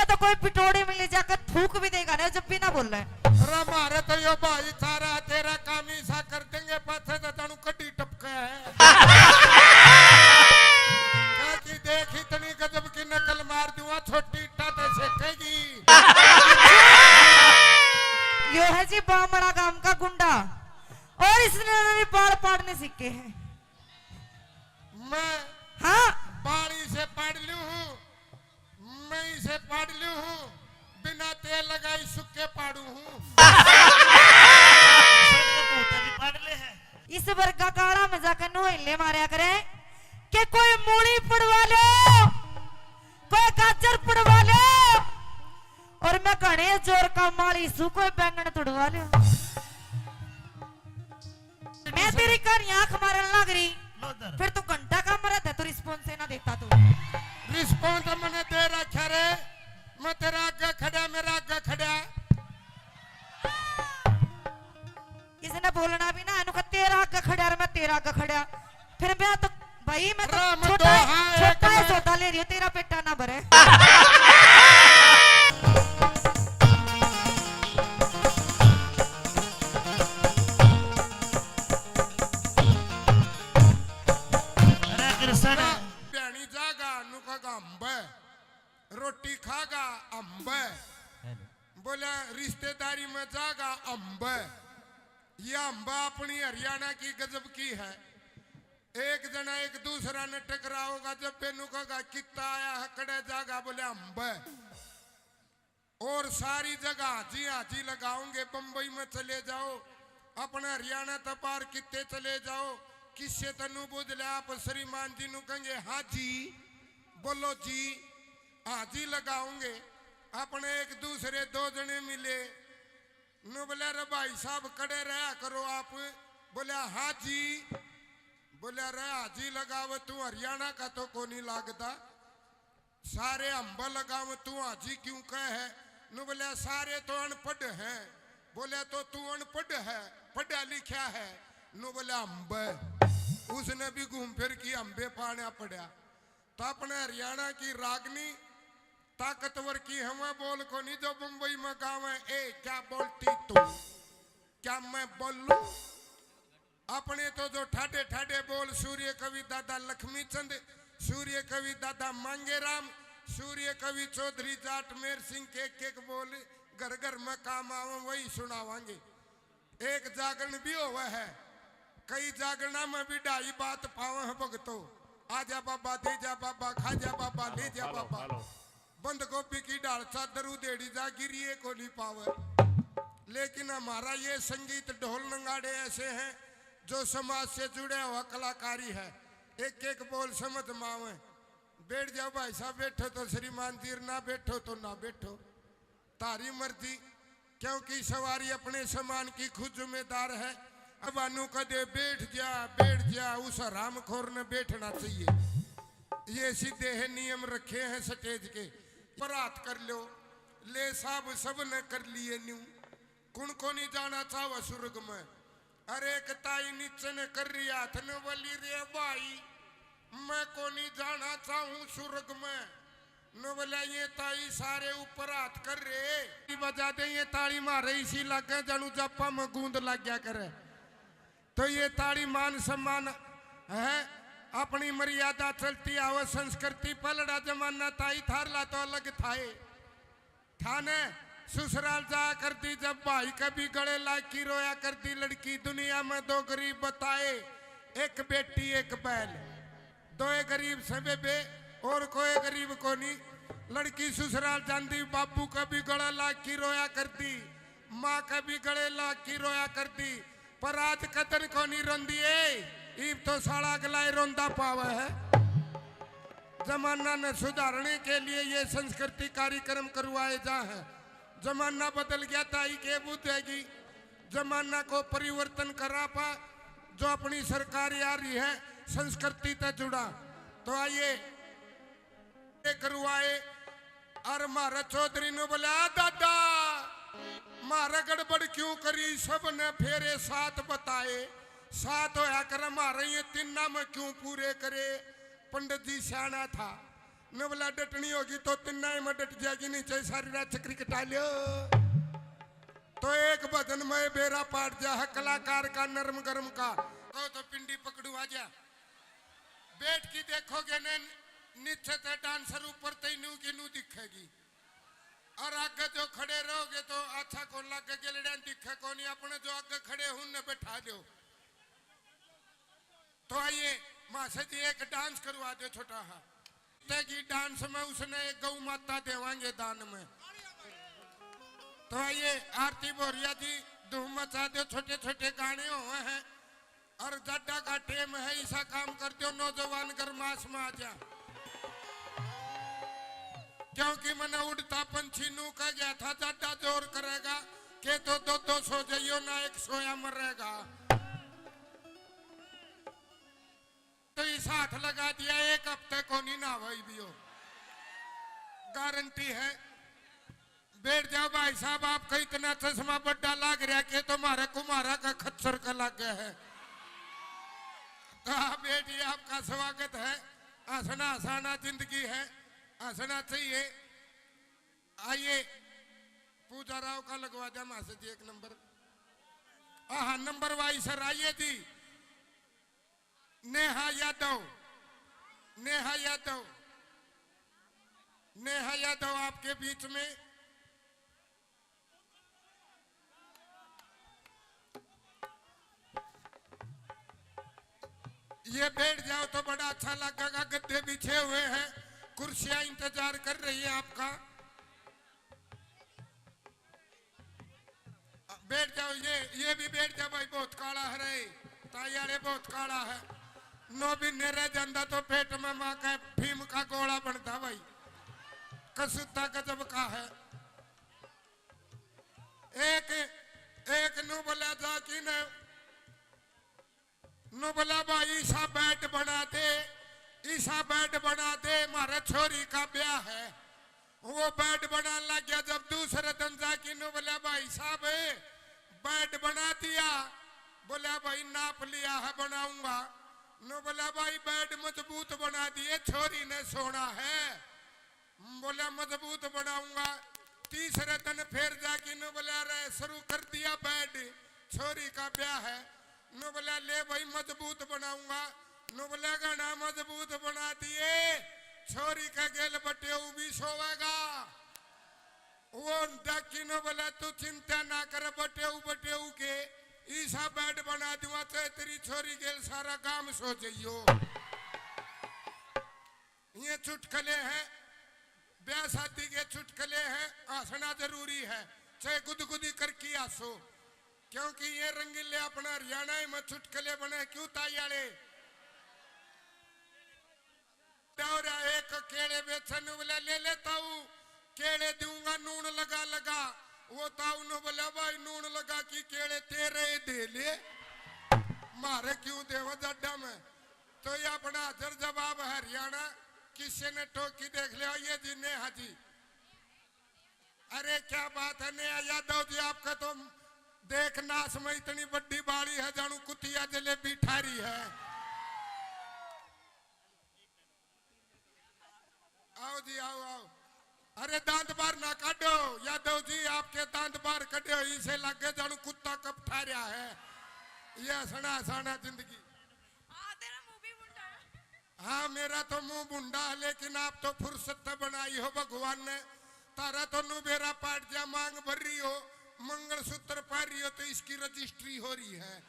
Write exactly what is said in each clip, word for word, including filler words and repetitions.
तो कोई पिटोड़ी में ले जाकर थूक भी देगा ना, जब भी ना बोले। अरे म्हारे तो यो भाईचारा, तेरा काम ऐसा कर देंगे, पाछे तो जानू कड्डी टपके है। क्या की देख, इतनी गजब की नकल मार दूंगा, छोटी ईटा ते सेकेगी। यो है जी बामड़ा गांव का गुंडा, और इसने भी बाल पाड़ने सीखे हैं। मैं हाँ। बाल इसे पाड़ लूं हूँ, मैं इसे पाड़ लूं हूँ, बिना तेल लगाई सुक्के पाड़ू हूँ। सर, ये भूत भी पाड़ ले है। इस वर्गा काला में जाकर नोहले मारया करे कि कोई मूली पड़वा लो, कोई गाजर पड़वा लो, और मैं घणे जोर का माली सू, कोई बैंगन तुड़वा लो। मैं तेरी कहानी आंख मारन लग रही, लो इधर। फिर तू घंटा का मरा था, तू रिस्पॉन्स ही ना देता तू। रिस्पॉन्स मैंने दे रखा रे, मैं तेरा आगे खड़ा, मेरा आगे खड़ा। इसने बोलना भी ना, इन्हों का तेरा आगे खड़ा और मैं तेरा आगे खड़ा। फिर मैं तो भाई, मैं तो राम छोटा है, दोहा है छोटा है, ना। सौदा ले रही हूँ, तेरा पेटा ना भरे। अरे कृष्ण। ना, भ्याणी जागा, नु खागा अम्ब, रोटी खागा अम्ब। हेलो। बोला, रिश्तेदारी में जागा अम्ब। ये अम्ब अपनी हरियाणा की गजब की है। एक जना एक दूसरा ने टकराओगा, जब बेनू कहेगा, "कित्ता आया है, कड़े जागा?" बोले, "अम्ब।" और सारी जगह हाजी हाजी लगाओगे। बम्बई में चले जाओ, अपने हरियाणा तक बाहर कित्ते चले जाओ, किससे तनु बुझ ले, आप श्रीमान जी नु कहेंगे, "हाँ जी, बोलो जी।" हाजी लगाओगे। अपने एक दूसरे दो जने मिले, नु बोले, "रे भाई साहब, कड़े रहा करो आप।" बोले, "हाँ जी।" बोले, "रे हाजी लगावे, तू हरियाणा का तो कोनी लागदा, सारे अम्ब लगावे, तू हाजी क्यों कहे है?" नु बोले, "सारे तो अनपढ़ हैं।" बोले, "तो तू अनपढ़ है, पढ़ा लिखा है?" नु बोले, "अम्ब।" उसने भी घूम फिर की अम्बे पाना पड़ा। तो अपने हरियाणा की रागनी ताकतवर की हवा बोल कोनी जो बम्बई में गावे, "ए, क्या बोलती तू? क्या मैं बोलूं?" अपने तो जो ठाडे ठाडे बोल सूर्य कवि दादा लक्ष्मी चंद, सूर्य कवि दादा मांगेराम, सूर्य कवि चौधरी जाट मेर सिंह के एक एक बोल घर घर में काम आवे, वही सुनावांगे। एक जागरण भी होवे है, कई जागरणा में भी ढाई बात पावे हैं भगतो। आजा बाबा, दे जा बाबा, खा जा बाबा, ले जा बाबा। बंद गोभी की ढाल चादर उधेड़ी जा, गिरिए को नहीं पावे। लेकिन हमारा ये संगीत ढोल नगाड़े ऐसे हैं जो समाज से जुड़े हुआ कलाकारी है। एक एक बोल समझ में आवे। बैठ जाओ भाई साहब, बैठो तो श्रीमान जी, ना बैठो तो ना बैठो। थारी मर्जी, क्योंकि सवारी अपने सामान की खुद जिम्मेदार है। अब अनु कदे बैठ जा, बैठ जा, उस हरामखोर ने बैठना चाहिए। ये सीधे है नियम रखे हैं स्टेज के। पर हाथ कर लो, ले साहब सब ने कर लिए न्यू। कुण को नहीं जाना चाहवा स्वर्ग में? अरे एक ताई नीचे ने कर रही हाथ ने बोली, "रे भाई, मैं को नहीं जाना चाहूँ स्वर्ग में।" नो बोला, "ये ताई सारे ऊपर हाथ कर रहे।" बजा दे ये ताली मारे, इसी लागे जानू जापा में गूंद लग गया करे। तो ये ताली मान सम्मान है, अपनी मर्यादा चलती आवे, संस्कृति पलड़ा जमाना ताई थारला तो अलग थाए। थाने ससुराल जाया करती, जब भाई के भी गले लाग की रोया करती लड़की। दुनिया में दो गरीब बताए, एक बेटी एक बैल। दोए गरीब से बेबे, और कोई गरीब कोनी। लड़की ससुराल जांदी, बाबू के भी गले लाग की रोया करती, माँ के भी गले लाग की रोया करती। पर आज कतन कोनी रोंदी ए, इब तो साला अगला ही रोंदा पावे है। जमाना ने सुधारने के लिए ये संस्कृति कार्यक्रम करवाए जा है। जमाना बदल गया, ताई के बुझेगी। जमाना को परिवर्तन करा पा, जो अपनी सरकार आ रही है, संस्कृति ते जुड़ा। तो आइए, करवाए। और म्हारा चौधरी ने बोला, "आ दादा, म्हारा गड़बड़ क्यों करी?" सब ने फेरे सात बताए। सात होया करे, म्हारे ये तीना में क्यों पूरे करे? पंडित जी सियाणा था, नवला डटनी होगी तो तिन्ना ही में डट जाएगी, नीचे सारी रात चक्री कटा लियो। तो एक भजन में बेरा पाट जा है कलाकार का नरम गरम का। कहो तो पिंडी पकड़ू आ जा। बैठ के देखोगे ने, नीचे ते डांसर, ऊपर ते नू की नू दिखेगी। और आगे जो खड़े रहोगे तो अच्छा कौन लागे, गेलड़िया दिखे कौन, अपने जो आगे खड़े हूं ने बैठा दो। तो आइए मास्टर जी, एक डांस करवा दो छोटा हा। तेगी डांस में उसने एक गौ माता देवांगे दान में। तो आइए आरती भोरिया जी, धूम मचा दो, छोटे छोटे गाने हुए हैं। और जाडा का टेम है, ऐसा काम कर दो नौजवान गरमास में आ जा। क्योंकि मैंने उड़ता पंछी नू कह गया था, जाडा जोर करेगा के तो दो दो सो जाइयो ना, एक सोया मरेगा। तो इस हाथ लगा दिया, एक हफ्ते को नहीं ना भाई भी हो, गारंटी है। बैठ जाओ भाई साहब, आपका इतना चश्मा बड्डा लाग रहा के तो म्हारे कुम्हारा का खच्चर का लाग गया है। तो आप बैठिए, आपका स्वागत है। हंसना हंसाना जिंदगी है, हंसना चाहिए। आइए पूजा राव का लगवा दिया मास्टर जी एक नंबर। हाँ, नंबर वाइज सर आइए जी। नेहा यादव, नेहा यादव, नेहा यादव आपके बीच में। ये बैठ जाओ तो बड़ा अच्छा लगेगा, गद्दे बिछे हुए हैं, कुर्सियां इंतजार कर रही है आपका। बैठ जाओ, ये, ये भी बैठ जा भाई, बहुत काला है रे, ताई आले बहुत काला है। नौ महीने रह जांदा तो पेट में माँ का भीम का गोला बनता भाई, कसूता गजब का है। एक, एक नू बोला जा कि न नू बोला, "भाई, ईसा बेड बना दे, ईसा बेड बना दे, म्हारे छोरी का ब्याह है।" वो बेड बनाने लग गया। जब दूसरे दिन जाके नू बोला, "भाई साहब, बेड बना दिया?" बोला, "भाई, नाप लिया है, बनाऊंगा।" नू बोला, "भाई, बेड मजबूत बना दिए, छोरी ने सोना है।" बोला, "मजबूत बनाऊंगा।" तीसरे दिन फिर जाके नू बोला, "अरे, शुरू कर दिया बेड, छोरी का ब्याह है।" नू बोला, "ले भाई, मजबूत बनाऊंगा।" नू बोला, "घना मजबूत बना दिए, छोरी का गेल बटेऊ भी सोवेगा।" वो डाकी नू बोला, "तू चिंता ना कर, बटेऊ, बटेऊ के ईसा बेड बना दूंगा, चाहे तेरी छोरी गेल सारा गांव सो जाइयो।" ये चुटकले हैं, ब्याह शादी के चुटकले हैं, हंसना जरूरी है, चाहे गुदगुदी करके हंसो, क्योंकि ये रंगीले अपना हरियाणा में चुटकले बने क्यों ताई आले? दौरा एक केले बेचन वाला ले ले ताऊ, केले दूंगा नून लगा लगा। वो ताऊ ने बोला, "भाई, नून लगा की केले तेरे ही दे ले, मारे क्यों देवा जाडा में?" तो ये अपना हाजिर जवाब हरियाणा किसी ने टोकी देख लिया, ये जी नेहा जी। अरे क्या बात है नेहा यादव जी, आपका तो देख नाश में इतनी बड़ी बाड़ी है, जानू कुतिया जलेबी ठारी है। आओ जी, आओ, आओ। अरे दांत बाहर ना काटो यादव जी, आपके दांत बाहर कटे हो, इसे लगे जानू कुत्ता कब ठा रहा है। ये हंसना हंसाना जिंदगी। हाँ, तेरा मुंह भी भुंडा है। हाँ, मेरा तो मुंह भुंडा है, लेकिन आप तो फुर्सत तो बनाई हो भगवान ने। तारा तो नु बेरा पाट जा, मांग भर रही हो, मंगलसूत्र पहन रही हो, तो इसकी रजिस्ट्री हो रही है।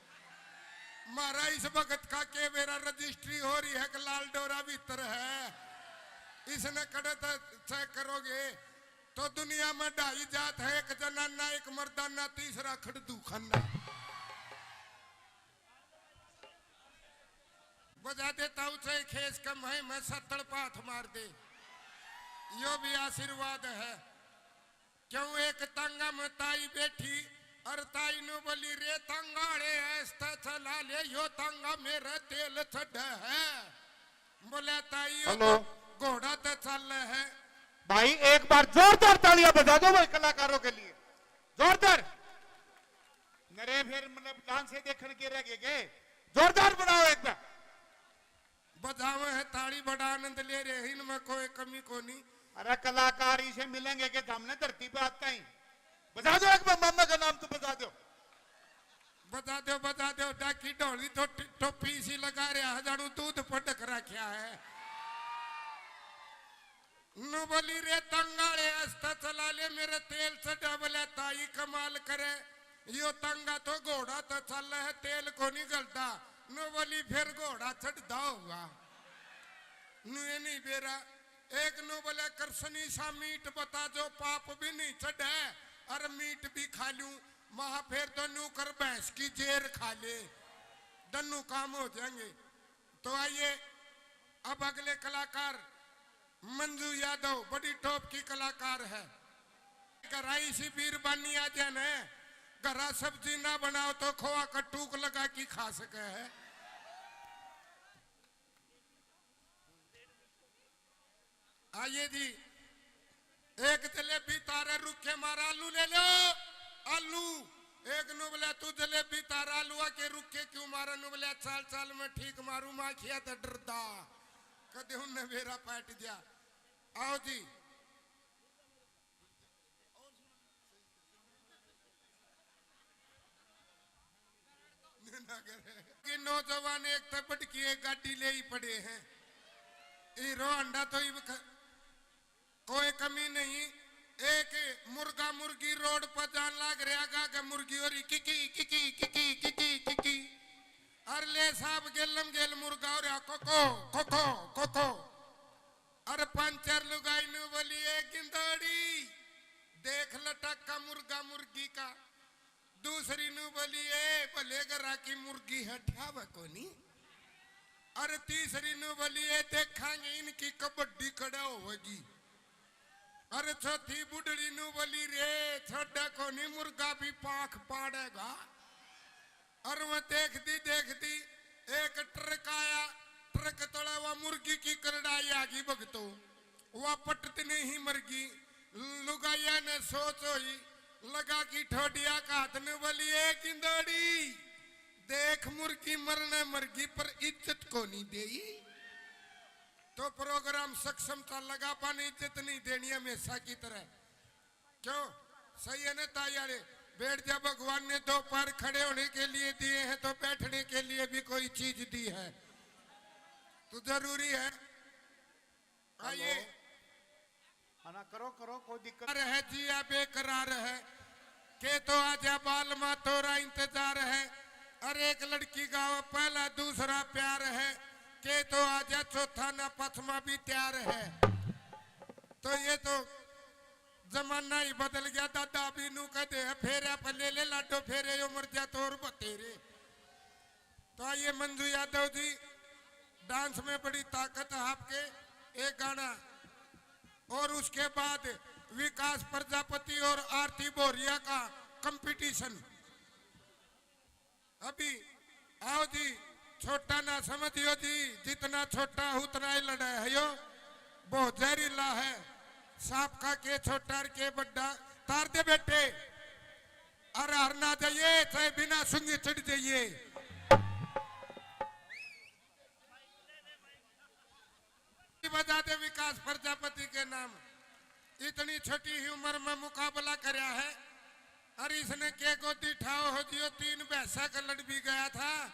म्हारा इस भगत का के बेरा रजिस्ट्री हो रही है कि लाल डोरा भीतर है, इसने कड़े तक चेक करोगे तो दुनिया में ढाई जात है, एक जनाना, एक मर्दाना, तीसरा खड़दू खाना। बजा देता हूँ चाहे खेस के मैं, मैं सत्तड़ पाथ मार दे, यो भी आशीर्वाद है। क्यों एक तांगा में ताई बैठी और ताई नु बोली, "रे तांगा रे, ऐसता चला ले, यो तांगा मेरा तेल चढ़ा है।" बोले, "ताई, यो हेलो। तो घोड़ा तो चल है।" भाई, एक बार जोरदार तालियां बजा दो भाई कलाकारों के लिए, जोरदार। नरे फिर मतलब डांस से देखण के रह गए के? जोरदार बनाओ एक बार। बजावे है ताली, बड़ा आनंद ले रहे हैं, इनमें कोई कमी कोनी। अरे कलाकार इसे मिलेंगे कि हमने धरती पे आता ही। बजा दो एक बार, मामा का नाम तो बजा दो। बजा दो, बजा दो, डाकी ढोली तो टि-, टोपी सी लगा रहा है, जानू दूध पटक रखा है। नु बोली रे तंगाले, आस्ता चला ले, मेरे तेल चढ़ा। बोले ताई कमाल करे, यो तंगा तो घोड़ा तो चल है, तेल को नहीं गलता। नु बोली फिर घोड़ा चढ़दा होगा। नु ये नहीं बेरा। एक नु बोले कृष्णी सा मीठ बता, जो पाप भी नहीं चढ़े और मीठ भी खा लूं, महा फिर तो नु कर भैंस की जेर खा ले, दन्नू काम हो जाएंगे। तो आइए अब अगले कलाकार मंजू यादव, बड़ी टॉप की कलाकार है। घरा इसी बीरबानी आ जाए न, घरा सब्जी ना बनाओ तो खोआ का टूक लगा के खा सके है। आइए जी, एक जलेबी तारे रुखे मारा, आलू ले लो, आलू। एक नु बोला तू जलेबी तारा आलूआ के रुखे क्यों मारा? नु बोला चाल चाल में ठीक मारू, माखिया तो डरदा, कदे उनने बेरा पाट दिया। आओ जी। कि नौजवान एक तो बटकी एक गाड़ी ले ही पड़े हैं। हीरो होंडा तो ही ख-, कोई कमी नहीं। एक मुर्गा मुर्गी रोड पर जान लाग रहा गा के मुर्गी हो रही किकी किकी किकी किकी किकी। अर ले साहब गेलम गेल मुर्गा हो रहा कोको कोको कोको। अरे पंचर लुगाई नु बोली, "ए गिंदोड़ी, देख लटक का मुर्गा मुर्गी का।" दूसरी नु बोली, "ए भले घरा की मुर्गी है, ठावे कोनी।" अरे तीसरी नु बोली, "ए देखांगे इनकी कबड्डी कड़ा होगी।" अरे चौथी बुढ़ड़ी नु बोली, "रे छोड़ा कोनी, मुर्गा भी पाख पाड़ेगा।" और वह देखती देखती एक ट्रक आया, ट्रक तले वह मुर्गी की करड़ाई आ गई भगतो, वह पटत नहीं मरगी। लुगाइया ने सोच होई, लगा की ठोडिया का हाथ ने बोली, "ए गिंदोड़ी, देख मुर्गी मरने मरगी पर इज्जत को नहीं देई।" तो प्रोग्राम सक्षम था, लगा पाने इज्जत नहीं देनी हमेशा की तरह। क्यों? सही है ना ताई आले? बैठ जा, भगवान ने दो पैर खड़े होने के लिए दिए हैं, तो बैठने के लिए भी कोई चीज दी है, तो जरूरी है। आइए। हेलो। हाँ ना, करो, करो, कोई दिक्कत। है जिया बेकरार है, के तो आजा बालमा, तोरा इंतजार है। अरे एक लड़की गावे पहला दूसरा प्यार है, के तो आजा चौथा ना पथमा भी तैयार है। तो ये तो जमाना ही बदल गया, दादा भी नू कहते हैं, "फेरे पे ले ले लाडो, फेरे यो मर जा तो और बतेरे।" तो आइए मंजू यादव जी, डांस में बड़ी ताकत है आपके, एक गाना और उसके बाद विकास प्रजापति और आरती बोरिया का कंपटीशन। अभी आओ जी, छोटा ना समझियो जी, जितना छोटा उतना ही लड़ा है यो, बहुत जहरीला है। सांप का के छोटा और के बड्डा, तार दे बेटे। अरे हर ना जाइए, चाहे बिना सुंगी चढ़ जाइए। बजा दे विकास प्रजापति के नाम। इतनी छोटी ही उम्र में मुकाबला करया है। अरे इसने के गोदी ठाओ हो जियो, तीन भैंसा का लड़ भी गया था।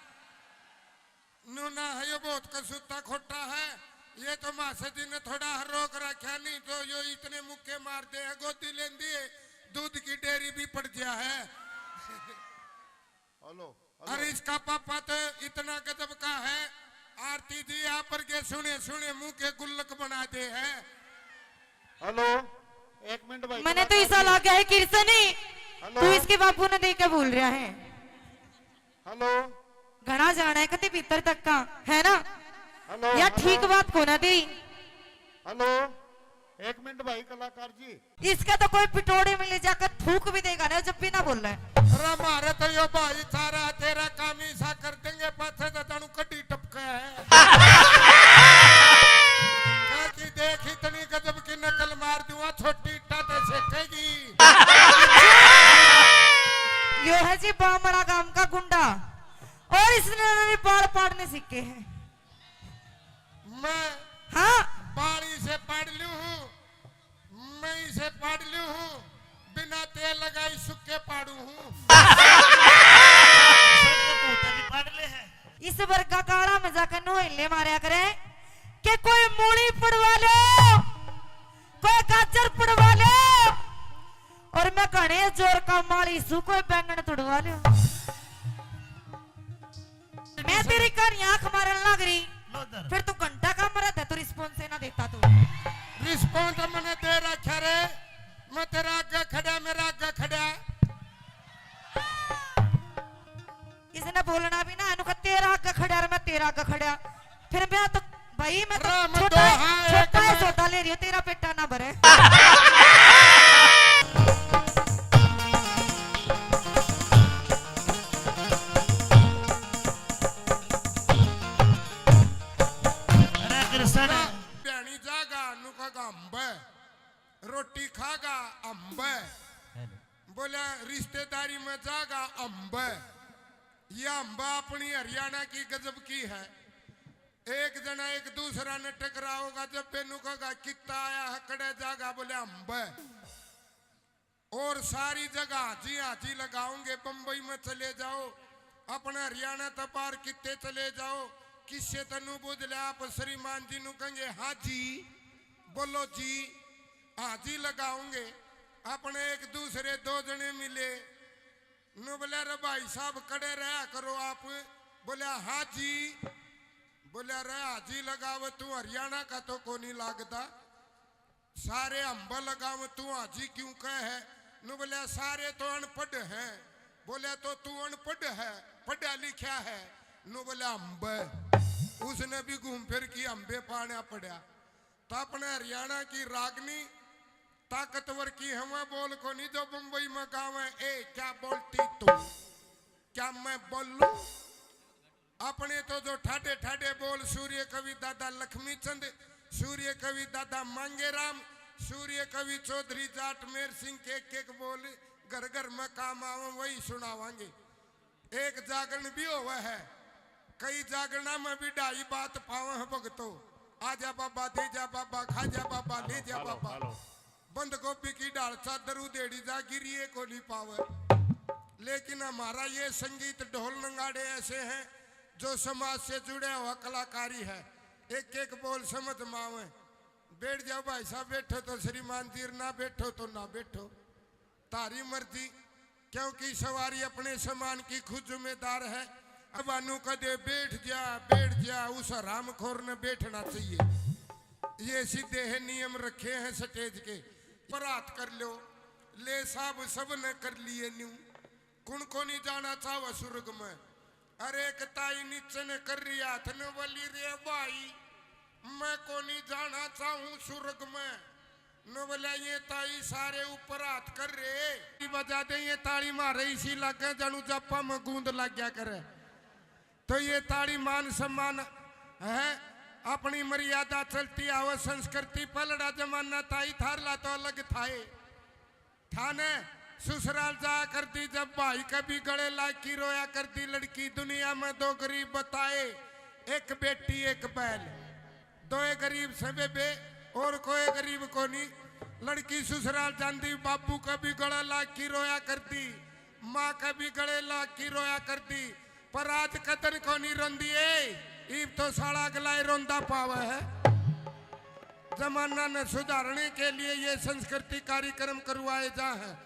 नूना है यो बहुत कसूता खोटा है। ये तो मासा जी ने थोड़ा हर रोक रखा, नहीं तो यो इतने मुक्के मार दे है, गोदी लेंदी है, दूध की डेयरी भी पड़ गया है। Hello, hello. अरे इसका पापा तो इतना गजब का है, आरती जी आप पर के सुने सुने मुंह के गुल्लक बना दे है। हेलो, एक मिनट भाई, मैंने तो कलाकार ऐसा जी। लगा है किरसनी, हेलो। तू इसके बापू ने देख के बोल रहा है। हेलो। घना जाना है कति भीतर तक का, है ना? हेलो, यार हेलो। ठीक बात को ना दी। हेलो, एक मिनट भाई कलाकार जी। इसका तो कोई पिटोड़े में ले जाकर थूक भी देगा ना, जब भी ना बोल रहा है। अरे मारे तो यो भाई सारा तेरा काम ही सा कर देंगे, पाछे तो जानू कड्डी टपका है। क्या कि देख इतनी गजब की नकल मार दूंगा, छोटी इट्टा ते सेकेगी। यो है जी बामड़ा गांव का गुंडा, और इसने भी बाल पाड़ने सीखे हैं। मैं हाँ। बाड़ी से पाड़ लूं हूँ, मैं इसे पाड़ लूं हूँ, बिना तेल लगाई सुक्के पाड़ू हूँ। इस वर्गा काला मजाक नु हिले मारया करे कि कोई मूली पड़वा लो, कोई गाजर पड़वा लो, और मैं घणे जोर का माली सू, कोई बैंगन तुड़वा लो। मैं तेरी कहानी आंख मारन लाग रही, लो इधर। फिर तू घंटा का मरा था, तू रिस्पॉन्स ना देता तू। रिस्पॉन्स मैंने दे रखा रे, मैं तेरा आगे खड़ा, मेरा आगे खड़ा। इसने बोलना भी ना, इनको तेरा आगे खड़ा और मैं तेरा आगे खड़ा। फिर मैं तो भाई, मैं तो राम छोटा दो है, हाँ, एक छोटा है, मैं सौदा ले रही हूँ, तेरा पेटा ना भरे। अरे कृष्ण। भैणी जागा, नु खागा अम्ब, रोटी खागा अम्ब, बोला रिश्तेदारी में जागा अम्ब। ये अम्ब अपनी हरियाणा की गजब की है। एक जना एक दूसरा ने टकराओगा, जब बेनू कहेगा कित्ता आया है, कड़े जागा, बोले अम्ब। और सारी जगह हाजी हाजी लगाओगे। बम्बई में चले जाओ, अपने हरियाणा तक पार कित्ते चले जाओ, किससे तनु बुझ ले, आप श्रीमान जी नु कहेंगे हाजी, बोलो जी, हाजी लगाओगे। अपने एक दूसरे दो जने मिले, नु बोले रे भाई साहब कड़े रहा करो आप, बोले हाजी, बोले रे हाजी लगावे तू हरियाणा का तो कोनी लागदा। सारे अम्ब लगाव, तू हाजी क्यों कह है? नु बोला सारे तो अनपढ़ हैं। बोला तो तू अनपढ़ है, पढ़ा लिखा है? नु बोला अम्ब। उसने भी घूम फिर की अम्बे पाना पड़ा। तो अपने हरियाणा की रागनी ताकतवर की हवा बोल कोनी जो बम्बई में गावे, ए क्या बोलती तू, क्या मैं बोलूं? अपने तो जो ठाडे ठाडे बोल सूर्य कवि दादा लक्ष्मी चंद, सूर्य कवि दादा मांगेराम, सूर्य कवि चौधरी जाट मेर सिंह के एक एक बोल घर घर में काम आवे, वही सुनावांगे। एक जागरण भी होवे है, कई जागरणा में भी ढाई बात पावे हैं भगतो। आ जा बाबा, दे जा बाबा, खा जा बाबा, ले जा बाबा। बंद गोभी की ढाल चादर उधेड़ी जा, गिरिए को नहीं पावे। लेकिन हमारा ये संगीत ढोल नगाड़े ऐसे हैं जो समाज से जुड़े हुआ कलाकारी है। एक एक बोल समझ में आवे। बैठ जाओ भाई साहब, बैठो तो श्रीमान जी, ना बैठो तो ना बैठो, तारी मर्जी, क्योंकि सवारी अपने सामान की खुद जिम्मेदार है। अब अनु कदे बैठ जा, बैठ जा, उस हरामखोर ने बैठना चाहिए। ये सीधे है नियम रखे हैं स्टेज के। पर हाथ कर लो, ले साहब सब ने कर लिए न्यू। कुण को नहीं जाना चाहवा स्वर्ग में? अरे एक ताई नीचे ने कर रही हाथ ने बोली, रे भाई, मैं को नहीं जाना चाहूं स्वर्ग में। नु बोला, ये ताई सारे ऊपर हाथ कर रे। बजा दे ये ताली मारे, इसी लागे जानू जापा में गूंद लग गया करे। तो ये ताली मान सम्मान है, अपनी मर्यादा चलती आवे संस्कृति। पलड़ा जमाना ताई थारला तो अलग थाए। थाने ससुराल जाया करती जब भाई कभी गले लाग की रोया करती लड़की। दुनिया में दो गरीब बताए, एक बेटी एक बैल। दोए गरीब से बेबे, और कोई गरीब कोनी। लड़की ससुराल जांदी, बाबू का भी गला लाग की रोया करती, माँ का भी गले लाग की रोया करती, पर आज कतन कोनी रोंदी ए। इब तो साला अगला ही रोंदा पावे है। जमाना ने सुधारने के लिए ये संस्कृति कार्यक्रम करवाए जा है।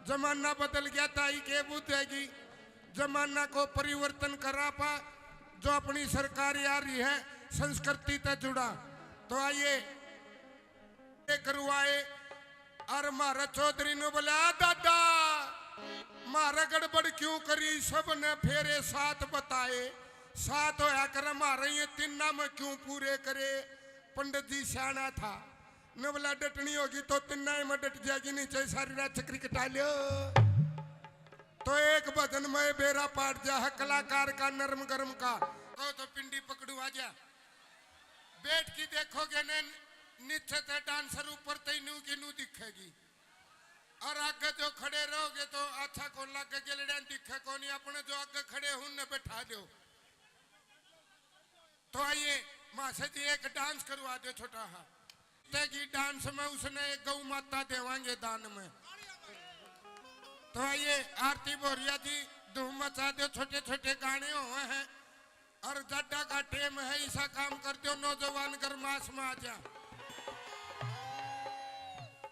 जमाना बदल गया, ताई के बुझेगी। जमाना को परिवर्तन करा पा, जो अपनी सरकार आ रही है, संस्कृति तै जुड़ा। तो आइए, ये करवाए। और म्हारा चौधरी ने बोला, "आ दादा, म्हारा गड़बड़ क्यों करी? सब ने फेरे सात बताए, सात होया करे, म्हारे ये तिन्ना में क्यों पूरे करे?" पंडित जी सियाना था, ने बोला, "डटनी होगी तो तिन्ना में डट जाएगी, नीचे सारी रात चक्री कटा लियो।" तो एक भजन में बेरा पाट जा है कलाकार का, नरम गरम का। कहो तो पिंडी पकड़ू आ जा। बैठ के देखोगे ने, नीचे ते डांसर, ऊपर ते नू की नू दिखेगी। और आगे जो खड़े रहोगे तो अच्छा कौन लागे, गेलड़ियां दिखे कोनी। अपने जो आगे खड़े हैं, उनने बैठा दो। तो आइए, मास्टर जी, एक डांस करवा दो छोटा हा। ते की डांस में उसने एक गौ माता देवांगे दान में। तो आइए, आरती भोरिया जी, धूम मचा दो, छोटे छोटे गाने हुए हैं। और जाडा का टेम है, ऐसा काम कर दो, नौजवान गरमास में आ जा।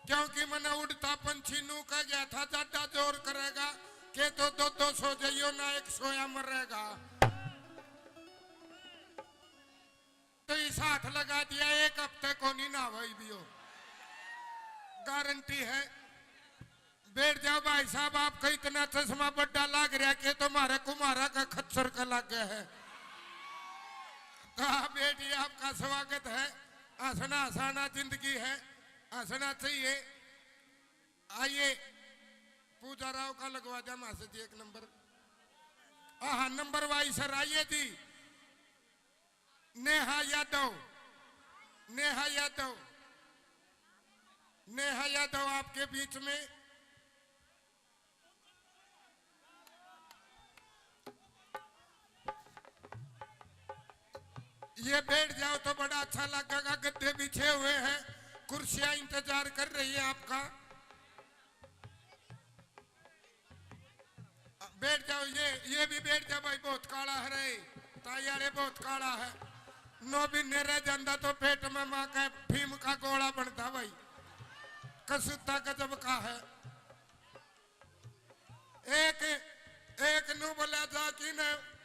क्योंकि मैंने उड़ता पंछी नू कह गया था, जाडा जोर करेगा, के तो दो दो सो जाइयो ना, एक सोया मरेगा। तो इस हाथ लगा दिया, एक हफ्ते को नहीं ना भाई भी हो, गारंटी है। बैठ जाओ भाई साहब, आपका इतना चश्मा बड्डा लाग रहा के तुम्हारे कुमारा का खच्चर का लाग गया है। कहा, बैठिए, आपका स्वागत है। हंसना हंसाना जिंदगी है, हंसना चाहिए। आइए, पूजा राव का लगवा दे मास्टर जी एक नंबर। हाँ, नंबर वाइज सर, आइए जी। नेहा यादव, नेहा यादव, नेहा यादव आपके बीच में। ये बैठ जाओ तो बड़ा अच्छा लगेगा, गद्दे बिछे हुए हैं, कुर्सियां इंतजार कर रही है आपका। बैठ जाओ, ये, ये भी बैठ जा भाई, बहुत काला है रे, ताई आले बहुत काला है। नौ महीने रह जांदा तो पेट में माँ का भीम का गोला बनता भाई, कसूता गजब का है। एक, एक नू बोला जा कि ने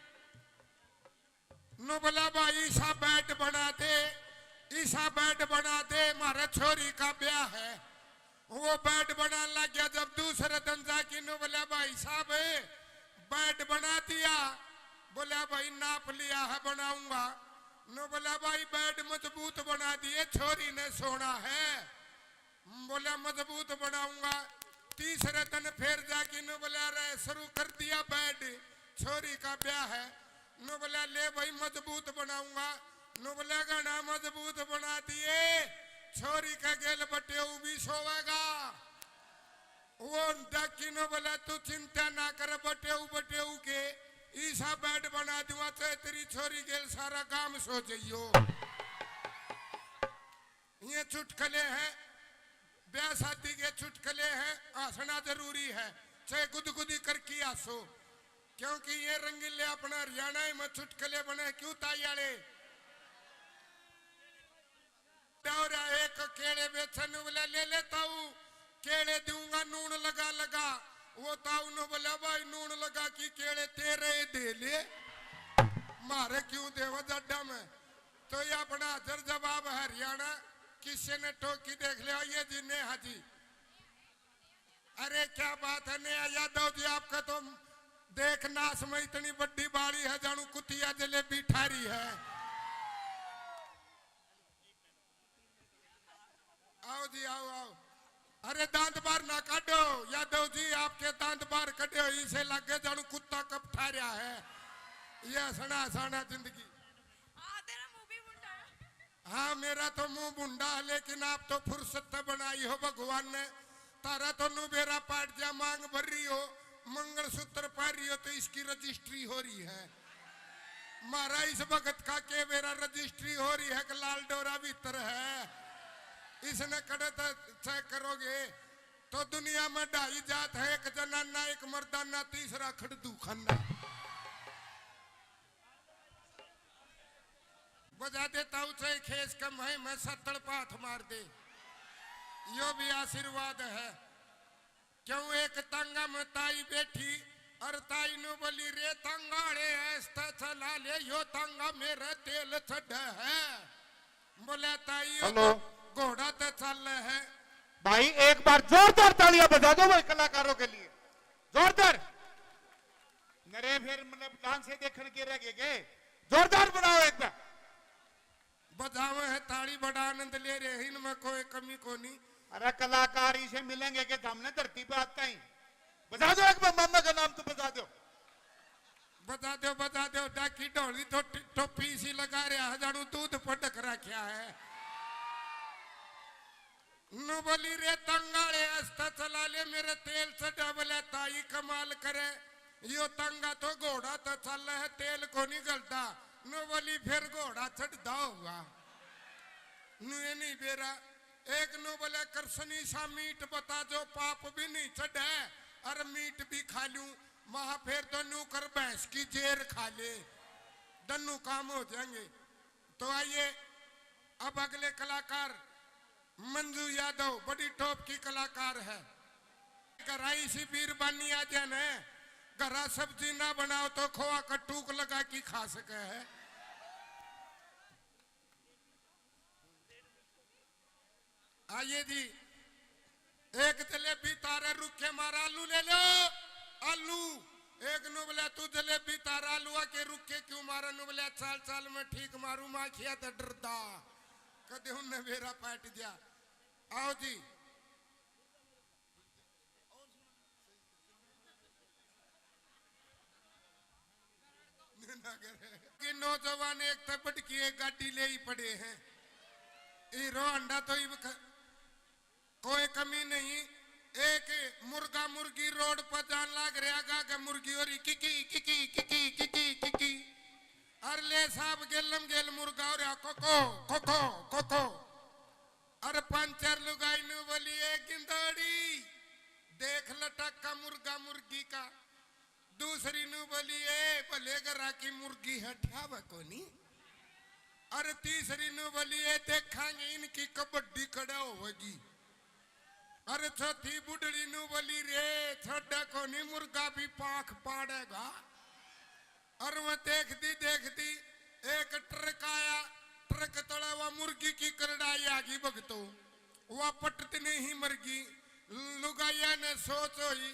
नू बोला, "भाई, ईसा बेड बना दे, ईसा बेड बना दे, म्हारे छोरी का ब्याह है।" वो बेड बनाने लग गया। जब दूसरे दिन जाके नू बोला, "भाई साहब, बेड बना दिया?" बोला, "भाई, नाप लिया है, बनाऊंगा।" नू बोला, "भाई, बेड मजबूत बना दिए, छोरी ने सोना है।" बोला, "मजबूत बनाऊंगा।" तीसरे दिन फिर जाके नू बोला, "अरे, शुरू कर दिया बेड, छोरी का ब्याह है।" नू बोला, "ले भाई, मजबूत बनाऊंगा।" नू बोला, "घना मजबूत बना दिए, छोरी का गेल बटेऊ भी सोवेगा।" वो डाकी नू बोला, "तू चिंता ना कर, बटेऊ, बटेऊ के ईसा बेड बना दूंगा, चाहे तेरी छोरी गेल सारा गांव सो जाइयो।" ये चुटकले हैं, ब्याह शादी के चुटकले हैं, हंसना जरूरी है, चाहे गुदगुदी करके हंसो, क्योंकि ये रंगीले अपना हरियाणा में चुटकले बने। क्यों ताई आले? दौरा एक केले बेचन बोले, "ले ले ताऊ, केले दूंगा नून लगा लगा।" वो ताऊ ने बोला, "भाई, नून लगा की केले तेरे दे ले, मारे क्यों देवा जाडा में?" तो ये अपना हाजिर जवाब हरियाणा, किसी ने टोकी देख लिया, ये जी नेहा जी। अरे क्या बात है नेहा यादव जी, आपका तो देख नाश में इतनी बड़ी बाड़ी है, जानू कुतिया जलेबी ठारी है। आओ जी, आओ, आओ। अरे दांत बाहर ना काटो यादव जी, आपके दांत बाहर कटे हो, इसे लगे जानू कुत्ता कब ठा रहा है। ये हंसना हंसाना जिंदगी। हाँ, तेरा मुंह भी मुंडा है। हाँ, मेरा तो मुंह मुंडा है, लेकिन आप तो फुर्सत तो बनाई हो भगवान ने। तारा तो नु बेरा पाट जा, मांग भर रही हो, मंगलसूत्र पहन रही हो, तो इसकी रजिस्ट्री हो रही है। म्हारा इस भगत का के बेरा रजिस्ट्री हो रही है कि लाल डोरा भीतर है, इसने कड़े तक चेक करोगे। तो दुनिया में ढाई जात है, एक जनाना, एक मर्दाना, तीसरा खड़दू खाना। बजा देता हूँ चाहे खेस कम है, मैं सत्तड़ पाथ मार दे, यो भी आशीर्वाद है। क्यों एक तांगा में ताई बैठी और ताई नु बोली, "रे तांगा आले, ऐसता चला ले, यो तांगा मेरा तेल चढ़ है।" बोले, "ताई, यो हेलो। तो घोड़ा तो चल है।" भाई, एक बार जोरदार तालियां बजा दो भाई कलाकारों के लिए, जोरदार। नरे फिर मतलब डांस से देखण के रह गए के? जोरदार बनाओ एक बार। बजावे है ताली, बड़ा आनंद ले रहे हैं, इनमें कोई कमी कोनी। अरे कलाकार इसे मिलेंगे के सामने धरती पे आता ही। बजा दो एक बार, मामा का नाम तो बजा दो। बजा दो, बजा दो, डाकी ढोली तो टि-, टोपी सी लगा रहा है, जानू दूध पटक रखा है। नु बोली, "रे तंगाले, ऐसता चला ले, मेरे तेल चढ़ा।" बोले, "ताई कमाल करे, यो तंगा तो घोड़ा तो चल है, तेल को नहीं गलता।" नो बोली, फिर घोड़ा चढ़दा होगा। नुए नहीं बेरा। एक नो बोले, कृष्णी सा मीठ बता, जो पाप भी नहीं चढ़े, और मीठ भी खा लूं, महा फिर तो न्यू कर भैंस की जेर खा ले, दन्नू काम हो जाएंगे। तो आइए, अब अगले कलाकार मंजू यादव, बड़ी टॉप की कलाकार है। घरा इसी बीरबानी आ जाए न, घरा सब्जी ना बनाओ तो खोआ का टूक लगा के खा सके है। आइए जी, एक जलेबी तारे रुक्के मार, आलू ले लो, आलू। एक नु बोला, तू जलेबी तार आलूआ के रुक्के क्यों मारे? नु बोला, चाल चाल मैं ठीक मारू, माखिया तो डरदा, कदे उनने बेरा पाट दिया। आओ जी। कि नौजवान एक तै बढ़ के एक गाड़ी ले ही पड़े हैं। हीरो होंडा तो इब ख-, कोई कमी नहीं। एक मुर्गा मुर्गी रोड पर जान लाग रहा, गा के मुर्गी हो रही किकी किकी किकी किकी किकी। अर ले साहब गेलम गेल मुर्गा हो रहा कोको कोको कोको। अर पंचर लुगाई नु बोली, ए गिंदोड़ी, देख लटक का मुर्गा मुर्गी का। दूसरी नु बोली, ए भले घरा की मुर्गी है, ठावे कोनी। अरे तीसरी नु बोली, ए देखांगे इनकी कबड्डी कड़ा होवेगी। अरे चौथी बुढ़ड़ी नु बोली, रे छोड़ा कोनी, मुर्गा भी पाख पाड़ेगा। अरे वो देखती देखती एक ट्रक आया, ट्रक तले वा मुर्गी की करड़ाई आ गई भगतो। वा पटत नहीं मर गई। लुगाइया ने सोच होई,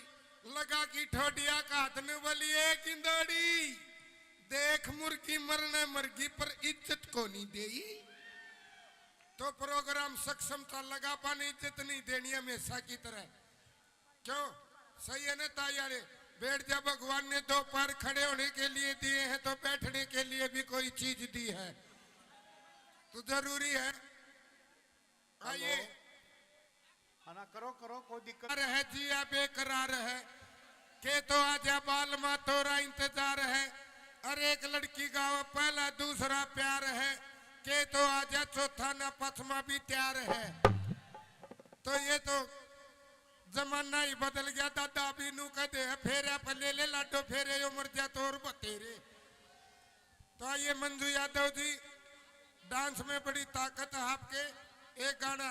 लगा की ठोडिया का हाथ ने बोली, ए गिंदोड़ी, देख मुर्गी मरने मर गई पर इज्जत को नहीं देई। तो प्रोग्राम सक्षम था, लगा पाने इज्जत नहीं देनी हमेशा की तरह। क्यों? सही है ना ताई यारे? बैठ जा, भगवान ने दो पैर खड़े होने के लिए दिए हैं तो बैठने के लिए भी कोई चीज दी है, तो जरूरी है। आइए। हेलो। हाँ ना, करो, करो, कोई दिक्कत। है जिया बेकरार है, के तो आजा बालमा तोरा इंतजार है। अरे एक लड़की गावा पहला दूसरा प्यार है, के तो आजा चौथा ना पचमा भी तैयार है। तो ये तो जमाना ही बदल गया, दादा भी नू कहते हैं, फेरे पर ले ले लाडो फेरे, यो मर जा तो और बतेरे। तो आइए मंजू यादव जी, डांस में बड़ी ताकत है आपके। एक गाना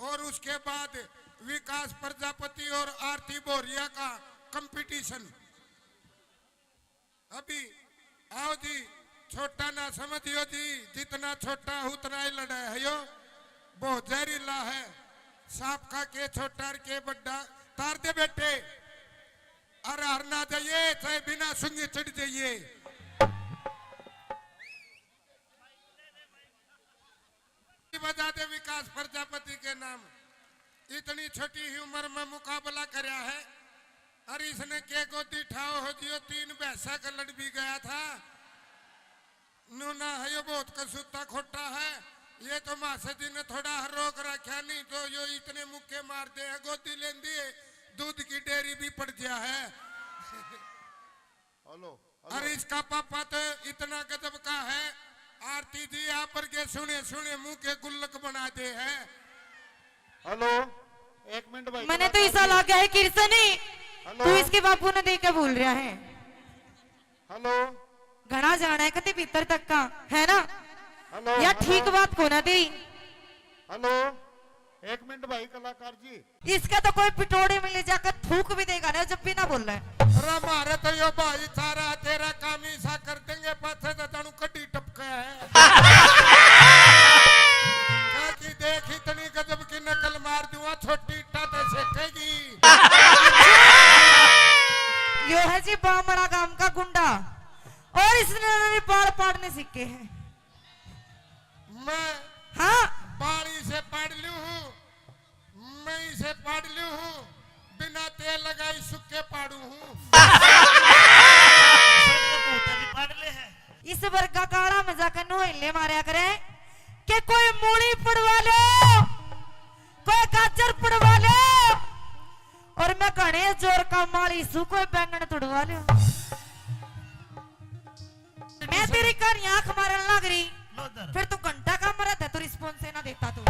और उसके बाद विकास प्रजापति और आरती भोरिया का कंपटीशन। अभी आओ जी, छोटा ना समझियो जी, जितना छोटा उतना ही लड़ा है यो, बहुत जहरीला है। सांप का के छोटा और के बड्डा, तार दे बेटे। अरे हर ना जाइए, चाहे बिना सुंगे चढ़ जाइए। बजा दे विकास प्रजापति के नाम। इतनी छोटी ही उम्र में मुकाबला करया है। अरे इसने के गोदी ठाओ हो जियो, तीन भैंसा का लड़ भी गया था। नूना है यो बहुत कसूता खोटा है। ये तो मासे जी ने थोड़ा हर रोक रखा, नहीं तो यो इतने मुक्के मार दे है, गोदी लेंदी है, दूध की डेयरी भी पड़ गया है। Hello, hello. अरे इसका पापा तो इतना गजब का है, आरती जी आप पर के सुने सुने मुंह के गुल्लक बना दे है। हेलो, एक मिनट भाई, मैंने तो कलाकार ऐसा जी। लगा है कृष्ण ही, हेलो। तू इसके बापू ने देख के बोल रहा है। हेलो। घना जाना है कति भीतर तक का, है ना? हेलो, या हेलो। ठीक बात को ना दे। हेलो, एक मिनट भाई कलाकार जी। इसका तो कोई पिटोड़े में ले जाकर थूक भी देगा ना, जब भी ना बोल रहा है। अरे मारे तो यो भाई सारा तेरा काम ही सा कर देंगे, पाछे तो जानू कड्डी टपका है। क्या कि देख इतनी गजब की नकल मार दूंगा, छोटी इट्टा तो सेकेगी। यो है जी बामड़ा गांव का गुंडा, और इसने बाल पाड़ने सीखे हैं। मैं हाँ। बाल इसे पाड़ लूं हूँ, मैं इसे पाड़ लूं हूँ, बिना तेल लगाई सुक्के पाड़ू हूँ। सर, ये भूत भी पाड़ ले है। इस वर्गा काला में जाकर नोहले मारया करे कि कोई मूली पड़वा लो, कोई गाजर पड़वा लो, और मैं घने जोर का माली सू कोई बैंगन तुड़वा लो। मैं तेरी कहानी आंख मारन लग रही। लो इधर। फिर तू घंटा का मरा था, तू रिस्पॉन्स ही ना देता तू।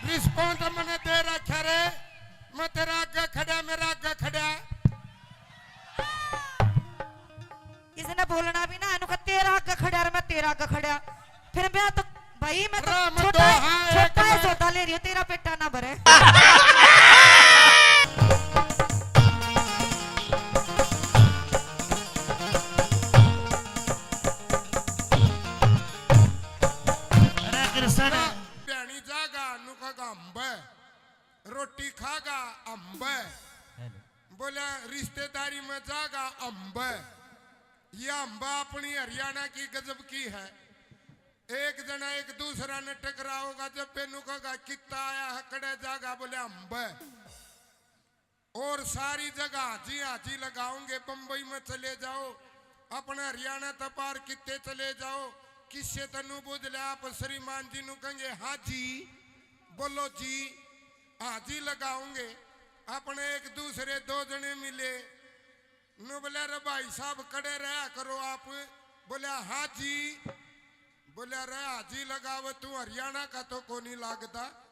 रिस्पॉन्स मैंने दे रखा रे, मैं तेरा आगे खड़ा, मेरा आगे खड़ा। इसने बोलना भी ना, इन्हों का तेरा आगे खड़ा और मैं तेरा आगे खड़ा। फिर मैं तो, भाई, मैं तो राम छोटा दो है, हाँ, एक छोटा है, में। सौदा ले रही हूँ, तेरा पेटा ना भरे। अरे कृष्ण। ना, भ्याणी जागा, नु खागा अम्ब। रोटी खागा अम्ब। हेलो। बोला, रिश्तेदारी में जागा अम्ब। ये अम्ब अपनी हरियाणा की गजब की है। एक जना एक दूसरा ने टकराओगा, जब बेनू कहेगा, "कित्ता आया है, कड़े जागा?" बोले, "अम्ब।" और सारी जगह हाजी हाजी लगाओगे। बम्बई में चले जाओ, अपने हरियाणा तक बाहर कित्ते चले जाओ, किस्से तनु बुझ ले, आप श्रीमान जी नु कहेंगे, "हाँ जी, बोलो जी।" हाजी लगाओगे। अपने एक दूसरे दो जने मिले, नु बोले, "रे भाई साहब, कड़े रहा करो आप।" बोले, "हाँ जी।" बोले, "रे हाजी लगावे, तू हरियाणा का तो कोनी लागदा,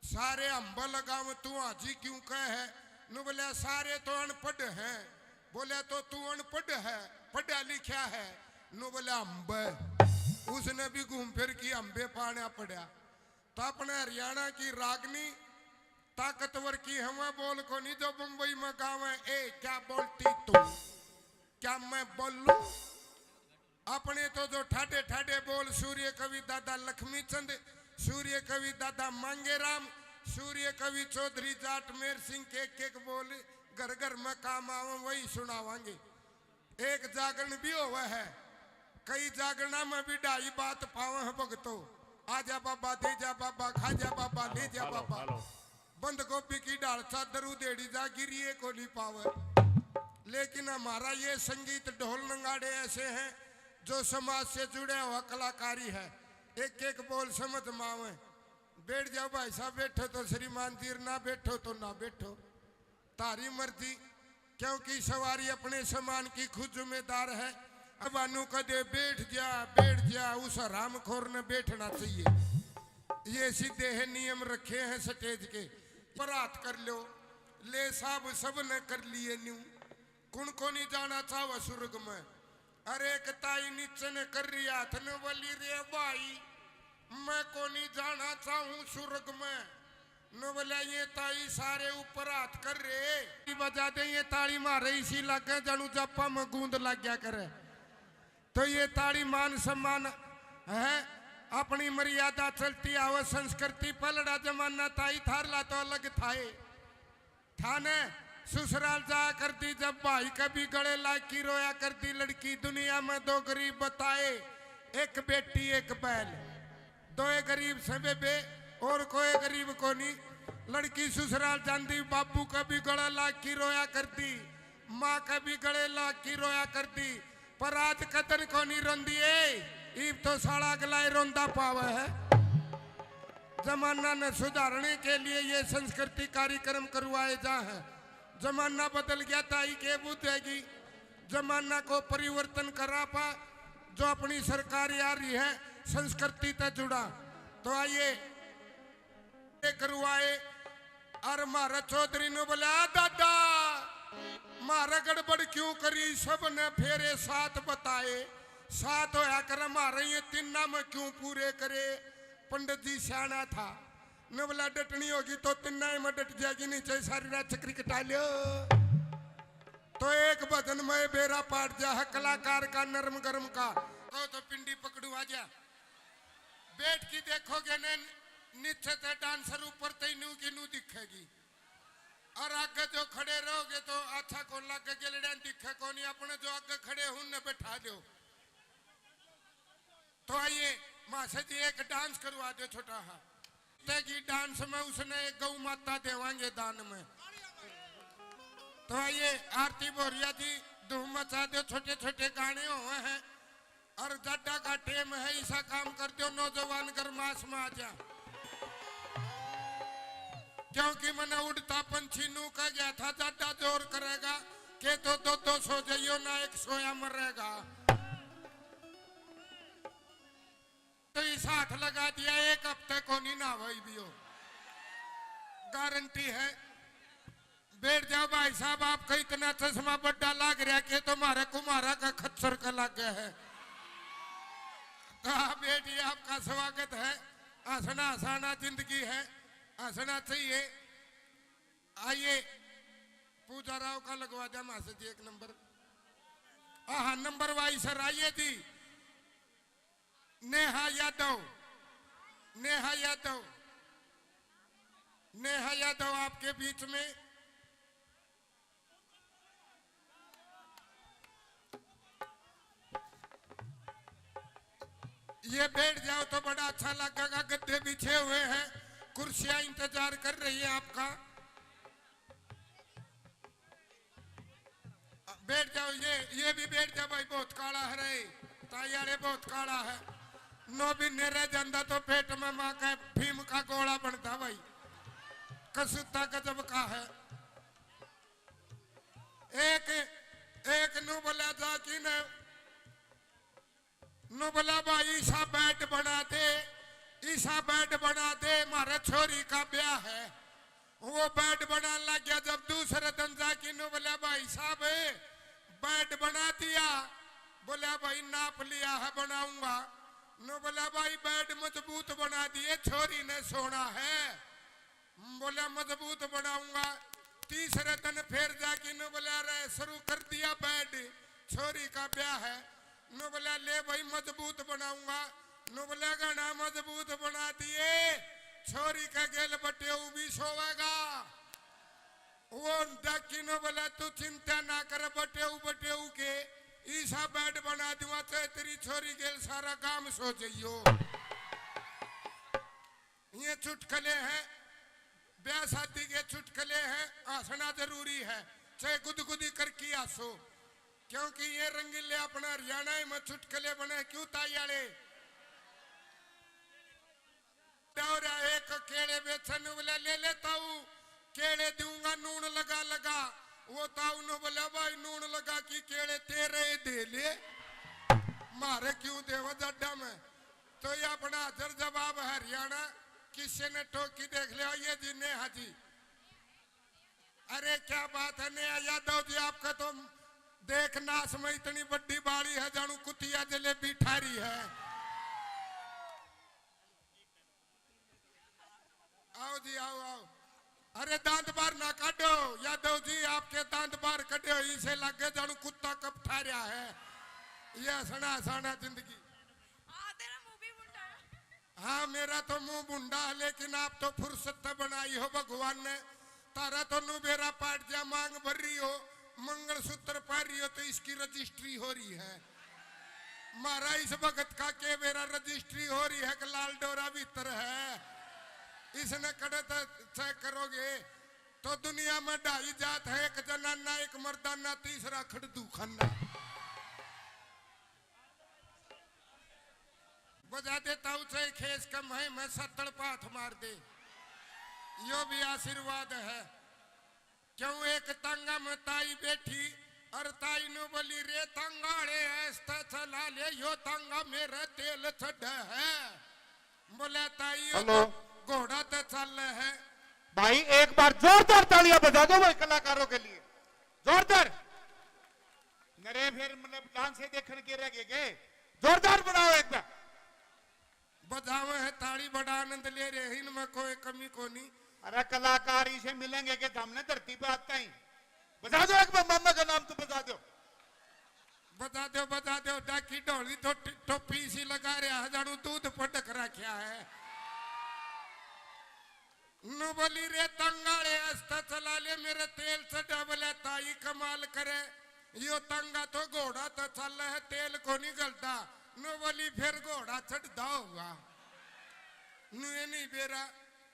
सारे अम्ब लगावे, तू हाजी क्यों कहे है?" नु बोले, "सारे तो अनपढ़ हैं।" बोले, "तो तू अनपढ़ है, पढ़ा लिखा है?" नु बोले, "अम्ब।" उसने भी घूम फिर की अम्बे पाना पड़ा। तो अपने हरियाणा की रागनी ताकतवर की हवा बोल कोनी, जो बम्बई में गावे, "ए, क्या बोलती तू? क्या मैं बोलूं?" अपने तो जो ठाडे ठाडे बोल सूर्य कवि दादा लक्ष्मी चंद, सूर्य कवि दादा मांगेराम, सूर्य कवि चौधरी जाट मेर सिंह के एक एक बोल घर घर में काम आवे, वही सुनावांगे। एक जागरण भी होवे है, कई जागरणा में भी ढाई बात पावे हैं भगतो। आ जा बाबा, दे जा बाबा, खा जा बाबा, ले जा बाबा। बंद गोभी की ढाल चादर उधेड़ी जा, गिरिए को नहीं पावे। लेकिन हमारा ये संगीत ढोल नगाड़े ऐसे हैं जो समाज से जुड़े हुआ कलाकारी है। एक एक बोल समझ में आवे। बैठ जाओ भाई साहब, बैठो तो श्रीमान जी, ना बैठो तो ना बैठो। थारी मर्जी, क्योंकि सवारी अपने सामान की खुद जिम्मेदार है। अब अनु कदे बैठ जा, बैठ जा, उस हरामखोर ने बैठना चाहिए। ये सीधे है नियम रखे हैं स्टेज के। पर हाथ कर लो, ले साहब, सब ने कर लिए न्यू। कुण को नहीं जाना चाहवा स्वर्ग में? अरे एक ताई नीचे ने कर रही हाथ ने बोली, "रे भाई, मैं को नहीं जाना चाहूँ स्वर्ग में।" नो बोला, "ये ताई सारे ऊपर हाथ कर रहे।" बजा दे ये ताली मारे, इसी लगे जानू जापा में गूंद लग गया करे। तो ये ताली मान सम्मान है, अपनी मर्यादा चलती आवे, संस्कृति पलड़ा जमाना ताई थारला तो अलग थाए। थाने ससुराल जाया करती, जब भाई के भी गले लाग की रोया करती लड़की। दुनिया में दो गरीब बताए, एक बेटी एक बैल। दोए गरीब से बेबे, और कोई गरीब कोनी। लड़की ससुराल जांदी, बाबू के भी गले लाग की रोया करती, माँ के भी गले लाग की रोया करती। पर आज कदन कोनी रोंदी ए, इब तो साला अगला ही रोंदा पावे है। जमाना ने सुधारने के लिए ये संस्कृति कार्यक्रम करवाए जा हैं। जमाना बदल गया, ताई के बुझेगी। जमाना को परिवर्तन करा पा, जो अपनी सरकार आ रही है, संस्कृति तै जुड़ा। तो आइए, करवाए। और म्हारे चौधरी ने बोला, "आ दादा, म्हारे गड़बड़ क्यों करी?" सब ने फेरे सात बताए। सात होया करे, म्हारे ये तिन्ना में क्यों पूरे करे? पंडित जी सियाना था, ने बोला, "डटनी होगी तो तिन्ना ही में डट जाएगी, नहीं चाहे सारी रात चक्री कटा लियो।" तो एक भजन में बेरा पाट जा है कलाकार का, नरम गरम का। कहो तो पिंडी पकड़ू आ जा। बैठ के देखोगे ने, नीचे ते डांसर ऊपर ते नू की नू दिखेगी। और आगे जो खड़े रहोगे तो अच्छा को लागे, गेलड़िया दिखे कोनी। अपने जो आगे खड़े हूं ने बैठा दो। तो आइए मासा जी, एक डांस करवा दो छोटा हा। तेगी डांस में उसने एक गौ माता देवांगे दान में। तो आइए आरती भोरिया जी, धूम मचा दो, छोटे छोटे गाने हुए हैं। और जाडा का टेम है, ऐसा काम कर दो, नौजवान गरमास में आ जा। क्योंकि मैंने उड़ता पंछी नू कह गया था, जाडा जोर करेगा, के तो दो दो सो जाइयो ना, एक सोया मरेगा। तो इस हाथ लगा दिया, एक हफ्ते को नहीं नहावाई भी हो, गारंटी है। बैठ जाओ भाई साहब, आपका इतना चश्मा बड्डा लाग रहा कि तुम्हारे कुमारा का खच्चर का लाग गया है। तो आप बैठिए, आपका स्वागत है। हंसना हंसाना जिंदगी है, हंसना चाहिए। आइए, पूजा राव का लगवा दिया मास्टर जी एक नंबर। हाँ, नंबर वाइज सर, आइए जी। नेहा यादव, नेहा यादव, नेहा यादव आपके बीच में। ये बैठ जाओ तो बड़ा अच्छा लगेगा। गद्दे बिछे हुए हैं, कुर्सियां इंतजार कर रही है आपका। बैठ जाओ, ये ये भी बैठ जा भाई, बहुत काला है रे, ताई आले बहुत काला है। नौ महीने रह जाता तो पेट में माँ का भीम का गोला बनता भाई, कसूता गजब का है। एक एक नु बोला जा कि न नु बोला, "भाई, ईसा बेड बना दे, ईसा बेड बना दे, म्हारे छोरी का ब्याह है।" वो बेड बनाने लग गया। जब दूसरे दिन जाके नु बोला, "भाई साहब, बेड बना दिया?" बोला, "भाई, नाप लिया है, बनाऊंगा।" नु बोला, "भाई, बेड मजबूत बना दिए, छोरी ने सोना है।" बोला, "मजबूत बनाऊंगा।" तीसरे दिन फिर जाके नु बोला, "अरे, शुरू कर दिया बेड, छोरी का ब्याह है।" नु बोला, "ले भाई, मजबूत बनाऊंगा।" नु बोला, "घना मजबूत बना दिए, छोरी का गेल बटेऊ भी सोवेगा।" वो डाकी नु बोला, "तू चिंता ना कर, बटेऊ बटेऊ के ईसा बेड बना दूंगा, चाहे तेरी छोरी गेल सारा गांव सो जाइयो।" ये चुटकले हैं, ब्याह शादी के चुटकले हैं, हंसना जरूरी है, चाहे गुदगुदी करके हंसो, क्योंकि ये रंगीले अपना हरियाणा में चुटकले बने। क्यों ताई आले? दौरा एक केले बेचन वाला ले ले ताऊ, केले दूंगा नून लगा लगा। वो ताऊ ने बोला, "भाई, नून लगा की केले तेरे दे ले, मारे क्यों देवा जड्डा में?" तो ये अपना हाजिर जवाब हरियाणा, किसी ने टोकी देख लिया, ये जी नेहा जी। अरे क्या बात है नेहा यादव जी, आपका तो देख नाश में इतनी बड़ी बाड़ी है, जानू कुतिया जलेबी ठारी है। आओ जी, आओ, आओ। अरे दांत बाहर ना काटो यादव जी, आपके दांत बाहर कटे हो, इसे लगे जानू कुत्ता कब ठारया है। ये हंसना हंसाना जिंदगी। आ, तेरा मुंह भी मुंडा है। हाँ, मेरा तो मुंह भुंडा है, लेकिन आप तो फुर्सत तो बनाई हो भगवान ने। तारा तो नु बेरा पाट जा, मांग भर रही हो, मंगलसूत्र पहन रही हो, तो इसकी रजिस्ट्री हो रही है। म्हारा इस भगत का के बेरा रजिस्ट्री हो रही है कि लाल डोरा भीतर है, इसने कड़े तो चेक करोगे। तो दुनिया में ढाई जात है, एक जनाना, एक मर्दाना, तीसरा खड़दू खाना। बजा दे ताऊ चाहे खेस के मैं, मैं सत्तड़ पाथ मार दे, यो भी आशीर्वाद है। क्यों एक तांगा में ताई बैठी और ताई नु बोली, "रे तांगा आले, ऐसता चला ले, यो तांगा मेरा तेल चढ़ा है।" बोला, "ताई, यो हेलो। तो घोड़ा तो चल है।" भाई, एक बार जोरदार तालियां बजा दो भाई कलाकारों के लिए, जोरदार। नरे फिर मतलब डांस से देखण के रह गए के? जोरदार बनाओ एक बार। बजावे है ताली, बड़ा आनंद ले रहे हैं, इनमें कोई कमी कोनी। अरे कलाकार इसे मिलेंगे के सामने धरती पे आता ही। बजा दो एक बार, मामा का नाम तो बजा दो। बजा दो, बजा दो, डाकी ढोली तो टि-, टोपी सी लगा रहा है, जानू दूध पटक रखा है। नु बोली, "रे तंगाले, ऐसता चला ले, मेरे तेल चढ़ा।" बोले, "ताई कमाल करे, यो तंगा तो घोड़ा तो चल है, तेल को नहीं गलता।" नु बोली, "फिर घोड़ा चढ़ता होगा।" नु ये नहीं बेरा।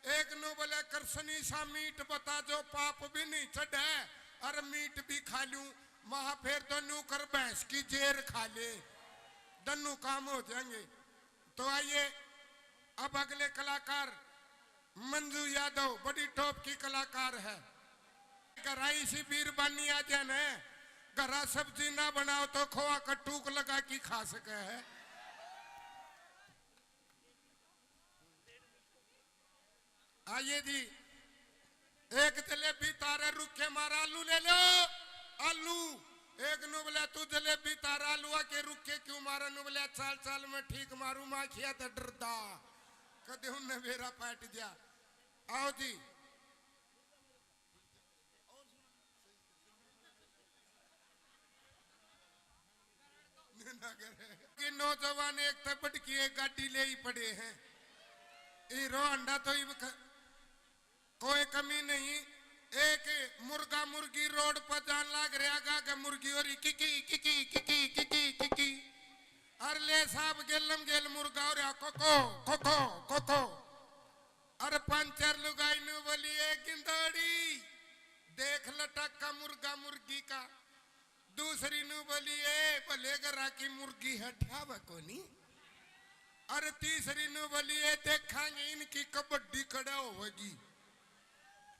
एक नु बोले, "कृष्णी सा मीठ बता, जो पाप भी नहीं चढ़े और मीठ भी खा लूं।" महा, "फिर तो नु कर भैंस की जेर खा ले, दन्नू काम हो जाएंगे।" तो आइए, अब अगले कलाकार मंजू यादव बड़ी टॉप की कलाकार है। घरा इसी बीरबानी आ जाए न, घरा सब्जी ना बनाओ तो खोआ का टूक लगा के खा सके है। आइए जी, एक जलेबी तारे रुखे मारा, आलू ले लो, आलू। एक नु बोले, "तू जलेबी तारा आलूआ के रुखे क्यों मारा?" नु बोले, "चाल चाल मैं ठीक मारू, माखिया तो डरदा, कदे उनने बेरा पाट दिया।" आओ जी। कि नौजवान एक तै बढ़ के एक गाड़ी ले ही पड़े हैं। हीरो होंडा तो इब ख-, कोई कमी नहीं। एक मुर्गा मुर्गी रोड पर जान लाग रहा गा के मुर्गी हो रही किकी किकी किकी किकी किकी। अरे ले साहब गेलम गेल मुर्गा हो रहा कोको कोको कोको। अरे पंचर लुगाई नु बोली, "ए गिंदोड़ी, देख लटक्का मुर्गा मुर्गी का।" दूसरी नु बोली, "ए भले घरा की मुर्गी है, ठावे कोनी।" अरे तीसरी नु बोली, "ए देखांगे इनकी कबड्डी कड़े होगी।"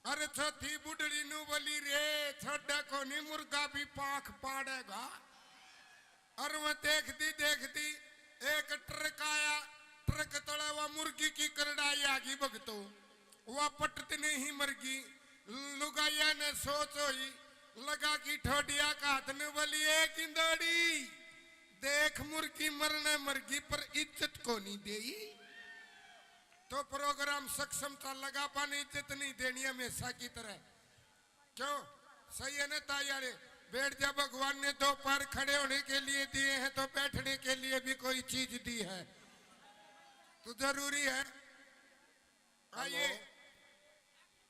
अरे चौथी बुढ़ड़ी नु बोली, "रे छोड़ा कोनी, मुर्गा भी पाख पाड़ेगा।" और वह देखती देखती एक ट्रक आया, ट्रक तले वह मुर्गी की करड़ाई आ गई भगतो, वह पटत नहीं मरगी। लुगाइया ने सोच होई, लगा की ठोडिया का हाथ ने बोली, "ए गिंदोड़ी, देख मुर्गी मरने मरगी पर इज्जत को नहीं देई।" तो प्रोग्राम सक्षम था, लगा पाने इज्जत नहीं देनी हमेशा की तरह। क्यों? सही है ना ताई यारे? बैठ जा, भगवान ने दो पैर खड़े होने के लिए दिए हैं तो बैठने के लिए भी कोई चीज दी है, तो जरूरी है। आइए। हेलो।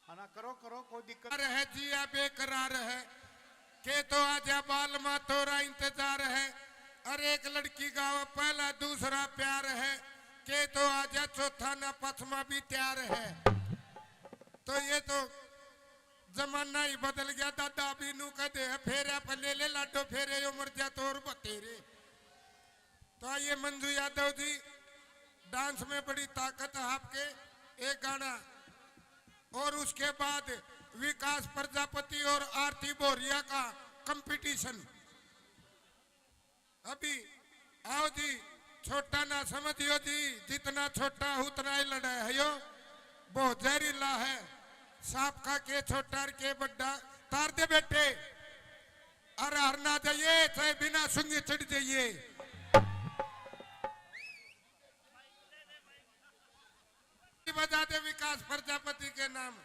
हाँ ना, करो, करो, कोई दिक्कत करार है, जिया बेकरार है। के तो आजा बालमा, तोरा इंतजार है। अरे एक लड़की गावे पहला, दूसरा प्यार है। के तो आजा चौथा, ना पचमा भी तैयार है। तो ये तो जमाना ही बदल गया। दादा भी नू कह दे, "फेरे पे ले ले लाडो, फेरे यो मर जा तो और बतेरे।" तो आइए मंजू यादव जी, डांस में बड़ी ताकत है आपके, एक गाना, और उसके बाद विकास प्रजापति और आरती भोरिया का कंपटीशन। अभी आओ जी, छोटा ना समझियो जी, जितना छोटा उतना ही लड़ा है यो। बहुत जहरीला है, सांप खा के छोटा और के बड्डा। तार दे बेटे, अरे हर ना जाइए, चाहे बिना सुंगी चढ़ जाइए। बजा दे विकास प्रजापति के नाम।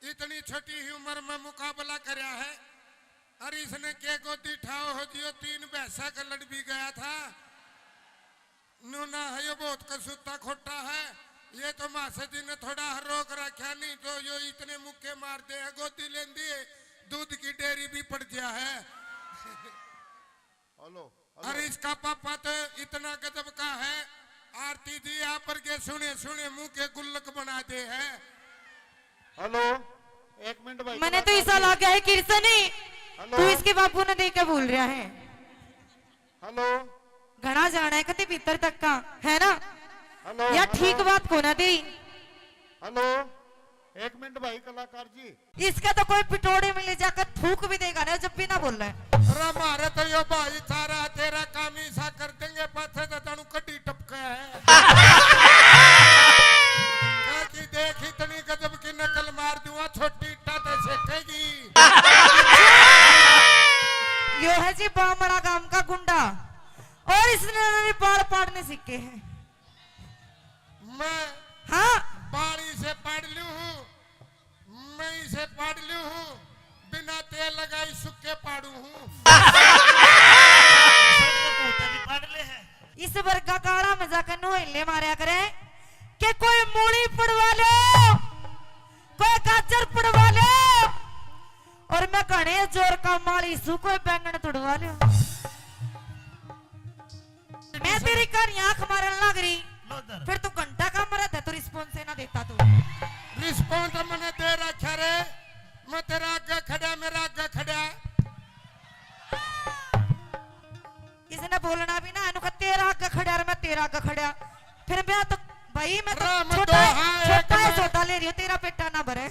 इतनी छोटी ही उम्र में मुकाबला करया है। अरे इसने के गोदी ठाओ हो जियो, तीन भैंसा का लड़ भी गया था। नूना है यो, बहुत कसूता खोटा है। ये तो मासे जी ने थोड़ा हर रोक रखा, नहीं तो यो इतने मुक्के मार दे है, गोदी लेंदी है, दूध की डेयरी भी पड़ गया है। Hello, hello. अरे इसका पापा तो इतना गजब का है, आरती जी आप पर के सुने सुने मुंह के गुल्लक बना दे है। हेलो, एक मिनट भाई, मैंने तो कलाकार ऐसा जी। लगा है किरसनी, हेलो। तू इसके बापू ने देख के बोल रहा है। हेलो। घना जाना है कति भीतर तक का, है ना? हेलो, या हेलो। ठीक बात को ना दे। हेलो, एक मिनट भाई कलाकार जी। इसका तो कोई पिटोड़े में ले जाकर थूक भी देगा ना, जब भी ना बोल रहा है। अरे मारे तो यो भाई सारा तेरा काम ही सा कर देंगे, पाछे तो जानू कड्डी टपका है। क्या कि देख इतनी गजब की नकल मार दूंगा, छोटी इट्टा तो सेकेगी। यो है जी बामड़ा गांव का गुंडा, और इसने मेरे बाल पाड़ने सीखे हैं। मैं हाँ। बाल इसे पाड़ लूं हूँ, मैं इसे पाड़ लूं हूँ, बिना तेल लगाई सुक्के पाड़ू हूँ। भी पाड़ ले है। इस वर्गा काला में जाकर नोहले मारया करे कि कोई मूली पड़वा लो, कोई गाजर पड़वा लो, और मैं घने जोर का माली सू, कोई बैंगन तुड़वा लो। मैं तेरी कहानी आंख मारन लाग रही, लो इधर। फिर तू घंटा का मरा था, तू रिस्पॉन्स ही ना देता तू। रिस्पॉन्स मैंने दे रखा रे, मैं तेरा आगे खड़ा, मेरा आगे खड़ा। इसने बोलना भी ना, इनको तेरा आगे खड़ा और मैं तेरा आगे खड़ा। फिर मैं तो, भाई, मैं तो राम छोटा है, दोहा एक छोटा है, में सौदा ले रही हूँ, तेरा पेटा ना भरे।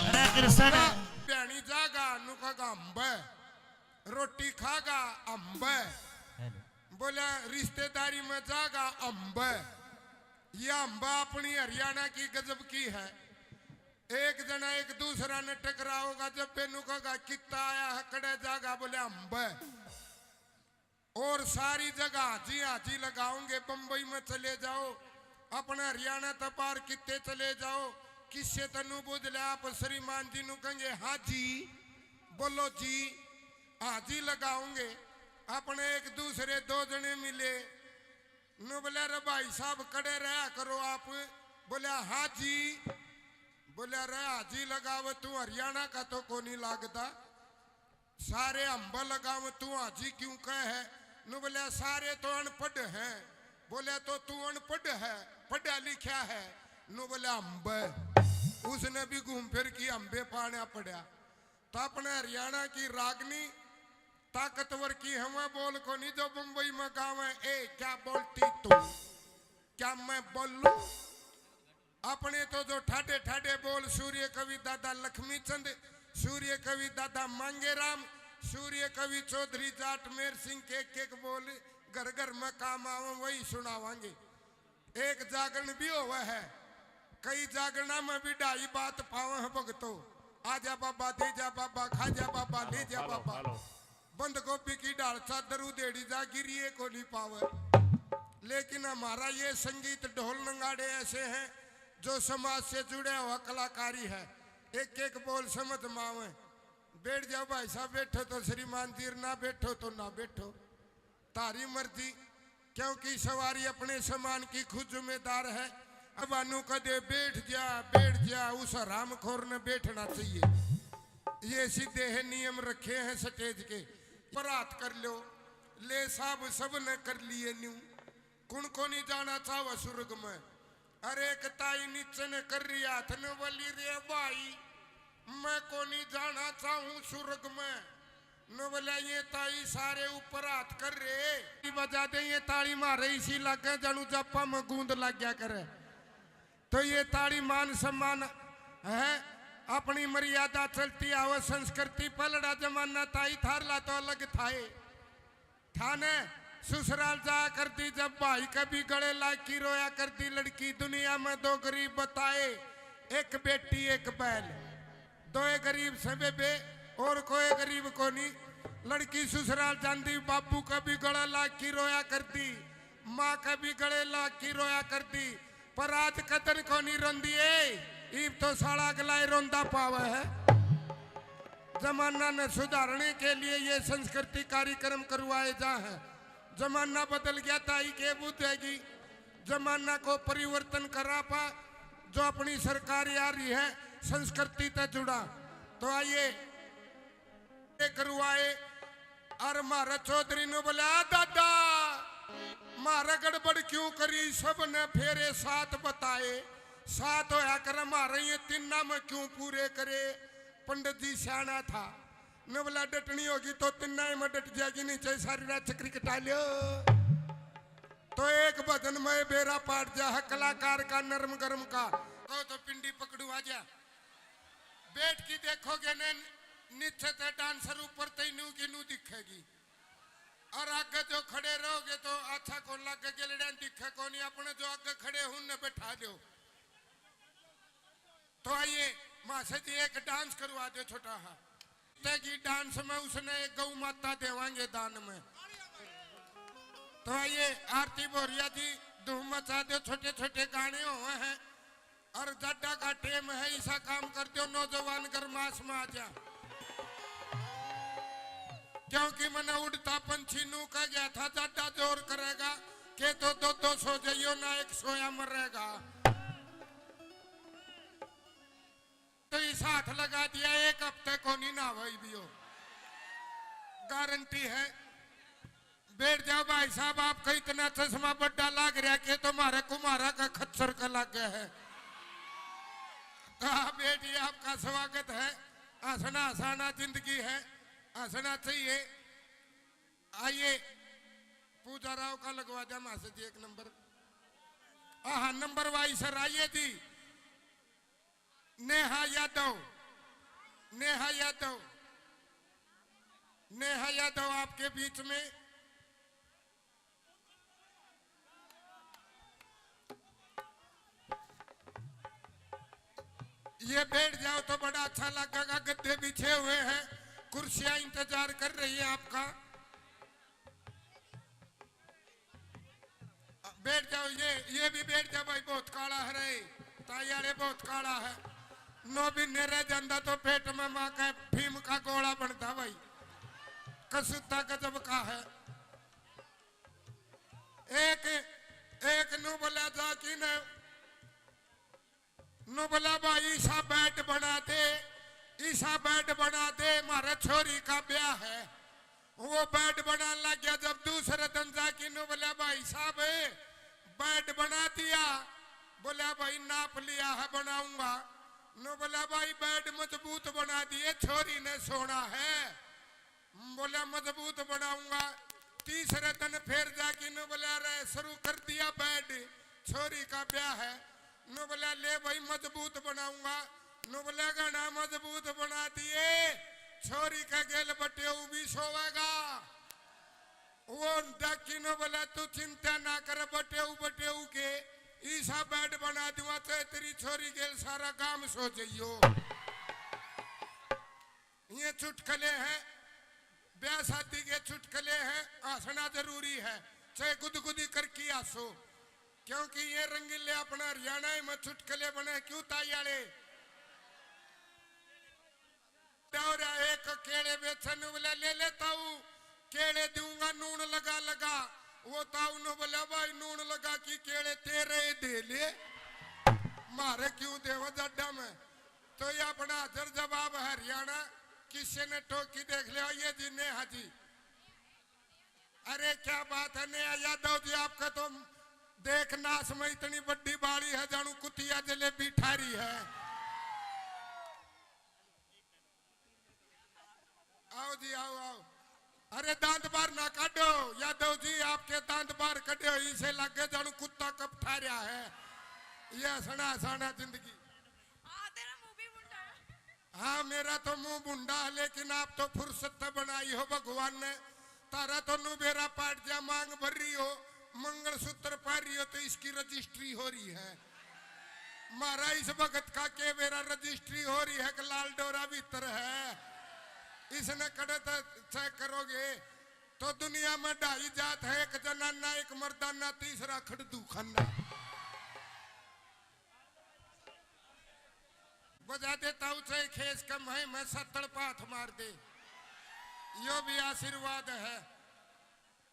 अरे कृष्ण। भैणी जागा, नुका गाम हेलो। बोला, रिश्तेदारी में जागा अम्ब। ये अम्ब अपनी हरियाणा की गजब की है। एक जना एक दूसरा ने टकराओगा, जब बेनू कहेगा, "कित्ता आया है, कड़े जागा?" बोले, "अम्ब।" और सारी जगह हाजी हाजी लगाओगे। बम्बई में चले जाओ, अपने हरियाणा तक पार कित्ते चले जाओ, किससे तनु बुझ ले, आप श्रीमान जी नु कहेंगे, "हाँ जी, बोलो जी।" हाजी लगाओगे। अपने एक दूसरे दो जने मिले, नु बोले, "अरे भाई साहब, कड़े रहा करो आप।" बोले, "हाँ जी।" बोले, "अरे हाजी लगावे तू हरियाणा का तो कोनी लागता, सारे अम्ब लगावे तू हाजी क्यों कहे है?" नु बोले, "सारे तो अनपढ़ हैं।" बोले, "तो तू अनपढ़ है, पढ़ा लिखा है?" नु बोले, "अम्ब।" उसने भी घूम फिर की अम्बे पाना पड़ा। तो अपने हरियाणा की रागनी ताकतवर की हवा बोल कोनी जो बम्बई में गावे, "ए, क्या बोलती तू? क्या मैं बोलूं?" अपने तो जो ठाडे ठाडे बोल सूर्य कवि दादा लक्ष्मी चंद, सूर्य कवि दादा मांगेराम, सूर्य कवि चौधरी जाट मेर सिंह के एक एक बोल घर घर में काम आवे, वही सुनावांगे। एक जागरण भी होवे है, कई जागरणा में भी ढाई बात पावे हैं भगतो। आजा बाबा, दे जा बाबा, खा जा बाबा, ले जा बाबा। बंद गोभी की ढाल चादर उधेड़ी जा, गिरिए को नहीं पावे। लेकिन हमारा ये संगीत ढोल नगाड़े ऐसे हैं जो समाज से जुड़े हुआ कलाकारी है। एक एक बोल समझ में आवे। बैठ जाओ भाई साहब, बैठो तो श्रीमान जी, ना बैठो तो ना बैठो, तारी मर्जी, क्योंकि सवारी अपने सामान की खुद जिम्मेदार है। अब अनु कदे बैठ जा, बैठ जा, उस हरामखोर ने बैठना चाहिए। ये सीधे है नियम रखे हैं स्टेज के। पर हाथ कर लो, ले साहब, सब ने कर लिए न्यू। कुण को नहीं जाना चाहवा स्वर्ग में? अरे एक ताई नीचे ने कर रही हाथ ने बोली, "रे भाई, मैं को नहीं जाना चाहूं स्वर्ग में।" नु बोला, "ये ताई सारे ऊपर हाथ कर रहे।" बजा दे ये ताली मारे, इसी लागे जानू जापा में गूंद लग गया करे। तो ये ताली मान सम्मान है, अपनी मर्यादा चलती आवे, संस्कृति पलड़ा जमाना ताई थारला तो अलग थाए। थाने ससुराल जाया करती जब भाई कभी गले लाग की रोया करती लड़की। दुनिया में दो गरीब बताए, एक बेटी एक बैल। दोए गरीब से बेबे, और कोई गरीब कोनी। लड़की ससुराल जांदी, बाबू का भी गला लाग की रोया करती, माँ का भी गले लाग की रोया करती। पर आज कदन कोनी रोंदी ए, इब तो साला अगला ही रोंदा पावे है। जमाना ने सुधारने के लिए ये संस्कृति कार्यक्रम करवाए जा हैं। जमाना बदल गया, ताई के बुझेगी। जमाना को परिवर्तन करा पा, जो अपनी सरकार आ रही है, संस्कृति तै जुड़ा। तो आइए, ये करवाए। और म्हारे चौधरी ने बोला, "आ दादा, म्हारे गड़बड़ क्यों करी? सब ने फेरे सात बताए, सात होया करे, म्हारे ये तिन्ना में क्यों पूरे करे?" पंडित जी सियाना था, ने बोला, "डटनी होगी तो तिन्ना ही में डट जाएगी, नहीं चाहे सारी रात चक्री कटा लियो।" तो एक भजन में बेरा पाट जा है कलाकार का, नरम गरम का। कहो तो पिंडी पकड़ू आ जा। बैठ के देखोगे ने, नीचे ते डांसर ऊपर ते नू की नू दिखेगी। और आगे जो खड़े रहोगे तो अच्छा कौन लागे, गेलड़ियां दिखे कोनी, अपने जो आगे खड़े हूं ने बैठा दो। तो आइए मासा जी, एक डांस करवा दो छोटा हा। तेगी डांस में उसने एक गौ माता देवांगे दान में। तो आइए आरती भोरिया जी, धूम मचा दो, छोटे छोटे गाने हुए हैं। और जाडा का टेम है, ऐसा काम कर दो नौजवान गरमास में आ जा। क्योंकि मैंने उड़ता पंछी नू कह गया था, जाडा जोर करेगा के तो दो दो सो जाइयो ना, एक सोया मरेगा। तो इस हाथ लगा दिया, एक हफ्ते को नहीं ना भाई भी हो, गारंटी है। बैठ जाओ भाई साहब, आपका इतना चश्मा बड्डा लाग रहा के तुम्हारे कुमारा का खच्चर का लाग गया है। हाँ बेटी, आपका स्वागत है। हंसना हंसाना जिंदगी है, हंसना चाहिए। आइए पूजा राव का लगवा दिया मासा जी एक नंबर। हाँ, नंबर वाइज सर आइए जी। नेहा यादव, नेहा यादव, नेहा यादव आपके बीच में। ये बैठ जाओ तो बड़ा अच्छा लगेगा। गद्दे बिछे हुए हैं, कुर्सियां इंतजार कर रही है आपका। बैठ जाओ, ये ये भी बैठ जाओ भाई। बहुत काला है रे, ताई आले, बहुत काला है। नौ महीने रह जांदा तो पेट में माँ का भीम का गोला बनता भाई। कसूता गजब का है। एक एक नू बोला जा कि न नू बोला, "भाई, ईसा बेड बना दे, ईसा बेड बना दे, म्हारे छोरी का ब्याह है।" वो बेड बनाने लग गया। जब दूसरे दिन जाके नू बोला, "भाई साहब, बेड बना दिया?" बोला, "भाई, नाप लिया है, बनाऊंगा।" नू बोला, "भाई, बेड मजबूत बना दिए, छोरी ने सोना है।" बोला, "मजबूत बनाऊंगा।" तीसरे दिन फिर जाके नू बोला, "रे, शुरू कर दिया बेड, छोरी का ब्याह है।" नू बोला, "ले भाई, मजबूत बनाऊंगा।" नू बोला, "घना मजबूत बना दिए, छोरी का गेल बटेऊ भी सोवेगा।" वो डाकी नू बोला, "तू चिंता ना कर, बटेऊ बटेऊ के ईसा बेड बना दूंगा, चाहे तेरी छोरी गेल सारा गांव सो जाइयो।" ये चुटकले हैं, ब्याह शादी के चुटकले हैं। हंसना जरूरी है, चाहे गुदगुदी करके हंसो, क्योंकि ये रंगीले अपना हरियाणा में चुटकले बने। क्यों ताई आले? दौरा एक केले बेचन वाला ले ले ताऊ, केले दूंगा नून लगा लगा। वो ताऊ ने बोला, "भाई, नून लगा की केले तेरे ही दे ले, म्हारे क्यों देवा जड्डा में।" तो ये अपना हाजिर जवाब हरियाणा, किसी ने टोकी देख लिया, ये जी नेहा जी। अरे क्या बात है नेहा यादव जी, आपका तो देख नाश में इतनी बड़ी बाड़ी है, जानू कुतिया जलेबी ठारी है। आओ जी, आओ, आओ। अरे दांत बाहर ना काटो यादव जी, आपके दांत बाहर कटे हो, इसे लगे जानू कुत्ता कब ठा रहा है। ये हंसना हंसाना जिंदगी। हाँ, तेरा मुंह भी भुंडा है। हाँ, मेरा तो मुंह भुंडा है, लेकिन आप तो फुर्सत तो बनाई हो भगवान ने। तारा तो नू बेरा पाट जा, मांग भर रही हो, मंगलसूत्र पहन रही हो, तो इसकी रजिस्ट्री हो रही है। म्हारा इस वक्त का के बेरा रजिस्ट्री हो रही है कि लाल डोरा भीतर है, इसने कड़े तो चेक करोगे। तो दुनिया में ढाई जात है, एक जनाना, एक मर्दाना, तीसरा खड़दू खाना। बजा दे ताऊ चाहे खेस कम है, मैं सत्तड़ पाथ मार दे, यो भी आशीर्वाद है।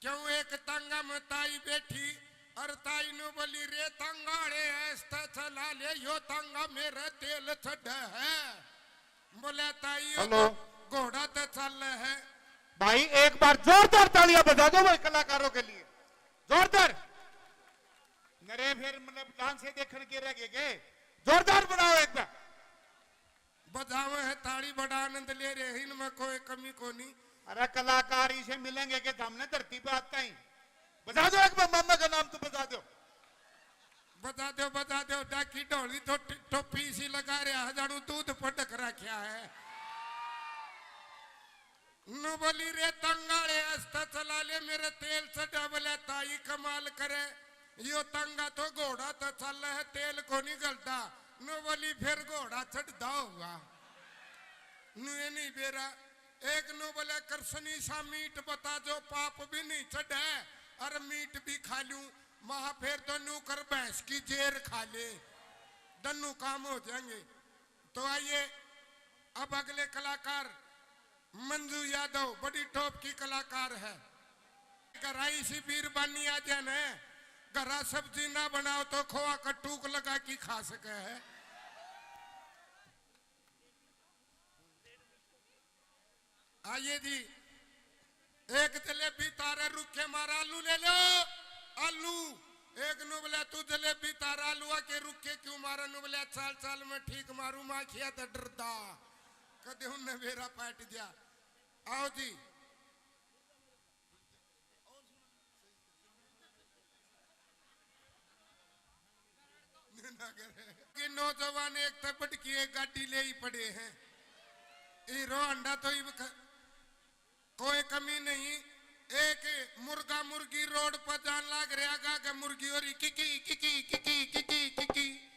क्यों एक तांगा में ताई बैठी और ताई नू बोली, "रे तांगा आले, ऐसता चला ले, यो तांगा मेरा तेल चढ़ा है।" बोले, "ताई, यो हेलो। तो घोड़ा तो चल है।" भाई, एक बार जोरदार तालियां बजा दो भाई कलाकारों के लिए, जोरदार। नरे फिर मतलब डांस से देखण के रह गए के? जोरदार बनाओ एक बार। बजावे है ताली, बड़ा आनंद ले रहे हैं, इनमें कोई कमी कोनी। अरे कलाकार इसे मिलेंगे कि हमने धरती पे आता ही। बजा दो एक बार, मामा का नाम तो बजा दो। बजा दो, बजा दो, डाकी ढोली तो ट-, टोपी इसी लगा रहा है, जानू दूध पटक रखा है। नू बोली, "रे तंगाले, अस्ता चला ले, मेरे तेल चढ़ा।" बोले, "ताई कमाल करे, यो तंगा तो घोड़ा तो चल है, तेल को नहीं गलता।" नू बोली, "फिर घोड़ा चढ़दा होगा।" नू ये नहीं बेरा। एक नू बोले, "कृष्ण सा मीट बता जो पाप भी नहीं चढ़े और मीट भी खा लूं।" महा फिर तो नू कर भैंस की जेर खा ले, दन्नू काम हो जाएंगे। तो आइए अब अगले कलाकार मंजू यादव, बड़ी टॉप की कलाकार है। घरा इसी बीरबानी आ जाए न, घरा सब्जी ना बनाओ तो खोआ का टूक लगा के खा सके है। आइए जी, एक जलेबी तारे रुक्के मार, आलू ले लो, आलू। एक नू बोला, "तू जलेबी तार आलूआ के रुक्के क्यों मारे?" नू बोला, "चाल चाल मैं ठीक मारू, माखिया तो डरदा।" कदे उनने बेरा पाट दिया। आओ जी। ना करे। कि नौजवान एक तै बढ़ के एक गाड़ी ले ही पड़े हैं। हीरो होंडा तो इब ख-, कोई कमी नहीं। एक मुर्गा मुर्गी रोड पर जान लाग रहा, आगे मुर्गी हो रही किकी किकी किकी किकी किकी।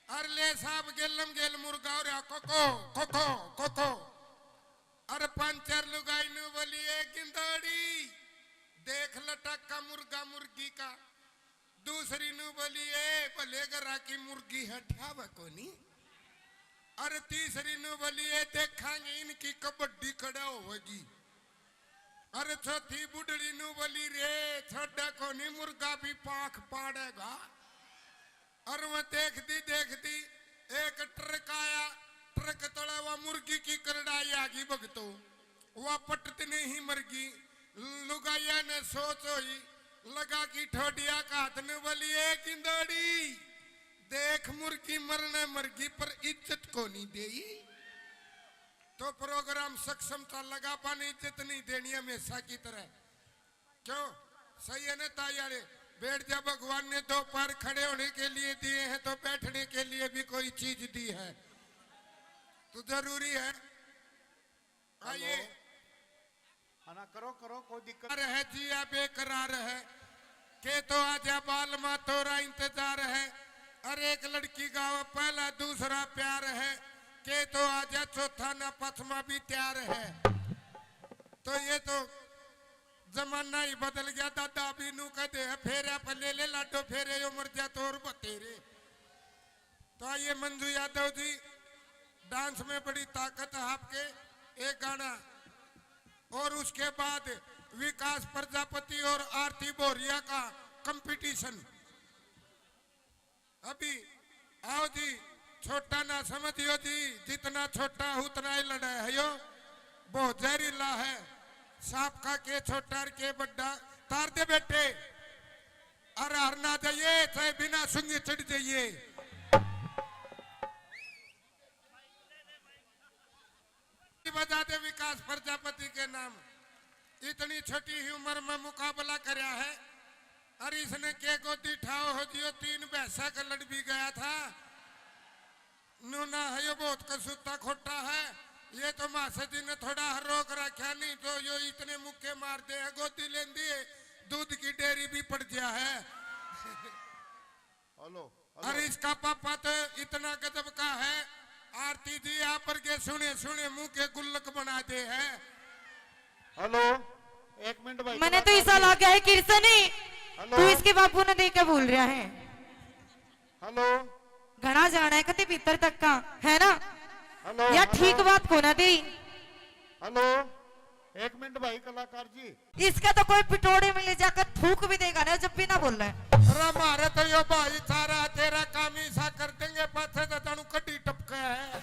और ले साहब गेलम गेल मुर्गा हो रहा, कोको, कोको, कोको। अरे पंचर लुगाई नू बोली, "ए गिंदोड़ी, देख लटक्का मुर्गा मुर्गी का।" दूसरी नू बोली, "ए भले घरा की मुर्गी है, ठावे कोनी।" अरे तीसरी नू बोली, "ए देखांगे इनकी कबड्डी कड़ा होगी।" अरे चौथी बुढ़ड़ी नू बोली, "रे छोड़ा कोनी, मुर्गा भी पाख पाड़ेगा।" अरे वो देखती देखती एक ट्रक आया, ट्रक तले वा मुर्गी की करड़ाई आ गई भगतो, वा पटत नहीं मरगी। लुगाइया ने सोच होई, लगा की ठोडिया का हाथ ने बोली, "ए गिंदोड़ी, देख मुर्गी मरने मरगी पर इज्जत कोनी देई।" तो प्रोग्राम सक्षम चलेगा, अपन इज्जत नहीं देनी हमेशा की तरह। क्यों? सही है ना ताई वाले? बैठ जा, भगवान ने दो पैर खड़े होने के लिए दिए हैं तो बैठने के लिए भी कोई चीज दी है, तो जरूरी है। आइए। हेलो। हाँ ना, करो, करो, कोई दिक्कत। रहे जिया बेकरार है, के तो आजा बालमा तोरा इंतजार है। अरे एक लड़की गावे पहला दूसरा प्यार है, के तो आजा चौथा ना पचमा भी तैयार है। तो ये तो जमाना ही बदल गया दादा, अभी नू कह दे, "फेरे पे ले ले लाडो फेरे, यो मर जा तो और बतेरे।" तो आइए मंजू यादव जी, डांस में बड़ी ताकत है आपके, एक गाना, और उसके बाद विकास प्रजापति और आरती भोरिया का कंपटीशन। अभी आओ जी, छोटा ना समझियो जी, जितना छोटा उतना ही लड़ा है यो। बहुत जहरीला है, सांप का के छोटा और के बड्डा। तार दे बेटे, अरे हर ना जाइए, चाहे बिना सुंगे चढ़ जाइए। बजा दे विकास प्रजापति के नाम। इतनी छोटी ही उम्र में मुकाबला करया है। अरे इसने के गोदी ठाओ हो जियो, तीन भैंसा का लड़ भी गया था। नूना है यो बहुत कसूता खोटा है। ये तो मासा जी ने थोड़ा रोक रखा, नहीं तो यो इतने मुक्के मार दे है, गोदी लेंदी है, दूध की डेयरी भी पड़ गया है। Hello, hello. अरे इसका पापा तो इतना गजब का है, आरती जी आप पर के सुने सुने मुंह के गुल्लक बना दे है। हेलो, एक मिनट भाई, मैंने तो कलाकार ऐसा जी। लगा है किरसनी, हेलो। तू इसके बापू ने देख के बोल रहा है। हेलो। घना जाना है कति भीतर तक का, है ना? हेलो, या हेलो। ठीक बात को ना दी। हेलो, एक मिनट भाई कलाकार जी। इसका तो कोई पिटोड़े में ले जाकर थूक भी देगा ना, जब भी ना बोले। अरे मारे तो यो भाई सारा तेरा काम ही सा कर देंगे, पाछे तो जानू कड्डी टपका है।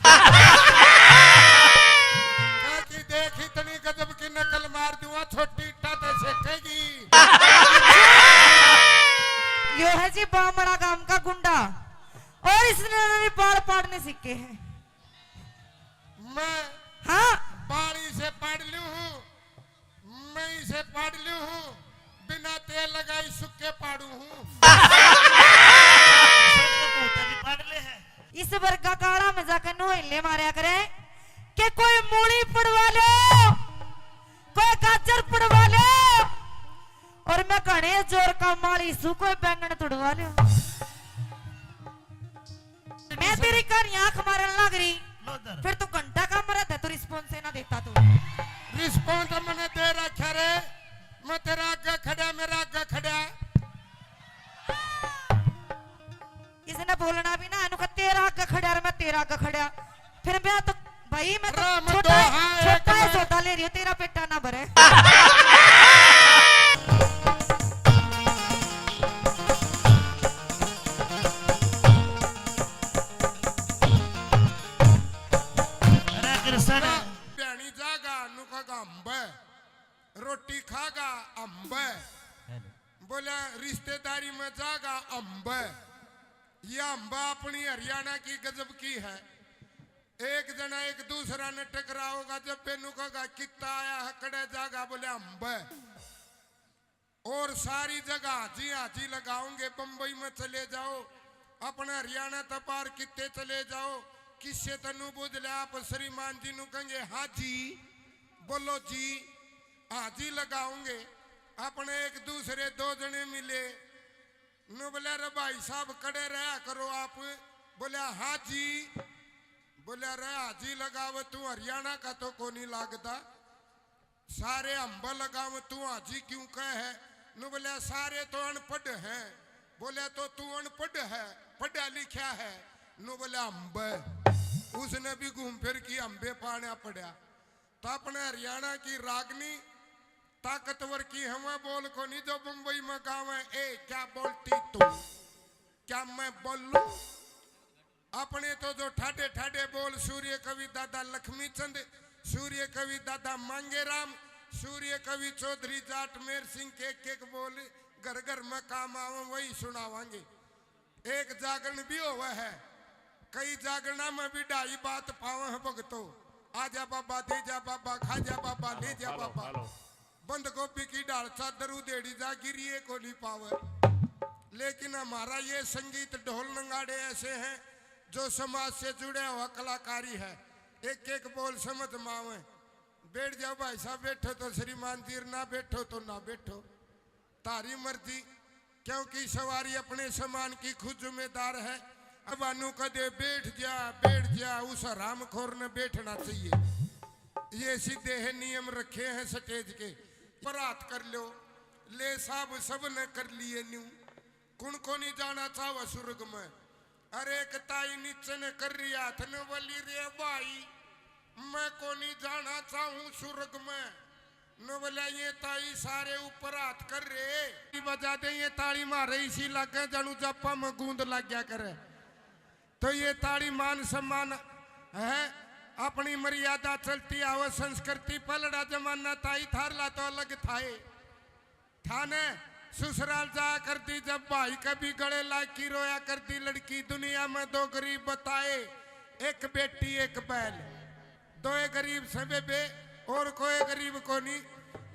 कह की देख इतनी गजब की नकल मार दूंगा, छोटी इट्टा तो सेकेगी। यो है जी बामड़ा गांव का गुंडा, और इसने बाल पाड़ने सीखे हैं। मैं हाँ। बाल इसे पाड़ लूं हूँ, मैं इसे पाड़ लूं हूँ, बिना तेल लगाई सुक्के पाड़ू हूँ। भी पाड़ ले है। इस वर्गा काला में जाकर नोहले मारया करे कि कोई मूली पड़वा लो, कोई गाजर पड़वा लो, और मैं घने जोर का माली सू, कोई बैंगन तुड़वा लो। मैं तेरी कहानी आंख मारन लग रही, लो इधर। फिर तू घंटा का मरद है, तू रिस्पॉन्स ही ना देता तू। रिस्पॉन्स मैंने दे रखा रे, मैं तेरा आगे खड़ा, मेरा आगे खड़ा। इसने बोलना भी ना, इनको तेरा आगे खड़ा और मैं तेरा आगे खड़ा। फिर मैं तो, भाई, मैं तो राम छोटा है, दोहा एक छोटा है, में। सौदा ले रही हूँ, तेरा पेटा ना भरे। अरे कृष्ण। भ्याणी जागा, नुका का अम्ब। रोटी खागा, अम्ब। हेलो। बोला, रिश्तेदारी में जागा, अम्ब। या अम्बा अपनी हरियाणा की गजब की है। एक जना एक दूसरा ने टकराओगा, जब बेनू कहेगा, "कित्ता आया है, कड़े जागा?" बोले, "अम्ब।" और सारी जगह हाजी हाजी लगाओगे। बम्बई में चले जाओ, अपने हरियाणा तक पार कित्ते चले जाओ, किस्से तनु बुझ ले, आप श्रीमान जी नु कहेंगे, "हाँ जी, बोलो जी।" हाजी लगाओगे। अपने एक दूसरे दो जने मिले, नु बोले, "अरे भाई साहब, कड़े रहा करो आप, बोल्या, "हाँ जी।" बोल्या, "रे हाजी लगावे, तू हरियाणा का तो कोनी लागदा, सारे हम्ब लगावे, तू हाजी क्यों कहे है?" नु बोल्या, "सारे तो अनपढ़ हैं।" बोल्या, "तो तू अनपढ़ है, पढ़ा लिखा है?" नु बोल्या, "हम्ब।" उसने भी घूम फिर की हम्बे पाना पड़ा। तो अपने हरियाणा की रागनी ताकतवर की हवा बोल कोनी जो बम्बई में गावे, "ए, क्या बोलती तू? क्या मैं बोलूं?" अपने तो जो ठाडे ठाडे बोल सूर्य कवि दादा लक्ष्मी चंद, सूर्य कवि दादा मांगेराम, सूर्य कवि चौधरी जाट मेर सिंह के एक एक बोल घर घर में काम आवे, वही सुनावांगे। एक जागरण भी होवे है, कई जागरणा में भी ढाई बात पावे हैं भगतो। आजा बाबा, दे जा बाबा, खा जा बाबा, ले जा बाबा। बंद गोभी की ढाल चादर उधेड़ी जा, गिरिए को नहीं पावे। लेकिन हमारा ये संगीत ढोल नगाड़े ऐसे हैं जो समाज से जुड़े हुआ कलाकारी है। एक एक बोल समझ में आवे। बैठ जाओ भाई साहब, बैठो तो श्रीमान जी, ना बैठो तो ना बैठो, तारी मर्जी। क्योंकि सवारी अपने सामान की खुद जिम्मेदार है। अब अनु कदे बैठ जा, बैठ जा, उस हरामखोर ने बैठना चाहिए। ये सीधे है नियम रखे हैं स्टेज के। पर हाथ कर लो, ले साहब सब ने कर लिए न्यू। कुण को नहीं जाना चाहवा स्वर्ग में? अरे एक ताई नीचे ने कर रही हाथ ने बोली, "रे भाई, मैं को नहीं जाना चाहूं स्वर्ग में।" नो बोला, "ये ताई सारे ऊपर हाथ कर रहे।" बजा दे ये ताली मारे, इसी लागे जानू जापा में गूंद लग गया करे। तो ये ताली मान सम्मान है, अपनी मर्यादा चलती आवे, संस्कृति पलड़ा जमाना ताई थारला तो अलग थाए। थाने ससुराल जाया करती जब भाई के भी गले लाग की रोया करती लड़की, दुनिया में दो गरीब बताए, एक बेटी एक बैल। दोए गरीब से बेबे, और कोई गरीब कोनी।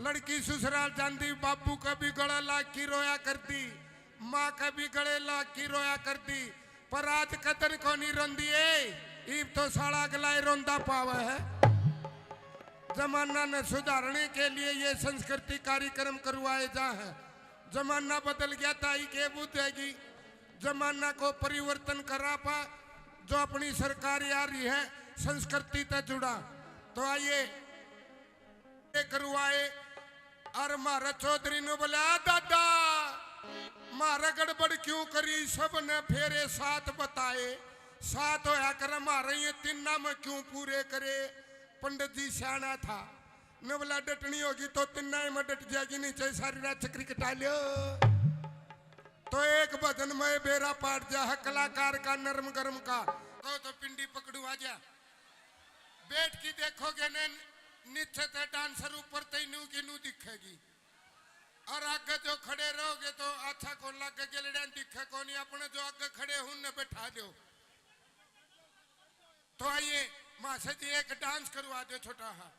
लड़की ससुराल जांदी, बाबू का भी गला लाग की रोया करती, माँ का भी गले लाग की रोया करती, पर आज कदर कोनी रोंदी ए। इब तो साला अगला ही रोंदा पावे है। जमाना ने सुधारने के लिए ये संस्कृति कार्यक्रम करवाए जा हैं। जमाना बदल गया, ताई के बुझेगी। जमाना को परिवर्तन करा पा, जो अपनी सरकार आ रही है, संस्कृति तै जुड़ा। तो आइए, ये करवाए। और म्हारा चौधरी ने बोला, "आ दादा, म्हारा गड़बड़ क्यों करी?" सब ने फेरे सात बताए। सात होया करे, म्हारे ये तीना में क्यों पूरे करे? पंडित जी सियाना था। ने बोला, "डटनी होगी तो तीना ही में डट जाएगी, नीचे सारी रात चक्री कटा लियो।" तो एक भजन में बेरा पाट जा है कलाकार का नरम गरम का। कहो तो पिंडी पकड़ू आ जा। बैठ की देखोगे ने, नीचे ते डांसर, ऊपर ते नू की नू दिखेगी। और आगे जो खड़े रहोगे तो अच्छा कौन लागे, गेलड़िया दिखे कोनी। अपने जो आगे खड़े हूं ने बैठा दो। तो आइए मास्टर जी, एक डांस करवा दो छोटा हा।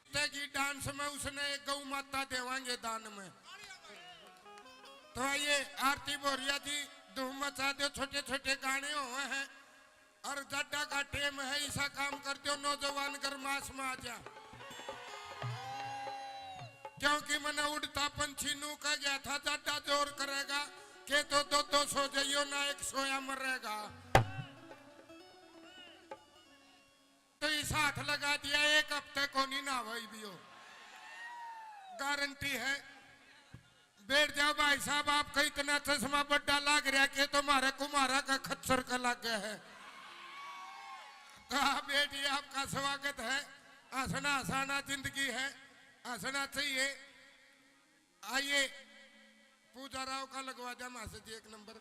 तेगी डांस में उसने एक गौ माता देवांगे दान में। तो आइए आरती भोरिया जी, धूम मचा दो, छोटे छोटे गाने हुए हैं। और जाडा का टेम है, ऐसा काम कर दो नौजवान गरमास में आ जा। क्योंकि मैंने उड़ता पंछी नू कह गया था, जाडा जोर करेगा के तो दो दो सो जाइयो ना, एक सोया मरेगा। तो इस हाथ लगा दिया, एक हफ्ते को नहीं ना भाई भी हो, गारंटी है। बैठ जाओ भाई साहब, आपका इतना चश्मा बड्डा लाग रहा के तो म्हारे कुम्हारा का खच्चर का लाग गया है। तो आप बैठिए, आपका स्वागत है। हंसना हंसाना जिंदगी है, हंसना चाहिए। आइए, पूजा राव का लगवा दिया मास्टर जी एक नंबर।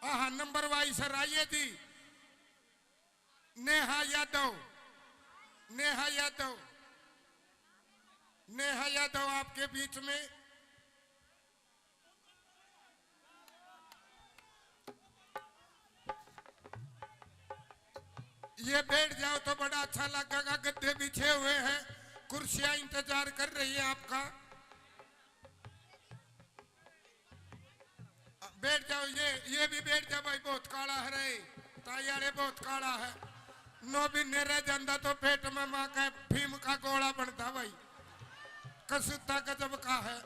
हाँ, नंबर वाइज सर, आइए जी। नेहा यादव, नेहा यादव, नेहा यादव आपके बीच में। ये बैठ जाओ तो बड़ा अच्छा लगेगा। गद्दे बिछे हुए हैं, कुर्सियां इंतजार कर रही है आपका। बैठ जाओ, ये, ये भी बैठ जा भाई, बहुत काला है रे, ताई आले बहुत काला है। नौ महीने रह जांदा तो पेट में माँ का भीम का गोला बनता भाई, कसूता गजब का है।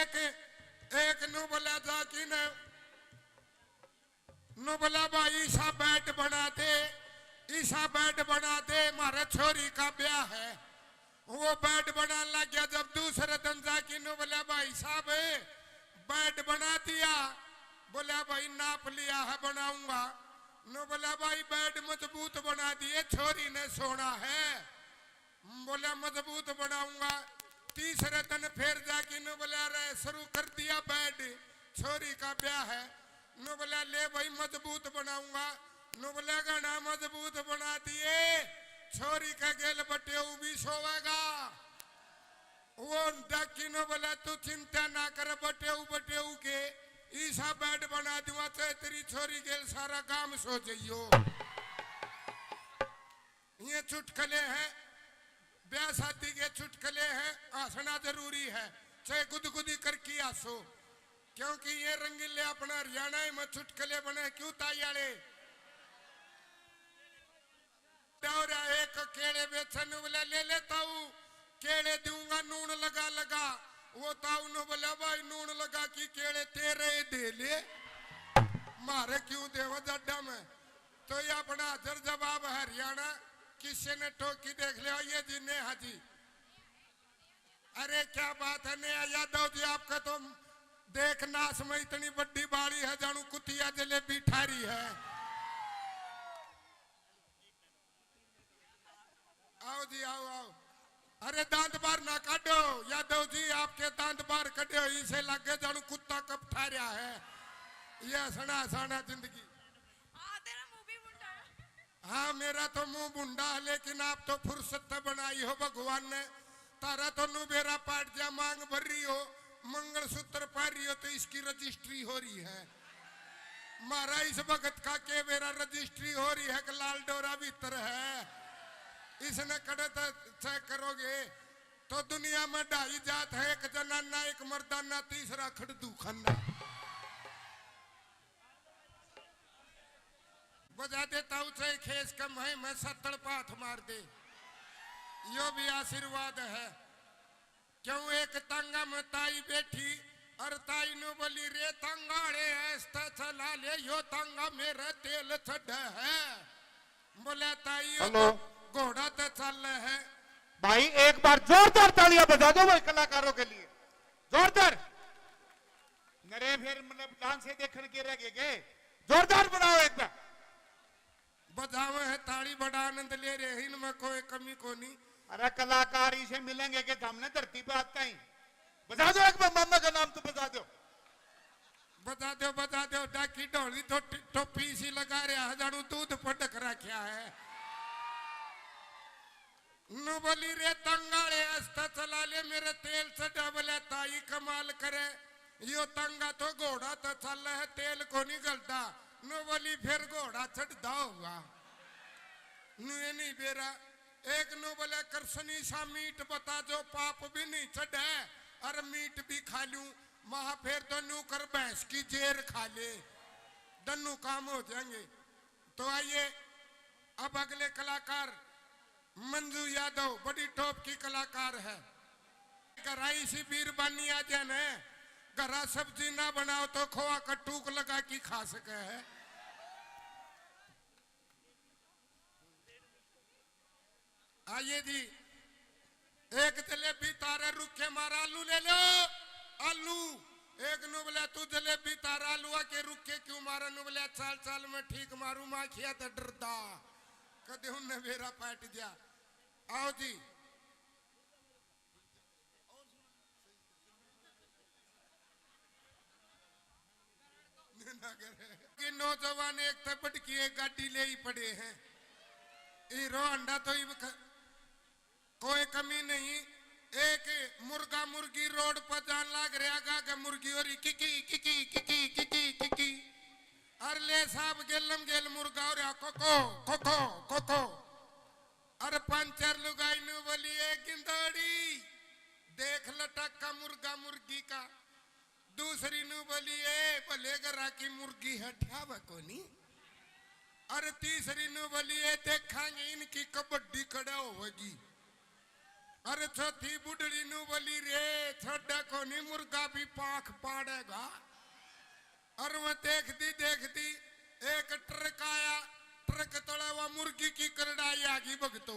एक, एक नू बोला जा कि न नु बोला, "भाई, ईसा बेड बना दे, ईसा बेड बना दे, म्हारे छोरी का ब्याह है।" वो बेड बनाने लग गया। जब दूसरे दिन जाके नु बोला, "भाई साहब, बेड बना दिया?" बोला, "भाई, नाप लिया है, बनाऊंगा।" नु बोला, "भाई, बेड मजबूत बना दिए, छोरी ने सोना है।" बोला, "मजबूत बनाऊंगा।" तीसरे दिन फिर जाके नु बोला, "अरे, शुरू कर दिया बेड, छोरी का ब्याह है।" नु बोला, "ले भाई, मजबूत बनाऊंगा।" नु बोला, "घना मजबूत बना दिए, छोरी का गेल बटेऊ भी सोवेगा।" वो डाकी नु बोला, "तू चिंता ना कर, बटेऊ बटेऊ के ईसा बेड बना दूंगा, चाहे तेरी छोरी गेल सारा गांव सो जाइयो।" ये चुटकले हैं, ब्याह शादी के चुटकले हैं, हंसना जरूरी है, चाहे गुदगुदी करके हंसो, क्योंकि ये रंगीले अपना हरियाणा में चुटकले बने। क्यों ताई आले? डौरा एक केले बेचन वाला ले ले ताऊ, केले दूंगा नून लगा लगा। वो ताऊ नु बोला, "भाई, नून लगा की केले तेरे ही दे ले, मारे क्यों देवा जड्डा में।" तो ये अपना हाजिर जवाब हरियाणा, किसी ने टोकी देख लिया, ये जी नेहा जी। अरे क्या बात है नेहा यादव जी, आपका तो देख नाश में इतनी बड्डी बाड़ी है, जानू कुतिया जलेबी ठारी है। आओ जी, आओ, आओ। अरे दांत बाहर ना काटो यादव जी, आपके दांत बाहर कटे हो, इसे लगे जानू कुत्ता कब ठा रहा है। ये हंसना हंसाना जिंदगी। हाँ, तेरा मुंह भी भुंडा है। हाँ, मेरा तो मुंह भुंडा है, लेकिन आप तो फुर्सत तो बनाई हो भगवान ने। तारा तो नु बेरा पाट जा, मांग भर रही हो, मंगलसूत्र पहन रही हो, तो इसकी रजिस्ट्री हो रही है। मारा इस वक्त का के बेरा रजिस्ट्री हो रही है कि लाल डोरा भीतर है, इसने कड़े तो चेक करोगे। तो दुनिया में ढाई जात है, एक जनाना, एक मर्दाना, तीसरा खड़दू खाना। बजा देता हूँ चाहे खेस कम है, मैं सत्तड़ पाथ मार दे, यो भी आशीर्वाद है। क्यों एक तांगा में ताई बैठी और ताई नु बोली, "रे तांगा आले, ऐसता चला ले, यो तांगा मेरा तेल चढ़ा है।" बोले, "ताई, यो हेलो। तो घोड़ा तो चल है।" भाई, एक बार जोरदार तालियां बजा दो भाई कलाकारों के लिए, जोरदार। नरे फिर मतलब डांस से देखण के रह गए के? जोरदार बनाओ एक बार। बजावे है ताली, बड़ा आनंद ले रहे हैं, इनमें कोई कमी कोनी। अरे कलाकार इसे मिलेंगे के सामने धरती पे आता ही। बजा दो एक बार, मामा का नाम तो बजा दो। बजा दो, बजा दो, डाकी ढोली तो टि-, टोपी सी लगा रहा है, जानू दूध पटक रखा है। नु बोली, "रे तंगाले, आस्ता चला ले, मेरे तेल चढ़ा।" बोले, "ताई कमाल करे, यो तंगा तो घोड़ा तो चल है, तेल को नहीं गलता।" नु बोली, "फिर घोड़ा चढ़दा होगा।" नु ये नहीं बेरा। एक नु बोले, "कृष्णी सा मीठ बता, जो पाप भी नहीं चढ़े और मीठ भी खा लूं।" महा, "फिर तो न्यू कर, भैंस की जेर खा ले, दन्नू काम हो जाएंगे।" तो आइए, अब अगले कलाकार मंजू यादव, बड़ी टॉप की कलाकार है। घरा इसी बीरबानी आ जाए न, घरा सब्जी ना बनाओ तो खोआ का टूक लगा के खा सके है। आइए जी, एक जलेबी तारे रुखे मारा, आलू ले लो, आलू। एक नु बोला, "तू जलेबी तारा आलू आके रुखे क्यों मारा?" नु बोला, "चाल चाल मैं ठीक मारू, माखिया तो डरदा, कदे उनने बेरा पाट दिया।" आओ जी। कि नौजवान एक तो बटकी एक गाड़ी ले ही पड़े हैं। हीरो होंडा तो इब ख-, कोई कमी नहीं। एक मुर्गा मुर्गी रोड पर जान लाग रहा गा के मुर्गी हो रही किकी किकी किकी किकी किकी। अर ले साहब गेलम गेल मुर्गा हो रहा कोको कोको कोको। अर पंचर लुगाई नु बोली, "ए गिंदड़ी, देख लटक्का मुर्गा मुर्गी का।" दूसरी नु बोली, "ए भले घरा की मुर्गी है, ठ्यावे कोनी।" अरे तीसरी नु बोली, "ए देखांगे इनकी कबड्डी कड़ा होगी।" अरे चौथी बुढ़ड़ी नु बोली, "रे छोड़ा कोनी, मुर्गा भी पाख पाड़ेगा।" अरे वो देखती देखती एक ट्रक आया, ट्रक तले वा मुर्गी की करड़ाई आ गई भगतो,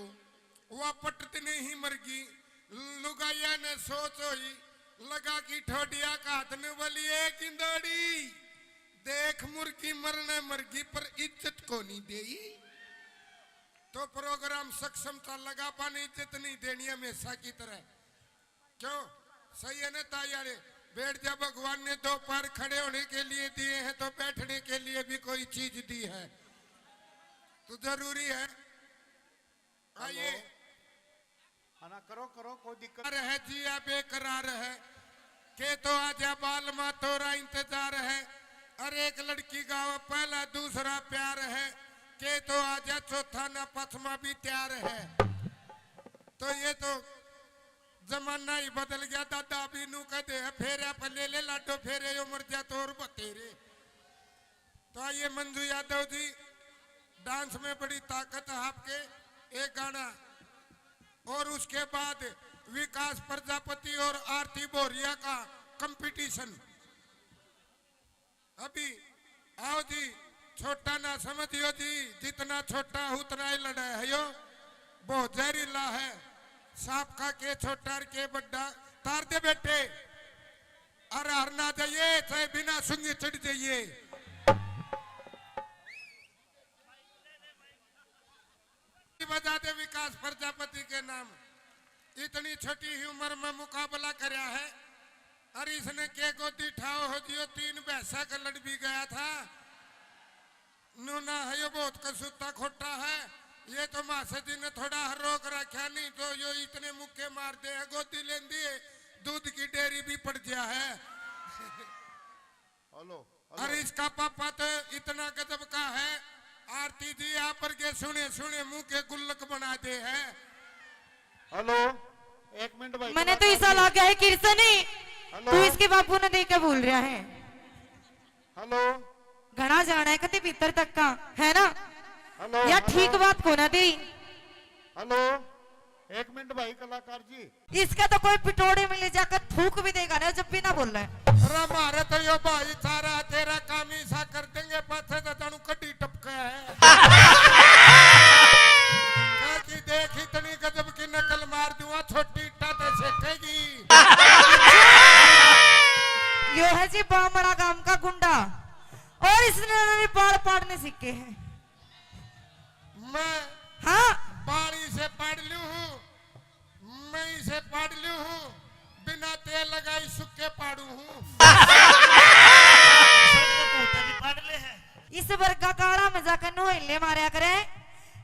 वा पटत नहीं मरगी। लुगाइया ने सोच होई, लगा की ठोडिया का हाथ ने बोली, "ए गिंदोड़ी, देख मुर्गी मरने मरगी पर इज्जत को नहीं देई।" तो प्रोग्राम सक्षम था, लगा पाने इज्जत नहीं देनी हमेशा की तरह। क्यों? सही है ना ताई वाले? बैठ जा, भगवान ने दो पैर खड़े होने के लिए दिए हैं तो बैठने के लिए भी कोई चीज दी है, तो जरूरी है। आइए। हेलो। हाँ ना, करो, करो, कोई दिक्कत। रह जिया बेकरार है, के तो आजा बालमा तोरा इंतजार है। अरे एक लड़की गावे पहला दूसरा प्यार है, के तो आजा चौथा ना पचमा भी तैयार है। तो ये तो जमाना ही बदल गया दादा, अभी नू कह दे फेरे पर ले ले लाडो फेरे, यो मर जा तो और बतेरे। तो आइए मंजू यादव जी, डांस में बड़ी ताकत है आपके, एक गाना और उसके बाद विकास प्रजापति और आरती भोरिया का कंपटीशन। अभी आओ जी, छोटा ना समझियो जी, जितना छोटा उतना ही लड़ा है यो, बहुत जहरीला है। सांप का के छोटा और के बड्डा, तार दे बेटे। अरे हर ना जाइए, चाहे बिना सुंगे चढ़ जाइए। बजा दे विकास प्रजापति के नाम। इतनी छोटी ही उम्र में मुकाबला करया है। अरे इसने के गोदी ठाओ हो जियो, तीन भैंसा का लड़ भी गया था। नूना है यो बहुत कसूता खोटा है। ये तो मासे जी ने थोड़ा हर रोक रखा, नहीं तो यो इतने मुक्के मार दे है, गोदी लेंदी है, दूध की डेयरी भी पड़ गया है। Hello, hello. अरे इसका पापा तो इतना गजब का है, आरती जी आप पर के सुने सुने मुंह के गुल्लक बना दे है। हेलो, एक मिनट भाई, मैंने तो कलाकार ऐसा जी। लगा है किरसनी, हेलो। तू इसके बापू ने देख के बोल रहा है। हेलो। घना जाना है कति भीतर तक का, है ना? हेलो, या हेलो। ठीक बात को ना दी। हेलो, एक मिनट भाई कलाकार जी। इसका तो कोई पिटोड़े में ले जाकर थूक भी देगा ना, जब भी ना बोल रहा है। अरे मारे तो यो भाई सारा तेरा काम ही सा कर देंगे, पाछे तो जानू कड्डी टपका है। कहा कि देख इतनी गजब की नकल मार दूंगा, छोटी इट्टा ते सेकेगी। यो है जी बामड़ा गांव का गुंडा, और इसने भी बाल पाड़ने सीखे हैं। मैं हाँ। बाल इसे पाड़ लूं हूँ, मैं इसे पाड़ लूं हूँ, बिना तेल लगाई सुक्के पाड़ू हूँ। इस वर्गा काला में जाकर नोहले मारया करे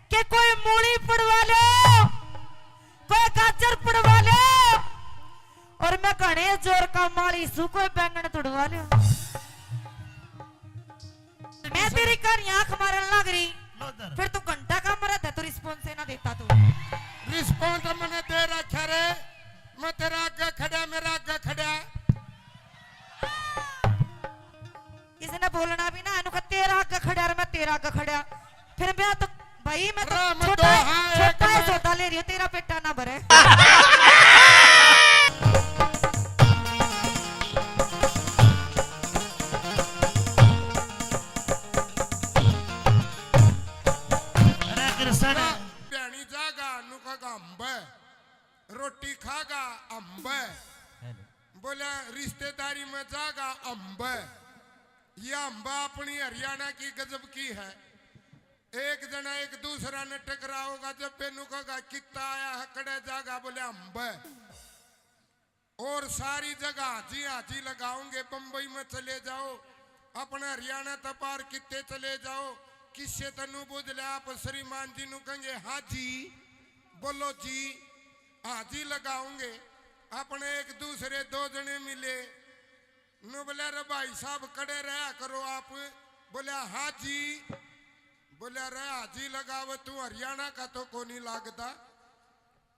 कि कोई मूली पड़वा लो, कोई गाजर पड़वा लो, और मैं घने जोर का माली सू, कोई बैंगन तुड़वा लो। मैं तेरी कहानी आंख मारन लग रही, लो इधर। फिर तू घंटा का मरा था, तू रिस्पॉन्स ही ना देता तू। रिस्पॉन्स मैंने दे रखा रे, मैं तेरा आगे खड़ा, मेरा आगे खड़ा। इसने बोलना भी ना, इनको तेरा आगे खड़ा और मैं तेरा आगे खड़ा। फिर मैं तो, भाई, मैं तो राम छोटा, दो हाँ, एक छोटा है, में। सौदा ले रही हूँ, तेरा पेटा ना भरे। अरे कृष्ण। भ्याणी जागा, नुका का अम्ब। रोटी खागा, अम्ब। हेलो। बोला, रिश्तेदारी में जागा, अम्ब। ये अम्ब अपनी हरियाणा की गजब की है। एक जना एक दूसरा ने टकराओगा, जब बेनू कहेगा, "कित्ता आया है, कड़े जागा?" बोले, "अम्ब।" और सारी जगह हाजी हाजी लगाओगे। बम्बई में चले जाओ, अपने हरियाणा तक पार कित्ते चले जाओ, किससे तनु बुझ ले, आप श्रीमान जी नु कहेंगे, "हाँ जी, बोलो जी।" हाजी लगाओगे। अपने एक दूसरे दो जने मिले, नु बोले, "अरे भाई साहब, कड़े रहा करो आप।" बोले, "हाँ जी।" बोले, "अरे हाजी लगावे, तू हरियाणा का तो कोनी लागदा,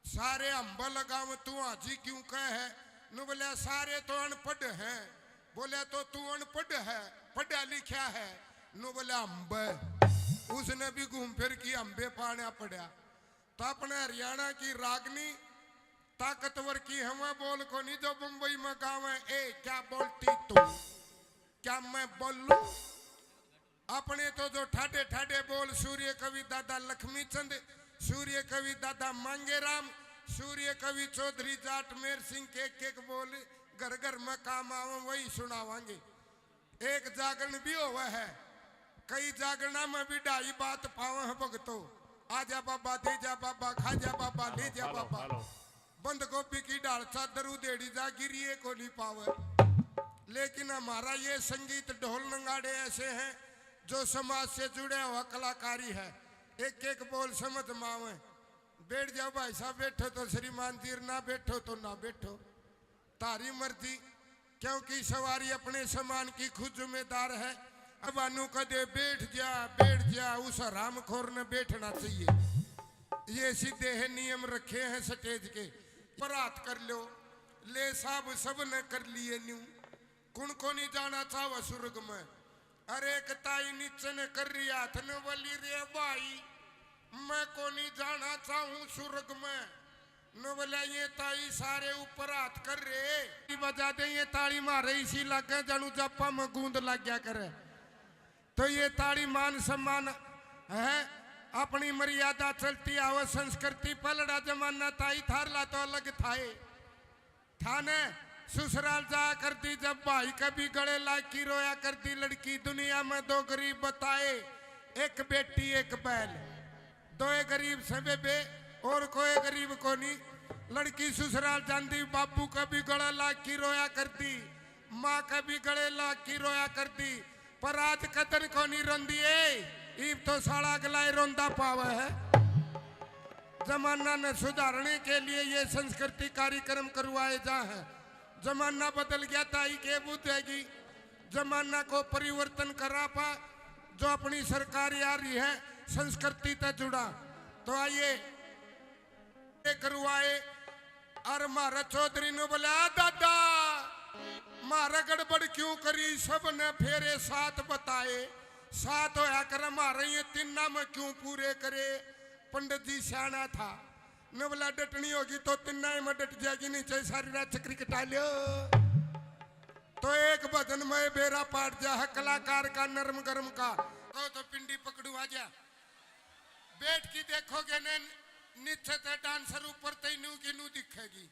सारे अम्ब लगावे, तू हाजी क्यों कहे है?" नु बोले, "सारे तो अनपढ़ हैं।" बोले, "तो तू अनपढ़ है, पढ़ा लिखा है?" नु बोले, "अम्ब।" उसने भी घूम फिर की अम्बे पाना पड़ा। तो अपने हरियाणा की रागनी ताकतवर की हवा बोल कोनी जो बम्बई में गावे, "ए, क्या बोलती तू? क्या मैं बोलूं?" अपने तो जो ठाडे ठाडे बोल सूर्य कवि दादा लक्ष्मी चंद, सूर्य कवि दादा मांगेराम, सूर्य कवि चौधरी जाट मेर सिंह के एक एक बोल घर घर में काम आवे, वही सुनावांगे। एक जागरण भी होवे है, कई जागरणा में भी ढाई बात पावे हैं भगतो। आजा बाबा, दे जा बाबा, खा जा बाबा, ले जा बाबा। बंद गोभी की ढाल चादर उधेड़ी जा, गिरिए को नहीं पावे। लेकिन हमारा ये संगीत ढोल नगाड़े ऐसे हैं जो समाज से जुड़े हुआ कलाकारी है। एक एक बोल समझ में आवे। बैठ जाओ भाई साहब, बैठो तो श्रीमान जी, ना बैठो तो ना बैठो, तारी मर्जी। क्योंकि सवारी अपने सामान की खुद जिम्मेदार है। अब अनु कदे बैठ जा, बैठ जा, उस हरामखोर ने बैठना चाहिए। ये सीधे है नियम रखे हैं स्टेज के। पर हाथ कर लो, ले साहब सब ने कर लिए न्यू। कुण को नहीं जाना चाहवा स्वर्ग में? अरे एक ताई नीचे ने कर रही हाथ ने बोली, रे भाई, मैं को नहीं जाना चाहूं स्वर्ग में। न बोला, ये ताई सारे ऊपर हाथ कर रहे, बजा दे ये ताली मारे, इसी लागे जानू जापा में गूंद लग गया करे। तो ये ताली मान सम्मान है, अपनी मर्यादा चलती आवे, संस्कृति पलड़ा जमाना ताई थारला तो अलग थाए। थाने ससुराल जाया करती जब भाई के भी गले लाग की रोया करती लड़की, दुनिया में दो गरीब बताए, एक बेटी एक बैल। दोए गरीब से बेबे, और कोई गरीब कोनी। लड़की ससुराल जांदी, बाबू का भी गला लाग की रोया करती, माँ का भी गले लाग की रोया करती, पर आज कदर कोनी रोंदी ए। इब तो साला अगला ही रोंदा पावे है। जमाना ने सुधारने के लिए ये संस्कृति कार्यक्रम करवाए जा है। जमाना बदल गया, ताई के बुझेगी। जमाना को परिवर्तन करा पा, जो अपनी सरकार आ रही है, संस्कृति तै जुड़ा। तो आइए, ये करवाए। और म्हारा चौधरी ने बोला, "आ दादा, म्हारा गड़बड़ क्यों करी, सब ने फेरे सात बताए, सात होया करे, म्हारे ये तिन्ना में क्यों पूरे करे?" पंडित जी सियाना था, ने बोला, "डटनी होगी तो तिन्ना में डट जाएगी, नीचे सारी रात चक्री कटा लियो।" तो एक भजन में बेरा पाट जा है कलाकार का नरम गरम का। कहो तो पिंडी पकड़ू आ जा। बैठ के देखोगे ने, नीचे ते डांसर, ऊपर ते नू की नू दिखेगी।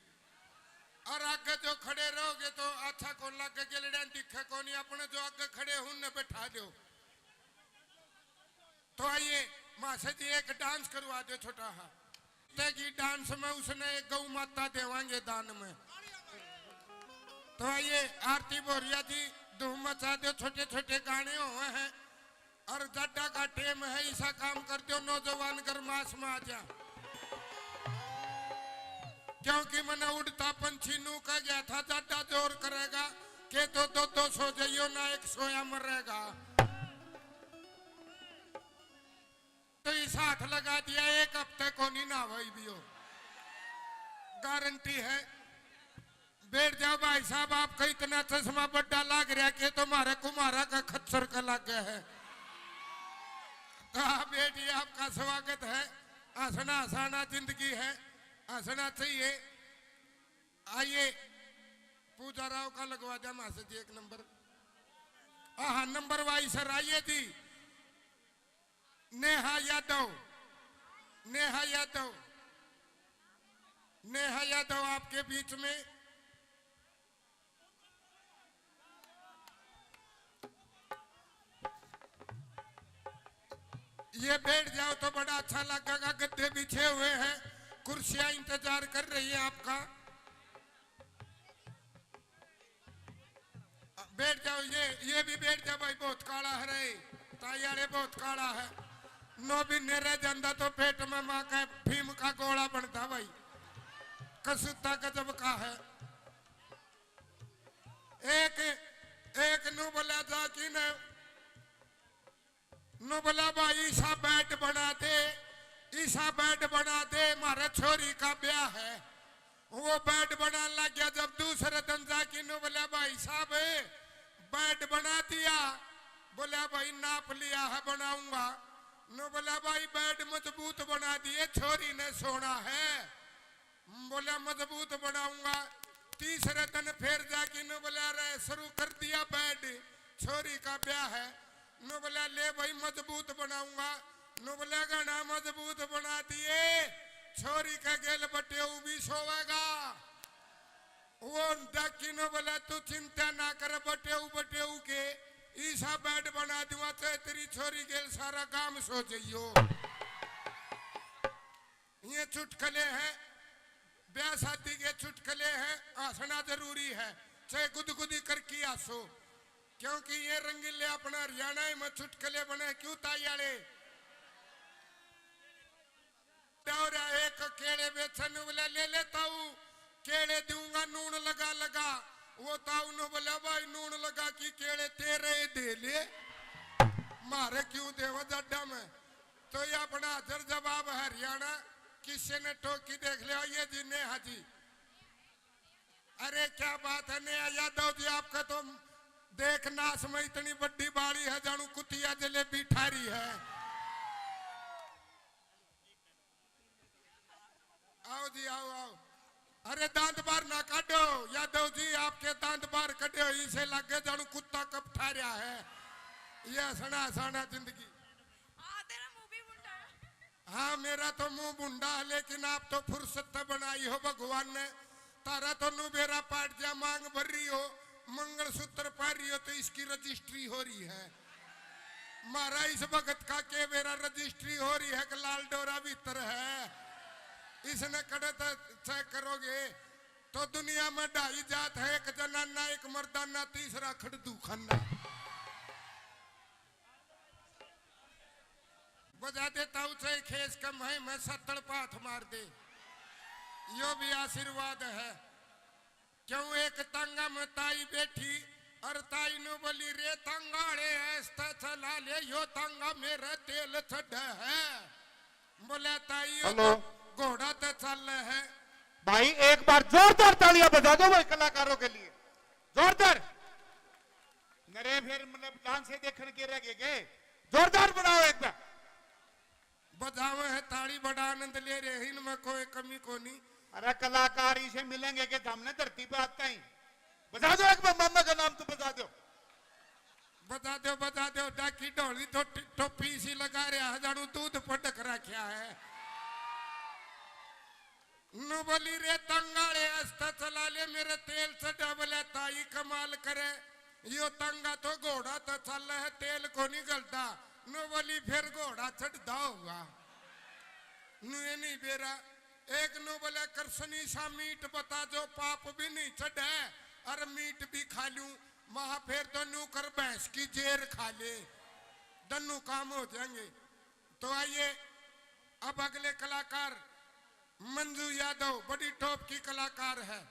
और आगे जो खड़े रहोगे तो अच्छा को लगे, गेलड़ियां दिखे कोनी, अपने जो आगे खड़े हैं उनने बैठा दो। तो आइए मासा जी, एक डांस करवा दो छोटा हा। तेगी डांस में उसने एक गौ माता देवांगे दान में। तो आइए आरती भोरिया जी, धूम मचा दो, छोटे छोटे गाने हुए हैं। और जाडा का टेम है, ऐसा काम कर दो नौजवान गरमास में आ जा। क्योंकि मैंने उड़ता पंछी नू कह गया था, जाडा जोर करेगा के तो दो दो सो जाइयो ना, एक सोया मरेगा। तो इस हाथ लगा दिया, एक हफ्ते को नहीं ना भाई भी हो, गारंटी है। बैठ जाओ भाई साहब, आपका इतना चश्मा बड्डा लाग रहा कि तुम्हारे कुमारा का खच्चर का लाग गया है। हाँ बेटी, आपका स्वागत है। हंसना हंसाना जिंदगी है, हंसना चाहिए। आइए पूजा राव का लगवा दे मासा जी एक नंबर। हाँ, नंबर वाइज सर आइए जी। नेहा यादव, नेहा यादव, नेहा यादव आपके बीच में। ये बैठ जाओ तो बड़ा अच्छा लगेगा, गद्दे बिछे हुए हैं, कुर्सियां इंतजार कर रही है आपका। बैठ जाओ, ये, ये भी बैठ जा भाई, बहुत काला है रे, ताई यारे बहुत काला है। नौ महीने रह जांदा तो पेट में माँ का भीम का गोला बनता भाई, कसूता गजब का है। एक, एक नू बोला जा कि न नु बोला, "भाई, ईसा बेड बना दे, ईसा बेड बना दे, म्हारे छोरी का ब्याह है।" वो बेड बनाने लग गया। जब दूसरे दिन जाके नु बोला, "भाई साहब, बेड बना दिया?" बोला, "भाई, नाप लिया है, बनाऊंगा।" नु बोला, "भाई, बेड मजबूत बना दिए, छोरी ने सोना है।" बोला, "मजबूत बनाऊंगा।" तीसरे दिन फिर जाके नु बोला, "अरे, शुरू कर दिया बेड, छोरी का ब्याह है।" नु बोला, "ले भाई, मजबूत बनाऊंगा।" नु बोला, "घना मजबूत बना दिए, छोरी के गेल बटेऊ भी सोवेगा।" वो डाकी नु बोला, "तू चिंता ना कर, बटेऊ बटेऊ के ईसा बेड बना दूंगा, चाहे तेरी छोरी गेल सारा गांव सो जइयो।" ये चुटकले हैं, ब्याह शादी के चुटकले हैं, हंसना जरूरी है, चाहे गुदगुदी करके हंसो, क्योंकि ये रंगीले अपना हरियाणा में चुटकले बने क्यों ताई आले? दौरा एक केले बेचन वाला ले लेता हूँ, केले दूंगा नून लगा लगा। वो ताऊ ने बोला, "भाई, नून लगा की केले तेरे ही दे ले, मारे क्यों देवा जड्डा में?" तो ये अपना हाजर जवाब हरियाणा, किसी ने टोकी देख लिया, ये जी नेहा जी। अरे क्या बात है नेहा यादव जी, आपका तो देख नाश में इतनी बड़ी बाड़ी है, जानू कुतिया जलेबी ठारी है। आओ जी, आओ, आओ। अरे दांत बाहर ना काटो यादव जी, आपके दांत बाहर कटे हो, इसे लगे जानू कुत्ता कब ठा रहा है। ये हंसना हंसाना जिंदगी। हाँ, तेरा मुंह भी भुंडा है। हाँ, मेरा तो मुंह भुंडा है, लेकिन आप तो फुर्सत तो बनाई हो भगवान ने। तारा तो नु बेरा पाट जा, मांग भर रही हो, मंगलसूत्र पहन रही हो, तो इसकी रजिस्ट्री हो रही है। मारा इस भगत का के बेरा रजिस्ट्री हो रही है कि लाल डोरा भीतर है? इसने कड़े तो चेक करोगे तो दुनिया में ढाई जात है, एक जनाना, एक मर्दाना, तीसरा खड़दू खाना। बजा देता हूँ चाहे खेस कम है, मैं सत्तड़ पाथ मार दे, यो भी आशीर्वाद है। क्यों एक तांगा में ताई बैठी और ताई नु बोली, "रे तांगाले, ऐसा चला ले, यो तांगा मेरा तेल चढ़ा है।" बोले, "ताई, यो हेलो। तो घोड़ा तो चल है।" भाई, एक बार जोरदार तालियां बजा दो भाई कलाकारों के लिए, जोरदार। नरे फिर मतलब डांस से देखण के रह गए के? जोरदार बनाओ एक बार। बजावे है ताली, बड़ा आनंद ले रहे हैं, इनमें कोई कमी कोनी। अरे कलाकार इसे मिलेंगे कि हमने धरती पे आता ही। बजा दो एक बार, मामा का नाम तो बजा दो। बजा दो, बजा दो, डाकी ढोली तो ट-, टोपी इसी लगा रहा है, जानू दूध पटक रखा है। नु बोली, "रे तंगाले, आस्ता चला ले, मेरे तेल चढ़ा।" बोले, "ताई कमाल करे, यो तंगा तो घोड़ा तो चल है, तेल को नहीं गलता।" नु बोली, "फिर घोड़ा चढ़दा होगा।" नु ये नहीं बेरा। एक नु बोले, "कृष्णी सा मीठ बता, जो पाप भी नहीं चढ़े और मीठ भी खा लूं।" महा, "फिर तो नु कर, भैंस की जेर खा ले, दोनों काम हो जाएंगे।" तो आइए, अब अगले कलाकार मंजू यादव, बड़ी टॉप की कलाकार है।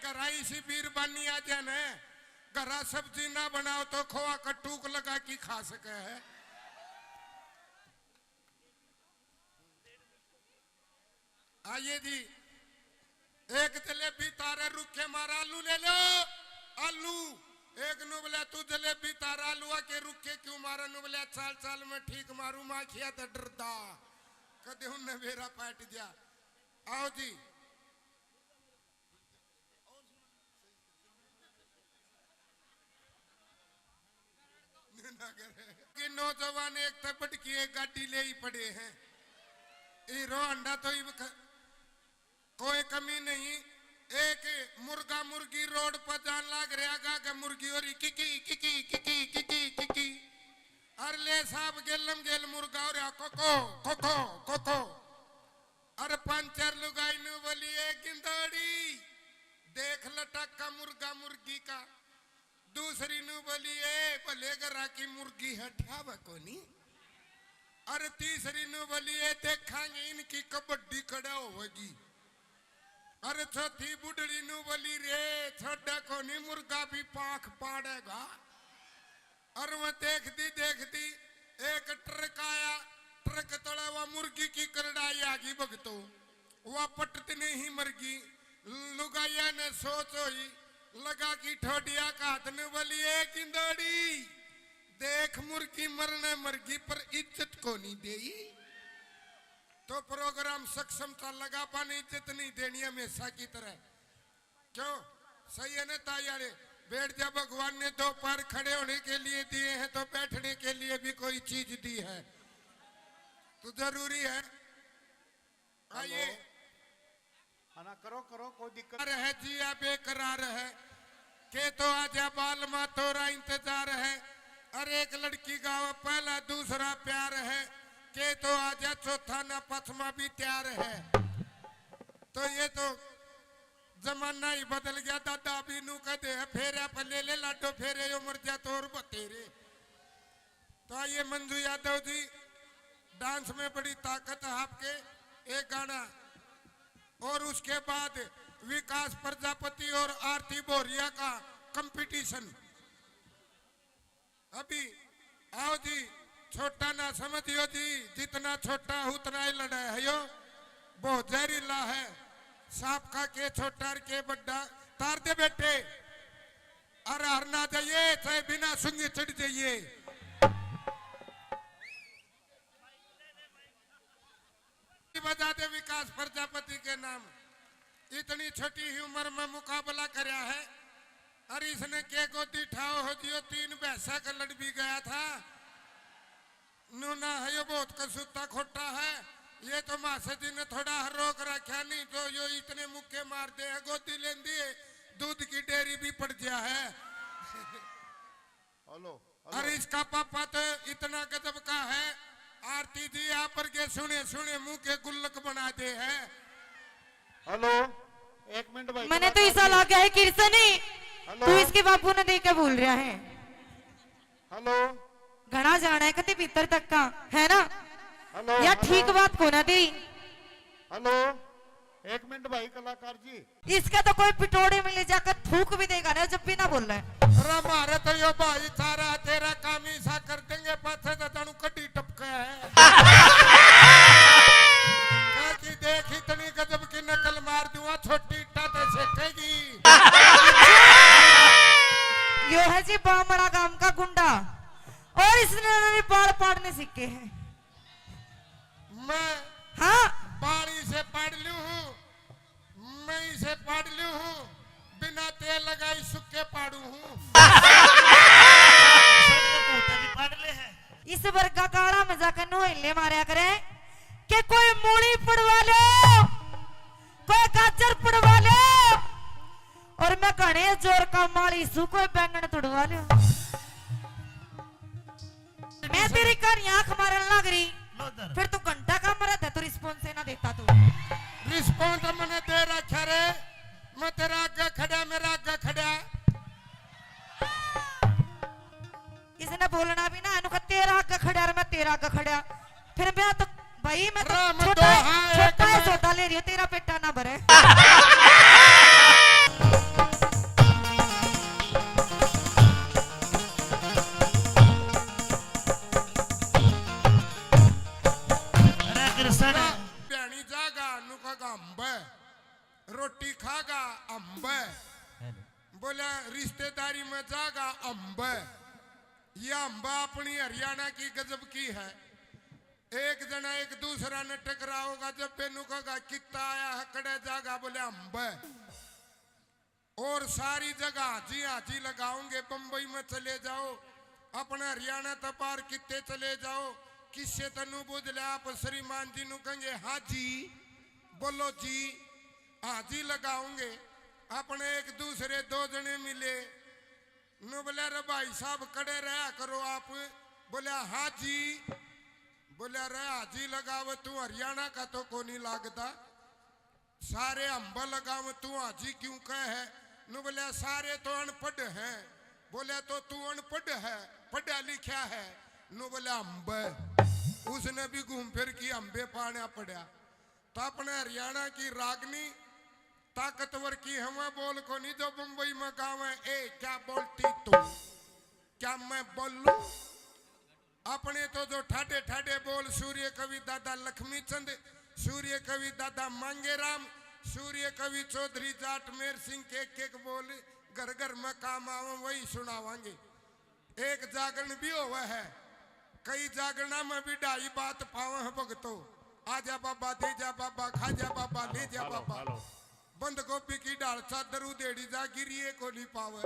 घरा इसी बीरबानी आ जाए न, घरा सब्जी ना बनाओ तो खोआ का टूक लगा के खा सके है। आइए जी, एक जलेबी तारे रुखे मारा, आलू ले लो, आलू। एक नु बोला, "तू जलेबी तारा आलूआ के रुखे क्यों मारा?" नु बोला, "चाल चाल में ठीक मारू, माखिया तो डरदा, कदे उनने बेरा पाट जा।" आओ जी। ना करे। कि नौजवान एक तै बढ़ के एक गाड़ी ले ही पड़े हैं। हीरो होंडा तो ही ख-, कोई कमी नहीं। एक मुर्गा मुर्गी रोड पर जान लाग रहा गा के मुर्गी हो रही किकी, किकी, किकी, किकी, किकी। अर ले साहब गेलम गेल मुर्गा हो रहा कोको, कोको, कोको। अर पंचर लुगाई नु बोली, "ए गिंदोड़ी, देख लटक्का मुर्गा मुर्गी का।" दूसरी नु बोली, "ए भले घरा की मुर्गी है, ठावे कोनी।" अर तीसरी नु बोली, "ए देखांगे इनकी कबड्डी कड़े होवेगी।" अर चौथी बुढ़ड़ी नु बोली, "रे छोड़ा कोनी, मुर्गा भी पाख पाड़ेगा।" अर वो देखती देखती एक ट्रक आया, ट्रक तले वा मुर्गी की करड़ाई आ गई भगतो, वा पटत नहीं मरगी। लुगाइया ने सोच होई, लगा की ठोडिया का हाथ ने बोली, "ए गिंदोड़ी, देख मुर्गी मरने मरगी पर इज्जत कोनी देई।" तो प्रोग्राम सक्षम चल लगा, अपन इज्जत नहीं देनी हमेशा की तरह। क्यों? सही है ना ताई आले? बैठ जा, भगवान ने दो पैर खड़े होने के लिए दिए हैं तो बैठने के लिए भी कोई चीज दी है, तो जरूरी है। आइए। हेलो। हाँ ना, करो, करो, कोई दिक्कत। रह जिया बेकरार है, के तो आजा बालमा, तोरा इंतजार है। अरे एक लड़की गावे पहला, दूसरा प्यार है, के तो आजा चौथा, ना पांचवा भी तैयार है। तो ये तो जमाना ही बदल गया दादा, अभी नू कह दे फेरे पे ले ले लाडो फेरे, यो मर जा तो और बतेरे। तो आइए मंजू यादव जी, डांस में बड़ी ताकत है आपके, एक गाना और उसके बाद विकास प्रजापति और आरती भोरिया का कंपटीशन। अभी आओ जी, छोटा ना समझियो जी, जितना छोटा उतना ही लड़ा है यो, बहुत जहरीला है। सांप का के छोटा और के बड्डा, तार दे बेटे। अरे हर ना जाइए, चाहे बिना सुंगी चढ़ जाइए। बजा दे विकास प्रजापति के नाम। इतनी छोटी ही उम्र में मुकाबला करया है। अरे इसने के गोदी ठाओ हो जियो, तीन भैंसा का लड़ भी गया था। नूना है यो बहुत कसूता खोटा है। ये तो मासे जी ने थोड़ा रोक रखा, नहीं तो यो इतने मुक्के मार दे है, गोदी लेंदी है, दूध की डेयरी भी पड़ गया है। Hello, hello. अरे इसका पापा तो इतना गजब का है, आरती जी आप पर के सुने सुने मुंह के गुल्लक बना दे है। हेलो, एक मिनट भाई, मैंने तो कलाकार ऐसा जी। लगा है कृष्ण ही, हेलो। तू इसके बापू ने देख के बोल रहा है। हेलो। घना जाना है कति भीतर तक का, है ना? हेलो, या हेलो। ठीक बात को ना दी। हेलो, एक मिनट भाई कलाकार जी। इसका तो कोई पिटोड़े में ले जाकर थूक भी देगा ना, जब भी ना बोल रहा है। अरे मारे तो यो भाई सारा तेरा काम ही सा कर देंगे, पाछे तो जानू कड्डी टपका है। कहा कि देख इतनी गजब की नकल मार दूंगा, छोटी इट्टा तो सेकेगी। यो है जी बामड़ा गांव का गुंडा, और इसने बाल पाड़ने सीखे हैं। मैं हाँ। बाल इसे पाड़ लूं हूँ, मैं इसे पाड़ लूं हूँ, बिना तेल लगाई सुक्के पाड़ू हूँ। भी पाड़ ले है। इस वर्गा काला में जाकर नोहले मारया करे कि कोई मूली पड़वा लो, कोई गाजर पड़वा लो, और मैं घने जोर का माली सू, कोई बैंगन तुड़वा लो। मैं तेरी कहानी आंख मारन लग रही, लो इधर। फिर तू घंटा का मरा था, तू रिस्पॉन्स ना देता तू। रिस्पॉन्स मैंने दे रखा रे, मैं तेरा आगे खड़ा, मेरा आगे खड़ा। इसने बोलना भी ना, इनको तेरा आगे खड़ा और मैं तेरा आगे खड़ा। फिर मैं तो भाई, मैं तो राम छोटा है, दोहा एक छोटा है, में। सौदा ले रही हूँ, तेरा पेटा ना भरे। अरे कृष्ण। भ्याणी जागा नुका अम्ब, रोटी खागा अम्ब। हेलो। बोला रिश्तेदारी में जागा अम्ब। ये अम्ब अपनी हरियाणा की गजब की है। एक जना एक दूसरा ने टकराओगा, जब बेनू कहेगा कित्ता आया है, कड़े जागा, बोले अम्ब। और सारी जगह हाजी हाजी लगाओगे। बम्बई में चले जाओ, अपने हरियाणा तक पार कित्ते चले जाओ, किससे तनु बुझ ले, आप श्रीमान जी नु कहेंगे हाजी, बोलो जी, हाजी लगाओगे। अपने एक दूसरे दो जने मिले, नु बोले रे भाई साहब कड़े रहा करो आप, बोले हाजी, बोले रे हाजी लगावे तू हरियाणा का तो कोनी लागता। सारे अम्ब लगाव तू हाजी क्यों कह है? नु बोले सारे तो अनपढ़ हैं। बोले तो तू अनपढ़ है, पढ़ा लिखा है? नु बोले अम्ब। उसने भी घूम फिर की अम्बे पाना पड़ा। तो अपने हरियाणा की रागनी ताकतवर की हवा बोल कोनी जो बम्बई में गावे, ए क्या बोलती तू, क्या मैं बोलूं? अपने तो जो ठाडे ठाडे बोल सूर्य कवि दादा लक्ष्मी चंद, सूर्य कवि दादा मांगेराम, सूर्य कवि चौधरी जाट मेर सिंह के एक एक बोल घर घर में काम आवे वही सुनावांगे। एक जागरण भी होवे है, कई जागरणा में भी ढाई बात पावे हैं भगतो। आजा बाबा, दे जा बाबा, खा जा बाबा, ले जा बाबा। बंद गोभी की ढाल चादर उधेड़ी जा, गिरिए को नहीं पावे।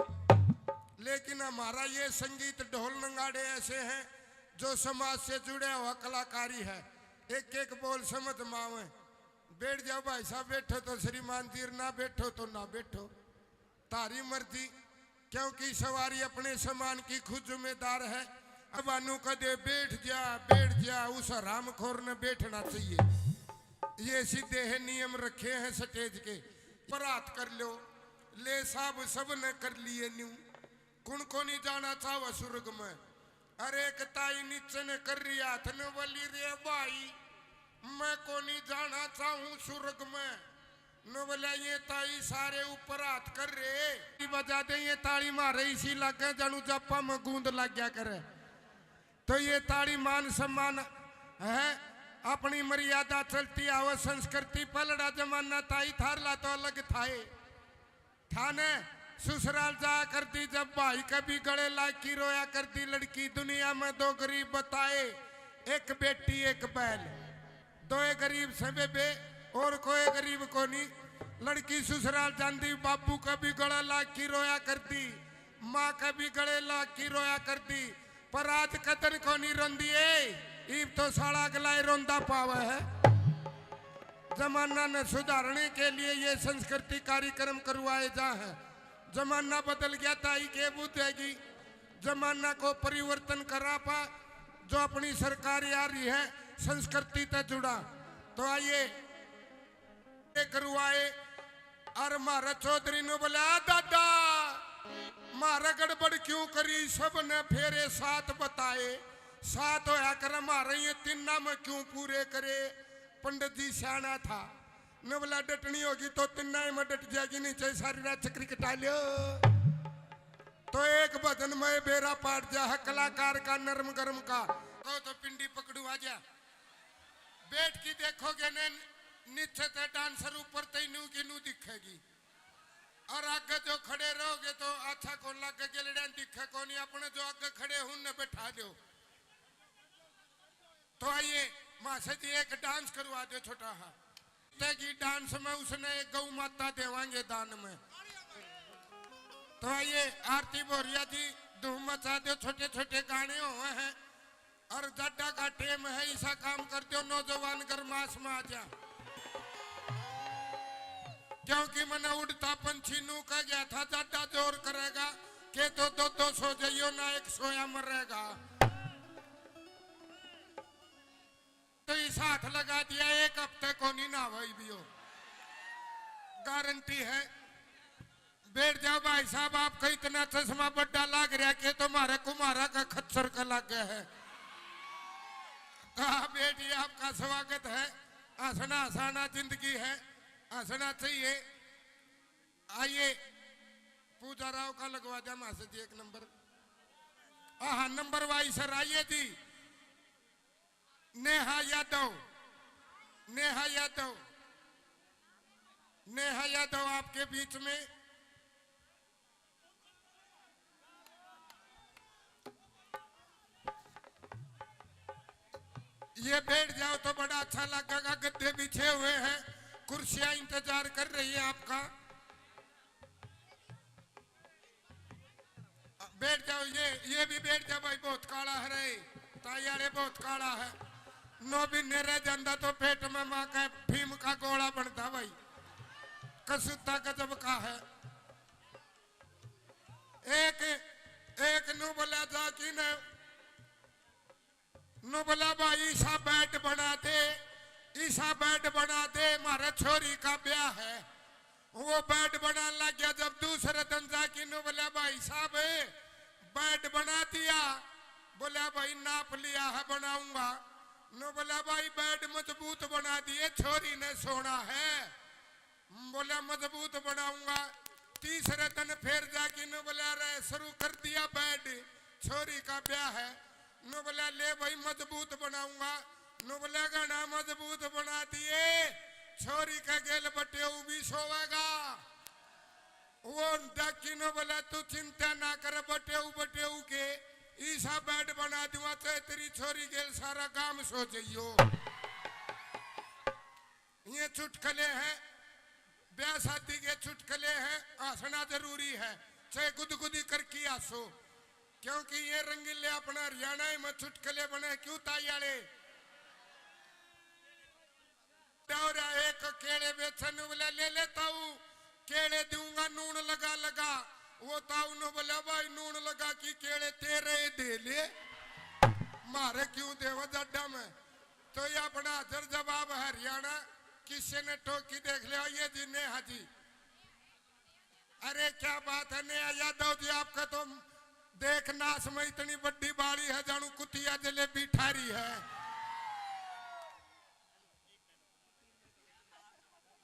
लेकिन हमारा ये संगीत ढोल नगाड़े ऐसे हैं जो समाज से जुड़ा हुआ कलाकारी है। एक एक बोल समझ में आवे। बैठ जाओ भाई साहब, बैठो तो श्रीमान जी, ना बैठो तो ना बैठो, तारी मर्जी, क्योंकि सवारी अपने सामान की खुद जिम्मेदार है। अब अनु कदे बैठ जा, बैठ जा, उस हरामखोर ने बैठना चाहिए। ये सीधे है नियम रखे हैं स्टेज के। पर हाथ कर लो, ले साहब सब ने कर लिए न्यू। कुण को नहीं जाना चाहवा सुर्ग में? अरे एक ताई नीचे ने कर रही हाथ ने बोली, रे भाई, मैं को नहीं जाना चाहूं सुर्ग में। नो बोला, ये ताई सारे ऊपर हाथ कर रहे। बजा दे ये ताली मारे, इसी लागे जानू जापा में गूंद लग गया करे। तो ये ताली मान सम्मान है, अपनी मर्यादा चलती आवे, संस्कृति पलड़ा जमाना ताई थारला तो अलग थाए। थाने ससुराल जाया करती जब भाई के भी गले लाग की रोया करती लड़की। दुनिया में दो गरीब बताए, एक बेटी एक बैल। दोए गरीब से बेबे, और कोई गरीब कोनी। लड़की ससुराल जांदी, बाबू के भी गले लाग की रोया करती, माँ के भी गले लाग की रोया करती। पर आज कदर कोनी रोंदी ए, इब तो साला अगला ही रोंदा पावे है। जमाना ने सुधारने के लिए ये संस्कृति कार्यक्रम करवाए जा हैं। जमाना बदल गया, ताई के बुझेगी। जमाना को परिवर्तन करा पा, जो अपनी सरकार आ रही है, संस्कृति ते जुड़ा। तो आइए, ये करवाए। और म्हारे चौधरी ने बोला, "आ दादा, म्हारे गड़बड़ क्यों करी?" सब ने फेरे सात बताए। सात होया कर म्हारे ये तीना में क्यों पूरे करे? पंडित जी सियाना था। ने बोला, "डटनी होगी तो तीना ही में डट जाएगी, नीचे सारी रात चक्री कटा लियो।" तो एक भजन में बेरा पाट जा है कलाकार का, नरम गरम का। कहो तो पिंडी पकड़ू आ जा। बैठ के देखोगे ने, नीचे ते डांसर, ऊपर ते नू की नू दिखेगी। और आगे जो खड़े रहोगे तो अच्छा कौन लागे, गेलड़िया दिखे कोनी। अपने जो आगे खड़े हूं ने बैठा दो। तो आइए मासा जी एक डांस करवा दो छोटा हा। ते की डांस में उसने एक गौ माता देवांगे दान में। तो आइए आरती भोरिया जी धूम मचा दो, छोटे छोटे गाने हुए हैं। और जाडा का टेम है, ऐसा काम कर दो, नौजवान गरमास में आ जा। क्योंकि मैंने उड़ता पंछी नू कह गया था, जाडा जोर करेगा, के तो दो दो सो जाइयो ना, एक सोया मरेगा। तो इस हाथ लगा दिया, एक हफ्ते को नहीं ना भाई भी हो, गारंटी है। बैठ जाओ भाई साहब, आपका इतना चश्मा बड्डा लाग रहा के तुम्हारे कुमारा का खच्चर का लाग गया है। तो आप बैठिए, आपका स्वागत है। हंसना हंसाना जिंदगी है, हंसना चाहिए। आइए, पूजा राव का लगवा दिया मास्टर जी एक नंबर। हाँ, नंबर वाइज सर आइए जी। नेहा यादव, नेहा यादव, नेहा यादव आपके बीच में। ये बैठ जाओ तो बड़ा अच्छा लगेगा। गद्दे बिछे हुए हैं, कुर्सियां इंतजार कर रही है आपका। बैठ जाओ, ये, ये भी बैठ जा भाई, बहुत काला है रे, ताई वाले बहुत काला है। नौ महीने रह जाता तो पेट में माँ का भीम का गोला बनता भाई, कसूता गजब का है। एक, एक नू बोला जा कि ने, नू बोला, "भाई, ईसा बेड बना दे, ईसा बेड बना दे, म्हारे छोरी का ब्याह है।" वो बेड बनाने लग गया। जब दूसरे दिन जाके नू बोला, "भाई साहब, बेड बना दिया?" बोला, "भाई, नाप लिया है, बनाऊंगा।" नू बोला, "भाई, बेड मजबूत बना दिए, छोरी ने सोना है।" बोला, "मजबूत बनाऊंगा।" तीसरे दिन फिर जाके नू बोला, "रे, शुरू कर दिया बेड, छोरी का ब्याह है।" नू बोला, "ले भाई, मजबूत बनाऊंगा।" नू बोला, "घना मजबूत बना दिए, छोरी का गेल बटेऊ भी सोवेगा।" वो डाकी नू बोला, "तू चिंता ना कर, बटेऊ, बटेऊ के ईसा बेड बना दूंगा, चाहे तेरी छोरी गेल सारा गांव सो जाइयो।" ये चुटकले हैं, ब्याह शादी के चुटकले हैं, हंसना जरूरी है। चाहे गुदगुदी करके हंसो, क्योंकि ये रंगीले अपना हरियाणा में चुटकुले बने। क्यों ताई आले? दौरा एक केले बेचन बोले, "ले ले ताऊ, केले दूंगा नून लगा लगा।" वो ताऊ ने बोला, "भाई, नून लगा की केले तेरे ही दे ले, मारे क्यों देवा जड्डा में।" तो ये अपना हाजिर जवाब हरियाणा, किसी ने टोकी देख लिया, ये जी नेहा जी। अरे क्या बात है नेहा यादव जी, आपका तो देख नाश में इतनी बड्डी बाड़ी है, जानू कुतिया जलेबी ठारी है।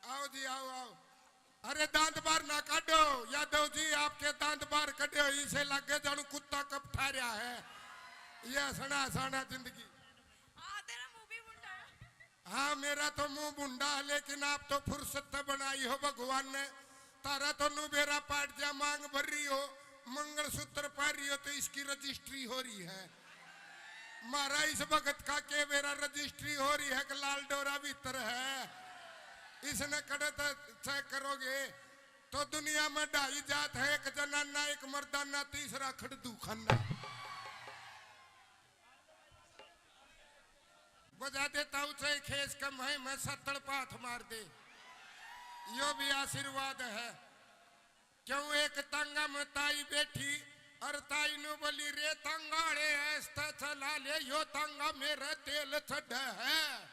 आओ जी, आओ, आओ। अरे दांत बाहर ना काढो यादव जी, आपके दांत बाहर कढे हो, इसे लागे जानू कुत्ता कब ठा रहा है। ये हंसना हंसाना जिंदगी। हाँ, तेरा मुंह भी मुंडा है। हाँ, मेरा तो मुंह भुंडा है, लेकिन आप तो फुर्सत से बनाई हो भगवान ने। तारा तो नु बेरा पाट जा, मांग भर रही हो, मंगलसूत्र पहन रही हो, तो इसकी रजिस्ट्री हो रही है। मारा इस वक्त का के बेरा रजिस्ट्री हो रही है कि लाल डोरा भीतर है, इसने कड़े तक चेक करोगे तो दुनिया में ढाई जात है, एक जनाना, एक मर्दाना, तीसरा खड़दू खाना। बजा देता हूँ चाहे खेस कम है, मैं सत्तड़ पाथ मार दे, यो भी आशीर्वाद है। क्यों एक तांगा में ताई बैठी और ताई नु बोली, "रे तांगा रे, ऐसा चला ले, यो तांगा मेरा तेल छड़ है।"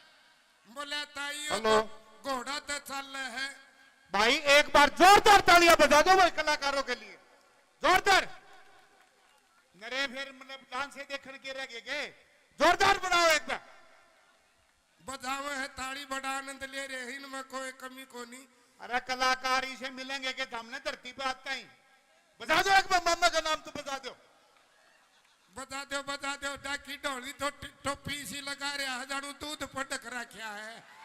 बोले, "ताई, यो हेलो। तो घोड़ा तो चल है।" भाई, एक बार जोरदार तालियां बजा दो भाई कलाकारों के लिए, जोरदार। नरे फिर मतलब डांस से देखण के रह गए के? जोरदार बनाओ एक बार। बजावे है ताली, बड़ा आनंद ले रहे हैं, इनमें कोई कमी कोनी। अरे कलाकार इसे मिलेंगे के सामने धरती पे आता ही। बजा दो एक बार, मामा का नाम तो बजा दो। बजा दो, बजा दो, डाकी ढोली तो टि-, टोपी सी लगा रहा है, जानू दूध पटक रखा है।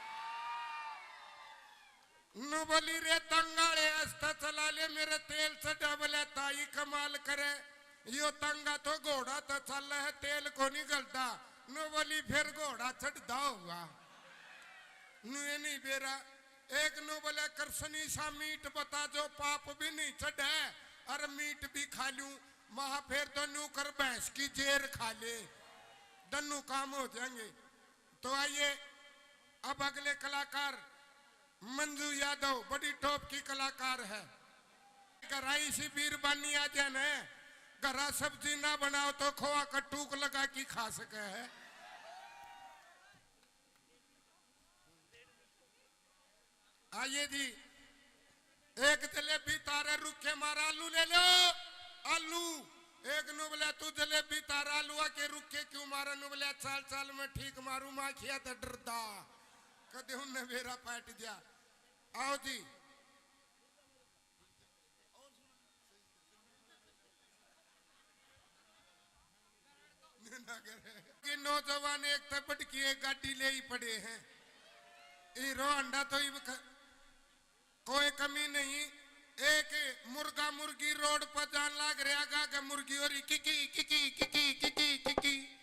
नु बोली, "रे तंगाले, आस्ता चला ले, मेरे तेल चढ़ा।" बोले, "ताई कमाल करे, यो तंगा तो घोड़ा तो चल है, तेल को नहीं गलता।" नु बोली, "फिर घोड़ा चढ़दा होगा।" नु ये नहीं बेरा। एक नु बोले, "कृष्णी सा मीठ बता, जो पाप भी नहीं चढ़े, और मीठ भी खा लूं।" महा फिर तो नु कर भैंस की जेर खा ले, दन्नू काम हो जाएंगे। तो आइए, अब अगले कलाकार मंजू यादव बड़ी टॉप की कलाकार है। घरा इसी बीरबानी आ जाए न, घरा सब्जी ना बनाओ तो खोआ का टूक लगा के खा सके है। आइए जी, एक जलेबी तारे रुखे मारा, आलू ले लो, आलू। एक नु बोला, "तू जलेबी तारा आलूआ के रुखे क्यों मारा?" नु बोला, "चाल चाल मैं ठीक मारू, माखिया तो डरदा, कदे उनने बेरा पाट दिया।" आओ जी। कि नौजवान एक तै बढ़ के एक गाड़ी ले ही पड़े हैं। हीरो होंडा तो इब ख-, कोई कमी नहीं। एक मुर्गा मुर्गी रोड पर जान लाग रहा गा के मुर्गी हो रही किकी किकी किकी किकी किकी।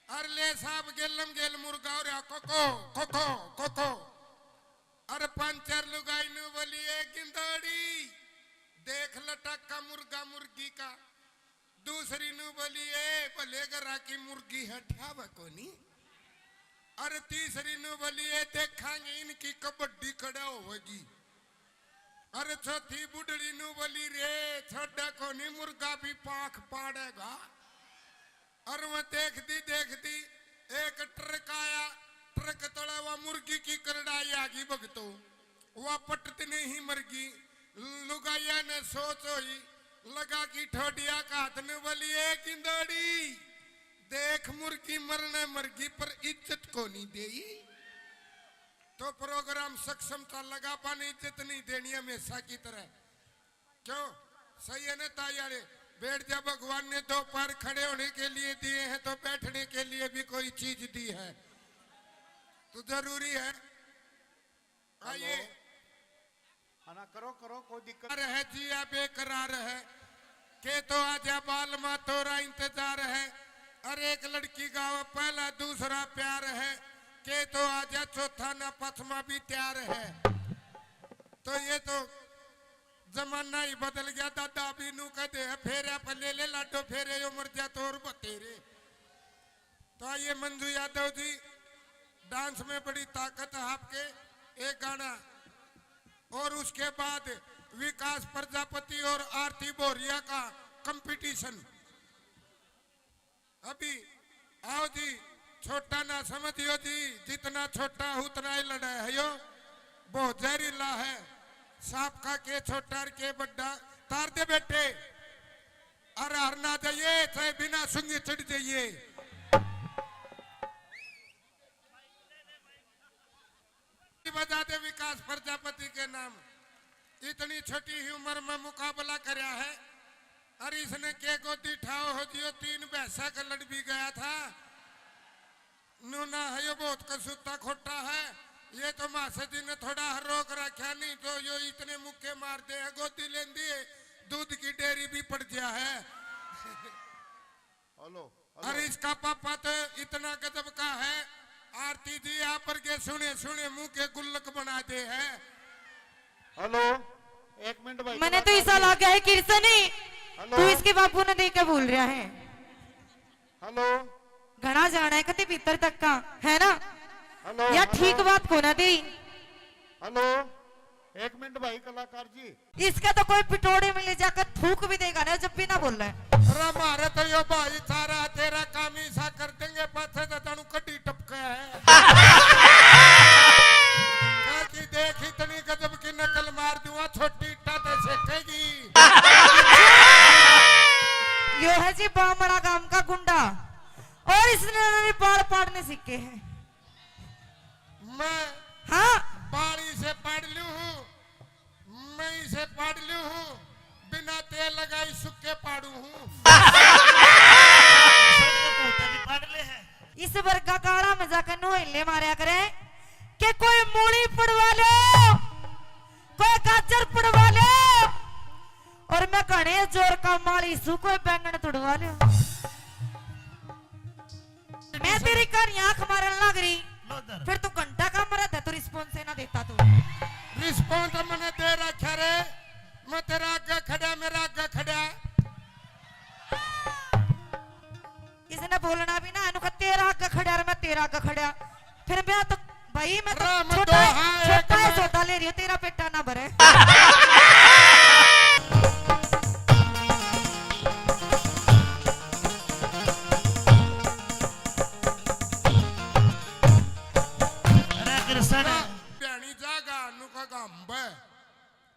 अर ले साहब गेलम गेल मुर्गा हो रहा कोको कोको कोको। अरे पंचर लुगाई नु बोली, "ए गिंदड़ी, देख लटक्का मुर्गा मुर्गी का।" दूसरी नु बोली, "ए भले घरा की मुर्गी है, ठावे कोनी।" अरे तीसरी नु बोली, "ए देखांगे इनकी कबड्डी कड़ा होगी।" अरे चौथी बुढ़ड़ी नु बोली, "रे छोड़ा कोनी, मुर्गा भी पाख पाड़ेगा।" और वह देखती देखती एक ट्रक आया, ट्रक तले वह मुर्गी की करड़ाई आ गई भगतो। वह पटत नहीं मरगी। लुगाइया ने सोच होई, लगा की ठोडिया का हाथ ने बोली, "ए गिंदड़ी, देख मुर्गी मरने मरगी पर इज्जत को नहीं देई।" तो प्रोग्राम सक्षम था, लगा पाने इज्जत नहीं देनी हमेशा की तरह। क्यों? सही है ना ताई वाले? बैठ जा, भगवान ने दो पैर खड़े होने के लिए दिए हैं तो बैठने के लिए भी कोई चीज दी है, तो जरूरी है। आइए। हेलो। हाँ ना, करो, करो, कोई दिक्कत। रह जिया बेकरार है, के तो आजा बाल मा तोरा इंतजार है। अरे एक लड़की गावा पहला दूसरा प्यार है, के तो आजा चौथा ना पथमा भी तैयार है। तो ये तो जमाना ही बदल गया दादा, अभी नू कह दे फेरे पे ले ले लाडो फेरे, यो मर जा तो और बतेरे। तो आइए मंजू यादव जी, डांस में बड़ी ताकत है आपके, एक गाना, और उसके बाद विकास प्रजापति और आरती बोरिया का कंपटीशन। अभी आओ जी, छोटा ना समझियो जी, जितना छोटा उतना ही लड़ा है यो, बहुत जहरीला है। सांप का के छोटा और के बड्डा, तार दे बेटे। अरे हर ना जाइए, चाहे बिना सुंगी चढ़ जाइए। बजा दे विकास प्रजापति के नाम। इतनी छोटी ही उम्र में मुकाबला करया है। अरे इसने के गोदी ठाओ हो जियो, तीन भैंसा का लड़ भी गया था। नूना है यो, बहुत कसूता खोटा है। ये तो मासा जी ने थोड़ा हर रोक रखा, नहीं तो यो इतने मुक्के मार दे है, गोदी लेंदी है, दूध की डेयरी भी पड़ गया है। Hello, hello. अरे इसका पापा तो इतना गजब का है, आरती जी आप पर के सुने सुने मुंह के गुल्लक बना दे है। हेलो, एक मिनट भाई, मैंने तो ऐसा लगा है कृष्ण ही, हेलो। तू इसके बापू ने देख के बोल रहा है। हेलो। घना जाना है कति भीतर तक का, है ना? हेलो, या हेलो। ठीक बात को ना दे। हेलो, एक मिनट भाई कलाकार जी। इसका तो कोई पिटोड़े में ले जाकर थूक भी देगा ना, जब भी ना बोल रहा है। अरे मारे तो यो भाई सारा तेरा काम ही सा कर देंगे, पाछे तो तनु कड्डी टपके है। ताकि देख इतनी गजब की नकल मार दूंगा, छोटी इट्टा ते सेकेगी। यो है जी बामड़ा गांव का गुंडा, और इसने भी बाल पाड़ने सीखे हैं। मैं हाँ। बाल इसे पाड़ लूं हूँ, मैं इसे पाड़ लूं हूँ, बिना तेल लगाई सुक्के पाड़ू हूँ। सर के भूत भी पाड़ ले हैं। इस वर्गा काला में जाकर नोहले मारया करे कि कोई मूली पड़वा लो, कोई गाजर पड़वा लो, और मैं घने जोर का माली सू, कोई बैंगन तुड़वा लो। मैं तेरी कहानी आंख मारन लग रही, लो इधर। फिर तू घंटा का मरा था, तू रिस्पॉन्स ही ना देता तू। रिस्पॉन्स मैंने दे रखा रे, मैं तेरा आगे खड़ा, मेरा आगे खड़ा। इसने बोलना भी ना, इनको तेरा आगे खड़ा और मैं तेरा आगे खड़ा। फिर मैं तो भाई, मैं तो राम छोटा, दोहा एक छोटा है, में। सौदा ले रही हूँ, तेरा पेटा ना भरे। अरे कृष्ण। ब्याणी जागा, नुका गांबे।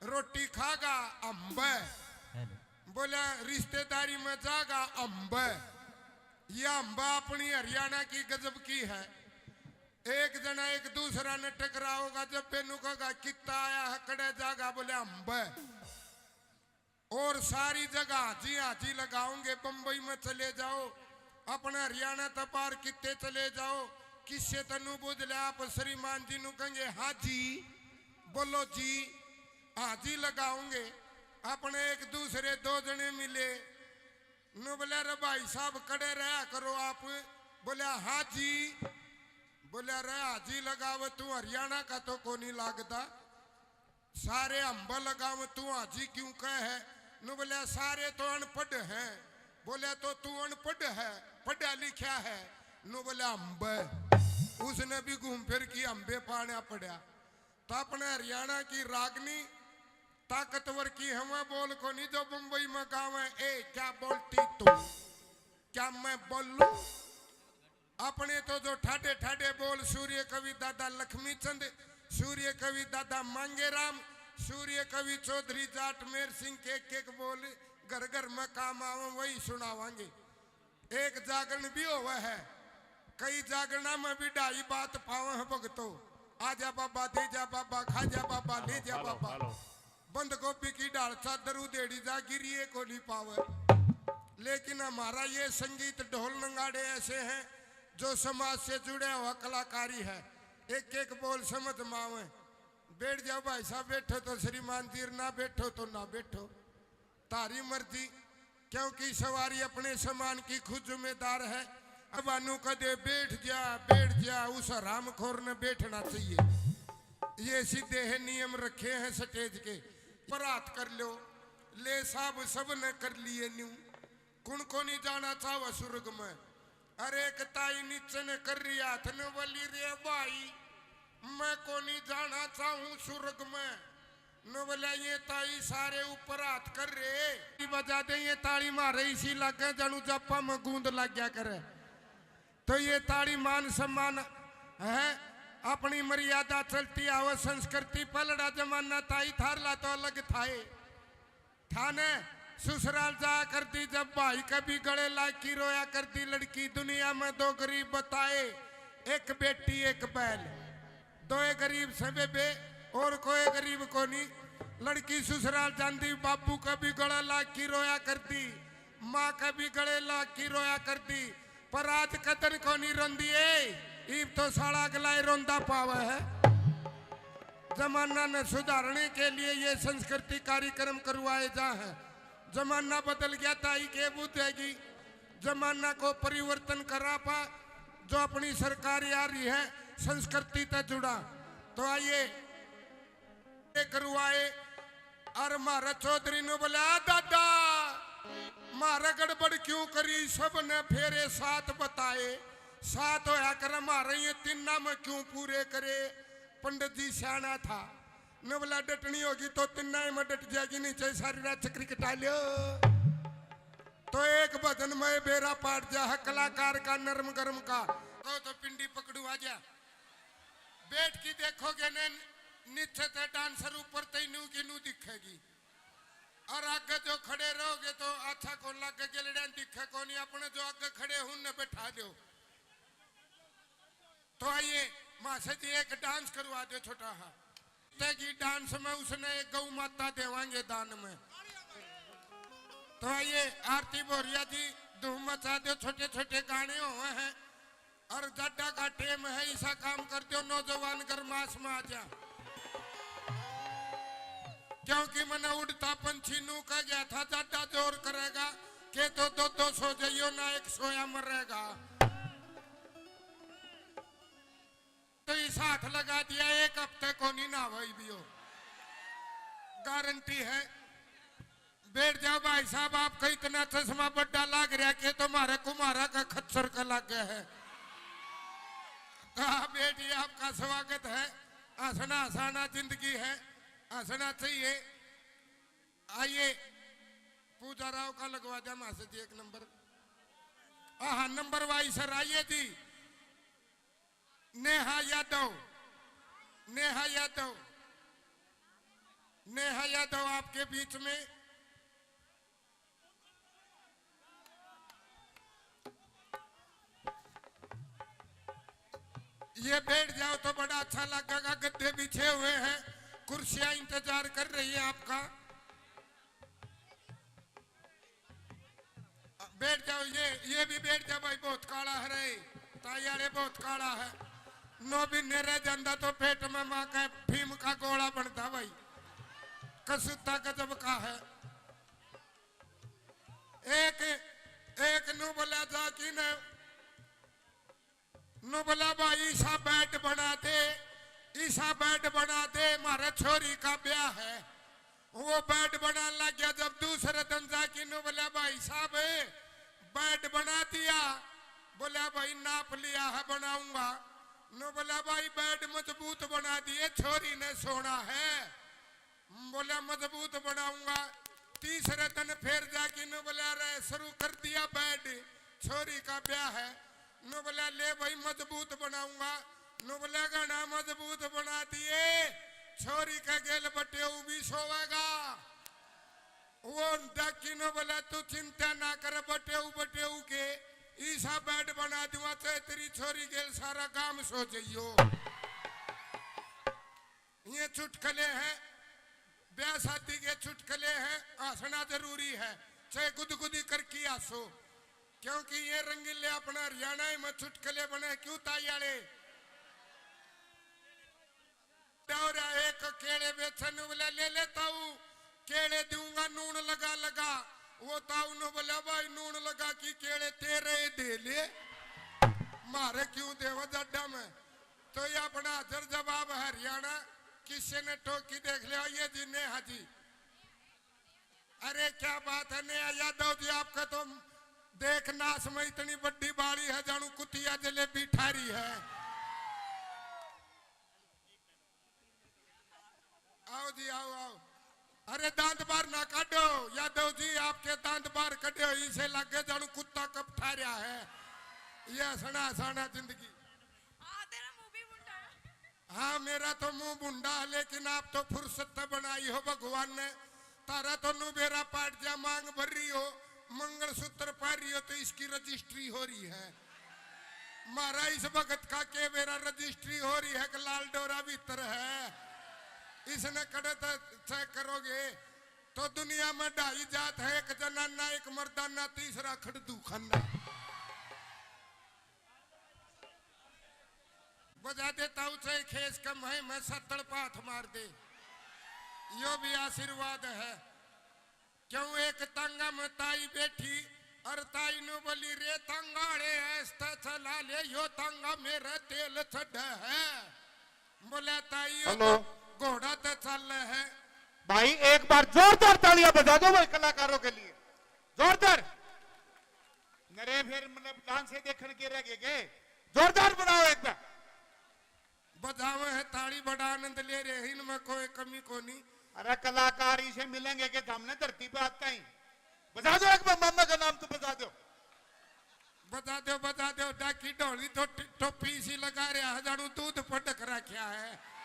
रोटी खागा, अंबे। बोला, रिश्तेदारी में जागा, अंबे। या अंबा अपनी हरियाणा की गजब की है। एक जना एक दूसरा ने टकराओगा, जब बेनू कहेगा, "कित्ता आया है, कड़े जागा?" बोले, "अंबे।" और सारी जगह हाजी हाजी लगाओगे। बम्बई में चले जाओ, अपने हरियाणा तक पार कित्ते चले जाओ, किससे तनु बुझ ले, आप श्रीमान जी नु कहेंगे, "हाँ जी, बोलो जी।" हाजी लगाओगे। अपने एक दूसरे दो जने मिले, नु बोले, "अरे भाई साहब, कड़े रहा करो आप।" बोले, "हाँ जी।" बोले, "अरे हाजी लगावे, तू हरियाणा का तो कोनी लागदा, सारे अंब लगावे, तू हाजी क्यों कहे है?" नु बोले, "सारे तो अनपढ़ हैं।" बोले, "तो तू अनपढ़ है, पढ़ा लिखा है?" नु बोले, "अंब।" उसने भी घूम फिर की अंबे पाना पड़ा। तो अपने हरियाणा की रागनी ताकतवर की हवा बोल कोनी जो बम्बई में गावे, "ए, क्या बोलती तू? क्या मैं बोलूं?" अपने तो जो ठाडे ठाडे बोल सूर्य कवि दादा लक्ष्मी चंद, सूर्य कवि दादा मांगेराम, सूर्य कवि चौधरी जाट मेर सिंह के एक एक बोल घर घर में काम आवे, वही सुनावांगे। एक जागरण भी होवे है, कई जागरणा में भी ढाई बात पावे हैं भगतो। आजा बाबा, दे जा बाबा, खा जा बाबा, ले जा बाबा। बंद गोभी की ढाल चादर उधेड़ी जा, गिरिए को नहीं पावे। लेकिन हमारा ये संगीत ढोल नगाड़े ऐसे हैं जो समाज से जुड़े हुआ कलाकारी है। एक एक बोल समझ में आवे। बैठ जाओ भाई साहब, बैठो तो श्रीमान जी, ना बैठो तो ना बैठो। तारी मर्जी, क्योंकि सवारी अपने सामान की खुद जिम्मेदार है। अब अनु कदे बैठ जा, बैठ जा, उस हरामखोर ने बैठना चाहिए। ये सीधे है नियम रखे हैं स्टेज के। पर हाथ कर लो, ले साहब सब ने कर लिए न्यू। कुण को नहीं जाना चाहवा स्वर्ग में? अरे एक ताई नीचे ने कर रही हाथ ने बोली, रे भाई, मैं को नहीं जाना चाहूं स्वर्ग में। न बोला, ये ताई सारे ऊपर हाथ कर रहे। बजा दे ये ताली मारे, इसी लागे जानू जापा में गूंद लग गया करे। तो ये ताली मान सम्मान है, अपनी मर्यादा चलती आवे, संस्कृति पलड़ा जमाना ताई थारला तो अलग थाए। थाने ससुराल जाया करती जब भाई के भी गले लाग की रोया करती लड़की। दुनिया में दो गरीब बताए, एक बेटी एक बैल। दोए गरीब से बेबे, और कोई गरीब कोनी। लड़की ससुराल जांदी, बाबू के भी गले लाग की रोया करती, माँ के भी गले लाग की रोया करती। पर आज कदर कोनी रोंदी ए, इब तो साला अगला ही रोंदा पावे है। जमाना ने सुधारने के लिए ये संस्कृति कार्यक्रम करवाए जा हैं। जमाना बदल गया, ताई के बुझेगी। जमाना को परिवर्तन करा पा, जो अपनी सरकार आ रही है, संस्कृति तै जुड़ा। तो आइए, करवाए। और म्हारा चौधरी ने बोला, "आ दादा, म्हारा गड़बड़ क्यों करी? सब ने फेरे सात बताए, सात होया करे, म्हारे ये तिन्ना में क्यों पूरे करे?" पंडित जी सियाणा था, ने बोला, "डटनी होगी तो तिन्ना में डट जाएगी, नीचे सारी रात चक्री कटा लियो।" तो एक भजन में बेरा पाट जा है कलाकार का, नरम गरम का। कहो तो पिंडी पकड़ू आ जा। बैठ के देखोगे ने, नीचे ते डांसर, ऊपर ते नू की नू दिखेगी। और आगे जो खड़े रहोगे तो अच्छा कौन लगे, गेलड़ियां दिखे कौन, अपने जो आगे खड़े हैं उनने बैठा दो। तो आइए मासा जी एक डांस करवा दो छोटा हा। तेगी डांस में उसने एक गौ माता देवांगे दान में। तो आइए आरती भोरिया जी धूम मचा दो, छोटे छोटे गाने हुए हैं। और जाडा का टेम है, ऐसा काम कर दो, नौजवान गरमास में आ जा। क्योंकि मैंने उड़ता पंछी नू कह गया था, जाडा जोर करेगा, के तो दो दो सो जाइयो ना, एक सोया मरेगा। तो इस हाथ लगा दिया, एक हफ्ते को नहीं ना भाई भी हो, गारंटी है। बैठ जाओ भाई साहब, आपका इतना चश्मा बड्डा लाग रहा कि तुम्हारे कुमारा का खच्चर का लाग गया है। कहा, "बेटी, आपका स्वागत है, हंसना हंसाना जिंदगी है, हंसना चाहिए।" आइए, पूजा राव का लगवा दे मासा जी एक नंबर। हाँ, नंबर वाइज सर, आइए जी। नेहा यादव, नेहा यादव, नेहा यादव आपके बीच में। ये बैठ जाओ तो बड़ा अच्छा लगेगा, गद्दे बिछे हुए हैं, कुर्सियां इंतजार कर रही है आपका। बैठ जाओ, ये, ये भी बैठ जा भाई, बहुत काला है रे, ताई वाले बहुत काला है। नौ महीने रह जाता तो पेट में माँ का भीम का गोला बनता भाई, कसूता गजब का है। एक, एक नू बोला जा कि न नु बोला, "भाई, ईसा बेड बना दे, ईसा बेड बना दे, म्हारे छोरी का ब्याह है।" वो बेड बनाने लग गया। जब दूसरे दिन जाके नु बोला, "भाई साहब, बेड बना दिया?" बोला, "भाई, नाप लिया है, बनाऊंगा।" नु बोला, "भाई, बेड मजबूत बना दिए, छोरी ने सोना है।" बोला, "मजबूत बनाऊंगा।" तीसरे दिन फिर जाके नु बोला, "अरे, शुरू कर दिया बेड, छोरी का ब्याह है।" नु बोला, "ले भाई, मजबूत बनाऊंगा।" नु बोला, "घना मजबूत बना दिए, छोरी के गेल बटेऊ भी सोवेगा।" वो डाकी नु बोला, "तू चिंता ना कर बटेऊ, बटेऊ के, ईसा बेड बना दूंगा, चाहे तेरी छोरी गेल सारा गांव सो जाइयो।" ये चुटकले हैं, ब्याह शादी के चुटकले हैं, हंसना जरूरी है, चाहे गुदगुदी करके हंसो, क्योंकि ये रंगीले अपना हरियाणा में चुटकले बने। क्यों ताई आले? दौरा एक केले बेचन वाला ले ले ताऊ, केले दूंगा नून लगा लगा। वो ताऊ ने बोला, "भाई, नून लगा की केले तेरे ही दे ले, मारे क्यों देवा जाडा में?" तो ये अपना हाजर जवाब हरियाणा, किसी ने टोकी देख लिया, ये जी नेहा जी। अरे क्या बात है नया यादव जी, आपका तो देख नाश में इतनी बड्डी बाड़ी है, जानू कुतिया जलेबी ठारी है। आओ जी, आओ, आओ। अरे दांत बाहर ना काढ़ो यादव जी, आपके दांत बाहर कढ़े हो, इसे लगे जानू कुत्ता कब ठारया है। ये हंसना हंसाना जिंदगी। हाँ, तेरा मुंह भी मुंडा है। हाँ, मेरा तो मुंह मुंडा है, लेकिन आप तो फुर्सत तो बनाई हो भगवान ने। तारा तो नु बेरा पाट जा, मांग भर रही हो, मंगलसूत्र पहन रही हो, तो इसकी रजिस्ट्री हो रही है। मारा इस भगत का के बेरा रजिस्ट्री हो रही है कि लाल डोरा भीतर है। इसने कड़े तो चेक करोगे तो दुनिया में ढाई जात है, एक जनाना, एक मर्दाना, तीसरा खड़दू खाना। बजा देता हूँ चाहे खेस कम है, मैं सत्तड़ पाथ मार दे, यो भी आशीर्वाद है। क्यों एक तांगा में ताई बैठी और ताई नु बोली, "रे तांगा रे, ऐसा चला ले, यो तांगा मेरा तेल चढ़ है।" बोले, "ताई, यो हेलो। तो घोड़ा तो चल है।" भाई, एक बार जोरदार तालियां बजा दो भाई कलाकारों के लिए, जोरदार। नरे फिर मतलब डांस ही देखण के रह गए के? जोरदार बनाओ एक बार। बजावे है ताली, बड़ा आनंद ले रहे हैं, इनमें कोई कमी कोनी। अरे कलाकार इसे मिलेंगे कि हमने धरती पे आता ही। बजा दो एक बार, मामा का नाम तो बजा दो। बजा दो, बजा दो, डाकी ढोली तो टि-, टोपी सी लगा रहा है, जानू दूध पटक रखा है।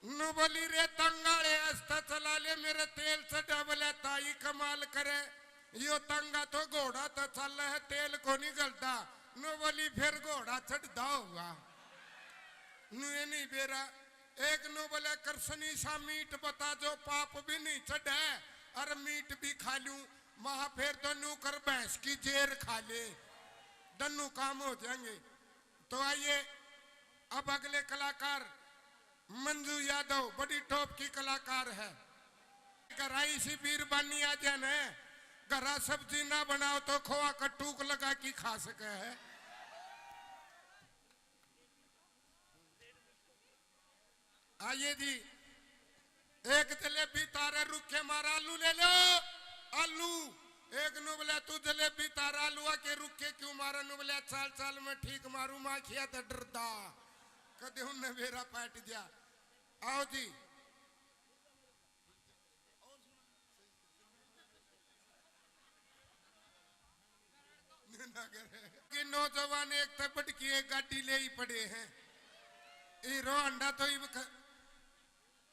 नु बोली, "रे तंगाले, आस्ता चला ले, मेरे तेल चढ़ा।" बोले, "ताई कमाल करे, यो तंगा तो घोड़ा तो चल है, तेल को नहीं गलता।" नु बोली, "फिर घोड़ा चढ़दा होगा।" नु ये नहीं बेरा। एक नु बोले, "कृष्णी सा मीठ बता, जो पाप भी नहीं चढ़े और मीठ भी खा लूं।" महा फिर तो नु कर भैंस की जेर खा ले, दन्नू काम हो जाएंगे। तो आइए, अब अगले कलाकार मंजू यादव, बड़ी टॉप की कलाकार है। घरा इसी बीरबानी आ जाए न, घरा सब्जी ना बनाओ तो खोआ का टूक लगा के खा सके है। आइए जी, एक जलेबी तारे रुखे मार आलू ले लो, आलू। एक नु बोले, "तू जलेबी तार आलूआ के रुखे क्यों मारे?" नु बोले, "चाल चाल में ठीक मारू, माखिया तो डरदा, कदे उनने बेरा पाट जा।" आओ जी। ना करे। कि नौजवान एक तो बढ़ की एक गाड़ी ले ही पड़े हैं। हीरो होंडा तो ही ख-,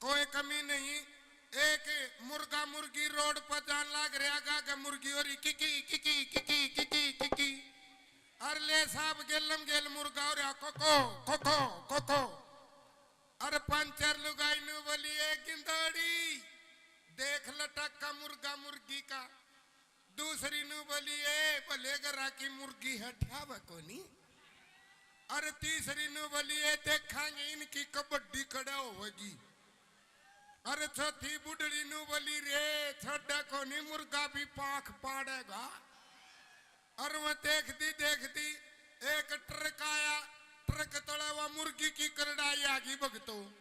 कोई कमी नहीं। एक मुर्गा मुर्गी रोड पर जान लाग रहा गा के मुर्गी हो रही किकी, किकी, किकी, किकी, किकी। और ले साहब गेलम गेल मुर्गा हो रहा कोको, कोको, कोको। और पंचर लुगाई नु बोली, "ए गिंदोड़ी, देख लटक का मुर्गा मुर्गी का।" दूसरी नु बोली, "ए भले घरा की मुर्गी है, ठावे कोनी।" अरे तीसरी नु बोली, "ए देखांगे इनकी कबड्डी कड़ा होगी।" अरे चौथी बुढ़ड़ी नु बोली, "रे छोड़ा कोनी, मुर्गा भी पाख पाड़ेगा।" और वह देखती देखती एक ट्रक आया, ट्रक तले वह मुर्गी की करड़ाई आ गई भगतो।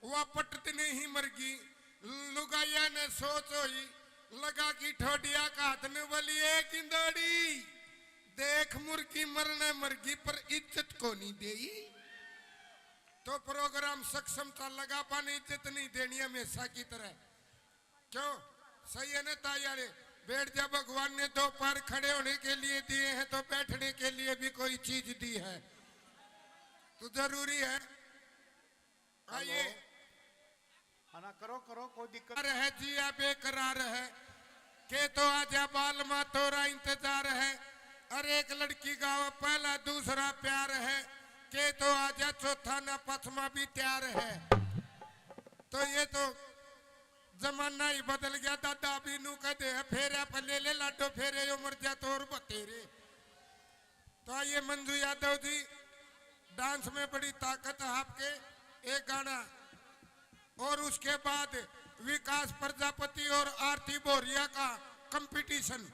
वह पटत नहीं मरगी। लुगाइया ने सोच होई, लगा की ठोडिया का हाथ ने बोली, "ए गिंदोड़ी, देख मुर्गी मरने मरगी पर इज्जत को नहीं देई।" तो प्रोग्राम सक्षम था, लगा पाने इज्जत नहीं देनी हमेशा की तरह। क्यों? सही है ना ताई वाले? बैठ जा, भगवान ने दो पैर खड़े होने के लिए दिए हैं तो बैठने के लिए भी कोई चीज दी है, तो जरूरी है। आइए। हेलो। हाँ ना, करो, करो, कोई दिक्कत। है जिया बेकरार है, के तो आजा बाल मा तोरा इंतजार है। अरे एक लड़की गावे पहला दूसरा प्यार है, के तो आजा चौथा ना पचमा भी तैयार है। तो ये तो जमाना ही बदल गया दादा, अभी नू कहते हैं फेरे पे ले ले लाडो फेरे, यो मर जा तो और बतेरे। तो आइए मंजू यादव जी, डांस में बड़ी ताकत है आपके, एक गाना और उसके बाद विकास प्रजापति और आरती भोरिया का कंपटीशन।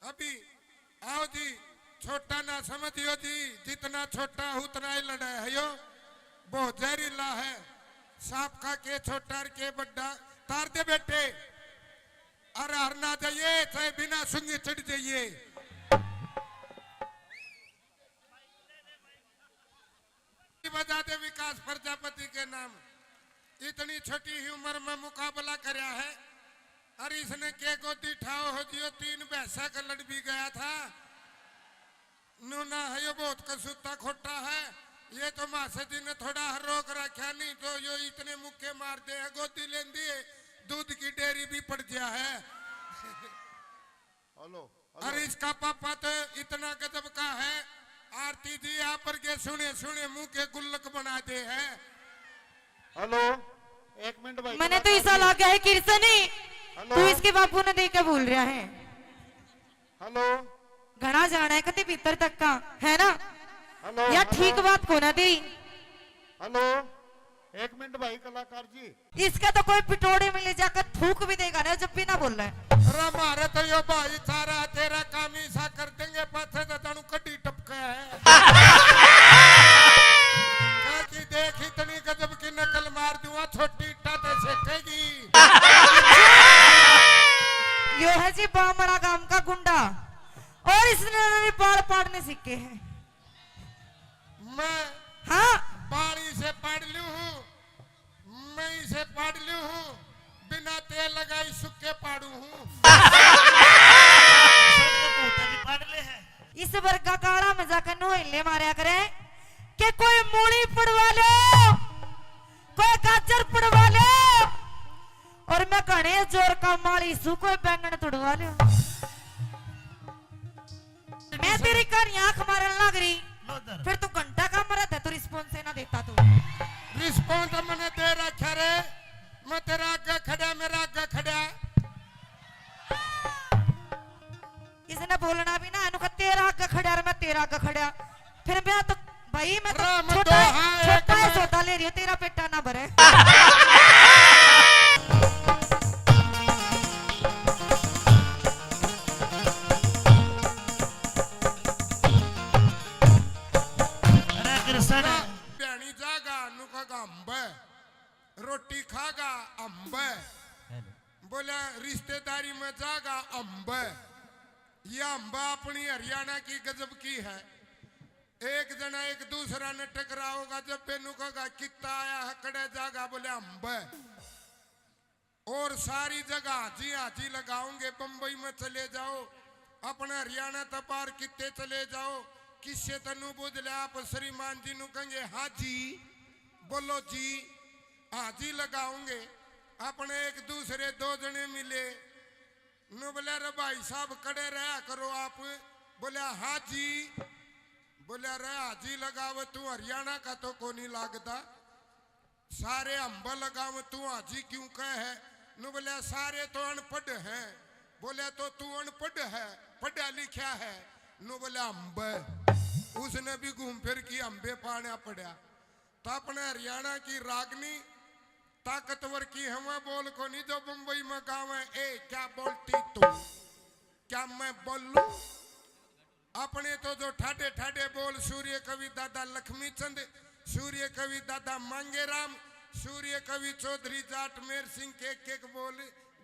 अभी आओ जी, छोटा ना समझियो जी, जितना छोटा उतना ही लड़ा है यो, बहुत जहरीला है। सांप का के छोटा और के बड्डा, तार दे बेटे। अरे हर ना जाइए, चाहे बिना सुंगी चढ़ जाइए। बजा दे विकास प्रजापति के नाम। इतनी छोटी ही उम्र में मुकाबला करया है। अरे इसने के गोदी ठाओ हो जियो, तीन भैंसा का लड़ भी गया था। नू ना है, यो बहुत कसूता खोटा है। ये तो मासा जी ने थोड़ा रोक रखा, नहीं तो यो इतने मुक्के मार दे है, गोदी लेंदी है, दूध की डेयरी भी पड़ गया है। Hello, hello. अरे इसका पापा तो इतना गजब का है, आरती जी आप पर के सुने सुने मुंह के गुल्लक बना दे है। हेलो, एक मिनट भाई, मैंने तो कलाकार ऐसा जी। लगा है किरसनी, हेलो। तू इसके बापू ने देख के बोल रहा है। हेलो। घना जाना है कति भीतर तक का, है ना? हेलो, या हेलो। ठीक बात को ना दी। हेलो, एक मिनट भाई कलाकार जी। इसका तो कोई पिटोड़े में ले जाकर थूक भी देगा ना, जब भी ना बोल रहा है। अरे मारे तो यो भाई सारा तेरा काम ही सा कर देंगे, पाछे तो जानू कड्डी टपका है। काकी देख इतनी गजब की नकल मार दूंगा, छोटी इट्टा तो सेकेगी। यो है जी बामड़ा गांव का गुंडा, और इसने भी बाल पाड़ने सीखे हैं। मैं हाँ। बाल इसे पाड़ लूं हूँ, मैं इसे पाड़ लूं हूँ, बिना तेल लगाई सुक्के पाड़ू हूँ। भी पाड़ ले है। इस वर्गा काला में जाकर नोहले मारया करे कि कोई मूली पड़वा लो, कोई गाजर पड़वा लो, और मैं घने जोर का माली सू, कोई बैंगन तुड़वा लो। मैं तेरी कहानी आंख मारन लग रही, लो इधर। फिर तू घंटा का मरद है, तू रिस्पॉन्स ना देता तू। रिस्पॉन्स मैंने दे रखा रे, मैं तेरा आगे खड़ा, मेरा आगे खड़ा। इसने बोलना भी ना, इनको तेरा आगे खड़ा और मैं तेरा आगे खड़ा। फिर मैं तो, भाई, मैं तो राम छोटा है, दोहा एक छोटा है, में। सौदा ले रही हूँ, तेरा पेटा ना भरे। अरे कृष्ण। भ्याणी जागा, नु खागा अम्ब, रोटी खागा अम्ब, बोला रिश्तेदारी में जागा अम्ब। या अम्बा अपनी हरियाणा की गजब की है। एक जना एक दूसरा ने टकराओगा, जब बेनू कहेगा कित्ता आया है, कड़े जागा, बोले अम्ब। और सारी जगह हाजी हाजी लगाओगे। बम्बई में चले जाओ, अपने हरियाणा तक पार कित्ते चले जाओ, किससे तनु बुझ ले, आप श्रीमान जी नु कहेंगे हाजी, बोलो जी, हाजी लगाओगे। अपने एक दूसरे दो जने मिले, नु बोले, "रे भाई साहब, कड़े रहा करो आप।" बोले, "हाँ जी।" बोले, "रे हाजी लगावे तू हरियाणा का तो कोनी लागदा, सारे अम्ब लगावे तू हाजी क्यों कहे है?" नु बोले, "सारे तो अनपढ़ हैं।" बोले, "तो तू अनपढ़ है, पढ़ा लिखा है?" नु बोले, "अम्ब।" उसने भी घूम फिर की अम्बे पाना पड़ा। तो अपने हरियाणा की रागनी ताकतवर की हवा बोल कोनी जो बम्बई में गावे, "ए, क्या बोलती तू? क्या मैं बोलूं?" अपने तो जो ठाडे ठाडे बोल सूर्य कवि दादा लक्ष्मी चंद, सूर्य कवि दादा मांगेराम, सूर्य कवि चौधरी जाट मेर सिंह के एक एक बोल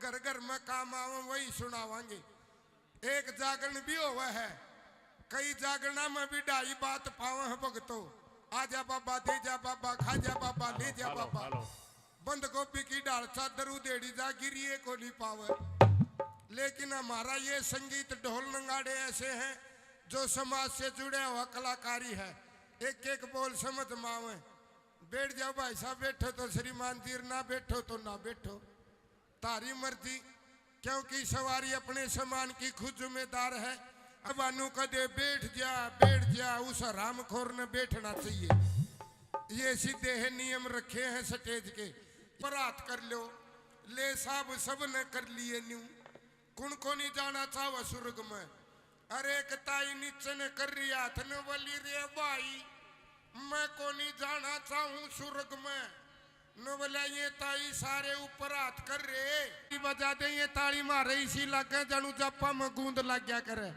घर घर में काम आवे, वही सुनावांगे। एक जागरण भी होवे है, कई जागरणा में भी ढाई बात पावे है भगतो। आजा बाबा, दे जा बाबा, खा जा बाबा, ले जा बाबा। बंद गोभी की ढाल चादर उधेड़ी जा, गिरिए को नहीं पावे। लेकिन हमारा ये संगीत ढोल नगाड़े ऐसे हैं जो समाज से जुड़े हुआ कलाकारी है। एक एक बोल समझ में आवे। बैठ जाओ भाई साहब, बैठो तो श्रीमान जी, ना बैठो तो ना बैठो। थारी मर्जी, क्योंकि सवारी अपने सामान की खुद जिम्मेदार है। अब अनु कदे बैठ जा, बैठ जा, उस हरामखोर ने बैठना चाहिए। ये सीधे है नियम रखे हैं स्टेज के। पर हाथ कर लो, ले साहब, सब ने कर लिए न्यू। कुण को नहीं जाना चाहवा स्वर्ग में? अरे एक ताई नीचे ने कर रही हाथ ने बोली, "रे भाई, मैं को नहीं जाना चाहूं स्वर्ग में।" नो बोला, "ये ताई सारे ऊपर हाथ कर रहे।" बजा दे ये ताली मारे, इसी लागे जानू जापा में गूंद लग गया करे।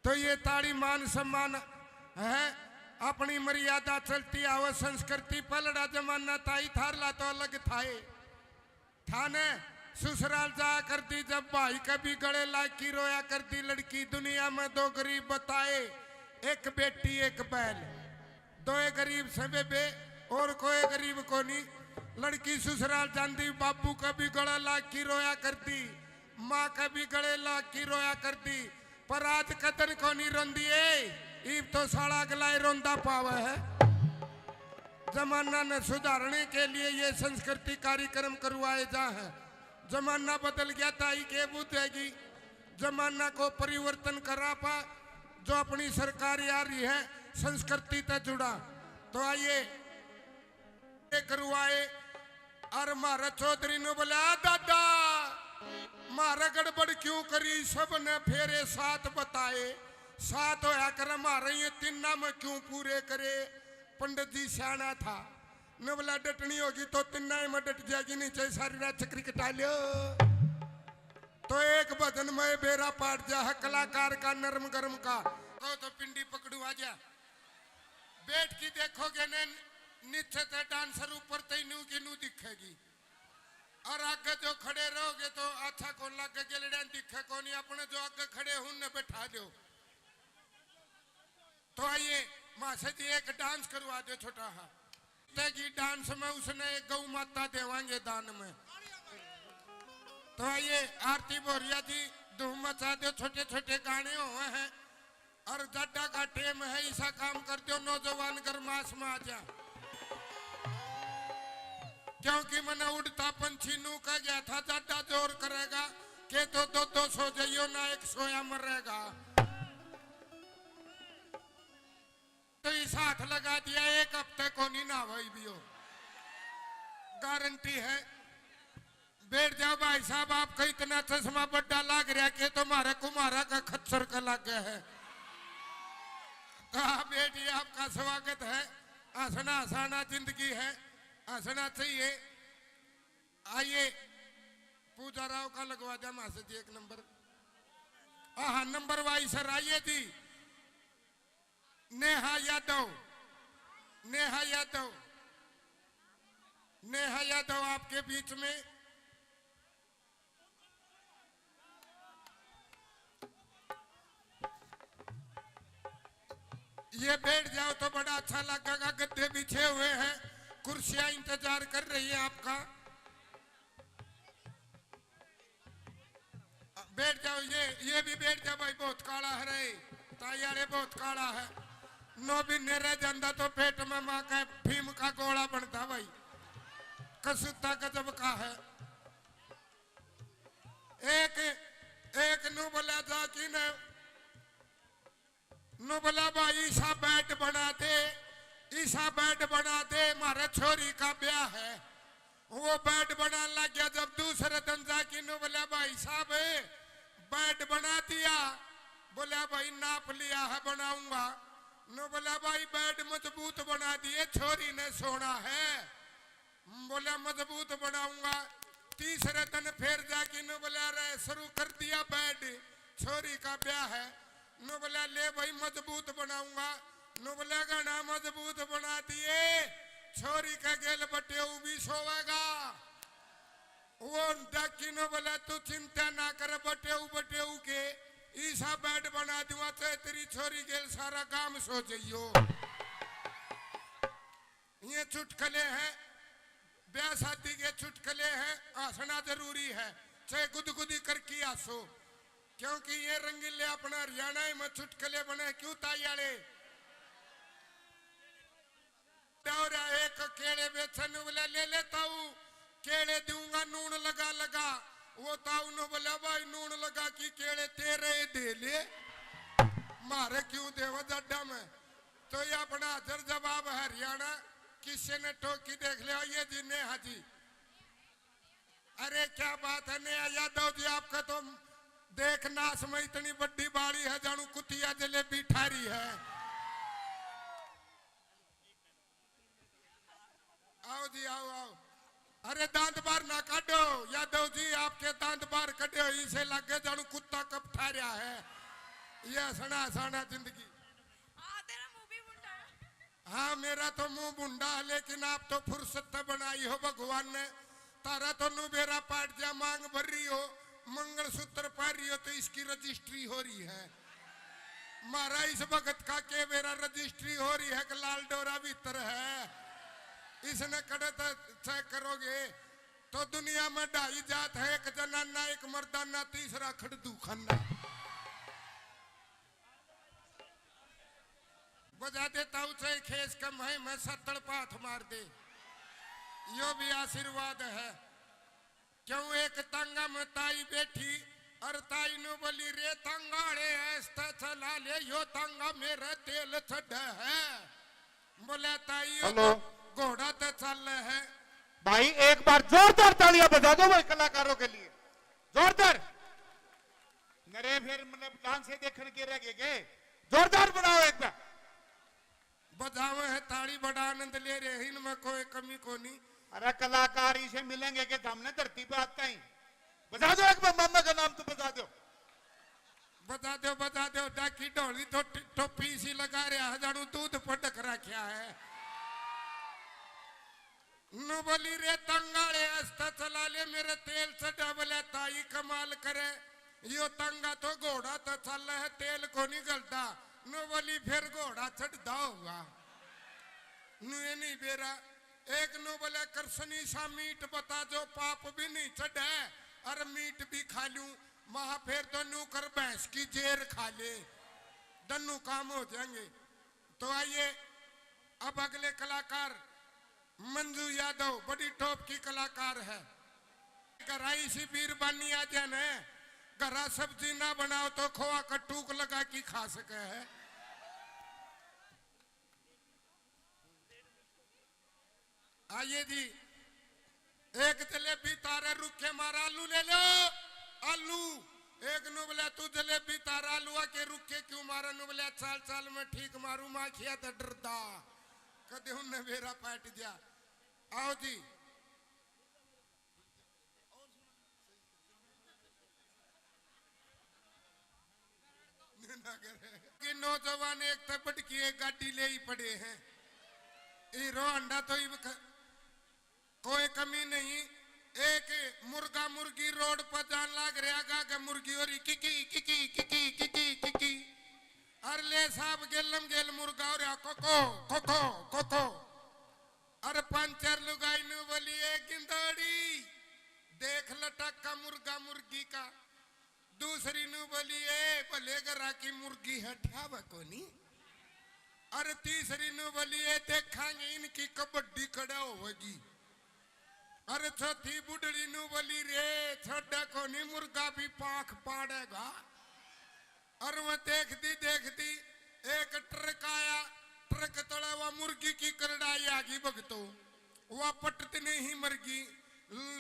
तो ये ताली मान सम्मान है, अपनी मर्यादा चलती आवे, संस्कृति पलड़ा जमाना ताई थारला तो अलग थाए। थाने ससुराल जाया करती, जब भाई के भी गले लाग की रोया करती लड़की। दुनिया में दो गरीब बताए, एक बेटी एक बैल। दोए गरीब से बेबे, और कोई गरीब कोनी। लड़की ससुराल जांदी, बाबू के भी गले लाग की रोया करती, माँ के भी गले लाग की रोया करती। पर आज कदर कोनी रोंदी ए, ईब तो साला अगला ही रोंदा पावे है। जमाना ने सुधारने के लिए ये संस्कृति कार्यक्रम करवाए जा हैं। जमाना बदल गया, ताई के बुझेगी। जमाना को परिवर्तन करा पा, जो अपनी सरकार आ रही है, संस्कृति तै जुड़ा। तो आइए, ये करवाए। और म्हारे चौधरी ने बोला, "आ दादा, म्हारे गड़बड़ क्यों करी? सब ने फेरे सात बताए, सात होया करे, म्हारे ये तीना में क्यों पूरे करे?" पंडित जी सियाना था, ने बोला, "डटनी होगी तो तीना ही में डट जाएगी, नीचे सारी रात चक्री कटा लियो।" तो एक भजन में बेरा पाट जा है कलाकार का, नरम गरम का। कहो तो पिंडी पकड़ू आ जा। बैठ के देखोगे ने, नीचे ते डांसर, ऊपर ते नू की नू दिखेगी। और आगे जो खड़े रहोगे तो अच्छा कौन लागे, गेलड़ियां दिखे कोनी। अपने जो आगे खड़े हैं, उनने बैठा दो। तो आइए, मासे जी एक डांस करवा दो छोटा हा। तेगी डांस में उसने एक गौ माता देवांगे दान में। तो आइए, आरती भोरिया जी, धूम मचा दो, छोटे छोटे गाने हुए हैं। और जाडा का टेम है, ऐसा काम कर दो, नौजवान गरमास में आ जा। क्योंकि मैंने उड़ता पंछी नू कह गया था, जाडा जोर करेगा, के तो दो दो सो जाइयो ना, एक सोया मरेगा। तो इस हाथ लगा दिया, एक हफ्ते को नहीं ना भाई भी हो, गारंटी है। बैठ जाओ भाई साहब, आपका इतना चश्मा बड्डा लाग रहा के तो म्हारा कुम्हारा का खच्चर का लाग गया है। तो हाँ बेटी, आपका स्वागत है। हंसना हंसाना जिंदगी है, हंसना चाहिए। आइए, पूजा राव का लगवा दिया मासे जी एक नंबर। हाँ, नंबर वाइज सर आइए जी। नेहा यादव, नेहा यादव, नेहा यादव आपके बीच में। ये बैठ जाओ तो बड़ा अच्छा लगेगा, गद्दे बिछे हुए हैं, कुर्सियां इंतजार कर रही है आपका। बैठ जाओ, ये, ये भी बैठ जा भाई, बहुत काला है रे, ताई आले बहुत काला है। नौ महीने रह जांदा तो पेट में माँ का भीम का गोला बनता भाई, कसूता गजब का है। एक, एक नू बोला जा कि ने, नू बोला, "भाई, ईसा बेड बना दे, ईसा बेड बना दे, म्हारे छोरी का ब्याह है।" वो बेड बनाने लग गया। जब दूसरे दिन जाके नू बोला, "भाई साहब, बेड बना दिया?" बोला, "भाई, नाप लिया है, बनाऊंगा।" नू बोला, "भाई, बेड मजबूत बना दिए, छोरी ने सोना है।" बोला, "मजबूत बनाऊंगा।" तीसरे दिन फिर जाके नू बोला, "रे, शुरू कर दिया बेड, छोरी का ब्याह है।" नू बोला, "ले भाई, मजबूत बनाऊंगा।" नू बोला, "घना मजबूत बना दिए, छोरी का गेल बटेऊ भी सोवेगा।" वो डाकी नू बोला, "तू चिंता ना कर, बटेऊ, बटेऊ के ईसा बेड बना दूंगा, चाहे तेरी छोरी गेल सारा गांव सो जाइयो।" ये चुटकले हैं, ब्याह शादी के चुटकले हैं, हंसना जरूरी है, चाहे गुदगुदी करके हंसो, क्योंकि ये रंगीले अपना हरियाणा में चुटकले बने। क्यों ताई आले? दौरा एक केले बेचन वाला ले ले ताऊ, केले दूंगा नून लगा लगा। वो ताऊ ने बोला, "भाई, नून लगा की केले तेरे दे ले, मारे क्यों देवा जड्डा में।" तो ये अपना हाजिर जवाब है हरियाणा, किसी ने टोकी देख लिया, ये जी नेहा जी। अरे क्या बात है नेहा यादव जी, आपका तो देख नाश में इतनी बड़ी बाड़ी है, जानू कुतिया जलेबी ठारी है। आओ जी, आओ, आओ। अरे दांत बाहर ना काटो यादव जी, आपके दांत बाहर कटे हो, इसे लगे जानू कुत्ता कब ठा रहा है। ये हंसना हंसाना जिंदगी। हाँ, तेरा मुंह भी मुंडा है। हाँ, मेरा तो मुंह मुंडा है, लेकिन आप तो फुर्सत तो बनाई हो भगवान ने। तारा तो नु बेरा पाट जा, मांग भर रही हो, मंगलसूत्र पहन रही हो, तो इसकी रजिस्ट्री हो रही है। मारा इस भगत का के बेरा रजिस्ट्री हो रही है कि लाल डोरा भीतर है। इसने कड़े तो चेक करोगे तो दुनिया में ढाई जात है, एक जनाना, एक मर्दाना, तीसरा खड़दू खाना। बजा देता हूँ चाहे खेस कम है, मैं सत्तड़ पाथ मार दे, यो भी आशीर्वाद है। क्यों एक तांगा में ताई बैठी और ताई नु बोली, "रे तांगा आले, ऐसा चला ले, यो तांगा मेरा तेल छड़ है।" बोले, "ताई, यो हेलो। तो घोड़ा तो चल है।" भाई, एक बार जोरदार तालियां बजा दो भाई कलाकारों के लिए, जोरदार। नरे फिर मतलब डांस से देखण के रह गए के? जोरदार बनाओ एक बार। बजावे है ताली, बड़ा आनंद ले रहे हैं, इनमें कोई कमी कोनी। अरे कलाकार इसे मिलेंगे के सामने धरती पे आता ही। बजा दो एक बार, मामा का नाम तो बजा दो। बजा दो, बजा दो, डाकी ढोली तो टि-, टोपी इसी लगा रहा है, जानू दूध पटक रखा है। नु बोली, "रे तंगाले, आस्ता चला ले, मेरे तेल चढ़ा।" बोले, "ताई कमाल करे, यो तंगा तो घोड़ा तो चल है, तेल को नहीं गलता।" नु बोली, "फिर घोड़ा चढ़दा होगा।" नु ये नहीं बेरा। एक नु बोले, "कृष्णी सा मीट बता, जो पाप भी नहीं चढ़े और मीट भी खा लूं।" महा, "फिर तो नु कर, भैंस की जेर खा ले, दन्नू काम हो जाएंगे।" तो आइए, अब अगले कलाकार मंजू यादव, बड़ी टॉप की कलाकार है। घरा इसी बीरबानी आ जाए न, घरा सब्जी ना बनाओ तो खोआ का टूक लगा के खा सके है। आइए जी, एक जलेबी तारे रुक्के मारा, आलू ले लो, आलू। एक नु बोला, "तू जलेबी तारा आलूआ के रुक्के क्यों मारा?" नु बोला, "चाल चाल मैं ठीक मारू, माखिया तो डरदा, कदे उनने बेरा पाट दिया।" आओ जी। कि नौजवान एक तै बढ़ के एक गाड़ी ले ही पड़े हैं। हीरो होंडा तो इब ख-, कोई कमी नहीं। एक मुर्गा मुर्गी रोड पर जान लाग रहा गा के मुर्गी हो रही किकी किकी किकी किकी किकी। अर ले साहब गेलम गेल मुर्गा हो रहा कोको कोको कोको। अर पंचर लुगाई नु बोली, "ए गिंदड़ी, देख लटक्का मुर्गा मुर्गी का।" दूसरी नु बोली, "ए भले घरा की मुर्गी है, ठावे कोनी।" अरे तीसरी नु बोली, "ए देखांगे इनकी कबड्डी कड़ा होगी।" अरे चौथी बुढ़ड़ी नु बोली, "रे छोड़ा कोनी, मुर्गा भी पाख पाड़ेगा।" अरे वो देखती देखती एक ट्रक आया, ट्रक तले वो मुर्गी की करड़ाई आ गई भगतो। वा पटत नहीं मरगी।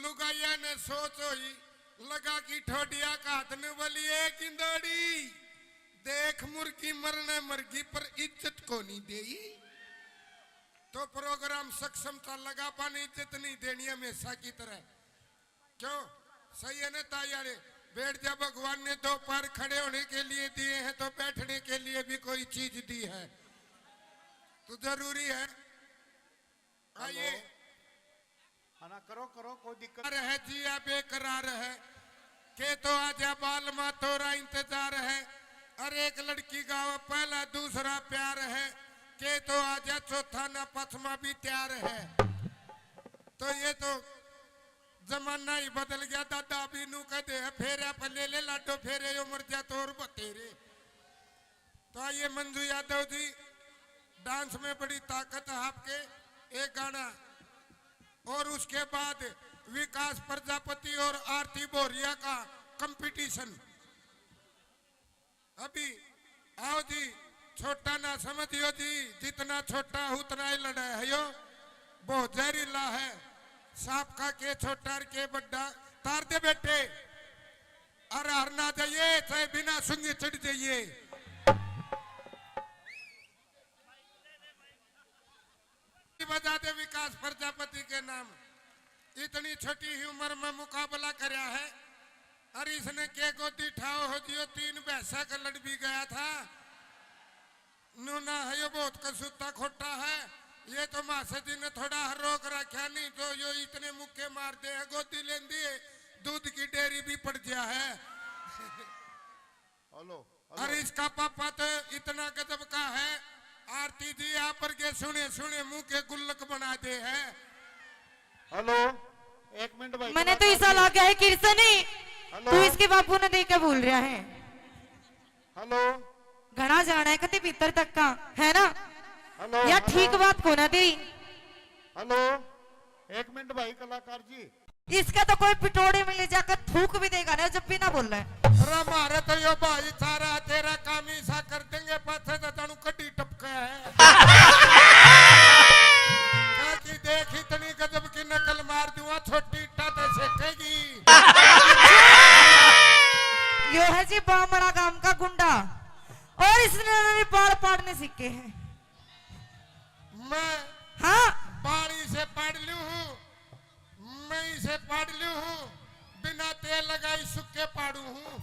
लुगाइया ने सोच होई, लगा की ठोडिया का हाथ ने बोली, "ए गिंदड़ी, देख मुर्गी मरने मरगी पर इज्जत को नहीं देई।" तो प्रोग्राम सक्षम था लगा, पाने इज्जत नहीं देनी हमेशा की तरह। क्यों? सही है ना ताई आले? बैठ जा, भगवान ने दो पैर खड़े होने के लिए दिए हैं तो बैठने के लिए भी कोई चीज दी है, तो जरूरी है। आइए। हेलो। हाँ ना, करो, करो, कोई दिक्कत। रह जिया बेकरार है, के तो आजा बालमा, तोरा इंतजार है। अरे एक लड़की गावे पहला दूसरा प्यार है, के तो आजा चौथा ना पथमा भी तैयार है। तो ये तो जमाना ही बदल गया दादा, अभी नू कहते हैं फेरे पे ले ले लाडो फेरे, यो मर जा तो और बतेरे। तो आइए मंजू यादव जी, डांस में बड़ी ताकत है आपके, एक गाना, और उसके बाद विकास प्रजापति और आरती बोरिया का कंपटीशन। अभी आओ जी, छोटा ना समझियो जी, जितना छोटा उतना ही लड़ा है यो, बहुत जहरीला है। सांप का के छोटा और के बड्डा, तार दे बेटे। अरे हर ना जाइए, चाहे बिना सुंगे चढ़ जाइए। बजा दे विकास प्रजापति के नाम। इतनी छोटी ही उम्र में मुकाबला करया है। अरे इसने के गोदी ठाओ हो जियो, तीन भैंसा का लड़ भी गया था। नूना है यो बहुत कसूता खोटा है। ये तो मासा जी ने थोड़ा रोक रखा, नहीं तो यो इतने मुक्के मार दे है, गोदी लेंदी है, दूध की डेयरी भी पड़ गया है। Hello, hello. और इसका पापा तो इतना गजब का है, आरती जी आप पर के सुने सुने मुंह के गुल्लक बना दे है। हेलो, एक मिनट भाई, मैंने तो कलाकार ऐसा जी। लगा है किरसनी, हेलो। तू इसके बापू ने देख के बोल रहा है। हेलो। घना जाना है कति भीतर तक का, है ना? हेलो, या हेलो। ठीक बात को ना दी। हेलो, एक मिनट भाई कलाकार जी। इसका तो कोई पिटोड़े में ले जाकर थूक भी देगा ना, जब भी ना बोल रहा है। अरे मारे तो यो भाई सारा तेरा काम ही सा कर देंगे, पाछे तो जानू कड्डी टपका है। क्या कि देख इतनी गजब की नकल मार दूंगा, छोटी ईटा तो सेकेगी। यो है जी बामड़ा गांव का गुंडा, और इसने बाल पाड़ने सीखे हैं। मैं हाँ। बाल इसे पाड़ लूं हूँ, मैं इसे पाड़ लूं हूँ, बिना तेल लगाई सुक्के पाड़ू हूँ।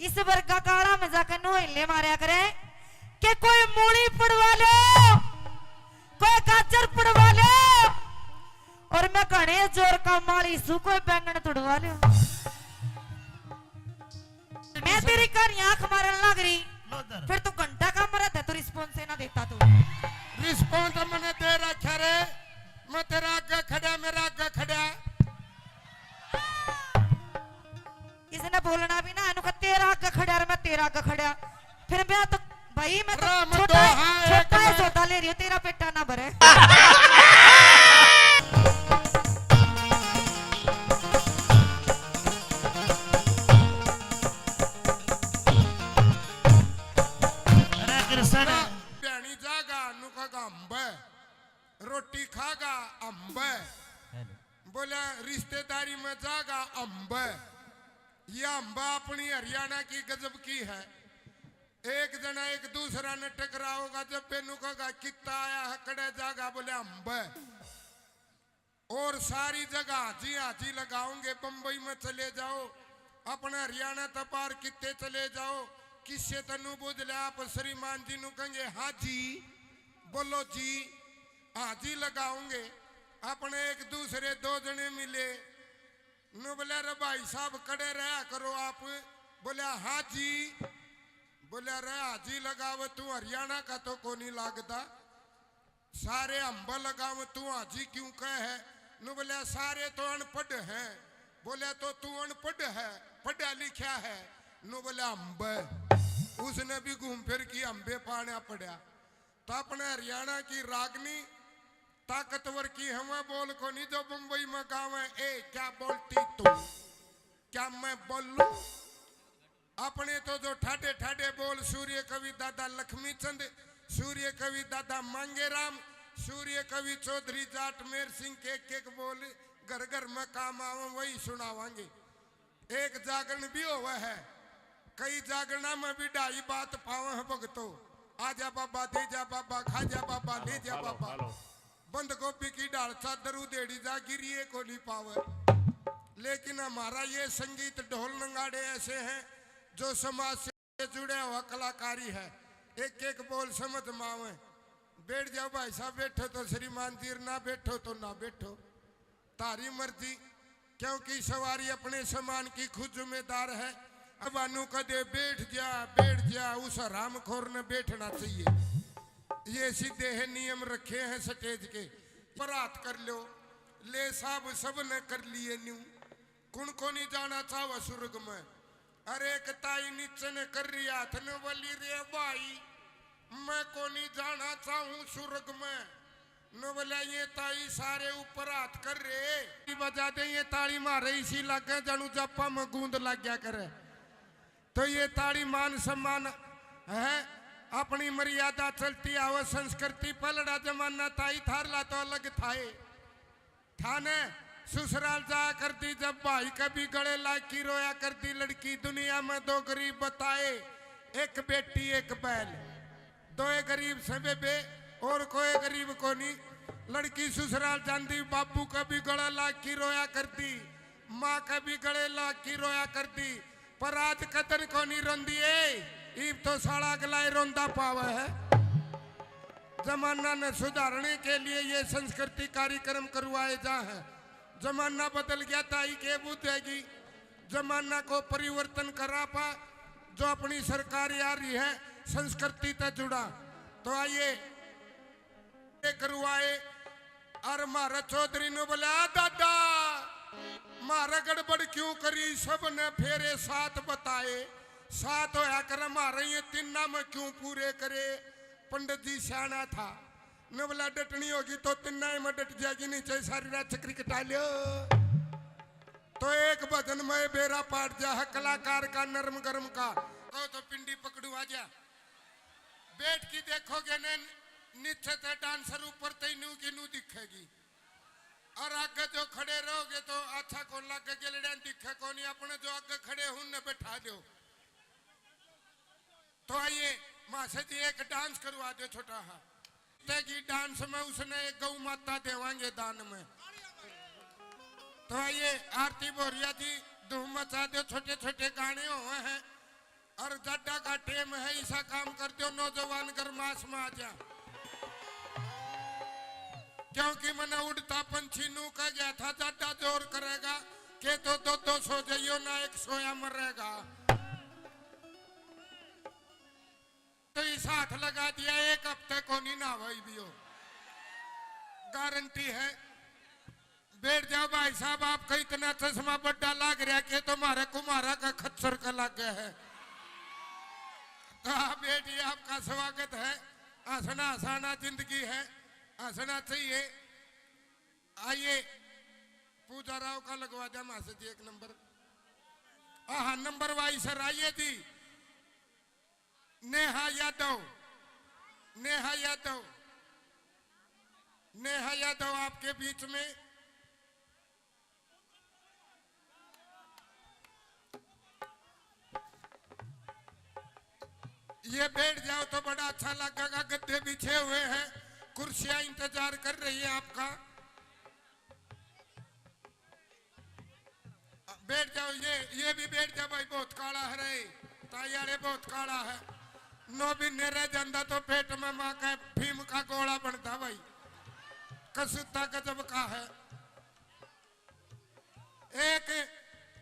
इस वर्गा काला में जाकर नोहले मारया करे कि कोई मूली पड़वा लो, कोई गाजर पड़वा लो, और मैं घने जोर का माली सू कोई बैंगन तुड़वा लो। मैं तेरी कहानी आंख मारन लग रही, लो इधर। फिर तू घंटा का मरा था, तू रिस्पॉन्स ना देता तू। रिस्पॉन्स मैंने दे रखा रे, मैं तेरा आगे खड़ा, मेरा आगे खड़ा। इसने बोलना भी ना, इन्हों का तेरा आगे खड़ा और मैं तेरा आगे खड़ा। फिर मैं तो, भाई, मैं तो राम छोटा है, दोहा एक छोटा है, ना। सौदा ले रही हूँ, तेरा पेटा ना भरे। अरे कृष्ण। ना, भ्याणी जागा, नु खागा अम्ब, रोटी खागा अम्ब। हेलो। बोला, रिश्तेदारी में जागा अम्ब। ये अम्ब अपनी हरियाणा की गजब की है। एक जना एक दूसरा ने टकराओगा, जब बेनू कहेगा, "कित्ता आया है, कड़े जागा?" बोले, "अम्ब।" और सारी जगह हाजी हाजी लगाओगे। बम्बई में चले जाओ, अपने हरियाणा तक बाहर कित्ते चले जाओ, किससे तनु बुझ ले, आप श्रीमान जी नु कहेंगे, "हाँ जी, बोलो जी।" हाजी लगाओगे। अपने एक दूसरे दो जने मिले, नु बोले, "रे भाई साहब, कड़े रहा करो आप।" बोले, "हाँ जी।" बोले, "रे हाजी लगावे, तू हरियाणा का तो कोनी लागदा।" सारे अम्ब लगावे, तू हाजी क्यों कहे है? नु बोले, "सारे तो अनपढ़ हैं।" बोले, "तो तू अनपढ़ है, पढ़ा लिखा है?" नु बोले, "अम्ब।" उसने भी घूम फिर की अम्बे पाना पड़ा। तो अपने हरियाणा की रागनी ताकतवर की हमें बोल कोनी जो बम्बई में गावे, "ए, क्या बोलती तू? क्या मैं बोलूं?" अपने तो जो ठाडे ठाडे बोल सूर्य कवि दादा लक्ष्मी चंद, सूर्य कवि दादा मांगेराम, सूर्य कवि चौधरी जाट मेर सिंह के एक एक बोल घर घर में काम आवे, वही सुनावांगे। एक जागरण भी होवे है, कई जागरणा में भी ढाई बात पावे हैं भगतो। आ जा बाबा, दे जा बाबा, खा जा बाबा, ले जा बाबा। बंद गोभी की ढाल चादर उधेड़ी जा, गिरिए को नहीं पावे। लेकिन हमारा ये संगीत ढोल नगाड़े ऐसे हैं जो समाज से जुड़ा हुआ कलाकारी है। एक एक बोल समझ में आवे। बैठ जाओ भाई साहब, बैठो तो श्रीमान जी, ना बैठो तो ना बैठो, तारी मर्जी, क्योंकि सवारी अपने सामान की खुद जिम्मेदार है। अब अनु कदे बैठ जा, बैठ जा, उस हरामखोर ने बैठना चाहिए। ये सीधे है नियम रखे हैं स्टेज के। पर हाथ कर लो, ले साहब सब ने कर लिए न्यू। कुण को नहीं जाना चाहवा सुर्ग में? अरे एक ताई नीचे ने कर रही हाथ ने बोली, "रे भाई, मैं को नहीं जाना चाहूं सुर्ग में।" नु बोला, "ये ताई सारे ऊपर हाथ कर रहे।" बजा दे ये ताली मारे, इसी लागे जानू जापा में गूंद लग गया करे। तो ये ताली मान सम्मान है, अपनी मर्यादा चलती आवे संस्कृति। पहलड़ा जमाना ताई थारला तो अलग थाए। थाने ससुराल जाया करती जब भाई के भी गले लाग की रोया करती लड़की। दुनिया में दो गरीब बताए, एक बेटी एक बैल। दोए गरीब से बेबे, और कोई गरीब कोनी। लड़की ससुराल जांदी, बाबू के भी गले लाग की रोया करती, माँ के भी गले लाग की रोया करती। पर आज कदन कोनी रोंदी ए, इब तो साला अगला ही रोंदा पावे है। जमाना ने सुधारने के लिए ये संस्कृति कार्यक्रम करवाए जा है। जमाना बदल गया, ताई के बुझेगी। जमाना को परिवर्तन करा पा, जो अपनी सरकार आ रही है, संस्कृति तै जुड़ा। तो आइए, ये करवाए। और म्हारे चौधरी ने बोला, "आ दादा, म्हारे गड़बड़ क्यों करी?" सब ने फेरे सात बताए। सात होया करे, म्हारे ये तिन्ना में क्यों पूरे करे? पंडित जी सियाणा था, ने बोला, "डटनी होगी तो तिन्ना ही में डट जाएगी, नीचे सारी रात चक्री कटा लियो।" तो एक भजन में बेरा पाट जा है कलाकार का, नरम गरम का। कहो तो पिंडी पकड़ू आ जा। बैठ के देखोगे ने, नीचे ते डांसर, ऊपर ते नू की नू दिखेगी। और आगे जो खड़े रहोगे तो अच्छा कौन लागे, गेलड़ियां दिखे कोनी। अपने जो आगे खड़े हूं ने बैठा दो। तो आइए, मासे जी एक डांस करवा दो छोटा हा। ते की डांस में उसने एक गौ माता देवांगे दान में। तो आइए, आरती भोरिया जी धूम मचा दो, छोटे छोटे गाने हुए हैं। और जाडा का टेम है, ऐसा काम कर दो, नौजवान गरमास में आ जा। क्योंकि मैंने उड़ता पंछी नू कह गया था, जाडा जोर करेगा, के तो दो दो सो जाइयो ना, एक सोया मरेगा। तो इस हाथ लगा दिया, एक हफ्ते को नहीं ना भाई भी हो, गारंटी है। बैठ जाओ भाई साहब, आपका इतना चश्मा बड्डा लाग रहा के तुम्हारे कुमारा का खच्चर का लाग गया है। तो आप बैठिए, आपका स्वागत है। हंसना हंसाना जिंदगी है, हंसना चाहिए। आइए, पूजा राव का लगवा दिया मासे जी एक नंबर। हाँ, नंबर वाइज सर, आइए जी। नेहा यादव, नेहा यादव, नेहा यादव आपके बीच में। ये बैठ जाओ तो बड़ा अच्छा लगेगा। गद्दे बिछे हुए हैं, कुर्सियां इंतजार कर रही है आपका। बैठ जाओ, ये, ये भी बैठ जा भाई, बहुत काला है रे, ताई वाले बहुत काला है। नौ महीने रह जाता तो पेट में माँ का भीम का गोला बनता भाई, कसूता गजब का है। एक,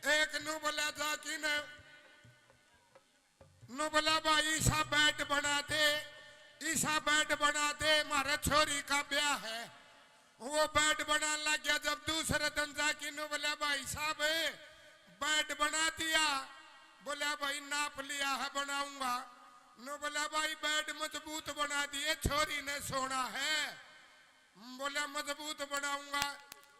एक नू बोला जा कि न नु बोला, "भाई, ईसा बेड बना दे, ईसा बेड बना दे, म्हारे छोरी का ब्याह है।" वो बेड बनाने लग गया। जब दूसरे दिन जाके नु बोला, "भाई साहब, बेड बना दिया?" बोला, "भाई, नाप लिया है, बनाऊंगा।" नु बोला, "भाई, बेड मजबूत बना दिए, छोरी ने सोना है।" बोला, "मजबूत बनाऊंगा।"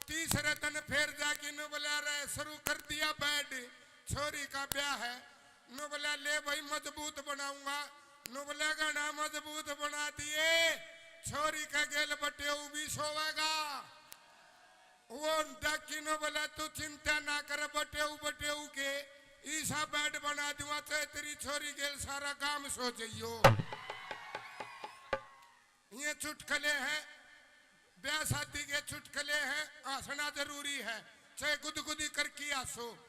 तीसरे दिन फिर जाके नु बोला, "रे, शुरू कर दिया बेड, छोरी का ब्याह है।" नु बोला, "ले भाई, मजबूत बनाऊंगा।" नु बोला, "घना मजबूत बना दिए, छोरी का गेल बटेऊ भी सोवेगा।" वो डाकी नु बोला, "तू चिंता ना कर, बटेऊ बटेऊ के ईसा बेड बना दूंगा, चाहे तेरी छोरी गेल सारा गांव सो जाइयो।" ये चुटकले हैं, ब्याह शादी के चुटकले हैं, हंसना जरूरी है, चाहे गुदगुदी करके हंसो,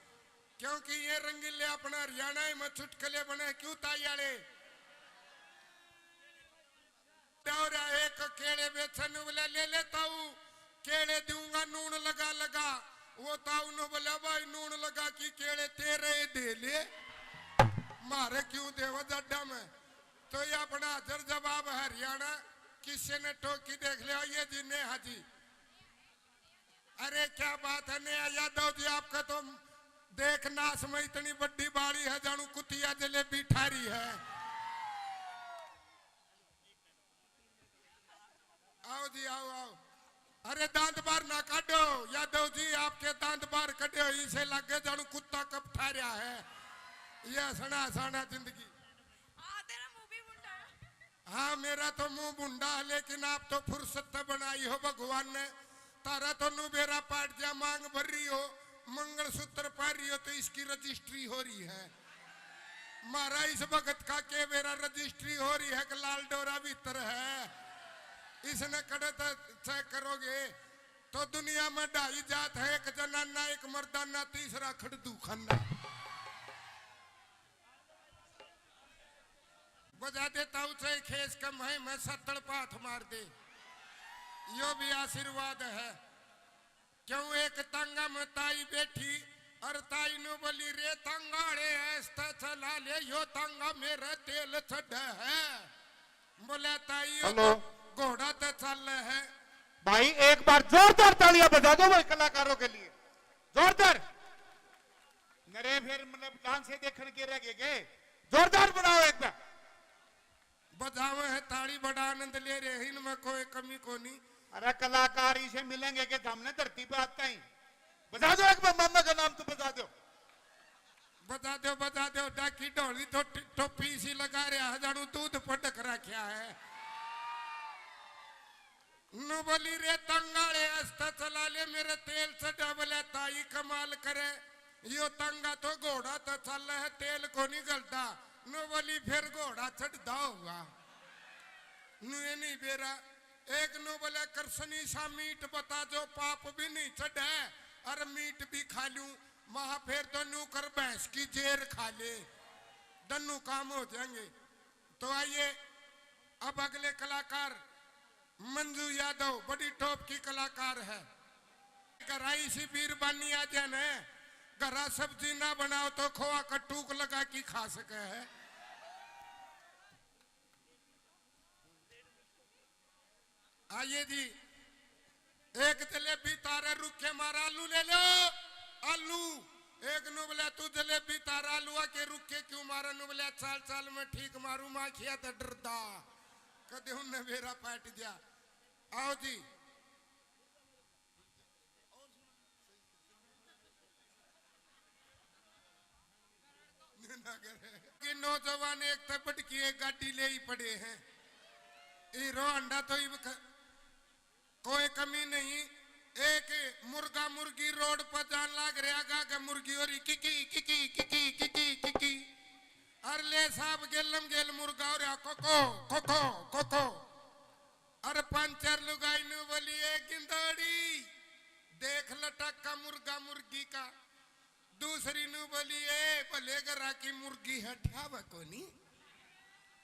क्योंकि ये रंगीले अपना हरियाणा में चुटकले बने। क्यों ताई आले? दौरा एक केले बेचन बोले, "ले ले ताऊ, केले दूंगा नून लगा लगा।" वो ताऊ ने बोला, "भाई, नून लगा की केले तेरे दे ले, मारे क्यों देवा जाडा में।" तो ये अपना हाजिर जवाब है हरियाणा, किसी ने टोकी देख लिया, ये जी नेहा जी। अरे क्या बात है नेहा यादव जी, आपका तो देख नाश में इतनी बड़ी बाड़ी है, जानू कुतिया जलेबी ठारी है। आओ जी, आओ, आओ। अरे दांत बाहर ना काटो यादव जी, आपके दांत बाहर कटे हो, इसे लगे जानू कुत्ता कब ठा रहा है। ये हंसना हंसाना जिंदगी। हाँ, तेरा मुंह भी भुंडा है। हाँ, मेरा तो मुंह भुंडा है, लेकिन आप तो फुर्सत तो बनाई हो भगवान ने। तारा तो नु बेरा पाट जा, मांग भर रही हो, मंगलसूत्र पहन रही हो, तो इसकी रजिस्ट्री हो रही है। म्हारा इस भगत का के बेरा रजिस्ट्री हो रही है कि लाल डोरा भीतर है। इसने कड़े तो चेक करोगे तो दुनिया में ढाई जात है, एक जनाना, एक मर्दाना, तीसरा खड़दू खाना। बजा दे ताऊ चाहे खेस के, मैं मैं सत्तड़ पाथ मार दे, यो भी आशीर्वाद है। क्यों एक तांगा में ताई बैठी और ताई नु बोली, "रे तांगा रे, ऐसा चला ले, यो तांगा मेरा तेल चढ़ा है।" बोला, "ताई, यो हेलो। तो घोड़ा तो चल है।" भाई, एक बार जोरदार तालियां बजा दो भाई कलाकारों के लिए, जोरदार। नरे फिर मतलब डांस से देखण के रह गए के? जोरदार बनाओ एक बार। बजावे है ताली, बड़ा आनंद ले रहे हैं, इनमें कोई कमी कोनी। अरे कलाकार इसे मिलेंगे के सामने धरती पे आता ही। बजा दो एक बार, मामा का नाम तो बजा दो। बजा दो, बजा दो, डाकी ढोली तो टि-, टोपी इसी लगा रहा है, जानू दूध पटक रखा है। नु बोली, "रे तंगाले, आस्ता चला ले, मेरे तेल चढ़ा।" बोले, "ताई कमाल करे, यो तंगा तो घोड़ा तो चल है, तेल को नहीं गलता।" नु बोली, "फिर घोड़ा चढ़दा होगा।" नु ये नहीं बेरा। एक नु बोले, "कृष्णी सा मीठ बता, जो पाप भी नहीं चढ़े और मीठ भी खा लूं, महा फिर तो नु कर भैंस की जेर खा ले, दन्नू काम हो जाएंगे।" तो आइए, अब अगले कलाकार मंजू यादव, बड़ी टॉप की कलाकार है। घरा इसी बीरबानी आ जाए न, घरा सब्जी ना बनाओ तो खोआ का टूक लगा के खा सके है। आइए जी, एक जलेबी तारे रुखे मारा, आलू ले लो, आलू। एक नु बोला, "तू जलेबी तारा आलूआ के रुखे क्यों मारा?" नु बोला, "चाल चाल मैं ठीक मारू, माखिया तो डरदा, कदे उनने बेरा पाट दिया।" आओ जी। कि नौजवान एक तो बटकी एक गाड़ी ले ही पड़े हैं। हीरो होंडा तो ही ख-, कोई कमी नहीं। एक मुर्गा मुर्गी रोड पर जान लाग रहा गा के मुर्गी हो रही किकी किकी किकी किकी किकी। अर ले साहब गेलम गेल मुर्गा हो रहा कोको कोको कोको। अरे पंचर लुगाई नु बोली, "ए गिंदड़ी, देख लटक्का मुर्गा मुर्गी का।" दूसरी नु बोली, "ए भले घरा की मुर्गी है, ठ्यावे कोनी।"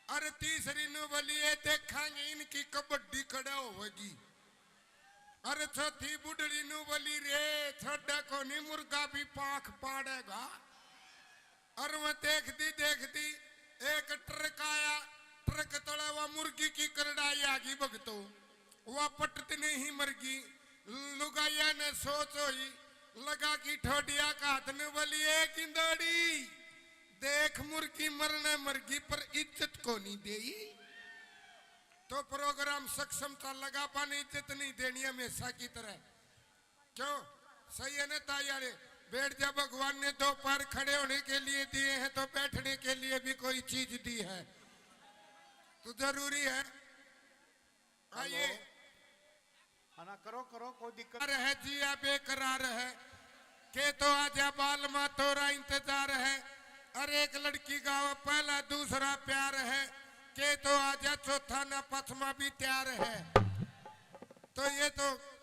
अरे तीसरी नु बोली, "ए देखांगे इनकी कबड्डी कड़ा होगी।" अरे चौथी बुढ़ड़ी नु बोली, "रे छोड़ा कोनी, मुर्गा भी पाख पाड़ेगा।" और वह देखती देखती एक ट्रक आया, ट्रक तले वह मुर्गी की करड़ाई आ गई भगतो, वह पटत नहीं मरगी। लुगाइया ने सोच होई, लगा की ठोडिया का हाथ ने बोली, "ए गिंदड़ी, देख मुर्गी मरने मरगी पर इज्जत को नहीं देई।" तो प्रोग्राम सक्षम था, लगा पाने इज्जत नहीं देनी हमेशा की तरह। क्यों? सही है ना ताई आले? बैठ जा, भगवान ने दो पैर खड़े होने के लिए दिए हैं तो बैठने के लिए भी कोई चीज दी है, तो जरूरी है। आइए। हेलो। हाँ ना, करो, करो, कोई दिक्कत। रह जिया बेकरार है, के तो आजा बालमा तोरा इंतजार है। अरे एक लड़की गावा पहला दूसरा प्यार है, के तो आजा चौथा ना पचमा भी तैयार है। तो ये तो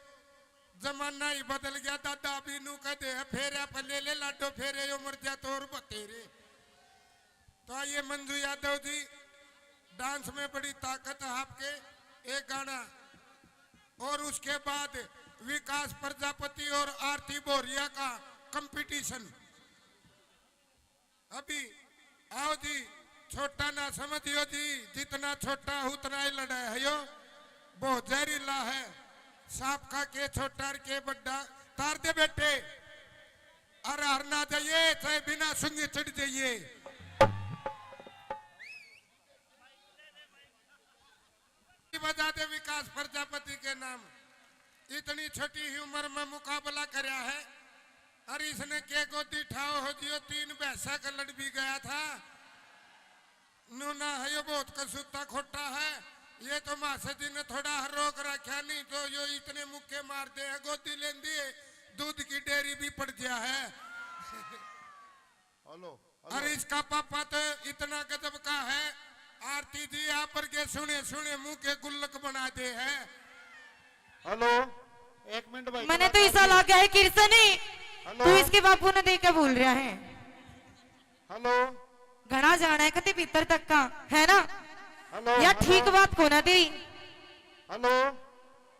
जमाना ही बदल गया दादा, अभी नू कहते हैं फेरे पर ले ले लाडो फेरे, यो मर जा तो और बतेरे। तो आइए मंजू यादव जी, डांस में बड़ी ताकत है आपके, एक गाना और उसके बाद विकास प्रजापति और आरती बोरिया का कंपटीशन। अभी आओ जी, छोटा ना समझियो जी, जितना छोटा उतना ही लड़ा है यो, बहुत जहरीला है। सांप का के छोटा और के बड्डा, तार दे बेटे। अरे हर ना जाइए, चाहे बिना सुंगे चढ़ जाइए। बजा दे विकास प्रजापति के नाम। इतनी छोटी ही उम्र में मुकाबला करया है। अरे इसने के गोदी ठाओ हो जियो, तीन भैंसा का लड़ भी गया था। नूना है यो बहुत कसूता खोटा है। ये तो मासा जी ने थोड़ा हर रोक रखा, नहीं तो यो इतने मुक्के मार दे है, गोदी लेंदी है, दूध की डेयरी भी पड़ गया है। Hello, hello. अरे इसका पापा तो इतना गजब का है, आरती जी आप पर के सुने सुने मुंह के गुल्लक बना दे है। हेलो, एक मिनट भाई, मैंने तो ऐसा लगा है किरसनी, हेलो। तू इसके बापू ने देख के बोल रहा है। हेलो। घना जाना है कति भीतर तक का, है ना? हेलो, या हेलो। ठीक बात को ना दी। हेलो,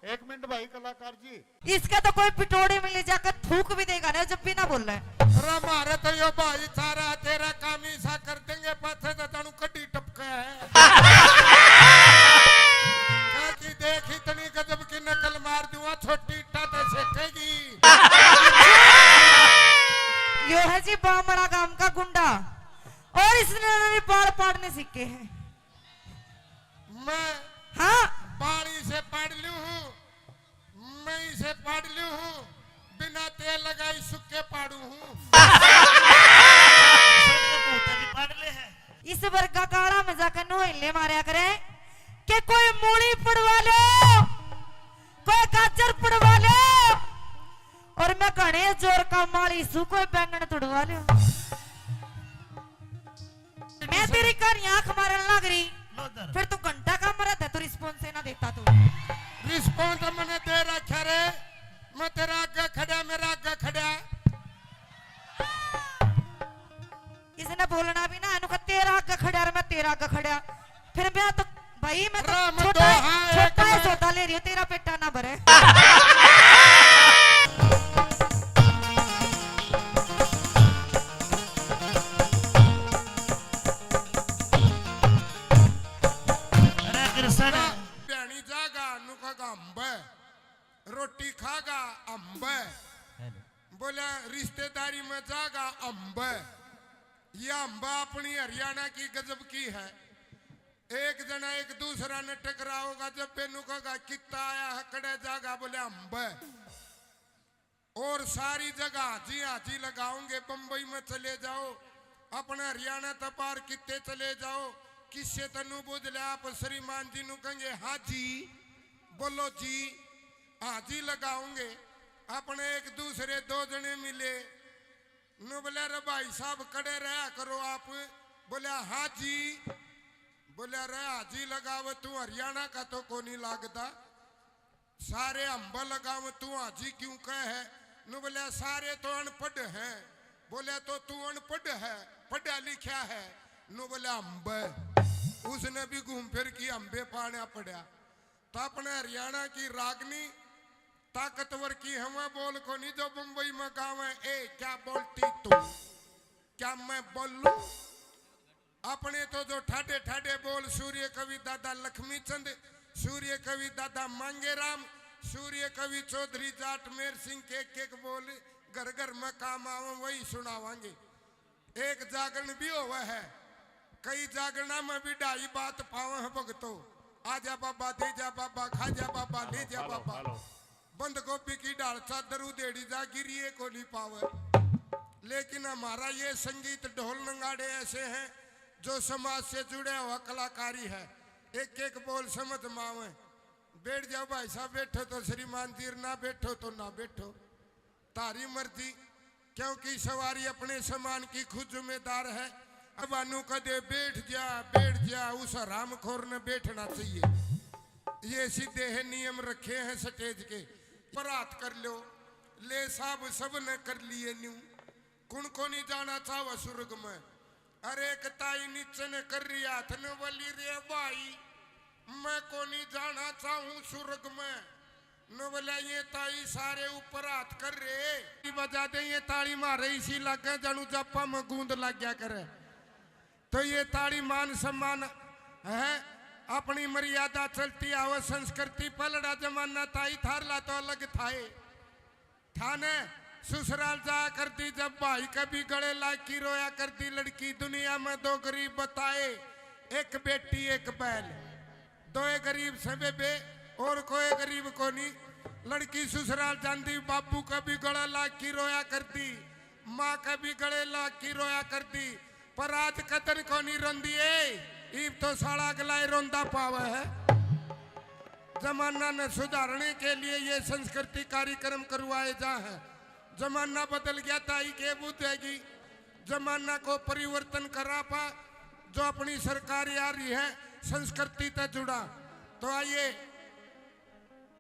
एक मिनट भाई कलाकार जी। इसका तो कोई पिटोड़े में ले जाकर थूक भी देगा ना, जब भी ना बोल रहा है। अरे मारे तो यो भाई सारा तेरा काम ही सा कर देंगे, पाछे तो जानू कड्डी टपका है। काकी देख इतनी गजब की नकल मार दूंगा, छोटी इट्टा तो सेकेगी। यो है जी बामड़ा गांव का गुंडा, और इसने मेरे बाल पाड़ने सीखे हैं। मैं हाँ। बाल इसे पाड़ लूं हूँ, मैं इसे पाड़ लूं हूँ, बिना तेल लगाई सुक्के पाड़ू हूँ। भी पाड़ ले है। इस वर्गा काला में जाकर नोहले मारया करे कि कोई मूली पड़वा लो, कोई गाजर पड़वा लो, और मैं घने जोर का माली सू कोई बैंगन तुड़वा लो। मैं तेरी कहानी आंख मारन लग रही, लो इधर। फिर तू घंटा का मरा था, तू रिस्पॉन्स ही ना देता तू। रिस्पॉन्स मैंने दे रखा रे, मैं तेरा आगे खड़ा, मेरा आगे खड़ा। इसने बोलना भी ना, इनको तेरा आगे खड़ा और मैं तेरा आगे खड़ा। फिर मैं तो भाई, मैं तो अरे, मैं छोटा, तो हाँ, छोटा एक है, मैं सौदा ले रही हूँ, तेरा पेटा ना भरे। अरे कृष्ण। भैनी जागा, नुका का अम्ब, रोटी खागा अम्ब, बोला रिश्तेदारी में जागा अम्ब। यह अम्ब अपनी हरियाणा की गजब की है। एक जना एक दूसरा ने टकराओगा, जब बेनू कहेगा कित्ता आया है, कड़े जागा, बोले अम्ब। और सारी जगह हाजी हाजी लगाओगे। बम्बई में चले जाओ, अपने हरियाणा तक पार कित्ते चले जाओ, किससे तनु बुझ ले, आप श्रीमान जी नु कहेंगे हाजी, बोलो जी, हाजी लगाओगे। अपने एक दूसरे दो जने मिले, नु बोले, "रे भाई साहब, कड़े रहा करो आप।" बोले, "हाँ जी।" बोले, "रे हाजी लगावे तू हरियाणा का तो कोनी लागदा, सारे अम्ब लगावे तू हाजी क्यों कहे है?" नु बोले, "सारे तो अनपढ़ हैं।" बोले, "तो तू अनपढ़ है, पढ़ा लिखा है?" नु बोले, "अम्ब।" उसने भी घूम फिर की अम्बे पाना पड़ा। तो अपने हरियाणा की रागनी ताकतवर की हवा बोल कोनी जो बम्बई में गावे, "ए, क्या बोलती तू? क्या मैं बोलूं?" अपने तो जो ठाडे ठाडे बोल सूर्य कवि दादा लक्ष्मी चंद, सूर्य कवि दादा मांगेराम, सूर्य कवि चौधरी जाट मेर सिंह के एक एक बोल घर घर में काम आवे, वही सुनावांगे। एक जागरण भी होवे है, कई जागरणा में भी ढाई बात पावे हैं भगतो। आजा बाबा, दे जा बाबा, खा जा बाबा, ले जा हेलो, बाबा। हेलो। बंद गोभी की ढाल चादर उधेड़ी जा, गिरिए को नहीं पावे। लेकिन हमारा ये संगीत ढोल नगाड़े ऐसे हैं जो समाज से जुड़े हुआ कलाकारी है। एक एक बोल समझ में आवे। बैठ जाओ भाई साहब, बैठो तो श्रीमान जी, ना बैठो तो ना बैठो। थारी मर्जी, क्योंकि सवारी अपने सामान की खुद जिम्मेदार है। अब अनु कदे बैठ जा, बैठ जा, उस हरामखोर ने बैठना चाहिए। ये सीधे है नियम रखे हैं स्टेज के। पर हाथ कर लो, ले साहब, सब ने कर लिए न्यू। कुण को नहीं जाना चाहवा स्वर्ग में? अरे एक ताई नीचे ने कर रही हाथ ने बोली, "रे भाई, मैं को नहीं जाना चाहूं स्वर्ग में।" नो बोला, "ये ताई सारे ऊपर हाथ कर रहे।" बजा दे ये ताली मारे, इसी लागे जानू जापा में गूंद लग गया करे। तो ये ताली मान सम्मान है, अपनी मर्यादा चलती आवे, संस्कृति पलड़ा जमाना ताई थारला तो अलग थाए। थाने ससुराल जाया करती जब भाई के भी गले लाग की रोया करती लड़की। दुनिया में दो गरीब बताए, एक बेटी एक बैल। दोए गरीब से बेबे और कोई गरीब कोनी। लड़की ससुराल जांदी, बाबू के भी गले लाग की रोया करती, माँ के भी गले लाग की रोया करती। पर आज कदन कोनी रोंदी ए, इब तो साला अगला ही रोंदा पावे है। जमाना ने सुधारने के लिए ये संस्कृति कार्यक्रम करवाए जा है। जमाना बदल गया, ताई के बुझेगी। जमाना को परिवर्तन करा पा, जो अपनी सरकार आ रही है, संस्कृति तै जुड़ा। तो आइए,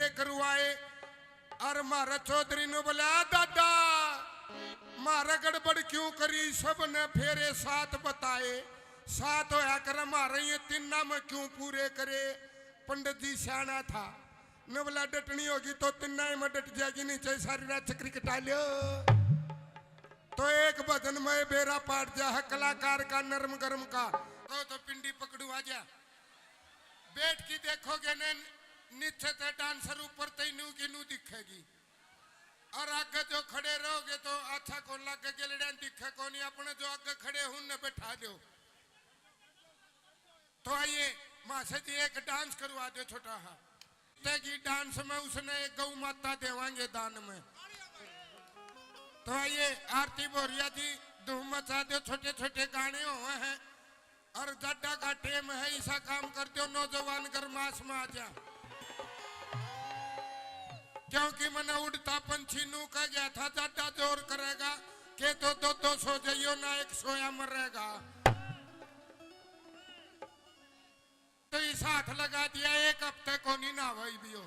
ये करवाए। और म्हारा चौधरी ने बोला, "आ दादा, म्हारा गड़बड़ क्यों करी?" सब ने फेरे साथ बताए। सात होया करे म्हारे, ये तिन्ना में क्यों पूरे करे? पंडित जी सियाना था, नवला डटनी होगी तो तिन्ना ही में डट जाएगी, नीचे सारी रात चक्री कटा लियो। तो एक भजन में बेरा पाट जा है कलाकार का, नरम गरम का। कहो तो पिंडी पकड़ू आ जा। बैठ के देखोगे ने, नीचे ते डांसर, ऊपर ते नू की नू दिखेगी। और आगे जो खड़े रहोगे तो अच्छा कौन लागे, गेलड़ियां दिखे कोनी, अपने जो आगे खड़े हूं ने बैठा दो। तो आइए, मासे जी एक डांस करवा दो छोटा हा। तेगी डांस में उसने एक गौ माता देवांगे दान में। तो आइए, आरती बोरिया जी धूम मचा दो, छोटे छोटे गाने हुए हैं। और जाडा का टेम है, ऐसा काम कर दो, नौजवान गरमास में आ जा। क्योंकि मैंने उड़ता पंछी नू कह गया था, जाडा जोर करेगा, के तो दो दो सो जाइयो ना, एक सोया मरेगा। तो इस हाथ लगा दिया, एक हफ्ते को नहीं ना भाई भी हो,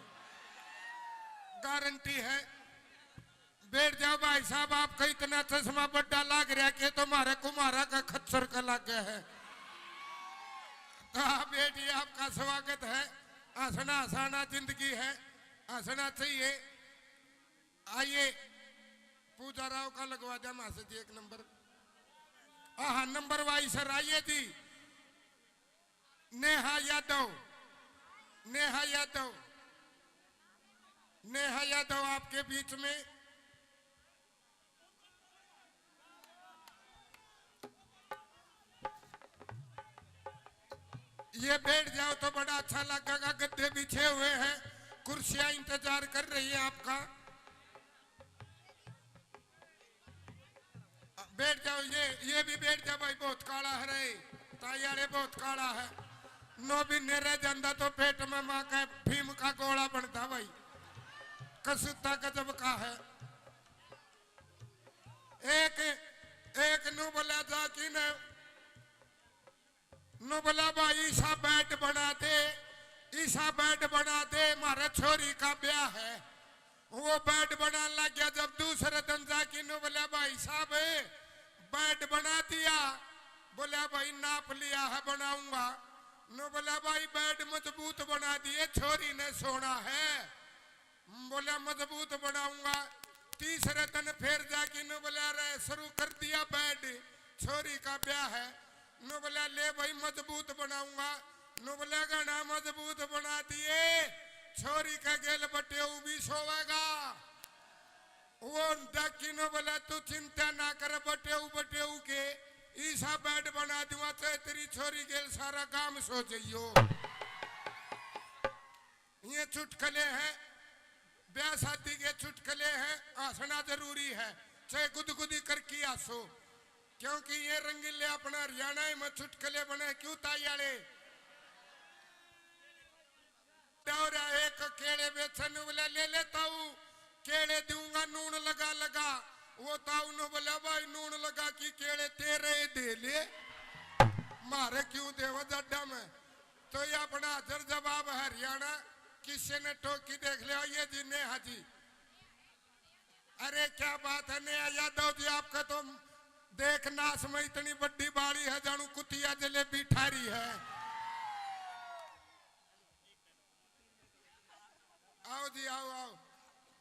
गारंटी है। बैठ जाओ भाई साहब, आपका इतना चश्मा बड्डा लाग रहा के तुम्हारे कुमारा का खच्चर का लाग गया है। हाँ बेटी, आपका स्वागत है। हंसना हंसाना जिंदगी है, हंसना चाहिए। आइए, पूजा राव का लगवा दे मासे जी एक नंबर। हाँ, नंबर वाइज सर आइए जी। नेहा यादव, नेहा यादव, नेहा यादव आपके बीच में। ये बैठ जाओ तो बड़ा अच्छा लगेगा, गद्दे बिछे हुए हैं, कुर्सियां इंतजार कर रही है आपका। बैठ जाओ, ये, ये भी बैठ जा भाई, बहुत काला है रे, ताई वाले बहुत काला है। नौ महीने रह जाता तो पेट में माँ का भीम का गोला बनता भाई, कसूता गजब का है। एक, एक नू बोला जा कि न, नू बोला भाई, ईसा बेड बना दे, ईसा बेड बना दे, म्हारे छोरी का ब्याह है। वो बेड बनाने लग गया। जब दूसरे दिन जाके नू बोला, भाई साहब, बेड बना दिया। बोला, भाई, नाप लिया है, बनाऊंगा। नू बोला, भाई, बेड मजबूत बना दिए, छोरी ने सोना है। बोला, मजबूत बनाऊंगा। तीसरे दिन फिर जाके नू बोला, रे, शुरू कर दिया बेड, छोरी का ब्याह है। नू बोला, ले भाई, मजबूत बनाऊंगा। नू बोला, घना मजबूत बना दिए, छोरी के गेल बटेऊ भी सोवेगा। वो डाकी नू बोला, तू चिंता ना कर, बटेऊ बटेऊ के ईसा बेड बना दूंगा, चाहे तेरी छोरी गेल सारा गांव सो जाइयो। ये चुटकले हैं, ब्याह शादी के चुटकले हैं, हंसना जरूरी है, चाहे गुदगुदी करके हंसो, क्योंकि ये रंगीले अपना हरियाणा में चुटकले बने। क्यों ताई आले? दौरा एक केले बेचन बोले, ले ले ताऊ, केले दूंगा नून लगा लगा। वो ताऊ ने बोला, भाई, नून लगा की केले तेरे ही दे ले, मारे क्यों देवा जड्डा में। तो ये अपना हाजिर जवाब हरियाणा, किसी ने टोकी देख लिया, ये जी नेहा जी। अरे क्या बात है नेहा यादव जी, आपका तो देख नाश में इतनी बड़ी बाड़ी है, जानू कुतिया जलेबी ठारी है। आओ जी, आओ, आओ।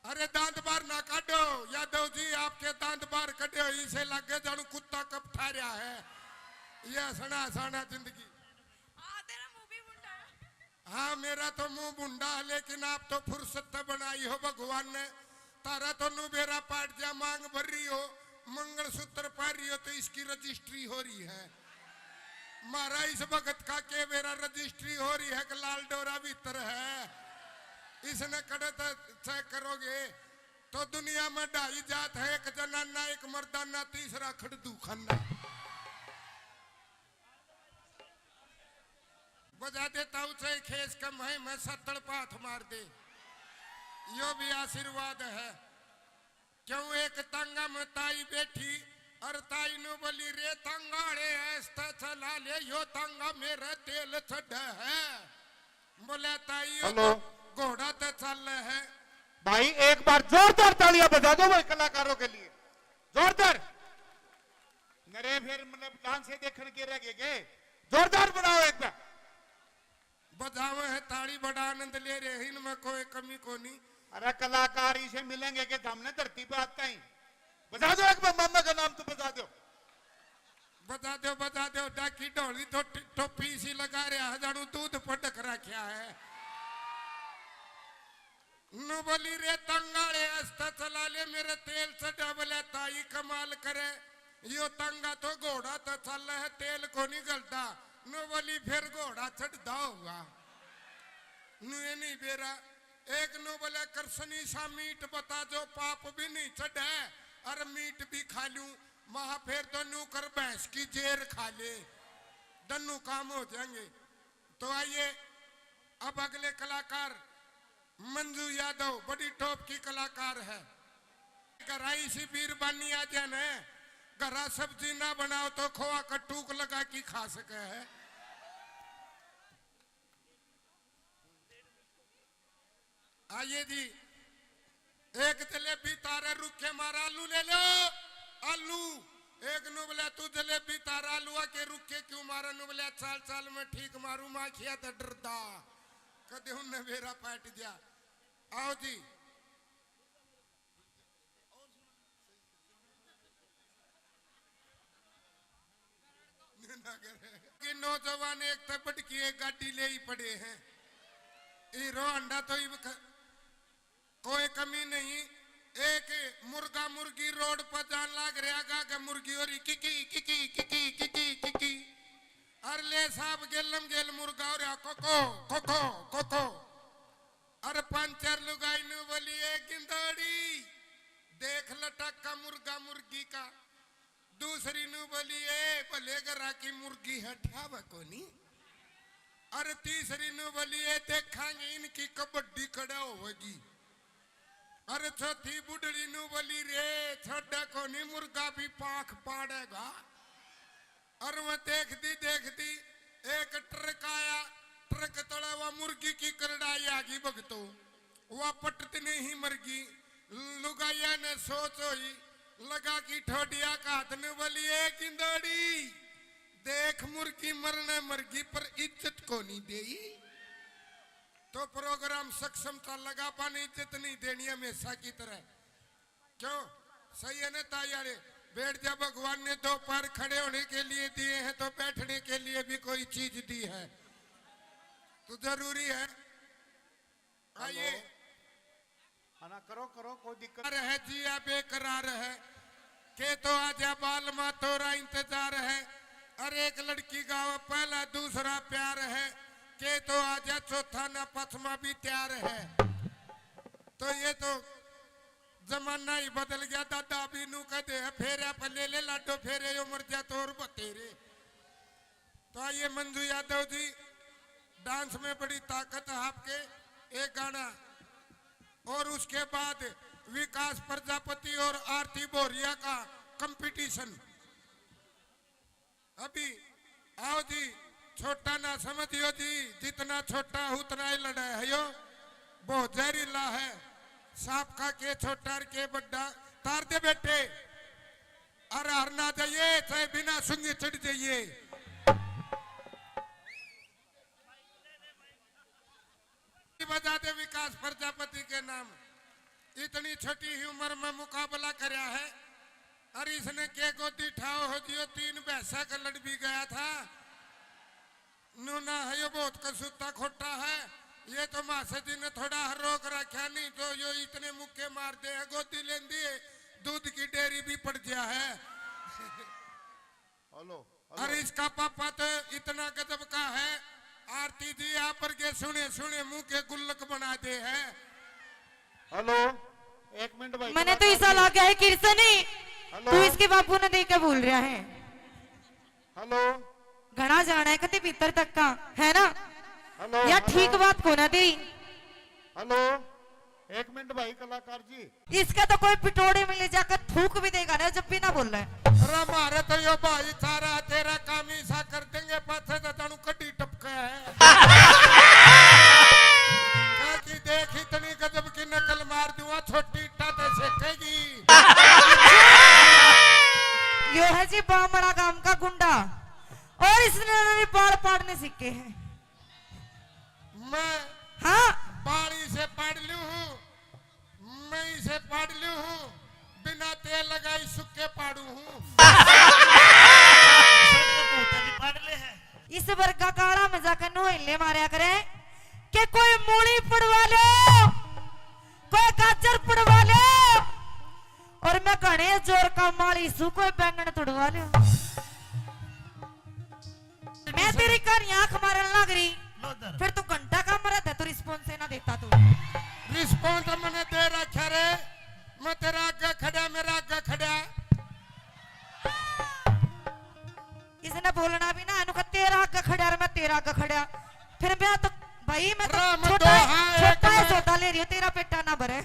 अरे दांत बाहर ना काटो यादव जी, आपके दांत बाहर कटे हो, इसे लगे जानू कुत्ता कब ठा रहा है। ये हंसना हंसाना जिंदगी। हाँ, तेरा मुंह भी मुंडा है। हाँ, मेरा तो मुंह भुंडा है, लेकिन आप तो फुर्सत तो बनाई हो भगवान ने। तारा तो नु बेरा पाट जा, मांग भर रही हो, मंगलसूत्र पा रही हो, तो इसकी रजिस्ट्री हो रही है। मारा इस भगत का के बेरा रजिस्ट्री हो रही है कि लाल डोरा भीतर है, इसने कड़े तो चेक करोगे तो दुनिया में ढाई जात है, एक जनाना, एक मर्दाना, तीसरा खड़दू खाना। बजा दे ताऊ चाहे खेस कम है, मैं सत्तड़ पाथ मार दे, यो भी आशीर्वाद है। क्यों एक तांगा में ताई बैठी और ताई नु बोली, रे तांगा आले ऐसा चला ले, यो तांगा मेरा तेल चढ़ा है। बोले ताई यो हेलो। तो घोड़ा ते चल है। भाई एक बार जोरदार तालियां बजा दो भाई कलाकारों के लिए, जोरदार। नरे फिर मतलब डांस से देखण के रह गए के? जोरदार बनाओ एक बार। बजावे है ताली, बड़ा आनंद ले रहे हैं, इनमें कोई कमी कोनी। अरे कलाकार इसे मिलेंगे कि हमने धरती पे आता ही। बजा दो एक बार, मामा का नाम तो बजा दो। बजा दो, बजा दो, डाकी ढोली तो ट-, टोपी सी लगा रहा है, जानू दूध पटक रखा है। नु बोली रे तंगाले, अस्ता चला ले, मेरे तेल चढ़ा। बोले ताई कमाल करे, यो तंगा तो घोड़ा तो चल है, तेल को नहीं गलता। नु बोली फिर घोड़ा चढ़दा होगा। नु ये नहीं बेरा। एक नु बोले कृष्णी सा मीठ बता, जो पाप भी नहीं चढ़े, और मीठ भी खा लूं, महा फिर तो नु कर भैंस की जेर खा ले, दन्नू काम हो जाएंगे। तो आइए, अब अगले कलाकार मंजू यादव, बड़ी टॉप की कलाकार है। घरा इसी बीरबानी आ जाए न, घरा सब्जी ना बनाओ तो खोआ का टूक लगा के खा सके है। आइए जी, एक जलेबी तारे रुखे मारा, आलू ले लो, आलू। एक नु बोला, तू जलेबी तारा आलूआ के रुखे क्यों मारा? नु बोला, चाल चाल में ठीक मारू, माखिया तो डरदा, कदे उनने बेरा पाट दिया। आओ जी। कि नौजवान एक तै बढ़ के एक गाड़ी ले ही पड़े हैं। हीरो होंडा तो इब ख-, कोई कमी नहीं। एक मुर्गा मुर्गी रोड पर जान लाग रहा, गा के मुर्गी हो रही किकी किकी किकी किकी किकी। अर ले साहब गेलम गेल मुर्गा हो रहा कोको कोको कोको। अर पंचर लुगाई नु बोली, ए गिंदोड़ी, देख लटक का मुर्गा मुर्गी का। दूसरी नु बोली, ए भले घरा की मुर्गी है, ठावे कोनी। अरे तीसरी नु बोली, ए देखांगे इनकी कबड्डी कड़ा होवेगी। अरे चौथी बुढ़ड़ी नु बोली, रे छोड़ा कोनी, मुर्गा भी पाख पाड़ेगा। अरे वो देखती देखती एक ट्रक आया, ट्रक तले वा मुर्गी की करड़ाई आ गई भगतो। वा पटत नहीं मरगी। लुगाइया ने सोच होई, लगा की ठोडिया का हाथ ने बोली, ए गिंदोड़ी, देख मुर्गी मरने मरगी पर इज्जत कोनी देई। तो प्रोग्राम सक्षम था, लगा पाने इज्जत नहीं देनी हमेशा की तरह। क्यों? सही है ना ताई आले? बैठ जा, भगवान ने दो पैर खड़े होने के लिए दिए हैं तो बैठने के लिए भी कोई चीज दी है, तो जरूरी है। आइए। हेलो। हाँ ना, करो, करो, कोई दिक्कत। है जिया बेकरार है, के तो आजा बाल मा तोरा इंतजार है। अरे एक लड़की गावे पहला दूसरा प्यार है, के तो आजा चौथा ना पचमा भी तैयार है। तो ये तो जमाना ही बदल गया दादा, अभी नू कहते हैं फेरा पर ले ले लाडो फेरे, यो मर जा तो और बतेरे। तो आइए मंजू यादव जी, डांस में बड़ी ताकत है आपके। एक गाना और उसके बाद विकास प्रजापति और आरती भोरिया का कंपटीशन। अभी आओ जी, छोटा ना समझियो जी, जितना छोटा उतना ही लड़ा है यो, बहुत जहरीला है। सांप का के छोटा और के बड्डा, तार दे बेटे। अरे हर ना जाइए, चाहे बिना सुंगी चढ़ जाइए। बजा दे विकास प्रजापति के नाम। इतनी छोटी ही उम्र में मुकाबला करया है। अरे इसने के गोदी ठाओ हो जियो, तीन भैंसा का लड़ भी गया था। नूना है यो बहुत कसूता खोटा है। ये तो मासा जी ने थोड़ा हर रोक रखा, नहीं तो यो इतने मुक्के मार दे है, गोदी लेंदी है, दूध की डेयरी भी पड़ गया है। Hello, hello. अरे इसका पापा तो इतना गजब का है, आरती जी आप पर के सुने सुने मुंह के गुल्लक बना दे है। हेलो, एक मिनट भाई, मैंने तो कलाकार ऐसा जी। लगा है किरसनी, हेलो। तू इसके बापू ने देख के बोल रहा है। हेलो। घना जाना है कति भीतर तक का, है ना? हेलो, या हेलो। ठीक बात को ना दे। हेलो, एक मिनट भाई कलाकार जी। इसका तो कोई पिटोड़े में ले जाकर थूक भी देगा ना, जब भी ना बोल रहा है। अरे मारे तो यो भाई सारा तेरा काम ही सा कर देंगे, पाछे तो तनु कड्डी टपका है। बाकी देख इतनी गजब की नकल मार दूंगा, छोटी इट्टा ते सेकेगी। यो है जी बामड़ा गांव का गुंडा। और इसने भी बाल पाड़ने सीखे हैं। मैं हाँ, बाल इसे पाड़ लूं हूँ, मैं इसे पाड़ लूं हूँ, बिना तेल लगाई सुक्के पाड़ू हूँ। पाड़ ले है। इस वर्गा काला में जाकर नोहिले मारया करे कि कोई मूली पड़वा लो, कोई गाजर पड़वा लो, और मैं घणे जोर का माली सू कोई बैंगन तुड़वा लो। मैं तेरी कहानी आंख मारन लग रही, लो दर। फिर तू घंटा का मरद है, तू रिस्पॉन्स ना देता तू। रिस्पॉन्स मैंने दे रखा रे, मैं तेरा आगे खड़ा, मेरा आगे खड़ा। इसने बोलना भी ना, इनको तेरा आगे खड़ा और मैं तेरा आगे खड़ा। फिर मैं तो भाई, मैं तो राम छोटा है, दोहा एक छोटा है, में। सौदा ले रही हूँ, तेरा पेटा ना भरे।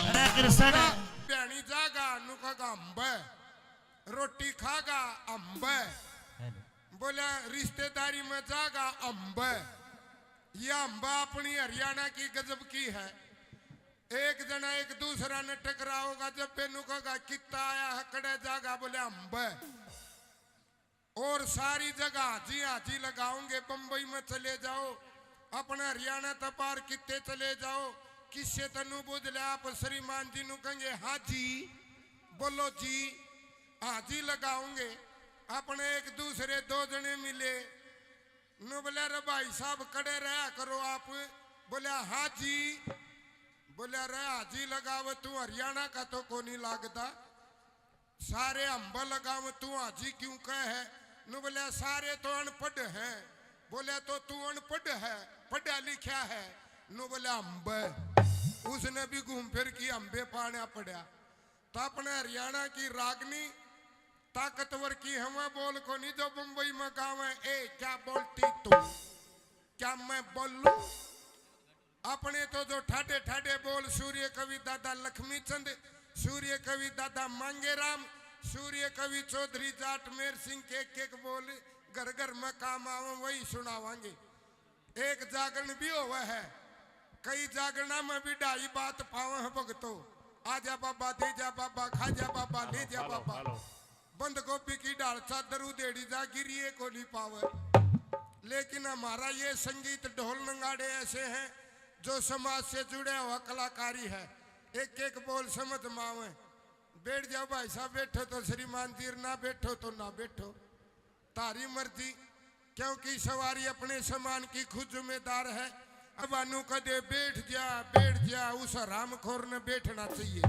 अरे कृष्ण। भ्याणी जागा नु खागा अम्ब, रोटी खागा अम्ब, बोला रिश्तेदारी में जागा अम्ब। ये अम्ब अपनी हरियाणा की गजब की है। एक जना एक दूसरा ने टकराओगा, जब बेनू कहेगा कित्ता आया है, कड़े जागा, बोले अम्ब। और सारी जगह हाजी हाजी लगाओगे। बम्बई में चले जाओ, अपने हरियाणा तक पार कित्ते चले जाओ, किससे तनु बुझ ले, आप श्रीमान जी नु कहेंगे हाजी, बोलो जी, हाजी लगाओगे। अपने एक दूसरे दो जने मिले, नु बोले रे भाई साहब कड़े रहा करो आप, बोले हाजी, बोले रे हाजी लगावे तू हरियाणा का तो कोनी लागता, सारे अम्ब लगावे तू हाजी क्यों कहे है? नु बोले सारे तो अनपढ़ हैं। बोले तो तू अनपढ़ है, पढ़ा लिखा है? नु बोले अम्ब। उसने भी घूम फिर की अम्बे पाना पड़ा। तो अपने हरियाणा की रागनी ताकतवर की हवा बोल कोनी जो बम्बई में गावे, ए क्या बोलती तू, क्या मैं बोलूं? अपने तो जो ठाडे ठाडे बोल सूर्य कवि दादा लक्ष्मी चंद, सूर्य कवि दादा मांगेराम, सूर्य कवि चौधरी जाट मेर सिंह के एक एक बोल घर घर में काम आवे, वही सुनावांगे। एक जागरण भी होवे है, कई जागरणा में भी ढाई बात पावे है भगतो। आजा बाबा, दे जा बाबा, खा जा बाबा, ले जा बाबा। बंद गोभी की ढाल चादर उधेड़ी जा, गिरिए को नहीं पावे। लेकिन हमारा ये संगीत ढोल नगाड़े ऐसे हैं जो समाज से जुड़े हुआ कलाकारी है। एक एक बोल समझ में आवे। बैठ जाओ भाई साहब, बैठो तो श्रीमान जी, ना बैठो तो ना बैठो, तारी मर्जी, क्योंकि सवारी अपने सामान की खुद जिम्मेदार है। अब अनु कदे बैठ जा, बैठ जा, उस हरामखोर ने बैठना चाहिए।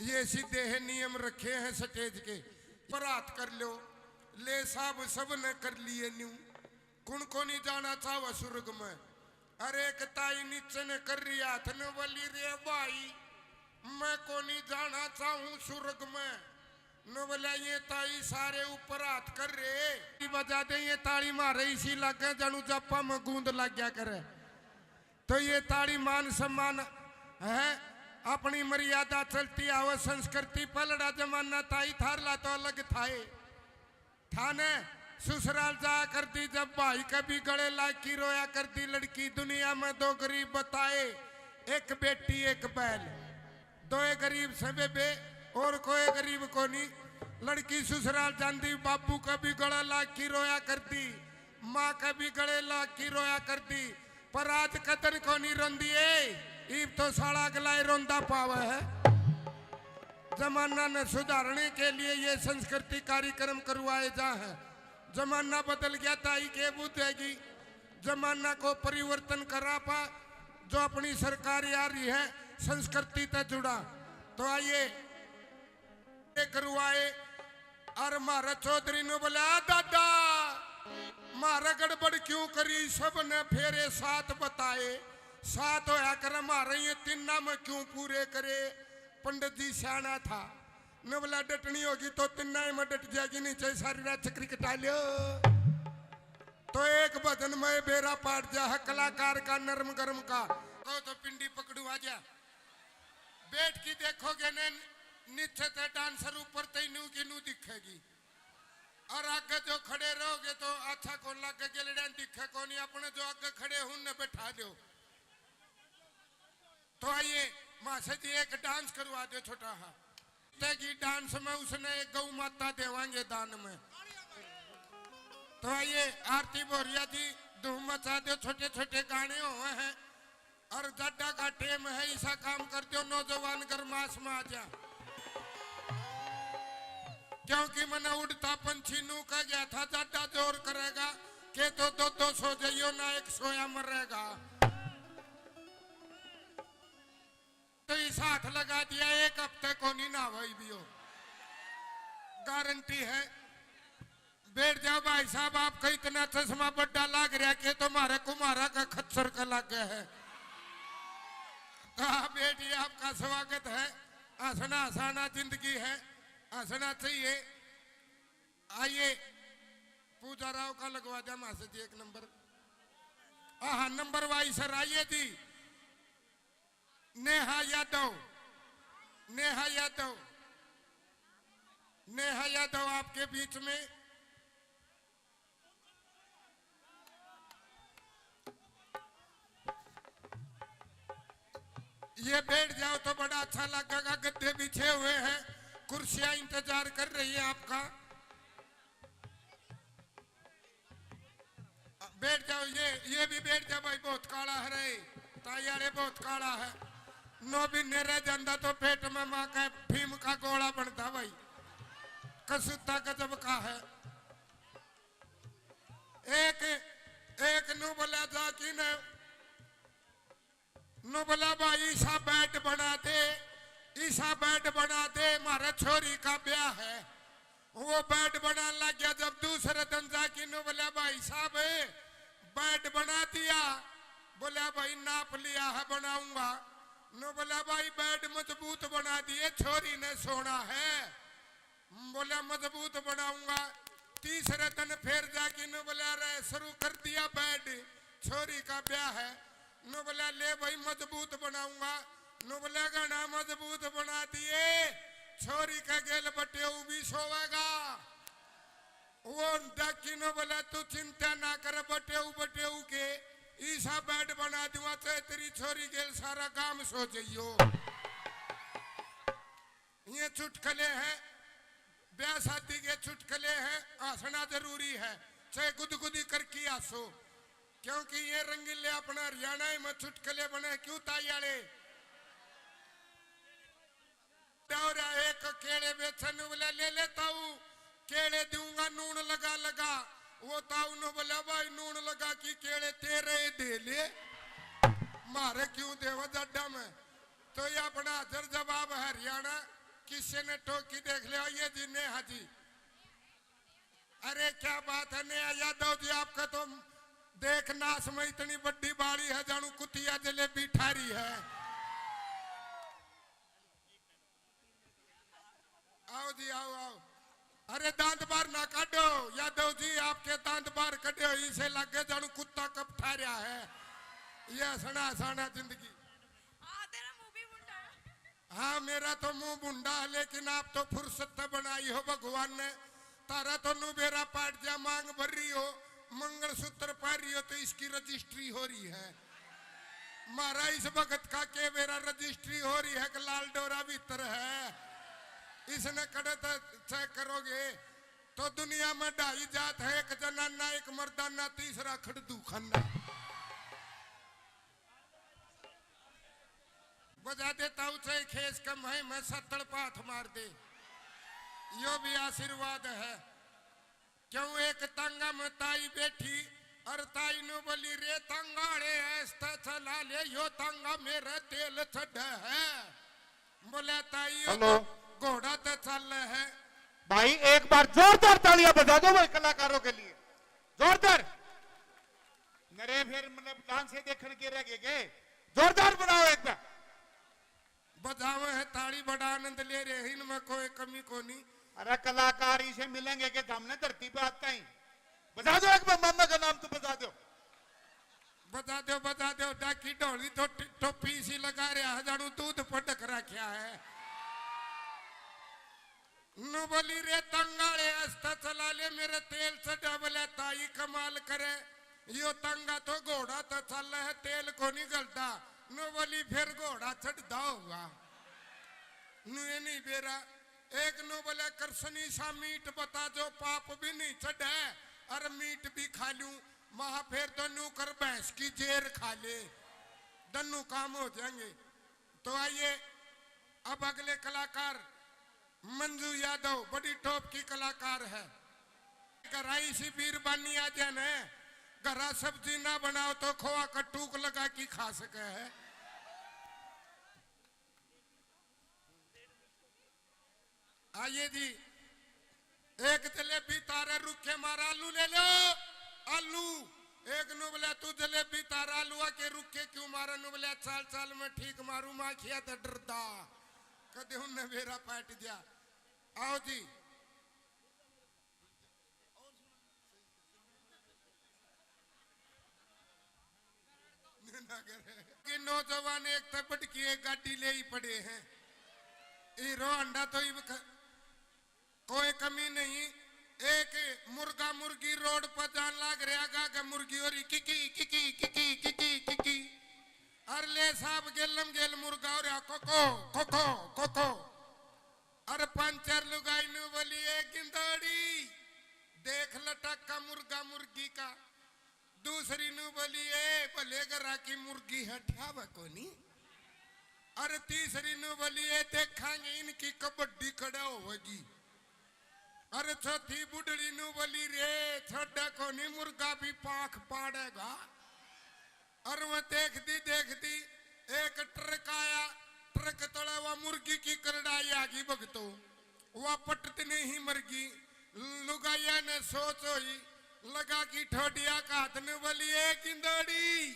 ये सीधे है नियम रखे हैं स्टेज के। पर हाथ कर लो, ले साहब सब ने कर लिए न्यू। कुण को नहीं जाना चाहवा स्वर्ग में? अरे एक ताई नीचे ने कर रही हाथ ने बोली, रे भाई, मैं को नहीं जाना चाहूं स्वर्ग में। नो बोला, ये ताई सारे ऊपर हाथ कर रहे। बजा दे ये ताली मारे, इसी लागे जानू जापा में गूंद लग गया करे। तो ये ताली मान सम्मान है, अपनी मर्यादा चलती आवे, संस्कृति पलड़ा जमाना ताई थारला तो अलग थाए। थाने ससुराल जाया करती जब भाई के भी गले लाग की रोया करती लड़की। दुनिया में दो गरीब बताए, एक बेटी एक बैल। दोए गरीब से बेबे, और कोई गरीब कोनी। लड़की ससुराल जांदी, बाबू के भी गले लाग की रोया करती, माँ के भी गले लाग की रोया करती। पर आज कदर कोनी रोंदी ए, ईब तो साला अगला ही रोंदा पावे है। जमाना ने सुधारने के लिए ये संस्कृति कार्यक्रम करवाए जा हैं। जमाना बदल गया, ताई के बुझेगी। जमाना को परिवर्तन करा पा, जो अपनी सरकार आ रही है, संस्कृति तै जुड़ा। तो आइए, ये करवाए। और म्हारे चौधरी ने बोला, "आ दादा, म्हारे गड़बड़ क्यों करी?" सब ने फेरे सात बताए। सात होया करे, म्हारे ये तिन्ना में क्यों पूरे करे? पंडित जी सियाणा था। ने बोला, "डटनी होगी तो तिन्ना ही में डट जाएगी, नीचे सारी रात चक्री कटा लियो।" तो एक भजन में बेरा पाट जा है कलाकार का, नरम गरम का। कहो तो पिंडी पकड़ू आ जा। बैठ की देखोगे ने, नीचे ते डांसर, ऊपर ते नू की नू दिखेगी। और आगे जो खड़े रहोगे तो अच्छा कौन लागे, गेलड़ियां दिखे कौन, अपने जो आगे खड़े हैं उनने बैठा दो। तो आइए, मास्टर जी एक डांस करवा दो छोटा हा। तेगी डांस में उसने एक गौ माता देवांगे दान में। तो आइए, आरती बोरिया जी धूम मचा दो, छोटे छोटे गाने हुए हैं। और जाडा का टेम है, ऐसा काम कर दो, नौजवान गरमास में आ जा। क्योंकि मैंने उड़ता पंछी नू कह गया था, जाडा जोर करेगा, के तो दो दो सो जाइयो ना, एक सोया मरेगा। तो इस हाथ लगा दिया, एक हफ्ते को नहीं ना भाई भी हो, गारंटी है। बैठ जाओ भाई साहब, आपका इतना चश्मा बड्डा लाग रहा के तुम्हारे कुमारा का खच्चर का लाग गया है। तो आप बैठिए, आपका स्वागत है। हंसना हंसाना जिंदगी है, हंसना चाहिए। आइए, पूजा राव का लगवा दिया मास्टर जी एक नंबर। हाँ, नंबर वाइज सर आइए जी। नेहा यादव, नेहा यादव, नेहा यादव आपके बीच में। ये बैठ जाओ तो बड़ा अच्छा लगेगा, गद्दे बिछे हुए हैं, कुर्सियां इंतजार कर रही है आपका। बैठ जाओ, ये, ये भी बैठ जा भाई, बहुत काला है रे, ताई आले बहुत काला है। नौ महीने रह जांदा तो पेट में माँ का भीम का गोला बनता भाई, कसूता गजब का है। एक, एक नू बोला जा कि ने नू बोला, "भाई, ईसा बेड बना दे, ईसा बेड बना दे, म्हारे छोरी का ब्याह है।" वो बेड बनाने लग गया। जब दूसरे दिन जाके नू बोला, "भाई साहब, बेड बना दिया?" बोला, "भाई, नाप लिया है, बनाऊंगा।" नू बोला, "भाई, बेड मजबूत बना दिए, छोरी ने सोना है।" बोला, "मजबूत बनाऊंगा।" तीसरे दिन फिर जाके नू बोला, "रे, शुरू कर दिया बेड, छोरी का ब्याह है।" नू बोला, "ले भाई, मजबूत बनाऊंगा।" नू बोला, "घना मजबूत बना दिए, छोरी के गेल बटेऊ भी सोवेगा।" वो डाकी नू बोला, "तू चिंता ना कर, बटेऊ, बटेऊ के ईसा बेड बना दूंगा, चाहे तेरी छोरी गेल सारा गांव सो जाइयो।" ये चुटकले हैं, ब्याह शादी के चुटकले हैं, हंसना जरूरी है, चाहे गुदगुदी करके हंसो, क्योंकि ये रंगीले अपना हरियाणा में चुटकले बने क्यों ताई आले? दौरा एक केले बेचन वाला ले लेता हूँ, केले दूंगा नून लगा लगा। वो ताऊ ने बोला, "भाई, नून लगा की केले तेरे दे ले, मारे क्यों देवा जाडा में?" तो ये अपना हाजर जवाब है हरियाणा, किसी ने टोकी देख लिया, ये जी नेहा जी। अरे क्या बात है नेहा यादव जी, आपका तो देख नाश में इतनी बड़ी बाड़ी है, जानू कुतिया जलेबी ठारी है। आओ जी, आओ, आओ। अरे दांत बाहर ना काटो यादव जी, आपके दांत बाहर कटे हो, इसे लगे जानू कुत्ता कब ठा रहा है। ये हंसना हंसाना जिंदगी। हाँ, तेरा मुंह भी मुंडा है। हाँ, मेरा तो मुंह मुंडा है, लेकिन आप तो फुर्सत तो बनाई हो भगवान ने। तारा तो नु बेरा पाट जा, मांग भर रही हो, मंगलसूत्र पहन रही हो, तो इसकी रजिस्ट्री हो रही है। म्हारा इस भगत का के बेरा रजिस्ट्री हो रही है कि लाल डोरा भीतर है, इसने कड़े तो चेक करोगे तो दुनिया में ढाई जात है, एक जनाना, एक मर्दाना, तीसरा खड़दू खाना। बजा देता हूँ चाहे खेस कम है, मैं सत्तड़ पाथ मार दे, यो भी आशीर्वाद है। क्यों एक तांगा में ताई बैठी और ताई नु बोली, "रे तांगाड़े, ऐसता चला ले, यो तांगा मेरा तेल चढ़ है।" बोले, "ताई, यो हेलो। तो घोड़ा तो चल है।" भाई, एक बार जोरदार तालियां बजा दो भाई कलाकारों के लिए, जोरदार। नरे फिर मतलब डांस से देखण के रह गए के? जोरदार बनाओ एक बार। बजावे है ताली, बड़ा आनंद ले रहे हैं, इनमें कोई कमी कोनी। अरे कलाकार इसे मिलेंगे के सामने धरती पे आता ही। बजा दो एक बार, मामा का नाम तो बजा दो। बजा दो, बजा दो, डाकी ढोली तो टि-, टोपी इसी लगा रहा है, जानू दूध पटक रखा है। नु बोली, "रे तंगाले, आस्ता चला ले, मेरे तेल चढ़ा।" बोले, "ताई कमाल करे, यो तंगा तो घोड़ा तो चल है, तेल को नहीं गलता।" नु बोली, "फिर घोड़ा चढ़दा होगा।" नु ये नहीं बेरा। एक नु बोले, "कृष्णी सा मीठ बता, जो पाप भी नहीं चढ़े और मीठ भी खा लूं।" महा फिर तो न्यू कर भैंस की जेर खा ले, दन्नू काम हो जाएंगे। तो आइए, अब अगले कलाकार मंजू यादव, बड़ी टॉप की कलाकार है। घरा इसी बीरबानी आ जाए न, घरा सब्जी ना बनाओ तो खोआ का टूक लगा के खा सके है। आइए जी, एक जलेबी तारे रुखे मारा, आलू ले लो, आलू। एक नु बोला, "तू जलेबी तारा आलूआ के रुखे क्यों मारा?" नु बोला, "चाल चाल मैं ठीक मारू, माखिया तो डरदा, कदे उनने बेरा पाट दिया।" आओ जी। कि नौजवान एक तै बढ़ के एक गाड़ी ले ही पड़े हैं। हीरो होंडा तो इब ख-, कोई कमी नहीं। एक मुर्गा मुर्गी रोड पर जान लाग रहा गा के मुर्गी हो रही किकी किकी किकी किकी किकी। अर ले साहब गेलम गेल मुर्गा हो रहा कोको कोको कोको। अरे पंचर लुगाई नु बोली, "ए गिंदड़ी, देख लटक का मुर्गा मुर्गी का।" दूसरी नु बोली, "ए भले घरा की मुर्गी है, ठ्यावे कोनी।" अरे तीसरी नु बोली, "ए देखांगे इनकी कबड्डी कड़ा होवेगी।" अरे चौथी बुढ़ड़ी नु बोली, "रे छोड़ा कोनी, मुर्गा भी पाख पाड़ेगा।" और वह देखती देखती एक ट्रक आया, ट्रक तले वह मुर्गी की करड़ाई आ गई भगतो। वह पटत नहीं मर गई। लुगाइया ने सोच होई, लगा की ठोडिया का हाथ ने बोली, "ए गिंदड़ी,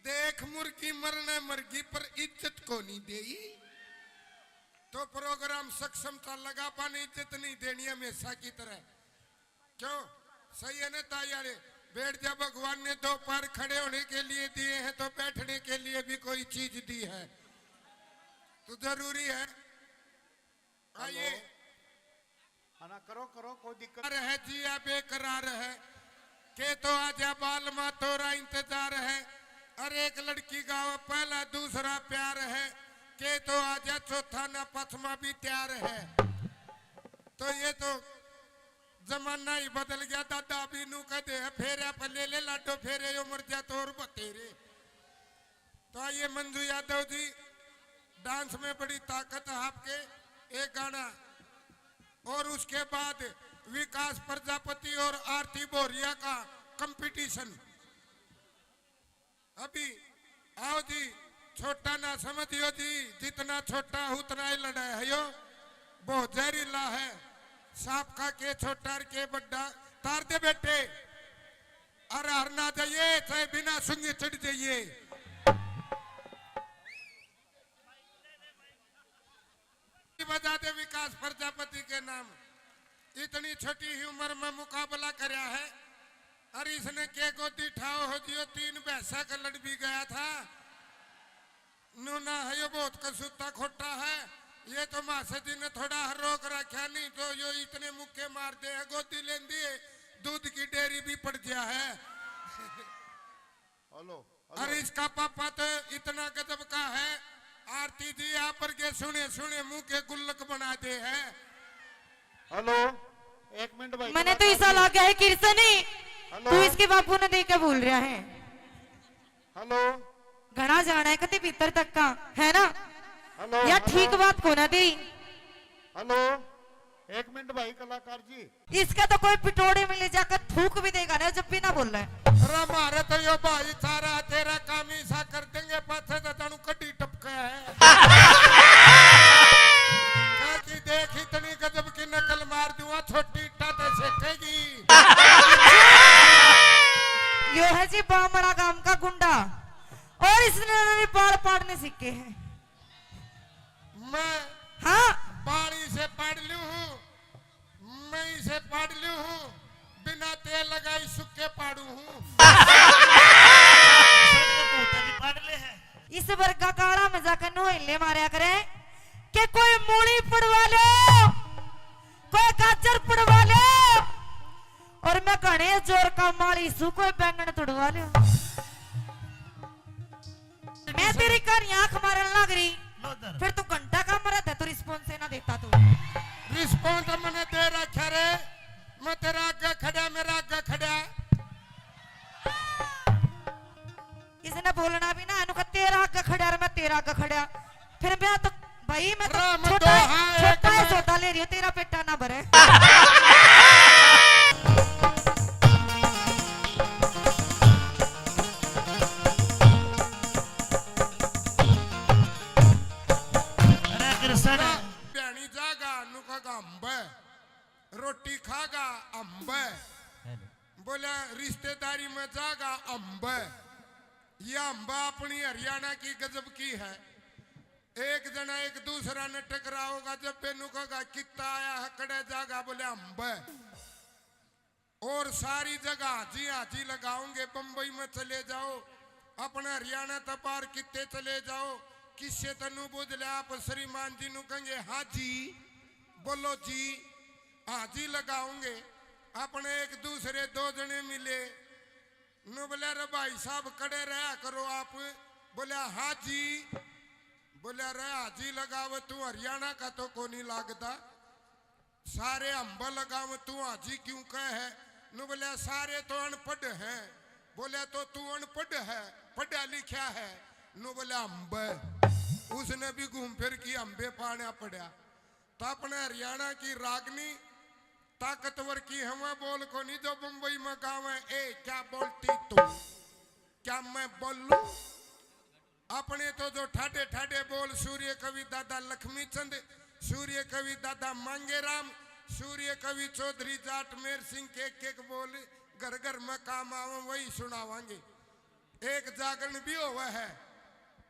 देख मुर्गी मरने मर गई पर इज्जत को नहीं देई।" तो प्रोग्राम सक्षम था लगा, पानी इज्जत नहीं देनी हमेशा की तरह। क्यों? सही है ना ताई वाले? बैठ जा, भगवान ने दो पैर खड़े होने के लिए दिए हैं तो बैठने के लिए भी कोई चीज दी है, तो जरूरी है। आइए। हाँ ना, करो, करो, कोई दिक्कत। रह जिया बेकरार है, के तो आजा बालमा तोरा इंतजार है। अरे एक लड़की गावे पहला दूसरा प्यार है, के तो आजा चौथा ना पचमा भी तैयार है। तो ये तो जमाना ही बदल गया दादा, अभी नू कहते हैं फेरा पर ले ले लाडो फेरे, यो मर जा तो और बतेरे। तो आइए मंजू यादव जी, डांस में बड़ी ताकत है आपके, एक गाना और उसके बाद विकास प्रजापति और आरती बोरिया का कंपटीशन। अभी आओ जी, छोटा ना समझियो जी, जितना छोटा उतना ही लड़ा है यो, बहुत जहरीला है। सांप का के छोटा और के बड्डा, तार दे बेटे। अरे हर ना जाइए, चाहे बिना सुंगे चढ़ जाइए। बजा दे विकास प्रजापति के नाम। इतनी छोटी ही उम्र में मुकाबला करया है। अरे इसने के गोदी ठाओ हो जियो, तीन भैंसा का लड़ भी गया था। नूना है यो बहुत कसूता खोटा है। ये तो मासा जी ने थोड़ा हर रोक रखा, नहीं तो यो इतने मुक्के मार दे है, गोदी लेंदी है, दूध की डेयरी भी पड़ गया है। Hello, hello. अरे इसका पापा तो इतना गजब का है, आरती जी आप पर के सुने सुने मुंह के गुल्लक बना दे है। हेलो, एक मिनट भाई, मैंने तो कलाकार ऐसा जी। लगा है किरसनी, हेलो। तू इसके बापू ने देख के बोल रहा है। हेलो। घना जाना है कति भीतर तक का, है ना? हेलो, या हेलो। ठीक बात को ना दे। हेलो, एक मिनट भाई कलाकार जी। इसका तो कोई पिटोड़े में ले जाकर थूक भी देगा ना, जब भी ना बोल रहा है। अरे मारे तो यो भाई सारा तेरा काम ही सा कर देंगे, पाछे तो जानू कड्डी टपका है। क्या की देख इतनी गजब की नकल मार दूंगा, छोटी इट्टा ते सेकेगी। यो है जी बामड़ा गांव का गुंडा, और इसने भी बाल पाड़ने सीखे हैं। मैं हाँ। बाल इसे पाड़ लूं हूँ, मैं इसे पाड़ लूं हूँ, बिना तेल लगाई सुक्के पाड़ू हूँ। पाड़ ले है। इस वर्गा काड़ा में जाकर नोहले मारया करे कि कोई मूली पड़वा लो। मैं तेरी कहानी आंख मारन लग रही। लो इधर। फिर तू घंटा का मरा था, तू रिस्पॉन्स ही ना देता तू। रिस्पॉन्स मैंने दे रखा रे। मैं तेरा आगे खड़ा, मेरा आगे खड़ा। इसने बोलना भी ना, इन्हों का तेरा आगे खड़ा और मैं तेरा आगे खड़ा। फिर मैं तो, भाई, मैं तो राम छोटा, दो, हाँ, छोटा एक है, में। सौदा ले रही हूँ, तेरा पेटा ना भरे। अरे कृष्ण। भ्याणी जागा, नु का गांबे। रोटी खागा, अंबे। बोला, रिश्तेदारी में जागा, अंबे। ये अंबा अपनी हरियाणा की गजब की है। एक जना एक दूसरा ने टकराओगा, जब बेनू कहेगा, "कित्ता आया है, कड़े जागा?" बोले, "अंबे।" और सारी जगह हाजी हाजी लगाओगे। बम्बई में चले जाओ, अपने हरियाणा तक बाहर कित्ते चले जाओ, किस्से तनु बुझ ले, आप श्रीमान जी नु कहेंगे, "हाँ जी, बोलो जी।" हाजी लगाओगे। अपने एक दूसरे दो जने मिले, नु बोले, "अरे भाई साहब, कड़े रहा करो आप।" बोले, "हाँ जी।" बोले, "अरे हाजी लगावे, तू हरियाणा का तो कोनी लागदा, सारे अंब लगावे, तू हाजी क्यों कहे है?" नु बोले, "सारे तो अनपढ़ हैं।" बोले, "तो तू अनपढ़ है, पढ़ा लिखा है?" नु बोले, "अंब।" उसने भी घूम फिर की अंबे पाना पड़ा। तो अपने हरियाणा की रागनी ताकतवर की हवा बोल कोनी जो बम्बई में गावे, "ए, क्या बोलती तू? क्या मैं बोलूं?" अपने तो जो ठाडे ठाडे बोल सूर्य कवि दादा लक्ष्मी चंद, सूर्य कवि दादा मांगेराम, सूर्य कवि चौधरी जाट मेर सिंह के एक एक बोल घर घर में काम आवे, वही सुनावांगे। एक जागरण भी होवे है,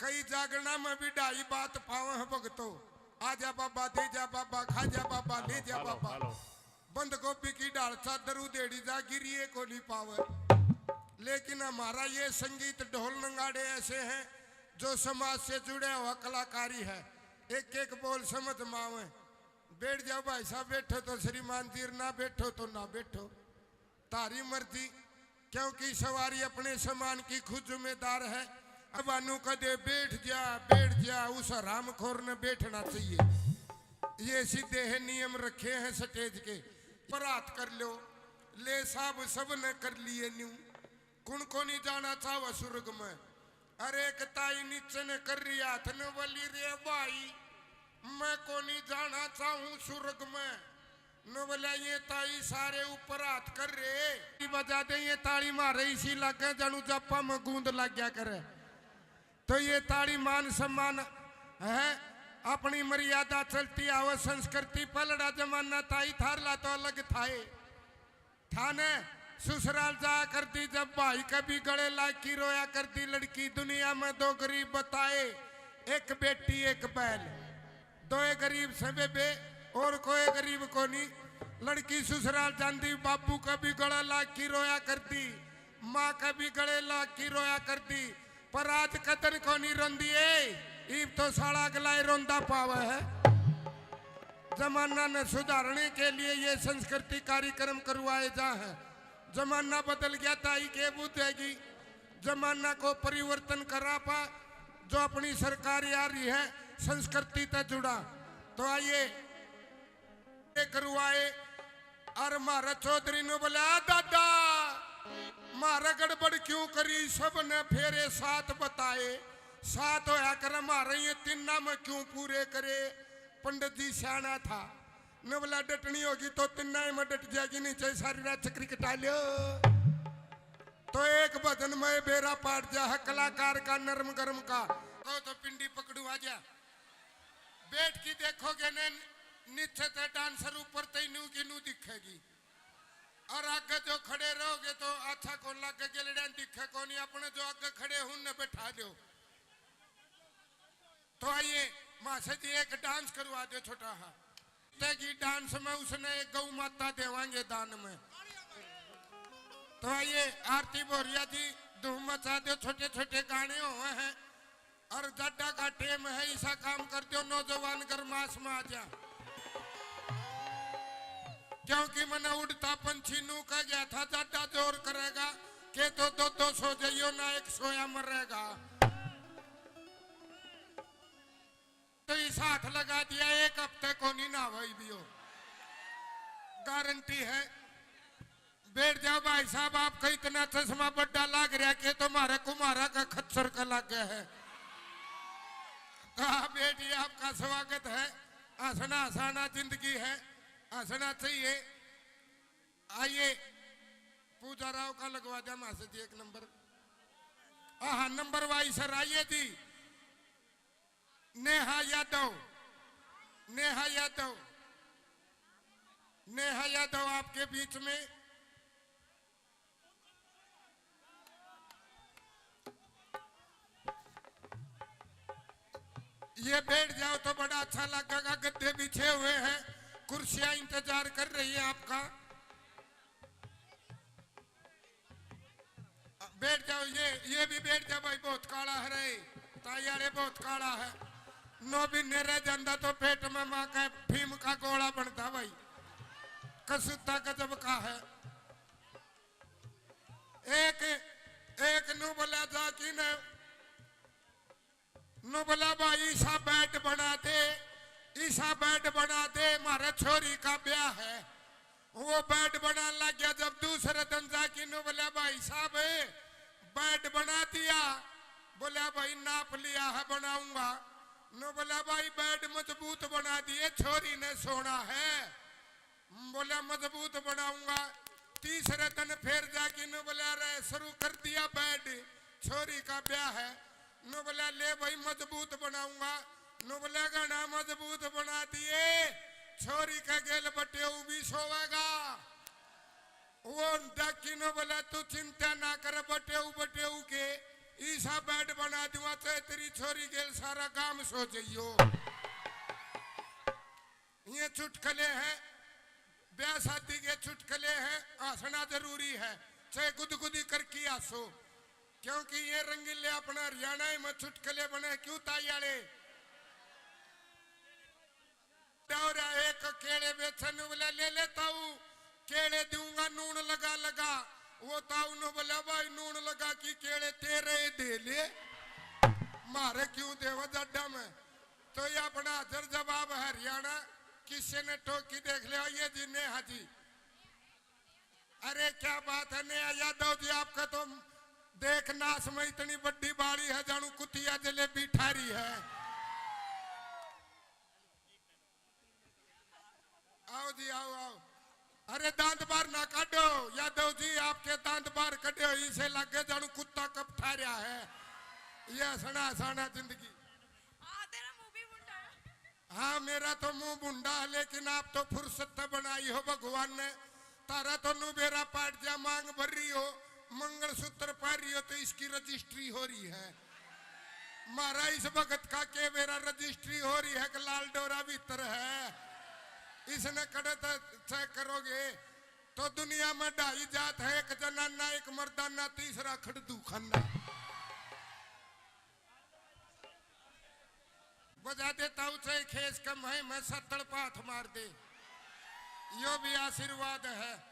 कई जागरणा में भी ढाई बात पावे हैं भगतो। आजा बाबा, दे जा बाबा, खा जा बाबा, ले जा बाबा। बंद गोभी की ढाल चादर उधेड़ी जा, गिरिए को नहीं पावे। लेकिन हमारा ये संगीत ढोल नगाड़े ऐसे हैं जो समाज से जुड़े हुआ कलाकारी है। एक एक बोल समझ में आवे। बैठ जाओ भाई साहब, बैठो तो श्रीमान जी, ना बैठो तो ना बैठो। थारी मर्जी, क्योंकि सवारी अपने सामान की खुद जिम्मेदार है। अब अनु कदे बैठ जा, बैठ जा, उस हरामखोर ने बैठना चाहिए। ये सीधे है नियम रखे हैं स्टेज के। पर हाथ कर लो, ले साहब, सब ने कर लिए न्यू। कुण को नहीं जाना चाहवा स्वर्ग में? अरे एक ताई नीचे ने कर रही हाथ ने बोली, "रे भाई, मैं को नहीं जाना चाहूं स्वर्ग में।" न बोला, "ये ताई सारे ऊपर हाथ कर रहे।" बजा दे ये ताली मारे, इसी लागे जानू जापा में गूंद लग गया करे। तो ये ताली मान सम्मान है, अपनी मर्यादा चलती आवे, संस्कृति पलड़ा जमाना ताई थारला तो अलग थाए। थाने ससुराल जाया करती जब भाई के भी गले लाग की रोया करती लड़की। दुनिया में दो गरीब बताए, एक बेटी एक बैल। दोए गरीब से बेबे, और कोई गरीब कोनी। लड़की ससुराल जांदी, बाबू के भी गले लाग की रोया करती, माँ के भी गले लाग की रोया करती। पर आज कदर कोनी रोंदी ए, इब तो साला अगला ही रोंदा पावे है। जमाना ने सुधारने के लिए ये संस्कृति कार्यक्रम करवाए जा हैं। जमाना बदल गया, ताई के बुझेगी। जमाना को परिवर्तन करा पा, जो अपनी सरकार आ रही है, संस्कृति तै जुड़ा। तो आइए, करवाए। और म्हारा चौधरी ने बोला, "आ दादा, म्हारा गड़बड़ क्यों करी?" सबने फेरे सात बताए। सात होया करे, म्हारे ये तिन्ना में क्यों पूरे करे? पंडित जी सियाणा था, ने बोला, "डटनी होगी तो तिन्ना ही में डट जाएगी, नहीं चाहे सारी रात चक्री कटा लियो।" तो एक भजन में बेरा पाट जा है कलाकार का, नरम गरम का। कहो तो पिंडी पकड़ू आ जा। बैठ के देखोगे ने, नीचे ते डांसर, ऊपर ते नू की नू दिखेगी। और आगे जो खड़े रहोगे तो अच्छा कौन लागे, गेलड़ियां दिखे कौन, अपने जो आगे खड़े हैं उनने बैठा दो। तो आइए मासा जी, एक डांस करवा दो छोटा हा। तेगी डांस में उसने एक गौ माता देवांगे दान में। तो आइए आरती भोरिया जी, धूम मचा दो, छोटे छोटे गाने हुए हैं। और जाडा का टेम है, ऐसा काम कर दो, नौजवान गरमास में आ जा। क्योंकि मैंने उड़ता पंछी नू कह गया था, जाडा जोर करेगा, ये तो दो दो सौ जइयो ना, एक सोया मरेगा। तो इस हाथ लगा दिया, एक हफ्ते को नहीं ना भाई भी हो, गारंटी है। बैठ जाओ भाई साहब, आपका इतना चश्मा बड्डा लाग रहा कि तो मारे कुमारा का खच्चर का लाग गया है। तो आप बैठिए, आपका स्वागत है। हंसना हंसाना जिंदगी है, हंसना चाहिए। आइए, पूजा राव का लगवा दिया मास्टर जी एक नंबर। हाँ, नंबर वाइज सर, आइए जी। नेहा यादव, नेहा यादव, नेहा यादव आपके बीच में। ये बैठ जाओ तो बड़ा अच्छा लगेगा। गद्दे बिछे हुए हैं, कुर्सियां इंतजार कर रही है आपका। बैठ जाओ, ये, ये भी बैठ जा भाई, बहुत काला है रे, ताई वाले बहुत काला है। नौ महीने रह जाता तो पेट में माँ का भीम का गोला बनता भाई, कसूता गजब का है। एक, एक नू बोला जा कि न नू बोला, "भाई, ईसा बेड बना दे, ईसा बेड बना दे, म्हारे छोरी का ब्याह है।" वो बेड बनाने लग गया। जब दूसरे दिन जाके नू बोला, "भाई साहब, बेड बना दिया?" बोला, "भाई, नाप लिया है, बनाऊंगा।" नू बोला, "भाई, बेड मजबूत बना दिए, छोरी ने सोना है।" बोला, "मजबूत बनाऊंगा।" तीसरे दिन फिर जाके नू बोला, "अरे, शुरू कर दिया बेड, छोरी का ब्याह है।" नू बोला, "ले भाई, मजबूत बनाऊंगा।" नू बोला, "घना मजबूत बना दिए, छोरी के गेल बटेऊ भी सोवेगा।" वो डाकी नू बोला, "तू चिंता ना कर, बटेऊ, बटेऊ के ईसा बेड बना दूंगा, चाहे तेरी छोरी गेल सारा गांव सो जइयो।" ये चुटकले हैं, ब्याह शादी के चुटकले हैं, हंसना जरूरी है, चाहे गुदगुदी करके हंसो, क्योंकि ये रंगीले अपना हरियाणा में चुटकले बने। क्यों ताई आले? दौरा एक केले बेचन वाला ले ले ताऊ, केले दूंगा नून लगा लगा। वो ताऊ ने बोला, "भाई, नून लगा की केले तेरे ही दे ले, मारे क्यों देवा जाडा में?" तो ये अपना हाजिर जवाब है हरियाणा, किसी ने टोकी देख लिया, ये जी नेहा जी। अरे क्या बात है नेहा यादव जी, आपका तो देख नाश में इतनी बड़ी बाड़ी है, जानू कुतिया जलेबी ठारी है। आओ जी, आओ, आओ। अरे दांत बाहर ना काटो यादव जी, आपके दांत बाहर कटे हो, इसे लगे जानू कुत्ता कब ठा रहा है। ये हंसना हंसाना जिंदगी। हाँ, तेरा मुंह भी भुंडा है। हाँ, मेरा तो मुंह भुंडा है, लेकिन आप तो फुर्सत तो बनाई हो भगवान ने। तारा तो नू बेरा पाट जा, मांग भर रही हो, मंगलसूत्र पहन रही हो, तो इसकी रजिस्ट्री हो रही है। म्हारा इस भगत का के बेरा रजिस्ट्री हो रही है कि लाल डोरा भीतर है, इसने कड़े तक चेक करोगे तो दुनिया में ढाई जात है, एक जनाना, एक मर्दाना, तीसरा खड़दू खाना। बजा दे ताऊ चाहे खेस कम है, मैं सत्तड़ पाथ मार दे, यो भी आशीर्वाद है।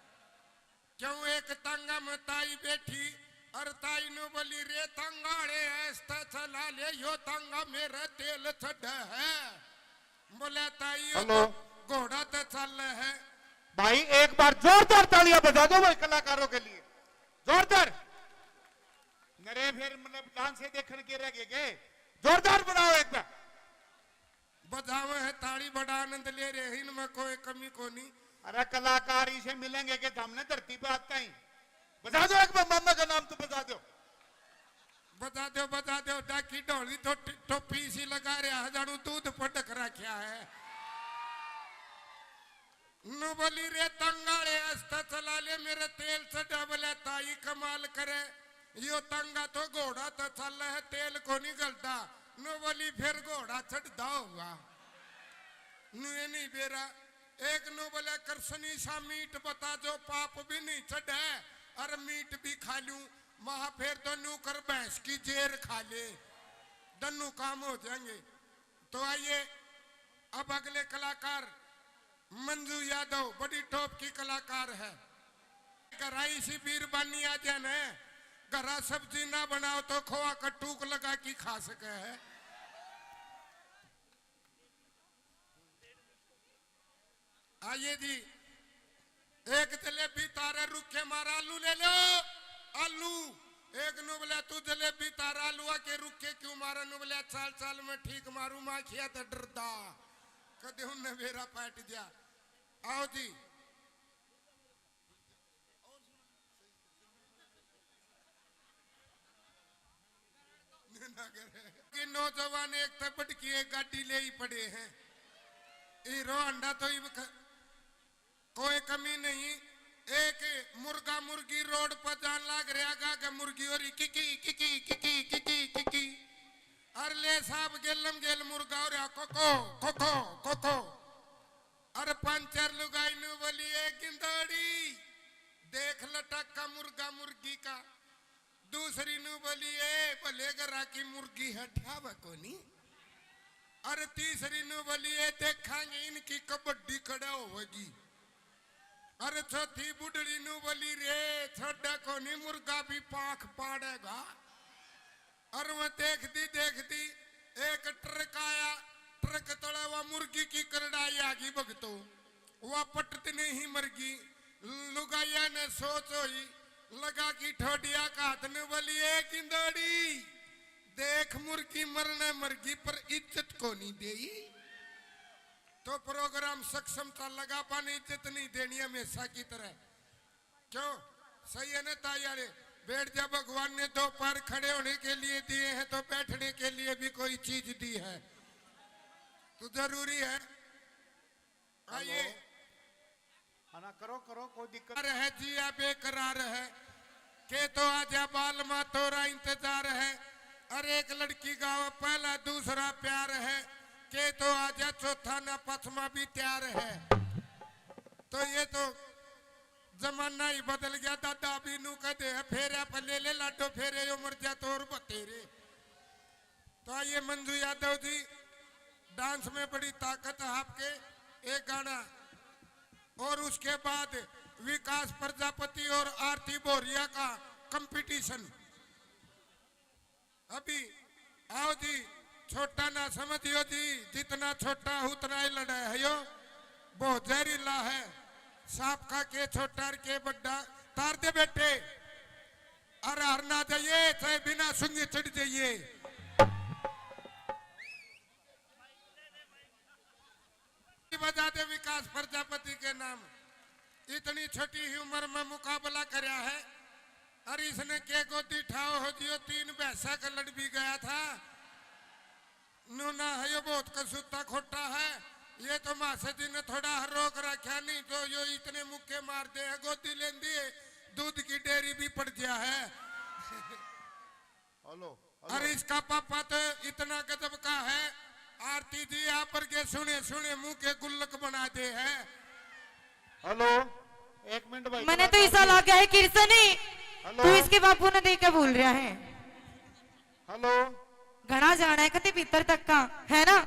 क्यों एक तांगा में ताई बैठी और ताई नू बोली, "रे तांगा आले, ऐसा चला ले, यो तांगा मेरा तेल चढ़ा है।" बोले, "ताई, यो हेलो। तो घोड़ा तो चल है।" भाई, एक बार जोरदार तालियां बजा दो भाई कलाकारों के लिए, जोरदार। नरे फिर मतलब डांस से देखण के रह गए के? जोरदार बनाओ एक बार। बजावे है ताली, बड़ा आनंद ले रहे हैं, इनमें कोई कमी कोनी। अरे कलाकार इसे मिलेंगे कि हमने धरती पे आता ही। बजा दो एक बार, मामा का नाम तो बजा दो। बजा दो, बजा दो, डाकी ढोली तो ट-, टोपी सी लगा रहा है, जानू दूध पटक रखा है। नू बोली, "रे तंगाले, आस्ता चला ले, मेरे तेल चढ़ा।" बोले, "ताई कमाल करे, यो तंगा तो घोड़ा तो चल है, तेल को नहीं गलता।" नू बोली, "फिर घोड़ा चढ़ता होगा।" नू ये नहीं बेरा। एक नू बोले, "कृष्णी सा मीठ बता, जो पाप भी नहीं चढ़े और मीठ भी खा लूं, महा फिर तो नू कर भैंस की जेर खा ले, दन्नू काम हो जाएंगे।" तो आइए, अब अगले कलाकार मंजू यादव, बड़ी टॉप की कलाकार है। कराई सी बीरबानी आ जाए न, घरा सब्जी ना बनाओ तो खोआ का टूक लगा के खा सके है। आइए जी, एक जलेबी तारे रुखे मारा, आलू ले लो, आलू। एक नु बोले, "तू जलेबी तारा आलूआ के रुखे क्यों मारा?" नु बोले, "चाल चाल में ठीक मारू, माखिया तो डरदा।" कदे उनने बेरा पाट दिया। आओ जी। कि नौजवान एक तै बढ़ के एक गाड़ी ले ही पड़े हैं। हीरो होंडा तो इब ख-, कोई कमी नहीं। एक मुर्गा मुर्गी रोड पर जान लाग रहा गा के मुर्गी हो रही किकी किकी किकी किकी किकी। अर ले साहब गेलम गेल मुर्गा हो रहा कोको कोको कोको। अर पंचर लुगाई नु बोली, "ए गिंदोड़ी, देख लटक का मुर्गा मुर्गी का।" दूसरी नु बोली, "ए भले घरा की मुर्गी है, ठावे कोनी।" अरे तीसरी नु बोली, "ए देखांगे इनकी कबड्डी कड़ा होगी।" अरे चौथी बुढ़ड़ी नु बोली, "रे छोड़ा कोनी, मुर्गा भी पाख पाड़ेगा।" अरे वो देखती देखती एक ट्रक आया, ट्रक तले वो मुर्गी की करड़ाई आ गई भगतो। वा पटत नहीं मरगी। लुगाइया ने सोच होई, लगा की ठोडिया का हाथ ने बोली, "ए गिंदोड़ी, देख मुर्गी मरने मरगी पर इज्जत को नहीं देई।" तो प्रोग्राम सक्षम था, लगा पाने इज्जत नहीं देनी हमेशा की तरह। क्यों? सही है ना ताई आले? बैठ जा, भगवान ने दो पैर खड़े होने के लिए दिए हैं तो बैठने के लिए भी कोई चीज दी है, तो जरूरी है। आइए। हेलो। हाँ ना, करो, करो, कोई दिक्कत करार है जिया बेकरार है। के तो आजा बालमा तोरा इंतजार है। अरे एक लड़की गावे पहला दूसरा प्यार है। के तो आजा चौथा ना पचमा भी तैयार है। तो ये तो जमाना ही बदल गया दादा। अभी नू कह दे फेरे पे ले ले लाडो फेरे, यो मर जा तो और बतेरे। तो आइए मंजू यादव जी, डांस में बड़ी ताकत है आपके, एक गाना, और उसके बाद विकास प्रजापति और आरती बोरिया का कंपटीशन। अभी आओ जी, छोटा ना समझियो जी, जितना छोटा उतना ही लड़ा है यो, बहुत जहरीला है। सांप का के छोटा और के बड्डा, तार दे बेटे। अरे हर ना जाइए, चाहे बिना सुंगी चढ़ जाइए। बजा दे विकास प्रजापति के नाम। इतनी छोटी ही उम्र में मुकाबला करया है। अरे इसने के गोदी ठाओ हो जियो, तीन भैंसा का लड़ भी गया था। नूना है यो बहुत कसूता खोटा है। ये तो मासा जी ने थोड़ा रोक रखा, नहीं तो यो इतने मुक्के मार दे है, गोदी लेंदी है, दूध की डेयरी भी पड़ गया है। Hello, hello. अरे इसका पापा तो इतना गजब का है, आरती जी आप पर के सुने सुने मुंह के गुल्लक बना दे है। हेलो, एक मिनट भाई, मैंने तो ऐसा लगा है किरसनी, हेलो। तू इसके बापू ने दे के बोल रहा है। हेलो। घना जाना है कते भीतर तक का, है ना?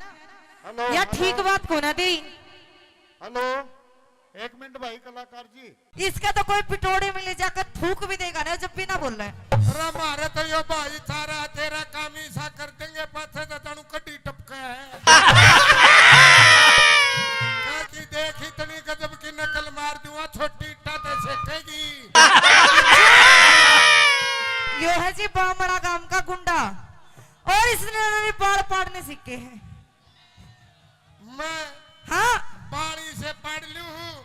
हेलो, या हेलो। ठीक बात को ना दे। हेलो, एक मिनट भाई कलाकार जी। इसका तो कोई पिटोड़े में ले जाकर थूक भी देगा ना जब भी ना बोले। अरे मारे तो यो भाई सारा तेरा काम ही सा कर देंगे, पाछे तो जानू कड्डी टपका है। कह की देख इतनी गजब की नकल मार दूंगा, छोटी इट्टा ते सेकेगी। यो है जी बामड़ा गांव का गुंडा, और इसने मेरे बाल पाड़ने सीखे हैं। मैं हाँ। बाल इसे पाड़ लूं हूँ,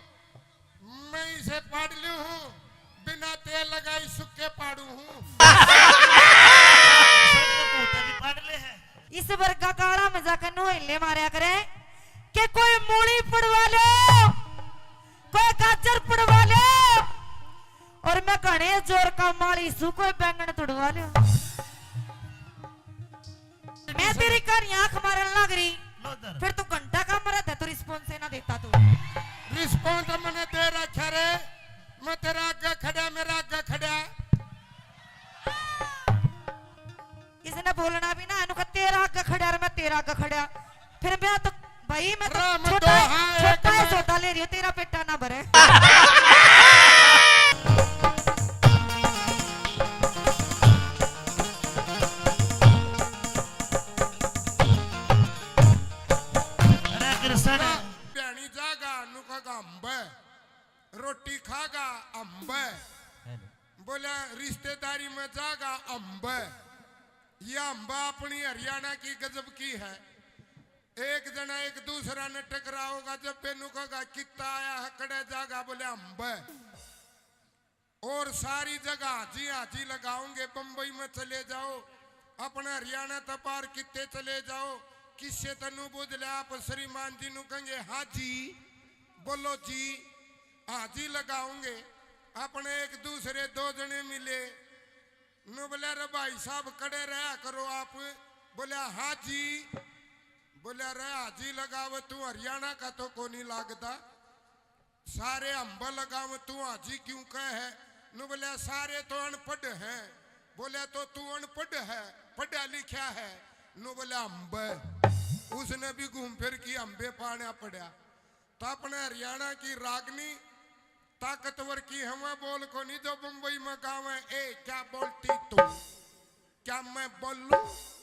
मैं इसे पाड़ लूं हूँ, बिना तेल लगाई सुक्के पाड़ू हूँ। भूत भी पाड़ ले है। इस वर्गा काला में जाकर नोहले मारया करे कि कोई मूली पड़वा लो, कोई गाजर पड़वा लो, और मैं घने जोर का माली सू, कोई बैंगन तुड़वा लो। मैं तेरी कहानी आंख मारन लग रही, लो इधर। फिर तू घंटा का मरा था, तू रिस्पॉन्स ही ना देता तू। रिस्पॉन्स मैंने दे रखा रे, मैं तेरा आगे खड़ा, मेरा आगे खड़ा। इसने बोलना भी ना, इनको तेरा आगे खड़ा और मैं तेरा आगे खड़ा। फिर मैं तो, भाई, मैं तो राम छोटा, दोहा एक छोटा है, में। सौदा ले रही हूँ, तेरा पेटा ना भरे। जागा अम्ब। हेलो। बोला, रिश्तेदारी में जागा अम्ब। ये अम्ब अपनी हरियाणा की गजब की है। एक जना एक दूसरा ने टकराओगा, जब बेनू कहेगा, "कित्ता आया है, कड़े जागा?" बोले, "अम्ब।" और सारी जगह हाजी हाजी लगाओगे। बम्बई में चले जाओ, अपने हरियाणा तक पार कित्ते चले जाओ, किससे तनु बुझ ले, आप श्रीमान जी नु कहेंगे, "हाँ जी, बोलो जी।" हाजी लगाओगे। अपने एक दूसरे दो जने मिले, नु बोले, "अरे भाई साहब, कड़े रहा करो आप।" बोले, "हाँ जी।" बोले, "अरे हाजी लगावे, तू हरियाणा का तो कोनी लागदा, सारे अम्ब लगावे, तू हाजी क्यों कहे है?" नु बोले, "सारे तो अनपढ़ हैं।" बोले, "तो तू अनपढ़ है, पढ़ा लिखा है?" नु बोले, "अम्ब।" उसने भी घूम फिर की अम्बे पाना पड़ा। तो अपने हरियाणा की रागनी ताकतवर की हमें बोल कोनी जो बम्बई में गावे, "ए, क्या बोलती तू? क्या मैं बोलूं?"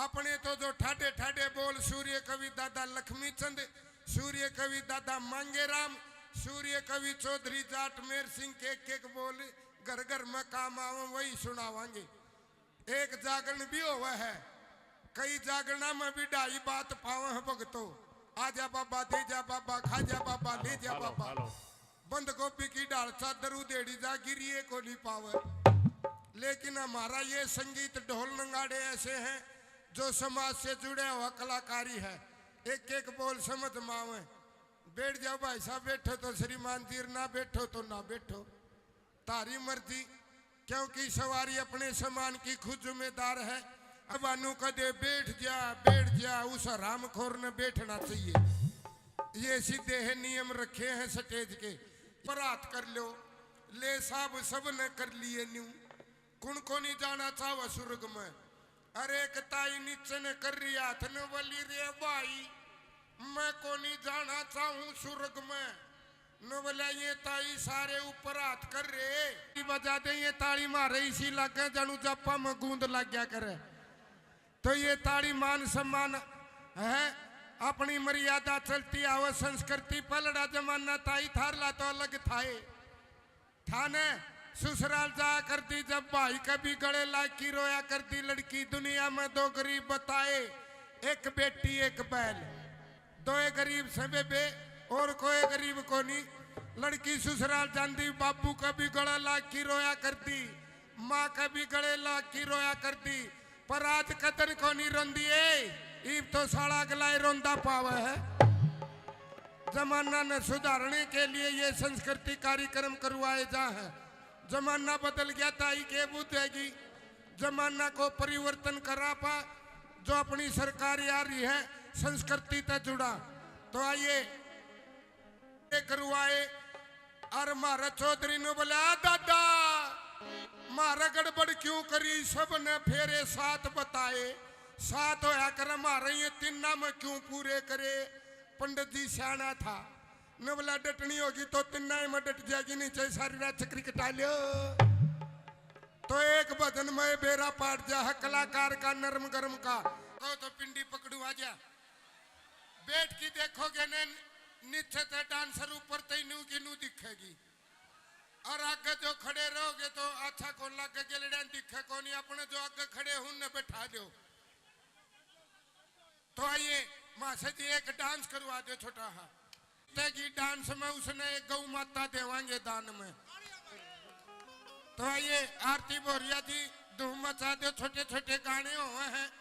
अपने तो जो ठाडे ठाडे बोल, सूर्य कवि दादा लक्ष्मी चंद, सूर्य कवि दादा मांगेराम, सूर्य कवि चौधरी जाट मेर सिंह के एक एक बोल घर घर में काम आवे, वही सुनावांगे। एक जागरण भी होवे है, कई जागरणा में भी ढाई बात पावे है भगतो। आजा बाबा, दे जा बाबा, खा जा बाबा, ले जा बाबा। बंद गोभी की ढाल चादर उधेड़ी जा, गिरिए को नहीं पावे। लेकिन हमारा ये संगीत ढोल नगाड़े ऐसे हैं जो समाज से जुड़े हुआ कलाकारी है। एक एक बोल समझ में आवे। बैठ जाओ भाई साहब, बैठो तो श्रीमान जी, ना बैठो तो ना बैठो, तारी मर्जी। क्योंकि सवारी अपने सामान की खुद जिम्मेदार है। अब अनु कदे बैठ जा, बैठ जा, उस हरामखोर ने बैठना चाहिए। ये सीधे है नियम रखे हैं स्टेज के। पर हाथ कर लो, ले साहब, सब ने कर लिए न्यू। कुण को नहीं जाना चाहवा स्वर्ग में? अरे एक ताई नीचे ने कर रही हाथ ने बोली, "रे भाई, मैं को नहीं जाना चाहूं स्वर्ग में।" नु बोला, "ये ताई सारे ऊपर हाथ कर रहे।" बजा दे ये ताली मारे, इसी लागे जानू जापा में गूंद लग गया करे। तो ये ताली मान सम्मान है, अपनी मर्यादा चलती आवे, संस्कृति पलड़ा जमाना ताई थारला तो अलग थाए। थाने ससुराल जाया करती जब भाई कभी गले लाग की रोया करती लड़की, दुनिया में दो गरीब बताए, एक बेटी एक बैल। दोए गरीब से बेबे, और कोई गरीब कोनी। लड़की ससुराल जांदी, बाबू का भी गला लाग की रोया करती, माँ का भी गले लाग की रोया करती, पर आज कदर कोनी रोंदी ए। इब तो साला अगला ही रोंदा पावे है। जमाना ने सुधारने के लिए ये संस्कृति कार्यक्रम करवाए जा हैं। जमाना बदल गया, ताई के बुझेगी। जमाना को परिवर्तन करा पा, जो अपनी सरकार आ रही है, संस्कृति तै जुड़ा। तो आइए, ये करवाए। और म्हारे चौधरी ने बोला, "आ दादा, म्हारे गड़बड़ क्यों करी?" सब ने फेरे सात बताए। सात होया करे, म्हारे ये तीना में क्यों पूरे करे? पंडित जी सियाणा था। ने बोला, "डटनी होगी तो तीना ही में डट जाएगी, नीचे सारी रात चक्री कटा लियो।" तो एक भजन में बेरा पाट जा है कलाकार का, नरम गरम का। कहो तो पिंडी पकड़ू आ जा। बैठ के देखोगे ने, नीचे ते डांसर, ऊपर ते नू की नू दिखेगी। और आगे जो खड़े रहोगे तो अच्छा कौन लागे, गेलड़ियां दिखे कोनी। अपने जो आगे खड़े हैं उनने बैठा दो। तो आइए मासे जी, एक डांस करवा दो छोटा हा। तेगी डांस में उसने एक गौ माता देवांगे दान में। तो आइए आरती बोरिया जी, धूम मचा दो, छोटे छोटे गाने हुए हैं।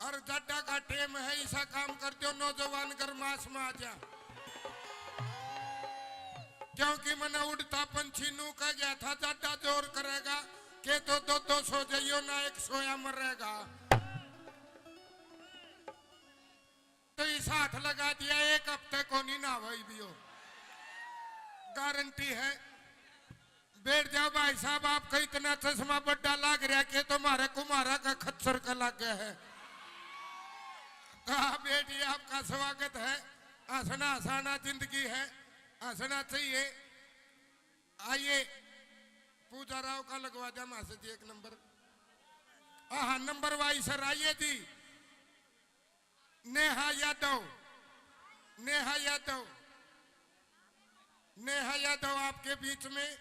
और जाडा का टेम है, ऐसा काम कर दो, नौजवान गरमास में आ जा। क्योंकि मैंने उड़ता पंछी नू कह गया था, जाडा जोर करेगा, के तो दो दो सौ जाइयो ना, एक सोया मरेगा। तो इस हाथ लगा दिया, एक हफ्ते को नहीं ना भाई भी हो, गारंटी है। बैठ जाओ भाई साहब, आपका इतना चश्मा बड्डा लाग रहा के तुम्हारे कुमारा का खच्चर का लाग गया है। तो आप बैठिए, आपका स्वागत है। हंसना हंसाना जिंदगी है, हंसना चाहिए। आइए, पूजा राव का लगवा दिया मासे जी एक नंबर। हाँ, नंबर वाइज सर आइए जी। नेहा यादव, नेहा यादव। नेहा यादव आपके बीच में।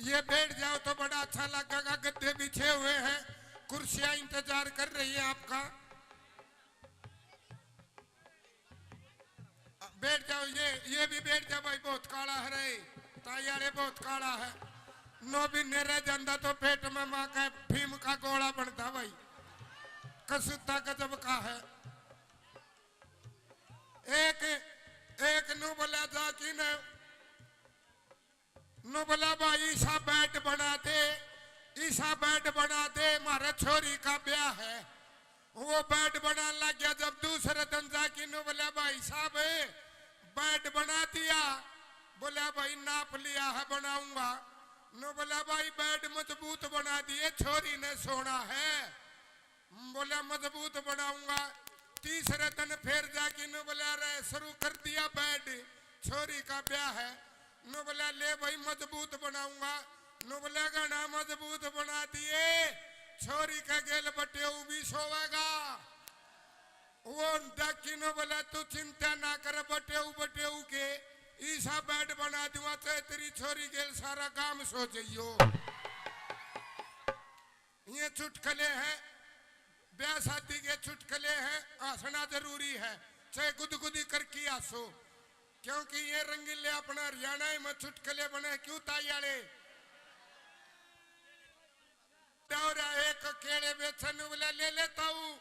ये बैठ जाओ तो बड़ा अच्छा लगेगा। गद्दे बिछे हुए हैं, कुर्सियां इंतजार कर रही है आपका। बैठ जाओ, ये ये भी बैठ जा भाई। बहुत काला है रे, ताई आले, बहुत काला है। नौ महीने रह जांदा तो पेट में माँ का भीम का गोला बनता भाई। कसूता गजब का है। एक एक नू बोला जा कि ने नू बोला, भाई ईसा बेड बना दे, ईसा बेड बना दे, म्हारे छोरी का ब्याह है। वो बेड बनाने लग गया। जब दूसरे दिन जाके नू बोला, भाई साहब बेड बना दिया। बोला, भाई नाप लिया है, बनाऊंगा। नू बोला, भाई बेड मजबूत बना दिए, छोरी ने सोना है। बोला, मजबूत बनाऊंगा। तीसरे दिन फिर जाके नू बोला, अरे शुरू कर दिया बेड, छोरी का ब्याह है। नू बोला, ले भाई मजबूत बनाऊंगा। नू बोला, घना मजबूत बना दिए, छोरी के गेल बटेऊ भी सोवेगा। वो डाकी नू बोला, तू चिंता ना कर, बटेऊ बटेऊ के ईसा बेड बना दूंगा, चाहे तेरी छोरी गेल सारा गांव सो जाइयो। ये चुटकले हैं, ब्याह शादी के चुटकले हैं। हंसना जरूरी है, चाहे गुदगुदी करके हंसो, क्योंकि ये रंगीले अपना हरियाणा में चुटकले बने। क्यों ताई आले? दौरा एक केले बेचन वाला ले ले ताऊ,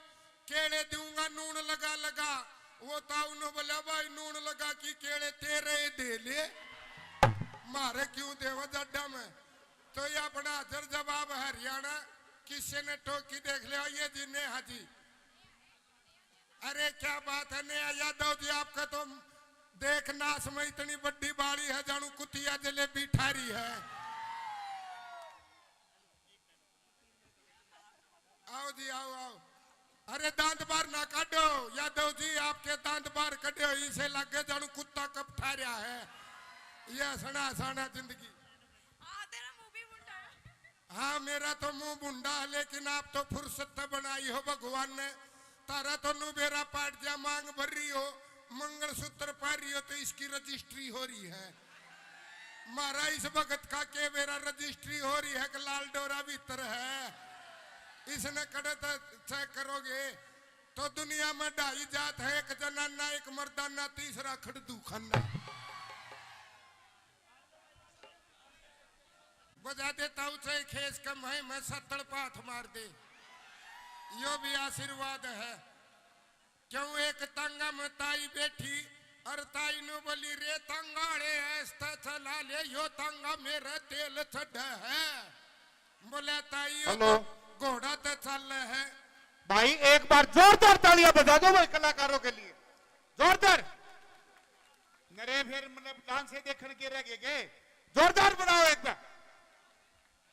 केले दूंगा नून लगा लगा। वो ताऊ नू बोला, भाई नून लगा की केले तेरे ही दे ले, मारे क्यों देवा जड्डा में। तो ये अपना हाजर जवाब हरियाणा, किसी ने टोकी देख लिया, ये जी नेहा जी। अरे क्या बात है नेहा यादव जी, आपका तो देख नाश में इतनी बड़ी बाड़ी है, जानू कुतिया जलेबी ठारी है। आओ जी, आओ, आओ। अरे दांत बाहर ना काटो यादव जी, आपके दांत बाहर कटे हो, इसे लगे जानू कुत्ता कप ठा रहा है। ये हंसना हंसाना जिंदगी। हाँ, तेरा मुंह भी मुंडा है। हाँ, मेरा तो मुंह मुंडा है, लेकिन आप तो फुर्सत से बनाई हो भगवान ने। तारा तो नू बेरा पाट जा, मांग भर रही हो, मंगलसूत्र पहन रही हो, तो इसकी रजिस्ट्री हो रही है। म्हारा इस वक्त का के बेरा रजिस्ट्री हो रही है कि लाल डोरा भीतर है, इसने कड़े तक चेक करोगे तो दुनिया में ढाई जात है, एक जनाना, एक मर्दाना, तीसरा खड़दू खाना। बजा देता हूँ चाहे खेस कम है, मैं सत्तड़ पाथ मार दे, यो भी आशीर्वाद है। क्यों एक तांगा में ताई बैठी और ताई नू बोली, रे तांगा आले, ऐसता चला ले, यो तांगा मेरा तेल चढ़ा है। बोले, ताई यो हेलो। तो घोड़ा ते चल है। भाई एक बार जोरदार तालियां बजा दो भाई कलाकारों के लिए, जोरदार। नरे फिर मतलब डांस से देखण के रह गए के? जोरदार बनाओ एक बार।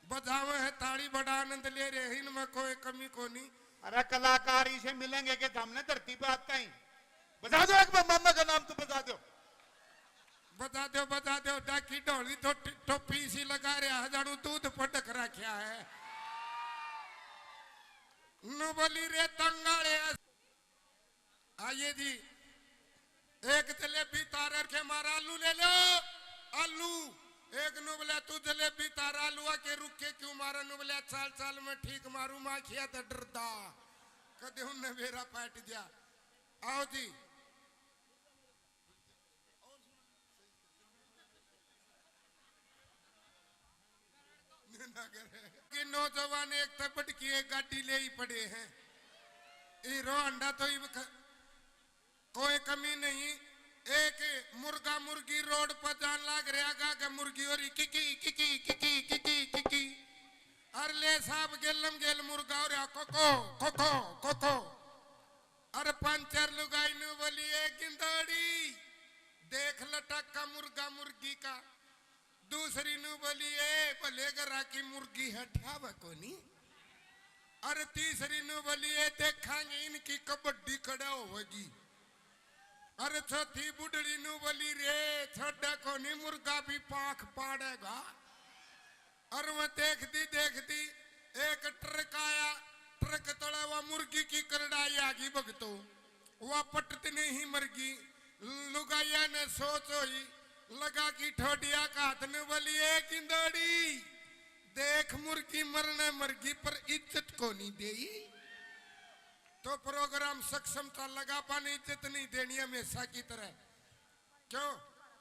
बजावे है ताली, बड़ा आनंद ले रहे हैं, इनमें कोई कमी कोनी। अरे कलाकार इसे मिलेंगे कि हमने धरती पे आता ही। बजा दो एक बार, मामा का नाम तो बजा दो। बजा दो, बजा दो, डाकी ढोली तो टि-, टोपी इसी लगा रहा है, जानू दूध पटक रखा है। नू बोली, रे तंगाले। आइए जी, एक जलेबी तार के मारा, आलू ले लो, आलू। एक नू बोला, तू जलेबी तार आलू आके रुक के क्यों मारा? नू बोला, चाल चाल मैं ठीक मारू, माखिया तो डरदा, कदे उनने बेरा पाट दिया। आओ जी। कि नौजवान एक तै बढ़ के एक गाड़ी ले ही पड़े हैं। हीरो होंडा तो इब ख-, कोई कमी नहीं। एक मुर्गा मुर्गी रोड पर जान लाग रहा गा के मुर्गी हो रही किकी किकी किकी किकी किकी। अरे ले साहब गेलम गेल मुर्गा हो रहा कोको कोको कोको। अरे पंचर लुगाई नू बोली, ए गिंदोड़ी, देख लटक्का मुर्गा मुर्गी का। दूसरी नू बोली, ए भले घरा की मुर्गी है, ठावे कोनी। अरे तीसरी नू बोली, ए देखांगे इनकी कबड्डी कड़ा होगी। अरे चौथी बुढ़ड़ी नू बोली, रे छोड़ा कोनी, मुर्गा भी पाख पाड़ेगा। अरे वो देखती देखती एक ट्रक आया, ट्रक तले वा मुर्गी की करड़ाई आ गई भगतो, वा पटत नहीं मरगी। लुगाइया ने सोच होई, लगा की ठोडिया का हाथ ने बोली, "ए गिंदोड़ी, देख मुर्गी मरने मरगी पर इज्जत को नहीं देई।" तो प्रोग्राम सक्षम था, लगा पाने इज्जत नहीं देनी हमेशा की तरह। क्यों?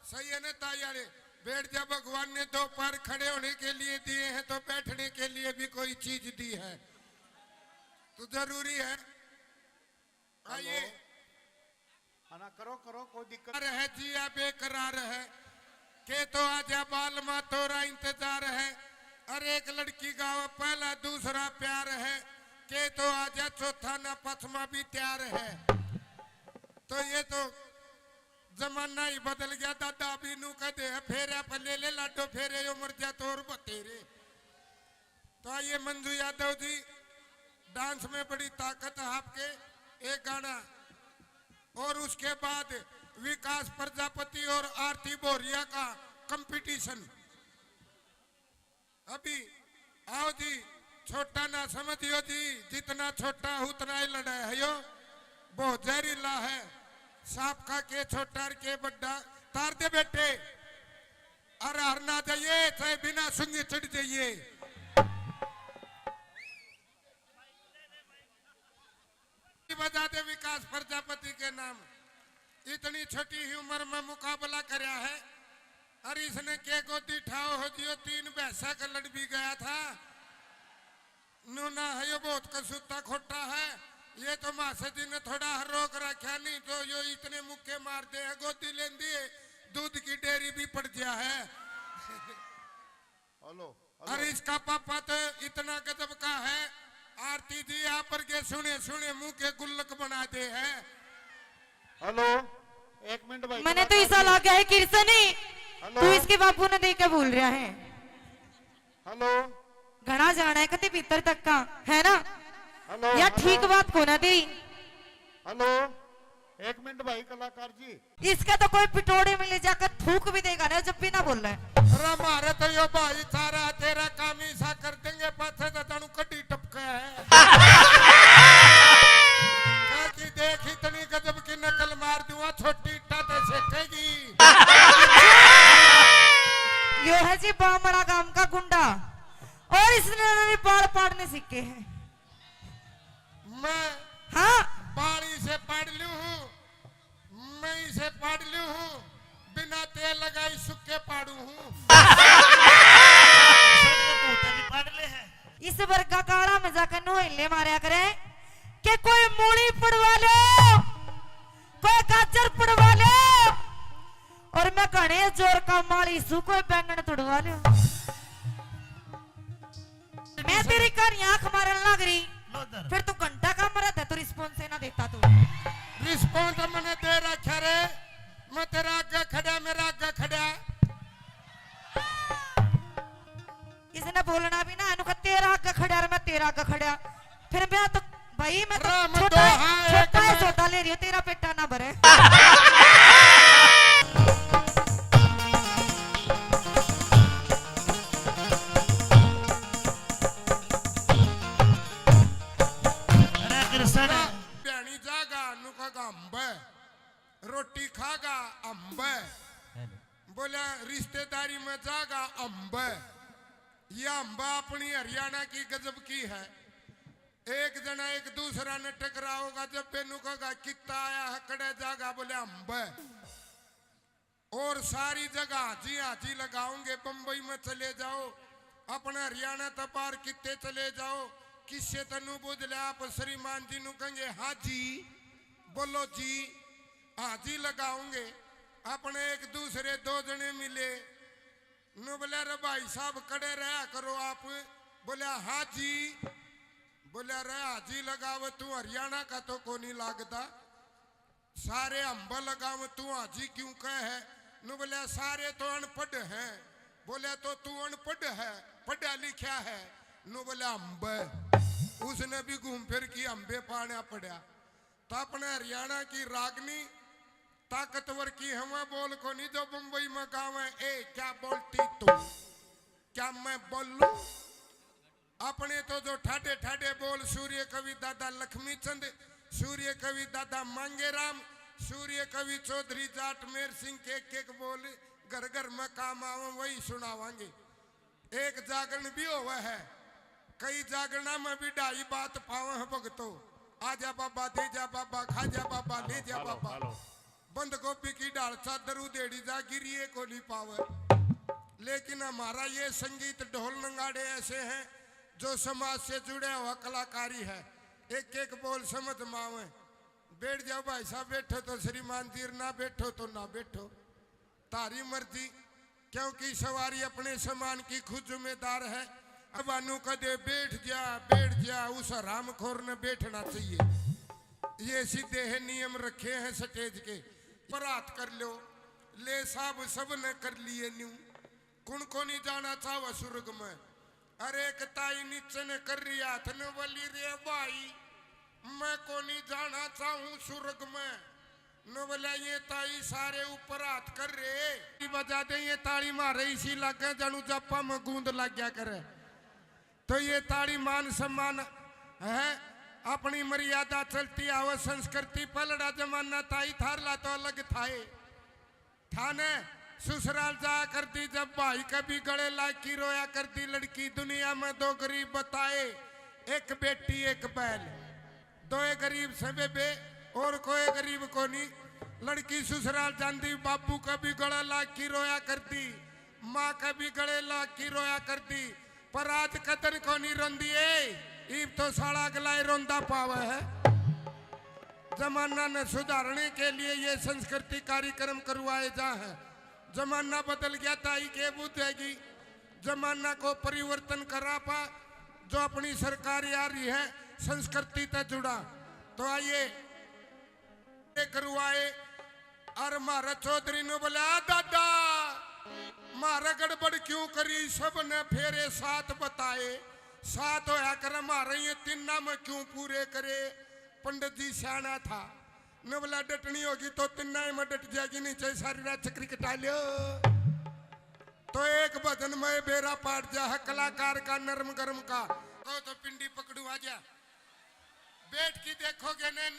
सही है ना ताई वाले? बैठ जा, भगवान ने दो पैर खड़े होने के लिए दिए हैं तो बैठने के लिए भी कोई चीज दी है, तो जरूरी है। आइए। हेलो। हाँ ना, करो, करो, कोई दिक्कत। रह जिया बेकरार है, के तो आजा बाल मा तोरा इंतजार है। अरे एक लड़की गावे पहला दूसरा प्यार है, के तो आजा चौथा ना पछमा भी तैयार है। तो ये तो जमाना ही बदल गया दादा, अभी नू कह दे फेरे पे ले ले लाडो फेरे, यो मर जा तो और बतेरे। तो आइए मंजू यादव जी, डांस में बड़ी ताकत है आपके, एक गाना, और उसके बाद विकास प्रजापति और आरती बोरिया का कंपटीशन। अभी आओ जी, छोटा ना समझियो जी, जितना छोटा उतना ही लड़ा है यो, बहुत जहरीला है, सांप का के छोटा और के बड्डा। तार दे बेटे, अरे हर ना जाइए, चाहे बिना सुंगे चढ़ जाइए। बजा दे विकास प्रजापति के नाम। इतनी छोटी ही उम्र में मुकाबला करया है, और इसने के गोदी ठाओ हो जियो, तीन भैंसा का लड़ भी गया था। नूना है यो बहुत कसूता खोटा है, ये तो मासा जी ने थोड़ा हर रोक रखा, नहीं तो यो इतने मुक्के मार दे है, गोदी लेंदी है, दूध की डेयरी भी पड़ गया है। Hello, hello. अरे इसका पापा तो इतना गजब का है, आरती जी आप पर के सुने सुने मुंह के गुल्लक बना दे है। हेलो, एक मिनट भाई, मैंने तो कलाकार ऐसा जी। लगा है किरसनी, हेलो। तू इसके बापू ने देख के बोल रहा है। हेलो। घना जाना है कति भीतर तक का, है ना? हेलो, या हेलो। ठीक बात को ना दे। हेलो, एक मिनट भाई, कलाकार जी। इसका तो कोई पिटोड़े में ले जाकर थूक भी देगा ना, जब भी ना बोले। अरे मारे तो यो भाई सारा तेरा काम ही सा कर देंगे, पाछे तो तनु कड्डी टपके है। कह की देख इतनी गजब की नकल मार दूंगा, छोटी इट्टा ते सेकेगी। यो है जी बामड़ा गांव का गुंडा, और इसने बाल पाड़ने सीखे हैं। मैं हाँ। बाल इसे पाड़ लूं हूँ, मैं इसे पाड़ लूं हूँ, बिना तेल लगाई सुक्के पाड़ू हूँ। सड़े भूत भी पाड़ ले है। इस वर्गा काला में जाकर नोहले मारया करे कि कोई मूली पड़वा लो, कोई गाजर पड़वा लो, और मैं घणे जोर का माली सू, कोई बैंगन तुड़वा लो। मैं तेरी कहानी आंख मारन लग रही, लो इधर। फिर तू घंटा का मरा था, तू रिस्पॉन्स ही ना देता तू। रिस्पॉन्स मैंने दे रखा रे, मैं तेरा आगे खड़ा, मेरा आगे खड़ा। इसने बोलना भी ना, इन्हों का तेरा आगे खड़ा और मैं तेरा आगे खड़ा। फिर मैं तो, भाई मैं तो राम छोटा है, दोहा एक छोटा है, में। छोटा ले रही हूँ, तेरा पेटा ना भरे। अरे कृष्ण। ब्याणी जागा, नुका गांबे। रोटी खागा, अंबे। बोला, रिश्तेदारी में जागा, अंबे। या अंबा अपनी हरियाणा की गजब की है। एक जना एक दूसरा ने टकराओगा, जब बेनू कहेगा, "कित्ता आया है, कड़े जागा?" बोले, "अंबे।" और सारी जगह हाजी हाजी लगाओगे, बम्बई में चले जाओ, अपने हरियाणा तक बाहर कित्ते चले जाओ, किससे तनु बुझ ले, आप श्रीमान जी नु कहेंगे, "हाँ जी, बोलो जी।" हाजी लगाओगे, अपने एक दूसरे दो जने मिले, नु बोले, "अरे भाई साहब, कड़े रहा करो आप।" बोले, "हाँ जी।" बोले, "अरे हाजी लगावे, तू हरियाणा का तो कोनी लागदा, सारे अंब लगावे, तू हाजी क्यों कहे है?" नु बोले, "सारे तो अनपढ़ हैं।" बोले, "तो तू अनपढ़ है, पढ़ा लिखा है?" नु बोले, "अंब।" उसने भी घूम फिर की अंबे पाना पड़ा। तो अपने हरियाणा की रागनी ताकतवर की हवा बोल कोनी जो बम्बई में गावे, "ए, क्या बोलती तू? क्या मैं बोलूं?" अपने तो जो ठाडे ठाडे बोल सूर्य कवि दादा लक्ष्मी चंद, सूर्य कवि दादा मांगेराम, सूर्य कवि चौधरी जाट मेर सिंह के एक एक बोल घर घर में काम आवे, वही सुनावांगे। एक जागरण भी होवे है, कई जागरणा में भी ढाई बात पावे हैं भगतो। आजा बाबा, दे जा बाबा, खा जा बाबा, ले जा बाबा। बंद गोभी की ढाल चादर उधेड़ी जा, गिरिए को नहीं पावे। लेकिन हमारा ये संगीत ढोल नगाड़े ऐसे हैं जो समाज से जुड़े हुआ कलाकारी है। एक एक बोल समझ में आवे। बैठ जाओ भाई साहब, बैठो तो श्रीमान जी, ना बैठो तो ना बैठो, तारी मर्जी। क्योंकि सवारी अपने सामान की खुद जिम्मेदार है। अब आनू कदे बैठ जा, बैठ जा, उस हरामखोर ने बैठना चाहिए। ये सीधे है नियम रखे हैं स्टेज के। पर हाथ कर लो, ले साहब सब ने कर लिए न्यू। कुण को नहीं जाना चाहवा स्वर्ग में? अरे एक ताई नीचे ने कर रही हाथ ने बोली, रे भाई, मैं को नहीं जाना चाहूं स्वर्ग में। न बोला, ये ताई सारे ऊपर हाथ कर रहे, बजा दे ये ताली मारे, इसी लागे जानू जापा में गूंद लग गया करे। तो ये ताली मान सम्मान है, अपनी मर्यादा चलती आवे, संस्कृति पलड़ा जमाना ताई थारला तो अलग थाए। थाने ससुराल जाया करती जब भाई के भी गले लाग की रोया करती लड़की, दुनिया में दो गरीब बताए, एक बेटी एक बैल। दोए गरीब से बेबे, और कोई गरीब कोनी। लड़की ससुराल जांदी, बाबू का भी गला लाग की रोया करती, माँ का भी गले लाग की रोया करती, पर आज कदर कोनी रोंदी ए। इब तो साला अगला ही रोंदा पावे है। जमाना ने सुधारने के लिए ये संस्कृति कार्यक्रम करवाए जा हैं। जमाना बदल गया, ताई के बुझेगी। जमाना को परिवर्तन करा पा, जो अपनी सरकार आ रही है, संस्कृति तै जुड़ा। तो आइए, ये करवाए। और म्हारा चौधरी ने बोला, "आ दादा, म्हारा गड़बड़ क्यों करी?" सब ने फेरे सात बताए। सात होया करे, म्हारे ये तीना में क्यों पूरे करे? पंडित जी सियाना था, ने बोला, "डटनी होगी तो तीना ही में डट जाएगी, नीचे सारी रात चक्री कटा लियो।" तो एक भजन में बेरा पाट जा है कलाकार का, नरम गरम का। कहो तो पिंडी पकड़ू आ जा। बैठ के देखोगे ने,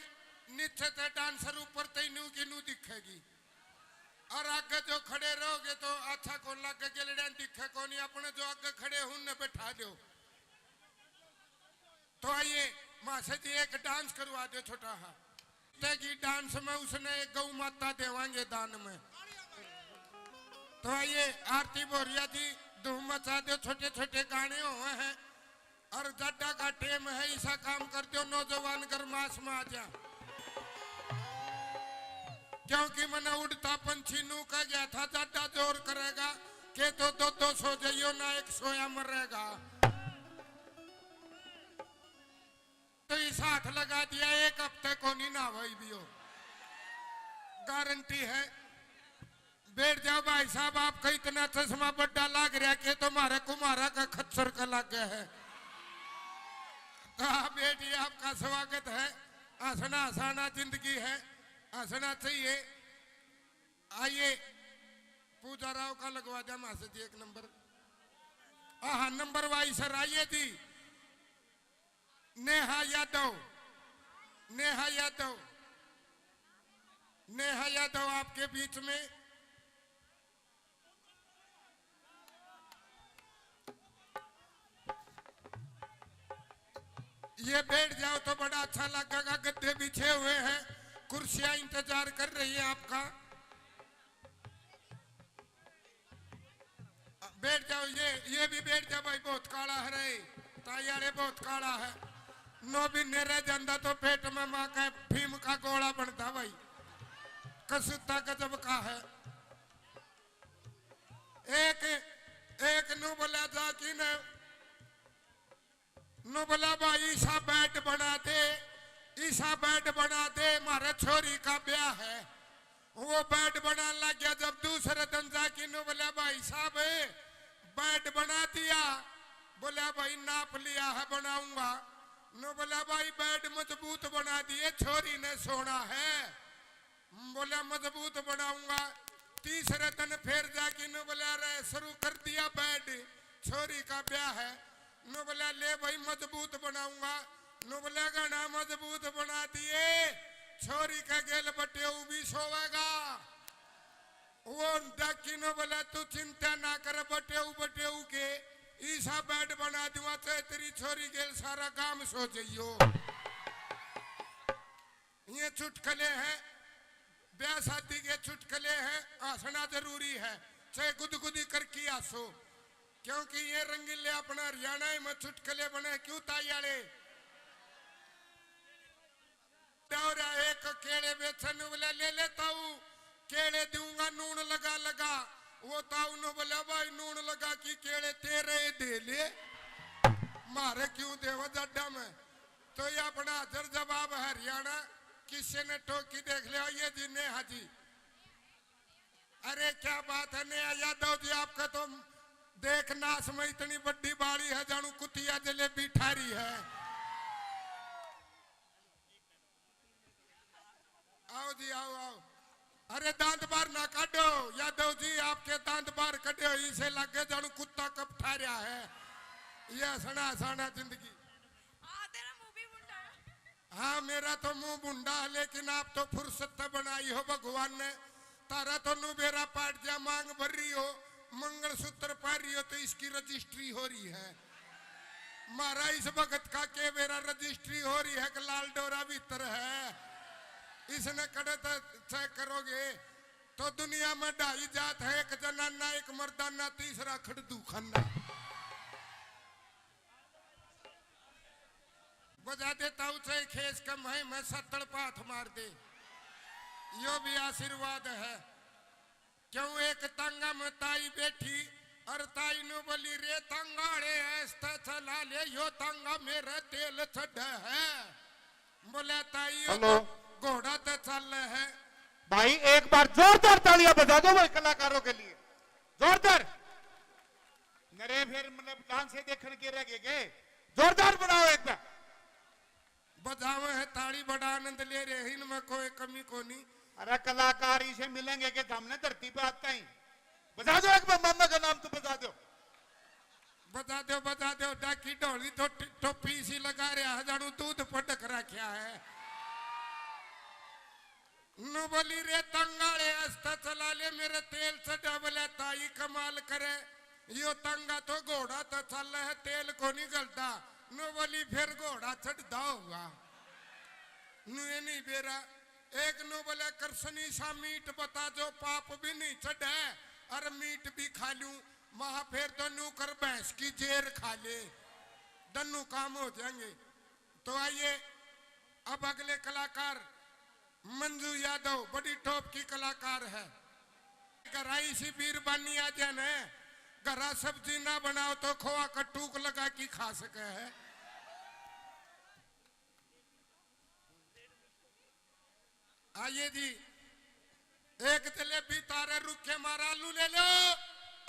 नीचे ते डांसर, ऊपर ते नू की नू दिखेगी। और आगे जो खड़े रहोगे तो अच्छा कौन लागे, गेलड़िया दिखे कौन। अपने जो आगे खड़े हैं उनने बैठा दो। तो आइए मास्टर जी, एक डांस करवा दो छोटा हा। तेगी डांस में उसने एक गौ माता देवांगे दान में। तो आइए आरती भोरिया जी, धूम मचा दो, छोटे छोटे गाने हुए हैं। और जाडा का टेम है, ऐसा काम कर दो नौजवान गरमास में आ जा। क्योंकि मैंने उड़ता पंछी नू कह गया था, जाडा जोर करेगा के तो दो दो सो जाइयो ना, एक सोया मरेगा। तो इस हाथ लगा दिया, एक हफ्ते को नहीं नहावाई भी हो, गारंटी है। बैठ जाओ भाई साहब, आपका इतना चश्मा बड्डा लाग रहा के तो म्हारे कुम्हारा का खच्चर का लाग गया है। तो आप बैठिए, आपका स्वागत है। हंसना हंसाना जिंदगी है, हंसना चाहिए। आइए पूजा राव का लगवा दिया मास्टर जी एक नंबर। हाँ, नंबर वाइज सर आइए जी। नेहा यादव, नेहा यादव, नेहा यादव आपके बीच में। ये बैठ जाओ तो बड़ा अच्छा लगेगा, गद्दे बिछे हुए हैं, कुर्सियां इंतजार कर रही है आपका। बैठ जाओ, ये, ये भी बैठ जा भाई, बहुत काला है रे, ताई आले बहुत काला है। नौ महीने रह जांदा तो पेट में माँ का भीम का गोला बनता भाई, कसूता गजब का है। एक, एक नू बोला जा कि न नु बोला, "भाई, ईसा बेड बना दे, ईसा बेड बना दे, म्हारे छोरी का ब्याह है।" वो बेड बनाने लग गया। जब दूसरे दिन जाके नु बोला, "भाई साहब, बेड बना दिया?" बोला, "भाई, नाप लिया है, बनाऊंगा।" नु बोला, "भाई, बेड मजबूत बना दिए, छोरी ने सोना है।" बोला, "मजबूत बनाऊंगा।" तीसरे दिन फिर जाके नु बोला, "अरे, शुरू कर दिया बेड, छोरी का ब्याह है।" नु बोला, "ले भाई, मजबूत बनाऊंगा।" नु बोला, "घना मजबूत बना दिए, छोरी के गेल बटेऊ भी सोवेगा।" वो डाकी नु बोला, "तू चिंता ना कर, बटेऊ बटेऊ के ईसा बेड बना दूंगा, चाहे तेरी छोरी गेल सारा गांव सो जाइयो।" ये चुटकले हैं, ब्याह शादी के चुटकले हैं, हंसना जरूरी है, चाहे गुदगुदी करके हंसो, क्योंकि ये रंगीले अपना हरियाणा में चुटकले बने क्यों ताई आले? दौरा एक केले बेचन वाला ले लेता हूँ, केले दूंगा नून लगा लगा। वो ताऊ ने बोला, "भाई, नून लगा की केले तेरे ही दे ले, मारे क्यों देवा जड्डा में?" तो ये अपना हाजिर जवाब हरियाणा, किसी ने टोकी देख लिया, ये जी नेहा जी। अरे क्या बात है नेहा यादव जी, आपका तो देख नाश में इतनी बड्डी बाड़ी है, जानू कुतिया जलेबी ठारी है। आओ जी, आओ, आओ। अरे दांत बाहर ना काढो यादव जी, आपके दांत बाहर कढे हो, इसे लगे जानू कुत्ता कब ठा रहा है। ये हंसना हंसाना जिंदगी। आ, तेरा मुंह भी भुंडा है। हाँ, मेरा तो मुंह भुंडा है, लेकिन आप तो फुर्सत तो बनाई हो भगवान ने। तारा तो नु बेरा पाट जा, मांग भर रही हो, मंगलसूत्र पहन रही हो, तो इसकी रजिस्ट्री हो रही है। मारा इस भगत का के बेरा रजिस्ट्री हो रही है कि लाल डोरा भीतर है, इसने कड़े तो चेक करोगे। तो दुनिया में ढाई जात है, एक जनाना, एक मर्दाना, तीसरा खड़दू खाना। बजा देता हूँ चाहे खेस के मैं, मैं सत्तड़ पाथ मार दे, यो भी आशीर्वाद है। क्यों एक तांगा में ताई बैठी और ताई नु बोली, "रे तांगाड़े, ऐसता चला ले, यो तांगा मेरा तेल चढ़ा है।" बोले, "ताई, यो हेलो। तो घोड़ा तो चल है।" भाई, एक बार जोरदार तालियां बजा दो भाई कलाकारों के लिए, जोरदार। नरे फिर मतलब डांस से देखण के रह गए के? जोरदार बनाओ एक बार। बजावे है ताली, बड़ा आनंद ले रहे हैं, इनमें कोई कमी कोनी। अरे कलाकार इसे मिलेंगे के सामने धरती पे आता ही। बजा दो एक बार, मामा का नाम तो बजा दो। बजा दो, बजा दो, डाकी ढोली तो टि-, टोपी सी लगा रहा है, जानू दूध पटक रखा है। नु बोली, "रे तंगाले, आस्ता चला ले, मेरे तेल चढ़ा।" बोले, "ताई कमाल करे, यो तंगा तो घोड़ा तो चल है, तेल को नहीं गलता।" नु बोली, "फिर घोड़ा चढ़ता होगा।" नु ये नहीं बेरा। एक नु बोले, "कृष्णी सा मीट बता, जो पाप भी नहीं चढ़े और मीट भी खा लूं।" महा, "फिर तो नु कर, भैंस की जेर खा ले, दन्नू काम हो जाएंगे।" तो आइए, अब अगले कलाकार मंजू यादव, बड़ी टॉप की कलाकार है। घरा इसी बीरबानी आ जाए न, घरा सब्जी ना बनाओ तो खोआ का टूक लगा के खा सके है। आइए जी, एक जलेबी तारे रुखे मार आलू ले लो,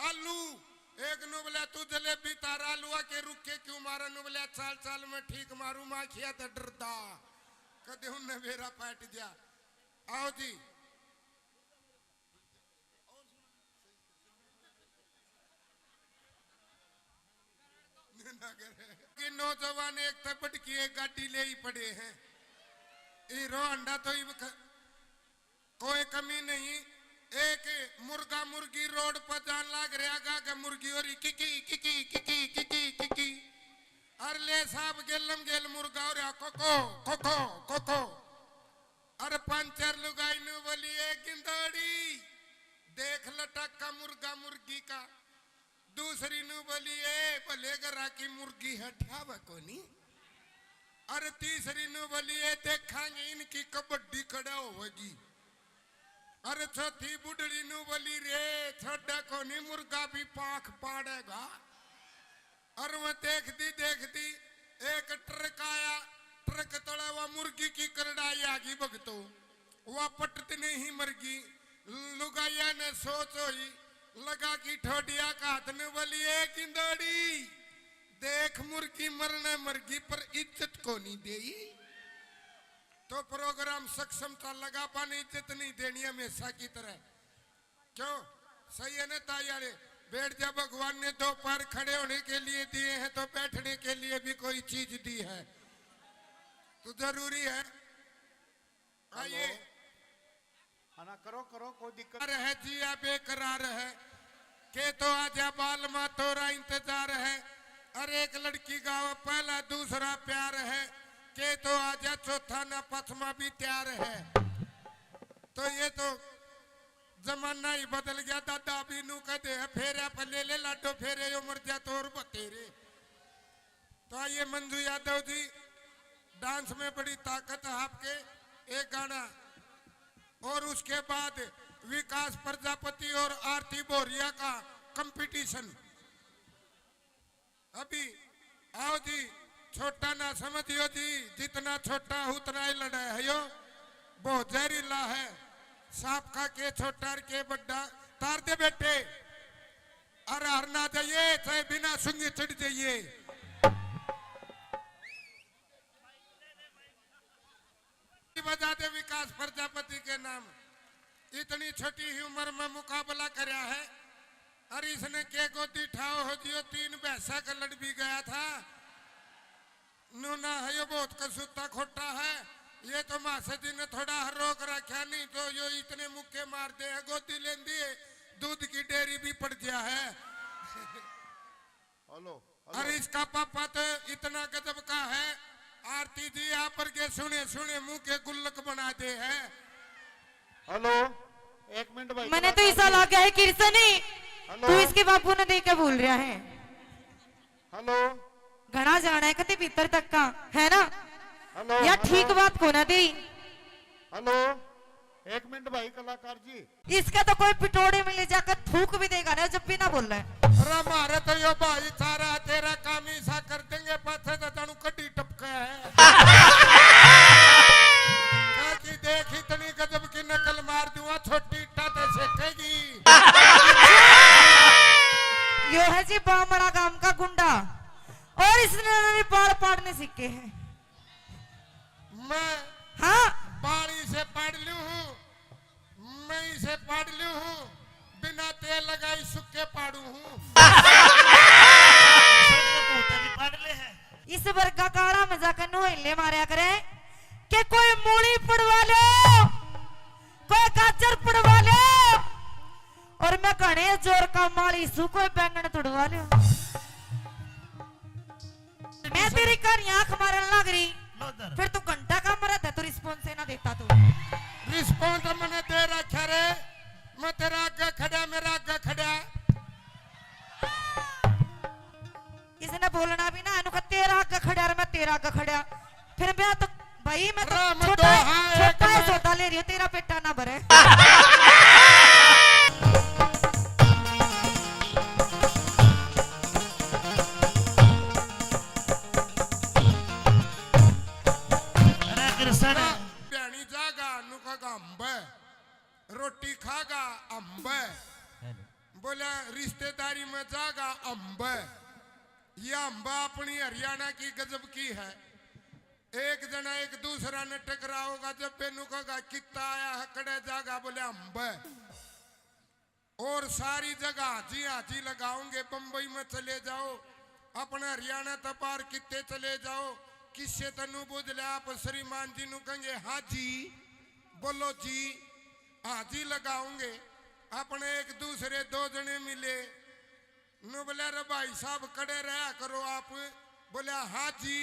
आलू। एक नु बोले, "तू जलेबी तार आलू आके रुखे क्यों मारे?" नु बोले, "चाल चाल मैं ठीक मारू, माखिया तो डरदा, कदे उनने बेरा पाट दिया।" आओ जी। ना करे। कि नौजवान एक तो बढ़ के एक गाड़ी ले ही पड़े हैं। हीरो होंडा तो ही ख-, कोई कमी नहीं। एक मुर्गा मुर्गी रोड पर जान लाग रहा गा के मुर्गी हो रही किकी, किकी, किकी, किकी, किकी। अर ले साहब गेलम गेल मुर्गा हो रहा कोको, कोको, कोको। अर पंचर लुगाई नु बोली, "ए गिंदोड़ी, देख लटक्का मुर्गा मुर्गी का।" दूसरी नु बोली, "ए भले घरा की मुर्गी है, ठावे कोनी।" अर तीसरी नु बोली, "ए देखांगे इनकी कबड्डी कड़ा होगी।" अर चौथी बुढ़ड़ी नु बोली, "रे छोड़ा कोनी, मुर्गा भी पाख पाड़ेगा।" अर वह देखती देखती एक ट्रक आया, ट्रक तले वह मुर्गी की करड़ाई आ गई भगतो, वह पटत नहीं मरगी। लुगाइया ने सोच होई, लगा की ठोडिया का हाथ ने बोली, "ए गिंदोड़ी, देख मुर्गी मरने मरगी पर इज्जत कोनी देई।" तो प्रोग्राम सक्षम था लगा, बन इज्जत नहीं देनी हमेशा की तरह। क्यों? सही है ना ताई आले? बैठ जा, भगवान ने दो पैर खड़े होने के लिए दिए हैं तो बैठने के लिए भी कोई चीज दी है, तो जरूरी है। आइए। हाँ ना, करो करो, कोई दिक्कत। है जिया बेकरार है, के तो आजा बालमा तोरा इंतजार है। अरे एक लड़की गावे पहला, दूसरा प्यार है, के तो आजा चौथा ना पचमा भी तैयार है। तो ये तो जमाना ही बदल गया दादा, अभी नू कह दे फेरे पे ले ले लाडो फेरे, यो मर जा तो और बतेरे। तो आइए मंजू यादव जी, डांस में बड़ी ताकत है आपके। एक गाना और उसके बाद विकास प्रजापति और आरती बोरिया का कंपटीशन। अभी आओ जी, छोटा ना समझियो जी, जितना छोटा उतना ही लड़ा है यो, बहुत जहरीला है। सांप का के छोटा और के बड्डा, तार दे बेटे। अरे हर ना जाइए, चाहे बिना सुंगी चढ़ जाइए। बजा दे विकास प्रजापति के नाम। इतनी छोटी ही उम्र में मुकाबला करया है। अरे इसने के गोदी ठाओ हो जियो, तीन भैंसा का लड़ भी गया था। नूना है यो बहुत कसूता खोटा है। ये तो मासा जी ने थोड़ा हर रोक रखा, नहीं तो यो इतने मुक्के मार दे है, गोदी लेंदी है, दूध की डेयरी भी पड़ गया है। हेलो। अरे इसका पापा तो इतना गजब का है, आरती जी आप पर के सुने सुने मुंह के गुल्लक बना दे है। हेलो, एक मिनट भाई, मैंने तो ऐसा लगा है किरसनी, हेलो। तू इसके बापू ने देख के बोल रहा है। हेलो। घना जाना है कते भीतर तक का, है ना? हेलो, या हेलो। ठीक बात को ना दे। हेलो, एक मिनट भाई कलाकार जी। इसका तो कोई पिटोड़े में ले जाकर थूक भी देगा ना, जब भी ना बोल रहा है। अरे मारे तो यो भाई सारा तेरा काम ही सा कर देंगे, पाछे तो जानू कड्डी टपका है। काकी देख इतनी गजब की नकल मार दूंगा, छोटी इट्टा ते सेकेगी। यो है जी बामड़ा गांव का गुंडा, और इसने भी बाल पाड़ने सीखे हैं। मैं हाँ, बाल इसे पाड़ लूं हूँ, मैं इसे पाड़ लूं हूँ, बिना तेल लगाई सुक्के पाड़ू हूँ। पागले है। इस वर्गा काला में जाकर नोहले मारया करे कि कोई मूली पड़वा लो, कोई गाजर पड़वा लो, और मैं घने जोर का माली सू, कोई बैंगन तुड़वा लो। मैं तेरी कहानी आंख मारन लग रही, लो इधर। फिर तू घंटा का मरद है, तू रिस्पॉन्स ही ना देता तू। रिस्पॉन्स मैंने दे रखा रे, मैं तेरा आगे खड़ा, मेरा आगे खड़ा। इसने बोलना भी ना, इनको तेरा आगे खड़ा और मैं तेरा आगे खड़ा। फिर मैं तो भाई मैं तो राम छोटा दोहा एक छोटा है मैं- सौदा ले रही हूँ, तेरा पेटा ना भरे। अरे कृष्ण। भैनी जागा नुका अम्ब, रोटी खागा अम्ब, बोला रिश्तेदारी में जागा अम्ब। ये अम्ब अपनी हरियाणा की गजब की है। एक जना एक दूसरा ने टकराओगा जब बेनू कहेगा कितना आया है, कड़े जागा, बोले अम्ब। और सारी जगह हाजी हाजी लगाओगे। बम्बई में चले जाओ, अपने हरियाणा तक पार किते चले जाओ, किससे तनु बुझ ले आप श्रीमान जी नु कहेंगे हाजी, बोलो जी, हाजी लगाओगे। अपने एक दूसरे दो जने मिले, नु बोले रे भाई साहब कड़े रहा करो आप, बोले हाजी,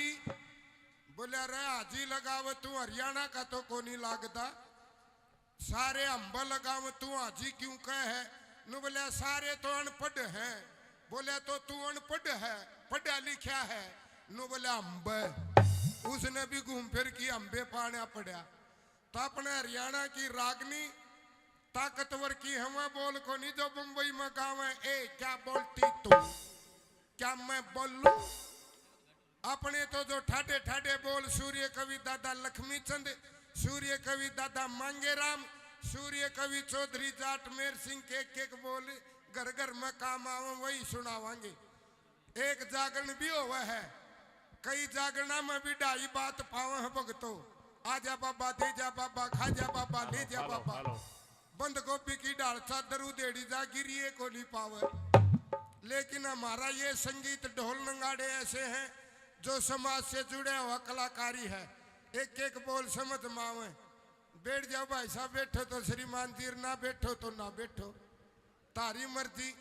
बोले रे हाजी लगावे तू हरियाणा का तो कोनी लागदा। सारे अम्ब लगाव तू हाजी क्यों कह है? नु बोला सारे तो अनपढ़ हैं। बोला तो तू अनपढ़ है, पढ़ा लिखा है? नु बोला अम्ब। उसने भी घूम फिर की अम्बे पाना पड़ा। तो अपने हरियाणा की रागनी ताकतवर की हवा बोल कोनी जो बम्बई में गावे, ए क्या बोलती तू, क्या मैं बोलूं? अपने तो जो ठाडे ठाडे बोल सूर्य कवि दादा लक्ष्मी चंद, सूर्य कवि दादा मांगेराम, सूर्य कवि चौधरी जाट मेर सिंह के एक एक बोल घर घर में काम आवे वही सुनावांगे। एक जागरण भी होवे है, कई जागरणा में भी ढाई बात पावे है भगतो। आजा बाबा, दे जा बाबा, खा जा बाबा, ले जा बाबा। बंद गोभी की ढाल चादर उधेड़ी जा, गिरिए को नहीं पावे। लेकिन हमारा ये संगीत ढोल नगाड़े ऐसे हैं जो समाज से जुड़ा हुआ कलाकारी है। एक एक बोल समझ में आवे। बैठ जाओ भाई साहब, बैठो तो श्रीमान जी, ना बैठो तो ना बैठो, तारी मर्जी,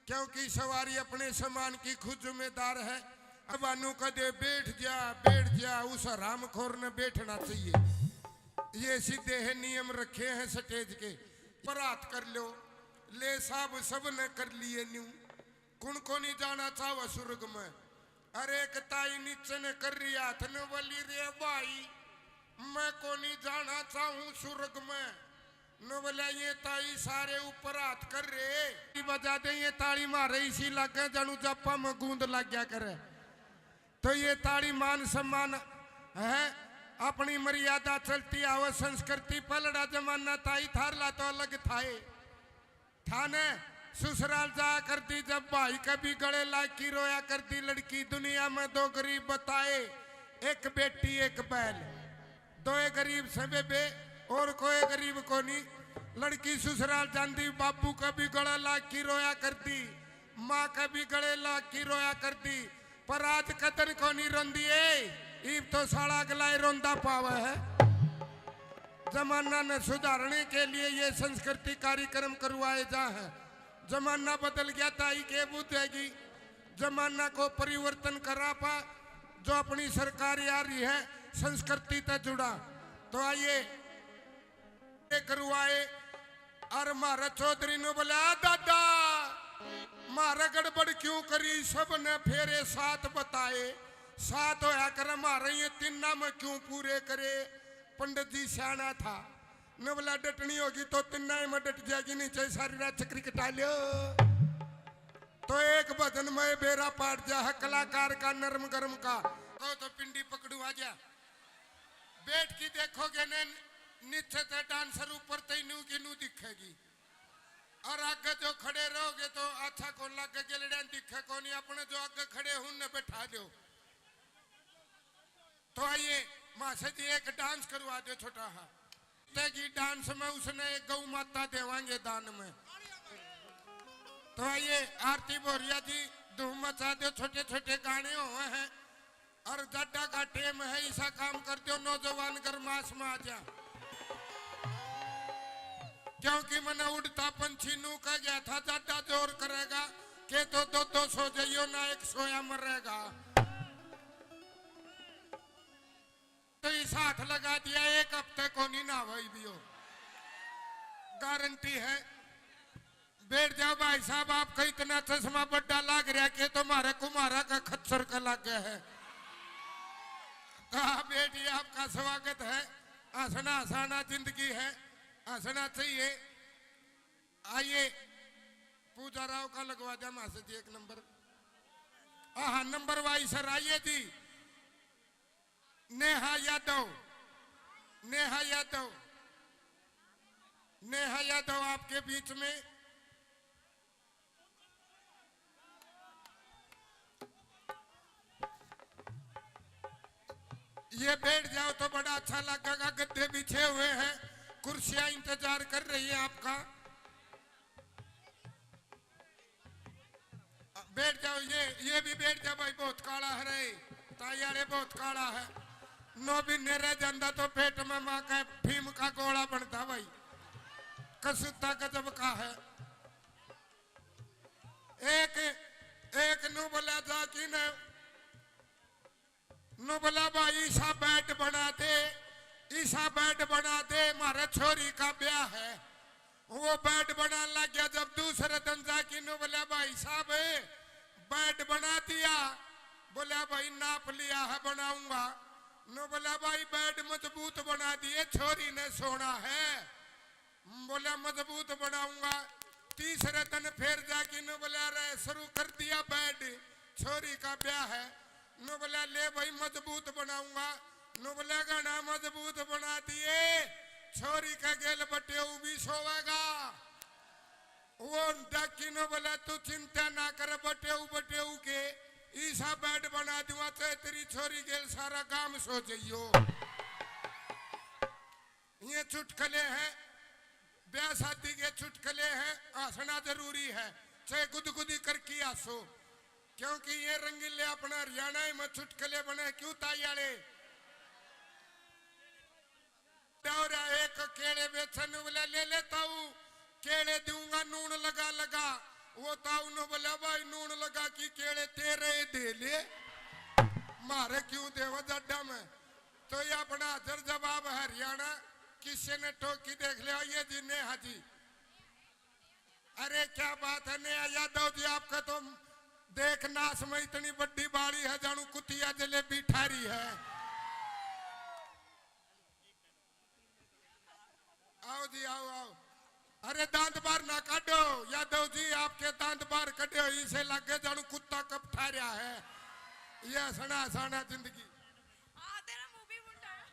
क्योंकि सवारी अपने सामान की खुद जिम्मेदार है। अब अनु कदे बैठ जा, बैठ जा, उस हरामखोर ने बैठना चाहिए। ये सीधे है नियम रखे हैं स्टेज के। पर हाथ कर लो, ले साहब सब ने कर लिए न्यू। कुण को नहीं जाना चाहो स्वर्ग में? अरे एक ताई नीचे ने कर रही हाथ ने बोली, रे भाई, मैं को नहीं जाना चाहूं स्वर्ग में। न बोला, ये ताई सारे ऊपर हाथ कर रहे। बजा दे ये ताली मारे, इसी लागे जानू जापा में गूंद लग गया करे। तो ये ताली मान सम्मान है, अपनी मर्यादा चलती आवे संस्कृति। पलड़ा जमाना ताई थारला तो अलग थाए। थाने ससुराल जाया करती जब भाई कभी गले लाग की रोया करती लड़की। दुनिया में दो गरीब बताए, एक बेटी एक बैल। दोए गरीब से बेबे, और कोई गरीब कोनी। लड़की ससुराल जांदी, बाबू का भी गला लाग की रोया करती, माँ का भी गले लाग की रोया करती। पर आज कदर कोनी रोंदी ए, इब तो साला अगला ही रोंदा पावे है। जमाना ने सुधारने के लिए ये संस्कृति कार्यक्रम करवाए जा हैं। जमाना बदल गया, ताई के बुझेगी। जमाना को परिवर्तन करा पा, जो अपनी सरकार आ रही है, संस्कृति तै जुड़ा। तो आइए, ये करवाए। और म्हारे चौधरी ने बोला, "आ दादा, म्हारे गड़बड़ क्यों करी? सब ने फेरे सात बताए, सात होया करे, म्हारे ये तिन्ना में क्यों पूरे करे?" पंडित जी सियाना था, ने बोला, "डटनी होगी तो तिन्ना ही में डट जाएगी, नीचे सारी रात चक्री कटा लियो।" तो एक भजन में बेरा पाट जा है कलाकार का, नरम गरम का। तो, तो पिंडी पकड़ू आ जा। बैठ के देखोगे ने, नीचे ते डांसर, ऊपर ते नू की नू दिखेगी। और आगे जो खड़े रहोगे तो अच्छा कौन लागे, गेलड़ियां दिखे कोनी। अपने जो आगे खड़े हैं उनने बैठा दो। तो आइए मासा जी, एक डांस करवा दो छोटा हा। तेगी डांस में उसने एक गौ माता देवांगे दान में। तो आइए, आरती भोरिया जी, धूम मचा दो, छोटे छोटे गाने हुए हैं। और जाडा का टेम है, ऐसा काम कर दो, नौजवान गरमास में आ जा। क्योंकि मैंने उड़ता पंछी नू कह गया था, जाडा जोर करेगा, के तो दो दो सो जाइयो ना, एक सोया मरेगा। तो इस हाथ लगा दिया, एक हफ्ते को नहीं ना भाई भी हो, गारंटी है। बैठ जाओ भाई साहब, आपका इतना चश्मा बड्डा लाग रहा कि तुम्हारे कुमारा का खच्चर का लाग गया है। कहा, "बैठिए, आपका स्वागत है, हंसना हंसाना जिंदगी है, हंसना चाहिए।" आइए, पूजा राव का लगवा दिया मास्टर जी एक नंबर। हाँ, नंबर वाइज सर, आइए जी। नेहा यादव, नेहा यादव, नेहा यादव आपके बीच में। ये बैठ जाओ तो बड़ा अच्छा लगेगा, गद्दे बिछे हुए हैं, कुर्सियां इंतजार कर रही है आपका। बैठ जाओ, ये, ये भी बैठ जा भाई, बहुत काला है रे, ताई वाले बहुत काला है। नौ महीने रह जाता तो पेट में माँ का भीम का गोला बनता भाई, कसूता गजब का है। एक, एक नू बोला जा कि ने, नू बोला, "भाई, ईसा बेड बना दे, ईसा बेड बना दे, म्हारे छोरी का ब्याह है।" वो बेड बनाने लग गया। जब दूसरे दिन जाके नू बोला, "भाई साहब, बेड बना दिया?" बोला, "भाई, नाप लिया है, बनाऊंगा।" नू बोला, "भाई, बेड मजबूत बना दिए, छोरी ने सोना है।" बोला, "मजबूत बनाऊंगा।" तीसरे दिन फिर जाके नू बोला, "रे, शुरू कर दिया बेड, छोरी का ब्याह है।" नू बोला, "ले भाई, मजबूत बनाऊंगा।" नू बोला, "घना मजबूत बना दिए, छोरी का गेल बटेऊ भी सोवेगा।" वो डाकी नू बोला, "तू चिंता ना कर, बटेऊ, बटेऊ के ईसा बेड बना दूंगा, चाहे तेरी छोरी गेल सारा गांव सो जाइयो।" ये चुटकले हैं, ब्याह शादी के चुटकले हैं, हंसना जरूरी है। चाहे गुदगुदी करके हंसो, क्योंकि ये रंगीले अपना हरियाणा में चुटकले बने। क्यों ताई आले? दौरा एक केले बेचन बोले, "ले ले ताऊ, केले दूंगा नून लगा लगा।" वो ताऊ ने बोला, "भाई, नून लगा की केले तेरे ही दे ले, मारे क्यों देवा जड्डा में।" तो ये अपना हाजिर जवाब हरियाणा किसी ने ठोकी देख लिया, ये जी नेहा जी। अरे क्या बात है नेहा यादव जी, आपका तो देख नाश में इतनी बड़ी बाड़ी है, जानू कुतिया जलेबी ठारी है। आओ जी, आओ, आओ। अरे दांत बाहर ना काटो यादव जी, आपके दांत बाहर कटे हो, इसे लगे जानू कुत्ता कब ठा रहा है। ये हंसना हंसाना जिंदगी। हाँ, तेरा मुंह भी मुंडा है।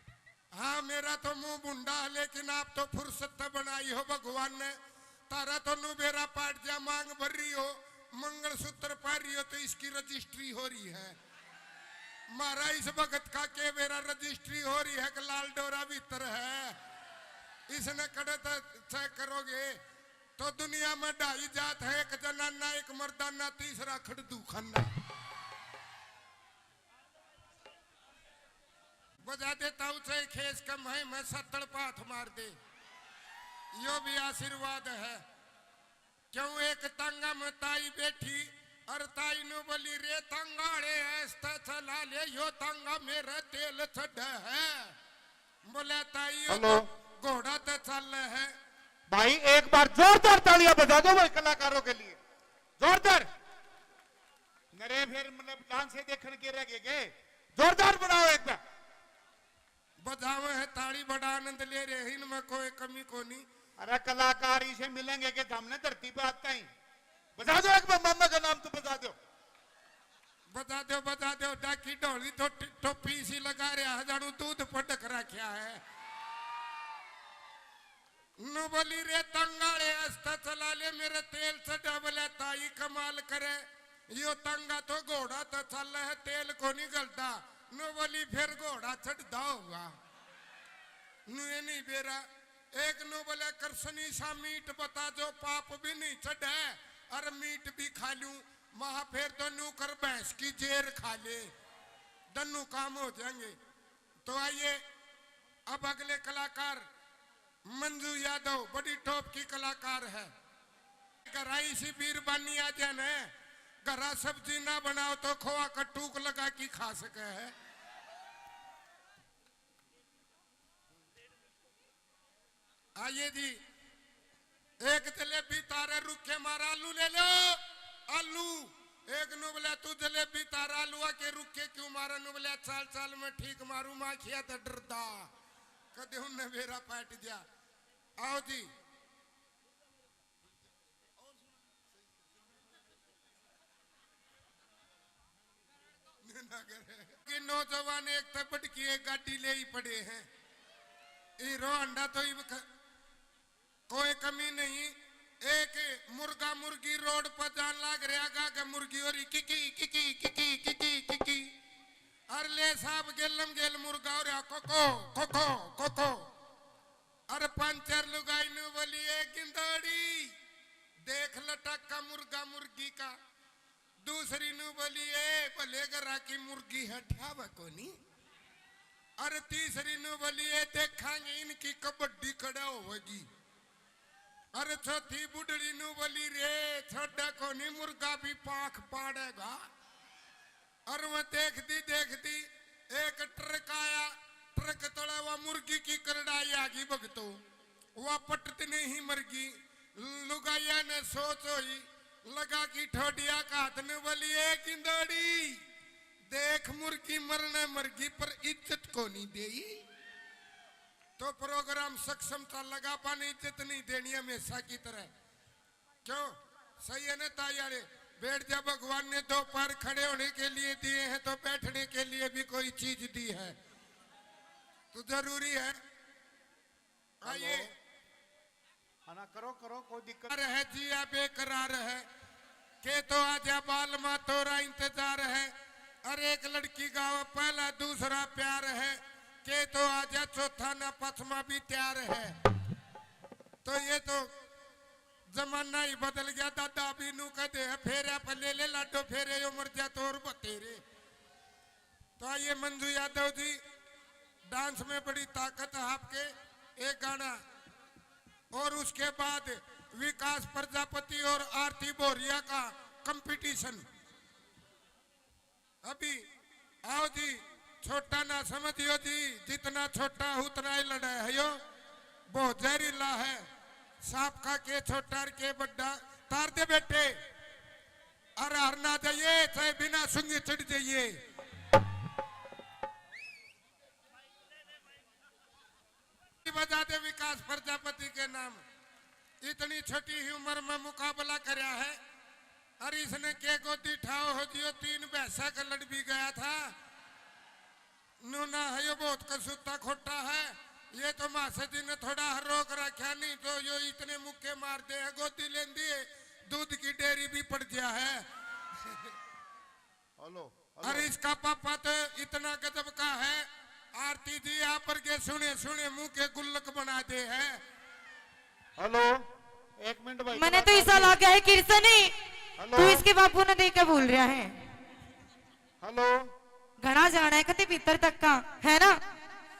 हाँ, मेरा तो मुंह मुंडा है, लेकिन आप तो फुर्सत तो बनाई हो भगवान ने। तारा तो नु बेरा पाट जा, मांग भर रही हो, मंगलसूत्र पहन रही हो, तो इसकी रजिस्ट्री हो रही है। मारा इस वक्त का के बेरा रजिस्ट्री हो रही है कि लाल डोरा भीतर है, इसने कड़े तो चेक करोगे। तो दुनिया में ढाई जात है, एक जनाना, एक मर्दाना, तीसरा खड़दू खाना। बजा देता हूँ, चाहे खेस कम है, मैं सत्तड़ पाथ मार दे, यो भी आशीर्वाद है। क्यों एक तांगा में ताई बैठी और ताई नु बोली, "रे तांगा आले, ऐसता चला ले, यो तांगा मेरा तेल चढ़ है।" बोले, "ताई, यो हेलो। तो घोड़ा तो चल है।" भाई, एक बार जोरदार तालियां बजा दो भाई कलाकारों के लिए, जोरदार। नरे फिर मतलब डांस से देखण के रह गए के? जोरदार बनाओ एक बार। बजावे है ताली, बड़ा आनंद ले रहे हैं, इनमें कोई कमी कोनी। अरे कलाकार इसे मिलेंगे के सामने धरती पे आता ही। बजा दो एक बार, मामा का नाम तो बजा दो। बजा दो, बजा दो, डाकी ढोली तो ट-, टोपी इसी लगा रहा है, जानू दूध पटक रखा है। नु बोली, "रे तंगाले, आस्ता चला ले, मेरे तेल चढ़ा।" बोले, "ताई कमाल करे, यो तंगा तो घोड़ा तो चल है, तेल को नहीं गलता।" नु बोली, "फिर घोड़ा चढ़दा होगा।" नु ये नहीं बेरा। एक नु बोले, "कृष्णी सा मीठ बता, जो पाप भी नहीं चढ़े, और मीठ भी खा लूं, महा फिर तो नु कर भैंस की जेर खा ले, दन्नू काम हो जाएंगे।" तो आइए, अब अगले कलाकार मंजू यादव बड़ी टॉप की कलाकार है। घरा इसी बीरबानी आ जाए न, घरा सब्जी ना बनाओ तो खोआ का टूक लगा के खा सके है। आइए जी, एक जलेबी तारे रुखे मारा, आलू ले लो, आलू। एक नु बोला, "तू जलेबी तारा आलूआ के रुखे क्यों मारा?" नु बोला, "चाल चाल मैं ठीक मारू, माखिया तो डरदा, कदे उनने बेरा पाट दिया।" आओ जी। कि नौजवान एक तै बढ़ के एक गाड़ी ले ही पड़े हैं। हीरो होंडा तो इब ख-, कोई कमी नहीं। एक मुर्गा मुर्गी रोड पर जान लाग रहा, गा के मुर्गी हो रही किकी किकी किकी किकी किकी। अर ले साहब गेलम गेल मुर्गा हो रहा कोको कोको कोको। अर पंचर लुगाई नु बोली, "ए गिंदोड़ी, देख लटक्का मुर्गा मुर्गी का।" दूसरी नु बोली, "ए भले घरा की मुर्गी है, ठावे कोनी।" अर तीसरी नु बोली, "ए देखांगे इनकी कबड्डी कड़ा होवेगी।" अर चौथी बुढ़ड़ी नु बोली, "रे छोड़ा कोनी, मुर्गा भी पाख पाड़ेगा।" अर वह देखती देखती एक ट्रक आया, ट्रक तले वह मुर्गी की करड़ाई आ गई भगतो। वह पटत नहीं मर गई। लुगाइया ने सोच होई, लगा की ठोडिया का हाथ ने बोली, "ए गिंदोड़ी, देख मुर्गी मरने मर गई पर इज्जत को नहीं देई।" तो प्रोग्राम सक्षम था, लगा पाने इज्जत नहीं देनी हमेशा की तरह। क्यों? सही है ना ताई आले? बैठ जा, भगवान ने दो पैर खड़े होने के लिए दिए हैं तो बैठने के लिए भी कोई चीज दी है, तो जरूरी है। आइए। हेलो। हाँ ना, करो, करो, कोई दिक्कत। रह जिया बेकरार है, के तो आजा बालमा तोरा इंतजार है। अरे एक लड़की गावा पहला दूसरा प्यार है, के तो आजा चौथा ना पचमा भी तैयार है। तो ये तो जमाना ही बदल गया दादा, अभी नू कह दे फेरे पे ले ले लाडो फेरे, यो मर जा तो और बतेरे। तो आइए मंजू यादव जी, डांस में बड़ी ताकत है आपके, एक गाना, और उसके बाद विकास प्रजापति और आरती भोरिया का कंपटीशन। अभी आओ जी, छोटा ना समझियो जी, जितना छोटा उतना ही लड़ा है यो, बहुत जहरीला है। सांप का के छोटा और के बड्डा, तार दे बेटे। अरे हर ना जाइए, चाहे बिना सुंगी चढ़ जाइए। बजा दे विकास प्रजापति के नाम। इतनी छोटी ही उम्र में मुकाबला करया है। अरे इसने के गोदी ठाओ हो जियो, तीन भैंसा का लड़ भी गया था। नूना है यो बहुत कसूता खोटा है। ये तो मासा जी ने थोड़ा रोक रखा, नहीं तो यो इतने मुक्के मार दे है, गोदी लेंदी है, दूध की डेयरी भी पड़ गया है। Hello, hello. अरे इसका पापा तो इतना गजब का है, आरती जी आप के सुने सुने मुंह के गुल्लक बना दे है। हेलो, एक मिनट भाई, मैंने तो ऐसा लगा है कृष्ण ही, हेलो। तू इसके बापू ने देख के बोल रहा है। हेलो। घना जाना है कति भीतर तक का, है ना?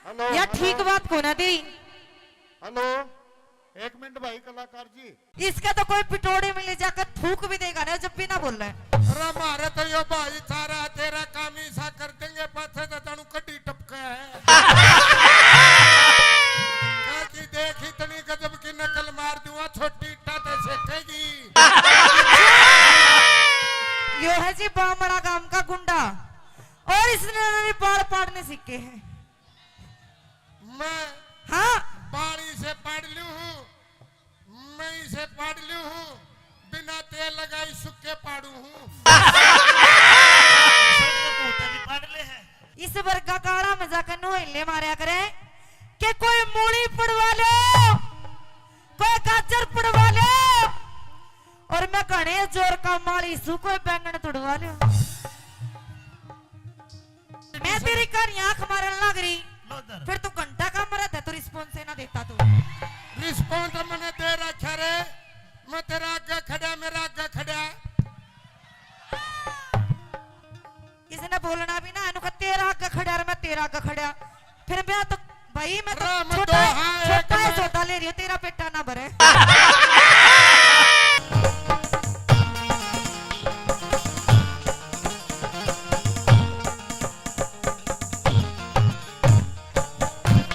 हेलो, या हेलो। ठीक बात को ना दे। हेलो, एक मिनट भाई कलाकार जी। इसका तो कोई पिटोड़े में ले जाकर थूक भी देगा ना, जब भी ना बोल रहा है। अरे मारे तो यो भाई सारा तेरा काम ही सा कर देंगे, पाछे तो जानू कड्डी टपका है। क्या कि देख इतनी गजब की नकल मार दूंगा, छोटी इट्टा ते सेकेगी। यो है जी बामड़ा गांव का गुंडा, और इसने बाल पाड़ने सीखे हैं। मैं हाँ। बाल इसे पाड़ लूं हूँ, मैं इसे पाड़ लूं हूँ, बिना तेल लगाई सुक्के पाड़ू हूँ। सर, ये भूत भी पाड़ ले है। इस वर्गा काला में जाकर नोहले मारया करे कि कोई मूली पड़वा लो, कोई गाजर पड़वा लो, और मैं घणे जोर का माली सू, कोई बैंगन तुड़वा लो। मैं तेरी कहानी आंख मारन लग रही, लो इधर। फिर तू घंटा का मरद है, तू रिस्पॉन्स ही ना देता तू। रिस्पॉन्स मैंने दे रखा रे, मैं तेरा आगे खड़ा, मेरा आगे खड़ा। इसने बोलना भी ना, इन्हों का तेरा आगे खड़ा और मैं तेरा आगे खड़ा। फिर मैं तो, भाई, मैं तो राम छोटा, दोहा एक छोटा है, में। सौदा ले रही हूँ, तेरा पेटा ना भरे।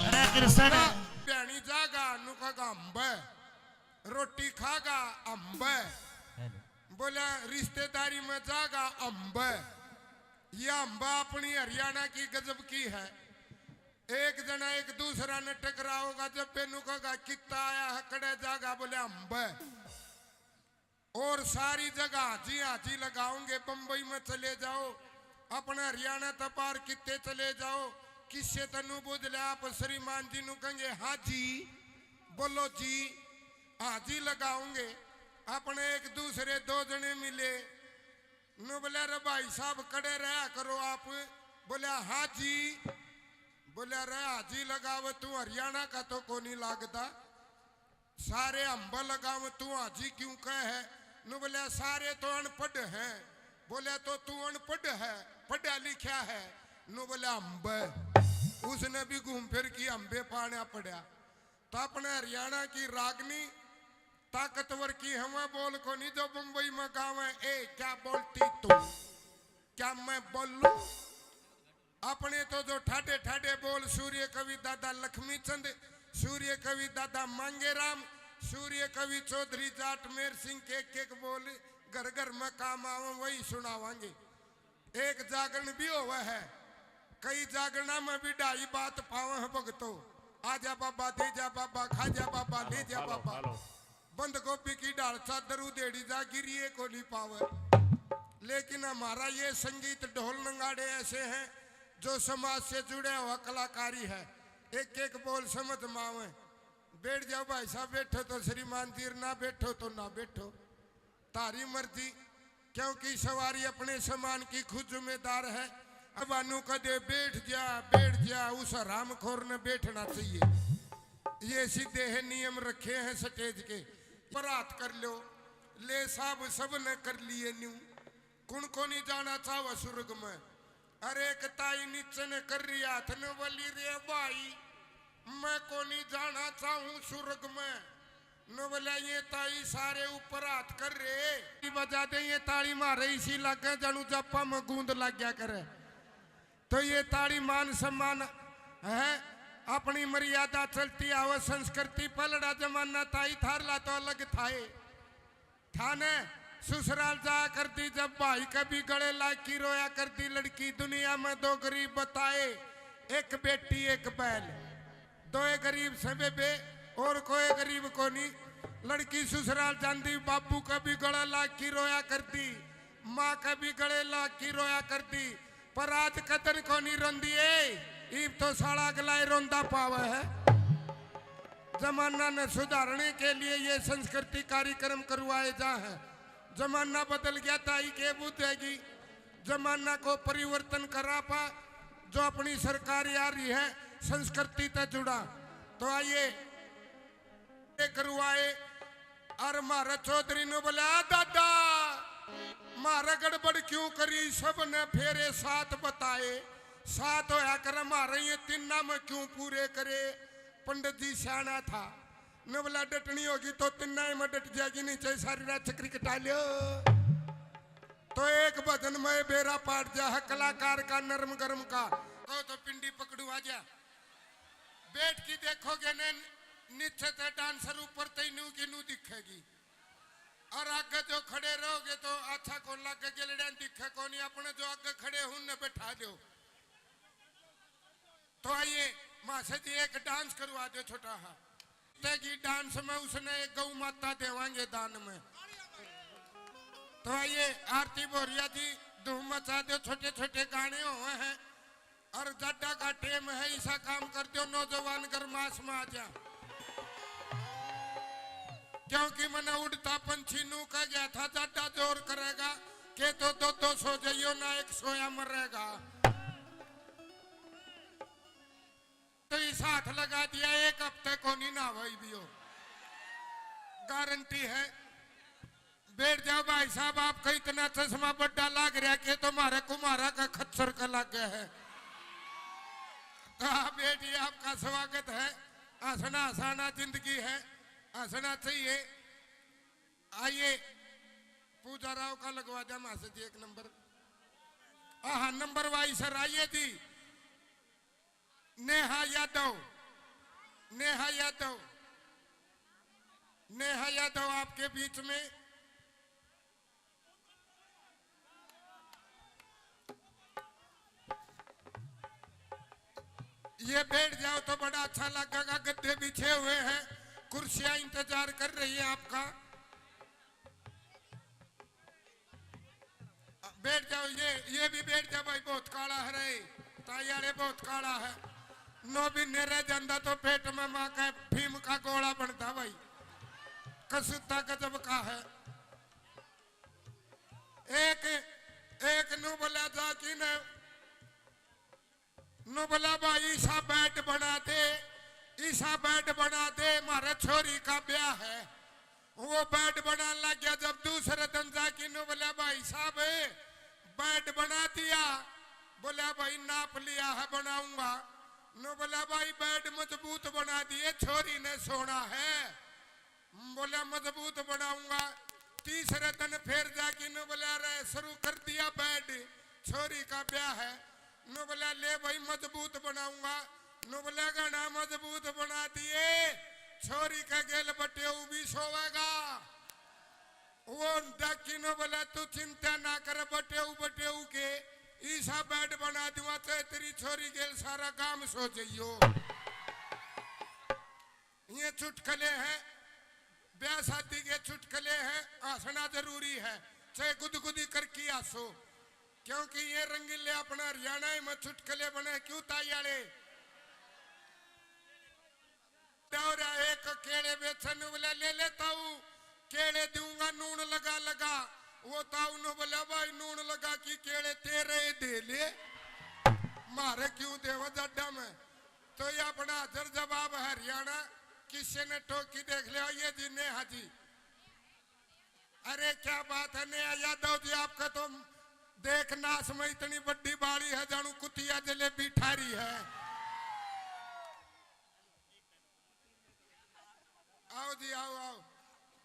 अरे कृष्ण। ना, भ्याणी जागा, नु का गांबे। रोटी खागा, अंबे। हेलो। बोला, रिश्तेदारी में जागा, अंबे। ये अंबा अपनी हरियाणा की गजब की है। एक जना एक दूसरा ने टकराओगा, जब बेनू कहेगा, "कित्ता आया है, कड़े जागा?" बोले, "अंबे।" और सारी जगह हाजी हाजी लगाओगे। बम्बई में चले जाओ, अपने हरियाणा तक बाहर कित्ते चले जाओ, किस्से तनु बुझ ले, आप श्रीमान जी नु कहेंगे, "हाँ जी, बोलो जी।" हाजी लगाओगे। अपने एक दूसरे दो जने मिले, नु बोले, "रे भाई साहब, कड़े रहा करो आप।" बोले, "हाँ जी।" बोले, "रे हाजी लगावे, तू हरियाणा का तो कोनी लागदा, सारे अंब लगावे, तू हाजी क्यों कहे है?" नु बोले, "सारे तो अनपढ़ हैं।" बोले, "तो तू अनपढ़ है, पढ़ा लिखा है?" नु बोले, "अंब।" उसने भी घूम फिर की अंबे पाना पड़ा। तो अपने हरियाणा की रागनी ताकतवर की हवा बोल कोनी जो बम्बई में गावे, "ए, क्या बोलती तू? क्या मैं बोलूं?" अपने तो जो ठाडे ठाडे बोल सूर्य कवि दादा लक्ष्मी चंद, सूर्य कवि दादा मांगेराम, सूर्य कवि चौधरी जाट मेर सिंह के एक एक बोल घर घर में काम आवे, वही सुनावांगे। एक जागरण भी होवे है, कई जागरणा में भी ढाई बात पावे हैं भगतो। आजा बाबा, दे जा बाबा, खा जा बाबा, ले जा बाबा। बंद गोभी की ढाल चादर उधेड़ी जा, गिरिए को नहीं पावे। लेकिन हमारा ये संगीत ढोल नगाड़े ऐसे हैं जो समाज से जुड़े हुआ कलाकारी है। एक एक बोल समझ में आवे। बैठ जाओ भाई साहब, बैठो तो श्रीमान जी, ना बैठो तो ना बैठो। थारी मर्जी, क्योंकि सवारी अपने सामान की खुद जिम्मेदार है। अब अनु कदे बैठ जा, बैठ जा, उस हरामखोर ने बैठना चाहिए। ये सीधे है नियम रखे हैं स्टेज के। पर हाथ कर लो, ले साहब सब ने कर लिए न्यू। कुण को नहीं जाना चाहवा स्वर्ग में? अरे एक ताई नीचे ने कर रही हाथ ने बोली, रे भाई, मैं को नहीं जाना चाहूं स्वर्ग में। नो बोला, ये ताई सारे ऊपर हाथ कर रहे। बजा दे ये ताली मारे, इसी लागे जानू जापा में गूंद लग गया करे। तो ये ताली मान सम्मान है, अपनी मर्यादा चलती आवे, संस्कृति पलड़ा जमाना ताई थारला तो अलग थाए। थाने ससुराल जाया करती जब भाई के भी गले लाग की रोया करती लड़की। दुनिया में दो गरीब बताए, एक बेटी एक बैल। दोए गरीब से बेबे, और कोई गरीब कोनी। लड़की ससुराल जांदी, बाबू के भी गले लाग की रोया करती, माँ के भी गले लाग की रोया करती। पर आज कतन कोनी रोंदी ए, ईब तो साला अगला ही रोंदा पावे है। जमाना ने सुधारने के लिए ये संस्कृति कार्यक्रम करवाए जा है। जमाना बदल गया, ताई के बुझेगी। जमाना को परिवर्तन करा पा, जो अपनी सरकार आ रही है, संस्कृति ते जुड़ा। तो आइए, करवाए। और म्हारे चौधरी ने बोला, "आ दादा, म्हारे गड़बड़ क्यों करी?" सबने फेरे सात बताए। सात होया करे, म्हारे ये तिन्ना में क्यों पूरे करे? पंडित जी सियाना था, ने बोला, "डटनी होगी तो तिन्ना ही में डट जाएगी, नहीं चाहे सारी रात चक्री कटा लियो।" तो एक भजन में बेरा पाट जा है कलाकार का, नरम गरम का। कहो तो पिंडी पकड़ू आ जा। बैठ के देखोगे ने, नीचे ते डांसर, ऊपर ते नू की नू दिखेगी। और आगे जो खड़े रहोगे तो अच्छा कौन लागे, गेलड़िया दिखे कौन, अपने जो आगे खड़े हैं उनने बैठा दो। तो आइए मासा जी एक डांस करवा दो छोटा हा। तेगी डांस में उसने एक गौ माता देवांगे दान में। तो आइए आरती भोरिया जी धूम मचा दो, छोटे छोटे गाने हुए हैं। और जाडा का टेम है, ऐसा काम कर दो, नौजवान गरमास में आ जा। क्योंकि मैंने उड़ता पंछी नू कह गया था, जाडा जोर करेगा, के तो दो दो सो जाइयो ना, एक सोया मरेगा। तो इस हाथ लगा दिया, एक हफ्ते को नहीं ना भाई भी हो, गारंटी है। बैठ जाओ भाई साहब, आपका इतना चश्मा बड्डा लाग रहा के तो म्हारे कुम्हारा का खच्चर का लाग गया है। तो आप बैठिए, आपका स्वागत है। हंसना हंसाना जिंदगी है, हंसना चाहिए। आइए, पूजा राव का लगवा दिया मासा जी एक नंबर। हाँ, नंबर वाइज सर, आइए जी। नेहा यादव, नेहा यादव, नेहा यादव आपके बीच में। ये बैठ जाओ तो बड़ा अच्छा लगेगा, गद्दे बिछे हुए हैं, कुर्सियां इंतजार कर रही है आपका। बैठ जाओ, ये, ये भी बैठ जा भाई, बहुत काला है रे, ताई आले बहुत काला है। नौ महीने रह जांदा तो पेट में माँ का भीम का गोला बनता भाई, कसूता गजब का है। एक, एक नू बोला जा कि ने नु बोला, भाई, ईसा बेड बना दे, ईसा बेड बना दे, म्हारे छोरी का ब्याह है। वो बेड बनाने लग गया। जब दूसरे दिन जाके नु बोला, भाई साहब, बेड बना दिया? बोला, भाई, नाप लिया है, बनाऊंगा। नु बोला, भाई, बेड मजबूत बना दिए, छोरी ने सोना है। बोला, मजबूत बनाऊंगा। तीसरे दिन फिर जाके नु बोला, रे, शुरू कर दिया बेड, छोरी का ब्याह है। नु बोला, ले भाई, मजबूत बनाऊंगा। नु बोला, घना मजबूत बना दिए, छोरी का गेल बटेऊ भी सोवेगा। वो डाकी नु बोला, तू चिंता ना कर, बटेऊ बटेऊ के ईसा बेड बना दूंगा, चाहे तेरी छोरी गेल सारा गांव सो जाइयो। ये चुटकले हैं, ब्याह शादी के चुटकले हैं, हंसना जरूरी है, चाहे गुदगुदी करके हंसो, क्योंकि ये रंगीले अपना हरियाणा में चुटकले बने। क्यों ताई आले? दौरा एक केले बेचन वाला ले ले ताऊ, केले दूंगा नून लगा लगा। वो ताऊ नु बोला, भाई, नून लगा की केले तेरे ही दे ले, मारे क्यों देवा जाडा में। तो ये अपना हाजिर जवाब हरियाणा, किसी ने टोकी देख लिया, ये जी नेहा जी। अरे क्या बात है नया यादव जी, आपका तो देख नाश में इतनी बड्डी बाड़ी है, जानू कुतिया जलेबी ठारी है। आओ जी, आओ, आओ।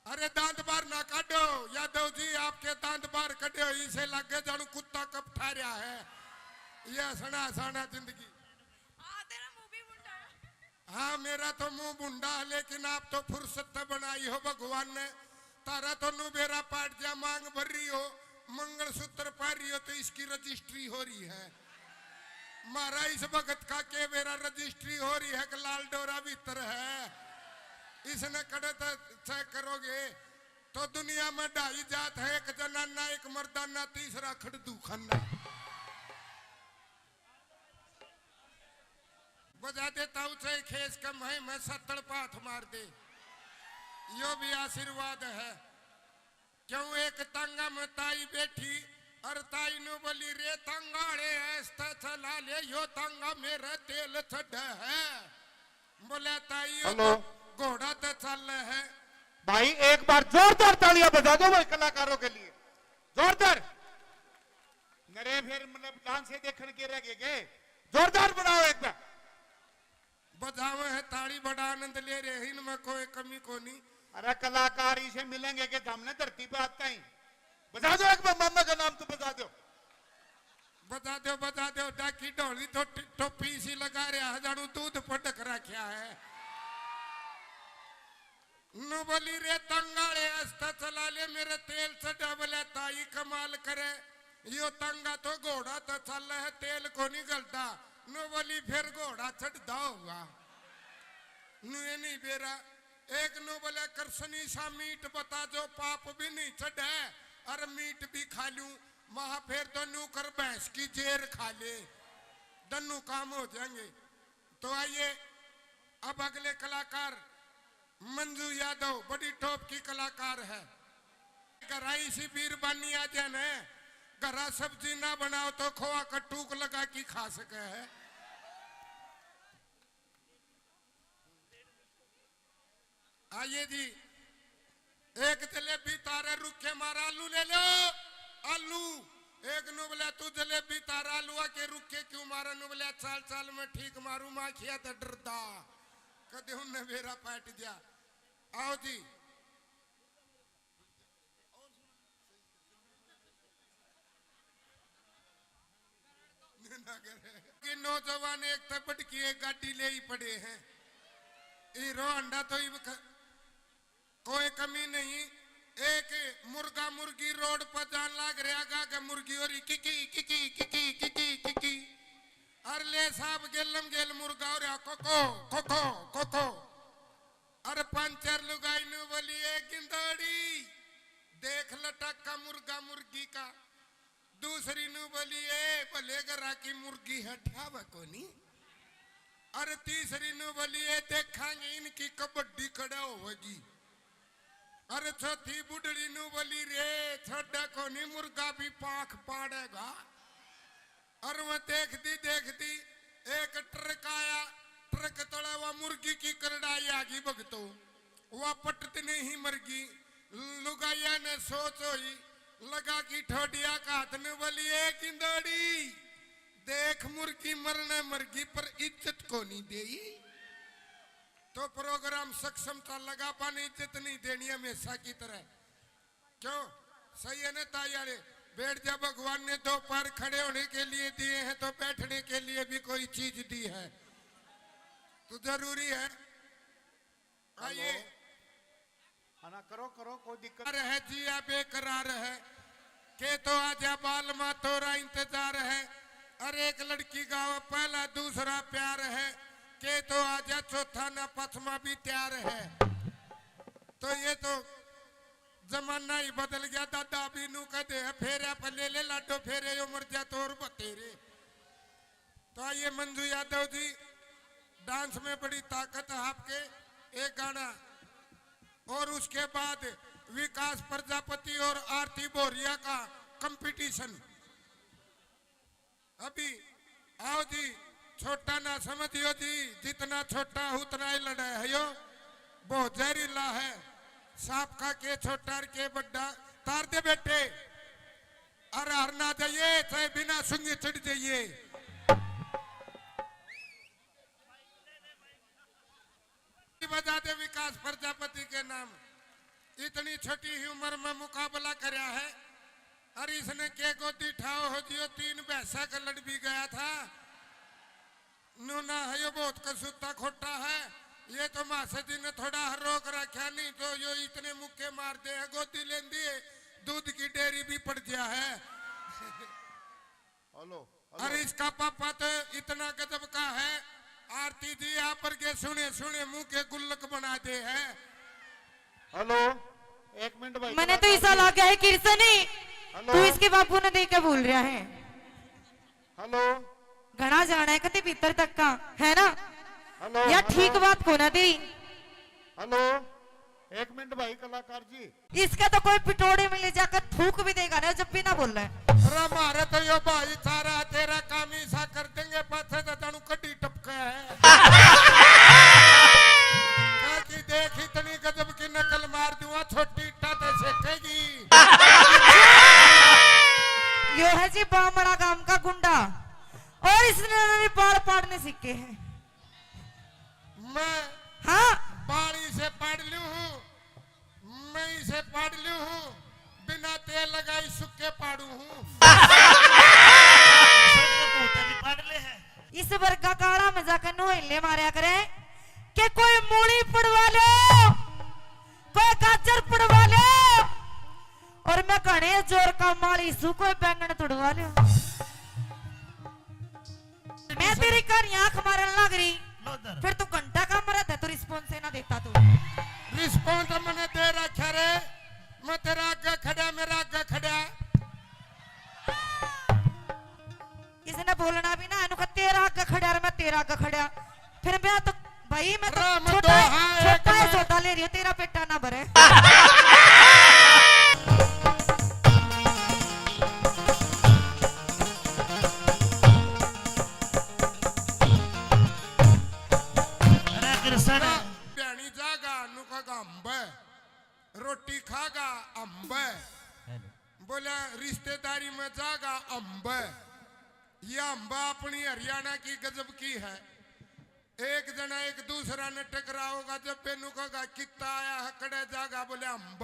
अरे दांत बाहर ना काढो यादव जी, आपके दांत बाहर कढे हो, इसे लगे जानू कुत्ता कब ठारया है। ये हंसना हंसाना जिंदगी। हाँ, तेरा मुंह भी भुंडा है। हाँ, मेरा तो मुंह भुंडा है, लेकिन आप तो फुर्सत से बनाई हो भगवान ने। तारा तो नु बेरा पाट जा, मांग भर रही हो, मंगलसूत्र पहन रही हो, तो इसकी रजिस्ट्री हो रही है। मारा इस भगत का के बेरा रजिस्ट्री हो रही है कि लाल डोरा भीतर है। इसने कड़े तो चेक करोगे तो दुनिया में ढाई जात है, एक जनाना, एक मर्दाना, तीसरा खड़दू खाना। बजा देता हूँ चाहे खेस के मैं, मैं सत्तड़ पाथ मार दे, यो भी आशीर्वाद है। क्यों एक तांगा में ताई बैठी और ताई नु बोली, "रे तांगा रे, ऐसा चला ले, यो तांगा मेरा तेल चढ़ है।" बोले, "ताई, यो हेलो। तो घोड़ा तो चल है।" भाई, एक बार जोरदार तालियां बजा दो भाई कलाकारों के लिए, जोरदार। नरे फिर मतलब डांस से देखण के रह गए के? जोरदार बनाओ एक बार। बजावे है ताली, बड़ा आनंद ले रहे हैं, इनमें कोई कमी कोनी। अरे कलाकार इसे मिलेंगे कि हमने धरती पे आता ही। बजा दो एक बार, मामा का नाम तो बजा दो। बजा दो, बजा दो, डाकी ढोली तो टि-, टोपी सी लगा रहा है, जानू दूध पटक रखा है। नु बोली, "रे तंगाले, आस्ता चला ले, मेरे तेल चढ़ा।" बोले, "ताई कमाल करे, यो तंगा तो घोड़ा तो चल है, तेल को नहीं गलता।" नु बोली, "फिर घोड़ा चढ़ता होगा।" नु ये नहीं बेरा। एक नु बोले, "कृष्णी सा मीठ बता, जो पाप भी नहीं चढ़े और मीठ भी खा लूं।" महा, "फिर तो नु कर, भैंस की जेर खा ले, दन्नू काम हो जाएंगे।" तो आइए, अब अगले कलाकार मंजू यादव, बड़ी टॉप की कलाकार है। घरा इसी बीरबानी आ जाए न, घरा सब्जी ना बनाओ तो खोआ का टूक लगा के खा सके है। आइए जी, एक जलेबी तारे रुक्के मार, आलू ले लो, आलू। एक नु बोला, "तू जलेबी तार आलूआ के रुक्के क्यों मारे?" नु बोला, "चाल चाल में ठीक मारू, माखिया तो डरदा, कदे उनने बेरा पाट दिया।" आओ जी। कि नौजवान एक तो बटकी एक गाड़ी ले ही पड़े हैं। हीरो होंडा तो ही ख-, कोई कमी नहीं। एक मुर्गा मुर्गी रोड पर जान लाग रहा गा के मुर्गी हो रही किकी किकी किकी किकी किकी। अर ले साहब गेलम गेल मुर्गा हो रहा कोको कोको कोको। अर पंचर लुगाई नु बोली, "ए गिंदड़ी, देख लटक का मुर्गा मुर्गी का।" दूसरी नु बोली, "ए भले घरा की मुर्गी है, ठावे कोनी।" अरे तीसरी नु बोली, "ए देखांगे इनकी कबड्डी कड़ा होगी।" अरे चौथी बुढ़ड़ी नु बोली, "रे छोड़ा कोनी, मुर्गा भी पाख पाड़ेगा।" और वह देखती देखती एक ट्रक आया, ट्रक तले वह मुर्गी की करड़ाई आ गई भगतो, वह पटत नहीं मरगी। लुगाइया ने सोच होई, लगा की ठोडिया का हाथ में बोली, "ए गिंदड़ी, देख मुर्गी मरने मरगी पर इज्जत को नहीं देई।" तो प्रोग्राम सक्षम था, लगा पाने इज्जत नहीं देनी हमेशा की तरह। क्यों? सही है ना ताई वाले? बैठ जा, भगवान ने दो पैर खड़े होने के लिए दिए हैं तो बैठने के लिए भी कोई चीज दी है, तो जरूरी है। आइए। हेलो। हाँ ना, करो, करो, कोई दिक्कत। रह जिया बेकरार है, के तो आजा बाल मा तोरा इंतजार है। अरे एक लड़की गावे पहला दूसरा प्यार है, के तो आजा चौथा ना पथमा भी तैयार है। तो ये तो जमाना ही बदल गया दादा, अभी नू कह दे फेरे पे ले ले लाडो फेरे, यो मर जा तो और बतेरे। तो आइए मंजू यादव जी, डांस में बड़ी ताकत है आपके, एक गाना और उसके बाद विकास प्रजापति और आरती बोरिया का कंपटीशन। अभी आओ जी, छोटा ना समझियो जी, जितना छोटा उतना ही लड़ा है यो, बहुत जहरीला है। सांप का के छोटा और के बड्डा, तार दे बेटे। अरे हर ना जाइए, चाहे बिना सुंगे चढ़ जाइए। बजा दे विकास प्रजापति के नाम। इतनी छोटी ही उम्र में मुकाबला करया है। और इसने के गोदी ठाओ हो जियो, तीन भैंसा का लड़ भी गया था। नूना है यो, बहुत कसूता खोटा है। ये तो मासा जी ने थोड़ा रोक रखा, नहीं तो यो इतने मुक्के मार दे है, गोदी लेंदी है, दूध की डेयरी भी पड़ गया है। Hello, hello. अरे इसका पापा तो इतना गजब का है, आरती जी आप पर के सुने सुने मुंह के गुल्लक बना दे है। हेलो, एक मिनट भाई, मैंने तो कलाकार ऐसा जी। लगा है किरसनी, हेलो। तू इसके बापू ने देख के बोल रहा है। हेलो। घना जाना है कति भीतर तक का, है ना? हेलो, या हेलो। ठीक बात को ना दे। हेलो, एक मिनट भाई कलाकार जी। इसका तो कोई पिटोड़े में ले जाकर थूक भी देगा ना, जब भी ना बोल रहा है। अरे मारे तो यो भाई सारा तेरा काम ही सा कर देंगे, पाछे तो जानू कड्डी टपका है। काकी देख इतनी गजब की नकल मार दूंगा, छोटी इट्टा ते सेकेगी। यो है जी बामड़ा गांव का गुंडा, और इसने मेरे बाल पाड़ने सीखे हैं। मैं हाँ। बाल इसे पाड़ लूं हूँ, मैं इसे पाड़ लूं हूँ, बिना तेल लगाई सुक्के पाड़ू हूँ। भी पाड़ ले है। इस वर्गा काला में जाकर नोहले मारया करे कि कोई मूली पड़वा लो, कोई गाजर पड़वा लो, और मैं घने जोर का माली सू, कोई बैंगन तुड़वा लो। मैं तेरी कहानी आंख मारन लग रही, लो इधर। फिर तू घंटा का मरा था, तू रिस्पॉन्स ही ना देता तू। रिस्पॉन्स मैंने दे रखा रे, मैं तेरा आगे खड़ा, मेरा आगे खड़ा। इसने बोलना भी ना, इनको तेरा आगे खड़ा और मैं तेरा आगे खड़ा। फिर मैं तो भाई, मैं तो राम छोटा है, दोहा एक छोटा है, मैं सौदा ले रही हूँ, तेरा पेटा ना भरे। अरे कृष्ण। भैणी जागा नुका अम्ब, रोटी खागा अम्ब, बोला रिश्तेदारी में जागा अम्ब। ये अम्ब अपनी हरियाणा की गजब की है। एक जना एक दूसरा ने टकराओगा, जब बेनू कहेगा कित्ता आया है, कड़े जागा, बोले अम्ब।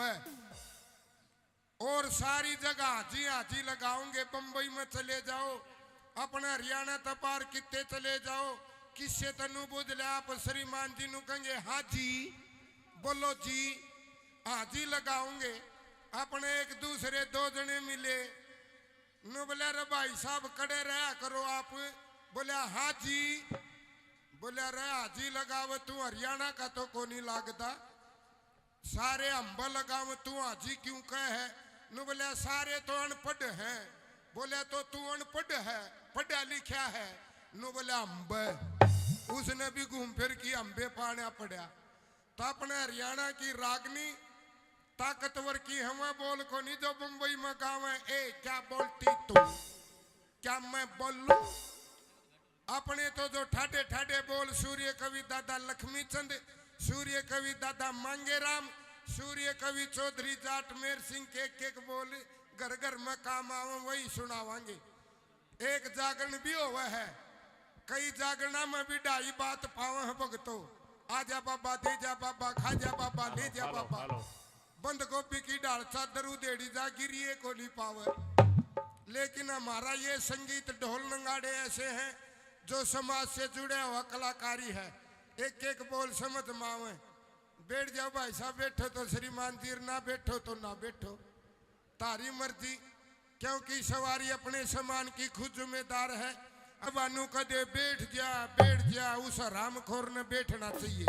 और सारी जगह हाजी हाजी लगाओगे। बम्बई में चले जाओ, अपने हरियाणा तक पार कित्ते चले जाओ, किससे तनु बुझ ले, आप श्रीमान जी नु कहेंगे हाजी, बोलो जी, हाजी लगाओगे। अपने एक दूसरे दो जने मिले, नु बोले रे भाई साहब कड़े रहा करो आप, बोले हाजी, बोले रे हाजी लगावे तू हरियाणा का तो कोनी लागदा। सारे अम्ब लगाव तू हाजी क्यों कह है? नु बोले सारे तो अनपढ़ हैं। बोले तो तू अनपढ़ है, पढ़ा लिखा है? नु बोले अम्ब। उसने भी घूम फिर की अम्बे पाना पड़ा। तो अपने हरियाणा की रागनी ताकतवर की हवा बोल कोनी जो बम्बई में गावे, ए क्या बोलती तू, क्या मैं बोलूं? अपने तो जो ठाडे ठाडे बोल सूर्य कवि दादा लक्ष्मी चंद, सूर्य कवि दादा मांगेराम, सूर्य कवि चौधरी जाट मेर सिंह के एक एक बोल घर घर में काम आवे वही सुनावांगे। एक जागरण भी होवे है, कई जागरणा में भी ढाई बात पावे है भगतो। आजा बाबा, दे जा बाबा, खा जा बाबा, ले जा बाबा। बंद गोभी की ढाल चादर उधेड़ी जा गिरिए को नहीं पावे। लेकिन हमारा ये संगीत ढोल नगाड़े ऐसे हैं जो समाज से जुड़े हुआ कलाकारी है। एक एक बोल समझ मावे। बैठ जाओ भाई साहब, बैठो तो श्रीमान जी, ना बैठो तो ना बैठो, तारी मर्जी, क्योंकि सवारी अपने सामान की खुद जिम्मेदार है। अब अनु कदे बैठ जा, बैठ जा, उस हरामखोर ने बैठना चाहिए।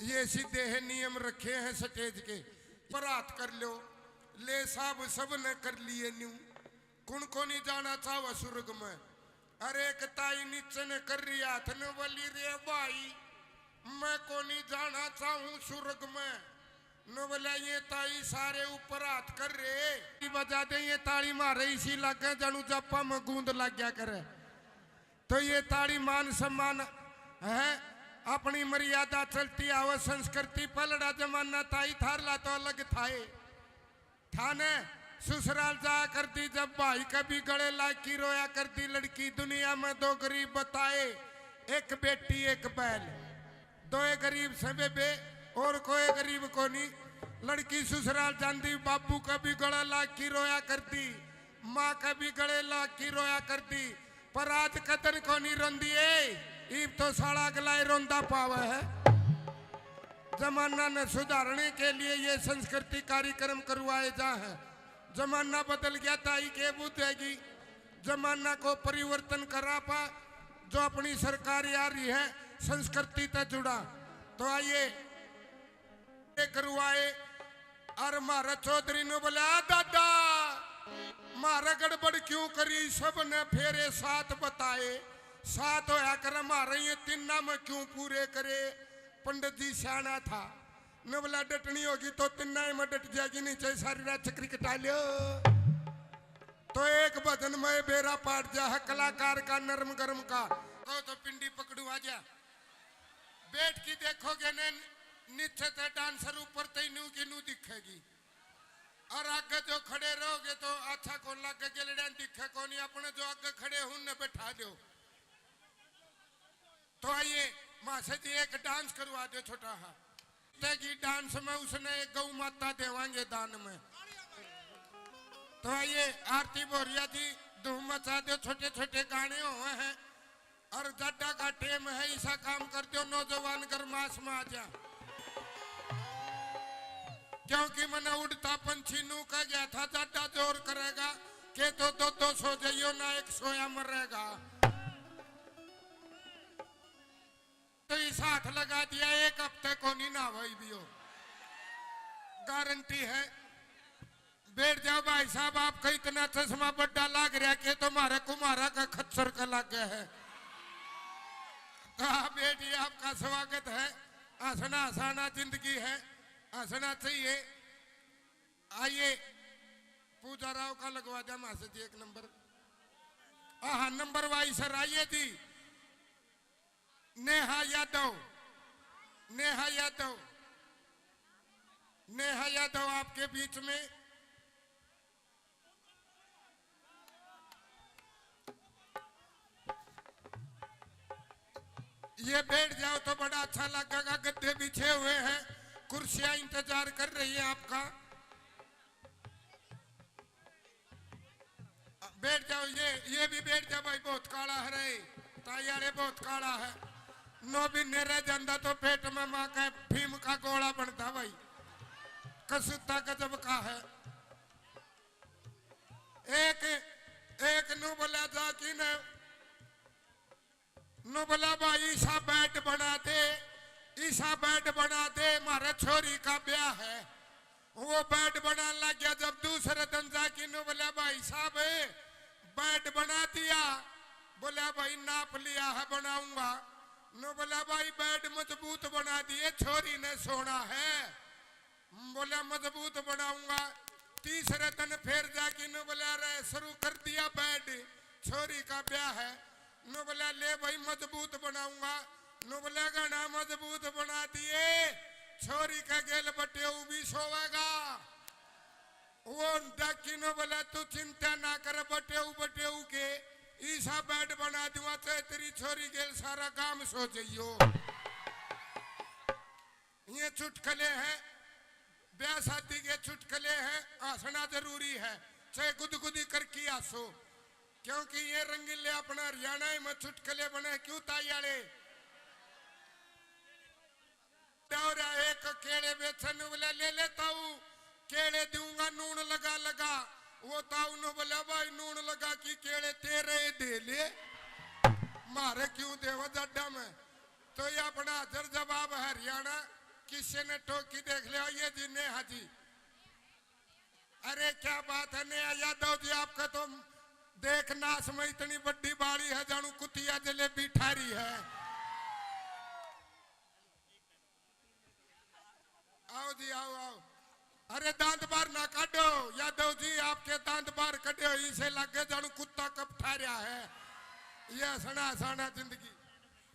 ये सीधे है नियम रखे हैं स्टेज के। पर हाथ कर लो, ले साहब सब ने कर लिए न्यू। कुण को नहीं जाना चाहवा स्वर्ग में? अरे एक ताई नीचे ने कर रही हाथ ने बोली, रे भाई, मैं को नहीं जाना चाहूं स्वर्ग में। नु बोला, ये ताई सारे ऊपर हाथ कर रहे। बजा दे ये ताली मारे, इसी लागे जानू जापा में गूंद लग गया करे। तो ये ताली मान सम्मान है, अपनी मर्यादा चलती आवे, संस्कृति पलड़ा जमाना ताई थारला तो अलग थाए। थाने ससुराल जाया करती, जब भाई के भी गले लाग की रोया करती लड़की। दुनिया में दो गरीब बताए, एक बेटी एक बैल। दोए गरीब से बेबे, और कोई गरीब कोनी। लड़की ससुराल जांदी, बाबू के भी गले लाग की रोया करती, माँ के भी गले लाग की रोया करती। पर आज कदर कोनी रोंदी ए, इब तो साला अगला ही रोंदा पावे है। जमाना ने सुधारने के लिए ये संस्कृति कार्यक्रम करवाए जा हैं। जमाना बदल गया, ताई के बुझेगी। जमाना को परिवर्तन करा पा, जो अपनी सरकार आ रही है, संस्कृति तै जुड़ा। तो आइए, ये करवाए। और म्हारे चौधरी ने बोले, "आ दादा, म्हारे गड़बड़ क्यों करी?" सब ने फेरे सात बताए, सात होया करे, म्हारे ये तिन्ना में क्यों पूरे करे? पंडित जी सियाना था, ने बोला, "डटनी होगी तो तिन्ना ही में डट जाएगी, नीचे सारी रात चक्री कटा लियो।" तो एक भजन में बेरा पाट जा है कलाकार का, नरम गरम का। कहो तो पिंडी पकड़ू आ जा। बैठ के देखोगे ने, नीचे ते डांसर, ऊपर ते नू की नू दिखेगी। और आगे जो खड़े रहोगे तो अच्छा कौन लागे, गेलड़ियां दिखे कोनी, अपने जो आगे खड़े हैं उनने बैठा दो। तो आइए, माँ से जी एक डांस करवा दो छोटा हा। तेगी डांस में उसने एक गौ माता देवांगे दान में। तो आइए, आरती बोरिया जी धूम मचा दो, छोटे छोटे गाने हुए हैं। और जाडा का टेम है, ऐसा काम कर दो नौजवान गरमास में आ जा। क्योंकि मैंने उड़ता पंछी नू कह गया था, जाडा जोर करेगा, के तो दो दो सो जाइयो ना, एक सोया मरेगा। तो इस हाथ लगा दिया, एक हफ्ते को नहीं ना भाई भी हो, गारंटी है। बैठ जाओ भाई साहब, आपका इतना चश्मा बड्डा लाग रहा के तुम्हारे कुमारा का खच्चर का लाग गया है। हाँ बेटी, आपका स्वागत है। हंसना हंसाना जिंदगी है, हंसना चाहिए। आइए, पूजा राव का लगवा दे मासे जी एक नंबर। हाँ, नंबर वाइज सर आइए जी। नेहा यादव, नेहा यादव, नेहा यादव आपके बीच में। ये बैठ जाओ तो बड़ा अच्छा लगेगा, गद्दे बिछे हुए हैं, कुर्सियां इंतजार कर रही है आपका। बैठ जाओ, ये, ये भी बैठ जा भाई, बहुत काला है रे, ताई आले बहुत काला है। नौ महीने रह जांदा तो पेट में माँ का भीम का गोला बनता भाई, कसूता गजब का है। एक, एक नू बोला जा कि न, नू बोला भाई, ईसा बेड बना दे, ईसा बेड बना दे, म्हारे छोरी का ब्याह है। वो बेड बनाने लग गया। जब दूसरे दिन जाके नू बोला, भाई साहब, बेड बना दिया। बोला, भाई नाप लिया है, बनाऊंगा। नू बोला, भाई बेड मजबूत बना दिए, छोरी ने सोना है। बोला, मजबूत बनाऊंगा। तीसरे दिन फिर जाके नू बोला, अरे शुरू कर दिया बेड, छोरी का ब्याह है। नू बोला, ले भाई मजबूत बनाऊंगा। नू बोला, घना मजबूत बना दिए, छोरी का गेल बटेऊ भी सोवेगा। वो डाकी नू बोला, तू चिंता ना कर बटेऊ, बटेऊ के ईसा बेड बना दूंगा, चाहे तेरी छोरी गेल सारा गांव सो जाइयो। ये चुटकले हैं, ब्याह शादी के चुटकले हैं, हंसना जरूरी है, चाहे गुदगुदी करके हंसो, क्योंकि ये रंगीले अपना हरियाणा में चुटकले बने। क्यों ताई आले? दौरा एक केले बेचन वाला ले ले ताऊ, केले दूंगा नून लगा लगा। वो ताऊ ने बोला, भाई नून लगा की केले तेरे दे ले, मारे क्यों देवा जड्डा में। तो ये अपना हाजिर जवाब हरियाणा, किसी ने टोकी देख लिया, ये जी नेहा जी। अरे क्या बात है नेहा यादव जी, आपका तो देख नाश में इतनी बड़ी बाड़ी है, जानू कुतिया जलेबी ठारी है। आओ जी, आओ, आओ। अरे दांत बाहर ना काटो यादव जी, आपके दांत बाहर कटे हो, इसे लगे जानू कुत्ता कब ठा रहा है। ये हंसना हंसाना जिंदगी।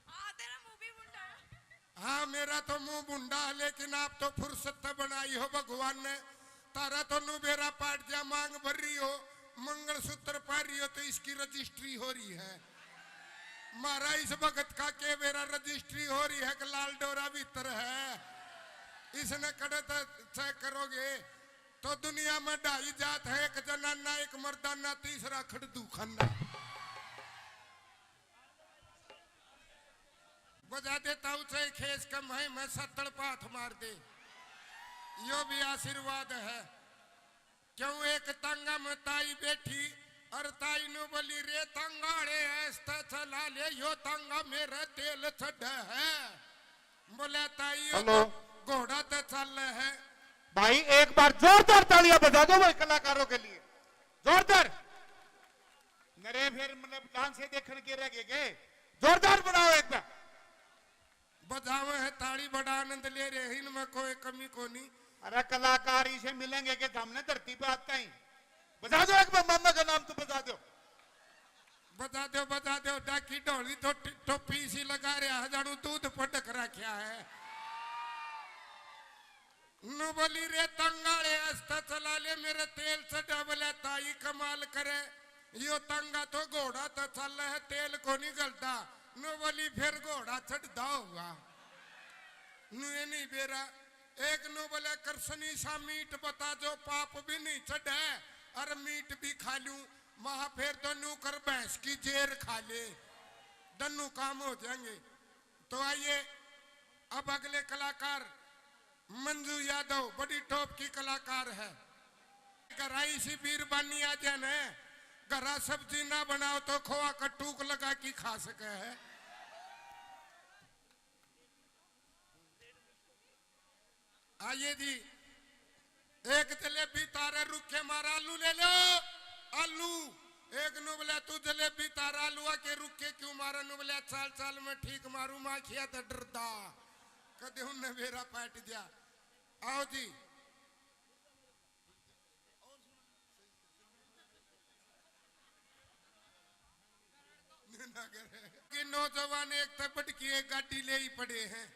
हाँ, तेरा मुंह भी मुंडा है। हाँ, मेरा तो मुंह मुंडा है, लेकिन आप तो फुर्सत तो बनाई हो भगवान ने। तारा तो नु बेरा पाट जा, मांग भर रही हो, मंगलसूत्र पहन रही हो, तो इसकी रजिस्ट्री हो रही है। मारा इस भगत का के बेरा रजिस्ट्री हो रही है कि लाल डोरा भीतर है? इसने कड़े तो चेक करोगे तो दुनिया में ढाई जात है, एक जनाना, एक मर्दाना, तीसरा खड़दू खाना। बजा देता हूँ चाहे खेस कम है, मैं सत्तड़ पाथ मार दे, यो भी आशीर्वाद है। क्यों एक तांगा में ताई बैठी और ताई नु बोली, "रे तांगा आले, ऐसता चला ले, यो तांगा मेरा तेल चढ़ है।" बोले, "ताई, यो हेलो। तो घोड़ा तो चल है।" भाई, एक बार जोरदार तालियां बजा दो भाई कलाकारों के लिए, जोरदार। नरे फिर मतलब डांस ये देखने के रह गए के? जोरदार बनाओ एक बार। बजावे है ताली, बड़ा आनंद ले रहे हैं, इनमें कोई कमी कोनी। अरे कलाकार इसे मिलेंगे कि हमने धरती पे आता ही। बजा दो एक बार, मामा का नाम तो बजा दो। बजा दो, बजा दो, डाकी ढोली तो टि-, टोपी इसी लगा रहा है, जानू दूध पटक रखा है। नु बोली, "रे तंगाले, आस्ता चला ले, मेरे तेल चढ़ा।" बोले, "ताई कमाल करे, यो तंगा तो घोड़ा तो चल है, तेल को नहीं गलता।" नु बोली, "फिर घोड़ा चढ़दा होगा।" नु ये नहीं बेरा। एक नु बोले, "कृष्णी सा मीठ बता, जो पाप भी नहीं चढ़े और मीठ भी खा लूं।" महा फिर तो नु कर भैंस की जेर खा ले, दन्नू काम हो जाएंगे। तो आइए, अब अगले कलाकार मंजू यादव, बड़ी टॉप की कलाकार है। घरा इसी बीरबानी आ जाए न, घरा सब्जी ना बनाओ तो खोआ का टूक लगा के खा सके है। आइए जी, एक जलेबी तारे रुक्के मार, आलू ले लो, आलू। एक नु बोला, "तू जलेबी तार आलूआ के रुक्के क्यों मारे?" नु बोला, "चाल चाल मैं ठीक मारू, माखिया तो डरदा।" कदे उनने बेरा पाट दिया। आओ जी। ना करे। कि नौजवान एक तै बढ़ के एक गाड़ी ले ही पड़े हैं।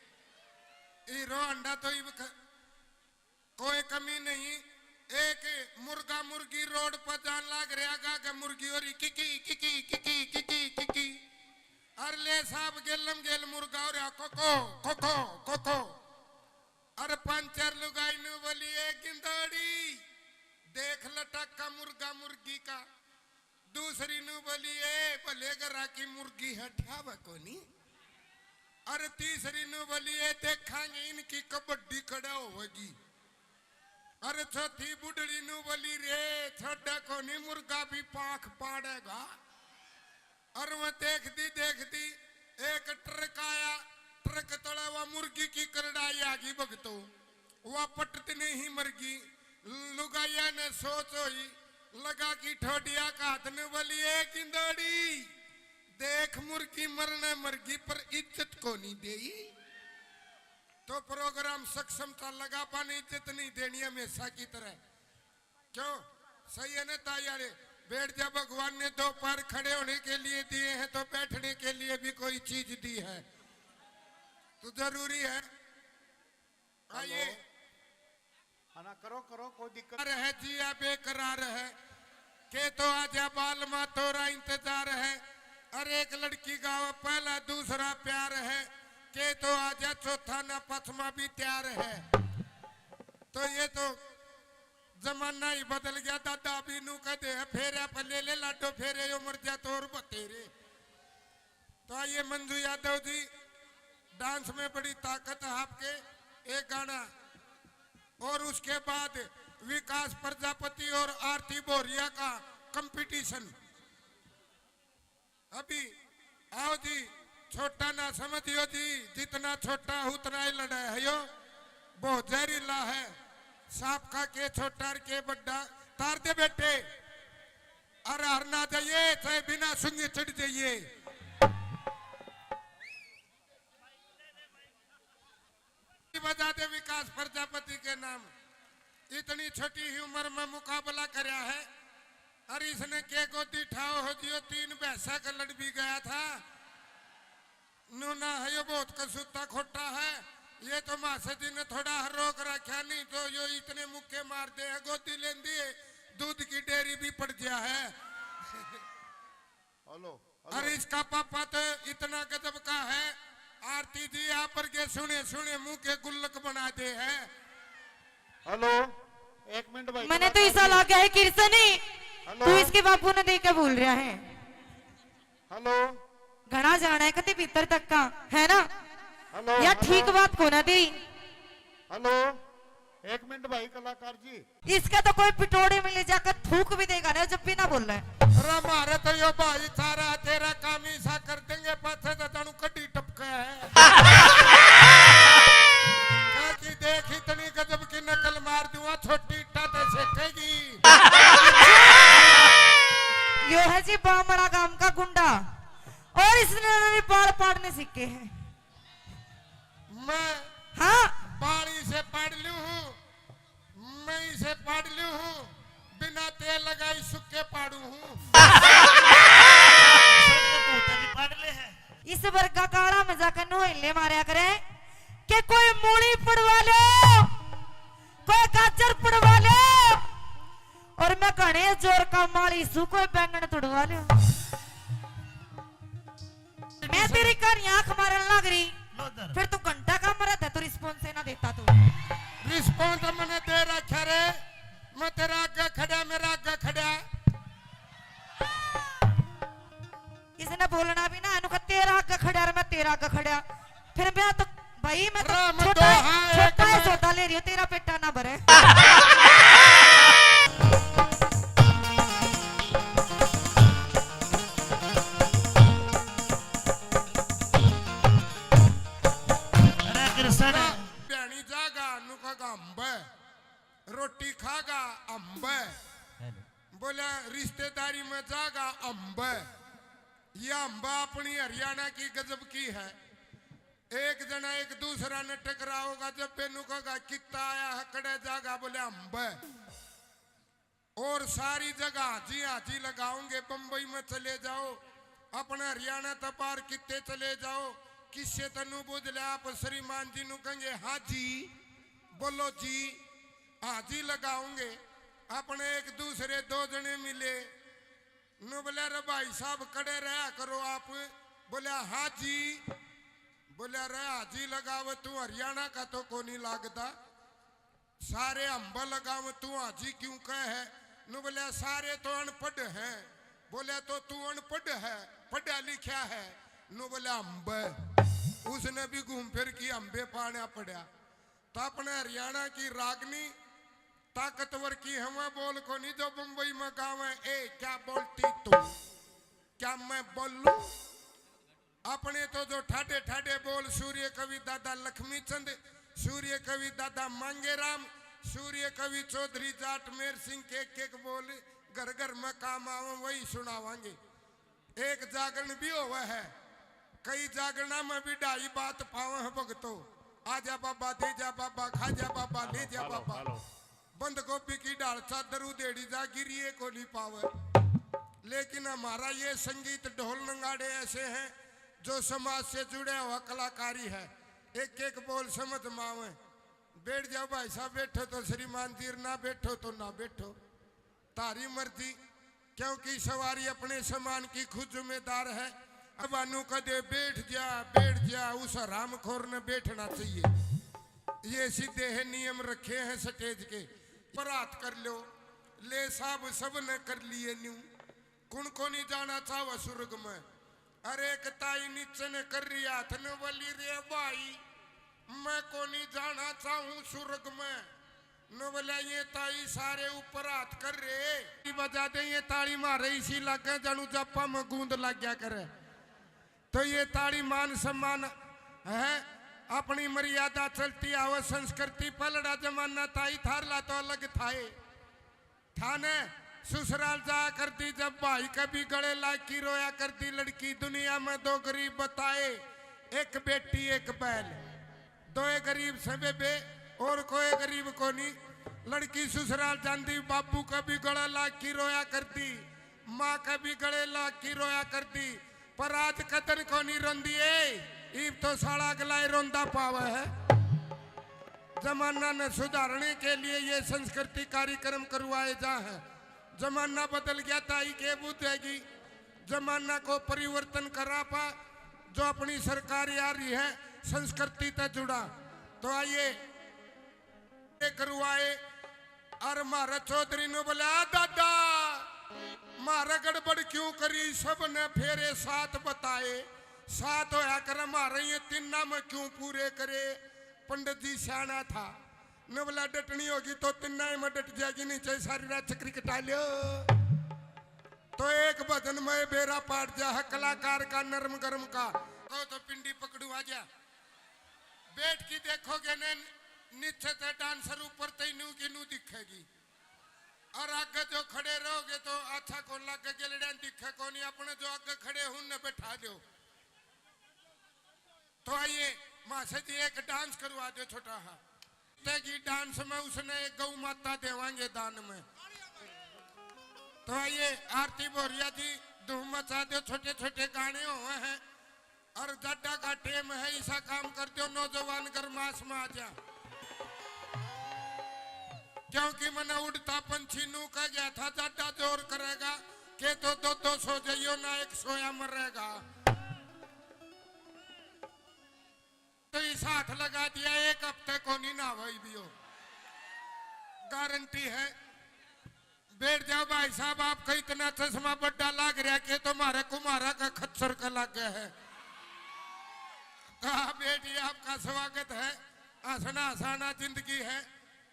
हीरो होंडा तो इब ख-, कोई कमी नहीं। एक मुर्गा मुर्गी रोड पर जान लाग रहा, गा के मुर्गी हो रही किकी, किकी, किकी, किकी, किकी। और ले साहब गेलम गेल मुर्गा हो रहा कोको, कोको, कोको। और पंचर लुगाई नु बोली, "ए गिंदड़ी, देख लटक्का मुर्गा मुर्गी का।" दूसरी नु बोली, "ए भले घरा की मुर्गी है, ठावे कोनी।" अरे तीसरी नु बोली, "ए देखांगे इनकी कबड्डी कड़ा होवेगी।" अरे चौथी बुढ़ड़ी नु बोली, "रे छोड़ा कोनी, मुर्गा भी पाख पाड़ेगा।" अरे वो देखती देखती एक ट्रक आया, ट्रक तले वो मुर्गी की करड़ाई आ गई भगतो। वा पटतनी ही मरगी। लुगाइया ने सोच होई, लगा की ठोडिया का हाथ ने बोली, "ए गिंदड़ी, देख मुर्गी मरने मरगी पर इज्जत को नहीं देई।" तो प्रोग्राम सक्षम था, लगा पाने इज्जत नहीं देनी हमेशा की तरह। क्यों? सही है ना ताई आले? बैठ जा, भगवान ने दो पैर खड़े होने के लिए दिए हैं तो बैठने के लिए भी कोई चीज दी है, तो जरूरी है। आइए। हेलो। हाँ ना, करो, करो, कोई दिक्कत। रह जिया बेकरार है, के तो आजा बाल मा तोरा इंतजार है। अरे एक लड़की गावे पहला दूसरा प्यार है, के तो आजा चौथा ना पचमा भी तैयार है। तो ये तो जमाना ही बदल गया दादा, अभी नू कहते हैं फेरे पे ले ले लाडो फेरे, यो मर जा तो और बतेरे। तो आइए मंजू यादव जी, डांस में बड़ी ताकत है आपके, एक गाना और उसके बाद विकास प्रजापति और आरती भोरिया का कंपटीशन। अभी आओ जी, छोटा ना समझियो जी, जितना छोटा उतना ही लड़ा है यो, बहुत जहरीला है। सांप का के छोटा और के बड्डा, तार दे बेटे। अरे हर ना जाइए, चाहे बिना सुंगे चढ़ जाइए। बजा दे विकास प्रजापति के नाम। इतनी छोटी ही उम्र में मुकाबला करया है। अरे इसने के गोदी ठाओ हो जियो, तीन भैंसा का लड़ भी गया था। नूना है यो बहुत कसूता खोटा है। ये तो मासा जी ने थोड़ा रोक रखा, नहीं तो यो इतने मुक्के मार दे है, गोदी लेंदी है, दूध की डेयरी भी पड़ गया है। Hello, hello. अरे इसका पापा तो इतना गजब का है, आरती जी आप पर के सुने सुने मुंह के गुल्लक बना दे है। हेलो, एक मिनट भाई, मैंने तो ऐसा लगा है कृष्ण ही, हेलो। तू इसके बापू ने देख के बोल रहा है। हेलो। घना जाना है कति भीतर तक का, है ना? हेलो, या हेलो। ठीक बात को ना दी। हेलो, एक मिनट भाई कलाकार जी। इसका तो कोई पिटोड़े में ले जाकर थूक भी देगा ना जब भी ना बोल रहा है। अरे मारे तो यो भाई सारा तेरा काम ही सा कर देंगे, पाछे तो जानू कड्डी टपका है। क्या कि देख इतनी गजब की नकल मार दूंगा, छोटी इट्टा तो सेकेगी। यो है जी बामड़ा गांव का गुंडा, और इसने बाल पाड़ने सीखे हैं। मैं हाँ। बाल इसे पाड़ लूं हूँ, मैं इसे पाड़ लूं हूँ, बिना तेल लगाई सुक्के पाड़ू हूँ। इस वर्गा काला में जाकर नोहले मारया करे कि कोई मूली पड़वा लो, कोई गाजर पड़वा लो, और मैं घने जोर का माली सू कोई बैंगन तुड़वा लो। मैं तेरी कहानी आंख मारन लग रही, फिर तू घंटा का मरा था, तू रिस्पॉन्स ना देता तू। रिस्पॉन्स मैंने दे रखा रे, मैं तेरा आगे खड़ा, मेरा आगे खड़ा। इसने बोलना भी ना, इन्हों का तेरा आगे खड़ा और मैं तेरा आगे खड़ा। फिर मैं तो, भाई, मैं तो छोटा है, छोटा है, सौदा ले रही हूँ, तेरा पेटा ना भरे। अरे कृष्ण। ब्याणी जागा, नुका का अम्ब, रोटी खागा अम्ब। बोला, रिश्तेदारी में जागा अम्ब। ये अम्बा अपनी हरियाणा की गजब की है। एक जना एक दूसरा ने टकराओगा, जब बेनू कहेगा, "कित्ता आया है, कड़े जागा?" बोले, "अम्ब।" और सारी जगह हाजी हाजी लगाओगे। बम्बई में चले जाओ, अपने हरियाणा तक पार कित्ते चले जाओ, किससे तनु बुझ ले, आप श्रीमान जी नु कहेंगे, "हाँ जी, बोलो जी।" हाजी लगाओगे। अपने एक दूसरे दो जने मिले, नु बोले, "रे भाई साहब, कड़े रहा करो आप।" बोले, "हाँ जी।" बोले, "रे हाजी लगावे, तू हरियाणा का तो कोनी लागदा, सारे अम्ब लगावे, तू हाजी क्यों कहे है?" नु बोले, "सारे तो अनपढ़ हैं।" बोले, "तो तू अनपढ़ है, पढ़ा लिखा है?" नु बोले, "अम्ब।" उसने भी घूम फिर की अम्बे पाना पड़ा। तो अपने हरियाणा की रागनी ताकतवर की हवा बोल कोनी जो बम्बई में गावे, "ए, क्या बोलती तू? क्या मैं बोलूं?" अपने तो जो ठाडे ठाडे बोल सूर्य कवि दादा लक्ष्मी चंद, सूर्य कवि दादा मांगेराम, सूर्य कवि चौधरी जाट मेर सिंह के एक एक बोल घर घर में काम आवे, वही सुनावांगे। एक जागरण भी होवे है, कई जागरणा में भी ढाई बात पावे हैं भगतो। आ जा बाबा, दे जा बाबा, खा जा बाबा, ले जा बाबा। बंद गोभी की ढाल चादर उधेड़ी जा, गिरिए को नहीं पावे। लेकिन हमारा ये संगीत ढोल नगाड़े ऐसे हैं जो समाज से जुड़े हुआ कलाकारी है, एक एक बोल समझ में आवे। बैठ जाओ भाई साहब, बैठो तो श्रीमान जी, ना बैठो तो ना बैठो, तारी मर्जी, क्योंकि सवारी अपने सामान की खुद जिम्मेदार है। अब अनु कदे बैठ जा, बैठ जा, उस हरामखोर ने बैठना चाहिए। ये सीधे है नियम रखे हैं स्टेज के। पर हाथ कर लो, ले साहब सब ने कर लिए न्यू। कुण को नहीं जाना चाहवा सुर्ग में? अरे एक ताई नीचे ने कर रही हाथ ने बोली, "रे भाई, मैं को नहीं जाना चाहूं सुर्ग में।" नु बोला, "ये ताई सारे ऊपर हाथ कर रहे।" बजा दे ये ताली मारे, इसी लगे जानू जापा में गूंद लग गया करे। तो ये ताली मान सम्मान है, अपनी मर्यादा चलती आवे, संस्कृति पलड़ा जमाना ताई थारला तो अलग थाए। थाने ससुराल जाया करती जब भाई के भी गले लाग की रोया करती लड़की, दुनिया में दो गरीब बताए, एक बेटी एक बैल। दोए गरीब से बेबे, और कोई गरीब कोनी। लड़की ससुराल जांदी, बाबू का भी गला लाग की रोया करती, माँ का भी गले लाग की रोया करती, पर आज कदन कोनी रोंदी ए। इब तो साला अगला ही रोंदा पावे है। जमाना ने सुधारने के लिए ये संस्कृति कार्यक्रम करवाए जा हैं। जमाना बदल गया, ताई के बुझेगी। जमाना को परिवर्तन करा पा, जो अपनी सरकार आ रही है, संस्कृति तै जुड़ा। तो आइए, ये करवाए। और म्हारे चौधरी ने बोला, "आ दादा, म्हारे गड़बड़ क्यों करी, सबने फेरे सात बताए, सात होया करे, म्हारे ये तिन्ना में क्यों पूरे करे?" पंडित जी सियाना था, ने बोला, "डटनी होगी तो तिन्ना ही में डट जाएगी, नीचे सारी रात चक्री कटा लियो।" तो एक भजन में बेरा पाट जा है कलाकार का नरम गरम का। ओ तो पिंडी पकड़ू आ जा। बैठ के देखोगे ने, नीचे ते डांसर, ऊपर ते नू की नू दिखेगी। और आगे जो खड़े रहोगे तो अच्छा कौन लागे, गेलड़िया दिखे कौन, अपने जो आगे खड़े हैं उनने बैठा दो। तो आइए मास्टर जी, एक डांस करवा दो छोटा हा। तेगी डांस में उसने एक गौ माता देवांगे दान में। तो आइए आरती भोरिया जी, धूम मचा दो, छोटे छोटे गाने हुए हैं। और जाडा का टेम है, ऐसा काम कर दो नौजवान गरमास में आ जा। क्योंकि मैंने उड़ता पंछी नू कह गया था, जाडा जोर करेगा के तो दो दो सो जाइयो ना, एक सोया मरेगा। तो इस हाथ लगा दिया, एक हफ्ते को नहीं ना भाई भी हो, गारंटी है। बैठ जाओ भाई साहब, आपका इतना चश्मा बड्डा लाग रहा के तो म्हारे कुम्हारा का खच्चर का लाग गया है। तो आप बैठिए, आपका स्वागत है। हंसना हंसाना जिंदगी है,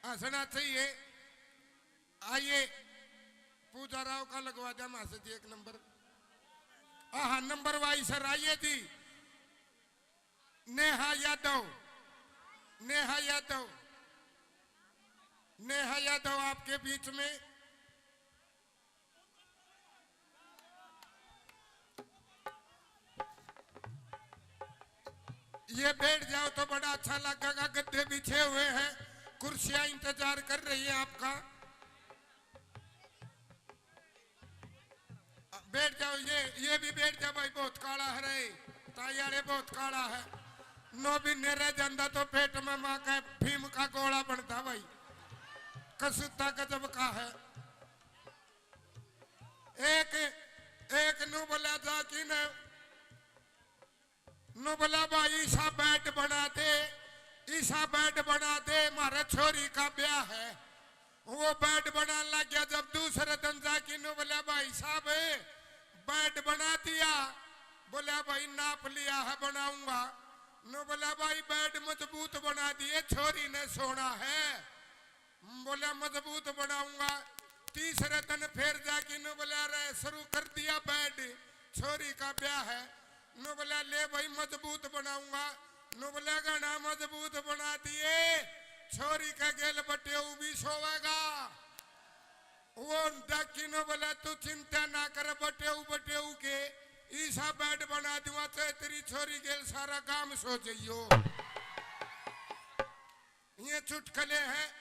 हंसना चाहिए। आइए पूजा राव का लगवा दिया मास्टर जी एक नंबर। हाँ, नंबर वाइज सर आइए जी। नेहा यादव, नेहा यादव, नेहा यादव आपके बीच में। ये बैठ जाओ तो बड़ा अच्छा लगेगा, गद्दे बिछे हुए हैं, कुर्सियां इंतजार कर रही है आपका। बैठ जाओ, ये, ये भी बैठ जा भाई, बहुत काला है रे, ताई आले बहुत काला है। नौ महीने रह जांदा तो पेट में माँ का भीम का गोला बनता भाई, कसूता गजब का है। एक, एक नू बोला जा कि न नु बोला, "भाई, ईसा बेड बना दे, ईसा बेड बना दे, म्हारे छोरी का ब्याह है।" वो बेड बनाने लग गया। जब दूसरे दिन जाके नु बोला, "भाई साहब, बेड बना दिया?" बोला, "भाई, नाप लिया है, बनाऊंगा।" नु बोला, "भाई, बेड मजबूत बना दिए, छोरी ने सोना है।" बोला, "मजबूत बनाऊंगा।" तीसरे दिन फिर जाके नु बोला, "रे, शुरू कर दिया बेड, छोरी का ब्याह है।" नु बोला, "ले भाई, मजबूत बनाऊंगा।" नु बोला, "घना मजबूत बना दिए, छोरी के गेल बटेऊ भी सोवेगा।" वो डाकी नु बोला, "तू चिंता ना कर, बटेऊ, बटेऊ के ईसा बेड बना दूंगा, चाहे तेरी छोरी गेल सारा गांव सो जाइयो।" ये चुटकले हैं,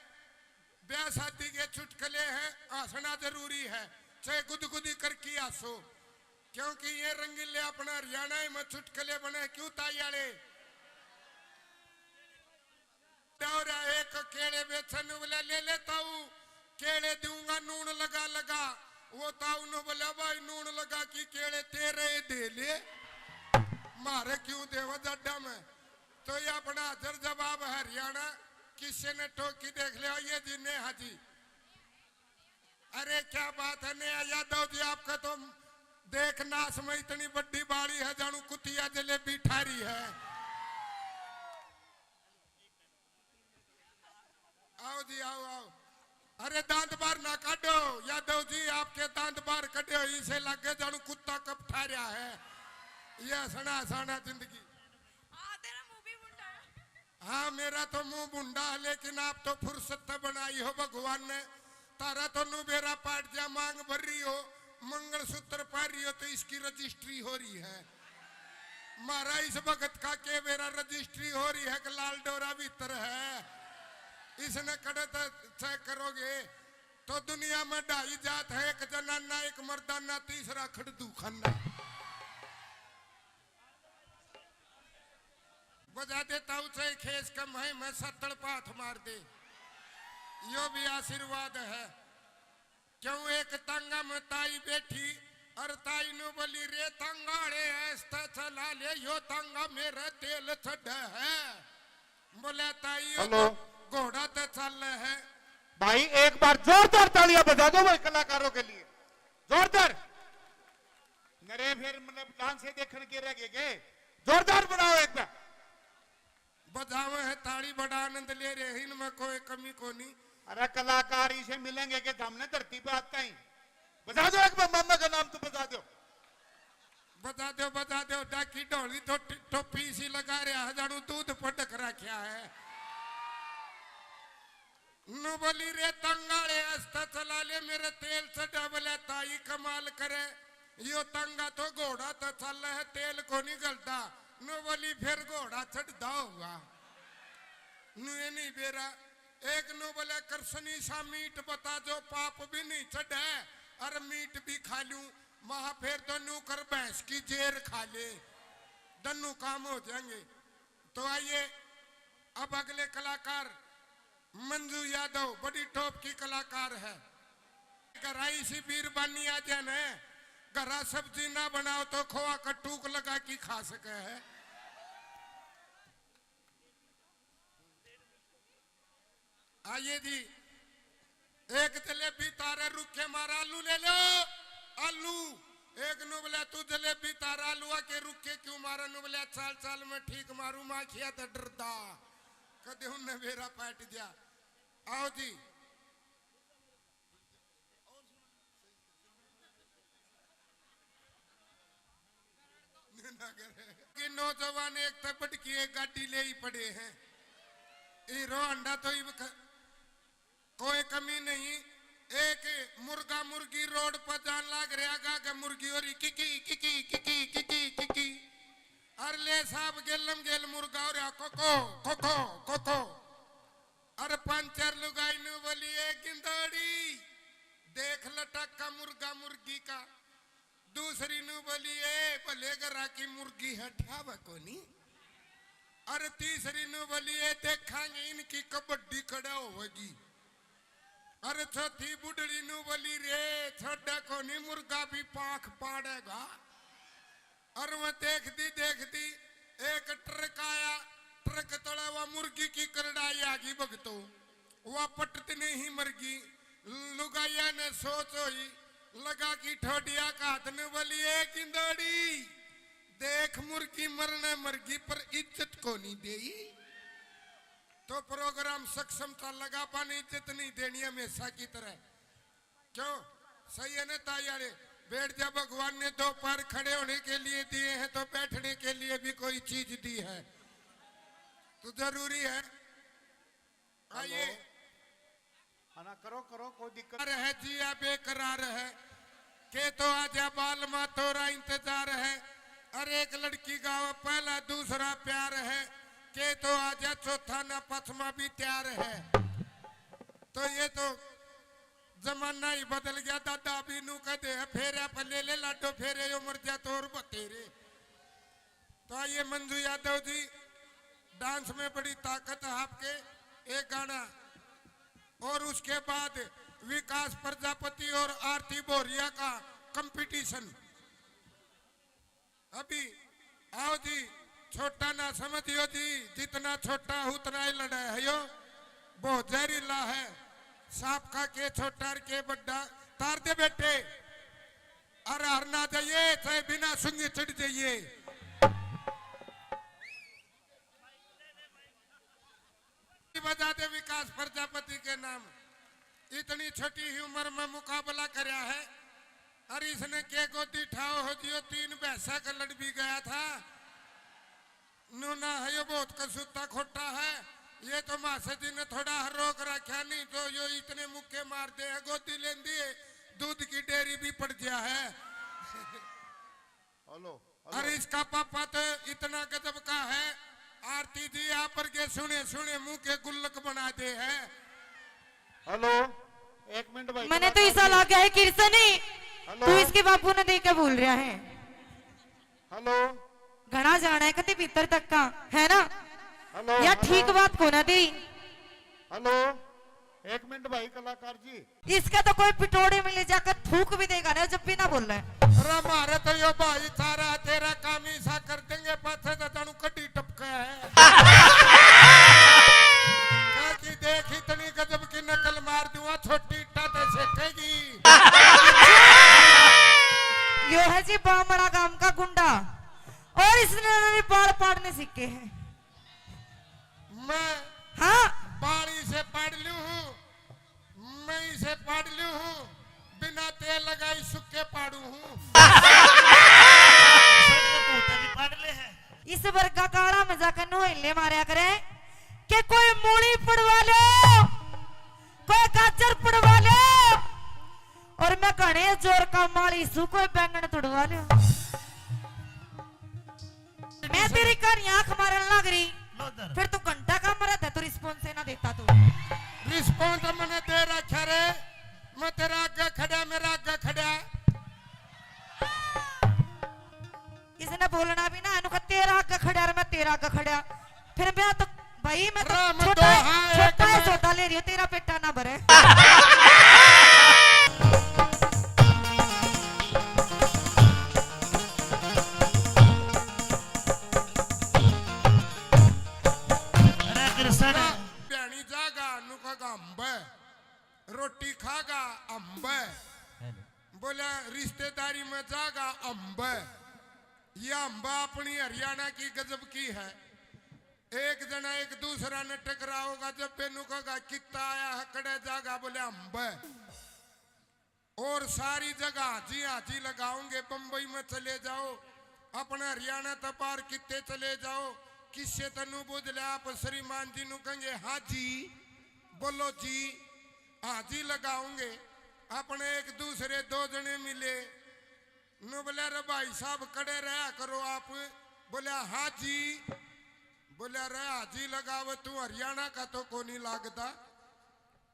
ब्याह शादी के चुटकले हैं, हंसना जरूरी है, चाहे गुदगुदी करके हंसो, क्योंकि ये रंगीले अपना हरियाणा में चुटकले बने। क्यों ताई आले? दौरा एक केले बेचन वाला ले लेता हूँ, केले दूंगा नून लगा लगा। वो ताऊ ने बोला, "भाई, नून लगा की केले तेरे ही दे ले, मारे क्यों देवा जाडा में?" तो ये अपना हाजिर जवाब हरियाणा, किसी ने ठोकी देख लिया, ये जी नेहा जी। अरे क्या बात है नेहा यादव जी, आपका तो देख नाश में इतनी बड़ी बाड़ी है, जानू कुतिया जलेबी ठारी है। आओ जी, आओ, आओ। अरे दांत बाहर ना काटो यादव जी, आपके दांत बाहर कटे हो, इसे लगे जानू कुत्ता कब ठा रहा है। ये हंसना हंसाना जिंदगी। आ, तेरा मुंह भी भुंडा है। हाँ, मेरा तो मुंह भुंडा है, लेकिन आप तो फुर्सत तो बनाई हो भगवान ने। तारा तो नु बेरा पाट जा, मांग भर रही हो, मंगलसूत्र पा रही हो, तो इसकी रजिस्ट्री हो रही है। मारा इस भगत का के बेरा रजिस्ट्री हो रही है कि लाल डोरा भीतर है, इसने कड़े तो चेक करोगे। तो दुनिया में ढाई जात है, एक जनाना, एक मर्दाना, तीसरा खड़दू खाना। बजा दे ताऊ चाहे खेस के, मैं मैं सत्तड़ पाथ मार दे, यो भी आशीर्वाद है। क्यों एक तांगा में ताई बैठी और ताई नु बोली, "रे तांगा रे, ऐसा चला ले, यो तांगा मेरा तेल छड़ है।" बोले, "ताई, यो हेलो। तो घोड़ा तो चल है।" भाई, एक बार जोरदार तालियां बजा दो भाई कलाकारों के लिए, जोरदार। नरे फिर मतलब डांस से देखण के रह गए के? जोरदार बनाओ एक बार। बजावे है ताली, बड़ा आनंद ले रहे हैं, इनमें कोई कमी कोनी। अरे कलाकार इसे मिलेंगे कि हमने धरती पे आता ही। बजा दो एक बार, मामा का नाम तो बजा दो। बजा दो, बजा दो, डाकी ढोली तो टि-, टोपी इसी लगा रहा है, जानू दूध पटक रखा है। नु बोली, "रे तंगाले, आस्ता चला ले, मेरे तेल चढ़ा।" बोले, "ताई कमाल करे, यो तंगा तो घोड़ा तो चल है, तेल को नहीं गलता।" नु बोली, "फिर घोड़ा चढ़दा होगा।" नु ये नहीं बेरा। एक नु बोले, "कृष्णी सा मीठ बता, जो पाप भी नहीं चढ़े और मीठ भी खा लूं, महा फिर तो नु कर भैंस की जेर खा ले, दन्नू काम हो जाएंगे।" तो आइए, अब अगले कलाकार मंजू यादव, बड़ी टॉप की कलाकार है। घरा इसी बीरबानी आ जाए न, घरा सब्जी ना बनाओ तो खोआ का टूक लगा के खा सके है। आइए जी, एक जलेबी तारे रुखे मारा, आलू ले लो, आलू। एक नु बोला, "तू जलेबी तारा आलूआ के रुखे क्यों मारा?" नु बोला, "चाल चाल मैं ठीक मारू, माखिया तो डरदा, कदे उनने बेरा पाट दिया।" आओ जी। कि नौजवान एक तो बटकी एक गाड़ी ले ही पड़े हैं। हीरो होंडा तो ही ख-, कोई कमी नहीं। एक मुर्गा मुर्गी रोड पर जान लाग रहा गा के मुर्गी हो रही किकी किकी किकी किकी किकी। अर ले साहब गेलम गेल मुर्गा हो रहा कोको कोको कोको। अर पंचर लुगाई नु बोली, "ए गिंदड़ी, देख लटक का मुर्गा मुर्गी का।" दूसरी नु बोली, "ए भले घरा की मुर्गी है, ठावे कोनी। अरे तीसरी नु बोली, ए देखांगे इनकी कबड्डी कड़ा होगी।" अरे चौथी बुढ़ड़ी नु बोली, "रे छोड़ा कोनी, मुर्गा भी पाख पाड़ेगा।" अरे वह देखती देखती एक ट्रक आया, ट्रक तले वह मुर्गी की करड़ाई आ गई भगतो। वह पटत नहीं मरगी। लुगाइया ने सोच होई, लगा की ठोडिया का हाथ ने बोली, "ए गिंदड़ी, देख मुर्गी मरने मरगी पर इज्जत को नहीं देई।" तो प्रोग्राम सक्षम था, लगा पाने इज्जत नहीं देनी हमेशा की तरह। क्यों? सही है ना ताई आले? बैठ जा, भगवान ने दो पैर खड़े होने के लिए दिए हैं तो बैठने के लिए भी कोई चीज दी है, तो जरूरी है। आइए। हेलो। हाँ ना, करो, करो, कोई दिक्कत। अरे है जिया बेकरार है, के तो आजा बालमा तोरा इंतजार है। अरे एक लड़की गावे पहला दूसरा प्यार है, के तो आजा चौथा ना पचमा भी तैयार है। तो ये तो जमाना ही बदल गया दादा, अभी नू कहते हैं फेरे पे ले ले लाडो फेरे, यो मर जा तो और बतेरे। तो आइए मंजू यादव जी, डांस में बड़ी ताकत है आपके, एक गाना और उसके बाद विकास प्रजापति और आरती बोरिया का कंपटीशन। अभी आओ जी, छोटा ना समझियो जी, जितना छोटा उतना ही लड़ा है यो, बहुत जहरीला है। सांप का के छोटा और के बड्डा, तार दे बेटे। अरे हर ना जाइए, चाहे बिना सुंगी चढ़ जाइए। बजा दे विकास प्रजापति के नाम। इतनी छोटी ही उम्र में मुकाबला करया है। अरे इसने के गोदी ठाओ हो जियो, तीन भैंसा का लड़ भी गया था। नूना है यो बहुत कसूता खोटा है। ये तो मासे जी ने थोड़ा हर रोक रखा, नहीं तो यो इतने मुक्के मार दे है, गोदी लेंदी है, दूध की डेयरी भी पड़ गया है। Hello, hello. अरे इसका पापा तो इतना गजब का है, आरती जी आप पर के सुने सुने मुंह के गुल्लक बना दे है। हेलो, एक मिनट भाई, मैंने तो ऐसा लगा है किरसनी, हेलो। तू इसके बापू ने देख के बोल रहा है। हेलो। घना जाना है कति भीतर तक का, है ना? हेलो, या हेलो। ठीक बात को ना दी। हेलो, एक मिनट भाई कलाकार जी। इसका तो कोई पिटोड़े में ले जाकर थूक भी देगा ना, जब भी ना बोल रहा है। अरे मारे तो यो भाई सारा तेरा काम ही सा कर देंगे, पाछे तो जानू कड्डी टपका है। क्या की देख इतनी गजब की नकल मार दूंगा, छोटी इट्टा ते सेकेगी। यो है जी बामड़ा गांव का गुंडा, और इसने मेरे बाल पाड़ने सीखे हैं। मैं हाँ। बाल इसे पाड़ लूं हूँ, मैं इसे पाड़ लूं हूँ, बिना तेल लगाई सुक्के पाड़ू हूँ। भी पाड़ ले है। इस वर्गा काला मजाक नुहेले मारया करे कि कोई मूली पड़वा लो, कोई गाजर पड़वा लो, और मैं घने जोर का माली सू कोई बैंगन तुड़वा लो। मैं तेरी कहानी आंख मारन लग रही, लो इधर। फिर तू घंटा का मरा था, तू रिस्पॉन्स ना देता तू। रिस्पॉन्स मैंने दे रखा रे, मैं तेरा आगे खड़ा, मेरा आगे खड़ा। इसने बोलना भी ना, इनको तेरा आगे खड़ा और मैं तेरा आगे खड़ा। फिर मैं तो भाई, मैं तो राम छोटा, दोहा एक छोटा है, मैं सौदा ले रही हूँ, तेरा पेटा ना भरे। अरे कृष्ण। ना, भैनी जागा, नुका अम्ब, रोटी खागा अम्ब, बोला रिश्तेदारी में जागा अम्ब। ये अम्ब अपनी हरियाणा की गजब की है। एक जना एक दूसरा ने टकराओगा, जब बेनू कहेगा कित्ता आया है, कड़े जागा, बोले अम्ब। और सारी जगह हाजी हाजी लगाओगे। बम्बई में चले जाओ, अपने हरियाणा तक बाहर कित्ते चले जाओ, किससे तनु बुझ ले, आप श्रीमान जी नु कहेंगे हाँ जी, बोलो जी, हाजी लगाओगे। अपने एक दूसरे दो जने मिले, नु बोले रे भाई साहब कड़े रहा करो आप, बोले हाँ जी, बोले रे हाजी लगावे तू हरियाणा का तो कोनी लागता।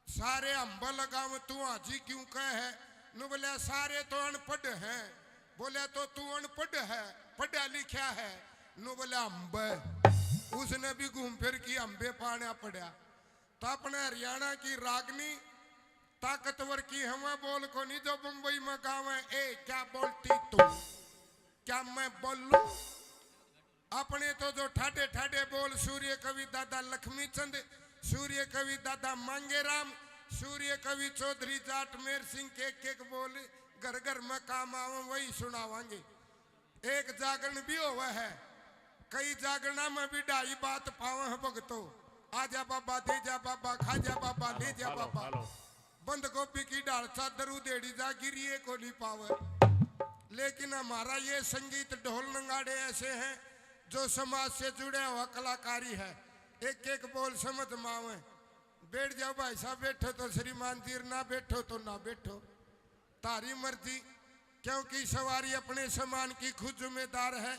सारे अम्ब लगाव तू हाजी क्यों कह है? नु बोले सारे तो अनपढ़ हैं। बोले तो तू अनपढ़ है, पढ़ा लिखा है? नु बोले अम्ब। उसने भी घूम फिर की अम्बे पाना पड़ा। तो अपने हरियाणा की रागनी ताकतवर की हवा बोल कोनी जो बम्बई में गावे, ए क्या बोलती तू, क्या मैं बोलूं? अपने तो जो ठाडे ठाडे बोल सूर्य कवि दादा लक्ष्मी चंद, सूर्य कवि दादा मांगेराम, सूर्य कवि चौधरी जाट मेर सिंह के एक एक बोल घर घर में काम आवे वही सुनावांगे। एक जागरण भी होवे है, कई जागरणा में भी ढाई बात पावे है भगतो। आजा बाबा, दे जा बाबा, खा जा बाबा, ले जा बाबा। बंद गोभी की ढाल चादर उधेड़ी जा, गिरिए को नहीं पावे। लेकिन हमारा ये संगीत ढोल नगाड़े ऐसे हैं जो समाज से जुड़े हुआ कलाकारी है। एक एक बोल समझ में आवे। बैठ जाओ भाई साहब, बैठो तो श्रीमान जी, ना बैठो तो ना बैठो, तारी मर्जी, क्योंकि सवारी अपने सामान की खुद जिम्मेदार है।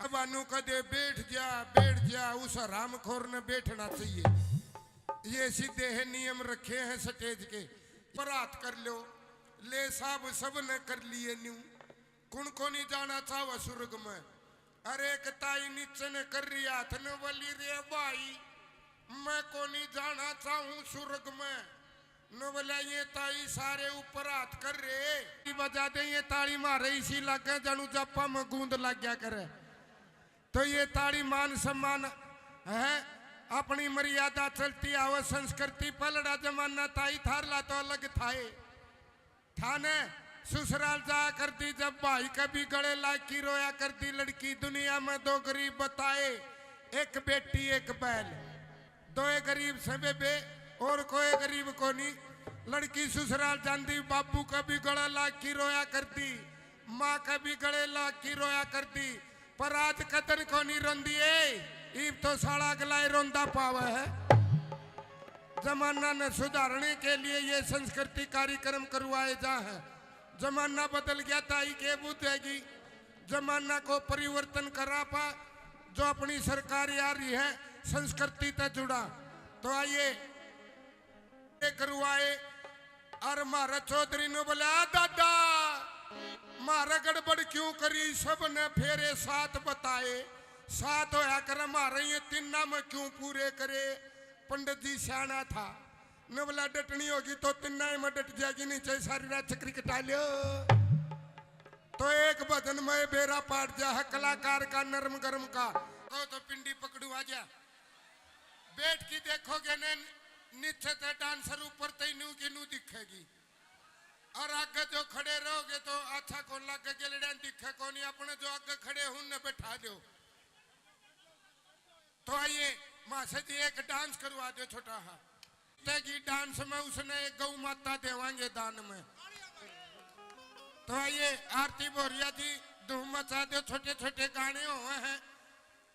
अब अनु कदे बैठ जा, बैठ जा, उस हरामखोर ने बैठना चाहिए। ये सीधे है नियम रखे हैं स्टेज के। पर हाथ कर लो, ले साहब सब ने कर लिए न्यू। कुण को नहीं जाना चाहवा स्वर्ग में? अरे एक ताई नीचे ने कर रही हाथ ने बोली, रे भाई, मैं को नहीं जाना चाहूं स्वर्ग में। नु बोला, ये ताई सारे ऊपर हाथ कर रहे, बजा दे ये ताली मारे, इसी लागे जानू जापा में गूंद लग गया करे। तो ये ताली मान सम्मान है, अपनी मर्यादा चलती आवे, संस्कृति पलड़ा जमाना ताई थारला तो अलग थाए। थाने ससुराल जाया करती जब भाई कभी गले लाग की रोया करती लड़की, दुनिया में दो गरीब बताए, एक बेटी एक बैल। दोए गरीब से बेबे और कोई गरीब कोनी। लड़की ससुराल जांदी, बाबू का भी गला लाग की रोया करती, माँ का भी गले लाग की रोया करती, पर आज कदन कोनी रोंदी ए। ईब तो साला अगला ही रोंदा पावे है। जमाना ने सुधारने के लिए ये संस्कृति कार्यक्रम करवाए जा है। जमाना बदल गया, ताई के बुझेगी। जमाना को परिवर्तन करा पा, जो अपनी सरकार आ रही है, संस्कृति तै जुड़ा। तो आइए, ये करवाए। और म्हारे चौधरी ने बोला, "आ दादा, म्हारे गड़बड़ क्यों करी?" सब ने फेरे सात बताए। सात होया करे म्हारे, ये तिन्ना में क्यों पूरे करे? पंडित जी सियाणा था, नवला डटनी होगी तो तिन्ना ही में डट जाएगी, नीचे सारी रात चक्री कटा लियो। तो एक भजन में बेरा पाट जा है कलाकार का, नरम गरम का। कहो तो पिंडी पकड़ू आ जा। बैठ के देखोगे ने, नीचे ते डांसर, ऊपर ते नू की नू दिखेगी। और आगे जो खड़े रहोगे तो अच्छा कौन लगे, गेलड़ियां दिखे कौन, अपने जो आगे खड़े हूं ने बैठा दो। तो आइए, मासे जी एक डांस करवा दो छोटा हा। तेगी डांस में उसने एक गौ माता देवांगे दान में। तो आइए, आरती बोरिया जी धूम मचा दो, छोटे छोटे गाने हुए हैं।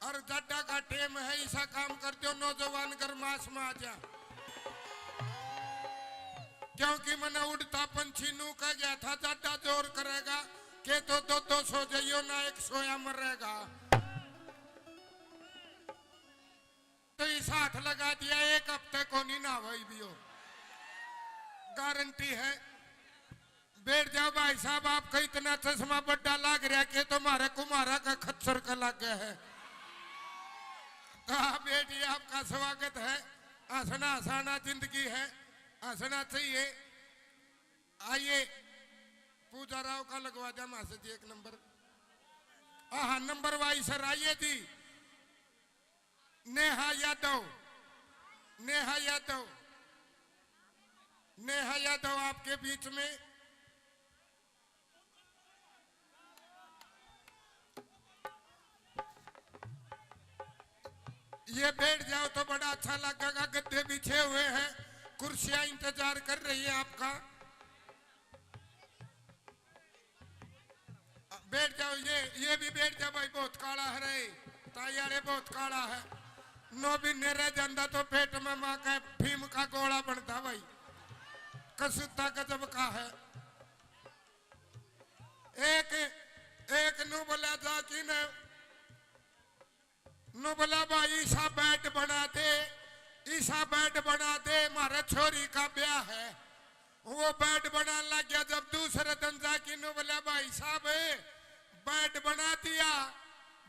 और जाडा का टेम है, ऐसा काम कर दो, नौजवान गरमास में आ जा। क्योंकि मैंने उड़ता पंछी नू कह गया था, जाडा जोर करेगा, के तो दो दो सो जाइयो ना, एक सोया मरेगा। तो इस हाथ लगा दिया, एक हफ्ते को नहीं ना भाई भी हो, गारंटी है। बैठ जाओ भाई साहब, आपका इतना चश्मा बड्डा लाग रहा के तुम्हारे कुमारा का खच्चर का लाग गया है। हाँ, बैठिए, आपका स्वागत है। हंसना हंसाना जिंदगी है, हंसना चाहिए। आइए, पूजा राव का लगवा दे मासे जी एक नंबर। हाँ, नंबर वाइज सर, आइए जी। नेहा यादव, नेहा यादव, नेहा यादव आपके बीच में। ये बैठ जाओ तो बड़ा अच्छा लगेगा, गद्दे बिछे हुए हैं, कुर्सियां इंतजार कर रही है आपका। बैठ जाओ, ये, ये भी बैठ जा भाई, बहुत काला है रे, ताई आले बहुत काला है। नौ महीने रह जांदा तो पेट में माँ का भीम का गोला बनता भाई, कसूता गजब का है। एक, एक नू बोला जा कि ने, नू बोला भाई, ईसा बेड बना दे, ईसा बेड बना दे, म्हारे छोरी का ब्याह है। वो बेड बनाने लग गया। जब दूसरे दिन जाके नू बोला, भाई साहब, बेड बना दिया।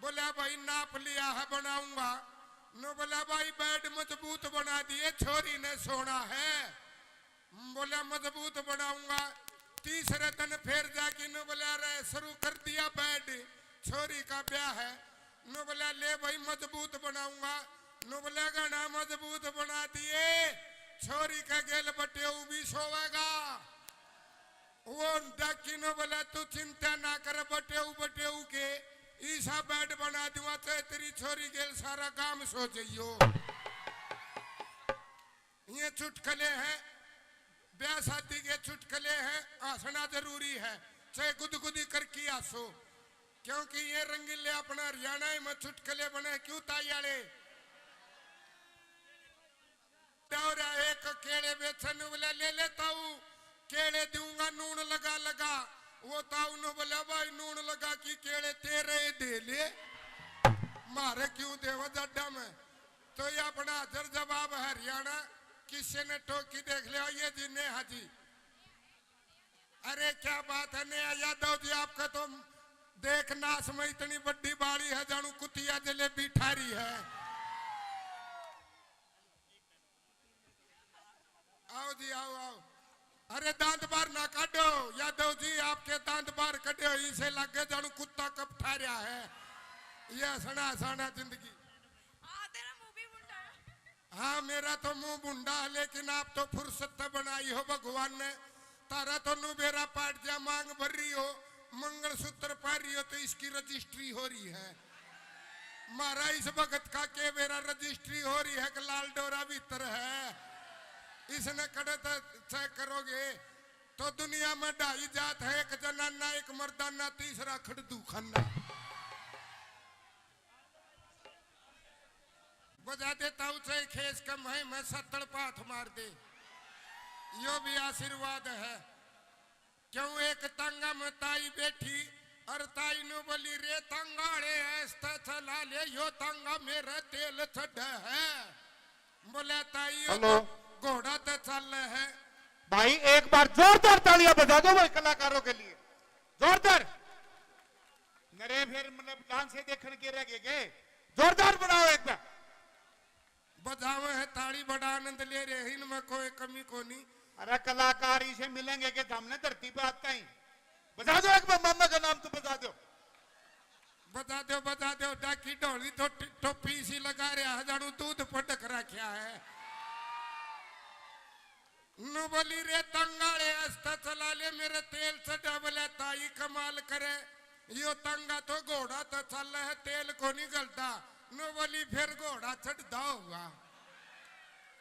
बोला, भाई, नाप लिया है, बनाऊंगा। नू बोला, भाई, बेड मजबूत बना दिए, छोरी ने सोना है। बोला, मजबूत बनाऊंगा। तीसरे दिन फिर जाके नू बोला, अरे, शुरू कर दिया बेड, छोरी का ब्याह है। नू बोला, ले भाई, मजबूत बनाऊंगा। नू बोला, घना मजबूत बना दिए, छोरी के गेल बटेऊ भी सोवेगा। वो डाकी नू बोला, तू चिंता ना कर, बटेऊ बटेऊ के ईसा बेड बना दूंगा, चाहे तेरी छोरी गेल सारा गांव सो जाइयो। ये चुटकले हैं, ब्याह शादी के चुटकले हैं, हंसना जरूरी है, चाहे गुदगुदी करके हंसो, क्योंकि ये रंगीले अपना हरियाणा में चुटकले बने। क्यों ताई आले? दौरा एक केले बेचन बोले, ले ले ताऊ, केले दूंगा नून लगा लगा। वो ताऊ ने बोला, भाई, नून लगा की केले तेरे ही दे ले, म्हारे क्यों देवा जड्डा में। तो ये अपना हाजिर जवाब हरियाणा, किसी ने टोकी देख लिया, ये जी नेहा जी। अरे क्या बात है नेहा यादव जी, आपका तो देख नाश में इतनी बड़ी बाड़ी है, जानू कुतिया जलेबी ठारी है। आओ जी, आओ, आओ। अरे दांत बाहर ना काटो यादव जी, आपके दांत बाहर कटे हो, इसे लगे जानू कुत्ता कब ठा रहा है। ये हंसना हंसाना जिंदगी। हाँ, तेरा मुंह भी मुंडा है। हाँ, मेरा तो मुंह भुंडा है, लेकिन आप तो फुर्सत तो बनाई हो भगवान ने। तारा तो नु बेरा पाट जा, मांग भर रही हो, मंगलसूत्र पा रही हो, तो इसकी रजिस्ट्री हो रही है। म्हारा इस वक्त का के बेरा रजिस्ट्री हो रही है कि लाल डोरा भीतर है, इसने कड़े तो चेक करोगे तो दुनिया में ढाई जात है, एक जनाना, एक मर्दाना, तीसरा खड़दू खाना। बजा देता हूँ चाहे खेस कम है, मैं सत्तड़ पाथ मार दे, यो भी आशीर्वाद है। क्यों एक तांगा में ताई बैठी और ताई नु बोली, रे तांगाड़े ऐसता चला ले, यो तांगा मेरा तेल चढ़ है। बोले ताई, यो हेलो। तो घोड़ा ते चल है। भाई एक बार जोरदार तालियां बजा दो भाई कलाकारों के लिए, जोरदार। नरे फिर मतलब डांस से देखण के रह गए के? जोरदार बनाओ एक बार। बजावे है ताली, बड़ा आनंद ले रहे हैं, इनमें कोई कमी कोनी। अरे कलाकार इसे मिलेंगे कि हमने धरती पे आता ही। बजा दो एक बार, मामा का नाम तो बजा दो। बजा दो, बजा दो, डाकी ढोली तो ट-, टोपी इसी लगा रहा है, जानू दूध पटक रखा है। नु बोली रे तंगाले, आस्ता चला ले, मेरे तेल चढ़ा। बोले ताई कमाल करे, यो तंगा तो घोड़ा तो चल है, तेल को नहीं गलता। नु बोली फिर घोड़ा चढ़दा होगा।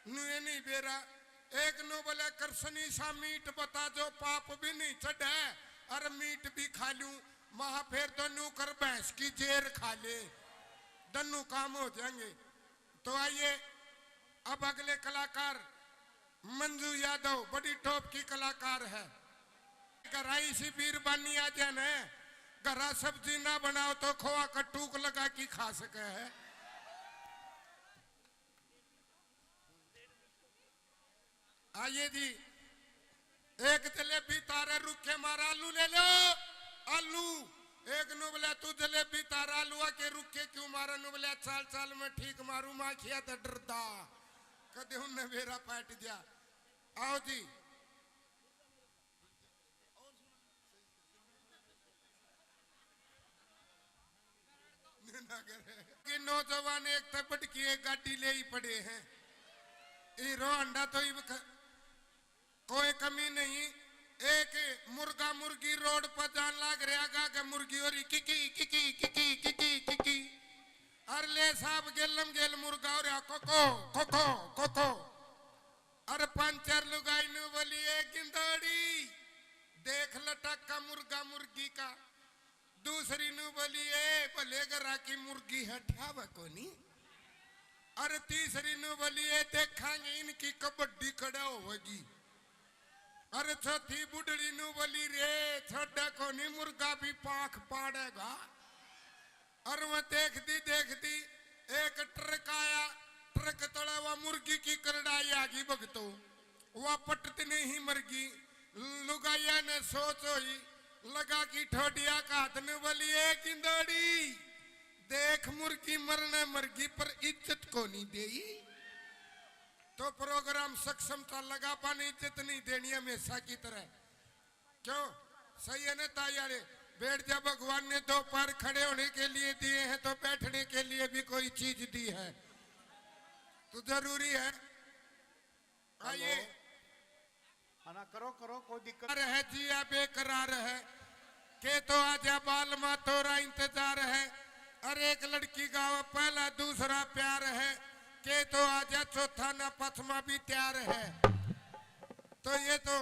नु ये नहीं बेरा। एक नु बोले कृष्णी सा मीठ बता, जो पाप भी नहीं चढ़े और मीठ भी खा लूं। महा फिर तो नु कर भैंस की जेर खा ले, दन्नू काम हो जाएंगे। तो आइए अब अगले कलाकार मंजू यादव, बड़ी टॉप की कलाकार है। घरा इसी बीरबानी आ जाए न, घरा सब्जी ना बनाओ तो खोआ का टूक लगा के खा सके है। आइए जी, एक जलेबी तारे रुखे मारा, आलू ले लो, आलू। एक नु बोला तू जलेबी तारा आलूआ के रुखे क्यों मारा? नु बोला चाल चाल में ठीक मारू, माखिया तो डरदा कदे उनने बेरा पाट दिया। आओ जी। कि नौजवान एक तै बढ़ के एक गाड़ी ले ही पड़े हैं। हीरो होंडा तो इब ख-, कोई कमी नहीं। एक मुर्गा मुर्गी रोड पर जान लाग रहा, आगे मुर्गी हो रही किकी किकी किकी किकी किकी। अर ले साहब गेलम गेल मुर्गा हो रहा कोको कोको कोको। अर पंचर लुगाई नु बोली, ए गिंदोड़ी, देख लटक का मुर्गा मुर्गी का। दूसरी नु बोली, ए भले घरा की मुर्गी है, ठावे कोनी। अर तीसरी नु बोली, ए देखांगे इनकी कबड्डी कड़ा होवेगी। अर चौथी बुढ़ड़ी नु बोली, रे छोड़ा कोनी, मुर्गा भी पाख पाड़ेगा। अर वह देखती देखती एक ट्रक आया, ट्रक तले वह मुर्गी की करड़ाई आ गई भगतो। वह पटत नहीं मर गई। लुगाइया ने सोच होई, लगा की ठोडिया का हाथ ने बोली, ए गिंदोड़ी, देख मुर्गी मरने मर गई पर इज्जत को नहीं देई। तो प्रोग्राम सक्षम था लगा, पाने इज्जत नहीं देनी हमेशा की तरह। क्यों? सही है ना ताई वाले? बैठ जा, भगवान ने दो पैर खड़े होने के लिए दिए हैं तो बैठने के लिए भी कोई चीज दी है, तो जरूरी है। आइए। हाँ ना, करो, करो, कोई दिक्कत। है जिया बेकरार है, के तो आजा बाल मा तोरा इंतजार है। अरे एक लड़की गावा पहला दूसरा प्यार है, के तो आजा चौथा ना पचमा भी तैयार है। तो ये तो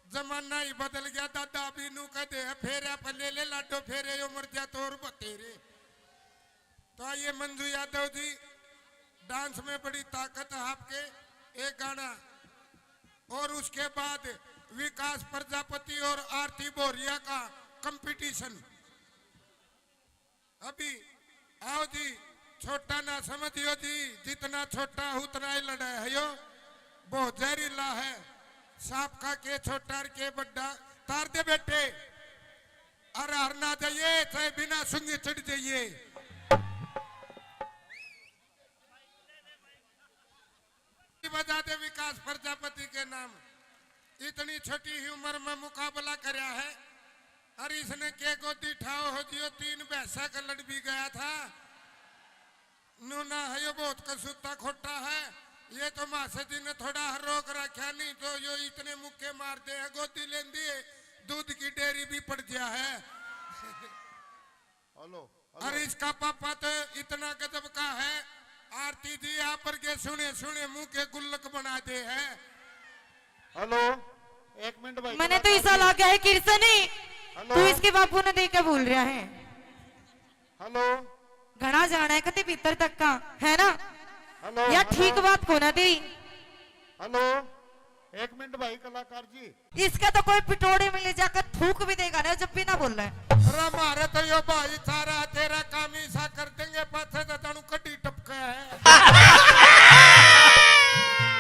जमाना ही बदल गया दादा, अभी नू कह दे फेरा पर ले ले लाडो फेरे, यो मर जा तो और बतेरे। तो आइए मंजू यादव जी, डांस में बड़ी ताकत है आपके, एक गाना और उसके बाद विकास प्रजापति और आरती भोरिया का कंपटीशन। अभी आओ जी, छोटा ना समझियो जी, जितना छोटा उतना ही लड़ा है यो, बहुत जहरीला है। सांप का के छोटा और के बड्डा, तार दे बेटे। अरे हर ना जाइए, चाहे बिना सुंगी चढ़ जाइए। बजा दे विकास प्रजापति के नाम। इतनी छोटी ही उम्र में मुकाबला करया है। अरे इसने के गोदी ठाओ हो जियो, तीन भैंसा का लड़ भी गया था। नूना है यो बहुत कसूता खोटा है। ये तो मासे जी ने थोड़ा हर रोक रखा, नहीं तो यो इतने मुक्के मार दे है, गोदी लेंदी है, दूध की डेयरी भी पड़ गया है। Hello, hello. अरे इसका पापा तो इतना गजब का है, आरती जी आप पर के सुने सुने मुंह के गुल्लक बना दे है। हेलो, एक मिनट भाई, मैंने तो कलाकार ऐसा जी। लगा है किरसनी, हेलो। तू इसके बापू ने देख के बोल रहा है। हेलो। घना जाना है कति भीतर तक का, है ना? हेलो, या हेलो। ठीक बात को ना दी। हेलो, एक मिनट भाई कलाकार जी। इसका तो कोई पिटोड़े में ले जाकर थूक भी देगा ना, जब भी ना बोल रहा है। अरे मारे तो यो भाई सारा तेरा काम ही सा कर देंगे, पाछे तो तनु कड्डी टपका है।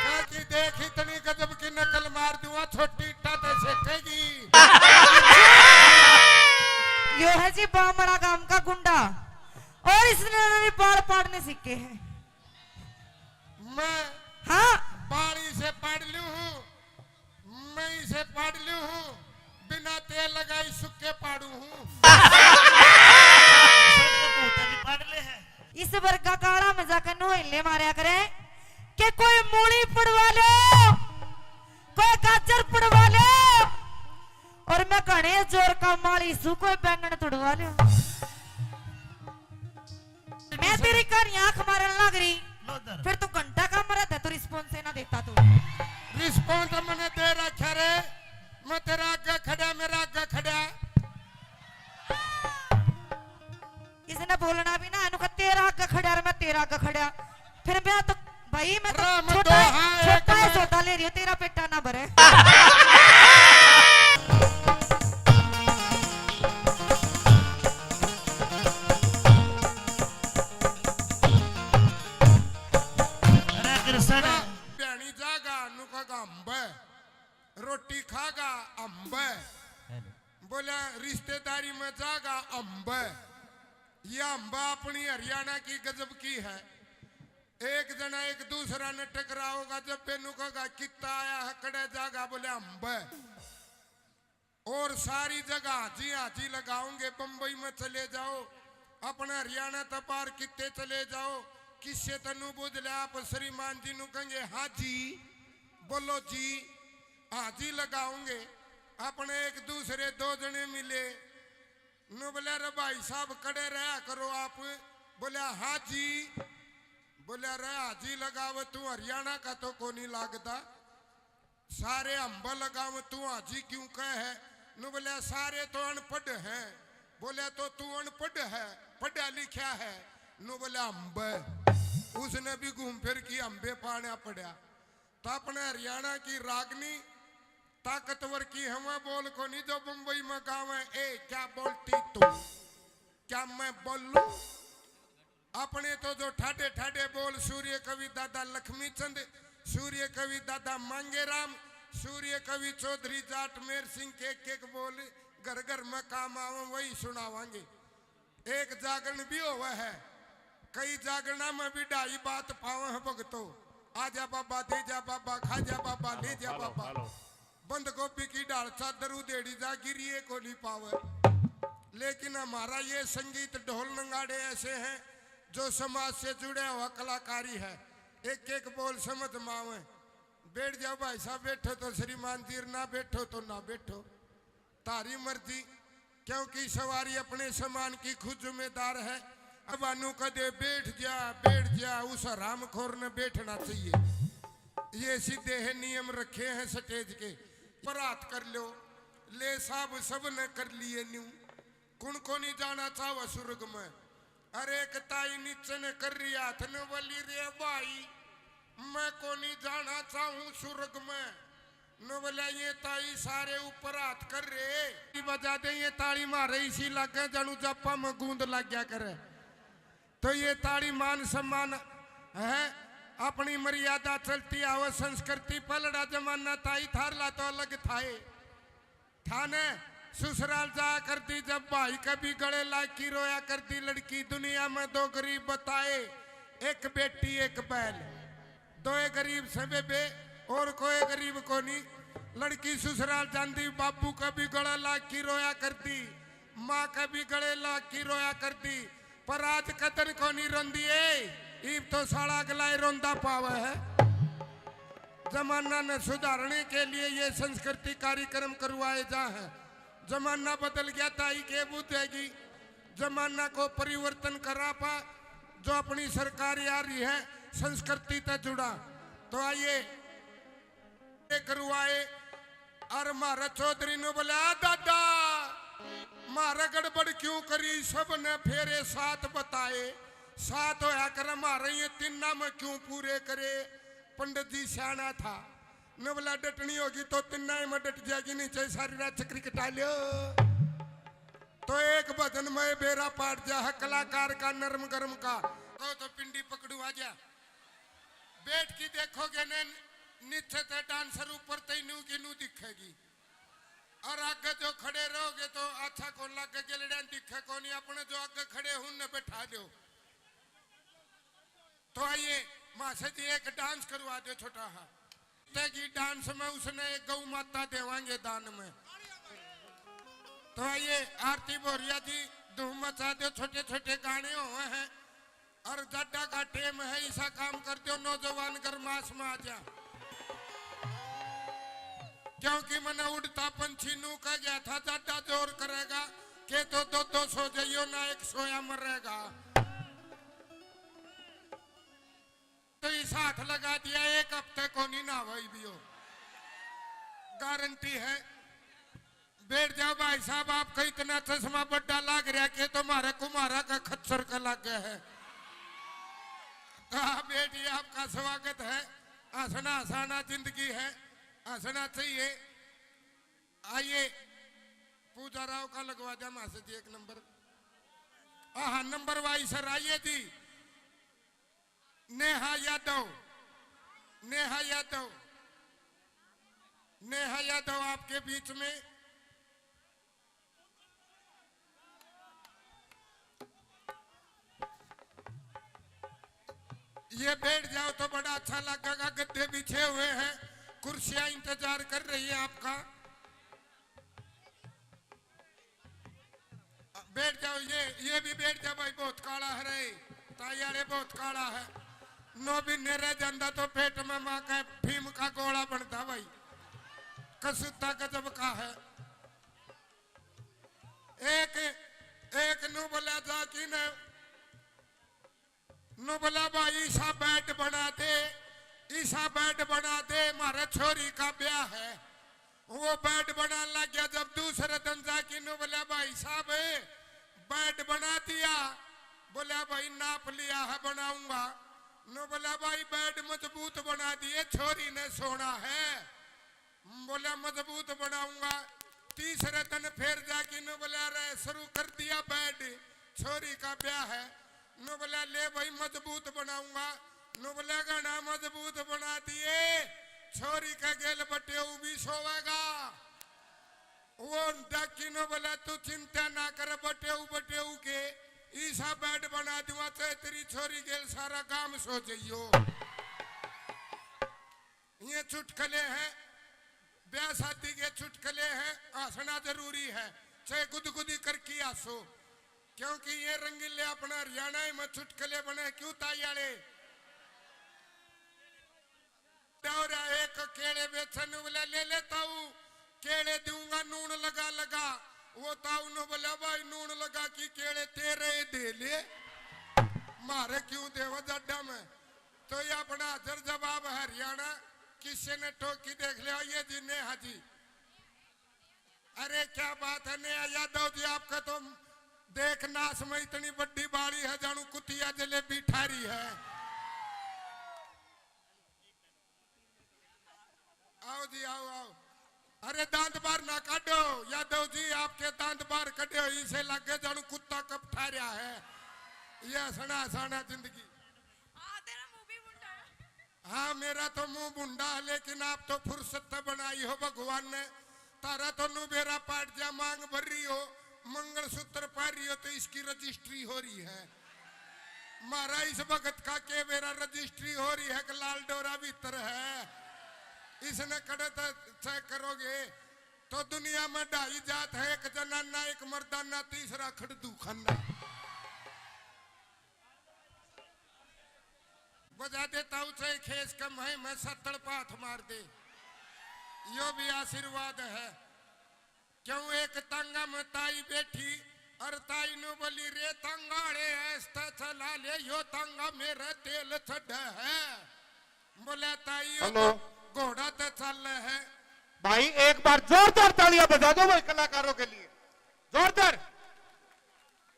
क्या कि देख इतनी गजब की नकल मार दूंगा, छोटी इट्टा तो सेकेगी। यो है जी बामड़ा गांव का गुंडा। और इसने भी बाल पाड़ने सीखे हैं। मैं हाँ, बाल इसे पाड़ लूं हूँ, मैं इसे पाड़ लूं हूँ, बिना तेल लगाई सुक्के पाड़ू हूँ। भी पाड़ ले है। इस वर्गा काला में जाकर नोहले मारया करे कि कोई मूली पड़वा लो, कोई गाजर पड़वा लो, और मैं घणे जोर का माली सू कोई बैंगन तुड़वा लो। मैं तेरी कहानी आंख मारन लग रही, लो दर। फिर तू घंटा का मरा था, तू रिस्पॉन्स ना देता तू। रिस्पॉन्स मैंने दे रखा रे, मैं तेरा आगे खड़ा, मेरा आगे खड़ा। इसने बोलना भी ना, इनको तेरा आगे खड़ा और मैं तेरा आगे खड़ा। फिर मैं तो भाई, मैं तो राम छोटा है, दोहा एक छोटा है, में। छोटा ले रही हूँ, तेरा पेटा ना भरे। अरे कृष्ण। भ्याणी जागा नु खागा अम्ब, रोटी खागा अम्ब, बोला रिश्तेदारी में जागा अम्ब। ये अम्ब अपनी हरियाणा की गजब की है। एक जना एक दूसरा ने टकराओगा, जब बेनू कहेगा कित्ता आया है, कड़े जागा, बोले अम्ब। और सारी जगह हाजी हाजी लगाओगे। बम्बई में चले जाओ, अपने हरियाणा तक पार कित्ते चले जाओ, किस्से तनु बुझ ले, आप श्रीमान जी नु कहेंगे हाजी, बोलो जी, हाजी लगाओगे। अपने एक दूसरे दो जने मिले, नु बोले रे भाई साहब कड़े रहा करो आप, बोले हाजी, बोले रे हाजी लगावे तू हरियाणा का तो कोनी लागदा, सारे अम्ब लगावे तू हाजी क्यों कहे है? नु बोले सारे तो अनपढ़ हैं। बोले तो तू अनपढ़ है, पढ़ा लिखा है? नु बोले अम्ब। उसने भी घूम फिर की अम्बे पाना पड़ा। तो अपने हरियाणा की रागनी ताकतवर की हवा बोल कोनी जो बम्बई में गावे, ए क्या बोलती तू, क्या मैं बोलूं? अपने तो जो ठाडे ठाडे बोल सूर्य कवि दादा लक्ष्मी चंद, सूर्य कवि दादा मांगेराम, सूर्य कवि चौधरी जाट मेर सिंह के एक एक बोल घर घर में काम आवे, वही सुनावांगे। एक जागरण भी होवे है, कई जागरणा में भी ढाई बात पावे हैं भगतो। आजा बाबा, दे जा बाबा, खा जा बाबा, ले जा बाबा। बंद गोभी की ढाल चादर उधेड़ी जा, गिरिए को नहीं पावे। लेकिन हमारा ये संगीत ढोल नगाड़े ऐसे हैं जो समाज से जुड़े हुआ कलाकारी है। एक एक बोल समझ में आवे। बैठ जाओ भाई साहब, बैठो तो श्रीमान जी, ना बैठो तो ना बैठो, तारी मर्जी, क्योंकि सवारी अपने सामान की खुद जिम्मेदार है। अब अनु कदे बैठ जा, बैठ जा, उस हरामखोर ने बैठना चाहिए। ये सीधे है नियम रखे हैं स्टेज के। पर हाथ कर लो, ले साहब सब ने कर लिए न्यू। कुण को नहीं जाना चाहवा सुर्ग में? अरे एक ताई नीचे ने कर रही हाथ ने बोली, रे भाई, मैं को नहीं जाना चाहूं सुर्ग में। नु बोला, ये ताई सारे ऊपर हाथ कर रहे, बजा दे ये ताली मारे, इसी लागे जानू जापा में गूंद लग गया करे। तो ये ताली मान सम्मान है, अपनी मर्यादा चलती आवे, संस्कृति पलड़ा जमाना ताई थारला तो अलग थाए। थाने ससुराल जाया करती जब भाई के भी गले लाग की रोया करती लड़की। दुनिया में दो गरीब बताए, एक बेटी एक बैल। दोए गरीब से बेबे, और कोई गरीब कोनी। लड़की ससुराल जांदी, बाबू के भी गले लाग की रोया करती, माँ के भी गले लाग की रोया करती। पर आज कदन कोनी रोंदी ए, ईब तो साला अगला ही रोंदा पावे है। जमाना ने सुधारने के लिए ये संस्कृति कार्यक्रम करवाए जा हैं। जमाना बदल गया, ताई के बुझेगी। जमाना को परिवर्तन करा पा, जो अपनी सरकार आ रही है, संस्कृति तै जुड़ा। तो आइए, करवाए। और म्हारे चौधरी ने बोला, "आ दादा, म्हारे गड़बड़ क्यों करी?" सब ने फेरे सात बताए, सात होया करे, म्हारे ये तीना में क्यों पूरे करे? पंडित जी सियाना था, ने बोला, "डटनी होगी तो तीना ही में डट जाएगी, नीचे सारी रात चक्री कटा लियो।" तो एक भजन में बेरा पाट जा है कलाकार का, नरम गरम का। कहो तो पिंडी पकड़ू आ जा। बैठ के देखोगे ने, नीचे ते डांसर, ऊपर ते न्यू की न्यू दिखेगी। और आगे जो खड़े रहोगे तो अच्छा कौन लागे, गेलड़िया दिखे कौन, अपने जो आगे खड़े हैं उनने बैठा दो। तो आइए, मासे जी एक डांस करवा दो छोटा हा। तेगी डांस में उसने एक गौ माता देवांगे दान में। तो आइए, आरती भोरिया जी धूम मचा दो, छोटे छोटे गाने हुए हैं। और जाडा का टेम है, ऐसा काम कर दो, नौजवान गरमास में आ जा। क्योंकि मैंने उड़ता पंछी नू कह गया था, जाडा जोर करेगा, के तो दो दो सो जाइयो ना, एक सोया मरेगा। तो इस हाथ लगा दिया, एक हफ्ते को नहीं ना भाई भी हो, गारंटी है। बैठ जाओ भाई साहब, आपका इतना चश्मा बड्डा लाग रहा के तो म्हारे कुम्हारा का खच्चर का लाग गया है। तो आप बैठिए, आपका स्वागत है। हंसना हंसाना जिंदगी है, हंसना चाहिए। आइए, पूजा राव का लगवा दिया मासे जी एक नंबर। हाँ, नंबर वाइज सर आइए जी। नेहा यादव, नेहा यादव, नेहा यादव आपके बीच में। ये बैठ जाओ तो बड़ा अच्छा लगेगा, गद्दे बिछे हुए हैं, कुर्सियां इंतजार कर रही है आपका। बैठ जाओ, ये, ये भी बैठ जा भाई, बहुत काला है रे, ताई आले बहुत काला है। नौ महीने रह जांदा तो पेट में माँ का भीम का गोला बनता भाई, कसूता गजब का है। एक, एक नू बोला जा कि न नु बोला, "भाई, ईसा बेड बना दे, ईसा बेड बना दे, म्हारे छोरी का ब्याह है।" वो बेड बनाने लग गया। जब दूसरे दिन जाके नु बोला, "भाई साहब, बेड बना दिया?" बोला, "भाई, नाप लिया है, बनाऊंगा।" नु बोला, "भाई, बेड मजबूत बना दिए, छोरी ने सोना है।" बोला, "मजबूत बनाऊंगा।" तीसरे दिन फिर जाके नु बोला, "रे, शुरू कर दिया बेड, छोरी का ब्याह है।" नु बोला, "ले भाई, मजबूत बनाऊंगा।" नु बोला, "घना मजबूत बना दिए, छोरी के गेल बटेऊ भी सोवेगा।" वो डाकी नु बोला, "तू चिंता ना कर, बटेऊ, बटेऊ के ईसा बेड बना दूंगा, चाहे तेरी छोरी गेल सारा गांव सो जाइयो।" ये चुटकले हैं, ब्याह शादी के चुटकले हैं, हंसना जरूरी है, चाहे गुदगुदी करके हंसो, क्योंकि ये रंगीले अपना हरियाणा में चुटकले बने। क्यों ताई आले? दौरा एक केले बेचन वाला ले लेता हूँ, केले दूंगा नून लगा लगा। वो ताऊ ने बोला, "भाई, नून लगा की केले तेरे ही दे ले, मारे क्यों देवा जाडा में?" तो ये अपना हाजर जवाब है हरियाणा, किसी ने ठोकी देख लिया, ये जी नेहा जी। अरे क्या बात है नेहा यादव जी, आपका तो देख नाश में इतनी बड़ी बाड़ी है, जानू कुतिया जलेबी ठारी है। आओ जी, आओ, आओ। अरे दांत बाहर ना काढो यादव जी, आपके दांत बाहर कढे हो, इसे लागे जानू कुत्ता कब ठा रहा है। ये हंसना हंसाना जिंदगी। हाँ, तेरा मुंह भी मुंडा है। हाँ, मेरा तो मुंह भुंडा है, लेकिन आप तो फुर्सत तो बनाई हो भगवान ने। तारा तो नु बेरा पाट जा, मांग भर रही हो, मंगलसूत्र पहन रही हो, तो इसकी रजिस्ट्री हो रही है। म्हारा इस भगत का के बेरा रजिस्ट्री हो रही है कि लाल डोरा भीतर है, इसने कड़े तो चेक करोगे तो दुनिया में ढाई जात है, एक जनाना, एक मर्दाना, तीसरा खड़दू खाना। बजा देता हूँ चाहे खेस कम है, मैं सत्तड़ पाथ मार दे, यो भी आशीर्वाद है। क्यों एक तांगा में ताई बैठी और ताई नु बोली, "रे तांगाड़े, ऐसता चला ले, यो तांगा मेरे तेल चढ़े है।" बोला, "ताई, यो हेलो। तो घोड़ा ते चल है।" भाई, एक बार जोरदार तालियां बजा दो भाई कलाकारों के लिए, जोरदार।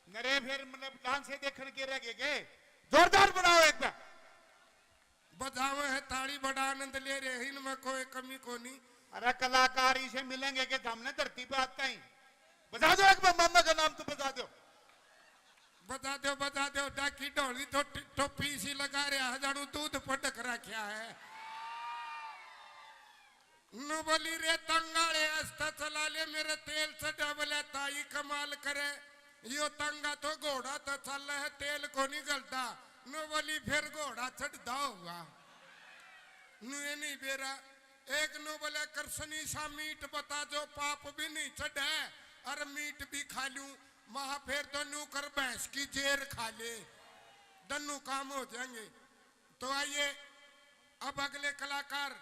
नरे फिर मतलब डांस से देखण के रह गए के? जोरदार बनाओ एक बार। बजावे है ताली, बड़ा आनंद ले रहे हैं, इनमें कोई कमी कोनी। अरे कलाकार इसे मिलेंगे के सामने धरती पे आता ही। बजा दो एक बार, मामा का नाम तो बजा दो। बजा दो, बजा दो, डाकी ढोली तो टि-, टोपी इसी लगा रहा है, जानू दूध पटक रखा है। नु बोली, "रे तंगाले, आस्ता चला ले, मेरे तेल चढ़ा।" बोले, "ताई कमाल करे, यो तंगा तो घोड़ा तो चल है, तेल को नहीं गलता।" नु बोली, "फिर घोड़ा चढ़दा होगा।" नु ये नहीं बेरा। एक नु बोले, "कृष्णी सा मीठ बता, जो पाप भी नहीं चढ़े और मीठ भी खा लूं।" महा फिर तो नु कर भैंस की जेर खा ले, दन्नू काम हो जाएंगे। तो आइए, अब अगले कलाकार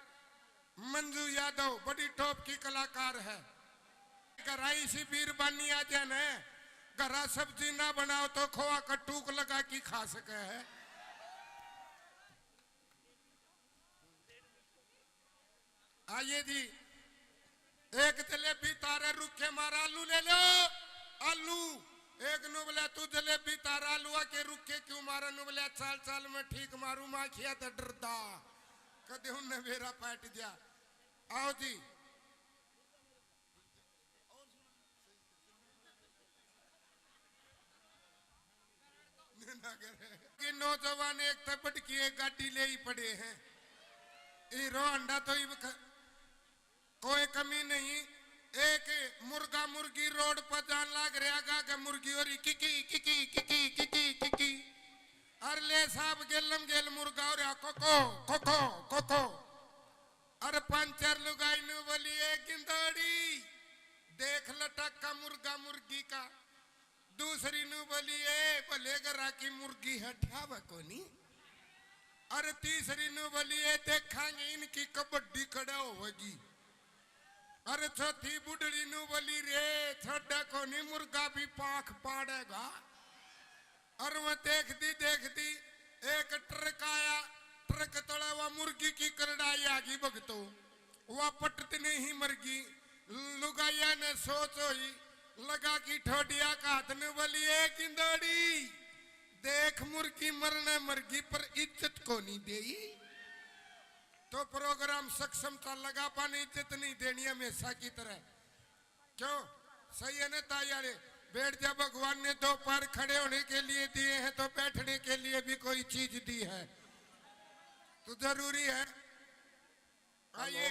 मंजू यादव, बड़ी टॉप की कलाकार है। घरा इसी बीरबानी आ जाए न, घरा सब्जी ना बनाओ तो खोआ का टूक लगा के खा सके है। आइए जी, एक जलेबी तारे रुखे मारा, आलू ले लो, आलू। एक नु बोला, "तू जलेबी तारा आलूआ के रुखे क्यों मारा?" नु बोला, "चाल चाल मैं ठीक मारू, माखिया तो डरदा, कदे उनने बेरा पाट दिया।" आओ जी। कि नौजवान एक तै बढ़ के एक गाड़ी ले ही पड़े हैं। हीरो होंडा तो इब ख-, कोई कमी नहीं। एक मुर्गा मुर्गी रोड पर जान लाग रहा गा के मुर्गी हो रही किकी किकी किकी किकी किकी। अर ले साहब गेलम गेल मुर्गा हो रहा कोको कोको कोको। अरे पंचर लुगाई नु बोली, "ए गिंदड़ी, देख लटक का मुर्गा मुर्गी का।" दूसरी नु बोली, "ए भले घरा की मुर्गी है, ठ्यावे कोनी।" अरे तीसरी नु बोली, "ए देखांगे इनकी कबड्डी कड़ा होगी।" अरे चौथी बुढ़ड़ी नु बोली, "रे छोड़ा कोनी, मुर्गा भी पाख पाड़ेगा।" और वह देखती देखती एक ट्रक आया, ट्रक तले वह मुर्गी की करड़ाई आ गई भगतो। वह पटत नहीं मरगी। लुगाइया ने सोच होई, लगा की ठोडिया का हाथ ने बोली, "ए गिंदड़ी, देख मुर्गी मरने मरगी पर इज्जत को नहीं देई।" तो प्रोग्राम सक्षम था, लगा पाने इज्जत नहीं देनी हमेशा की तरह। क्यों? सही है ना ताई वाले? बैठ जा, भगवान ने दो पैर खड़े होने के लिए दिए हैं तो बैठने के लिए भी कोई चीज दी है, तो जरूरी है। आइए।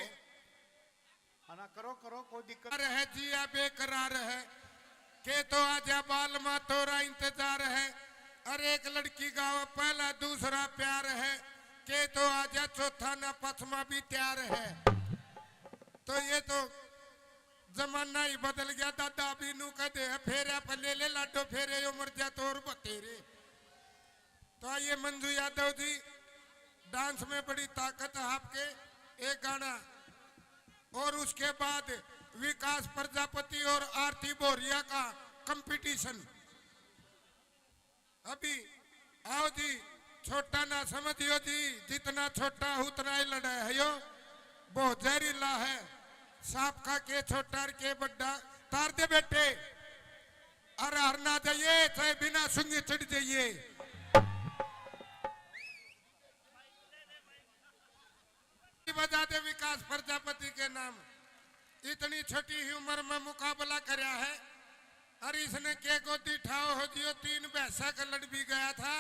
हाँ ना, करो, करो, कोई दिक्कत। रह जिया बेकरार है, के तो आजा बालमा तोरा इंतजार है। अरे एक लड़की गावे पहला, दूसरा प्यार है, के तो आजा चौथा ना पचमा भी तैयार है। तो ये तो जमाना ही बदल गया दादा, अभी नू कह दे फेरे पे ले ले लाडो फेरे, यो मर जा तो और बतेरे। तो आइए मंजू यादव जी, डांस में बड़ी ताकत है आपके, एक गाना और उसके बाद विकास प्रजापति और आरती बोरिया का कंपटीशन। अभी आओ जी, छोटा ना समझियो जी, जितना छोटा उतना ही लड़ा है यो, बहुत जहरीला है। सांप का के छोटा और के बड्डा, तार दे बेटे। अरे हर ना जाइए, चाहे बिना सुंगी चढ़ जाइए। बजा दे विकास प्रजापति के नाम। इतनी छोटी ही उम्र में मुकाबला करया है। अरे इसने के गोदी ठाओ हो जियो, तीन भैंसा का लड़ भी गया था।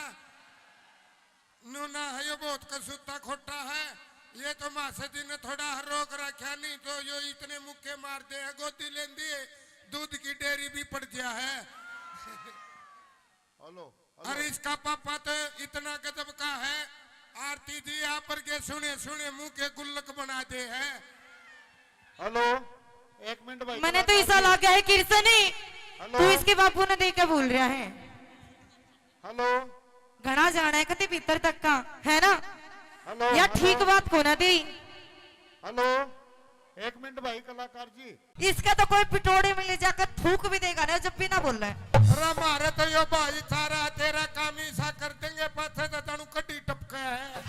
नूना है यो बहुत कसूता खोटा है। ये तो मासा जी ने थोड़ा हर रोक रखा, नहीं तो यो इतने मुक्के मार दे है, गोदी लेंदी है, दूध की डेयरी भी पड़ गया है। Hello, hello. अरे इसका पापा तो इतना गजब का है, आरती जी आप पर के सुने सुने मुंह के गुल्लक बना दे है। हेलो, एक मिनट भाई, मैंने तो कलाकार ऐसा जी। लगा है किरसनी, हेलो। तू इसके बापू ने देख के बोल रहा है। हेलो। घना जाना है कति भीतर तक का, है ना? हेलो, या हेलो। ठीक बात को ना दी। हेलो, एक मिनट भाई कलाकार जी। इसका तो कोई पिटोड़े में ले जाकर थूक भी देगा ना, जब भी ना बोल रहा है। अरे मारे तो यो भाई सारा तेरा काम ही सा कर देंगे, पाछे तो जानू कड्डी टपका है।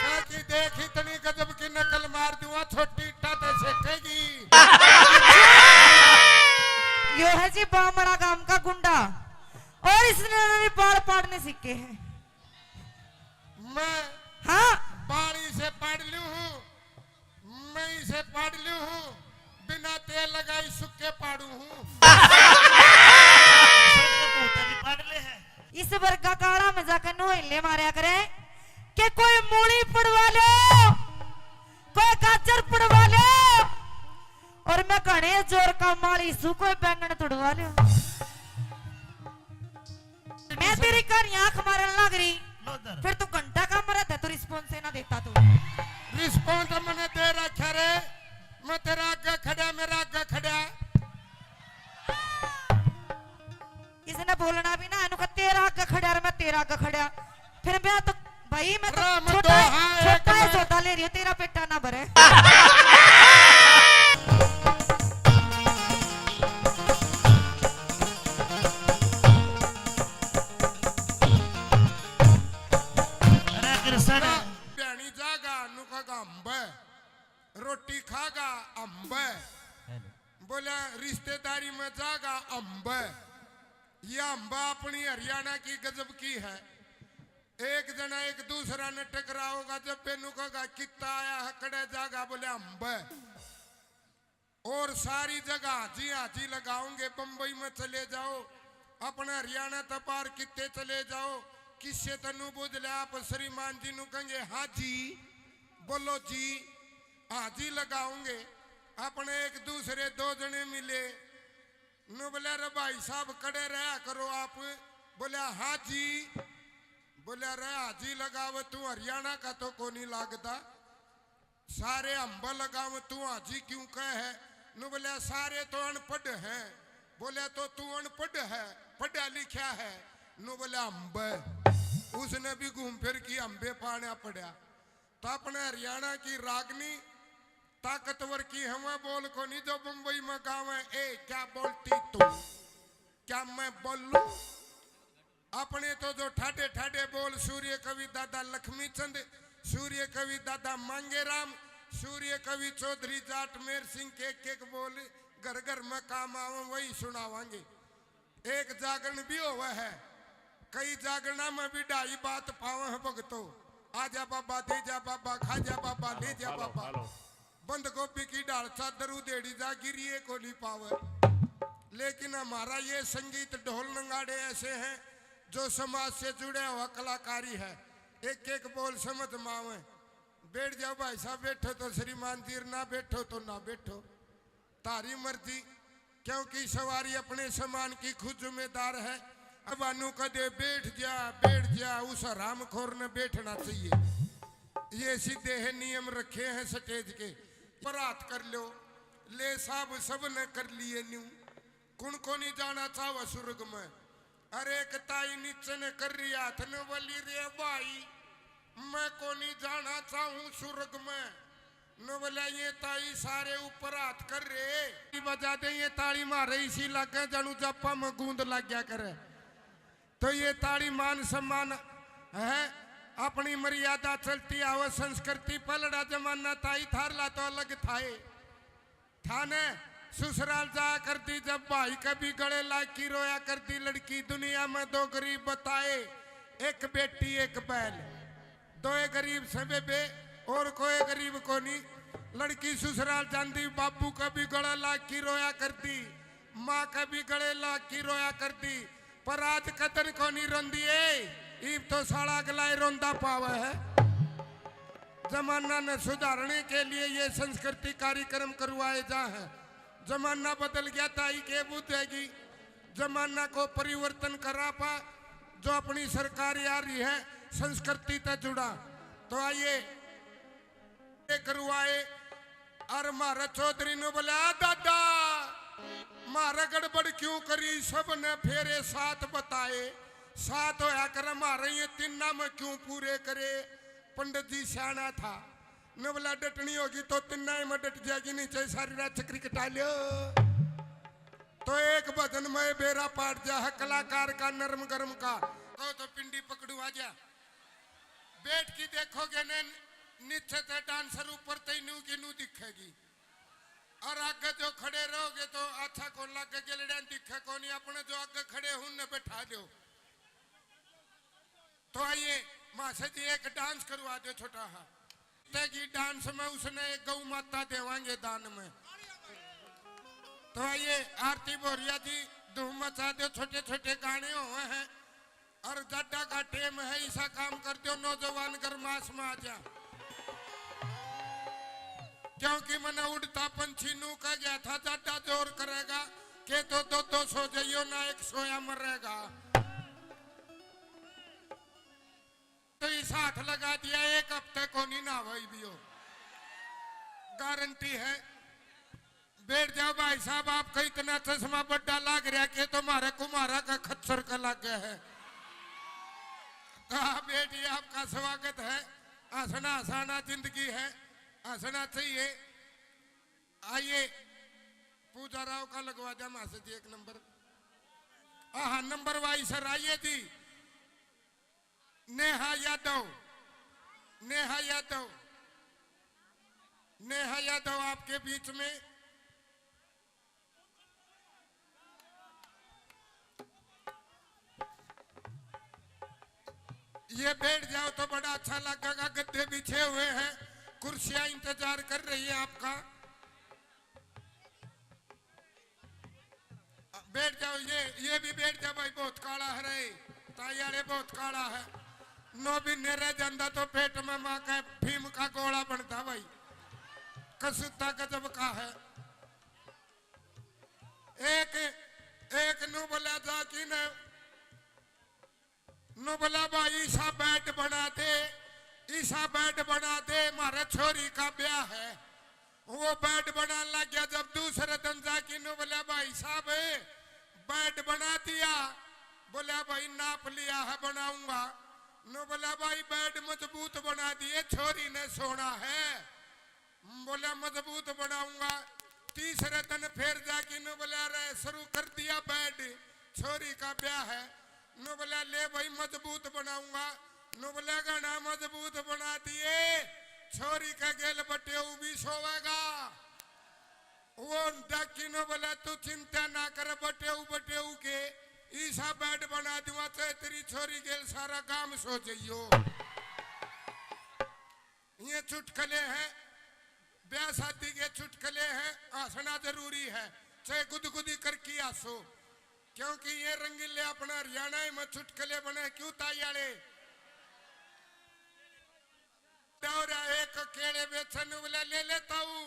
काकी देख इतनी गजब की नकल मार दूंगा, छोटी इट्टा ते सेकेगी। यो है जी बामड़ा गांव का गुंडा, और इसने भी बाल पाड़ने सीखे हैं। मैं हाँ। बाल इसे पाड़ लूं हूँ, मैं इसे पाड़ लूं हूँ, बिना तेल लगाई सुक्के पाड़ू हूँ। इस वर्गा काला में जाकर नोहले मारया करे कि कोई मूली पड़वा लो। इसू कोई बैंगन तुड़वा लियो। मैं तेरी कहानी आंख मारन लग रही, लो इधर। फिर तू घंटा का मरा था, तू रिस्पॉन्स ही ना देता तू। रिस्पॉन्स मैंने दे रखा रे, मैं तेरा आगे खड़ा, मेरा आगे खड़ा। इसने बोलना भी ना, इनको तेरा आगे खड़ा और मैं तेरा आगे खड़ा। फिर मैं तो, भाई, मैं तो अरे, मैं छोटा तो है, हाँ, एक छोटा है, मैं सौदा ले रही हूँ, तेरा पेटा ना भरे। अरे कृष्ण। भ्याणी जागा, नुका का अम्ब। रोटी खागा, अम्ब। बोला, रिश्तेदारी में जागा, अम्ब। ये अम्ब अपनी हरियाणा की गजब की है। एक जना एक दूसरा ने टकराओगा, जब बेनू कहेगा, "कित्ता आया है, कड़े जागा?" बोले, "अम्ब।" और सारी जगह हाजी हाजी लगाओगे। बम्बई में चले जाओ, अपने हरियाणा तक पार कित्ते चले जाओ, किससे तनु बुझ ले, आप श्रीमान जी नु कहेंगे, "हाँ जी, बोलो जी।" हाजी लगाओगे। अपने एक दूसरे दो जने मिले, नु बोले, "अरे भाई साहब, कड़े रहा करो आप।" बोले, "हाँ जी।" बोले, "अरे हाजी लगावे, तू हरियाणा का तो कोनी लागदा, सारे अम्ब लगावे, तू हाजी क्यों कहे है?" नु बोले, "सारे तो अनपढ़ हैं।" बोले, "तो तू अनपढ़ है, पढ़ा लिखा है?" नु बोले, "अम्ब।" उसने भी घूम फिर की अम्बे पाना पड़ा। तो अपने हरियाणा की रागनी ताकतवर की हवा बोल कोनी जो बम्बई में गावे, "ए, क्या बोलती तू? क्या मैं बोलूं?" अपने तो जो ठाडे ठाडे बोल सूर्य कवि दादा लक्ष्मी चंद, सूर्य कवि दादा मांगेराम, सूर्य कवि चौधरी जाट मेर सिंह के एक एक बोल घर घर में काम आवे, वही सुनावांगे। एक जागरण भी होवे है, कई जागरणा में भी ढाई बात पावे है भगतो। आजा बाबा, दे जा बाबा, खा जा बाबा, ले जा बाबा। बंद गोभी की ढाल चादर उधेड़ी जा, गिरिए को नहीं पावे। लेकिन हमारा ये संगीत ढोल नगाड़े ऐसे हैं जो समाज से जुड़े हुआ कलाकारी है। एक एक बोल समझ में आवे। बैठ जाओ भाई साहब, बैठो तो श्रीमान जी, ना बैठो तो ना बैठो, थारी मर्जी। क्योंकि सवारी अपने सामान की खुद जिम्मेदार है। अब अनु कदे बैठ जा, बैठ जा, उस हरामखोर ने बैठना चाहिए। ये सीधे है नियम रखे हैं स्टेज के। पर हाथ कर लो, ले साहब सब ने कर लिए न्यू। कुण को नहीं जाना चाहवा स्वर्ग में? अरे एक ताई नीचे ने कर रही हाथ ने बोली, "रे भाई, मैं को नहीं जाना चाहूं स्वर्ग में।" नो बोला, "ये ताई सारे ऊपर हाथ कर रे।" बजा दे ये ताली मारे, इसी लागे जानू जापा में गूंद लग गया करे। तो ये ताली मान सम्मान है, अपनी मर्यादा चलती आवे, संस्कृति पलड़ा जमाना ताई थारला तो अलग थाए। थाने ससुराल जाया करती जब भाई के भी गले लाग की रोया करती लड़की। दुनिया में दो गरीब बताए, एक बेटी एक बैल। दोए गरीब से बेबे, और कोई गरीब कोनी। लड़की ससुराल जांदी, बाबू का भी गला लाग की रोया करती, माँ का भी गले लाग की रोया करती, पर आज कदर कोनी रोंदी है। इब तो साला अगला ही रोंदा पावे है। जमाना ने सुधारने के लिए ये संस्कृति कार्यक्रम करवाए जा है। जमाना बदल गया, ताई के बुझेगी। जमाना को परिवर्तन करा पा, जो अपनी सरकार आ रही है, संस्कृति तै जुड़ा। तो आइए, ये करवाए। और म्हारे चौधरी ने बोला, "आ दादा, म्हारे गड़बड़ क्यों करी? सब ने फेरे सात बताए, सात होया करे, म्हारे ये तीना में क्यों पूरे करे?" पंडित जी सियाणा था, ने बोला, "डटनी होगी तो तीना में डट जाएगी, नीचे सारी रात चक्री कटा लियो।" तो एक भजन में बेरा पाट जा है कलाकार का, नरम गरम का। कहो तो पिंडी पकड़ू आ जा। बैठ के देखोगे ने, नीचे ते डांसर, ऊपर ते न्यू की न्यू दिखेगी। और आगे जो खड़े रहोगे तो अच्छा को लगे, गेलड़ियां दिखे कोनी। अपने जो आगे खड़े हैं उनने बैठा दो। तो आइए मासा जी, एक डांस करवा दो छोटा हा। तेगी डांस में उसने एक गौ माता देवांगे दान में। तो आइए आरती भोरिया जी, धूम मचा दो, छोटे छोटे गाने हुए हैं। और जाडा का टेम है, ऐसा काम कर दो, नौजवान गरमास में आ जा। क्योंकि मैंने उड़ता पंछी नू कह गया था, जाडा जोर करेगा, के तो दो दो सौ जइयो ना, एक सोया मरेगा। तो इस हाथ लगा दिया, एक हफ्ते को नहीं ना भाई भी हो, गारंटी है। बैठ जाओ भाई साहब, आपका इतना चश्मा बड्डा लाग रहा के तो मारे कुमारा का खच्चर का लाग गया है। हाँ बेटी, आपका स्वागत है। हंसना हंसाना जिंदगी है, हंसना चाहिए। आइए, पूजा राव का लगवा दे मासे जी एक नंबर। हाँ, नंबर वाइज सर, आइए जी। नेहा यादव, नेहा यादव, नेहा यादव आपके बीच में। ये बैठ जाओ तो बड़ा अच्छा लगेगा, गद्दे बिछे हुए हैं, कुर्सियां इंतजार कर रही है आपका। बैठ जाओ, ये, ये भी बैठ जा भाई, बहुत काला है रे, ताई वाले बहुत काला है। नौ महीने रह जाता तो पेट में माँ का भीम का गोला बनता भाई, कसूता गजब का है। एक, एक नू बोला जा कि न नू बोला, "भाई, ईसा बेड बना दे, ईसा बेड बना दे, म्हारे छोरी का ब्याह है।" वो बेड बनाने लग गया। जब दूसरे दिन जाके नू बोला, "भाई साहब, बेड बना दिया?" बोला, "भाई, नाप लिया है, बनाऊंगा।" नू बोला, "भाई, बेड मजबूत बना दिए, छोरी ने सोना है।" बोला, "मजबूत बनाऊंगा।" तीसरे दिन फिर जाके नू बोला, "अरे, शुरू कर दिया बेड, छोरी का ब्याह है।" नू बोला, "ले भाई, मजबूत बनाऊंगा।" नू बोला, "घना मजबूत बना दिए, छोरी के गेल बटेऊ भी सोवेगा।" वो डाकी नू बोला, "तू चिंता ना कर, बटेऊ, बटेऊ के ईसा बेड बना दूंगा, चाहे तेरी छोरी गेल सारा गांव सो जइयो।" ये चुटकले हैं, ब्याह शादी के चुटकले हैं, हंसना जरूरी है, चाहे गुदगुदी करके हंसो, क्योंकि ये रंगीले अपना हरियाणा में चुटकले बने। क्यों ताई आले? दौरा एक केले बेचन वाला ले ले ताऊ,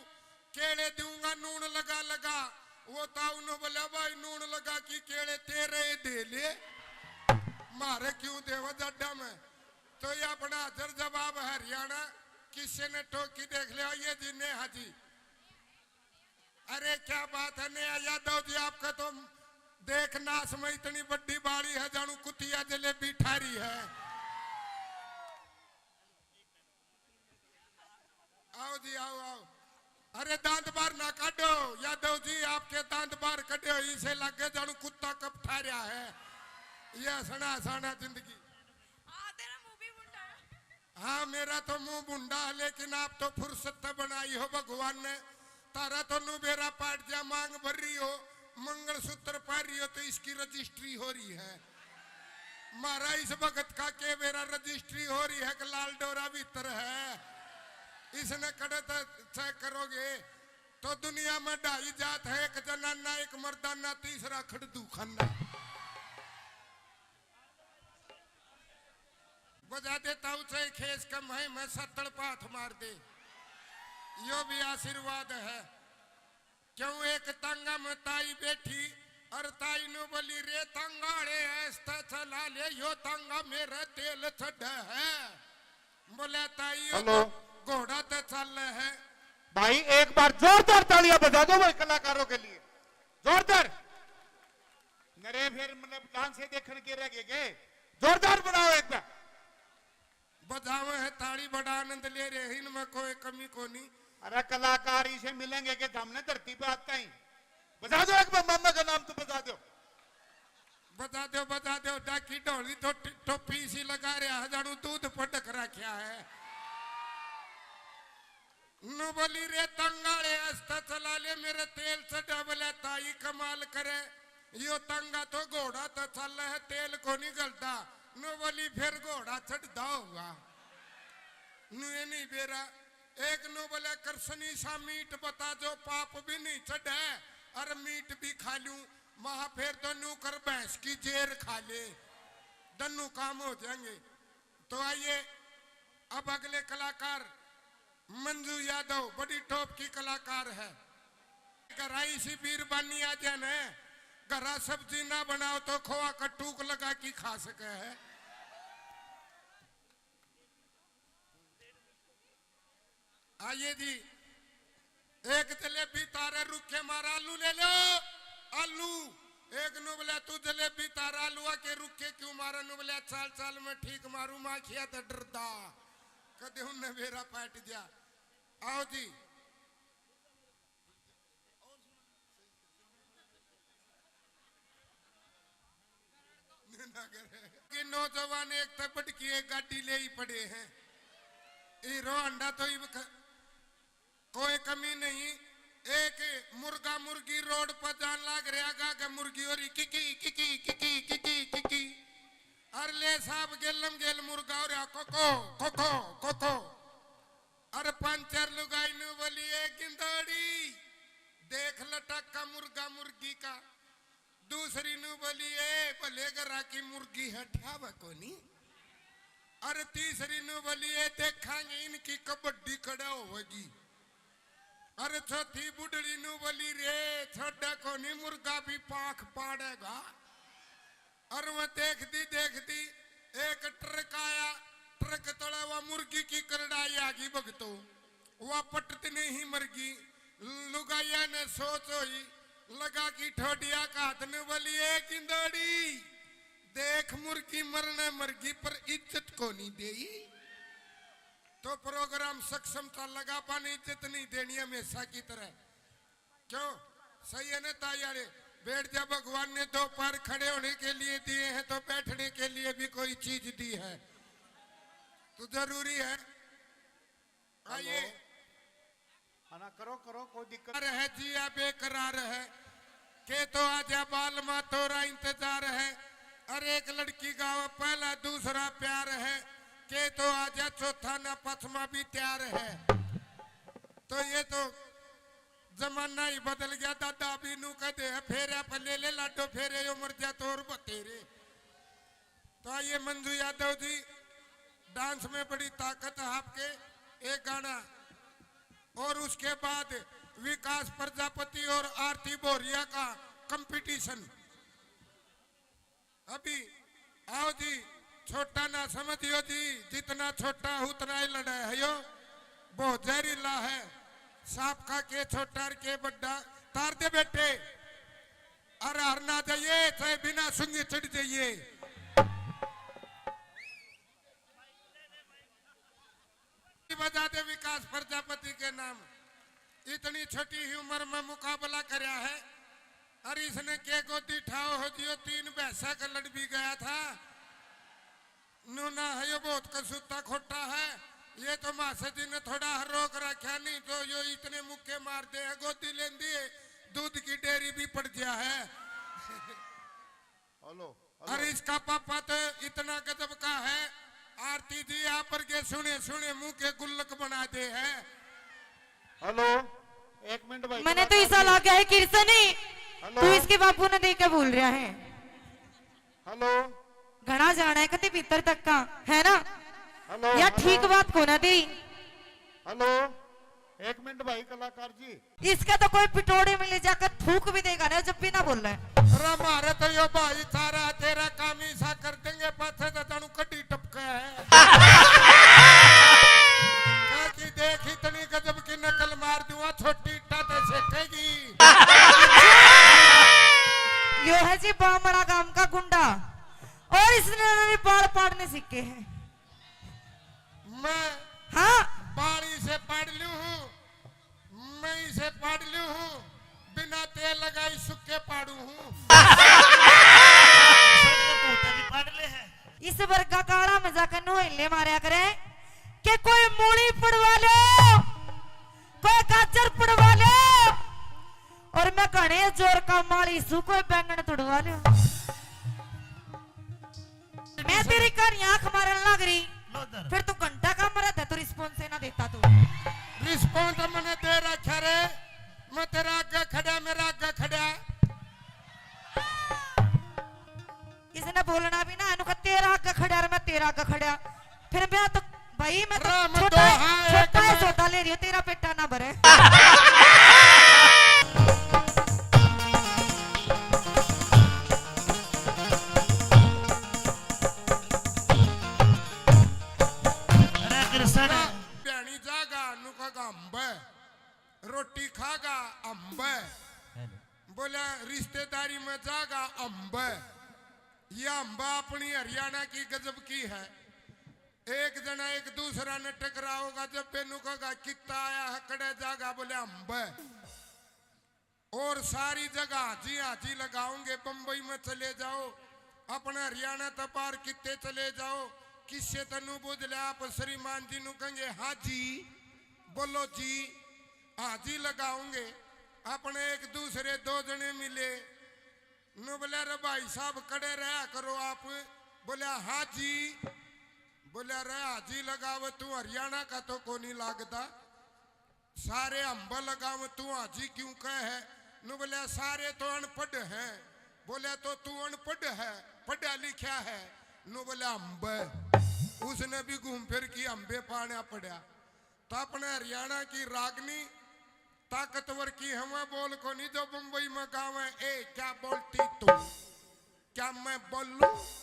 केले दूंगा नून लगा लगा। वो ताऊ ने बोला, "भाई, नून लगा की केले तेरे ही दे ले, मारे क्यों देवा जड्डा में।" तो ये अपना हाजर जवाब हरियाणा, किसी ने टोकी देख लिया, ये जी नेहा जी। अरे क्या बात है नेहा यादव जी, आपका तो देख नाश में इतनी बड़ी बाड़ी है, जानू कुतिया जलेबी ठारी है। आओ जी, आओ, आओ। अरे दांत बाहर ना काटो यादव जी, आपके दांत बाहर कटे हो, इसे लगे जानू कुत्ता कब ठा रहा है। ये हंसना हंसाना जिंदगी। हाँ, तेरा मुंह भी भुंडा है। हाँ, मेरा तो मुंह भुंडा है, लेकिन आप तो फुर्सत तो बनाई हो भगवान ने। तारा तो नू बेरा पाट जा, मांग भर रही हो, मंगलसूत्र पहन रही हो, तो इसकी रजिस्ट्री हो रही है। म्हारा इस भगत का के बेरा रजिस्ट्री हो रही है कि लाल डोरा भीतर है, इसने कड़े तो चेक करोगे। तो दुनिया में ढाई जात है, एक जनाना, एक मर्दाना, तीसरा खड़दू खाना। बजा दे ताऊ चाहे खेस कम है, मैं सत्तड़ पाथ मार दे, यो भी आशीर्वाद है। क्यों एक तांगा में ताई बैठी और ताई नू बोली, "रे तांगा आले, ऐसता चला ले, यो तांगा मेरा तेल चढ़ा है।" बोले, "ताई, यो हेलो। तो घोड़ा तो चल है।" भाई, एक बार जोरदार तालियां बजा दो भाई कलाकारों के लिए, जोरदार। नरे फिर मतलब डांस से देखण के रह गए के? जोरदार बनाओ एक बार। बजावे है ताली, बड़ा आनंद ले रहे हैं, इनमें कोई कमी कोनी। अरे कलाकार इसे मिलेंगे कि हमने धरती पे आता ही। बजा दो एक बार, मामा का नाम तो बजा दो। बजा दो, बजा दो, डाकी ढोली तो ट-, टोपी इसी लगा रहा है, जानू दूध पटक रखा है। नू बोली, "रे तंगाले, आस्ता चला ले, मेरे तेल चढ़ा।" बोले, "ताई कमाल करे, यो तंगा तो घोड़ा तो चल है, तेल को नहीं गलता।" नू बोली, "फिर घोड़ा चढ़दा होगा।" नू ये नहीं बेरा। एक नू बोले, "कृष्ण सा मीठ बता जो पाप भी नहीं चढ़े और मीठ भी खा लूं।" महा फिर तो नू कर भैंस की जेर खा ले, दन्नू काम हो जाएंगे। तो आइए अब अगले कलाकार मंजू यादव, बड़ी टॉप की कलाकार है। घर आई सी बीरबानी आ जाए न, घरा सब्जी ना बनाओ तो खोआ का टूक लगा के खा सके है। आइए जी, एक जलेबी तारे रुखे मारा, आलू ले लो, आलू। एक नु बोले, "तू जलेबी तारा आलूआ के रुखे क्यों मारा?" नु बोले, "चाल चाल में ठीक मारू, माखिया तो डरदा, कदे उनने बेरा पाट जा।" आओ जी। कि नौजवान एक तक बढ़ के एक गाड़ी ले ही पड़े हैं। हीरो होंडा तो ही ख-, कोई कमी नहीं। एक मुर्गा मुर्गी रोड पर जान लाग रहा, गा के मुर्गी हो रही किकी किकी किकी किकी किकी। अरे ले साहब गेलम गेल मुर्गा हो रहा, कोको कोको कोको। अरे पंचर लुगाई नु बोली, "ए गिंदोड़ी, देख लटक्का मुर्गा मुर्गी का।" दूसरी नु बोली, "ए भले घरा की मुर्गी है, ठावे कोनी।" अरे तीसरी नु बोली, "ए देखांगे इनकी कबड्डी कड़ा होवेगी।" अरे चौथी बुढ़ड़ी नु बोली, "रे छोड़ा कोनी, मुर्गा भी पाख पाड़ेगा।" अरे वो देखती देखती एक ट्रक आया, ट्रक तले वो मुर्गी की करड़ाई आ गई भगतो, वो पटत नहीं मरगी। लुगाइया ने सोच होई, लगा की ठोडिया का हाथ ने बोली, "ए गिंदोड़ी, देख मुर्गी मरने मरगी पर इज्जत कोनी देई।" तो प्रोग्राम सक्षम था, लगा पाने इज्जत नहीं देनी हमेशा की तरह। क्यों? सही है ना ताई यारे? बैठ जा, भगवान ने दो पैर खड़े होने के लिए दिए हैं तो बैठने के लिए भी कोई चीज दी है, तो जरूरी है। आइए। हेलो। हाँ ना, करो, करो, कोई दिक्कत। है जिया बेकरार है, के तो आजा बालमा तोरा इंतजार है। अरे एक लड़की गावे पहला दूसरा प्यार है, के तो आजा चौथा ना पचमा भी तैयार है। तो ये तो जमाना ही बदल गया दादा, अभी नू कहते हैं फेरे पे ले ले लाडो फेरे, यो मर जा तो और बतेरे। तो आइए मंजू यादव जी, डांस में बड़ी ताकत है आपके, एक गाना, और उसके बाद विकास प्रजापति और आरती भोरिया का कंपटीशन। अभी आओ जी, छोटा ना समझियो जी, जितना छोटा उतना ही लड़ा है यो, बहुत जहरीला है। सांप का के छोटा और के बड्डा, तार दे बेटे। अरे हर ना जाइए, चाहे बिना सुंगी चढ़ जाइए। बजा दे विकास प्रजापति के नाम। इतनी छोटी ही उम्र में मुकाबला करया है। अरे इसने के गोदी ठाओ हो जियो, तीन भैंसा का लड़ भी गया था। नूना है यो बहुत कसूता खोटा है। ये तो मासे जी ने थोड़ा रोक रखा, नहीं तो यो इतने मुक्के मार दे है, गोदी लेंदी है, दूध की डेयरी भी पड़ गया है। Hello, hello. अरे इसका पापा तो इतना गजब का है, आरती जी आप पर के सुने सुने मुंह के गुल्लक बना दे है। हेलो, एक मिनट भाई, मैंने तो कलाकार ऐसा जी। लगा है किरसनी, हेलो। तू इसके बापू ने देख के बोल रहा है। हेलो। घना जाना है कति भीतर तक का, है ना? हेलो, या हेलो। ठीक बात को ना दी। हेलो, एक मिनट भाई कलाकार जी। इसका तो कोई पिटोड़े में ले जाकर थूक भी देगा ना, जब भी ना बोले। अरे मारे तो यो भाई सारा तेरा काम ही सा कर देंगे, पाछे तो जानू कड्डी टपका है। कहा कि देख इतनी गजब की नकल मार दूंगा, छोटी इट्टा तो सेकेगी। यो है जी बामड़ा गांव का गुंडा, और इसने बाल पाड़ने सीखे हैं। मैं हाँ। बाल इसे पाड़ लूं हूँ, मैं इसे पाड़ लूं हूँ, बिना तेल लगाई सुक्के पाड़ू हूँ। भी पाड़ ले है। इस वर्गा काला में जाकर नोहले मारया करे कि कोई मूली पड़वा लो, कोई गाजर पड़वा लो, और मैं घने जोर का माली सू, कोई बैंगन तुड़वा लो। मैं तेरी कहानी आंख मारन लग रही, लो इधर। फिर तू घंटा का मरा था, तू रिस्पॉन्स ही ना देता तू। रिस्पॉन्स मैंने दे रखा रे, मैं तेरा आगे खड़ा, मेरा आगे खड़ा। इसने बोलना भी ना, इनको तेरा आगे खड़ा और मैं तेरा आगे खड़ा। फिर मैं तो, भाई, मैं तो राम छोटा है, दोहा एक छोटा है, में। सौदा ले रही हूँ, तेरा पेटा ना भरे। रिश्तेदारी में जागा अम्ब। ये अम्ब अपनी हरियाणा की गजब की है। एक जना एक दूसरा ने टकराओगा, जब बेनू कहेगा, "कित्ता आया है, कड़े जागा?" बोले, "अम्ब।" और सारी जगह हाजी हाजी लगाओगे। बम्बई में चले जाओ, अपने हरियाणा तक पार कित्ते चले जाओ, किस्से तनु बुझ ले, आप श्रीमान जी नु कहेंगे, "हाँ जी, बोलो जी।" हाजी लगाओगे। अपने एक दूसरे दो जने मिले, नु बोले, "अरे भाई साहब, कड़े रहा करो आप।" बोले, "हाँ जी।" बोले, "अरे हाजी लगावे, तू हरियाणा का तो कोनी लागदा, सारे अम्ब लगावे, तू हाजी क्यों कहे है?" नु बोले, "सारे तो अनपढ़ हैं।" बोले, "तो तू अनपढ़ है, पढ़ा लिखा है?" नु बोले, "अम्ब।" उसने भी घूम फिर की अम्बे पाना पड़ा। तो अपने हरियाणा की रागनी ताकतवर की हवा बोल कोनी, जो बम्बई में गावे, "ए, क्या बोलती तू, क्या मैं बोलूं?"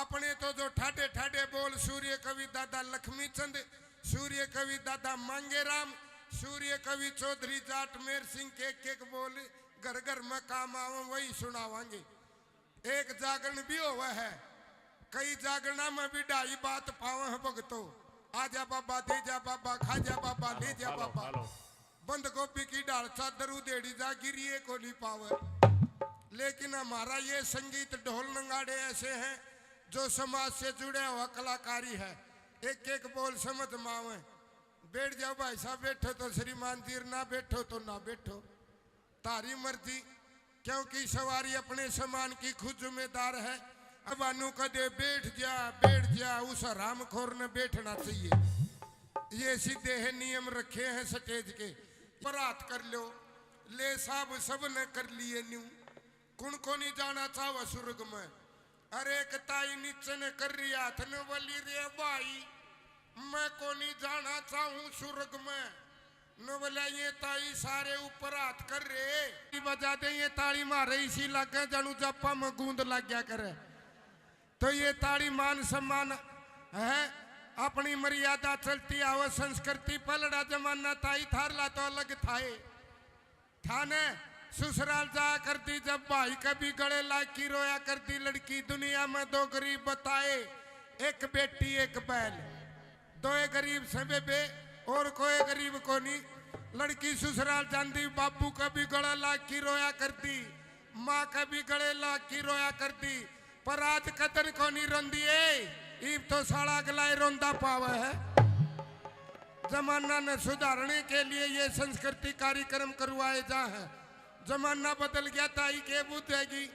अपने तो जो ठाडे ठाडे बोल सूर्य कवि दादा लक्ष्मी चंद, सूर्य कवि दादा मांगेराम, सूर्य कवि चौधरी जाट मेर सिंह के एक एक बोल घर घर में काम आवे, वही सुनावांगे। एक जागरण भी होवे है, कई जागरणा में भी ढाई बात पावे हैं भगतो। आजा बाबा, दे जा बाबा, खा जा बाबा, ले जा बाबा। बंद गोभी की ढाल चादर उधेड़ी जा, गिरिए को नहीं पावे। लेकिन हमारा ये संगीत ढोल नगाड़े ऐसे हैं जो समाज से जुड़े हुआ कलाकारी है। एक एक बोल समझ में आवे। बैठ जाओ भाई साहब, बैठो तो श्रीमान जी, ना बैठो तो ना बैठो। थारी मर्जी, क्योंकि सवारी अपने सामान की खुद जिम्मेदार है। अब अनु कदे बैठ जा, बैठ जा, उस हरामखोर ने बैठना चाहिए। ये सीधे है नियम रखे हैं स्टेज के। पर हाथ कर लो, ले साहब सब ने कर लिए न्यू। कुण को नहीं जाना चाहवा स्वर्ग में? अरे एक ताई नीचे ने कर रही हाथ ने बोली, "रे भाई, मैं को नहीं जाना चाहूं स्वर्ग में।" नो बोला, "ये ताई सारे ऊपर हाथ कर रहे।" बजा दे ये ताली मारे, इसी लागे जानू जापा में गूंद लग गया करे। तो ये ताली मान सम्मान है, अपनी मर्यादा चलती आवे, संस्कृति पलड़ा जमाना ताई थारला तो अलग थाए। थाने ससुराल जाया करती जब भाई के भी गले लाग की रोया करती लड़की। दुनिया में दो गरीब बताए, एक बेटी एक बैल। दोए गरीब से बेबे, और कोई गरीब कोनी। लड़की ससुराल जांदी, बाबू के भी गले लाग की रोया करती, माँ के भी गले लाग की रोया करती। पर आज कदर कोनी रोंदी ए, इब तो साला अगला ही रोंदा पावे है। जमाना ने सुधारने के लिए ये संस्कृति कार्यक्रम करवाए जा हैं। जमाना बदल गया, ताई के बुझेगी।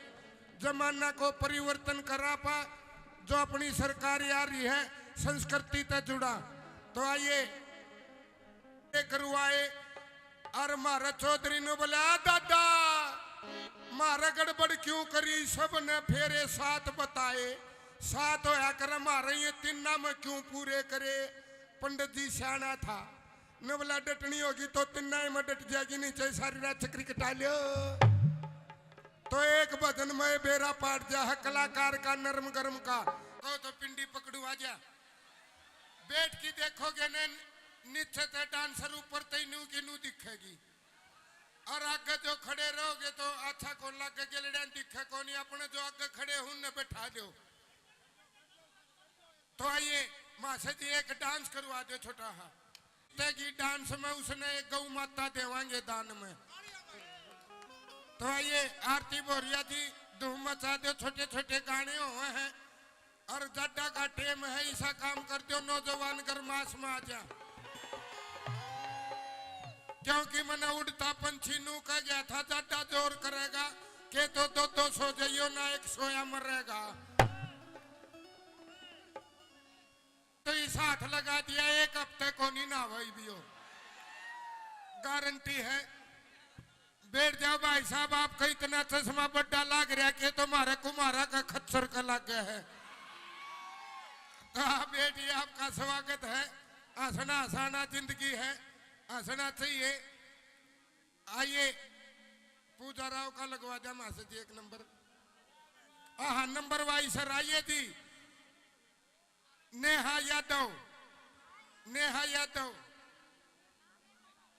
जमाना को परिवर्तन करा पा, जो अपनी सरकार आ रही है, संस्कृति तै जुड़ा। तो आइए, ये करवाए। और म्हारे चौधरी ने बोला, "आ दादा, म्हारे गड़बड़ क्यों करी?" सब ने फेरे सात बताए। सात होया करे, म्हारे ये तीना में क्यों पूरे करे? पंडित जी सियाना था, ने बोला, "डटनी होगी तो तीना ही में डट जाएगी, नीचे सारी रात चक्री कटा लियो।" तो एक भजन में बेरा पाट जा है कलाकार का, नरम गरम का। कहो तो पिंडी पकड़ू आ जा। बैठ के देखोगे ने, नीचे ते डांसर ऊपर ते नू की नू दिखेगी। और आगे जो खड़े रहोगे तो अच्छा को लागे, गेलड़ियां दिखे कोनी। अपने जो आगे खड़े हूं ने बैठा दो। तो आइए, मासे जी एक डांस करवा दो छोटा हा। तेगी डांस में उसने एक गौ माता देवांगे दान में। तो आइए, आरती भोरिया जी धूम मचा दो, छोटे छोटे गाने हुए हैं। और जाडा का टेम है, ऐसा काम कर दो, नौजवान गरमास में आ जा। क्योंकि मैंने उड़ता पंछी नू कह गया था, जाडा जोर करेगा, के तो दो दो सो जाइयो ना, एक सोया मरेगा। तो इस हाथ लगा दिया, एक हफ्ते को नहीं ना भाई भी हो, गारंटी है। बैठ जाओ भाई साहब, आपका इतना चश्मा बड्डा लाग रहा के तुम्हारे कुमारा का खच्चर का लाग गया है। तो आप बैठिए, आपका स्वागत है। हंसना हंसाना जिंदगी है, हंसना चाहिए। आइए, पूजा राव का लगवा दिया मास्टर जी एक नंबर। हाँ, नंबर वाइज सर आइए जी। नेहा यादव, नेहा यादव,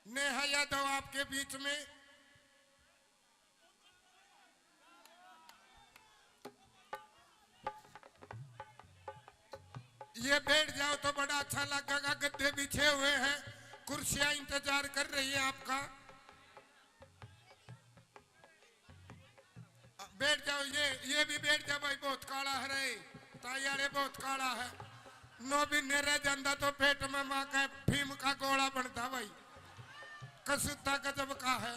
नेहा यादव आपके बीच में। ये बैठ जाओ तो बड़ा अच्छा लगेगा। गद्दे बिछे हुए हैं, कुर्सियां इंतजार कर रही है आपका। बैठ जाओ, ये, ये भी बैठ जा भाई। बहुत काला है रे, ताई आले, बहुत काला है। नौ महीने रह जांदा तो पेट में माँ का भीम का गोला बनता भाई। कसूता गजब का है।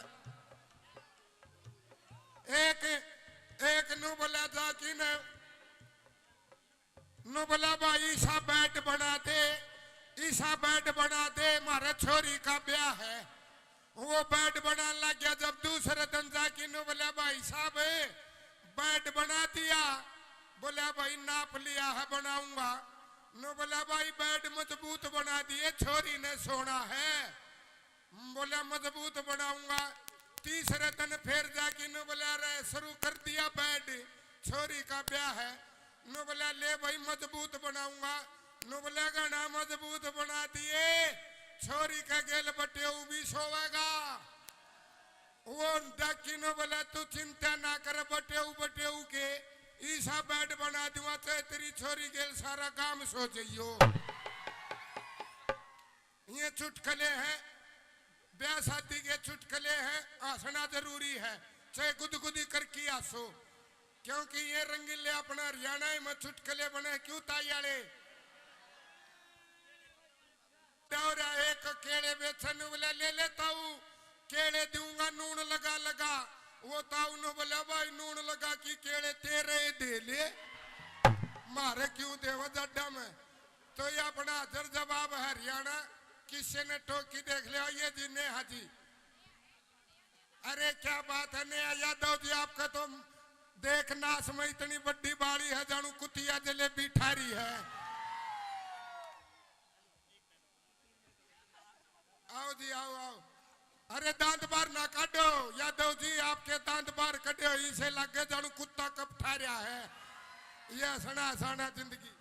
एक, एक नू बोला जा कि ने, नू बोला भाई ईसा बेड बना दे, ईसा बेड बना दे, म्हारे छोरी का ब्याह है। वो बेड बनाने लग गया। जब दूसरे दिन जाके नू बोला भाई साहब बेड बना दिया, बोला भाई नाप लिया है बनाऊंगा। नू बोला भाई बेड मजबूत बना दिए, छोरी ने सोना है। बोला मजबूत बनाऊंगा। तीसरे दिन फिर जाके नू बोला रे शुरू कर दिया बेड, छोरी का ब्याह है। नू बोला ले भाई मजबूत बनाऊंगा। नू बोला घना मजबूत बना दिए, छोरी का गेल बटेऊ भी सोवेगा। वो डाकी नू बोला तू चिंता ना कर, बटेऊ बटेऊ के ईसा बेड बना दूंगा, चाहे तेरी छोरी गेल सारा गांव सो जाइयो। ये चुटकले हैं, ब्याह शादी के चुटकले हैं, हंसना जरूरी है, चाहे गुदगुदी करके हंसो, क्योंकि ये रंगीले अपना हरियाणा में चुटकले बने। क्यों ताई आले? दौरा एक केले बेचन बोले ले ले ताऊ, केले दूंगा नून लगा लगा। वो ताऊ ने बोला भाई नून लगा की केले तेरे दे ले, मारे क्यों देवा जड्डा में। तो ये अपना हाजिर जवाब हरियाणा, किसी ने टोकी देख लिया, ये जी नेहा जी। अरे क्या बात है नेहा यादव जी, आपका तो देख नाश में इतनी बड़ी बाड़ी है, जानू कुतिया जलेबी ठारी है। आओ जी, आओ, आओ। अरे दांत बाहर ना काटो यादव जी, आपके दांत बाहर कटे हो, इसे लगे जानू कुत्ता कप ठा रहा है। ये हंसना हंसाना जिंदगी।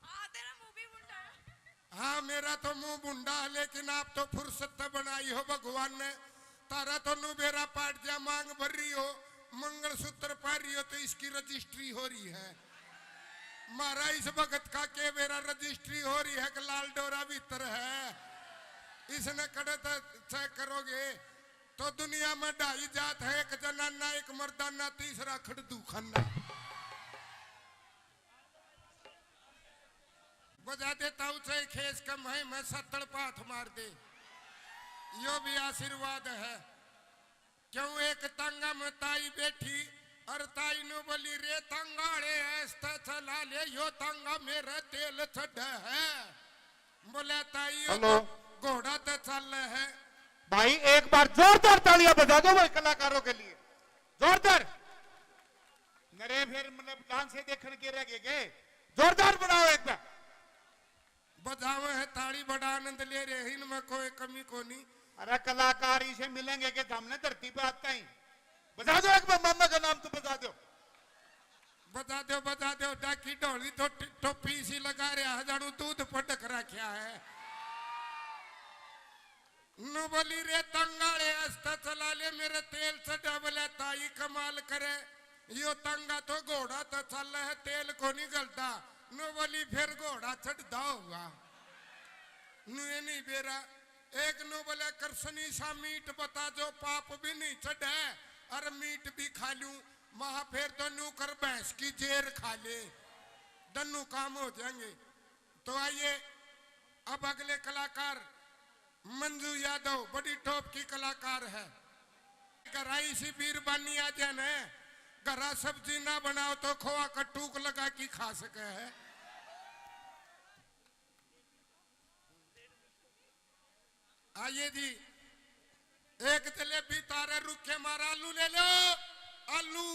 हाँ, तेरा मुंह भी भुंडा है। हाँ, मेरा तो मुंह भुंडा है, लेकिन आप तो फुर्सत से बनाई हो भगवान ने। तारा तो नू बेरा पाट जा, मांग भर रही हो, मंगलसूत्र पहन रही हो, तो इसकी रजिस्ट्री हो रही है। मारा इस भगत का के बेरा रजिस्ट्री हो रही है कि लाल डोरा भीतर है, इसने कड़े तक चेक करोगे तो दुनिया में ढाई जात है, एक जनाना, एक मर्दाना, तीसरा खड़दू खाना। बजा देता हूँ चाहे खेस कम है, मैं सत्तड़ पाथ मार दे, यो भी आशीर्वाद है। क्यों एक तांगा में ताई बैठी और ताई नु बोली, रे तांगा आले ऐस्ता चला ले, यो तांगा मेरा तेल छड़ है। बोले ताई यो हेलो। तो घोड़ा ते चल है। भाई एक बार जोरदार तालियां बजा दो भाई कलाकारों के लिए, जोरदार। नरे फिर मतलब डांस से देखण के रह गए के? जोरदार बनाओ एक बार। बजावे है ताली, बड़ा आनंद ले रहे हैं, इनमें कोई कमी कोनी। अरे कलाकार इसे मिलेंगे कि हमने धरती पे आता ही। बजा दो एक बार, मामा का नाम तो बजा दो। बजा दो, बजा दो, डाकी ढोली तो टि-, टोपी इसी लगा रहा है, जानू दूध पटक रखा है। नु बोली, रे तंगाले, अस्ता चला ले, मेरे तेल चढ़ा। बोले, ताई कमाल करे, यो तंगा तो घोड़ा तो चल है, तेल को नहीं गलता। नु बोली, फिर घोड़ा चढ़दा होगा। नु ये नहीं बेरा। एक नु बोले, कृष्णी सा मीट बता, जो पाप भी नहीं चढ़े और मीट भी खा लूं, महा फिर तो न्यू कर भैंस की जेर खा ले, दन्नू काम हो जाएंगे। तो आइए, अब अगले कलाकार मंजू यादव, बड़ी टॉप की कलाकार है। घरा इसी बीरबानी आ जाए न, घरा सब्जी ना बनाओ तो खोआ का टूक लगा के खा सके है। आइए जी, एक जलेबी तारे रुखे मारा, आलू ले लो, आलू।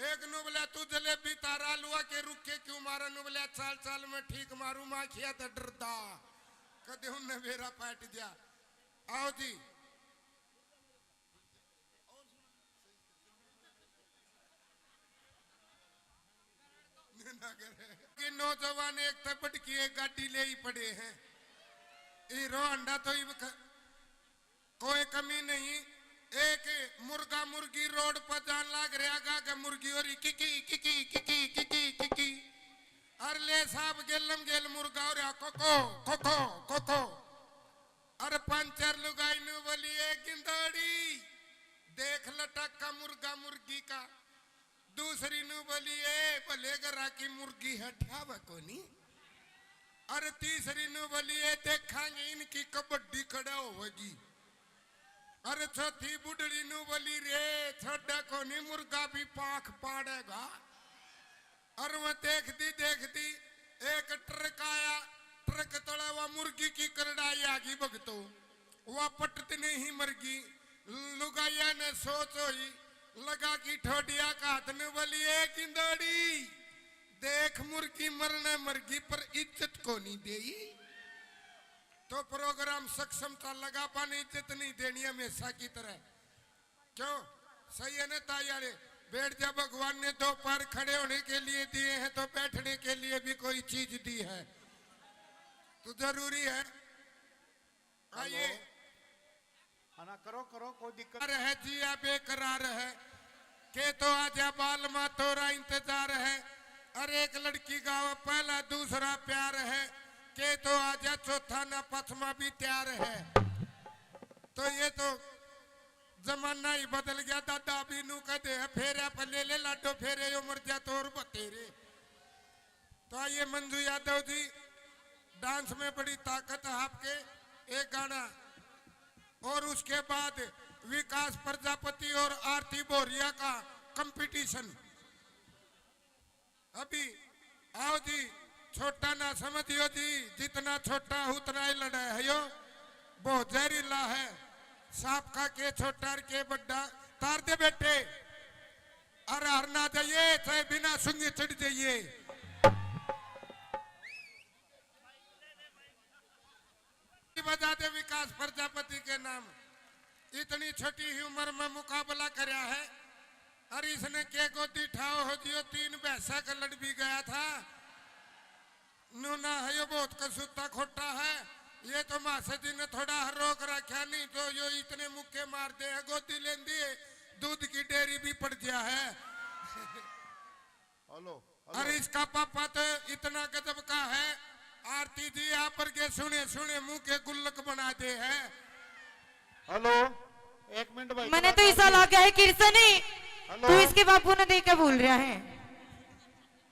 एक नु बोला, तू जलेबी तारा आलू आके रुखे क्यों मारा? नु बोला, चाल चाल मैं ठीक मारू, माखिया तो डरदा। कदे उनने बेरा पाट दिया। आओ जी। कि नौजवान एक तै बढ़ के एक गाड़ी ले ही पड़े हैं। हीरो होंडा तो इब ख-, कोई कमी नहीं। एक मुर्गा मुर्गी रोड पर जान लाग रहा गा के मुर्गी हो रही किकी, किकी, किकी, किकी, किकी। और लेस ठाब गेलम गेल मुर्गा हो रहा, कोको, कोको, कोको। अरे पंचर लुगाई नू बोली, "ए गिंदड़ी, देख लटक्का मुर्गा मुर्गी का।" दूसरी नू बोली, "ए भले घरा की मुर्गी है, ठावे कोनी।" अरे तीसरी नू बोली, "ए देखांगे इनकी कबड्डी कड़े होगी।" अरे चौथी बुढ़ड़ी नू बोली, "रे छोड़ा कोनी, मुर्गा भी पाख पाड़ेगा।" और वो देखती देखती एक ट्रक आया, ट्रक तले वो मुर्गी की करड़ाई आ गई भगतो, वो पटत नहीं मरगी। लुगाइया ने सोच होई, लगा की ठोडिया का हाथ ने बोली, "ए गिंदड़ी, देख मुर्गी मरने मरगी पर इज्जत को नहीं देई।" तो प्रोग्राम सक्षमता लगा, पाने इज्जत नहीं देनी हमेशा की तरह। क्यों? सही है ना ताई वाले? बैठ जा, भगवान ने दो पैर खड़े होने के लिए दिए हैं, तो बैठने के लिए भी कोई चीज दी है, तो जरूरी है। आइए। हेलो। हाँ ना, करो, करो, कोई दिक्कत। रह जिया बेकरार है, के तो आजा बालमा, तोरा इंतजार है। अरे एक लड़की गावे पहला दूसरा प्यार है, के तो आजा चौथा ना पचमा भी तैयार है। तो ये तो जमाना ही बदल गया दादा, अभी नू कह दे, "फेरे पे ले ले लाडो फेरे, यो मर जा तो और बतेरे।" तो आइए मंजू यादव जी, डांस में बड़ी ताकत है आपके, एक गाना, और उसके बाद विकास प्रजापति और आरती बोरिया का कंपटीशन। अभी आओ जी, छोटा ना समझियो जी, जितना छोटा उतना ही लड़ा है यो। बहुत जहरीला है, सांप का के छोटा और के बड्डा। तार दे बेटे, अरे हर ना जाइए, चाहे बिना सुंगे चढ़ जाइए। बजा दे विकास प्रजापति के नाम। इतनी छोटी ही उम्र में मुकाबला करया है, और इसने के गोदी ठाओ हो जियो, तीन भैंसा का लड़ भी गया था। नूना है यो, बहुत कसूता खोटा है। ये तो मासे जी ने थोड़ा हर रोक रखा, नहीं तो यो इतने मुक्के मार दे है, गोदी लेंदी है, दूध की डेयरी भी पड़ गया है। Hello, hello. अरे इसका पापा तो इतना गजब का है, आरती जी आप पर के सुने सुने मुंह के गुल्लक बना दे है। हेलो, एक मिनट भाई, मैंने तो कलाकार ऐसा जी। लगा है किरसनी, हेलो। तू इसके बापू ने देख के बोल रहा है।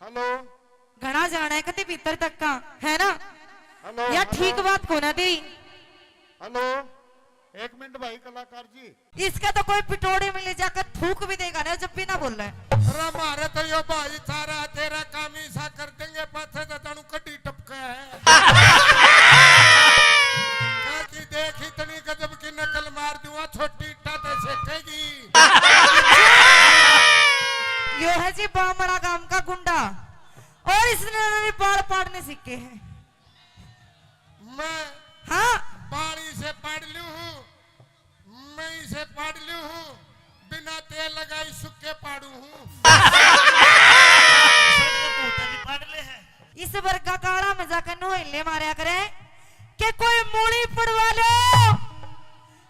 हेलो। घना जाना है कति भीतर तक का, है ना? हेलो, या हेलो। ठीक बात को ना दी। हेलो, एक मिनट भाई कलाकार जी। इसका तो कोई पिटोड़े में ले जाकर थूक भी देगा ना, जब भी ना बोल रहा है। अरे मारे तो यो भाई सारा तेरा काम ही सा कर देंगे, पाछे तो तनु कड्डी टपका है। कहा कि देख इतनी गजब की नकल मार दूंगा, छोटी इट्टा ते सेकेगी। यो है जी बामड़ा गांव का गुंडा, और इसने भी बाल पाड़ने सीखे हैं। मैं हाँ। बाल इसे पाड़ लूं हूँ, मैं इसे पाड़ लूं हूँ, बिना तेल लगाई सुक्के पाड़ू हूँ। सर, ये भूत भी पाड़ ले है। इस वर्गा काला में जाकर नोहले मारया करे कि कोई मूली पड़वा लो,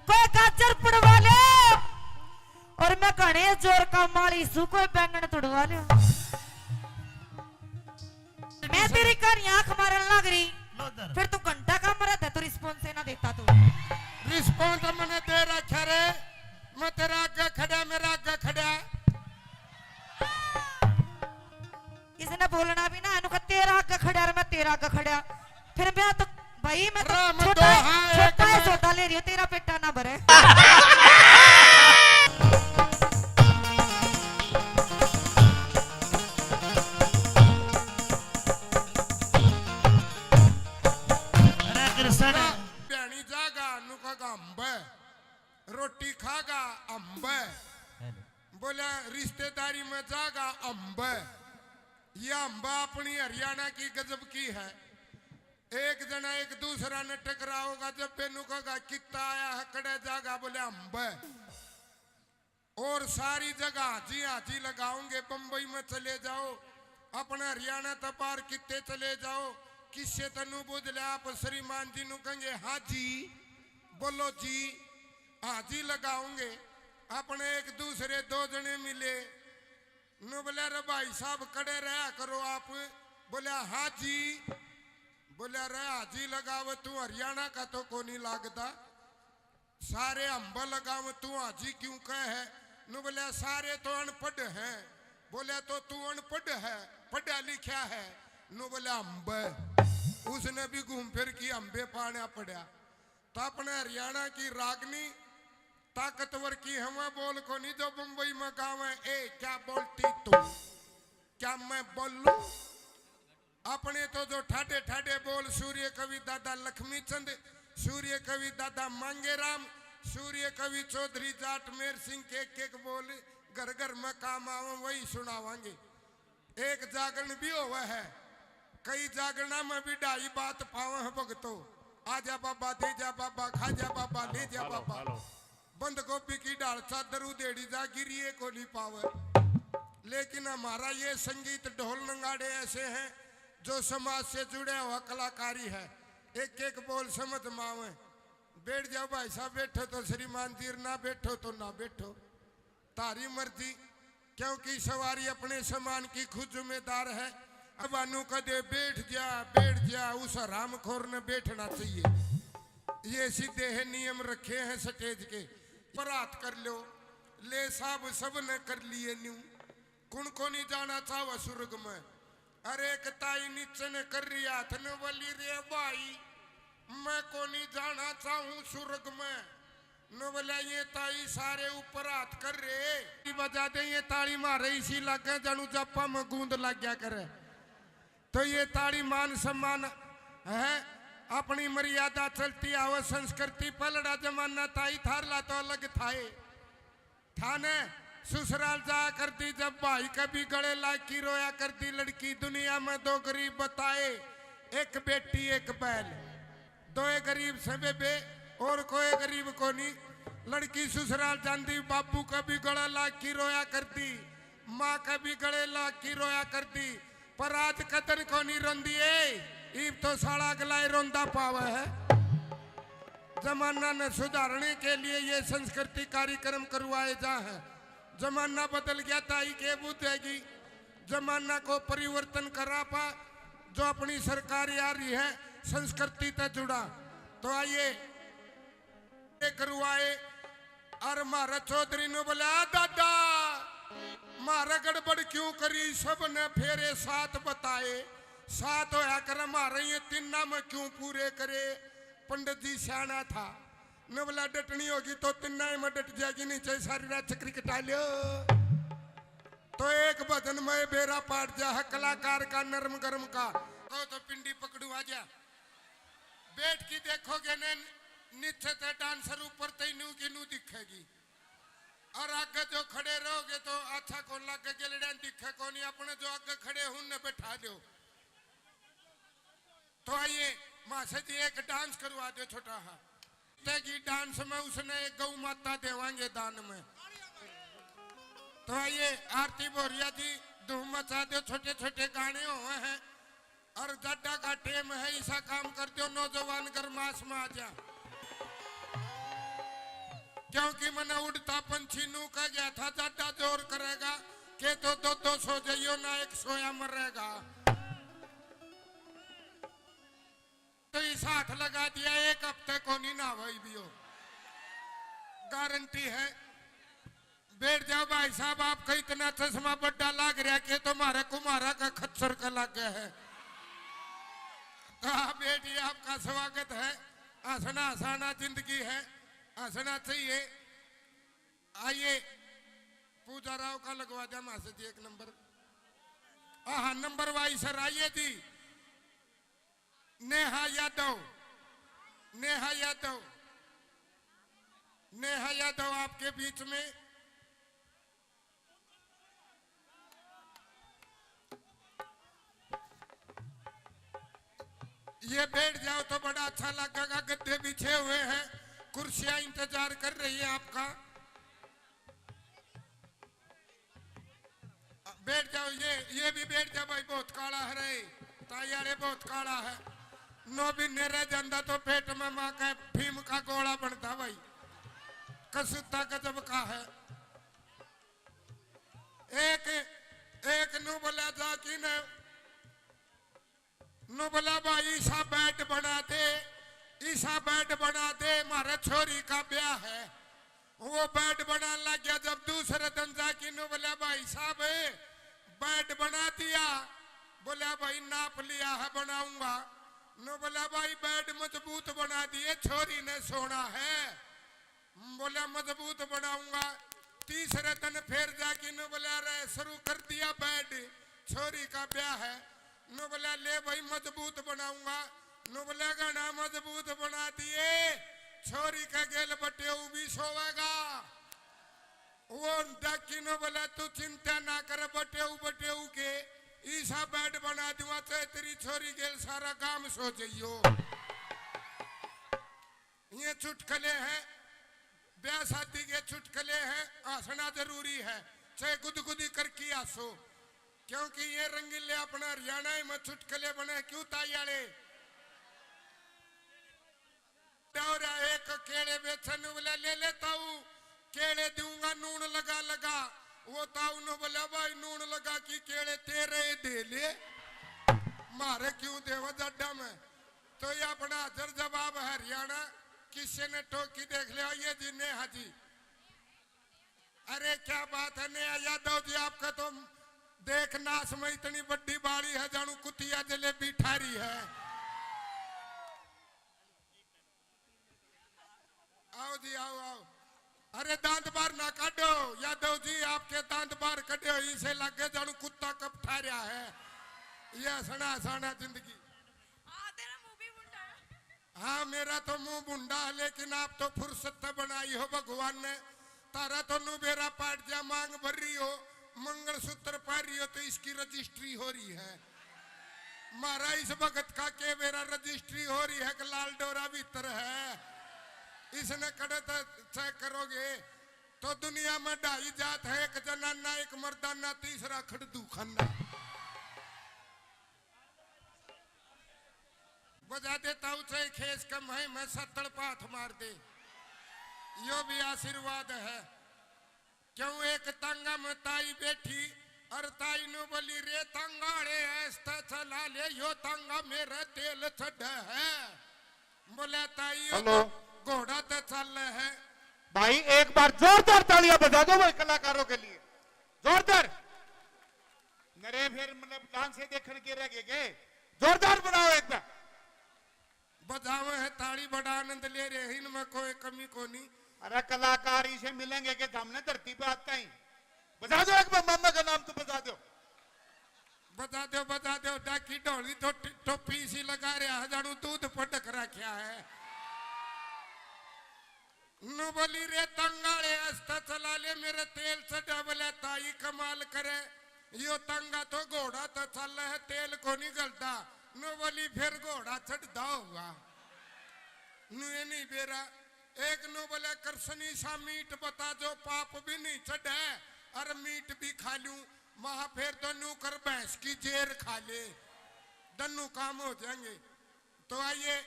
कोई गाजर पड़वा लो, और मैं घने जोर का माली सू, कोई बैंगन तुड़वा लो। मैं तेरी कहानी आंख मारन लग रही, लो इधर। फिर तू घंटा का मरा था, तू रिस्पॉन्स ही ना देता तू। रिस्पॉन्स मैंने दे रखा रे, मैं तेरा आगे खड़ा, मेरा आगे खड़ा। इसने बोलना भी ना, इनको तेरा आगे खड़ा और मैं तेरा आगे खड़ा। फिर मैं तो, भाई, मैं तो अरे, मैं छोटा, तो हाँ, एक छोटा है, मैं सौदा ले रही हूँ, तेरा पेटा ना भरे। अरे कृष्ण। ना, भ्याणी जागा, नुका का अम्ब। रोटी खागा, अम्ब। बोला, रिश्तेदारी में जागा, अम्ब। या अम्ब अपनी हरियाणा की गजब की है। एक जना एक दूसरा ने टकराओगा, जब बेनू कहेगा, "कित्ता आया है, कड़े जागा?" बोले, "अम्ब।" और सारी जगह हाजी हाजी लगाओगे। बम्बई में चले जाओ, अपने हरियाणा तो पार कित्ते चले जाओ, किससे तनु बुझ ले, आप श्रीमान जी नु कहेंगे, "हाँ जी, बोलो जी।" हाजी लगाओगे। अपने एक दूसरे दो जने मिले, नु बोले, "अरे भाई साहब, कड़े रहा करो आप, बोल्या, "हाँ जी।" बोल्या, "रे हाजी लगावे, तू हरियाणा का तो कोनी लागदा, सारे हम्ब लगावे, तू हाजी क्यों कहे है?" नु बोल्या, "सारे तो अनपढ़ हैं।" बोल्या, "तो तू अनपढ़ है, पढ़ा लिखा है?" नु बोल्या, "हम्ब।" उसने भी घूम फिर की हम्बे पाना पड़ा। तो अपने हरियाणा की रागनी ताकतवर की हवा बोल कोनी जो बम्बई में गावे, "ए, क्या बोलती तू? क्या मैं बोलूं?" अपने तो जो ठाडे ठाडे बोल सूर्य कवि दादा लक्ष्मी चंद, सूर्य कवि दादा मांगेराम, सूर्य कवि चौधरी जाट मेर सिंह के एक एक बोल घर घर में काम आवे, वही सुनावांगे। एक जागरण भी होवे है, कई जागरणा में भी ढाई बात पावे हैं भगतो। आजा बाबा, दे जा बाबा, खा जा बाबा, ले जा बाबा। बंद गोभी की ढाल चादर उधेड़ी जा, गिरिए को नहीं पावे। लेकिन हमारा ये संगीत ढोल नगाड़े ऐसे हैं जो समाज से जुड़े हुआ कलाकारी है। एक एक बोल समझ में आवे। बैठ जाओ भाई साहब, बैठो तो श्रीमान जी, ना बैठो तो ना बैठो। थारी मर्जी, क्योंकि सवारी अपने सामान की खुद जिम्मेदार है। अब अनु कदे बैठ जा, बैठ जा, उस हरामखोर ने बैठना चाहिए। ये सीधे है नियम रखे हैं स्टेज के। पर हाथ कर लो, ले साहब सब ने कर लिए न्यू। कुण को नहीं जाना चाहवा स्वर्ग में? अरे एक ताई नीचे ने कर रही हाथ ने बोली, "रे भाई, मैं को नहीं जाना चाहूं स्वर्ग में।" नो बोला, "ये ताई सारे ऊपर हाथ कर रहे।" बजा दे ये ताली मारे, इसी लागे जानू जापा में गूंद लग गया करे। तो ये ताली मान सम्मान है, अपनी मर्यादा चलती आवे, संस्कृति पलड़ा जमाना ताई थारला तो अलग थाए। थाने ससुराल जाया करती जब भाई के भी गले लाग की रोया करती लड़की, दुनिया में दो गरीब बताए, एक बेटी एक बैल। दोए गरीब से बेबे, और कोई गरीब कोनी। लड़की ससुराल जांदी, बाबू का भी गला लाग की रोया करती, माँ का भी गले लाग की रोया करती, पर आज कदन कोनी रोंदी ए। इब तो साला अगला ही रोंदा पावे है। जमाना ने सुधारने के लिए ये संस्कृति कार्यक्रम करवाए जा है। जमाना बदल गया, ताई के बुझेगी। जमाना को परिवर्तन करा पा, जो अपनी सरकार आ रही है, संस्कृति तै जुड़ा। तो आइए, ये करवाए। और म्हारा चौधरी ने बोला, "आ दादा, म्हारा गड़बड़ क्यों करी, सब ने फेरे सात बताए, सात होया कर, म्हारे ये तिन्ना में क्यों पूरे करे?" पंडित जी सियाना था, ने बोला, "डटनी होगी तो तिन्ना में डट जाएगी, नीचे सारी रात चक्री कटा लियो।" तो एक भजन में बेरा पाट जा है कलाकार का नरम गरम का। कहो तो पिंडी पकड़ू आ जा। बैठ के देखोगे ने, नीचे ते डांसर ऊपर ते न्यू की न्यू दिखेगी। और आगे जो खड़े रहोगे तो अच्छा कौन लागे, गेलड़ियां दिखे कोनी, अपने जो आगे खड़े हैं उनने बैठा दो। तो आइए, माँ से जी एक डांस करवा दो छोटा हा। तेगी डांस में उसने एक गौ माता देवांगे दान में। तो आइए, आरती बोरिया जी धूम मचा दो, छोटे छोटे गाने हुए हैं। और जाडा का टेम है, ऐसा काम कर दो, नौजवान गरमास में आ जा। क्योंकि मैंने उड़ता पंछी नू कह गया था, जाडा जोर करेगा, के तो दो दो सो जाइयो ना, एक सोया मरेगा। तो इस हाथ लगा दिया, एक हफ्ते को नहीं ना भाई भी हो, गारंटी है। बैठ जाओ भाई साहब, आपका इतना चश्मा बड्डा लाग रहा कि तुम्हारे कुमारा का खच्चर का लाग गया है। हाँ बेटी, आपका स्वागत है। हंसना हंसाना जिंदगी है, हंसना चाहिए। आइए, पूजा राव का लगवा दे मास्टर जी एक नंबर। हाँ, नंबर वाइज सर, आइए जी। नेहा यादव, नेहा यादव, नेहा यादव आपके बीच में। ये बैठ जाओ तो बड़ा अच्छा लगेगा, गद्दे बिछे हुए हैं, कुर्सियां इंतजार कर रही है आपका। बैठ जाओ, ये, ये भी बैठ जा भाई, बहुत काला है रे, ताई आले बहुत काला है। नौ महीने रह जांदा तो पेट में माँ का भीम का गोला बनता भाई, कसूता गजब का है। एक, एक नू बोला जा कि न तो बोला, "भाई, ईसा बेड बना दे, ईसा बेड बना दे, म्हारे छोरी का ब्याह है।" वो बेड बनाने लग गया। जब दूसरे दिन जाके नु बोला, "भाई साहब, बेड बना दिया।" बोला, "भाई, नाप लिया है, बनाऊंगा।" नु बोला, "भाई, बेड मजबूत बना दिए, छोरी ने सोना है।" बोला, "मजबूत बनाऊंगा।" तीसरे दिन फिर जाके नु बोला, "अरे, शुरू कर दिया बेड, छोरी का ब्याह है।" नु बोला, "ले भाई, मजबूत बनाऊंगा।" नु बोला, "घना मजबूत बना दिए, छोरी के गेल बटेऊ भी सोवेगा।" वो डाकी नु बोला, "तू चिंता ना कर, बटेऊ बटेऊ के ईसा बेड बना दूंगा, चाहे तेरी छोरी गेल सारा गांव सो जाइयो।" ये चुटकले हैं, ब्याह शादी के चुटकले हैं, हंसना जरूरी है, चाहे गुदगुदी करके हंसो, क्योंकि ये रंगीले अपना हरियाणा में चुटकले बने। क्यों ताई आले? डोरा एक केले बेचन वाला ले ले ताऊ, केले दूंगा नून लगा लगा। वो ताऊ ने बोला, "भाई, नून लगा की केले तेरे ही दे ले, मारे क्यों देवा जड्डा में?" तो ये अपना हाजर जवाब हरियाणा, किसी ने टोकी देख लिया, ये जी नेहा जी। अरे क्या बात है नेहा यादव जी, आपका तो देख नाश में इतनी बड़ी बाड़ी है, जानू कुतिया जलेबी ठारी है। आओ जी, आओ, आओ। अरे दांत बाहर ना काटो यादव जी, आपके दांत बाहर कटे हो, इसे लगे जानू कुत्ता कब ठा रहा है। ये हंसना हंसाना जिंदगी। हाँ, तेरा मुंह भी भुंडा है। हाँ, मेरा तो मुंह भुंडा है, लेकिन आप तो फुर्सत तो बनाई हो भगवान ने। तारा तो नु बेरा पाट जा, मांग भर रही हो, मंगलसूत्र पहन रही हो, तो इसकी रजिस्ट्री हो रही है। मारा इस वक्त का के बेरा रजिस्ट्री हो रही है कि लाल डोरा भीतर है, इसने कड़े तो चेक करोगे। तो दुनिया में ढाई जात है, एक जनाना, एक मर्दाना, तीसरा खड़दू खाना। बजा दे ताऊ चाहे खेस कम है, मैं सत्तड़ पाथ मार दे। यो भी आशीर्वाद है। क्यों एक तांगा में ताई बैठी और ताई नु बोली, "रे तांगा रे, ऐसता चला ले, यो तांगा मेरा तेल चढ़ा है।" बोले, "ताई, यो हेलो। तो घोड़ा तो चल है।" भाई, एक बार जोरदार तालियां बजा दो भाई कलाकारों के लिए, जोरदार। नरे फिर मतलब डांस से देखण के रह गए के? जोरदार बनाओ एक बार। बजावे है ताली, बड़ा आनंद ले रहे हैं, इनमें कोई कमी कोनी। अरे कलाकार इसे मिलेंगे कि हमने धरती पे आता ही। बजा दो एक बार, मामा का नाम तो बजा दो। बजा दो, बजा दो, डाकी ढोली तो ट-, टोपी सी लगा रहा है, जानू दूध पटक रखा है। नु बोली, "रे तंगाले, आस्ता चला ले, मेरे तेल चढ़ा।" बोले, "ताई कमाल करे, यो तंगा तो घोड़ा तो चल है, तेल को नहीं गलता।" नु बोली, "फिर घोड़ा चढ़दा होगा।" नु ये नहीं बेरा। एक नु बोले, "कृष्णी सा मीठ बता, जो पाप भी नहीं चढ़े और मीठ भी खा लूं।" महा, "फिर तो नु कर, भैंस की जेर खा ले, दन्नू काम हो जाएंगे।" तो आइए,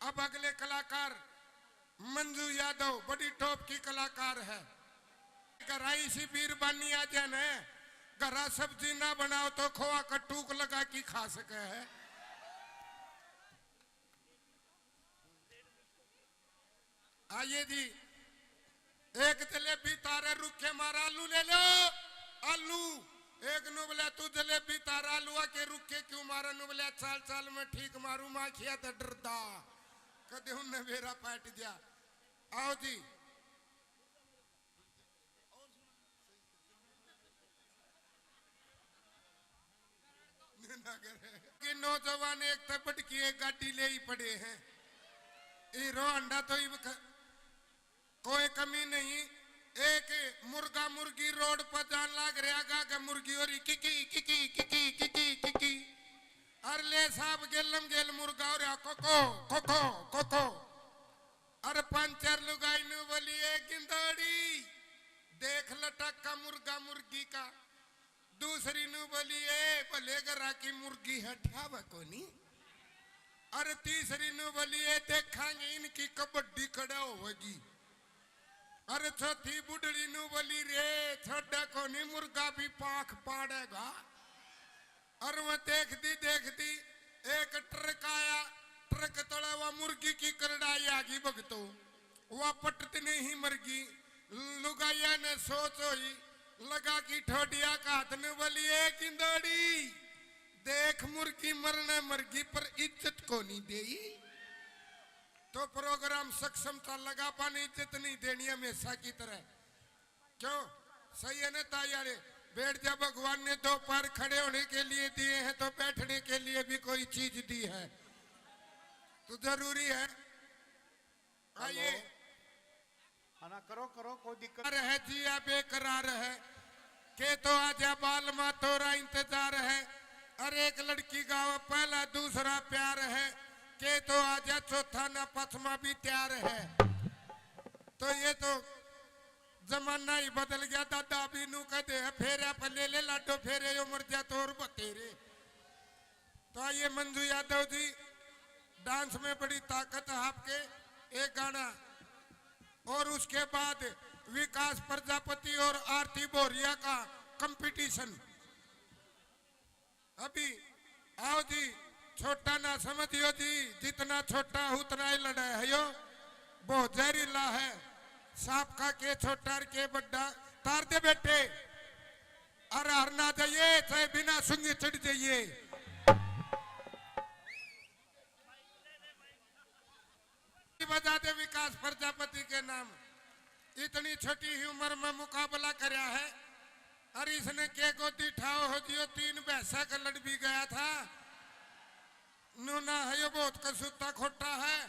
अब अगले कलाकार मंजू यादव, बड़ी टॉप की कलाकार है। घरा इसी बीरबानी आ जाए न, घरा सब्जी ना बनाओ तो खोआ का टूक लगा के खा सके है। आइए जी, एक जलेबी तारे रुखे मारा, आलू ले लो, आलू। एक नु बोला, "तू जलेबी तारा आलू आके रुखे क्यों मारा?" नु बोला, "चाल चाल मैं ठीक मारू, माखिया तो डरदा।" कदे उनने बेरा पाट दिया। आओ जी। ना करे। कि नौजवान एक तो बढ़ के एक गाड़ी ले ही पड़े हैं। हीरो होंडा तो इब ख-, कोई कमी नहीं। एक मुर्गा मुर्गी रोड पर जान लाग रहा गा के मुर्गी हो रही किकी, किकी, किकी, किकी, किकी। अर ले साहब गेलम गेल मुर्गा हो रहा कोको, कोको, कोको। अर पंचर लुगाई नु बोली, "ए गिंदोड़ी, देख लटक का मुर्गा मुर्गी का।" दूसरी नु बोली, "ए भले घरा की मुर्गी है, ठावे कोनी।" अरे तीसरी नु बोली, "ए देखांगे इनकी कबड्डी कड़ा होगी।" अरे चौथी बुढ़ड़ी नु बोली, "रे छोड़ा कोनी, मुर्गा भी पाख पाड़ेगा।" अरे वो देखती देखती एक ट्रक आया, ट्रक तले वा मुर्गी की करड़ाई आ गई भगतो, वा पटत नहीं मरगी। लुगाइया ने सोच होई, लगा की ठोडिया का हाथ ने बोली, "ए किंदोड़ी, देख मुर्गी मरने मरगी पर इज्जत को नहीं देई।" तो प्रोग्राम सक्षम था, लगा पाने इज्जत नहीं देनी हमेशा की तरह। क्यों? सही है ना ताई यारे? बैठ जा, भगवान ने दो पैर खड़े होने के लिए दिए हैं तो बैठने के लिए भी कोई चीज दी है, तो जरूरी है। आइए। हेलो। हाँ ना, करो, करो, कोई दिक्कत। है जिया बेकरार है, के तो आजा बालमा तोरा इंतजार है। अरे एक लड़की गावे पहला दूसरा प्यार है, के तो आजा चौथा ना पांचवा भी तैयार है। तो ये तो जमाना ही बदल गया दादा, अभी नू कह दे फेरे पे ले ले लाडो फेरे, यो मर जा तो और बतेरे। तो आइए मंजू यादव जी, डांस में बड़ी ताकत है आपके, एक गाना, और उसके बाद विकास प्रजापति और आरती भोरिया का कंपटीशन। अभी आओ जी, छोटा ना समझियो जी, जितना छोटा उतना ही लड़ा है यो, बहुत जहरीला है। सांप का के छोटा और के बड्डा, तार दे बेटे। अरे हर ना जाइए, चाहे बिना सुंगी चढ़ जाइए। बजा दे विकास प्रजापति के नाम। इतनी छोटी ही उम्र में मुकाबला करया है। अरे इसने के गोदी ठाओ हो जियो, तीन भैंसा का लड़ भी गया था। नूना है यो बहुत कसूता खोटा है।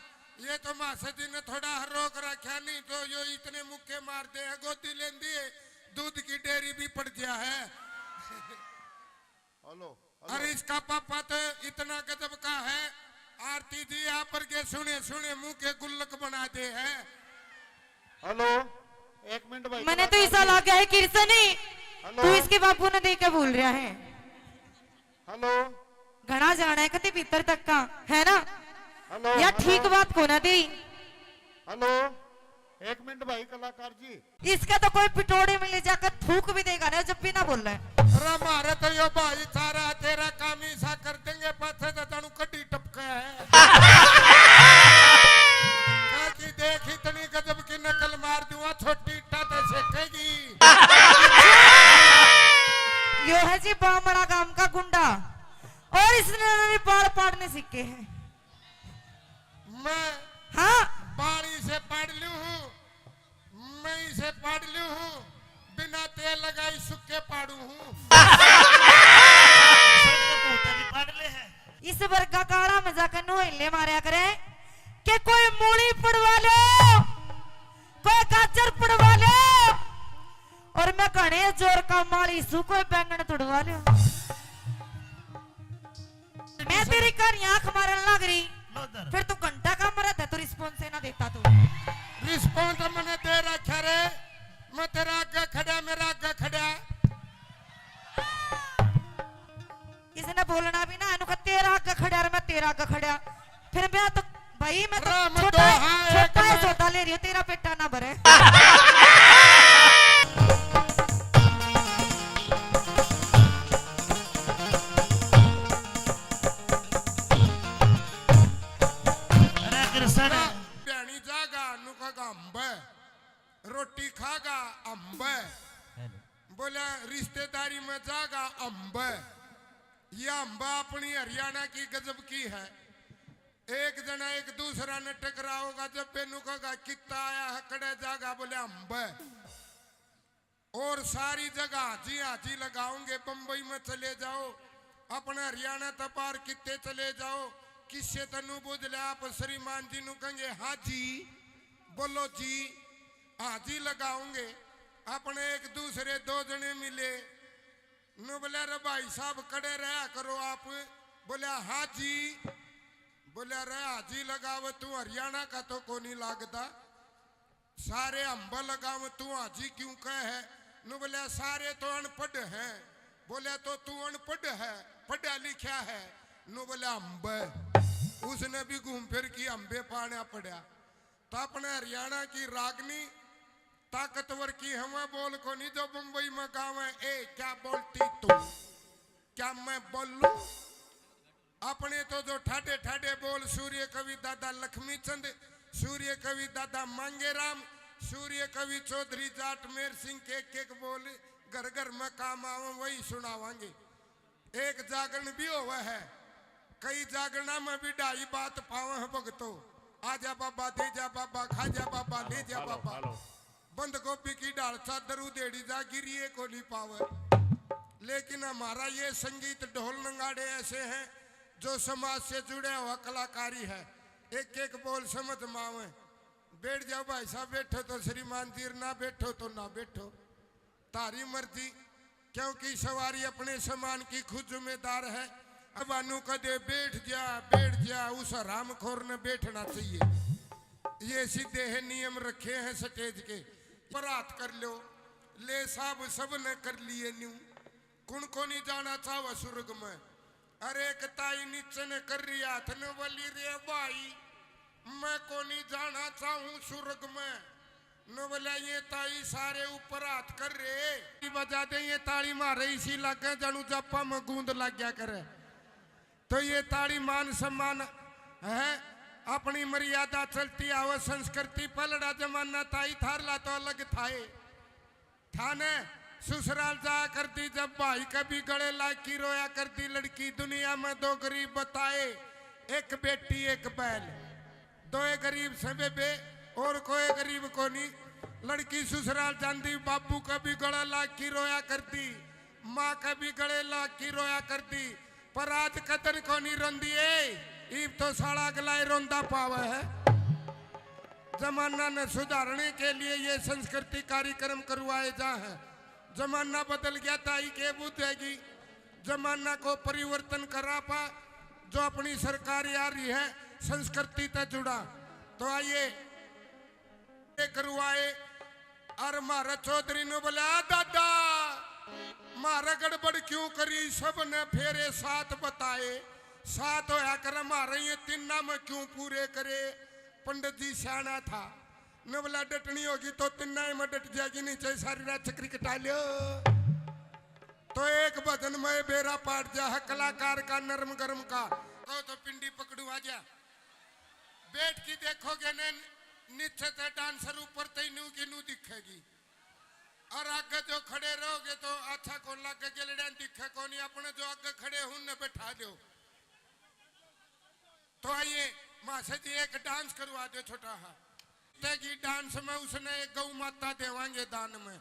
ये तो मासा जी ने थोड़ा रोक रखा, नहीं तो यो इतने मुक्के मार दे है, गोदी लेंदी है, दूध की डेयरी भी पड़ गया है। Hello, hello. अरे इसका पापा तो इतना गजब का है, आरती जी आप पर के सुने सुने मुंह के गुल्लक बना दे है। हेलो, एक मिनट भाई, मैंने तो कलाकार ऐसा जी। लगा है किरसनी, हेलो। तू इसके बापू ने देख के बोल रहा है। हेलो। घना जाना है कति भीतर तक का, है ना? हेलो, या हेलो। ठीक बात को ना दी। हेलो, एक मिनट भाई कलाकार जी। इसका तो कोई पिटोड़े में ले जाकर थूक भी देगा ना जब भी ना बोले। अरे मारे तो यो भाई सारा तेरा काम ही सा कर देंगे, पाछे तो जानू कड्डी टपका है। काकी देख इतनी गजब की नकल मार दूंगा, छोटी इट्टा तो सेकेगी। यो है जी बामड़ा गांव का गुंडा, और इसने भी बाल पाड़ने सीखे हैं। मैं हाँ। बाल इसे पाड़ लूं हूँ, मैं इसे पाड़ लूं हूँ, बिना तेल लगाई सुक्के पाड़ू हूँ। भी पाड़ ले है। इस वर्गा काला में जाकर नोहले मारया करे कि कोई मूली पड़वा लो, कोई गाजर पड़वा लो, और मैं घने जोर का माली सू कोई बैंगन तुड़वा लो। मैं तेरी कहानी आंख मारन लग रही, लो इधर। फिर तू घंटा का मरा था, तू रिस्पॉन्स ही ना देता तू। रिस्पॉन्स मैंने दे रखा रे, मैं तेरा आगे खड़ा, मेरा आगे खड़ा। इसने बोलना भी ना, इनको तेरा आगे खड़ा और मैं तेरा आगे खड़ा। फिर मैं तो, भाई, मैं तो राम छोटा है, दोहा एक छोटा है, में। सौदा ले रही हूँ, तेरा पेटा ना भरे। अरे कृष्ण। भ्याणी जागा, नु खागा अम्ब, रोटी खागा अम्ब। हेलो। बोला, रिश्तेदारी में जागा अम्ब। ये अम्ब अपनी हरियाणा की गजब की है। एक जना एक दूसरा ने टकराओगा, जब बेनू कहेगा, "कित्ता आया है, कड़े जागा?" बोले, "अम्ब।" और सारी जगह हाजी हाजी लगाओगे। बम्बई में चले जाओ, अपने हरियाणा तक पार कित्ते चले जाओ, किससे तनु बुझ ले, आप श्रीमान जी नु कहेंगे, "हाँ जी, बोलो जी।" हाजी लगाओगे। अपने एक दूसरे दो जने मिले, नु बोले, "अरे भाई साहब, कड़े रहा करो आप।" बोले, "हाँ जी।" बोले, "अरे हाजी लगावे तू हरियाणा का तो कोनी लागता, सारे अम्ब लगावे तू हाजी क्यों कहे है?" नु बोले, "सारे तो अनपढ़ हैं।" बोले, "तो तू अनपढ़ है, पढ़ा लिखा है?" नु बोले, "अम्ब।" उसने भी घूम फिर के अम्बे पाना पड़ा। तो अपने हरियाणा की रागनी ताकतवर की हवा बोल कोनी जो बम्बई में गावे, "ए, क्या बोलती तू? क्या मैं बोलूं?" अपने तो जो ठाडे ठाडे बोल सूर्य कवि दादा लक्ष्मी चंद, सूर्य कवि दादा मांगेराम, सूर्य कवि चौधरी जाट मेर सिंह के एक एक बोल घर घर में काम आवे, वही सुनावांगे। एक जागरण भी होवे है, कई जागरणा में भी ढाई बात पावे है भगतो। आजा बाबा, दे जा बाबा, खा जा बाबा, ले जा बाबा। बंद गोभी की ढाल चादर उधेड़ी जा, गिरिए को नहीं पावे। लेकिन हमारा ये संगीत ढोल नगाड़े ऐसे हैं जो समाज से जुड़े हुआ कलाकारी है। एक एक बोल समझ में आवे। बैठ जाओ भाई साहब, बैठो तो श्रीमान जी, ना बैठो तो ना बैठो, तारी मर्जी। क्योंकि सवारी अपने सामान की खुद जिम्मेदार है। अब अनु कदे बैठ जा, बैठ जा, उस हरामखोर ने बैठना चाहिए। ये सीधे है नियम रखे हैं स्टेज के। पर हाथ कर लो, ले साहब सब ने कर लिए न्यू। कुण को नहीं जाना चाहवा स्वर्ग में? अरे एक ताई नीचे ने कर रही हाथ ने बोली, रे भाई, मैं को नहीं जाना चाहूं स्वर्ग में। न बोला, ये ताई सारे ऊपर हाथ कर रहे। बजा दे ये ताली मारे, इसी लागे जानू जापा में गूंद लग गया करे। तो ये ताली मान सम्मान है, अपनी मर्यादा चलती आवे, संस्कृति पलड़ा जमाना ताई थारला तो अलग थाए। थाने ससुराल जाया करती जब भाई के भी गले लाग की रोया करती लड़की, दुनिया में दो गरीब बताए, एक बेटी एक बैल। दोए गरीब से बेबे, और कोई गरीब कोनी। लड़की ससुराल जांदी, बाबू का भी गला लाग की रोया करती, माँ का भी गले लाग की रोया करती, पर आज कदर कोनी रोंदी ए। इब तो साला अगला ही रोंदा पावे है। जमाना ने सुधारने के लिए ये संस्कृति कार्यक्रम करवाए जा हैं। जमाना बदल गया, ताई के बुझेगी। जमाना को परिवर्तन करा पा, जो अपनी सरकार आ रही है, संस्कृति तै जुड़ा। तो आइए, ये करवाए। और म्हारे चौधरी ने बोला, "आ दादा, म्हारे गड़बड़ क्यों करी? सब ने फेरे सात बताए, सात होया करे, म्हारे ये तीना में क्यों पूरे करे?" पंडित जी सियाना था। ने बोला, "डटनी होगी तो तीना ही में डट जाएगी, नीचे सारी रात चक्री कटा लियो।" तो एक भजन में बेरा पाट जा है कलाकार का, नरम गरम का। कहो तो पिंडी पकड़ू आ जा। बैठ के देखोगे ने, नीचे ते डांसर, ऊपर ते नू की नू दिखेगी। और आगे जो खड़े रहोगे तो अच्छा कौन लागे, गेलड़िया दिखे कोनी। अपने जो आगे खड़े हूं ने बैठा दो। तो आइए मासा जी, एक डांस करवा दो छोटा हा। तेगी डांस में उसने एक गौ माता देवांगे दान में।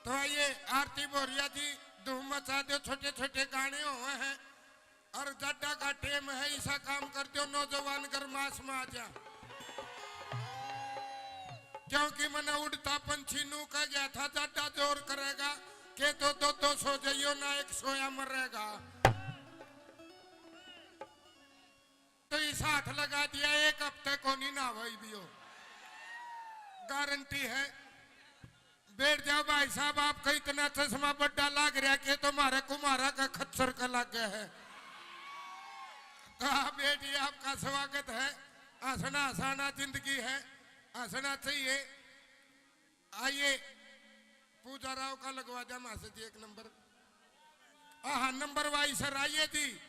तो आइए आरती भोरिया जी, धूम मचा दो, छोटे छोटे गाने हुए हैं। और जाडा का टेम है, ऐसा काम कर दो, नौजवान गरमास में आ जा। क्योंकि मैंने उड़ता पंछी नू कह गया था, जाडा जोर करेगा, के तो दो दो सो जाइयो ना, एक सोया मरेगा। तो इस हाथ लगा दिया, एक हफ्ते को नहीं ना भाई भी हो, गारंटी है। बैठ जाओ भाई साहब, आपका इतना चश्मा बड्डा लाग रहा के तो म्हारे कुम्हारा का खच्चर का लाग गया है। तो आप बैठिए, आपका स्वागत है। हंसना हंसाना जिंदगी है, हंसना चाहिए। आइए, पूजा राव का लगवा दिया मासा जी एक नंबर। हाँ, नंबर वाइज सर आइए जी।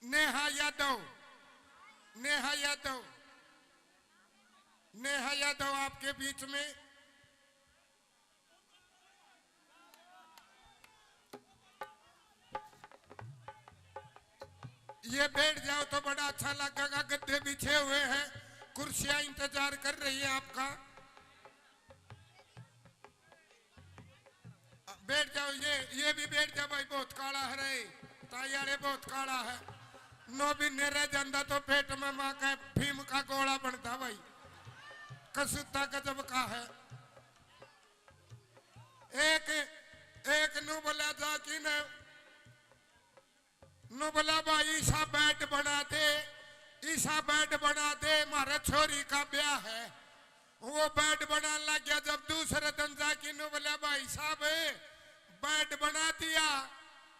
नेहा यादव, नेहा यादव, नेहा यादव आपके बीच में। ये बैठ जाओ तो बड़ा अच्छा लगेगा, गद्दे बिछे हुए हैं, कुर्सियां इंतजार कर रही है आपका। बैठ जाओ, ये, ये भी बैठ जा भाई, बहुत काला है रे, ताई वाले बहुत काला है। नौ महीने रह जांदा तो पेट में माँ का भीम का गोला बनता भाई, कसूता गजब का है। एक, एक नू बोला जा कि न नू बोला, "भाई, ईसा बेड बना दे, ईसा बेड बना दे, म्हारे छोरी का ब्याह है।" वो बेड बनाने लग गया। जब दूसरे दिन जाके नू बोला, "भाई साहब, बेड बना दिया?"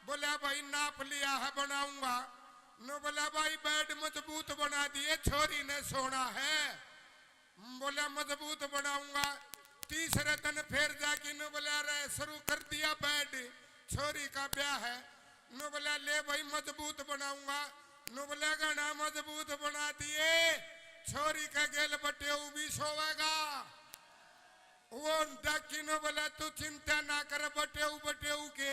बोला, "भाई, नाप लिया है, बनाऊंगा।" नू बोला, "भाई, बेड मजबूत बना दिए, छोरी ने सोना है।" बोला, "मजबूत बनाऊंगा।" तीसरे दिन फिर जाके नू बोला, "अरे, शुरू कर दिया बेड, छोरी का ब्याह है।" नु बोला, ले भाई, मजबूत बनाऊंगा। नु बोला, घणा मजबूत बना दिए, छोरी के गेल बटेऊ भी सोवेगा। वो डाकी नु बोला, तू चिंता ना कर, बटेऊ बटेऊ के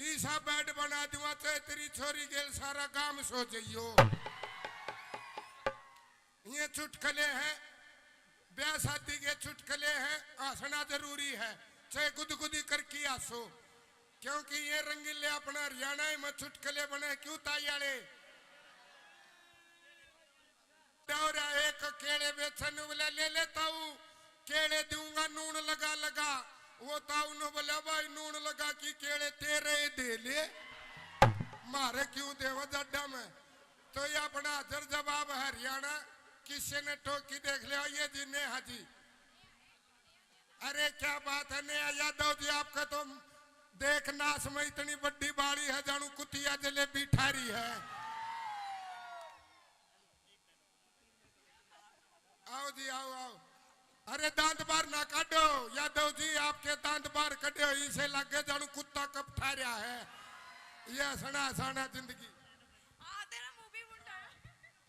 ईसा बेड बना दूंगा, चाहे तेरी छोरी गेल सारा गांव सो जाइयो। ये चुटकले हैं, ब्याह शादी के चुटकले हैं, हंसना जरूरी है, चाहे गुदगुदी करके हंसो, क्योंकि ये रंगीले अपना हरियाणा में चुटकले बने क्यों ताई आले? डोरा एक केले बेचन वाला ले लेता हूँ, केले दूंगा नून लगा लगा। वो ताऊ ने बोला, भाई, नून लगा की केले तेरे ही दे ले, मारे क्यों देवा जड्डा में। तो ये अपना हाजिर जवाब हरियाणा, किसी ने टोकी देख लिया, ये जी नेहा जी। अरे क्या बात है नेहा यादव जी, आपका तो देख नाश में इतनी बड्डी बाड़ी है, जानू कुतिया जलेबी ठारी है। आओ जी, आओ, आओ। अरे दांत बाहर ना काटो यादव जी, आपके दांत बाहर कटे हो, इसे लगे जानू कुत्ता कब ठा रहा है। ये हंसना हंसाना जिंदगी। हाँ, तेरा मुंह भी भुंडा है।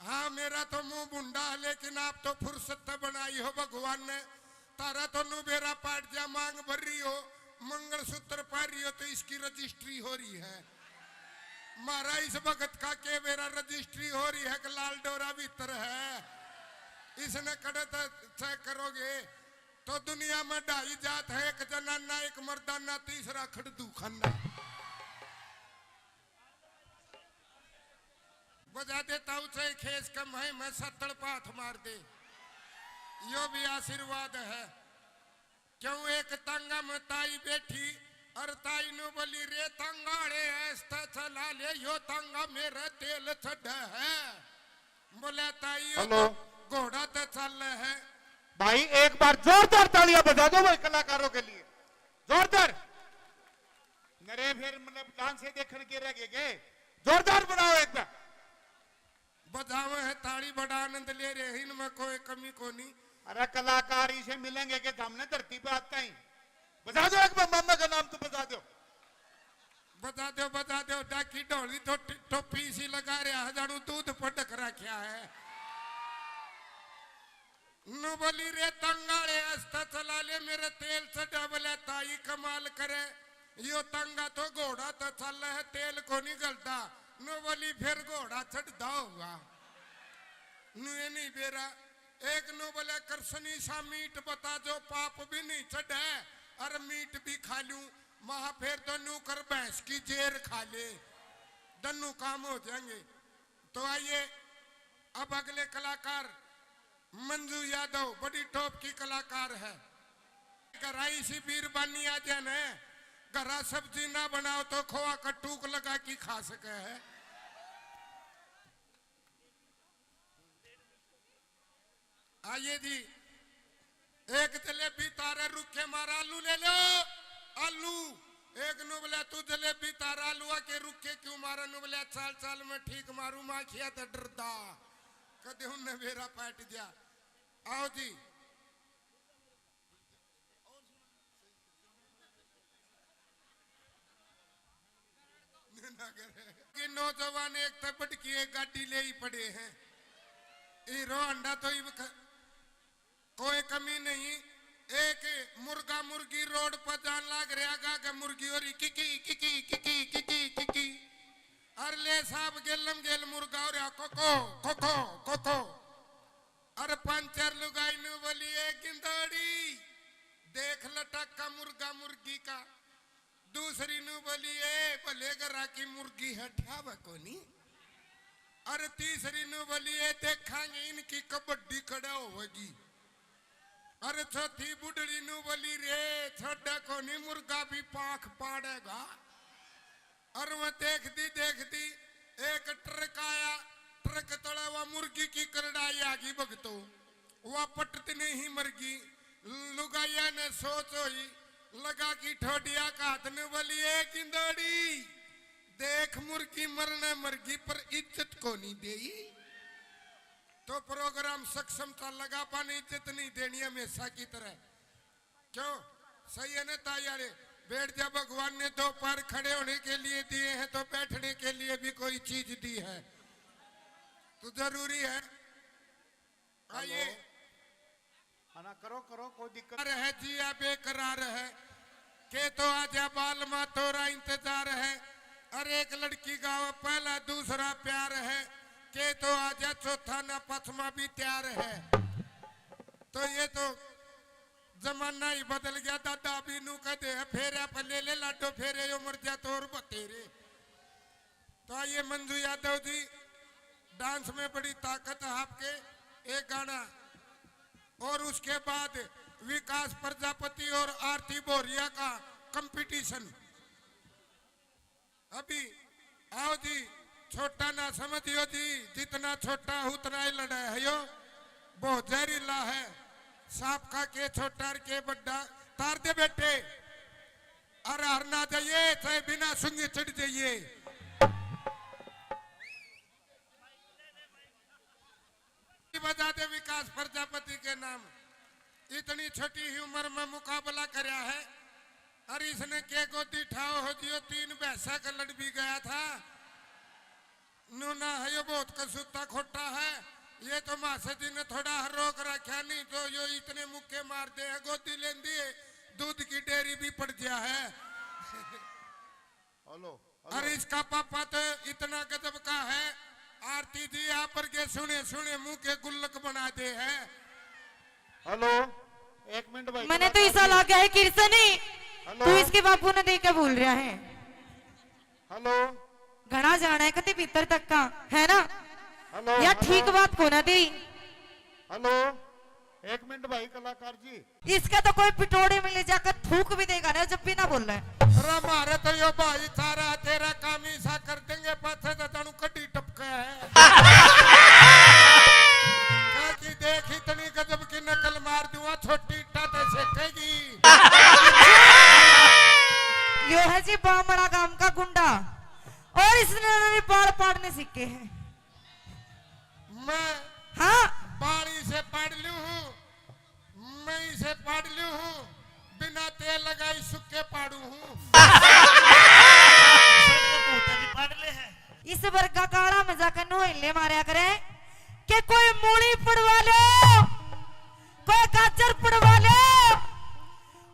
हाँ, मेरा तो मुंह भुंडा है, लेकिन आप तो फुर्सत तो बनाई हो भगवान ने। तारा तो नु बेरा पाट जा, मांग भर रही हो, मंगलसूत्र पहन रही हो, तो इसकी रजिस्ट्री हो रही है। मारा इस भगत का के बेरा रजिस्ट्री हो रही है कि लाल डोरा भीतर है, इसने कड़े तो चेक करोगे। तो दुनिया में ढाई जात है, एक जनाना, एक मर्दाना, तीसरा खड़दू खाना। बजा देता हूँ चाहे खेस कम है, मैं सत्तड़ पाथ मार दे, यो भी आशीर्वाद है। क्यों एक तांगा में ताई बैठी और ताई नु बोली, रे तांगाले ऐसा चला ले, यो तांगा मेरा तेल चढ़ा है। बोले ताई यो हेलो। तो घोड़ा तो चल है। भाई एक बार जोरदार तालियां बजा दो भाई कलाकारों के लिए, जोरदार। नरे फिर मतलब डांस से देखण के रह गए के? जोरदार बनाओ एक बार। बजावे है ताली, बड़ा आनंद ले रहे हैं, इनमें कोई कमी कोनी। अरे कलाकार इसे मिलेंगे के सामने धरती पे आता ही। बजा दो एक बार, मामा का नाम तो बजा दो। बजा दो, बजा दो, डाकी ढोली तो टि-, टोपी इसी लगा रहा है, जानू दूध पटक रखा है। नु बोली, रे तंगाले, आस्ता चला ले, मेरे तेल चढ़ा। बोले, ताई कमाल करे, यो तंगा तो घोड़ा तो चल है, तेल को नहीं गलता। नु बोली, फिर घोड़ा चढ़दा होगा। नु ये नहीं बेरा। एक नु बोले, कृष्णी सा मीट बता, जो पाप भी नहीं चढ़े और मीट भी खा लूं। महा, फिर तो नु कर भैंस की जेर खा ले, दन्नू काम हो जाएंगे। तो आइए, अब अगले कलाकार मंजू यादव, बड़ी टॉप की कलाकार है। घरा इसी बीरबानी आ जाए न, घरा सब्जी ना बनाओ तो खोआ का टूक लगा के खा सके है। आइए जी, एक जलेबी तारे रुखे मारा आलू ले लो, आलू। एक नु बोला, तू जलेबी तारा आलू आके रुखे क्यों मारा? नु बोला, चाल चाल मैं ठीक मारू, माखिया तो डरदा, कदे उनने बेरा पाट दिया। आओ जी। कि नौजवान एक तबड़ की एक गाड़ी ले ही पड़े हैं। हीरो होंडा तो ही ख-, कोई कमी नहीं। एक मुर्गा मुर्गी रोड पर जान लाग रहा गा के मुर्गी हो रही किकी किकी किकी किकी किकी। अरे ले साहब गेलम गेल मुर्गा हो रहा कोको कोको कोको। अरे पंचर लुगाई नु बोली, ए गिंदड़ी, देख लटक्का मुर्गा मुर्गी का। दूसरी नु बोली, ए भले घरा की मुर्गी है, ठावे कोनी। अरे तीसरी नु बोली, ए देखांगे इनकी कबड्डी कड़ा होगी। अरे चौथी बुढ़ड़ी नु बोली, रे छोड़ा कोनी, मुर्गा भी पाख पाड़ेगा। और वो देखती देखती एक ट्रक आया, ट्रक तले वो मुर्गी की करड़ाई आ गई भगतो, वो पटत नहीं मरगी। लुगाइया ने सोच होई, लगा की ठोडिया का हाथ ने बोली, ए गिंदड़ी, देख मुर्गी मरने मरगी पर इज्जत को नहीं देई। तो प्रोग्राम सक्षम था लगा, पाने इज्जत नहीं देनी हमेशा की तरह। क्यों? सही है ना ताई आले? पेड़ जब भगवान ने दो पैर खड़े होने के लिए दिए हैं, तो बैठने के लिए भी कोई चीज दी है, तो जरूरी है। आइए। हेलो। हाँ ना, करो, करो, कोई दिक्कत। रह जिया बेकरार है, के तो आजा बालमा, तोरा इंतजार है। अरे एक लड़की गावे पहला, दूसरा प्यार है, के तो आजा चौथा, ना पचमा भी तैयार है। तो ये तो जमाना ही बदल गया दादा, अभी नू कह दे फेरे पे ले ले लाडो फेरे, यो मर जा तो और बतेरे। तो आइए मंजू यादव जी, डांस में बड़ी ताकत है आपके, एक गाना और उसके बाद विकास प्रजापति और आरती बोरिया का कंपटीशन। अभी आओ जी, छोटा ना समझियो जी, जितना छोटा उतना ही लड़ा है यो, बहुत जहरीला है। सांप का के छोटा और के बड्डा, तार दे बेटे। अरे हर ना जाइए, चाहे बिना सुंगे चढ़ जाइए। बजा दे विकास प्रजापति के नाम। इतनी छोटी ही उम्र में मुकाबला करया है। अरे इसने के गोदी ठाओ हो जियो, तीन भैंसा का लड़ भी गया था। नूना है यो बहुत कसूता खोटा है। ये तो मासे जी ने थोड़ा रोक रखा, नहीं तो यो इतने मुक्के मार दे है, गोदी लेंदी है, दूध की डेयरी भी पड़ गया है। Hello, hello. अरे इसका पापा तो इतना गजब का है, आरती जी आप पर के सुने सुने मुंह के गुल्लक बना दे है। हेलो, एक मिनट भाई, मैंने तो कलाकार ऐसा जी। लगा है किरसनी, हेलो। तू इसके बापू ने देख के बोल रहा है। हेलो। घना जाना है कति भीतर तक का, है ना? हेलो, या हेलो। ठीक बात को ना दी। हेलो, एक मिनट भाई कलाकार जी। इसका तो कोई पिटोड़े में ले जाकर थूक भी देगा ना, जब भी ना बोल रहा है। अरे मारे तो यो भाई सारा तेरा काम ही सा कर देंगे, पाछे तो तनु कड्डी टपका है। क्या कि देख इतनी गजब की नकल मार दूंगा, छोटी इट्टा ते सेकेगी। यो है जी बामड़ा गांव का गुंडा, और इसने बाल पाड़ने सीखे हैं। मैं हाँ। बाल इसे पाड़ लूं हूँ, मैं इसे पाड़ लूं हूँ, बिना तेल लगाई सुक्के पाड़ू हूँ। सब तो भूत भी पाड़ ले है। इस वर्गा काला में जाकर नोहले मारया करे कि कोई मूली पड़वा लो, कोई गाजर पड़वा लो,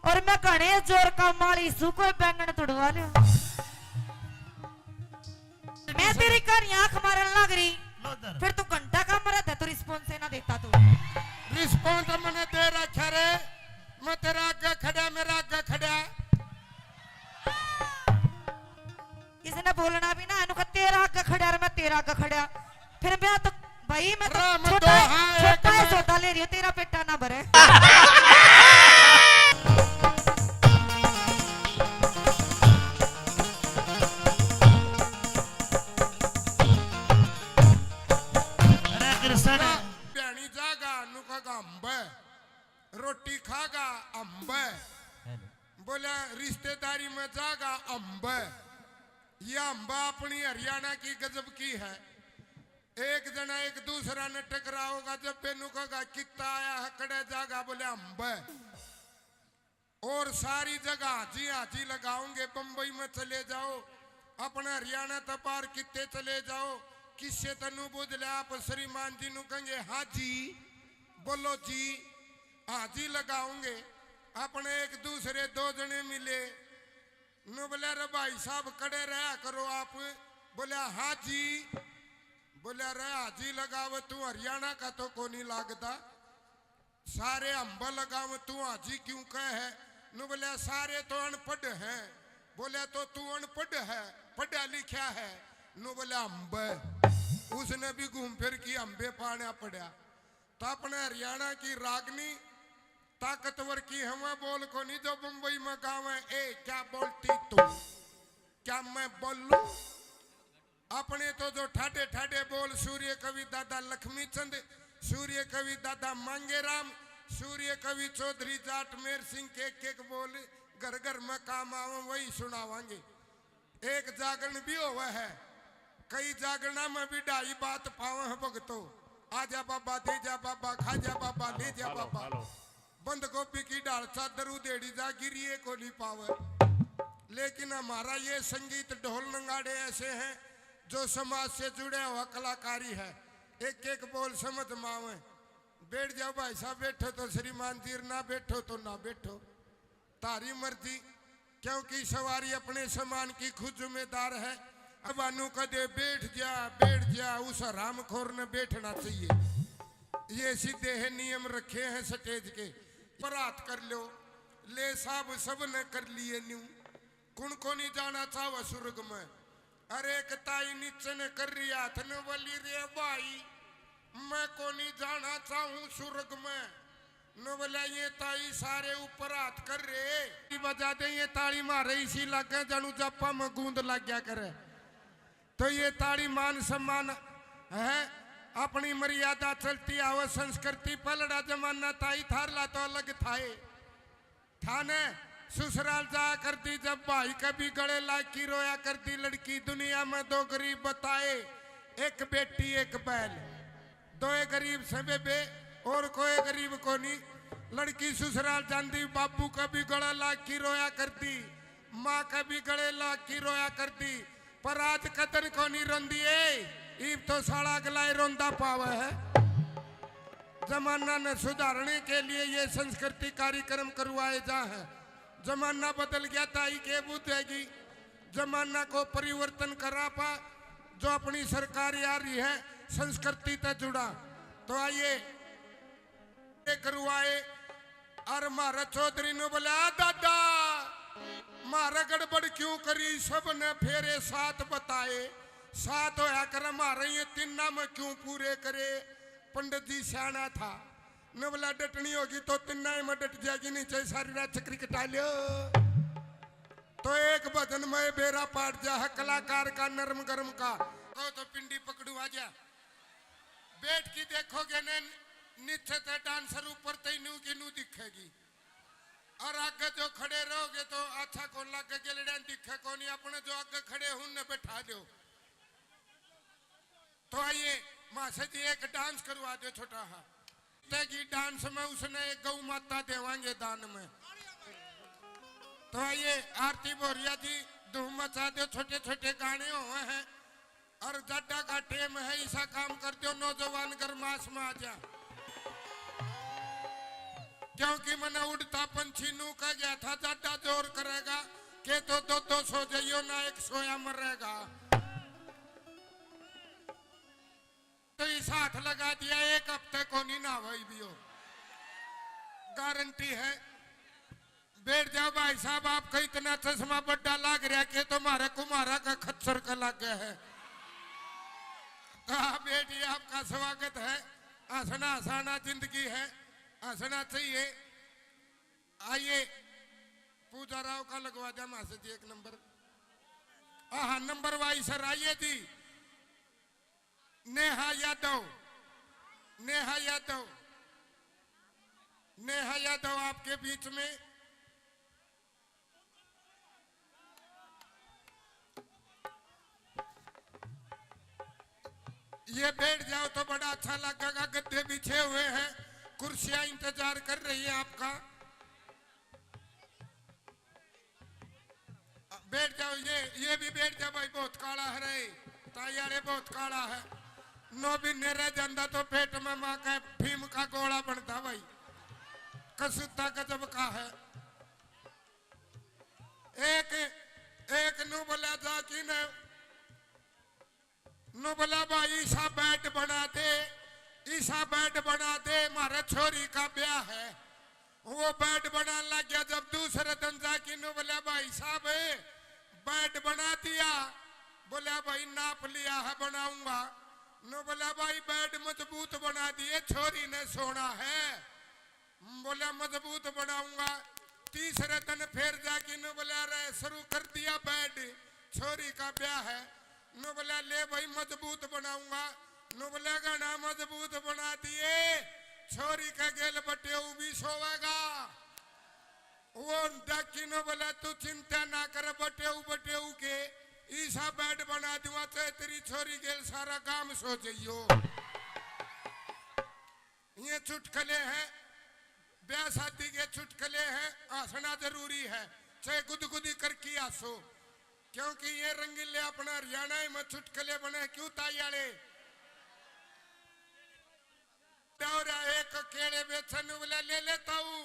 और मैं घने जोर का माली सू, कोई बैंगन तुड़वा लो। मैं तेरी कहानी आंख मारन लाग रही, लो इधर। फिर तू घंटा का मरा था, तू रिस्पॉन्स ना देता तू। रिस्पॉन्स मैंने दे रखा रे, मैं तेरा आगे खड़ा, मेरा आगे खड़ा। इसने बोलना भी ना, इनको तेरा आगे खड़ा और मैं तेरा आगे खड़ा। फिर मैं तो, भाई, मैं तो राम छोटा, दोहा है छोटा है कमर। सौदा ले रही हूँ, तेरा पेटा ना भरे। अरे कृष्ण। ब्याणी जागा, नुका का अम्ब, रोटी खागा अम्ब। हेलो। बोला रिश्तेदारी में जागा अम्ब। यह अम्ब अपनी हरियाणा की गजब की है। एक जना एक दूसरा ने टकराओगा, जब बेनू कहेगा, "कित्ता आया है, कड़े जागा?" बोले, "अम्ब।" और सारी जगह हाजी हाजी लगाओगे। बम्बई में चले जाओ, अपने हरियाणा तक बाहर कित्ते चले जाओ, किससे तनु बुझ ले, आप श्रीमान जी नु कहेंगे, "हाँ जी, बोलो जी।" हाजी लगाओगे। अपने एक दूसरे दो जने मिले, नु बोले, "अरे भाई साहब, कड़े रहा करो आप।" बोले, "हाँ जी।" बोले, "अरे हाजी लगावे, तू हरियाणा का तो कोनी लागदा, सारे अम्ब लगावे, तू हाजी क्यों कहे है?" नु बोले, "सारे तो अनपढ़ हैं।" बोले, "तो तू अनपढ़ है, पढ़ा लिखा है?" नु बोले, "अम्ब।" उसने भी घूम फिर की अम्बे पाना पड़ा। तो अपने हरियाणा की रागनी ताकतवर की हवा बोल कोनी जो बम्बई में गावे, "ए, क्या बोलती तू? क्या मैं बोलूं?" अपने तो जो ठाडे ठाडे बोल, सूर्य कवि दादा लक्ष्मी चंद, सूर्य कवि दादा मांगेराम, सूर्य कवि चौधरी जाट मेर सिंह के एक एक बोल घर घर में काम आवे, वही सुनावांगे। एक जागरण भी होवे है, कई जागरणा में भी ढाई बात पावे हैं भगतो। आजा बाबा, दे जा बाबा, खा जा बाबा, ले जा हेलो, बाबा। हेलो। बंद गोभी की ढाल चादर उधेड़ी जा, गिरिए को नहीं पावे। लेकिन हमारा ये संगीत, ढोल नगाड़े ऐसे हैं जो समाज से जुड़ा हुआ कलाकारी है। एक एक बोल समझ में आवे। बैठ जाओ भाई साहब, बैठो तो श्रीमान जी, ना बैठो तो ना बैठो, थारी मर्जी, क्योंकि सवारी अपने सामान की खुद जिम्मेदार है। अब अनु कदे बैठ जा, बैठ जा, उस हरामखोर ने बैठना चाहिए। ये सीधे है नियम रखे हैं स्टेज के। पर हाथ कर लो, ले साहब सब ने कर लिए न्यू। कुण को नहीं जाना चाहवा स्वर्ग में? अरे एक ताई नीचे ने कर रही हाथ ने बोली, रे भाई, मैं को नहीं जाना चाहूं स्वर्ग में। न बोला, ये ताई सारे ऊपर हाथ कर रहे, बजा दे ये ताली मारे, इसी लागे जानू जापा में गूंद लग गया करे। तो ये ताली मान सम्मान है, अपनी मर्यादा चलती आवे, संस्कृति पलड़ा जमाना ताई थारला तो अलग थाए। थाने ससुराल जाया करती जब भाई के भी गले लाग की रोया करती लड़की। दुनिया में दो गरीब बताए, एक बेटी एक बैल। दोए गरीब से बेबे, और कोई गरीब कोनी। लड़की ससुराल जांदी, बाबू का भी गला लाग की रोया करती, माँ का भी गले लाग की रोया करती, पर आज कदन कोनी रोंदी ए। इब तो साला अगला ही रोंदा पावे है। जमाना ने सुधारने के लिए ये संस्कृति कार्यक्रम करवाए जा हैं। जमाना बदल गया, ताई के बुझेगी। जमाना को परिवर्तन करा पा, जो अपनी सरकार आ रही है, संस्कृति तै जुड़ा। तो आइए, ये करवाए। और म्हारा चौधरी ने बोला, "आ दादा, म्हारा गड़बड़ क्यों करी?" सब ने फेरे सात बताए। सात होया कर म्हारे ये तिन्ना में क्यों पूरे करे? पंडित जी सियाना था, ने बोला, "डटनी होगी तो तिन्ना ही में डट जाएगी, नीचे सारी रात चक्री कटा लियो।" तो एक भजन में बेरा पाट जा है कलाकार का, नरम गरम का। कहो तो पिंडी पकड़ू आ जा। बैठ के देखोगे ने, नीचे ते डांसर, ऊपर ते नू की नू दिखेगी। और आगे जो खड़े रहोगे तो अच्छा कौन लागे, गेलड़ियां दिखे कोनी। अपने जो आगे खड़े हैं उनने बैठा दो। तो आइए मास्टर जी, एक डांस करवा दो छोटा हा। तेगी डांस में उसने एक गौ माता देवांगे दान में। तो आइए आरती भोरिया जी, धूम मचा दो, छोटे छोटे गाने हुए हैं। और जाडा का टेम है, ऐसा काम कर दो, नौजवान गरमास में आ जा। क्योंकि मैंने उड़ता पंछी नू कह गया था, जाडा जोर करेगा, के तो दो दो सो जाइयो ना, एक सोया मरेगा। तो इस हाथ लगा दिया, एक हफ्ते को नहीं ना भाई भी हो, गारंटी है। बैठ जाओ भाई साहब, आपका इतना चश्मा बड्डा लाग रहा कि तुम्हारे कुमारा का खच्चर का लाग गया है। तो आप बैठिए, आपका स्वागत है। हंसना हंसाना जिंदगी है, हंसना चाहिए। आइए, पूजा राव का लगवा दिया मास्टर जी एक नंबर। हाँ, नंबर वाइज सर, आइए जी। नेहा यादव, नेहा यादव, नेहा यादव आपके बीच में। ये बैठ जाओ तो बड़ा अच्छा लगेगा, गद्दे बिछे हुए हैं, कुर्सियां इंतजार कर रही है आपका। बैठ जाओ, ये, ये भी बैठ जा भाई, बहुत काला है रे, ताई वाले बहुत काला है। नौ महीने रह जाता तो पेट में माँ का भीम का गोला बनता भाई, कसूता गजब का है। एक, एक नू बोला जा कि ने नु बोला, "भाई, ईसा बेड बना दे, ईसा बेड बना दे, म्हारे छोरी का ब्याह है।" वो बेड बनाने लग गया। जब दूसरे दिन जाके नु बोला, "भाई साहब, बेड बना दिया?" बोला, "भाई, नाप लिया है, बनाऊंगा।" नु बोला, "भाई, बेड मजबूत बना दिए, छोरी ने सोना है।" बोला, "मजबूत बनाऊंगा।" तीसरे दिन फिर जाके नु बोला, "रे, शुरू कर दिया बेड, छोरी का ब्याह है।" नु बोला, "ले भाई, मजबूत बनाऊंगा।" नु बोला, "घना मजबूत बना दिए, छोरी का गेल बटेऊ भी सोवेगा।" वो डाकी नु बोला, "तू चिंता ना कर, बटेऊ बटेऊ के ईसा बेड बना दूंगा, चाहे तेरी छोरी गेल सारा गांव सो जाइयो।" ये चुटकले हैं, ब्याह शादी के चुटकले हैं, हंसना जरूरी है। चाहे गुदगुदी करके आसो, क्योंकि ये रंगीले अपना हरियाणा में चुटकले बने। क्यों ताई आले? दौरा एक केले बेचन बोले, "ले ले ताऊ,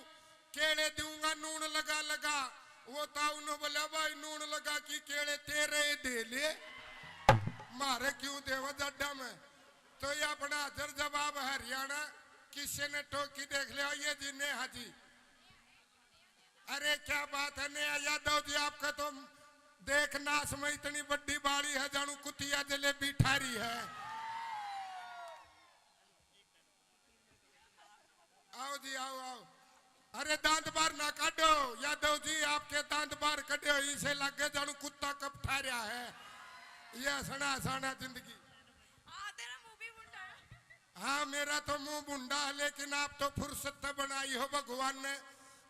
केले दूंगा नून लगा लगा।" वो ताऊ ने बोला, "भाई, नून लगा की केले तेरे ही दे ले, मारे क्यों देवा जड्डा में।" तो ये अपना हाजर जवाब हरियाणा, किसी ने टोकी देख लिया, ये जी नेहा जी। अरे क्या बात है नेहा यादव जी, आपका तो देख नाश में इतनी बड़ी बाड़ी है, जानू कुतिया जलेबी ठारी है। आओ जी, आओ, आओ। अरे दांत बाहर ना काटो यादव जी, आपके दांत बाहर कटे हो, इसे लगे जानू कुत्ता कब ठा रहा है। ये हंसना हंसाना जिंदगी। हाँ, तेरा मुंह भी भुंडा है। हाँ, मेरा तो मुंह भुंडा है, लेकिन आप तो फुर्सत तो बनाई हो भगवान ने।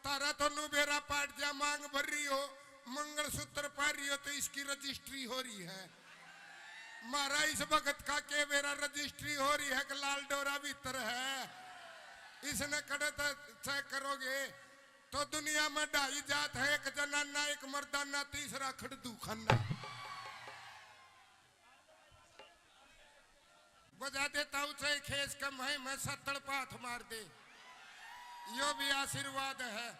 तारा तो नु बेरा पाट जा, मांग भर रही हो, मंगलसूत्र पहन रही हो, तो इसकी रजिस्ट्री हो रही है। मारा इस भगत का के बेरा रजिस्ट्री हो रही है कि लाल डोरा भीतर है, इसने कड़े तो चेक करोगे। तो दुनिया में ढाई जात है, एक जनाना, एक मर्दाना, तीसरा खड़दू खाना। बजा दे ताऊ चाहे खेस कम है, मैं सत्तड़ पाथ मार दे, यो भी आशीर्वाद है।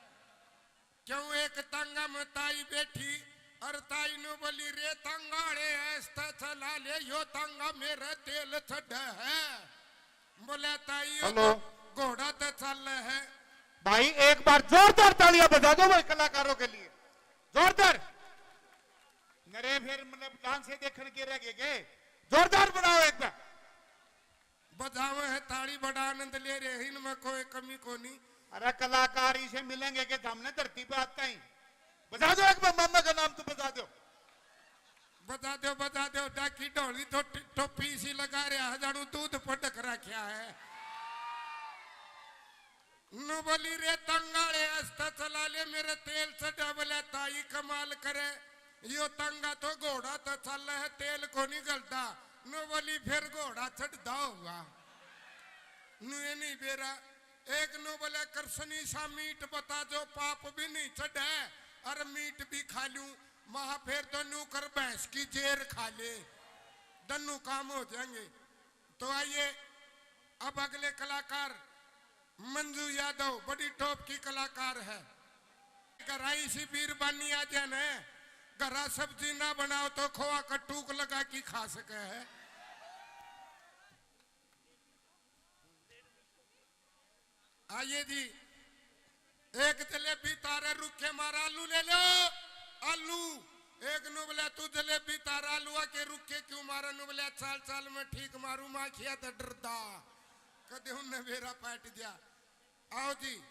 क्यों एक तांगा में ताई बैठी और ताई नु बोली, "रे तांगा रे, ऐसा चला ले, यो तांगा मेरा तेल चढ़ा है।" बोले, "ताई, यो हेलो। तो घोड़ा तो चल है।" भाई, एक बार जोरदार तालियां बजा दो भाई कलाकारों के लिए, जोरदार। नरे फिर मतलब डांस से देखण के रह गए के? जोरदार बनाओ एक बार। बजावे है ताली, बड़ा आनंद ले रहे हैं, इनमें कोई कमी कोनी। अरे कलाकार इसे मिलेंगे के सामने धरती पे आता ही। बजा दो एक बार, मामा का नाम तो बजा दो। बजा दो, बजा दो, डाकी ढोली तो टि-, टोपी सी लगा रहा है, जानू दूध पटक रखा है। नु बोली, "रे तंगाले, आस्ता चला ले, मेरे तेल चढ़ा।" बोले, "ताई कमाल करे, यो तंगा तो घोड़ा तो चल है, तेल को नहीं गलता।" नु बोली, "फिर घोड़ा चढ़दा होगा।" नु ये नहीं बेरा। एक नु बोले, "कृष्णी सा मीठ बता, जो पाप भी नहीं चढ़े, और मीठ भी खा लूं।" महा फिर तो नु कर भैंस की जेर खा ले, दन्नू काम हो जाएंगे। तो आइए, अब अगले कलाकार मंजू यादव बड़ी टॉप की कलाकार है। घरा इसी बीरबानी आ जाए न, घरा सब्जी ना बनाओ तो खोआ का टूक लगा के खा सके है। आइए जी, एक जलेबी तारे रुखे मारा, आलू ले लो, आलू। एक नु बोला, "तू जलेबी तारा आलूआ के रुखे क्यों मारा?" नु बोला, "चाल चाल में ठीक मारू, माखिया तो डरदा, कदे उनने बेरा पाट दिया।" आओ जी।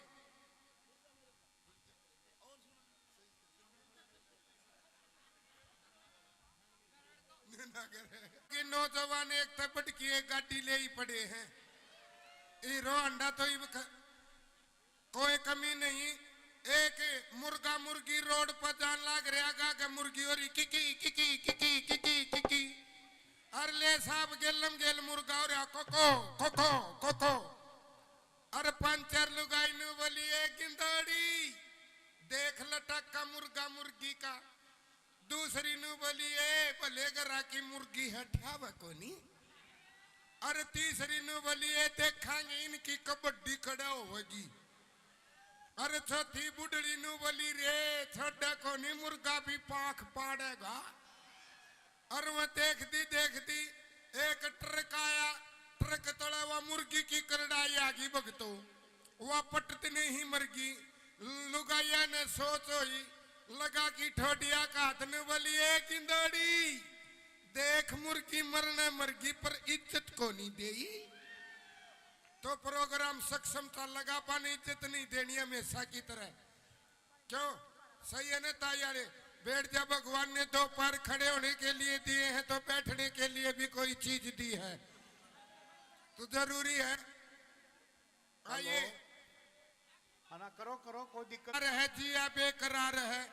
कि नौजवान एक तो बढ़ की एक गाड़ी ले ही पड़े हैं। हीरो होंडा तो इब ख-, कोई कमी नहीं। एक मुर्गा मुर्गी रोड पर जान लाग रहा गा के मुर्गी हो रही किकी, किकी, किकी, किकी, किकी। अर ले साहब गेलम गेल मुर्गा हो रहा कोको, कोको, कोको। अर पंचर लुगाई नु बोली, "ए गिंदोड़ी, देख लटक का मुर्गा मुर्गी का।" दूसरी नु बोली, "ए भले घरा की मुर्गी है, ठावे कोनी।" अर तीसरी नु बोली, "ए देखांगे इनकी कबड्डी कड़ा होगी।" अर चौथी बुढ़ड़ी नु बोली, "रे छोड़ा कोनी, मुर्गा भी पाख पाड़ेगा।" अर वह देखती देखती एक ट्रक आया, ट्रक तले वह मुर्गी की करड़ाई आ गई भगतो। वह पटत नहीं मरगी। लुगाइया ने सोच होई, लगा की ठोडिया का हाथ ने बोली, "ए गिंदोड़ी, देख मुर्गी मरने मरगी पर इज्जत को नहीं देई।" तो प्रोग्राम सक्षम था लगा, पर इज्जत नहीं देनी हमेशा की तरह। क्यों? सही है ना ताई आले? बैठ जा, भगवान ने दो पैर खड़े होने के लिए दिए हैं तो बैठने के लिए भी कोई चीज दी है, तो जरूरी है। आइए। हेलो। हाँ ना, करो, करो, कोई दिक्कत। रह जिया बेकरार है,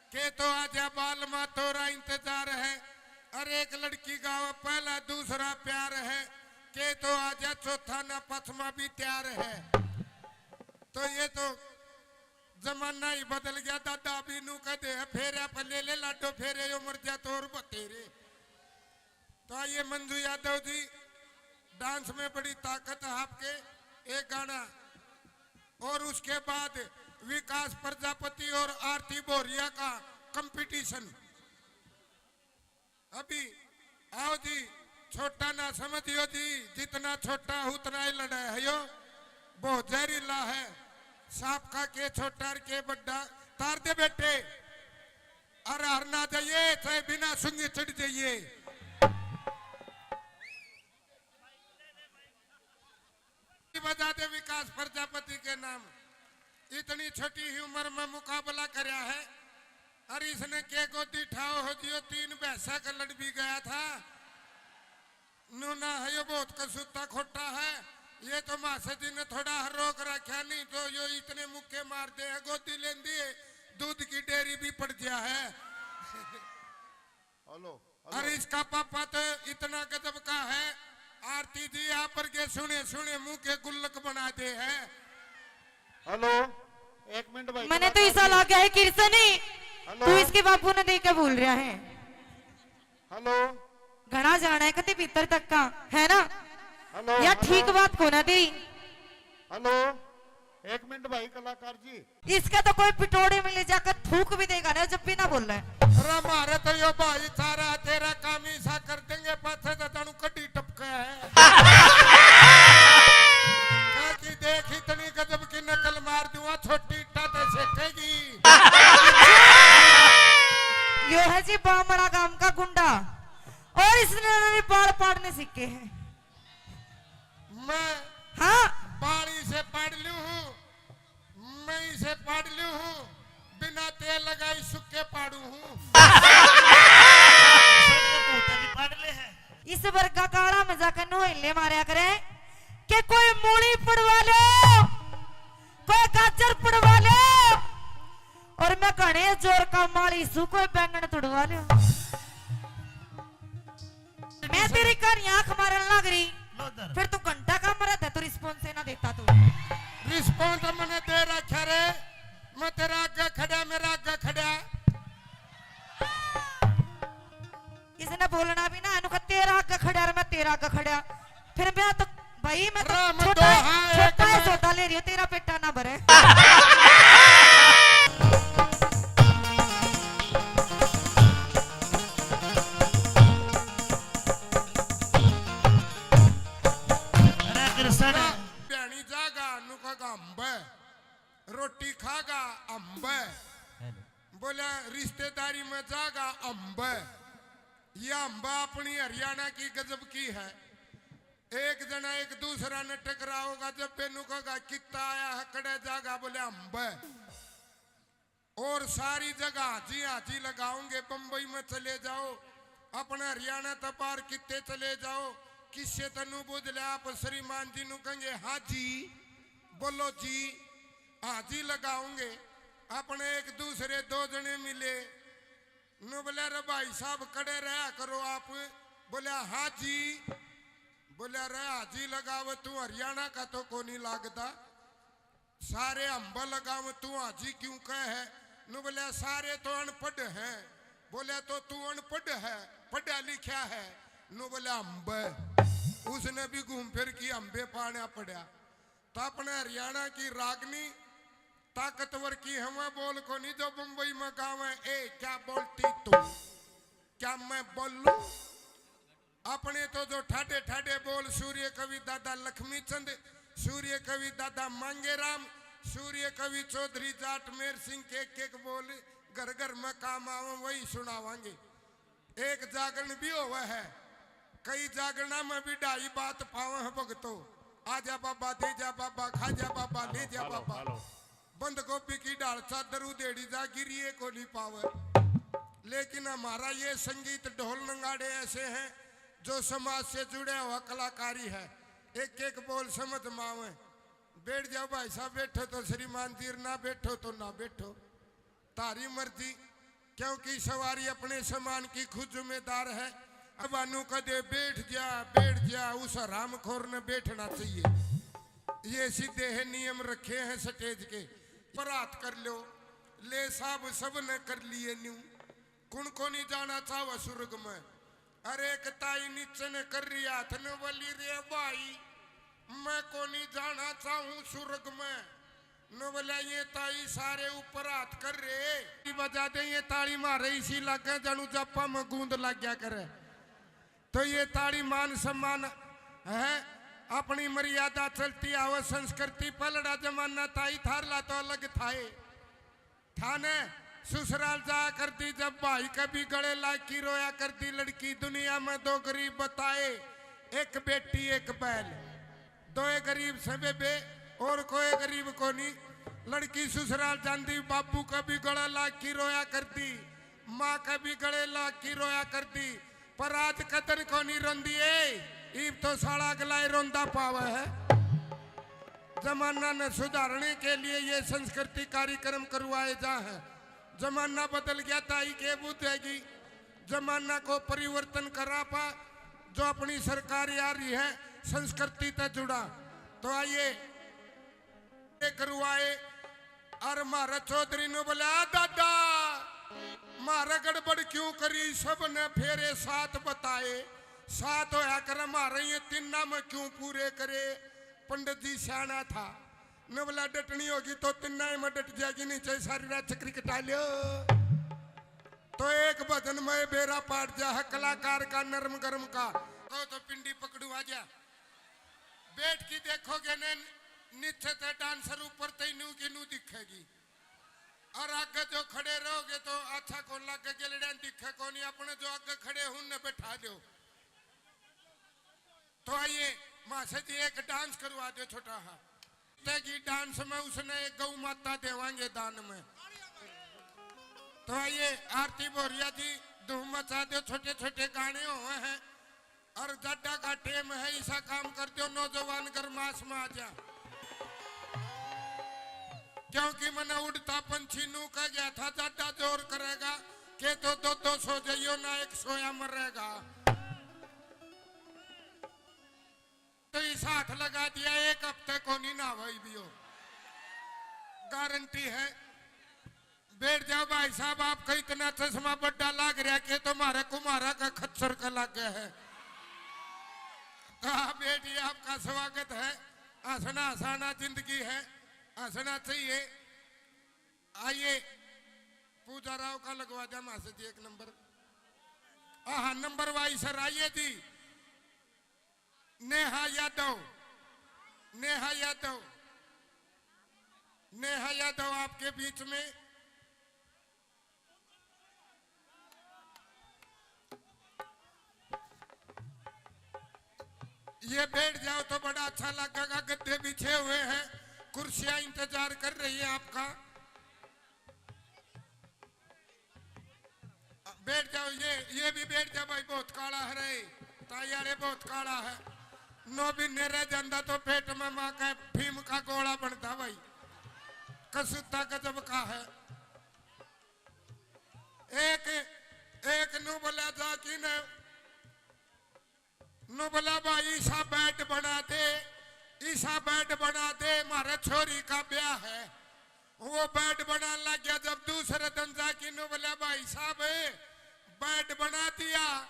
के तो आजा बाल मा तोरा इंतजार है। अरे एक लड़की गावा पहला दूसरा प्यार है, के तो आजा चौथा ना पचमा भी तैयार है। तो ये तो जमाना ही बदल गया दादा, अभी नू कह दे फेरे पे ले ले लाडो फेरे, यो मर जा तो और बतेरे। तो आइए मंजू यादव जी, डांस में बड़ी ताकत है आपके, एक गाना, और उसके बाद विकास प्रजापति और आरती बोरिया का कंपटीशन। अभी आओ जी, छोटा ना समझियो जी, जितना छोटा उतना ही लड़ा है यो, बहुत जहरीला है। सांप का के छोटा और के बड़ा, तार दे बेटे। और हर ना जाइए, चाहे बिना सुंगी चढ़ जाइए। बजा दे विकास प्रजापति के नाम। इतनी छोटी ही उम्र में मुकाबला करया है। और इसने के गोदी ठाओ हो जियो, तीन भैंसा का लड़ भी गया था। नूना है यो, बहुत कसूता खोटा है। ये तो मासा जी ने थोड़ा रोक रखा, नहीं तो यो इतने मुक्के मार दे है, गोदी लेंदी है, दूध की डेयरी भी पड़ गया है। हेलो, और हेलो। इसका पापा तो इतना गजब का है, आरती जी आप पर के सुने सुने मुंह के गुल्लक बना दे है। हेलो, एक मिनट भाई, मैंने तो कलाकार ऐसा जी। लगा है किरसनी, हेलो। तू इसके बापू ने देख के बोल रहा है। हेलो। घना जाना है कते भीतर तक का, है ना? हेलो, या हेलो। ठीक बात को ना दे। हेलो, एक मिनट भाई कलाकार जी। इसका तो कोई पिटोड़े में ले जाकर थूक भी देगा ना, जब भी ना बोले। अरे मारे तो यो भाई सारा तेरा काम ही सा कर देंगे, पाछे तो तनु कड्डी टपका है। कह की देख इतनी गजब की नकल मार दूंगा, छोटी ईटा ते सेकेगी। यो है जी बामड़ा गांव का गुंडा, और इसने भी बाल पाड़ने सीखे हैं। मैं हाँ। बाल इसे पाड़ लूं हूँ, मैं इसे पाड़ लूं हूँ, बिना तेल लगाई सुक्के पाड़ू हूँ। भी पाड़ ले है। इस वर्गा काला में जाकर नोहले मारया करे कि कोई मूली पड़वा लो, कोई गाजर पड़वा लो, और मैं घने जोर का माली सू, कोई बैंगन तुड़वा लो। मैं तेरी कहानी आंख मारन लग रही, लो इधर। फिर तू घंटा का मरा था, तू रिस्पॉन्स ही ना देता तू। रिस्पॉन्स मैंने दे रखा रे, मैं तेरा आगे खड़ा, मेरा आगे खड़ा। इसने बोलना भी ना, इनको तेरा आगे खड़ा और मैं तेरा आगे खड़ा। फिर मैं तो, भाई मैं तो राम छोटा, दोहा एक छोटा है, में। सौदा ले रही हूँ, तेरा पेटा ना भरे। अरे कृष्ण। भ्याणी जागा, नुका गांबे। रोटी खागा, अंबे। हेलो। बोला, रिश्तेदारी में जागा, अंबे। ये अंबा अपनी हरियाणा की गजब की है। एक जना एक दूसरा ने टकराओगा, जब बेनू कहेगा, "कित्ता आया है, कड़े जागा?" बोले, "अंबे।" और सारी जगह हाजी हाजी लगाओगे। बम्बई में चले जाओ, अपने हरियाणा तक बाहर कित्ते चले जाओ, किससे तनु बुझ ले, आप श्रीमान जी नु कहेंगे, "हाँ जी, बोलो जी।" हाजी लगाओगे। अपने एक दूसरे दो जने मिले, नु बोले, "रे भाई साहब, कड़े रहा करो आप।" बोले, "हाँ जी।" बोले, "रे हाजी लगावे, तू हरियाणा का तो कोनी लागता।" सारे अंब लगाव, तू हाजी क्यों कह है? नु बोले, "सारे तो अनपढ़ हैं।" बोले, "तो तू अनपढ़ है, पढ़ा लिखा है?" नु बोले, "अंब।" उसने भी घूम फिर की अंबे पाना पड़ा। तो अपने हरियाणा की रागनी ताकतवर की हमें बोल को नहीं, जो मुंबई में गावे, "ए, क्या बोलती तू? क्या मैं बोलूं?" अपने तो जो ठाडे ठाडे बोल सूर्य कवि दादा लक्ष्मी चंद, सूर्य कवि दादा मांगेराम, सूर्य कवि चौधरी जाट मेर सिंह के एक एक बोल घर घर में काम आवे, वही सुनावांगे। एक जागरण भी होवे है, कई जागरणा में भी ढाई बात पावे है भगतो। आजा बाबा, दे जा बाबा, खा जा बाबा, ले जा बाबा। बंद गोभी की ढाल चादर उधेड़ी जा, गिरिए को नहीं पावे। लेकिन हमारा ये संगीत ढोल नगाड़े ऐसे हैं जो समाज से जुड़े हुआ कलाकारी है। एक एक बोल समझ में आवे। बैठ जाओ भाई साहब, बैठो तो श्रीमान जी, ना बैठो तो ना बैठो, तारी मर्जी, क्योंकि सवारी अपने सामान की खुद जिम्मेदार है। अब अनु कदे बैठ जा, बैठ जा, उस हरामखोर ने बैठना चाहिए। ये सीधे है नियम रखे हैं स्टेज के। पर हाथ कर लो, ले साहब सब ने कर लिए न्यू। कुण को नहीं जाना चाहवा सुर्ग में? अरे एक ताई नीचे ने कर रही हाथ न बोली, रे भाई, मैं को नहीं जाना चाहूं सुर्ग में। न बोला, ये ताई सारे ऊपर हाथ कर रहे। बजा दे ये ताली मारे, इसी लागे जानू जापा में गूंद लग गया करे। तो ये ताली मान सम्मान है, अपनी मर्यादा चलती आवे, संस्कृति पलड़ा जमाना ताई थारला तो अलग थाए। थाने ससुराल जाया करती जब भाई कभी गले लाग की रोया करती लड़की, दुनिया में दो गरीब बताए, एक बेटी एक बैल। दोए गरीब से बेबे, और कोई गरीब कोनी। लड़की ससुराल जांदी, बाबू का भी गला लाग की रोया करती, माँ का भी गले लाग की रोया करती, पर आज कदर कोनी रोंदी ए। ईब तो साला अगला ही रोंदा पावे है। जमाना ने सुधारने के लिए ये संस्कृति कार्यक्रम करवाए जा हैं। जमाना बदल गया, ताई के बुझेगी। जमाना को परिवर्तन करा पा, जो अपनी सरकार आ रही है, संस्कृति तै जुड़ा। तो आइए, ये करवाए। और म्हारे चौधरी ने बोला, "आ दादा, म्हारे गड़बड़ क्यों करी?" सब ने फेरे सात बताए। सात होया करे, म्हारे ये तीना में क्यों पूरे करे? पंडित जी सियाना था, ने बोला, "डटनी होगी तो तीना ही में डट जाएगी, नीचे सारी रात चक्री कटा लियो।" तो एक भजन में बेरा पाट जा है कलाकार का, नरम गरम का। कहो तो पिंडी पकड़ू आ जा। बैठ के देखोगे ने, नीचे ते डांसर, ऊपर ते नू की नू दिखेगी। और आगे जो खड़े रहोगे तो अच्छा कौन लागे, गेलड़ियां दिखे कोनी। अपने जो आगे खड़े हैं उनने बैठा दो। तो आइए मासे जी एक डांस करवा दो छोटा हा। तेगी डांस में उसने एक गौ माता देवांगे दान में। तो आइए आरती भोरिया जी धूम मचा दो, छोटे छोटे गाने हुए हैं। और जाडा का टेम है, ऐसा काम कर दो, नौजवान गरमास में आ जा। क्योंकि मैंने उड़ता पंछी नू कह गया था, जाडा जोर करेगा, के तो दो दो सो जाइयो ना, एक सोया मरेगा। तो इस हाथ लगा दिया, एक हफ्ते को नहीं ना भाई भी हो, गारंटी है। बैठ जाओ भाई साहब, आपका इतना चश्मा बड्डा लाग रहा के तुम्हारे कुमारा का खच्चर का लाग गया है। तो आप बैठिए, आपका स्वागत है। हंसना हंसाना जिंदगी है, हंसना चाहिए। आइए, पूजा राव का लगवा दिया मासे जी एक नंबर। हाँ, नंबर वाइज सर आइए जी। नेहा यादव, नेहा यादव, नेहा यादव आपके बीच में। ये बैठ जाओ तो बड़ा अच्छा लगेगा, गद्दे बिछे हुए हैं, कुर्सियां इंतजार कर रही है आपका। बैठ जाओ, ये, ये भी बैठ जा भाई, बहुत काला है रे, ताई वाले बहुत काला है। नौ महीने रह जाता तो पेट में माँ का भीम का गोला बनता भाई, कसूता गजब का है। एक, एक नू बोला जा कि ने नु बोला, "भाई, ईसा बेड बना दे, ईसा बेड बना दे, म्हारे छोरी का ब्याह है।" वो बेड बनाने लग गया। जब दूसरे दिन जाके नु बोला, "भाई साहब, बेड बना दिया?"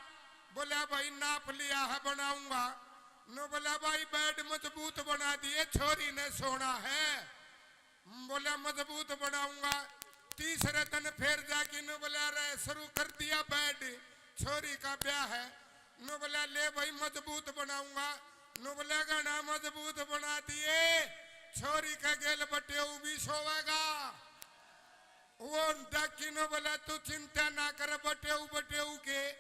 बोला, "भाई, नाप लिया है, बनाऊंगा।" नु बोला, "भाई, बेड मजबूत बना दिए, छोरी ने सोना है।" बोला, "मजबूत बनाऊंगा।" तीसरे दिन फिर जाके नु बोला, "अरे, शुरू कर दिया बेड, छोरी का ब्याह है।" नु बोला, "ले भाई, मजबूत बनाऊंगा।" नु बोला, "घना मजबूत बना दिए, छोरी का गेल बटेऊ भी सोवेगा।" वो डाकी नु बोला, "तू चिंता ना कर बटेऊ, बटेऊ के,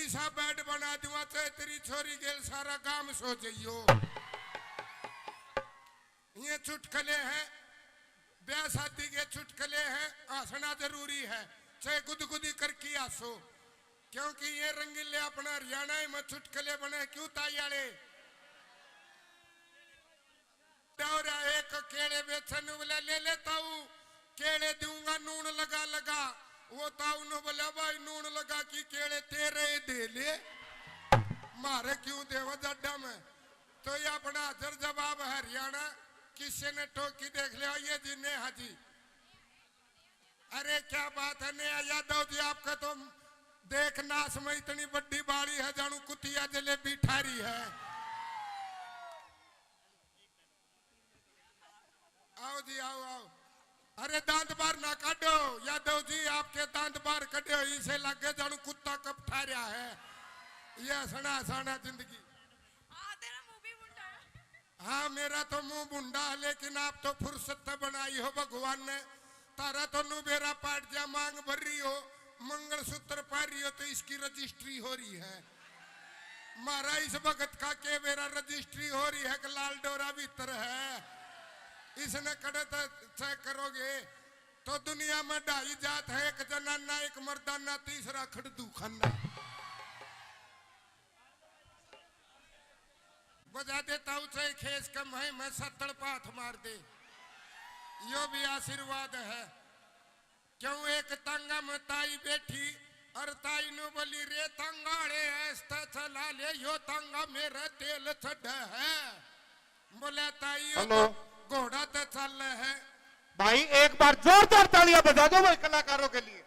ईसा बेड बना दूंगा, चाहे तेरी छोरी गेल सारा गांव सो जाइयो।" ये चुटकले हैं, ब्याह शादी के चुटकले हैं, हंसना जरूरी है, चाहे गुदगुदी करके हंसो, क्योंकि ये रंगीले अपना हरियाणा में चुटकले बने। क्यों ताई आले? दौरा एक केले बेचन वाला ले ले ताऊ, केले दूंगा नून लगा लगा। वो ताऊ नु बोला, "भाई, नून लगा की केले तेरे दे ले, मारे क्यों देवा जाडा में।" तो ये अपना हाजर जवाब हरियाणा, किसी ने टोकी देख लिया, ये जी नेहा जी। अरे क्या बात है नया यादव जी, आपका तो देख नाश में इतनी बड्डी बाड़ी है, जानू कुतिया जलेबी ठारी है। आओ जी, आओ, आओ। अरे दांत बाहर ना काटो यादव जी, आपके दांत बाहर कटे हो, इसे लगे जानू कुत्ता कब ठा रहा है। ये हंसना हंसाना जिंदगी। हाँ, तेरा मुंह भी मुंडा है। हाँ, मेरा तो मुंह मुंडा है, लेकिन आप तो फुर्सत तो बनाई हो भगवान ने। तारा तो नू बेरा पाट जा, मांग भर रही हो, मंगलसूत्र पहन रही हो, तो इसकी रजिस्ट्री हो रही है। मारा इस भगत का के बेरा रजिस्ट्री हो रही है कि लाल डोरा भीतर है। इसने कड़े तो चेक करोगे तो दुनिया में ढाई जात है, एक जनाना, एक मर्दाना, तीसरा खड़दू खाना। बजा देता हूँ चाहे खेस कम है, मैं सत्तड़ पाथ मार दे, यो भी आशीर्वाद है। क्यों एक तांगा में ताई बैठी और ताई नु बोली, "रे तांगा रे, ऐसता चला ले, यो तांगा मेरा तेल चढ़ है।" बोला, "ताई, यो हेलो। तो घोड़ा तो चल है।" भाई, एक बार जोरदार तालियां बजा दो भाई कलाकारों के लिए,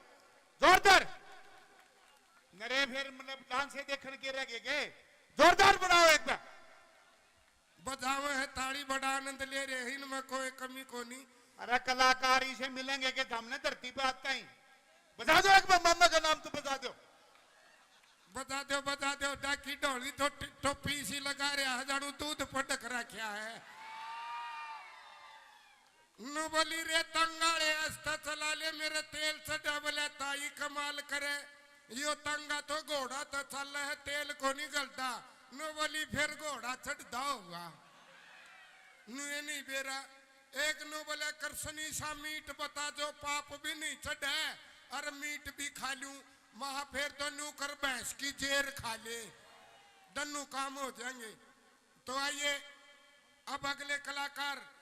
जोरदार। नरे फिर मतलब डांस देखने के रह गए के? जोरदार बनाओ एक बार। बजावे है ताली, बड़ा आनंद ले रहे हैं, इनमें कोई कमी कोनी। अरे कलाकार इसे मिलेंगे कि हमने धरती पे आता ही। बजा दो एक बार, मामा का नाम तो बजा दो। बजा दो, बजा दो, डाकी ढोली तो टि-, टोपी इसी लगा रहा है, जानू दूध पटक रखा है। नु बोली, "रे तंगाले, आस्ता चला ले, मेरे तेल चढ़ा।" बोले, "ताई कमाल करे, यो तंगा तो घोड़ा तो चल है, तेल को नहीं गलता।" नु बोली, "फिर घोड़ा चढ़दा होगा।" नु ये नहीं बेरा। एक नु बोले, "कृष्णी सा मीठ बता, जो पाप भी नहीं चढ़े और मीठ भी खा लूं।" महा फिर तो न्यू कर भैंस की जेर खा ले, दन्नू काम हो जाएंगे। तो आइए, अब अगले कलाकार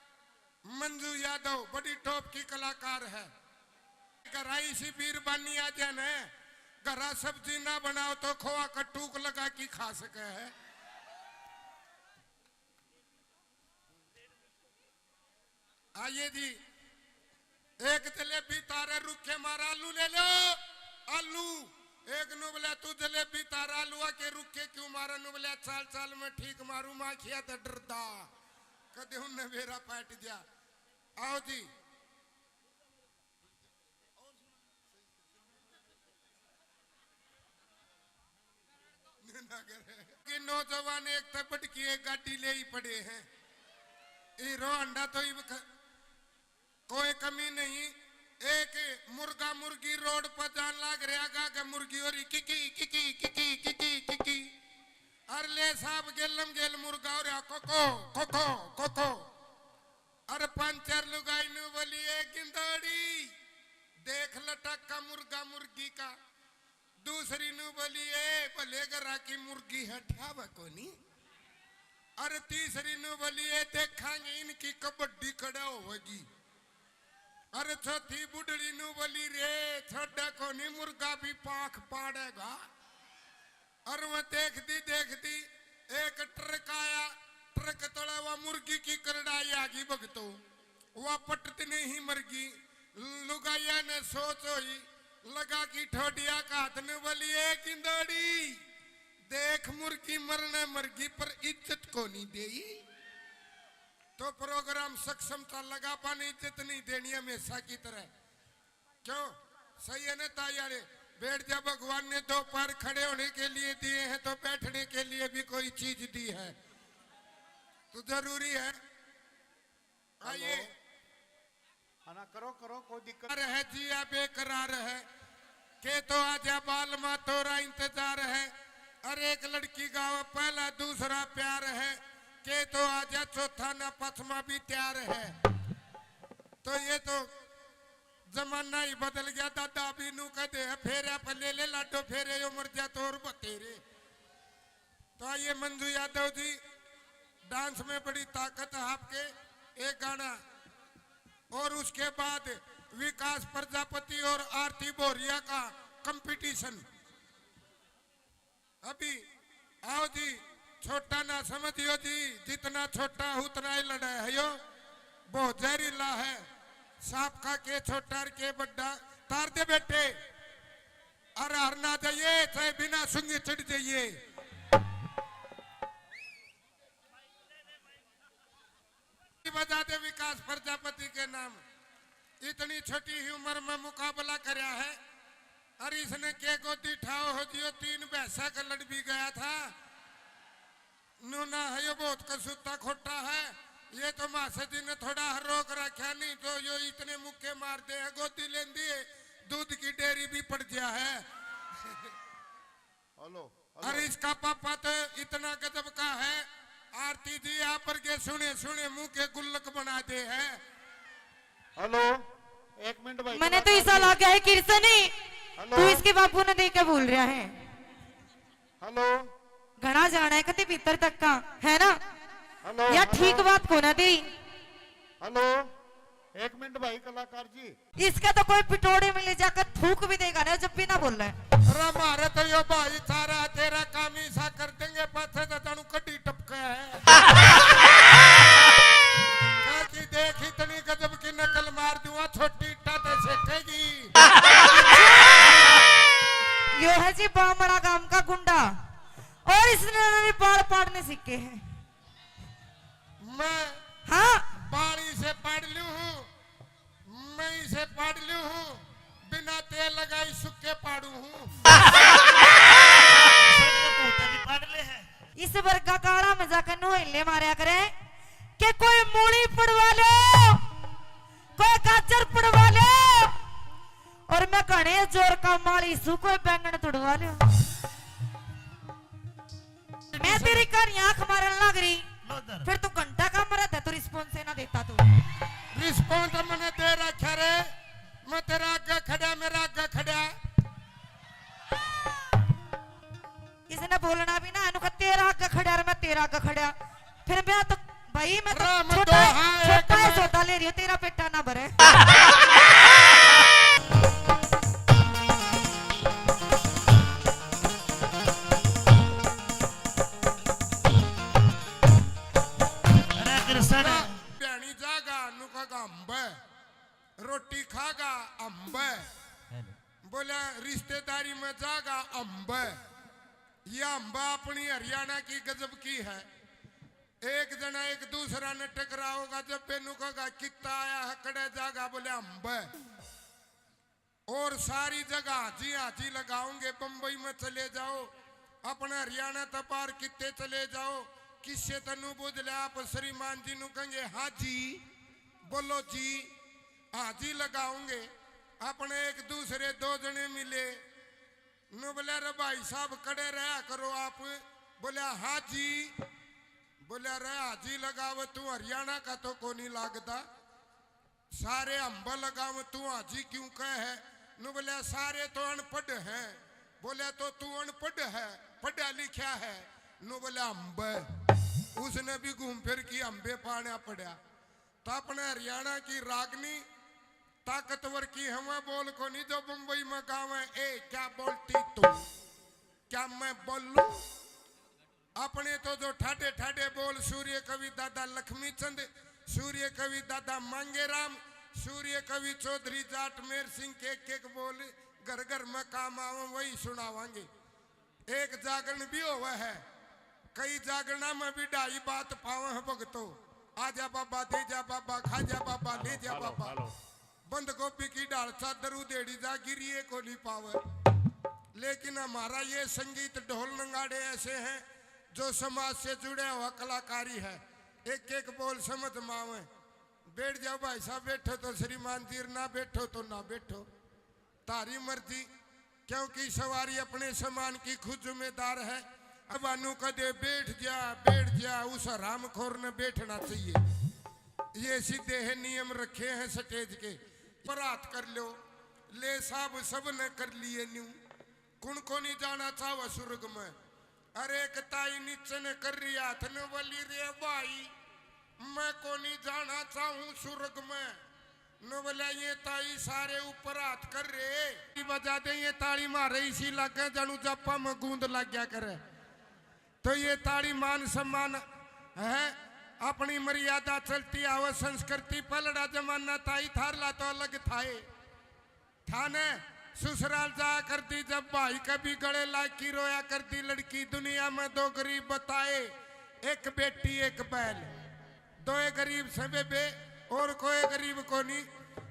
मंजू यादव, बड़ी टॉप की कलाकार है। घरा इसी बीरबानी आ जाए न, घरा सब्जी ना बनाओ तो खोआ का टूक लगा के खा सके है। आइए जी, एक जलेबी तारे रुक्के मारा, आलू ले लो, आलू। एक नु बोला, "तू जलेबी तारा आलू आके रुक्के क्यों मारा?" नु बोला, "चाल चाल मैं ठीक मारू, माखिया तो डरदा, कदे उनने बेरा पाट दिया।" आओ जी। ना करे। कि नौजवान एक तबड़ की एक गाड़ी ले ही पड़े हैं। हीरो होंडा तो इब ख-, कोई कमी नहीं। एक मुर्गा मुर्गी रोड पर जान लाग रहा गा के मुर्गी हो रही किकी, किकी, किकी, किकी, किकी। और ले साहब गेलम गेल मुर्गा हो रहा कोको, कोको, कोको। और पंचर लुगाई नु बोली, "ए गिंदड़ी, देख लटक का मुर्गा मुर्गी का।" दूसरी नु बोली, "ए भले घरा की मुर्गी है, ठावे कोनी।" अरे तीसरी नु बोली, "ए देखांगे इनकी कबड्डी कड़ा होगी।" अरे चौथी बुढ़ड़ी नु बोली, "रे छोड़ा कोनी, मुर्गा भी पाख पाड़ेगा।" और वह देखती देखती एक ट्रक आया, ट्रक तले वह मुर्गी की करड़ाई आ गई भगतो, वह पटत नहीं मरगी। लुगाइया ने सोच होई, लगा की ठोडिया का हाथ ने बोली, "ए गिंदड़ी, देख मुर्गी मरने मरगी पर इज्जत को नहीं देई।" तो प्रोग्राम सक्षमता लगा पाने इज्जत नहीं देनी हमेशा की तरह। क्यों? सही है ना ताई वाले? बैठ जा, भगवान ने दो पैर खड़े होने के लिए दिए हैं तो बैठने के लिए भी कोई चीज दी है, तो जरूरी है। आइए। हेलो। हाँ ना, करो, करो, कोई दिक्कत। रह जिया बेकरार है, के तो आजा बालमा तोरा इंतजार है। अरे एक लड़की गावे पहला दूसरा प्यार है, के तो आजा चौथा ना पचमा भी तैयार है। तो ये तो जमाना ही बदल गया दादा, अभी नू कहते हैं फेरे पे ले ले लाडो फेरे, यो मर जा तो और बतेरे। तो आइए मंजू यादव जी, डांस में बड़ी ताकत है आपके, एक गाना और उसके बाद विकास प्रजापति और आरती भोरिया का कंपटीशन। अभी आओ जी, छोटा ना समझियो जी, जितना छोटा उतना ही लड़ा है यो, बहुत जहरीला है। सांप खा के छोटा और के बड्डा, तार दे बेटे। अरे हर ना जाइए, चाहे बिना सुंगे चढ़ जाइए। बजा दे विकास प्रजापति के नाम। इतनी छोटी ही उम्र में मुकाबला करया है। और इसने के गोदी ठाओ हो जियो, तीन भैंसा का लड़ भी गया था। नूना है यो, बहुत कसूता खोटा है। ये तो मासा जी ने थोड़ा रोक रखा, नहीं तो यो इतने मुक्के मार दे है, गोदी लेंदी है, दूध की डेयरी भी पड़ गया है। Hello, hello. अरे इसका पापा तो इतना गजब का है, आरती जी आप पर के सुने सुने मुंह के गुल्लक बना दे है। हेलो, एक मिनट भाई, मैंने तो कलाकार ऐसा जी। लगा है किरसनी, हेलो। तू इसके बापू ने देख के बोल रहा है। हेलो। घना जाना है कति भीतर तक का, है ना? हेलो, या हेलो। ठीक बात को ना दी। हेलो, एक मिनट भाई कलाकार जी। इसका तो कोई पिटोड़े में ले जाकर थूक भी देगा ना जब भी ना बोल रहा है। अरे मारे तो यो भाई सारा तेरा काम ही सा कर देंगे, पाछे तो जानू कड्डी टपके है। काकी देख इतनी गजब की नकल मार दूंगा, छोटी इट्टा ते सेकेगी। यो है जी बामड़ा गांव का गुंडा, और इसने भी बाल पाड़ने सीखे हैं। मैं हाँ। बाल इसे पाड़ लूं हूँ, मैं इसे पाड़ लूं हूँ, बिना तेल लगाई सुक्के पाड़ू हूँ। पाड़ ले है। इस वर्गा काला में जाकर नोहले मारया करे कि कोई मूली पड़वा लो, कोई गाजर पड़वा लो, और मैं घणे जोर का माली सू, कोई बैंगन तुड़वा लो। मैं तेरी कहानी आंख मारन लग रही, लो इधर। फिर तू घंटा का मरत है, तू रिस्पॉन्स ही ना देता तू। रिस्पॉन्स मैंने दे रखा रे, मैं तेरा आगे खड़ा, मेरा आगे खड़ा। इसने बोलना भी ना, इन्हों का तेरा आगे खड़ा और मैं तेरा आगे खड़ा। फिर मैं तो, भाई, मैं तो राम छोटा है, दोहा एक छोटा है, में सौदा ले रही हूँ, तेरा पेटा ना भरे। अरे कृष्ण। ब्याणी जागा, नुका का अम्ब, रोटी खागा अम्ब। हेलो। बोला, रिश्तेदारी में जागा अम्ब। या अम्बा अपनी हरियाणा की गजब की है। एक जना एक दूसरा ने टकराओगा, जब बेनू कहेगा, "कित्ता आया है, कड़े जागा?" बोले, "अम्ब।" और सारी जगह हाजी हाजी लगाओगे। बम्बई में चले जाओ, अपने हरियाणा तक बाहर कित्ते चले जाओ, किससे तनु बुझ ले, आप श्रीमान जी नु कहेंगे, "हाँ जी, बोलो जी।" हाजी लगाओगे। अपने एक दूसरे दो जने मिले, नु बोले, "अरे भाई साहब, कड़े रहा करो आप।" बोले, "हाँ जी।" बोले, "अरे हाजी लगावे तू हरियाणा का तो कोनी लागदा, सारे अम्ब लगावे तू हाजी क्यों कहे है?" नु बोले, "सारे तो अनपढ़ हैं।" बोले, "तो तू अनपढ़ है, पढ़ा लिखा है?" नु बोले, "अम्ब।" उसने भी घूम फिर की अम्बे पाना पड़ा। तो अपने हरियाणा की रागनी ताकतवर की हवा बोल कोनी जो बम्बई में गावे, "ए, क्या बोलती तू? क्या मैं बोलूं?" अपने तो जो ठाडे ठाडे बोल सूर्य कवि दादा लक्ष्मी चंद, सूर्य कवि दादा मांगेराम, सूर्य कवि चौधरी जाट मेर सिंह के एक एक बोल घर घर में काम आवे, वही सुनावांगे। एक जागरण भी होवे है, कई जागरणा में भी ढाई बात पावे हैं भगतो। आजा बाबा, दे जा बाबा, खा जा बाबा, ले जा बाबा। बंद गोभी की ढाल चादर उधेड़ी जा, गिरिए को नहीं पावे। लेकिन हमारा ये संगीत ढोल नगाड़े ऐसे हैं जो समाज से जुड़े हुआ कलाकारी है। एक एक बोल समझ में आवे। बैठ जाओ भाई साहब, बैठो तो श्रीमान जी, ना बैठो तो ना बैठो। थारी मर्जी, क्योंकि सवारी अपने सामान की खुद जिम्मेदार है। अब अनु कदे बैठ जा, बैठ जा, उस हरामखोर ने बैठना चाहिए। ये सीधे है नियम रखे हैं स्टेज के। पर हाथ कर लो, ले साहब, सब ने कर लिए न्यू। कुण को नहीं जाना चाहवा स्वर्ग में? अरे एक ताई नीचे ने कर रही हाथ ने बोली, "रे भाई, मैं को नहीं जाना चाहूं स्वर्ग में।" न बोला, "ये ताई सारे ऊपर हाथ कर रहे।" बजा दे ये ताली मारे, इसी लागे जानू जापा में गूंद लग गया करे। तो ये ताली मान सम्मान है, अपनी मर्यादा चलती आवे, संस्कृति पलड़ा जमाना ताई थारला तो अलग थाए। थाने ससुराल जाया करती, जब भाई के भी गले लाग की रोया करती लड़की। दुनिया में दो गरीब बताए, एक बेटी एक बैल। दोए गरीब से बेबे, और कोई गरीब कोनी।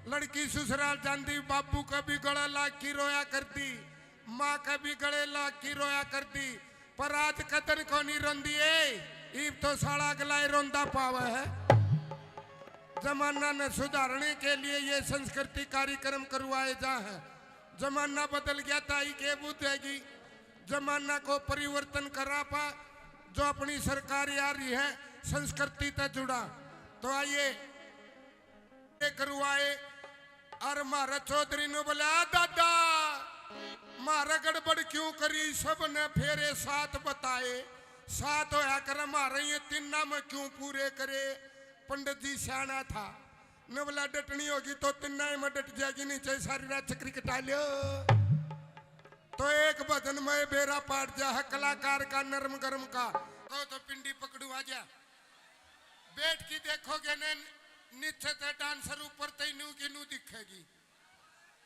लड़की ससुराल जांदी, बाबू के भी गले लाग की रोया करती, माँ के भी गले लाग की रोया करती। पर आज कदन कोनी रोंदी ए, ईब तो साला अगला ही रोंदा पावे है। जमाना ने सुधारने के लिए ये संस्कृति कार्यक्रम करवाए जा हैं। जमाना बदल गया, ताई के बुझेगी। जमाना को परिवर्तन करा पा, जो अपनी सरकार आ रही है, संस्कृति ते जुड़ा। तो आइए, करवाए। और म्हारा चौधरी ने बोला, "आ दादा, म्हारा गड़बड़ क्यों करी, सब ने फेरे सात बताए, सात होया करे, म्हारे ये तिन्ना में क्यों पूरे करे?" पंडित जी सियाना था, ने बोला, "डटनी होगी तो तिन्ना ही में डट जाएगी, नीचे सारी रात चक्री कटा लियो।" तो एक भजन में बेरा पाट जा है कलाकार का, नरम गरम का। कहो तो पिंडी पकड़ू आ जा। बैठ के देखोगे ने, नीचे ते डांसर, ऊपर ते नू की नू दिखेगी।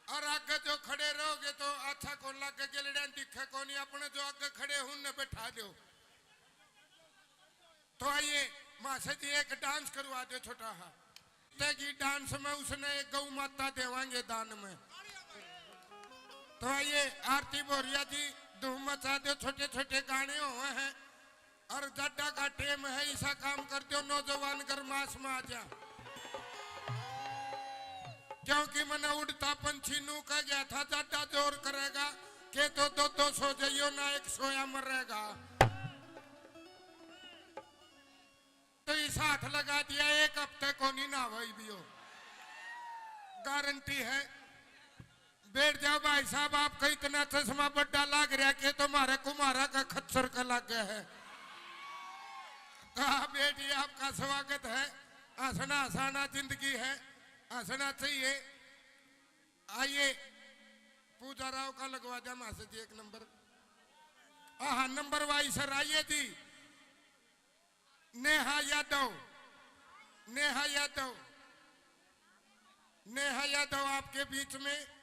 और आगे जो खड़े रहोगे तो अच्छा कौन लागे, गेलड़ियां दिखे कोनी। अपने जो आगे खड़े हूं ने बैठा दो। तो आइए मासा जी, एक डांस करवा दो छोटा हा। तेगी डांस में उसने एक गौ माता देवांगे दान में। तो आइए आरती भोरिया जी, धूम मचा दो, छोटे छोटे गाने हुए हैं। और जाडा का टेम है, ऐसा काम कर दो नौजवान गरमास में आ जा। क्योंकि मैंने उड़ता पंछी नू कह गया था, जाडा जोर करेगा के तो दो दो सो जाइयो ना, एक सोया मरेगा। तो इस हाथ लगा दिया, एक हफ्ते को नहीं ना भाई भी हो, गारंटी है। बैठ जाओ भाई साहब, आपका इतना चश्मा बड्डा लाग रहा के तो म्हारे कुम्हारा का खच्चर का लाग गया है। तो आप बैठिए, आपका स्वागत है। हंसना हंसाना जिंदगी है, हंसना चाहिए। आइए, पूजा राव का लगवा दिया मासा जी एक नंबर। हाँ, नंबर वाइज सर आइए जी। नेहा यादव, नेहा यादव, नेहा यादव आपके बीच में।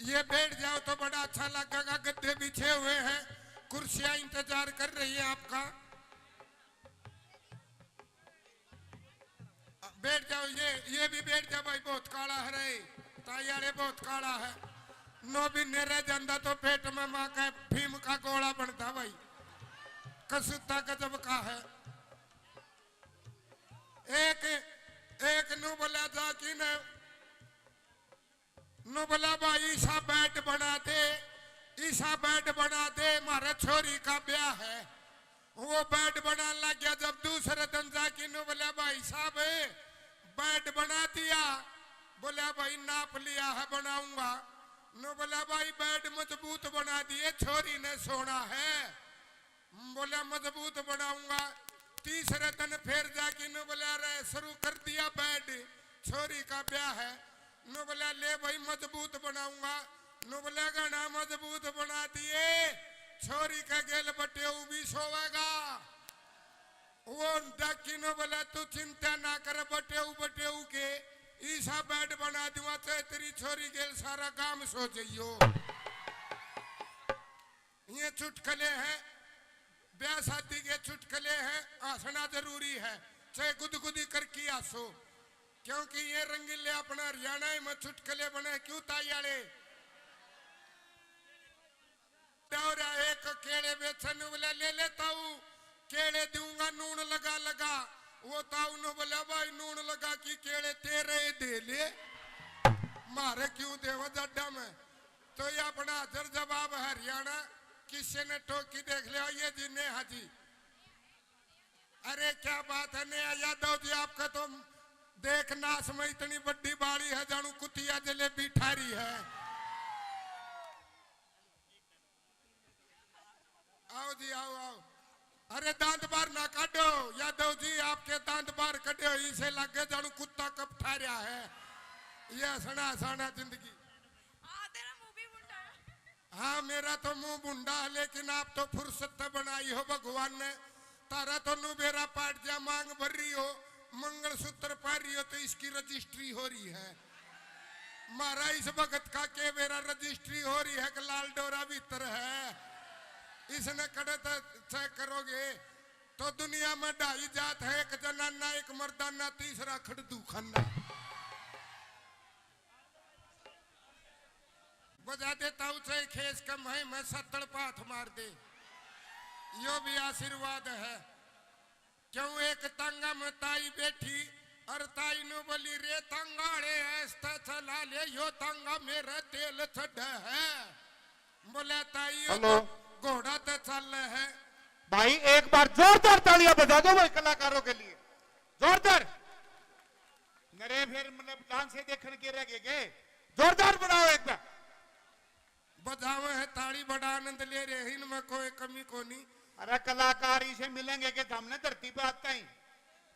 ये बैठ जाओ तो बड़ा अच्छा लगेगा, गद्दे बिछे हुए हैं, कुर्सियां इंतजार कर रही है आपका। बैठ जाओ, ये, ये भी बैठ जा भाई, बहुत काला है रे, ताई वाले बहुत काला है। नौ महीने रह जाता तो पेट में माँ का भीम का गोला बनता भाई, कसूता गजब का है। एक, एक नू बोला जा कि न नु बोला, "भाई, ईसा बेड बना दे, ईसा बेड बना दे, म्हारे छोरी का ब्याह है।" वो बेड बनाने लग गया। जब दूसरे दिन जाके नु बोला, "भाई साहब, बेड बना दिया?" बोला, "भाई, नाप लिया है, बनाऊंगा।" नु बोला, "भाई, बेड मजबूत बना दिए, छोरी ने सोना है।" बोला, "मजबूत बनाऊंगा।" तीसरे दिन फिर जाके नु बोला, "अरे, शुरू कर दिया बेड, छोरी का ब्याह है।" नु बोला, "ले भाई, मजबूत बनाऊंगा।" नु बोला, "घना मजबूत बना दिए, छोरी का गेल बटेऊ भी सोवेगा।" वो डाकी नु बोला, "तू चिंता ना कर, बटेऊ बटेऊ के ईसा बेड बना दूंगा, चाहे तेरी छोरी गेल सारा गांव सो जाइयो।" ये चुटकले हैं, ब्याह शादी के चुटकले हैं, हंसना जरूरी है, चाहे गुदगुदी करके हंसो, क्योंकि ये रंगीले अपना हरियाणा में चुटकले बने। क्यों ताई आले? दौरा एक केले बेचन वाला ले ले ताऊ, केले दूंगा नून लगा लगा। वो ताऊ नु बोला, "भाई, नून लगा की केले तेरे ही दे ले, मारे क्यों देवा जाडा में?" तो ये अपना हाजिर जवाब हरियाणा, किसी ने टोकी देख लिया, ये जी नेहा जी। अरे क्या बात है नेहा यादव जी, आपका तो देख नाश में इतनी बड़ी बाड़ी है, जानू कुतिया जलेबी ठारी है। आओ जी, आओ, आओ। अरे दांत बाहर ना काटो यादव जी, आपके दांत बाहर कटे हो, इसे लगे जानू कुत्ता कब ठा रहा है। ये हंसना हंसाना जिंदगी। हाँ, तेरा मुंह भी भुंडा है। हाँ, मेरा तो मुंह भुंडा है, लेकिन आप तो फुर्सत तो बनाई हो भगवान ने। थारा तो नु बेरा पाट जा, मांग भर रही हो, मंगलसूत्र पहन रही हो, तो इसकी रजिस्ट्री हो रही है। मारा इस भगत का के बेरा रजिस्ट्री हो रही है कि लाल डोरा भीतर है? इसने कड़े तो चेक करोगे तो दुनिया में ढाई जात है, एक जनाना, एक मर्दाना, तीसरा खड़दू खाना। बजा देता हूँ चाहे खेस कम है, मैं सत्तड़ पाथ मार दे, यो भी आशीर्वाद है। क्यों एक तांगा में ताई बैठी और ताई नु बोली, "रे तांगा रे, ऐसा चला ले, यो तांगा मेरा तेल चढ़ा है।" बोले, "ताई, यो हेलो। तो घोड़ा तो चल है।" भाई, एक बार जोरदार तालियां बजा दो भाई कलाकारों के लिए, जोरदार। नरे फिर मतलब डांस से देखण के रह गए के? जोरदार बनाओ एक बार। बजावे है ताली, बड़ा आनंद ले रहे हैं, इनमें कोई कमी कोनी। अरे कलाकार इसे मिलेंगे के सामने धरती पे आता ही।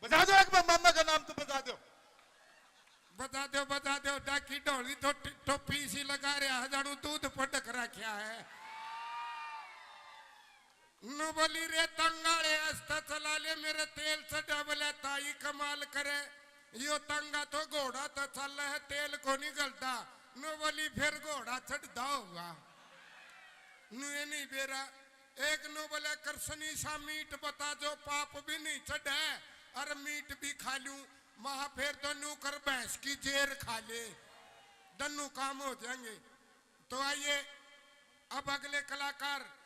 बजा दो एक बार, मामा का नाम तो बजा दो। बजा दो, बजा दो, डाकी ढोली तो टि-, टोपी सी लगा रहा है, जानू दूध पटक रखा है। नु बोली, "रे तंगाले, आस्ता चला ले, मेरे तेल चढ़ा।" बोले, "ताई कमाल करे, यो तंगा तो घोड़ा तो चल है, तेल को नहीं गलता।" नु बोली, "फिर घोड़ा चढ़दा होगा।" नु ये नहीं बेरा। एक नु बोले, "कृष्णी सा मीठ बता, जो पाप भी नहीं चढ़े और मीठ भी खा लूं।" महा, "फिर तो नु कर, भैंस की जेर खा ले, दन्नू काम हो जाएंगे।" तो आइए, अब अगले कलाकार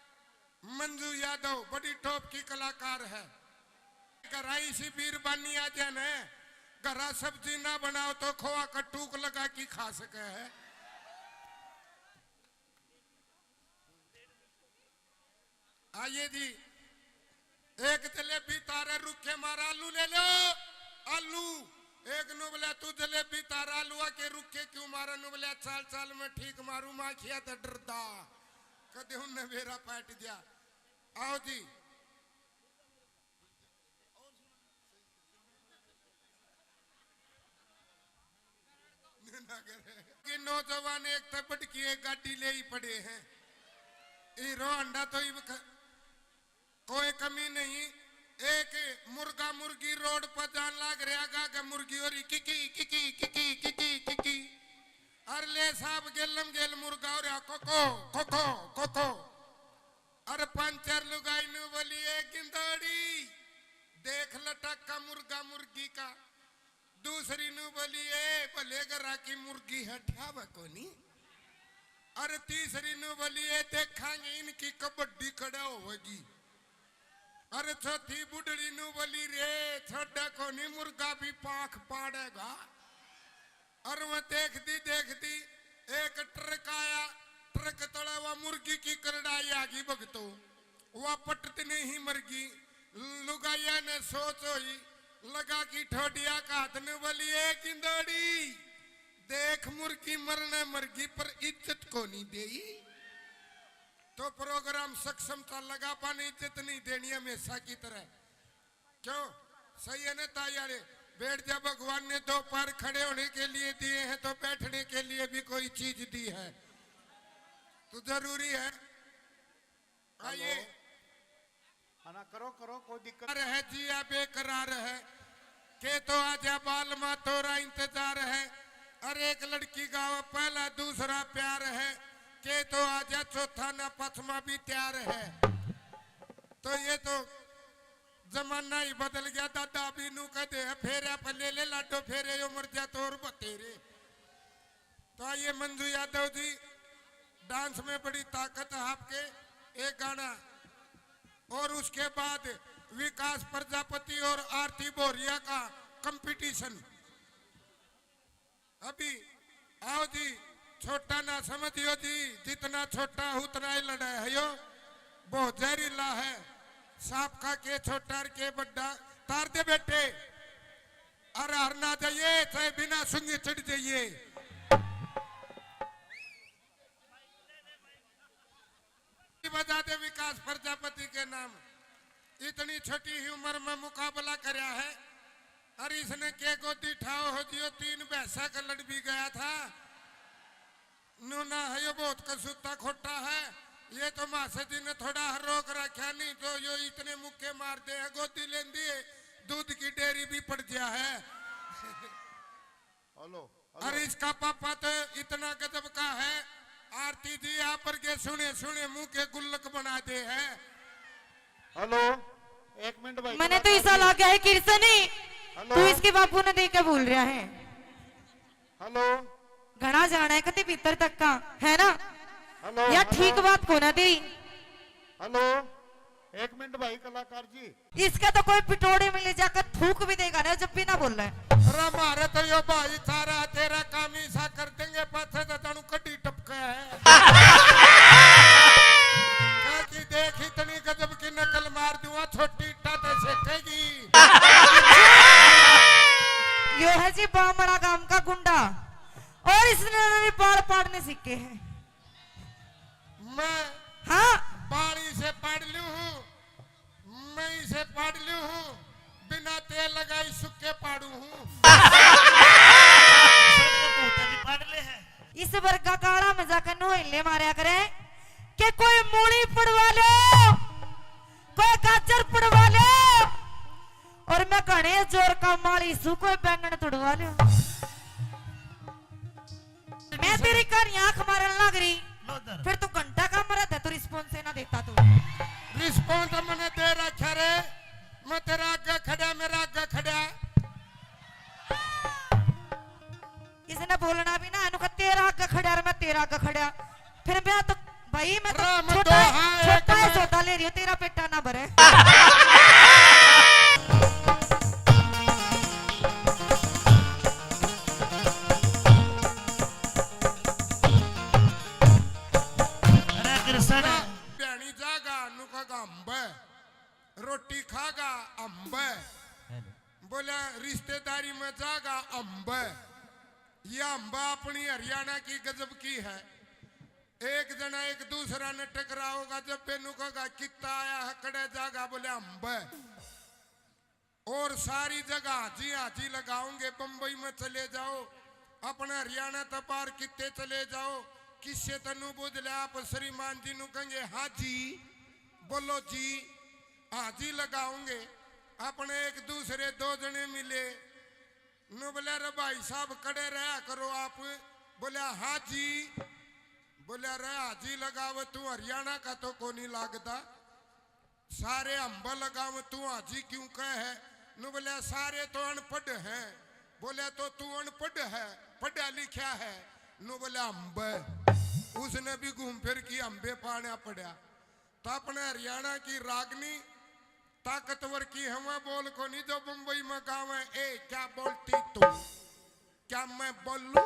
मंजू यादव, बड़ी टॉप की कलाकार है। घरा इसी बीरबानी आ जाए न, घरा सब्जी ना बनाओ तो खोआ का टूक लगा के खा सके है। आइए जी, एक जलेबी तारे रुखे मारा, आलू ले लो, आलू। एक नु बोला, "तू जलेबी तारा आलूआ के रुखे क्यों मारा?" नु बोला, "चाल चाल में ठीक मारू, माखिया तो डरदा, कदे उनने बेरा पाट दिया।" आओ जी। ना करे। कि नौजवान एक तै बढ़ के एक गाड़ी ले ही पड़े हैं। हीरो होंडा तो इब ख-, कोई कमी नहीं। एक मुर्गा मुर्गी रोड पर जान लाग रहा, गा के मुर्गी हो रही किकी, किकी, किकी, किकी, किकी। अर ले साहब गेलम गेल मुर्गा हो रहा, कोको, कोको, कोको। अर पंचर लुगाई नु बोली, "ए गिंदोड़ी, देख लटक का मुर्गा मुर्गी का।" दूसरी नु बोली, "ए भले घरा की मुर्गी है, ठ्यावे कोनी।" अरे तीसरी नु बोली, "ए देखांगे इनकी कबड्डी कड़ा होगी।" अरे चौथी बुढ़ड़ी नु बोली, "रे छोड़ा कोनी, मुर्गा भी पाख पाड़ेगा।" अरे वो देखती देखती एक ट्रक आया, ट्रक तले वो मुर्गी की करड़ाई आ गई भगतो। वा पटत नहीं मरगी। लुगाइया ने सोच होई, लगा की ठोडिया का हाथ ने बोली, "ए गिंदोड़ी, देख मुर्गी मरने मरगी पर इज्जत को नहीं देई।" तो प्रोग्राम सक्षम था, लगा पाने इज्जत नहीं देनी हमेशा की तरह। क्यों? सही है ना ताई आले? बैठ जा, भगवान ने दो पैर खड़े होने के लिए दिए हैं तो बैठने के लिए भी कोई चीज दी है, तो जरूरी है। आइए। हेलो। हाँ ना, करो, करो, कोई दिक्कत। है जिया बेकरार है, के तो आजा बाल मा तोरा इंतजार है। अरे एक लड़की गावे पहला दूसरा प्यार है, के तो आजा चौथा ना पचमा भी तैयार है। तो ये तो जमाना ही बदल गया दादा, अभी नू कह दे फेरे पे ले ले लाडो फेरे, यो मर जा तो और बतेरे। तो आइए मंजू यादव जी, डांस में बड़ी ताकत है आपके, एक गाना और उसके बाद विकास प्रजापति और आरती भोरिया का कंपटीशन। अभी आओ जी, छोटा ना समझियो जी, जितना छोटा उतना ही लड़ा है यो, बहुत जहरीला है। सांप का के छोटा और के बड्डा, तार दे बेटे। अरे हर ना जाइए, चाहे बिना सुंगी चढ़ जाइए। बजा दे विकास प्रजापति के नाम। इतनी छोटी ही उम्र में मुकाबला करया है। अरे इसने के गोदी ठाओ हो जियो, तीन भैंसा का लड़ भी गया था। नूना है यो बहुत कसूता खोटा है। ये तो मास्टर जी ने थोड़ा रोक रखा, नहीं तो यो इतने मुक्के मार दे है, गोदी लेंदी है, दूध की डेयरी भी पड़ गया है। Hello, hello. अरे इसका पापा तो इतना गजब का है, आरती जी आप पर के सुने सुने मुंह के गुल्लक बना दे है। हेलो, एक मिनट भाई, मैंने तो ऐसा लगा है कृष्ण ही, हेलो। तू इसके बापू ने देख के बोल रहा है। हेलो। घना जाना है कति भीतर तक का, है ना? हेलो, या हेलो। ठीक बात को ना दे। हेलो, एक मिनट भाई कलाकार जी। इसका तो कोई पिटोड़े में ले जाकर थूक भी देगा ना, जब भी ना बोले। अरे मारे तो यो भाई सारा तेरा काम ही सा कर देंगे, पाछे तो तनु कड्डी टपका है। क्या कि देख इतनी गजब की नकल मार दूंगा, छोटी ईटा तो सेकेगी। यो है जी बामड़ा गांव का गुंडा, और इसने भी बाल पाड़ने सीखे हैं। मैं हाँ। बाल इसे पाड़ लूं हूँ, मैं इसे पाड़ लूं हूँ, बिना तेल लगाई सुक्के पाड़ू हूँ। इस वर्गा काला में जाकर नोहले मारया करे कि कोई मूली पड़वा लो, कोई गाजर पड़वा लो, और मैं घने जोर का माली सू कोई बैंगन तुड़वा लो। मैं तेरी कहानी आंख मारन लग रही, लो दर। फिर तू घंटा का मरा था, तू रिस्पॉन्स ही ना देता तू। रिस्पॉन्स मैंने दे रखा रे, मैं तेरा आगे खड़ा, मेरा आगे खड़ा। इसने बोलना भी ना, इनको तेरा आगे खड़ा और मैं तेरा आगे खड़ा। फिर मैं तो भाई, मैं तो राम छोटा, दोहा एक छोटा है, में। सौदा ले रही हूँ, तेरा पेटा ना भरे। अरे कृष्ण। भैणी जागा नुका अम्ब, रोटी खागा अम्ब, बोला रिश्तेदारी में जागा अम्ब। ये अम्ब अपनी हरियाणा की गजब की है। एक जना एक दूसरा ने टकराओगा, जब बेनू कहेगा कित्ता आया है, कड़े जागा, बोले अम्ब। और सारी जगह हाजी हाजी लगाओगे। बम्बई में चले जाओ, अपने हरियाणा तक पार कित्ते चले जाओ, किससे तनु बुझ ले, आप श्रीमान जी नु कहेंगे हाजी, बोलो जी, हाजी लगाओगे। अपने एक दूसरे दो जने मिले, नु बोले रे भाई साहब कड़े रहा करो आप, बोले हाजी, बोले रे हाजी लगावे तू हरियाणा का तो कोनी लागदा। सारे अम्ब लगाव तू हाजी क्यों कह है? नु बोला सारे तो अनपढ़ हैं। बोला तो तू अनपढ़ है, पढ़ा लिखा है? नु बोला अम्ब। उसने भी घूम फिर की अम्बे पाना पड़ा। तो अपने हरियाणा की रागनी ताकतवर की हवा बोल को नहीं जो बम्बई में गावे, ए क्या बोलती तू, क्या मैं बोलूं?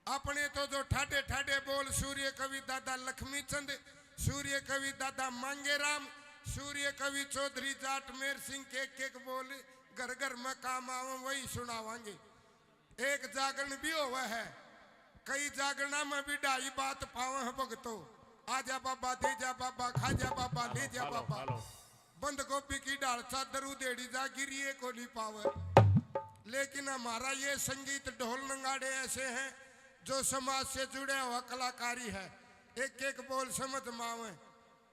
अपने तो जो ठाडे ठाडे बोल सूर्य कवि दादा लक्ष्मी चंद, सूर्य कवि दादा मांगेराम, सूर्य कवि चौधरी जाट मेर सिंह के एक एक बोल घर घर में काम आवे वही सुनावांगे। एक जागरण भी होवे है, कई जागरणा में भी ढाई बात पावे है भगतो। आजा बाबा, दे जा बाबा, खा जा बाबा, ले जा बाबा। बंद गोभी की ढाल चादर उधेड़ी जा, गिरिए को नहीं पावे। लेकिन हमारा ये संगीत ढोल नगाड़े ऐसे हैं जो समाज से जुड़े हुआ कलाकारी है। एक एक बोल समझ में आवे।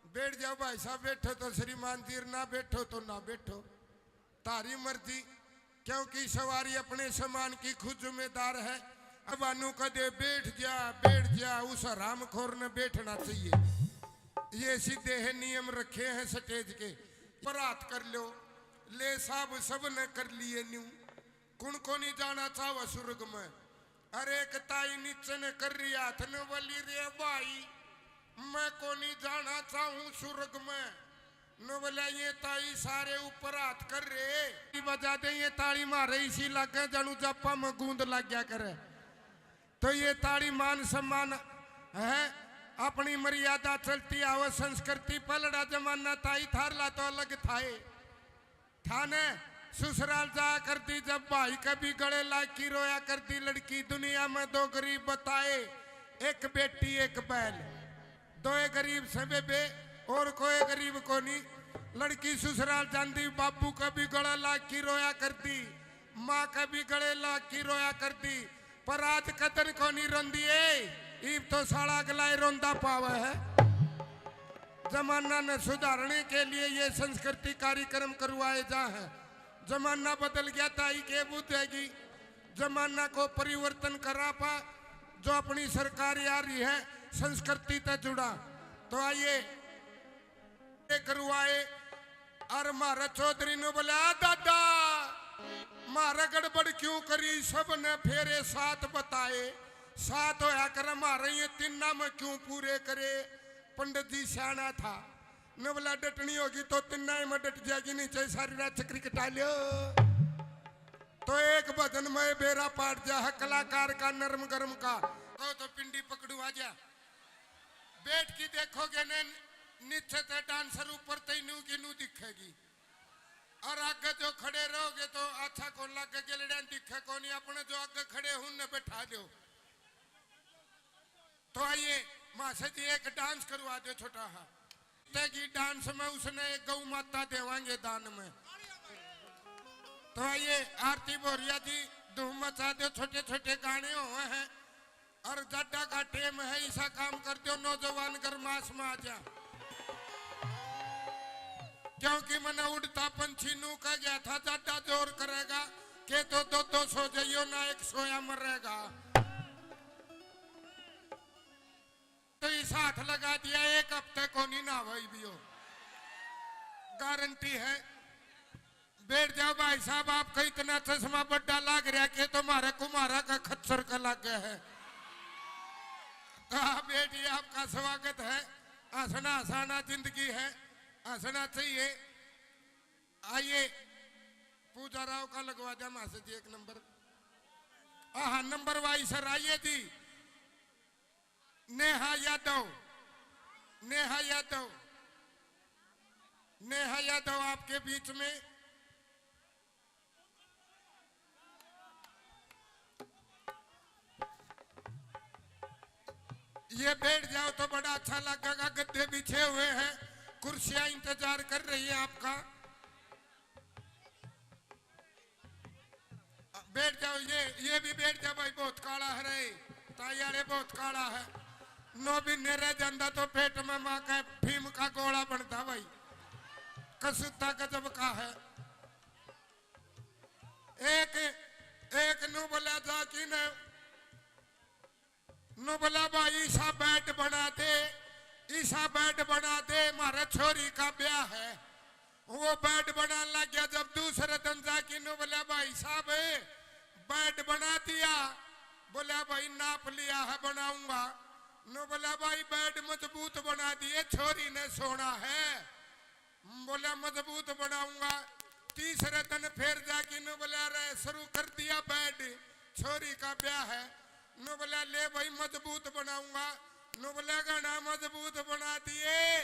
बैठ जाओ भाई साहब, बैठो तो श्रीमान जी, ना बैठो तो ना बैठो, तारी मर्जी। क्योंकि सवारी अपने सामान की खुद जिम्मेदार है। अब अनु कदे बैठ जा, बैठ जा, उस हरामखोर ने बैठना चाहिए। ये सीधे है नियम रखे हैं स्टेज के। पर हाथ कर लो, ले साहब सब ने कर लिए न्यू। कुण को नहीं जाना चाहवा स्वर्ग में? अरे एक ताई नीचे ने कर रही हाथ ने बोली रे भाई, मैं को नहीं जाना चाहूं स्वर्ग में। नु बोला ये ताई सारे ऊपर हाथ कर रे। बजा दे ये ताली मारे इसी लागे जानू जापा में गूंद लग गया करे। तो ये ताली मान सम्मान है, अपनी मर्यादा चलती आवे संस्कृति। पलड़ा जमाना ताई थारला तो अलग थाए। थाने ससुराल जाया करती जब भाई कभी गले लाग की रोया करती लड़की। दुनिया में दो गरीब बताए, एक बेटी एक बैल। दोए गरीब से बेबे और कोई गरीब कोनी। लड़की ससुराल जांदी बाबू का भी गला लाग की रोया करती, माँ का भी गले लाग की रोया करती। पर आज कतन कोनी रोंदी ए, इब तो साला अगला ही रोंदा पावे है। जमाना ने सुधारने के लिए ये संस्कृति कार्यक्रम करवाए जा हैं। जमाना बदल गया, ताई के बुझेगी। जमाना को परिवर्तन करा पा, जो अपनी सरकार आ रही है, संस्कृति तै जुड़ा। तो आइए, ये करवाए। और म्हारे चौधरी ने बोला, "आ दादा, म्हारे गड़बड़ क्यों करी, सब ने फेरे सात बताए, सात होया करे, म्हारे ये तीना में क्यों पूरे करे?" पंडित जी सियाना था, ने बोला, "डटनी होगी तो तीना ही में डट जाएगी, नीचे सारी रात चक्री कटा लियो।" तो एक भजन में बेरा पाट जा है कलाकार का नरम गरम का। कहो तो पिंडी पकड़ू आ जा। बैठ के देखोगे ने, नीचे ते डांसर, ऊपर ते नू की नू दिखेगी। और आगे जो खड़े रहोगे तो अच्छा कौन लागे, गेलड़िया दिखे कौन, अपने जो आगे खड़े हैं उनने बैठा दो। तो आइए, मासे जी एक डांस करवा दो छोटा हा। तेगी डांस में उसने एक गौ माता देवांगे दान में। तो आइए, आरती बोरिया जी धूम मचा दो, छोटे छोटे गाने हुए हैं। और जाडा का टेम है, ऐसा काम कर दो, नौजवान गरमास में आ जा। क्योंकि मैंने उड़ता पंछी नू कह गया था, जाडा जोर करेगा, के तो दो दो सो जाइयो ना, एक सोया मरेगा। तो इस हाथ लगा दिया, एक हफ्ते को नहीं ना भाई भी हो, गारंटी है। बैठ जाओ भाई साहब, आपका इतना चश्मा बड्डा लाग रहा के तुम्हारे कुमारा का खच्चर का लाग गया है। तो आप बैठिए, आपका स्वागत है। हंसना हंसाना जिंदगी है, हंसना चाहिए। आइए, पूजा राव का लगवा दे मासे जी एक नंबर। हाँ, नंबर वाइज सर आइए जी। नेहा यादव, नेहा यादव, नेहा यादव आपके बीच में। ये बैठ जाओ तो बड़ा अच्छा लगेगा, गद्दे बिछे हुए हैं, कुर्सियां इंतजार कर रही है आपका। बैठ जाओ, ये, ये भी बैठ जा भाई, बहुत काला है रे, ताई आले बहुत काला है। नौ महीने रह जांदा तो पेट में माँ का भीम का गोला बनता भाई, कसूता गजब का है। एक, एक नू बोला जा कि ने नू बोला, "भाई, ईसा बेड बना दे, ईसा बेड बना दे, म्हारे छोरी का ब्याह है।" वो बेड बनाने लग गया। जब दूसरे दिन जाके नू बोला, "भाई साहब, बेड बना दिया?" बोला, "भाई, नाप लिया है, बनाऊंगा।" नू बोला, "भाई, बेड मजबूत बना दिए, छोरी ने सोना है।" बोला, "मजबूत बनाऊंगा।" तीसरे दिन फिर जाके नू बोला, "अरे, शुरू कर दिया बेड, छोरी का ब्याह है।" नू बोला, "ले भाई, मजबूत बनाऊंगा।" नू बोला, "घना मजबूत बना दिए,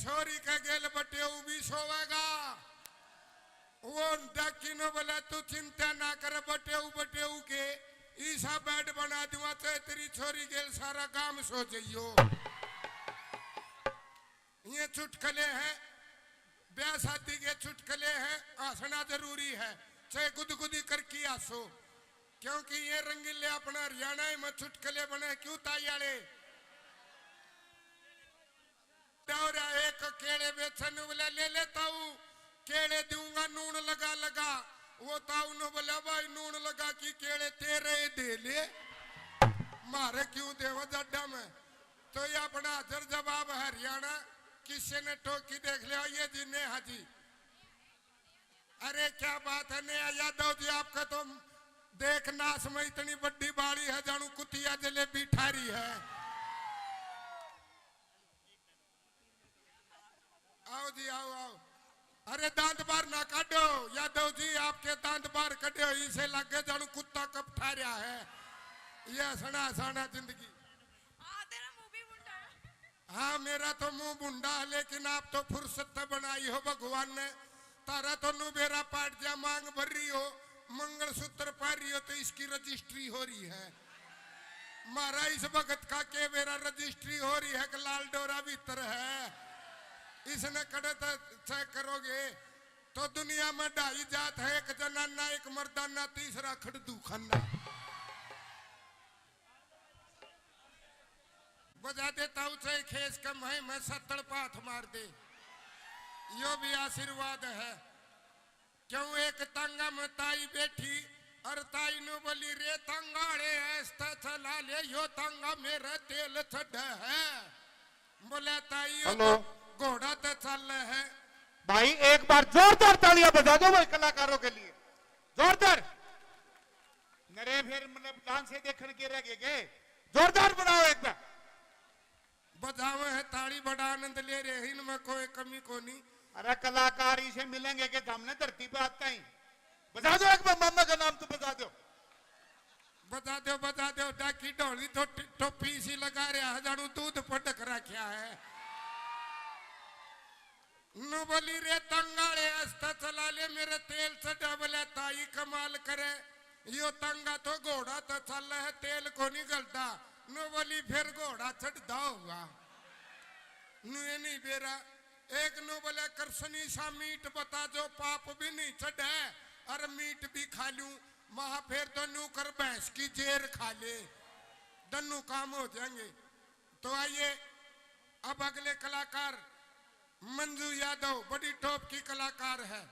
छोरी के गेल बटेऊ भी सोवेगा।" वो डाकी नू बोला, "तू चिंता ना कर, बटेऊ, बटेऊ के ईसा बेड बना दूंगा, चाहे तेरी छोरी गेल सारा गांव सो जाइयो।" ये चुटकले हैं, ब्याह शादी के चुटकले हैं, हंसना जरूरी है, चाहे गुदगुदी करके हंसो, क्योंकि ये रंगीले अपना हरियाणा में चुटकले बने क्यों ताई आले? दौरा एक केले बेचन वाला ले लेता हूँ, केले दूंगा नून लगा लगा। वो ताऊ ने बोला, "भाई, नून लगा की केले तेरे ही दे ले, मारे क्यों देवा जाडा में?" तो ये अपना हाजिर जवाब हरियाणा किसी ने ठोकी देख लिया, ये जी नेहा जी। अरे क्या बात है नेहा यादव जी, आपका तो देख नाश में इतनी बड़ी बाड़ी है, जानू कुतिया जलेबी ठारी है। आओ जी, आओ, आओ। अरे दांत बाहर ना काटो यादव जी, आपके दांत बाहर कटे हो, इसे लगे जानू कुत्ता कप ठा रहा है। ये हंसना हंसाना जिंदगी। हाँ, तेरा मुंह भी मुंडा है। हाँ, मेरा तो मुंह भुंडा है, लेकिन आप तो फुर्सत तो बनाई हो भगवान ने। तारा तो नु बेरा पाट जा, मांग भर रही हो, मंगलसूत्र पहन रही हो, तो इसकी रजिस्ट्री हो रही है। मारा इस भगत का के बेरा रजिस्ट्री हो रही है कि लाल डोरा भीतर है, इसने कड़े तो चेक करोगे। तो दुनिया में ढाई जात है, एक जनाना, एक मर्दाना, तीसरा खड़दू खाना। बजा देता हूँ, चाहे खेस कम है, मैं सत्तड़ पाथ मार दे, यो भी आशीर्वाद है। क्यों एक तांगा में ताई बैठी और ताई नु बोली, "रे तांगा रे, ऐसा चला ले, यो तांगा मेरा तेल चढ़ है।" बोला, "ताई, यो हेलो। तो घोड़ा तो चल है।" भाई, एक बार जोरदार तालियां बजा दो भाई कलाकारों के लिए, जोरदार। नरे फिर मतलब डांस से देखण के रह गए के? जोरदार बनाओ एक बार। बजावे है ताली, बड़ा आनंद ले रहे हैं, इनमें कोई कमी कोनी। अरे कलाकार इसे मिलेंगे के सामने धरती पे आता ही। बजा दो एक बार, मामा का नाम तो बजा दो। बजा दो, बजा दो, डाकी ढोली तो ट-, टोपी इसी लगा रहा है, जानू दूध पटक रखा है। नु बोली, "रे तंगाले, आस्ता चला ले, मेरे तेल चढ़ा।" बोले, "ताई कमाल करे, यो तंगा तो घोड़ा तो चल है, तेल को नहीं गलता।" नु बोली, "फिर घोड़ा चढ़दा होगा।" नु ये नहीं बेरा। एक नु बोले, "कृष्णी सा मीठ बता, जो पाप भी नहीं चढ़े और मीठ भी खा लूं।" महा फिर तो नु कर भैंस की जेर खा ले, दन्नू काम हो जाएंगे। तो आइए, अब अगले कलाकार मंजू यादव, बड़ी टॉप की कलाकार है।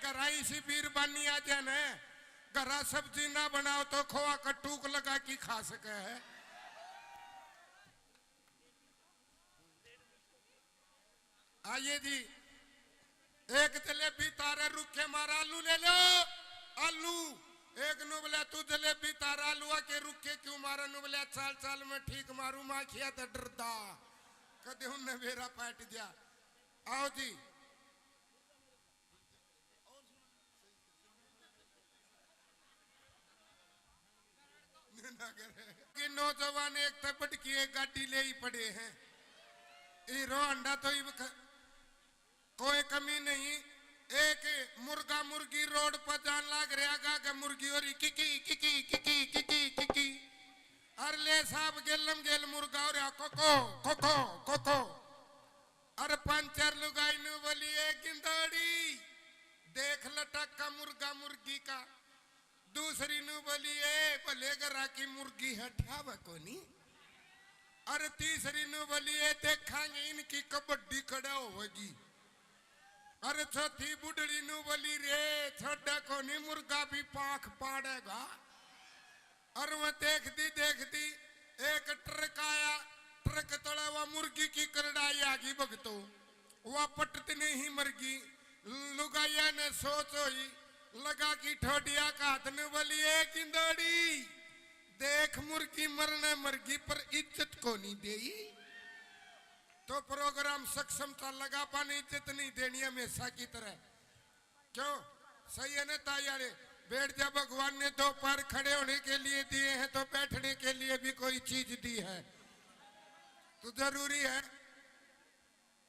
घरा इसी बीरबानी आ जाए न, घरा सब्जी ना बनाओ तो खोआ का टूक लगा के खा सके है। आइए जी, एक जलेबी तारे रुखे मारा, आलू ले लो, आलू। एक नु बोला, "तू जलेबी तारा आलूआ के रुखे क्यों मारा?" नु बोला, "चाल चाल मैं ठीक मारू, माखिया तो डरदा, कदे उनने बेरा पाट दिया।" आओ जी। कि नौजवान एक तो बटकी एक गाड़ी ले ही पड़े हैं। हीरो होंडा तो इब ख-, कोई कमी नहीं। एक मुर्गा मुर्गी रोड पर जान लाग रहा गा के मुर्गी हो रही किकी किकी किकी किकी किकी। अर ले साहब गेलम गेल मुर्गा हो रहा कोको कोको कोको। अर पंचर लुगाई नु बोली, "ए गिंदड़ी, देख लटक्का मुर्गा मुर्गी का।" दूसरी नु बोली, "ए भले घरा की मुर्गी है, ठावे कोनी।" अर तीसरी नु बोली, "ए देखांगे इनकी कबड्डी कड़ा होवेगी।" अर चौथी बुढ़ड़ी नु बोली, "रे छोड़ा कोनी, मुर्गा भी पाख पाड़ेगा।" अर वह देखती देखती एक ट्रक आया, ट्रक तले वह मुर्गी की करड़ाई आ गई भगतो, वह पटत नहीं मर गई। लुगाइया ने सोच होई, लगा की ठोडिया का हाथ ने बोली, "ए गिंदड़ी, देख मुर्गी मरने मर गई पर इज्जत को नहीं देई।" तो प्रोग्राम सक्षम था, लगा पाने इज्जत नहीं देनी हमेशा की तरह। क्यों? सही है ना ताई आले? बैठ जा, भगवान ने दो पैर खड़े होने के लिए दिए हैं तो बैठने के लिए भी कोई चीज दी है, तो जरूरी है।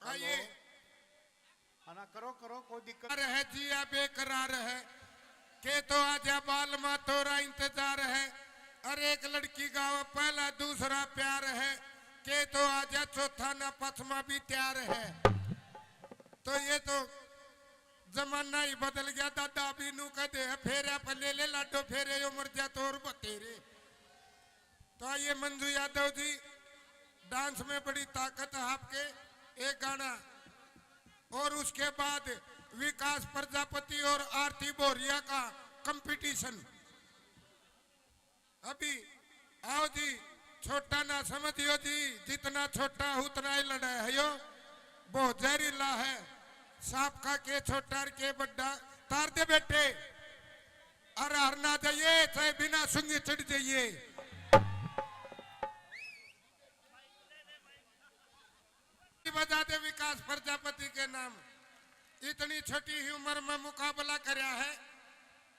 आइए। हेलो। हाँ ना, करो, करो, कोई दिक्कत। रह जिया बेकरार है, के तो आजा बालमा तोरा इंतजार है। अरे एक लड़की गावे पहला दूसरा प्यार है, के तो आजा चौथा ना पचमा भी तैयार है। तो ये तो जमाना ही बदल गया दादा, अभी नू कहते हैं फेरा पे ले ले लाडो फेरे, यो मर जा तो और बतेरे। तो आइए मंजू यादव जी, डांस में बड़ी ताकत है आपके, एक गाना और उसके बाद विकास प्रजापति और आरती बोरिया का कंपटीशन। अभी आओ जी, छोटा ना समझियो जी, जितना छोटा उतना ही लड़ा है यो, बहुत जहरीला है। सांप का के छोटा और के बड्डा, तार दे बेटे। अरे हर ना जाइए, चाहे बिना सुंगी चढ़ जाइए। बजा दे विकास प्रजापति के नाम। इतनी छोटी ही उम्र में मुकाबला करया है।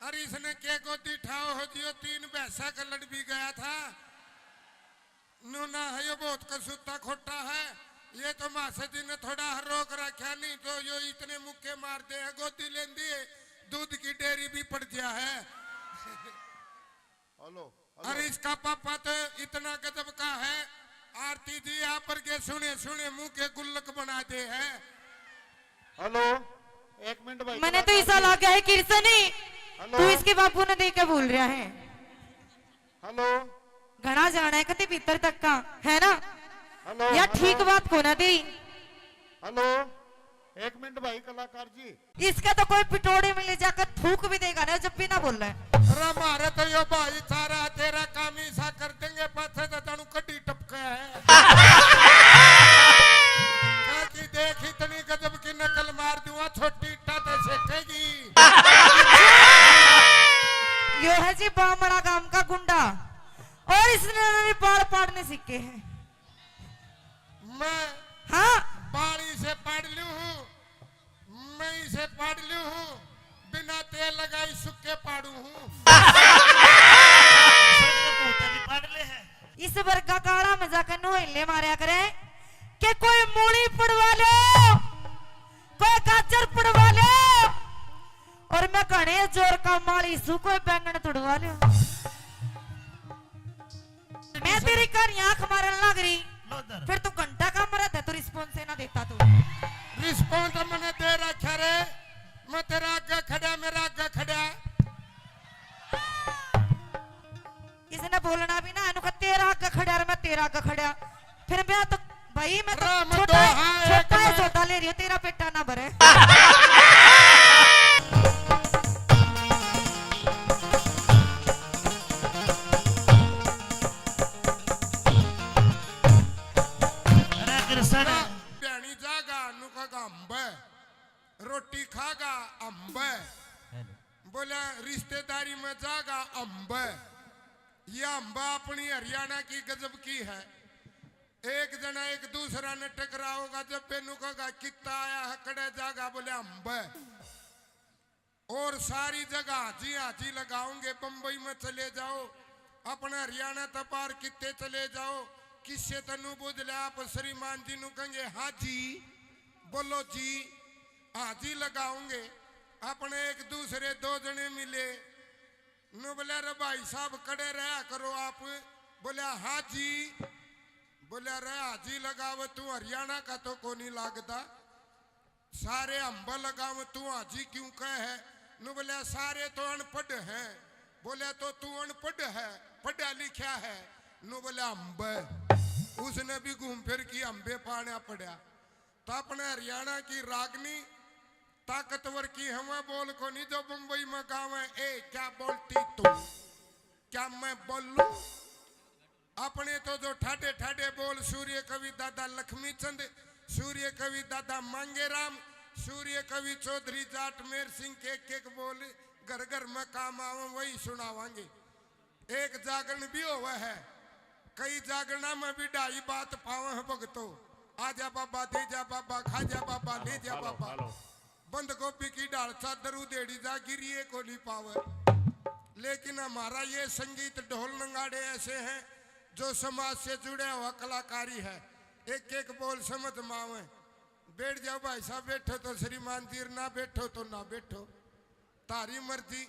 अरे इसने के गोदी ठाओ हो जियो, तीन भैंसा का लड़ भी गया था। नूना है यो बहुत कसूता खोटा है। ये तो मासा जी ने थोड़ा हर रोक रखा, नहीं तो यो इतने मुक्के मार दे है, गोदी लेंदी है, दूध की डेयरी भी पड़ गया है। Hello, hello. अरे इसका पापा तो इतना गजब का है, आरती जी आप पर के सुने सुने मुंह के गुल्लक बना दे है। हेलो, एक मिनट भाई, मैंने तो कलाकार ऐसा जी। लगा है किरसनी, हेलो। तू इसके बापू ने देख के बोल रहा है। हेलो। घना जाना है कति भीतर तक का, है ना? या ठीक बात को ना दी। हेलो, एक मिनट भाई कलाकार जी। इसका तो कोई पिटोड़े में ले जाकर थूक भी देगा ना, जब भी ना बोले। अरे मारे तो यो भाई सारा तेरा काम ही सा कर देंगे, पाछे तो जानू कड्डी टपका है। क्या की देख इतनी गजब की नकल मार दूंगा, छोटी इट्टा तो सेकेगी। यो है जी बामड़ा गांव का गुंडा, और इसने भी पाड़ पाड़ने सीखे हैं। मैं हाँ। बाड़ी से पाड़ लूं हूँ, मैं इसे पाड़ लूं हूँ, बिना तेल लगाई सुक्के पाड़ू हूँ। सड़क पे भी पाड़ ले है। इस वर्गा काला में जाकर नोहले मारया करे कि कोई मूली पड़वा लो, कोई गाजर पड़वा लो, और मैं घणे जोर का माली सू, कोई बैंगन तुड़वा लो। मैं तेरी कहानी आंख मारन लग रही, फिर तू घंटा का मरा था, तू रिस्पॉन्स ना देता तू। रिस्पॉन्स मैंने दे रखा रे, मैं तेरा आगे खड़ा, मेरा आगे खड़ा। इसने बोलना भी ना, इन्हों का तेरा आगे खड़ा और मैं तेरा आगे खड़ा। फिर मैं तो भाई, मैं तो छोटा है, छोटा है, छोटा ले रही हूँ, तेरा पेटा ना भरे। अरे कृष्ण। भ्याणी जागा, नुका का अम्ब, रोटी खागा अम्ब, बोला रिश्तेदारी में जागा अम्ब। ये अम्ब अपनी हरियाणा की गजब की है। एक जना एक दूसरा ने टकराओगा, जब बेनू कहेगा कित्ता आया है, कड़े जागा, बोले अम्ब। और सारी जगह हाजी हाजी लगाओगे। बम्बई में चले जाओ, अपने हरियाणा तक बाहर कित्ते चले जाओ, किससे तनु बुझ ले, आप श्रीमान जी नु कहेंगे हाँ जी, बोलो जी, हाजी लगाओगे। अपने एक दूसरे दो जने मिले, नु बोले रे भाई साहब कड़े रहा करो आप, बोले हाँ जी, बोले रे हाजी लगावे तू हरियाणा का तो कोनी लागदा। सारे अम्ब लगावे तू हाजी क्यों कह है? नु बोले सारे तो अनपढ़ हैं। बोले तो तू अनपढ़ है, पढ़ा लिखा है? नु बोले अम्ब। उसने भी घूम फिर की अम्बे पाना पड़ा। तो अपने हरियाणा की रागनी ताकतवर की हमें बोल कोनी जो बम्बई में गावे, ए क्या बोलती तू, क्या मैं बोलूं? अपने तो जो ठाडे ठाडे बोल सूर्य कवि दादा लक्ष्मी चंद, सूर्य कवि दादा मांगेराम, सूर्य कवि चौधरी जाट मेर सिंह के एक एक बोल घर घर में काम आवे वही सुनावांगे। एक जागरण भी होवे है, कई जागरणा में भी ढाई बात पावे हैं भगतो। आजा बाबा, दे जा बाबा, खा जा बाबा, ले जा बाबा। बंद गोभी की ढाल चादर उधेड़ी जा, गिरिए को नहीं पावे। लेकिन हमारा ये संगीत ढोल नगाड़े ऐसे हैं जो समाज से जुड़ा हुआ कलाकारी है। एक एक बोल समझ में आवे। बैठ जाओ भाई साहब, बैठो तो श्रीमान जी, ना बैठो तो ना बैठो, तारी मर्जी,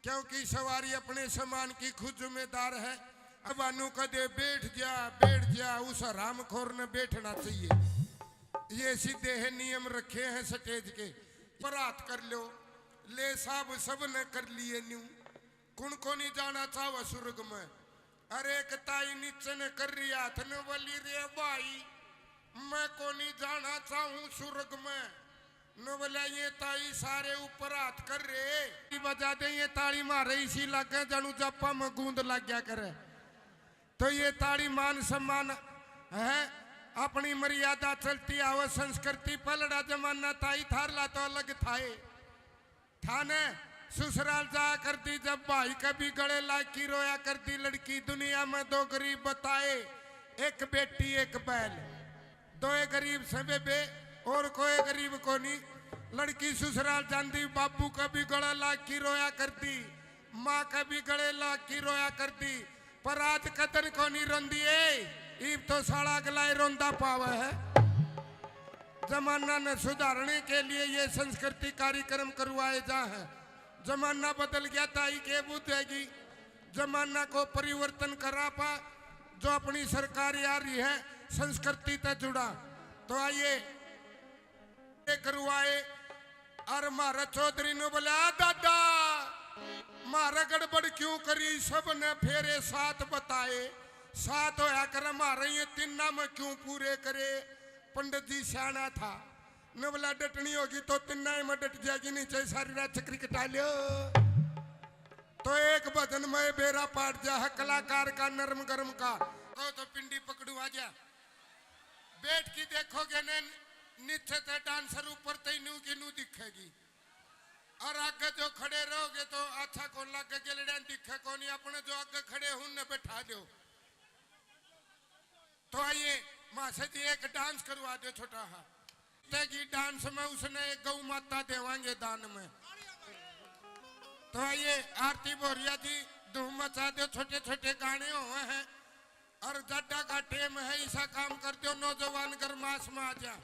क्योंकि सवारी अपने सामान की खुद जिम्मेदार है। अब अनु कदे बैठ जा, बैठ जा, उस हरामखोर ने बैठना चाहिए। ये सीधे है नियम रखे हैं स्टेज के। पर हाथ कर लो, ले साहब सब ने कर लिए न्यू। कुण को नहीं जाना चाहो स्वर्ग में? अरे एक ताई नीचे ने कर रही हाथ ने बोली, रे भाई, मैं को नहीं जाना चाहूं स्वर्ग में। नु बोला, ये ताई सारे ऊपर हाथ कर रहे, बजा दे ये ताली मारे, इसी लागे जानू जापा में गूंद लग गया करे। तो ये ताली मान सम्मान है, अपनी मर्यादा चलती आवे, संस्कृति पलड़ा जमाना ताई थारला तो अलग थाए। थाने ससुराल जाया करती जब भाई के भी गले लाग की रोया करती लड़की। दुनिया में दो गरीब बताए, एक बेटी एक बैल। दोए गरीब से बेबे, और कोई गरीब कोनी। लड़की ससुराल जांदी, बाबू का भी गला लाग की रोया करती, माँ का भी गले लाग की रोया करती। पर आज कदन कोनी रोंदी ए, इब तो साला अगला ही रोंदा पावे है। जमाना ने सुधारने के लिए ये संस्कृति कार्यक्रम करवाए जा हैं। जमाना बदल गया, ताई के बुझेगी। जमाना को परिवर्तन करा पा, जो अपनी सरकार आ रही है, संस्कृति तै जुड़ा। तो आइए, ये करवाए। और म्हारा चौधरी ने बोला, "आ दादा, म्हारा गड़बड़ क्यों करी?" सब ने फेरे साथ बताए। सात होया करे म्हारे, ये तिन्ना में क्यों पूरे करे? पंडित जी सियाना था, नवला डटनी होगी तो तिन्ना ही में डट जाएगी, नीचे सारी रात चक्री कटा लियो। तो एक भजन में बेरा पाट जा है कलाकार का, नरम गरम का। कहो तो पिंडी पकड़ू आ जा। बैठ के देखोगे ने, नीचे ते डांसर, ऊपर ते नू की नू दिखेगी। और आगे जो खड़े रहोगे तो अच्छा कौन लागे, गेलड़िया दिखे कौन, अपने जो आगे खड़े हूं ने बैठा दो। तो आइए, मासे जी एक डांस करवा दो छोटा हा। तेगी डांस में उसने एक गौ माता देवांगे दान में। तो आइए, आरती भोरिया जी धूम मचा दो, छोटे छोटे गाने हुए हैं। और जाडा का टेम है, ऐसा काम कर दो, नौजवान गरमास में आ जा।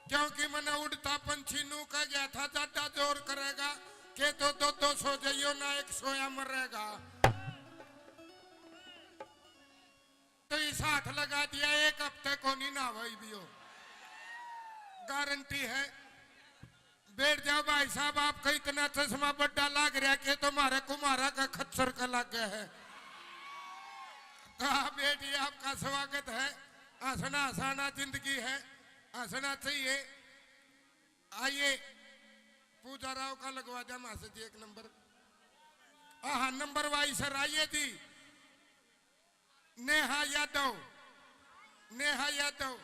क्योंकि मैंने उड़ता पंछी नू कह गया था, जाडा जोर करेगा, के तो दो दो सो जाइयो ना, एक सोया मरेगा। तो इस हाथ लगा दिया, एक हफ्ते को नहीं ना भाई भी हो, गारंटी है। बैठ जाओ भाई साहब, आपका इतना चश्मा बड्डा लाग रहा के तुम्हारे कुमारा का खच्चर का लाग गया है। तो आप बैठिए, आपका स्वागत है। हंसना हंसाना जिंदगी है, हंसना चाहिए। आइए, पूजा राव का लगवा दिया मासे जी एक नंबर। हाँ, नंबर वाइज सर आइए जी। नेहा यादव, नेहा यादव,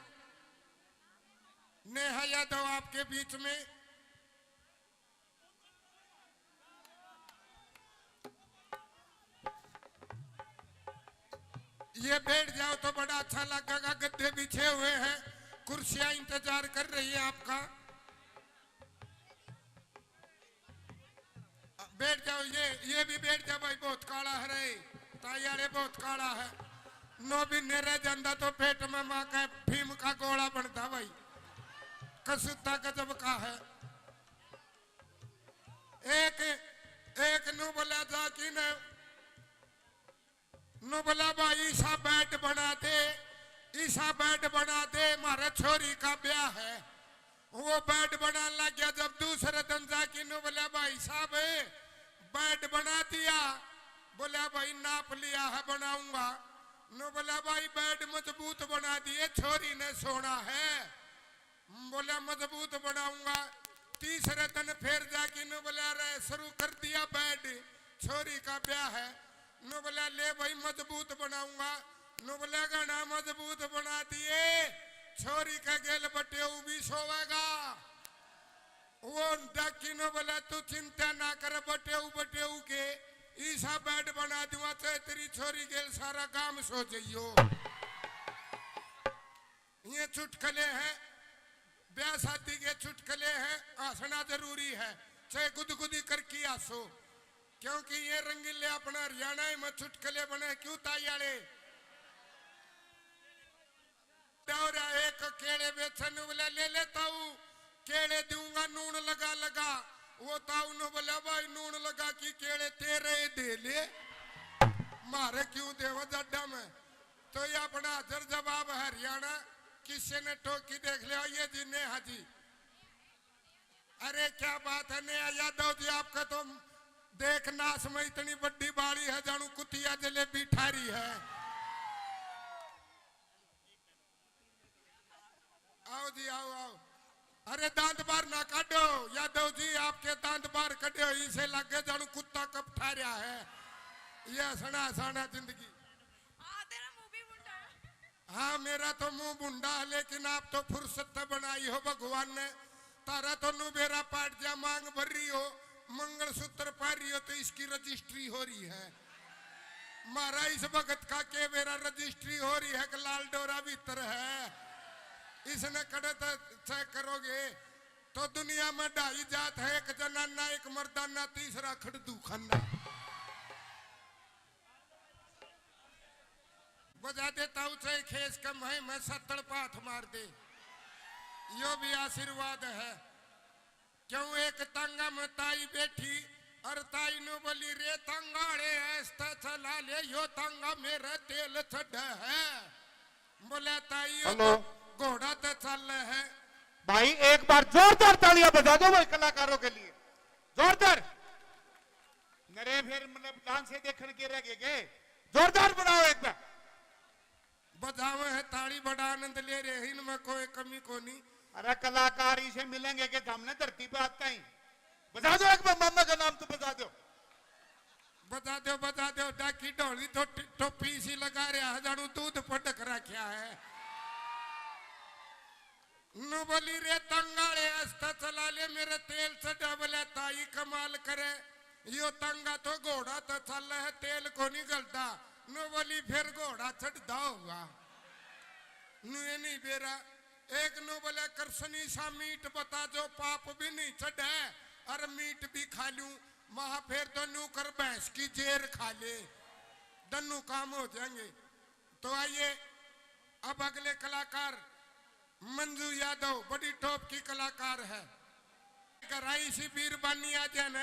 नेहा यादव आपके बीच में। ये बैठ जाओ तो बड़ा अच्छा लगेगा, गद्दे बिछे हुए हैं, कुर्सियां इंतजार कर रही है आपका। बैठ जाओ, ये, ये भी बैठ जा भाई, बहुत काला है रे, ताई आले बहुत काला है। नौ महीने रह जाता तो पेट में माँ का भीम का गोला बनता भाई, कसूता गजब का है। एक, एक नू बोला जा कि न नु बोला, भाई, ईसा बेड बना दे, ईसा बेड बना दे, म्हारे छोरी का ब्याह है। वो बेड बनाने लग गया। जब दूसरे दिन जाके नु बोला, भाई साहब, बेड बना दिया। बोला, भाई, नाप लिया है, बनाऊंगा। नु बोला, भाई, बेड मजबूत बना दिए, छोरी ने सोना है। बोला, मजबूत बनाऊंगा। तीसरे दिन फिर जाके नु बोला, रे, शुरू कर दिया बेड, छोरी का ब्याह है। नु बोला, ले भाई, मजबूत बनाऊंगा। नु बोला, घना मजबूत बना दिए, छोरी के गेल बटेऊ भी सोवेगा। वो डाकी नु बोला, तू चिंता ना कर, बटेऊ बटेऊ के ईसा बेड बना दूंगा, चाहे तेरी छोरी गेल सारा गांव सो जाइयो। ये चुटकले हैं, ब्याह शादी के चुटकले हैं, हंसना जरूरी है, चाहे गुदगुदी करके हंसो, क्योंकि ये रंगीले अपना हरियाणा में चुटकले बने। क्यों ताई आले? दौरा एक केले बेचन वाला ले ले ताऊ, केले दूंगा नून लगा लगा। वो ताऊ ने बोला, भाई, नून लगा की केले तेरे दे ले, मारे क्यों देवा जड्डा में। तो ये अपना हाजिर जवाब हरियाणा, किसी ने टोकी देख लिया, ये जी नेहा जी। अरे क्या बात है नेहा यादव जी, आपका तो देख नाश में इतनी बड्डी बाड़ी है, जानू कुतिया जलेबी ठारी है। आओ जी, आओ, आओ। अरे दांत बाहर ना काटो यादव जी, आपके दांत बाहर कटे हो, इसे लगे जानू कुत्ता कब ठा रहा है। ये हंसना हंसाना जिंदगी। हाँ, तेरा मुंह भी मुंडा है। हाँ, मेरा तो मुंह भुंडा है, लेकिन आप तो फुर्सत तो बनाई हो भगवान ने। तारा तो नु बेरा पाट जा, मांग भर रही हो, मंगलसूत्र पहन रही हो, तो इसकी रजिस्ट्री हो रही है। मारा इस भगत का के बेरा रजिस्ट्री हो रही है कि लाल डोरा भीतर है, इसने कड़े तो चेक करोगे तो दुनिया में ढाई जात है, एक जनाना, एक मर्दाना, तीसरा खड़दू खाना। बजा देता हूँ चाहे खेस के मैं, मैं सत्तड़ पाथ मार दे, यो भी आशीर्वाद है। क्यों एक तांगा में ताई बैठी और ताई नु बोली, रे तांगा रे ऐसा चला ले, यो तांगा मेरा तेल चढ़ा है। बोला, ताई यो हेलो। तो घोड़ा तो चल है। भाई एक बार जोरदार तालियां बजा दो भाई कलाकारों के लिए, जोरदार। नरे फिर मतलब डांस से देखण के रह गए के? जोरदार बनाओ एक बार। बजावे है ताली, बड़ा आनंद ले रहे हैं, इनमें कोई कमी को नहीं। अरे कलाकार इसे मिलेंगे के सामने धरती पे आता ही। बजा दो एक बार, मामा का नाम तो बजा दो। बजा दो, बजा दो, डाकी ढोली तो टि-, टोपी सी लगा रहा है, जानू दूध पटक रखा है। नु बोली रे तंगाले, आस्ता चला ले, मेरे तेल चढ़ा। बोले ताई कमाल करे, यो तंगा तो घोड़ा तो चल है, तेल को नहीं गलता। नु बोली फिर घोड़ा चढ़दा होगा। नु ये नहीं बेरा। एक नु बोले कृष्णी सा मीठ बता, जो पाप भी नहीं चढ़े, और मीठ भी खा लूं, महा फिर तो नु कर भैंस की जेर खा ले, दन्नू काम हो जाएंगे। तो आइए अब अगले कलाकार मंजू यादव, बड़ी टॉप की कलाकार है। घरा इसी बीरबानी आ जाए न,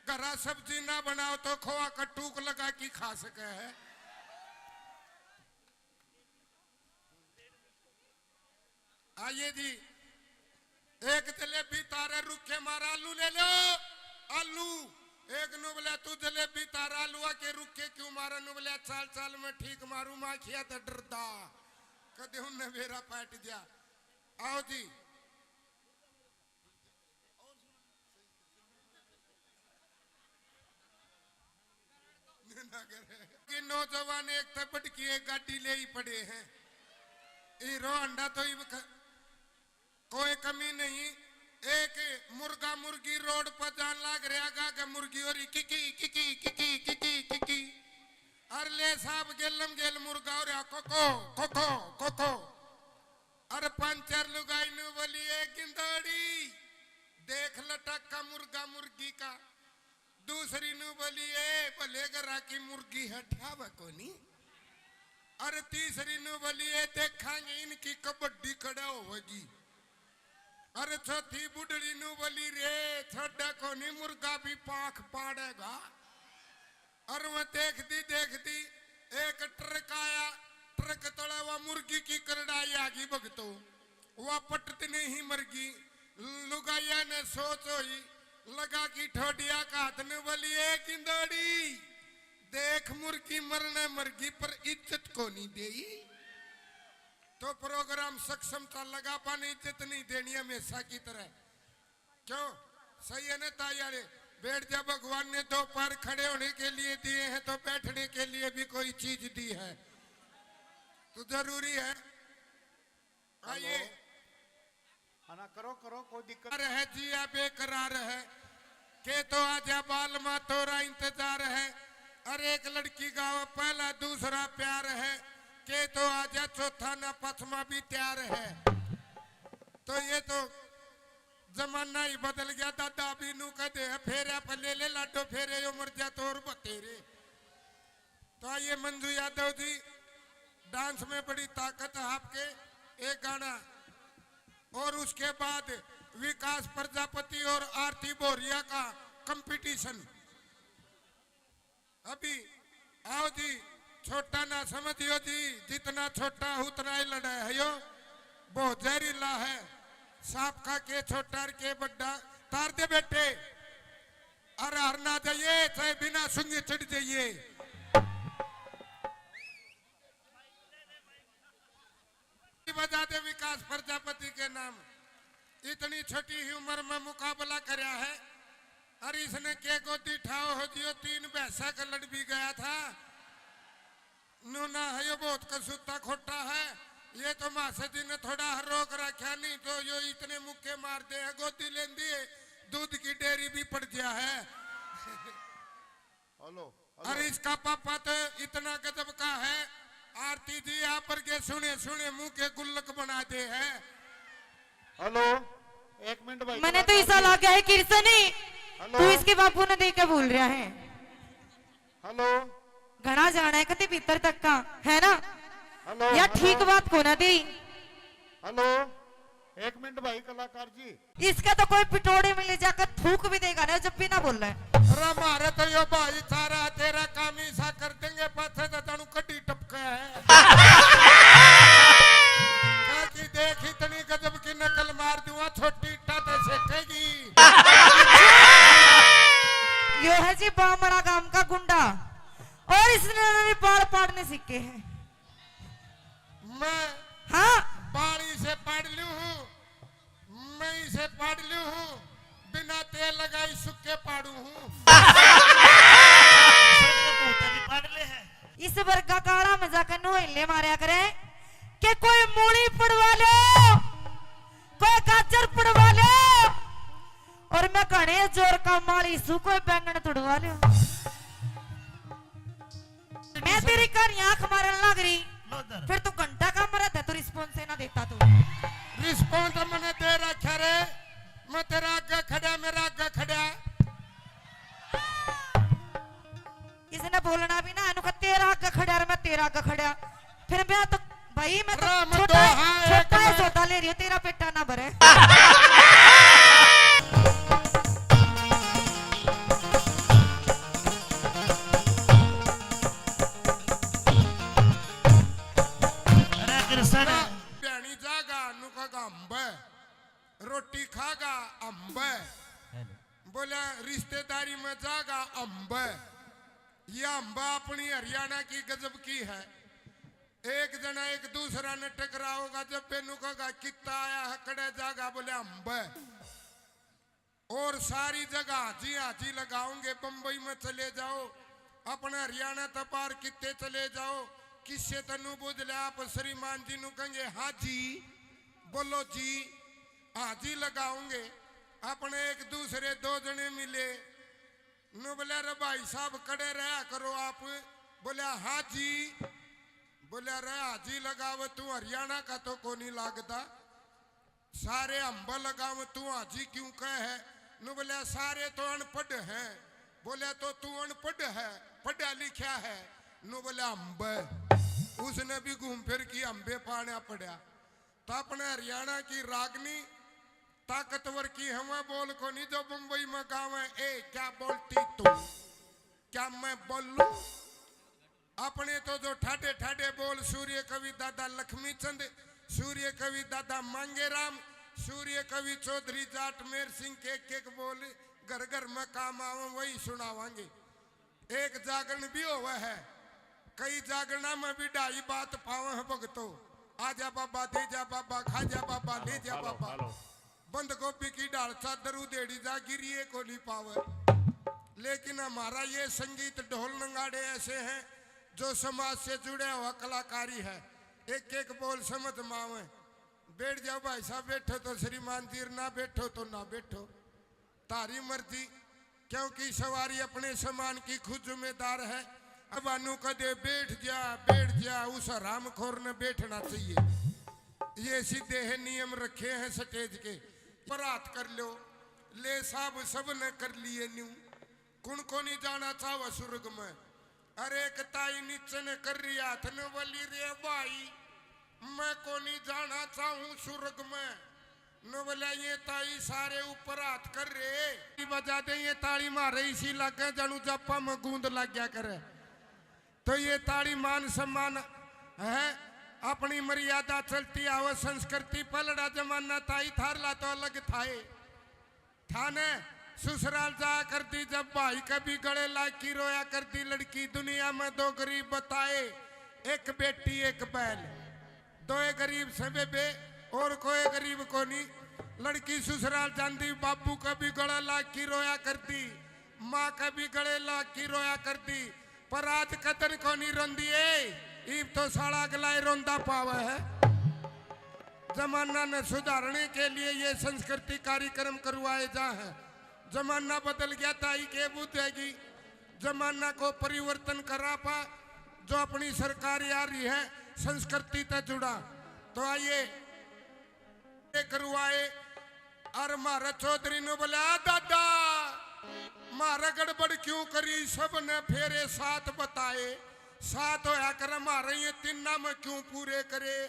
घरा सब्जी ना बनाओ तो खोआ का टूक लगा के खा सके है। आइए जी, एक जलेबी तारे रुखे मारा, आलू ले लो, आलू। एक नु बोला तू जलेबी तारा आलूआ के रुखे क्यों मारा? नु बोला चाल चाल में ठीक मारू, माखिया तो डरदा कदे उनने बेरा पाट दिया। आओ जी। कि नौजवान एक तो बटकी एक गाड़ी ले ही पड़े हैं। हीरो होंडा तो इब ख-, कोई कमी नहीं। एक मुर्गा मुर्गी रोड पर जान लाग रहा गा के मुर्गी हो रही किकी किकी किकी किकी किकी। अर ले साहब गेलम गेल मुर्गा हो रहा कोको कोको कोको। अर पंचर लुगाई नु बोली ए गिंदोड़ी, देख लटक का मुर्गा मुर्गी का। दूसरी नु बोली ए भले घरा की मुर्गी है, ठावे कोनी। अरे तीसरी नु बोली ए देखांगे इनकी कबड्डी कड़ा होगी। अरे चौथी बुढ़ड़ी नु बोली रे छोड़ा कोनी मुर्गा भी पाख पाड़ेगा। और वह देखती देखती एक ट्रक आया, ट्रक तले वह मुर्गी की करड़ाई आ गई भगतो। वह पटत नहीं मरगी। लुगाइया ने सोच होई, लगा की ठोडिया का हाथ ने बोली ए गिंदोड़ी, देख मुर्गी मरने मरगी पर इज्जत को नहीं देई। तो प्रोग्राम सक्षम था लगा पाने इज्जत नहीं देनी हमेशा की तरह। क्यों? सही है ना ताई वाले? बैठ जा, भगवान ने दो पैर खड़े होने के लिए दिए हैं तो बैठने के लिए भी कोई चीज दी है तो जरूरी है। आइए। हाँ ना, करो करो, कोई दिक्कत। रह जिया बेकरार है के तो आजा बाल मा तोरा इंतजार है। अरे एक लड़की गावे पहला दूसरा प्यार है के तो आजा चौथा ना पचमा भी तैयार है। तो ये तो जमाना ही बदल गया दादा। अभी नू कह दे फेरे पे ले ले लाडो फेरे यो मर जा तो और बतेरे। तो आइए मंजू यादव जी, डांस में बड़ी ताकत है आपके। एक गाना और उसके बाद विकास प्रजापति और आरती बोरिया का कंपटीशन। अभी आओ जी, छोटा ना समझियो जी, जितना छोटा उतना ही लड़ा है यो, बहुत जहरीला है। सांप का के छोटा और के बड्डा, तार दे बेटे। अरे हर ना जाइए, चाहे बिना सुंगे चढ़ जाइए। बजा दे विकास प्रजापति के नाम। इतनी छोटी ही उम्र में मुकाबला करया है। अरे इसने के गोदी ठाओ हो जियो, तीन भैंसा का लड़ भी गया था। नूना है यो बहुत कसूता खोटा है। ये तो मासा जी ने थोड़ा रोक रखा, नहीं तो यो इतने मुक्के मार दे है, गोदी लेंदी है, दूध की डेयरी भी पड़ गया है। Hello, hello. अरे इसका पापा तो इतना गजब का है, आरती जी आप पर के सुने सुने मुंह के गुल्लक बना दे है। हेलो, एक मिनट भाई, मैंने तो कलाकार ऐसा जी। लगा है किरसनी, हेलो। तू इसके बापू ने देख के बोल रहा है। हेलो। घना जाना है कति भीतर तक का, है ना? हेलो, या हेलो। ठीक बात को ना दी। हेलो, एक मिनट भाई कलाकार जी। इसका तो कोई पिटोड़े में ले जाकर थूक भी देगा ना, जब भी ना बोल रहा है। अरे मारे तो यो भाई सारा तेरा काम ही सा कर देंगे, पाछे तो जानू कड्डी टपका है। काकी देख इतनी गजब की नकल मार दूंगा, छोटी इट्टा ते सेकेगी। यो है जी बामड़ा गांव का गुंडा। और इसने मैं हाँ। बाड़ी से पाड़ लूं हूँ, मैं इसे पाड़ लूं हूँ, बिना तेल लगाई सुक्के पाड़ू हूँ। छोटे मोटे भी पागले हैं। इस वर्गा काला मजाक नु हिले मारया करे कि कोई मूली पड़वा लो, कोई गाजर पड़वा लो, और मैं घणे जोर का माली सू कोई बैंगन तुड़वा लो। मैं तेरी कहानी आंख मारन लग रही, लो इधर। फिर तू घंटा का मरद है, तू रिस्पॉन्स ही ना देता तू। रिस्पॉन्स मैंने दे रखा रे, मैं तेरा आगे खड़ा, मेरा आगे खड़ा। इसने बोलना भी ना, इनको तेरा आगे खड़ा और मैं तेरा आगे खड़ा। फिर मैं तो भाई, मैं तो राम छोटा दोहा एक छोटा ही में। सौदा ले रही हूँ, तेरा पेटा ना भरे। अरे कृष्ण। भैनी जागा नु कहेगा अम्ब, रोटी खागा अम्ब, बोला रिश्तेदारी में जागा अम्ब। ये अम्ब अपनी हरियाणा की गजब की है। एक जना एक दूसरा ने टकराओगा, जब बेनू कहेगा कित्ता आया है, कड़े जागा, बोले अम्ब। और सारी जगह हाजी हाजी लगाओगे। बम्बई में चले जाओ, अपने हरियाणा तक पार कित्ते चले जाओ, किससे तनु बुझ ले आप श्रीमान जी नु कहेंगे हाजी, बोलो जी, हाजी लगाओगे। अपने एक दूसरे दो जने मिले, नु बोले रे भाई साहब कड़े रहा करो आप, बोले हाजी, बोले रे हाजी लगावे तू हरियाणा का तो कोनी लागदा। सारे अम्ब लगाव तू हाजी क्यों कह है? नु बोला सारे तो अनपढ़ हैं। बोला तो तू अनपढ़ है, पढ़ा लिखा है? नु बोला अम्ब। उसने भी घूम फिर की अम्बे पाना पड़ा। तो अपने हरियाणा की रागनी ताकतवर की हमें बोल को नहीं जो बम्बई में गावे, ए क्या बोलती तू, क्या मैं बोलूं? अपने तो जो ठाडे ठाडे बोल सूर्य कवि दादा लक्ष्मी चंद, सूर्य कवि दादा मांगेराम, सूर्य कवि चौधरी जाट मेर सिंह के एक एक बोल घर घर में काम आवे वही सुनावांगे। एक जागरण भी होवे है, कई जागरणा में भी ढाई बात पावे है भगतो। आ जा बाबा, दे जा बाबा, खा जा बाबा, ले जा बाबा। बंद गोभी की ढाल चादर उधेड़ी जा गिरिए को नहीं पावे। लेकिन हमारा ये संगीत ढोल नगाड़े ऐसे हैं जो समाज से जुड़े हुआ कलाकारी है। एक एक बोल समझ मावे। बैठ जाओ भाई साहब, बैठो तो श्रीमान जी, ना बैठो तो ना बैठो, तारी मर्जी। क्योंकि सवारी अपने सामान की खुद जिम्मेदार है। अब अनु कदे बैठ जा, बैठ जा, उस हरामखोर ने बैठना चाहिए। ये सीधे है नियम रखे हैं स्टेज के। पर हाथ कर लो, ले साहब सब ने कर लिए न्यू। कुण को नहीं जाना चाहवा सुर्ग में? अरे एक ताई नीचे ने कर रही हाथ ने बोली रे भाई, मैं को नहीं जाना चाहूं सुर्ग में। नु बोला ये ताई सारे ऊपर हाथ कर रहे। बजा दे ये ताली मारे इसी लगे जानू जापा में गूंद लग गया करे। तो ये ताली मान सम्मान है, अपनी मर्यादा चलती आवे संस्कृति। पलड़ा जमाना ताई थारला तो अलग थाए। थाने ससुराल जाया करती जब भाई कभी गले लाग की रोया करती लड़की। दुनिया में दो गरीब बताए, एक बेटी एक बैल। दोए गरीब से बेबे और कोई गरीब कोनी। लड़की ससुराल जांदी बाबू कभी गले लाग की रोया करती, माँ कभी गले लाग की रोया करती। पर आज कदर कोनी रोंदी ए, इब तो साला अगला ही रोंदा पावे है। जमाना ने सुधारने के लिए ये संस्कृति कार्यक्रम करवाए जा हैं। जमाना बदल गया, ताई के बुझेगी। जमाना को परिवर्तन करा पा, जो अपनी सरकार आ रही है संस्कृति तै जुड़ा। तो आइए, ये करवाए। और म्हारा चौधरी ने बोला, "आ दादा, म्हारा गड़बड़ क्यों करी? सब ने फेरे सात बताए, सात होया करे, म्हारे ये तीना में क्यों पूरे करे?"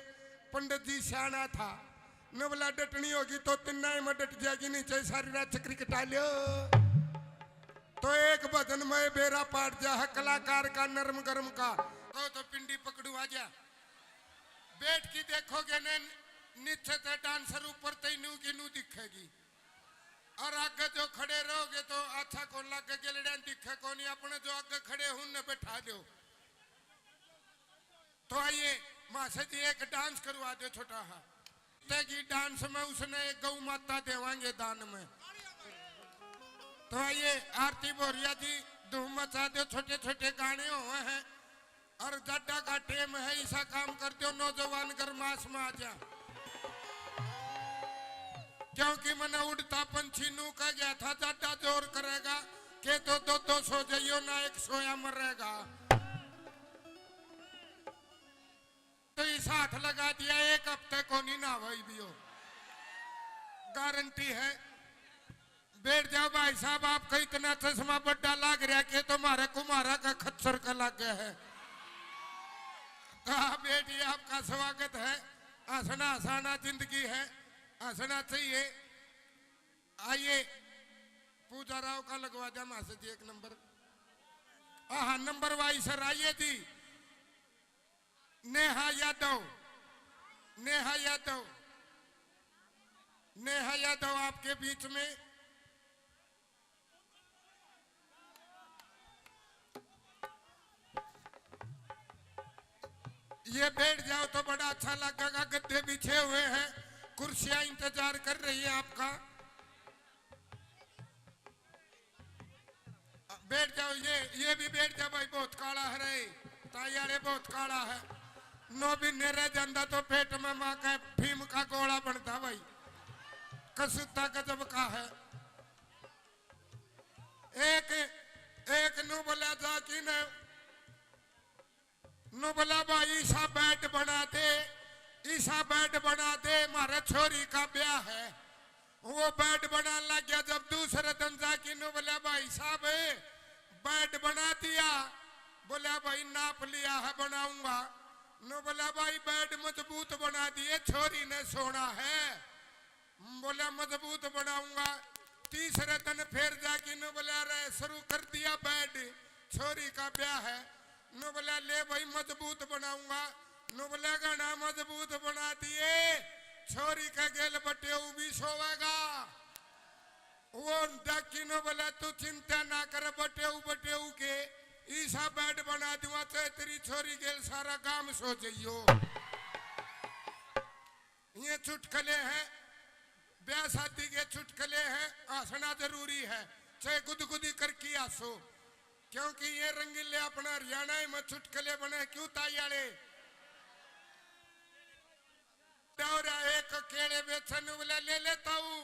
पंडित जी सियाना था, ने बोला, "डटनी होगी तो तीना ही में डट जाएगी, नीचे सारी रात चक्री कटा लियो।" तो एक भजन में बेरा पाट जा है कलाकार का, नरम गरम का। तो, तो पिंडी पकड़ू आ जा। बैठ के देखोगे ने, नीचे ते डांसर, ऊपर ते नू की नू दिखेगी। और आगे जो खड़े रहोगे तो अच्छा कौन लागे, गेलड़ियां दिखे कोनी। अपने जो आगे खड़े हैं उनने बैठा दो। तो आइए, मास्टर जी, एक डांस करवा दो छोटा हा। तेगी डांस में उसने एक गौ माता देवांगे दान में। तो आइए, आरती बोरिया जी, धूम मचा दो, छोटे छोटे गाने हुए हैं। और जाडा का टेम है, ऐसा काम कर दो, नौजवान गरमास में आ जा। क्योंकि मैंने उड़ता पंछी नू कह गया था, जाडा जोर करेगा, के तो दो दो सो जाइयो ना, एक सोया मरेगा। तो इस हाथ लगा दिया, एक हफ्ते को नहीं ना भाई भी हो, गारंटी है। बैठ जाओ भाई साहब, आपका इतना चश्मा बड्डा लाग रहा के तुम्हारे कुमारा का खच्चर का लाग गया है। कहा बैठिए, आपका स्वागत है। हंसना हंसाना जिंदगी है, हंसना चाहिए। आइए, पूजा राव का लगवा दिया मास्टर जी एक नंबर। हाँ, नंबर वाइज सर आइए जी। नेहा यादव, नेहा यादव, नेहा यादव आपके बीच में। ये बैठ जाओ तो बड़ा अच्छा लगेगा, गद्दे बिछे हुए हैं, कुर्सियां इंतजार कर रही है आपका। बैठ जाओ, ये, ये भी बैठ जा भाई, बहुत काला है रे, ताई आले बहुत काला है। नौ महीने रह जांदा तो पेट में माँ का भीम का गोला बनता भाई, कसूता गजब का है। एक, एक नू बोला जा कि ने नू बोला, "भाई, ईसा बेड बना दे, ईसा बेड बना दे, म्हारे छोरी का ब्याह है।" वो बेड बना लग गया। जब दूसरे दिन जाके नू बोला, "भाई साहब, बेड बना दिया।" बोला, "भाई, नाप लिया है, बनाऊंगा।" नू बोला, "भाई, बेड मजबूत बना दिए, छोरी ने सोना है।" बोला, "मजबूत बनाऊंगा।" तीसरे दिन फिर जाके नू बोला, "अरे, शुरू कर दिया बेड, छोरी का ब्याह है।" नू बोला, "ले भाई, मजबूत बनाऊंगा।" नू बोला, "घना मजबूत बना दिए, छोरी का गेल बटेऊ भी सोवेगा।" वो डाकी नू बोला, "तू चिंता ना कर, बटेऊ, बटेऊ के ईसा बेड बना दूंगा, चाहे तेरी छोरी गेल सारा गांव सो जाइयो।" ये चुटकले हैं, ब्याह शादी के चुटकले हैं, हंसना जरूरी है, चाहे गुदगुदी करके हंसो, क्योंकि ये रंगीले अपना हरियाणा में चुटकले बने। क्यों ताई आले? दौरा एक केले बेचन बोले, "ले ले ताऊ,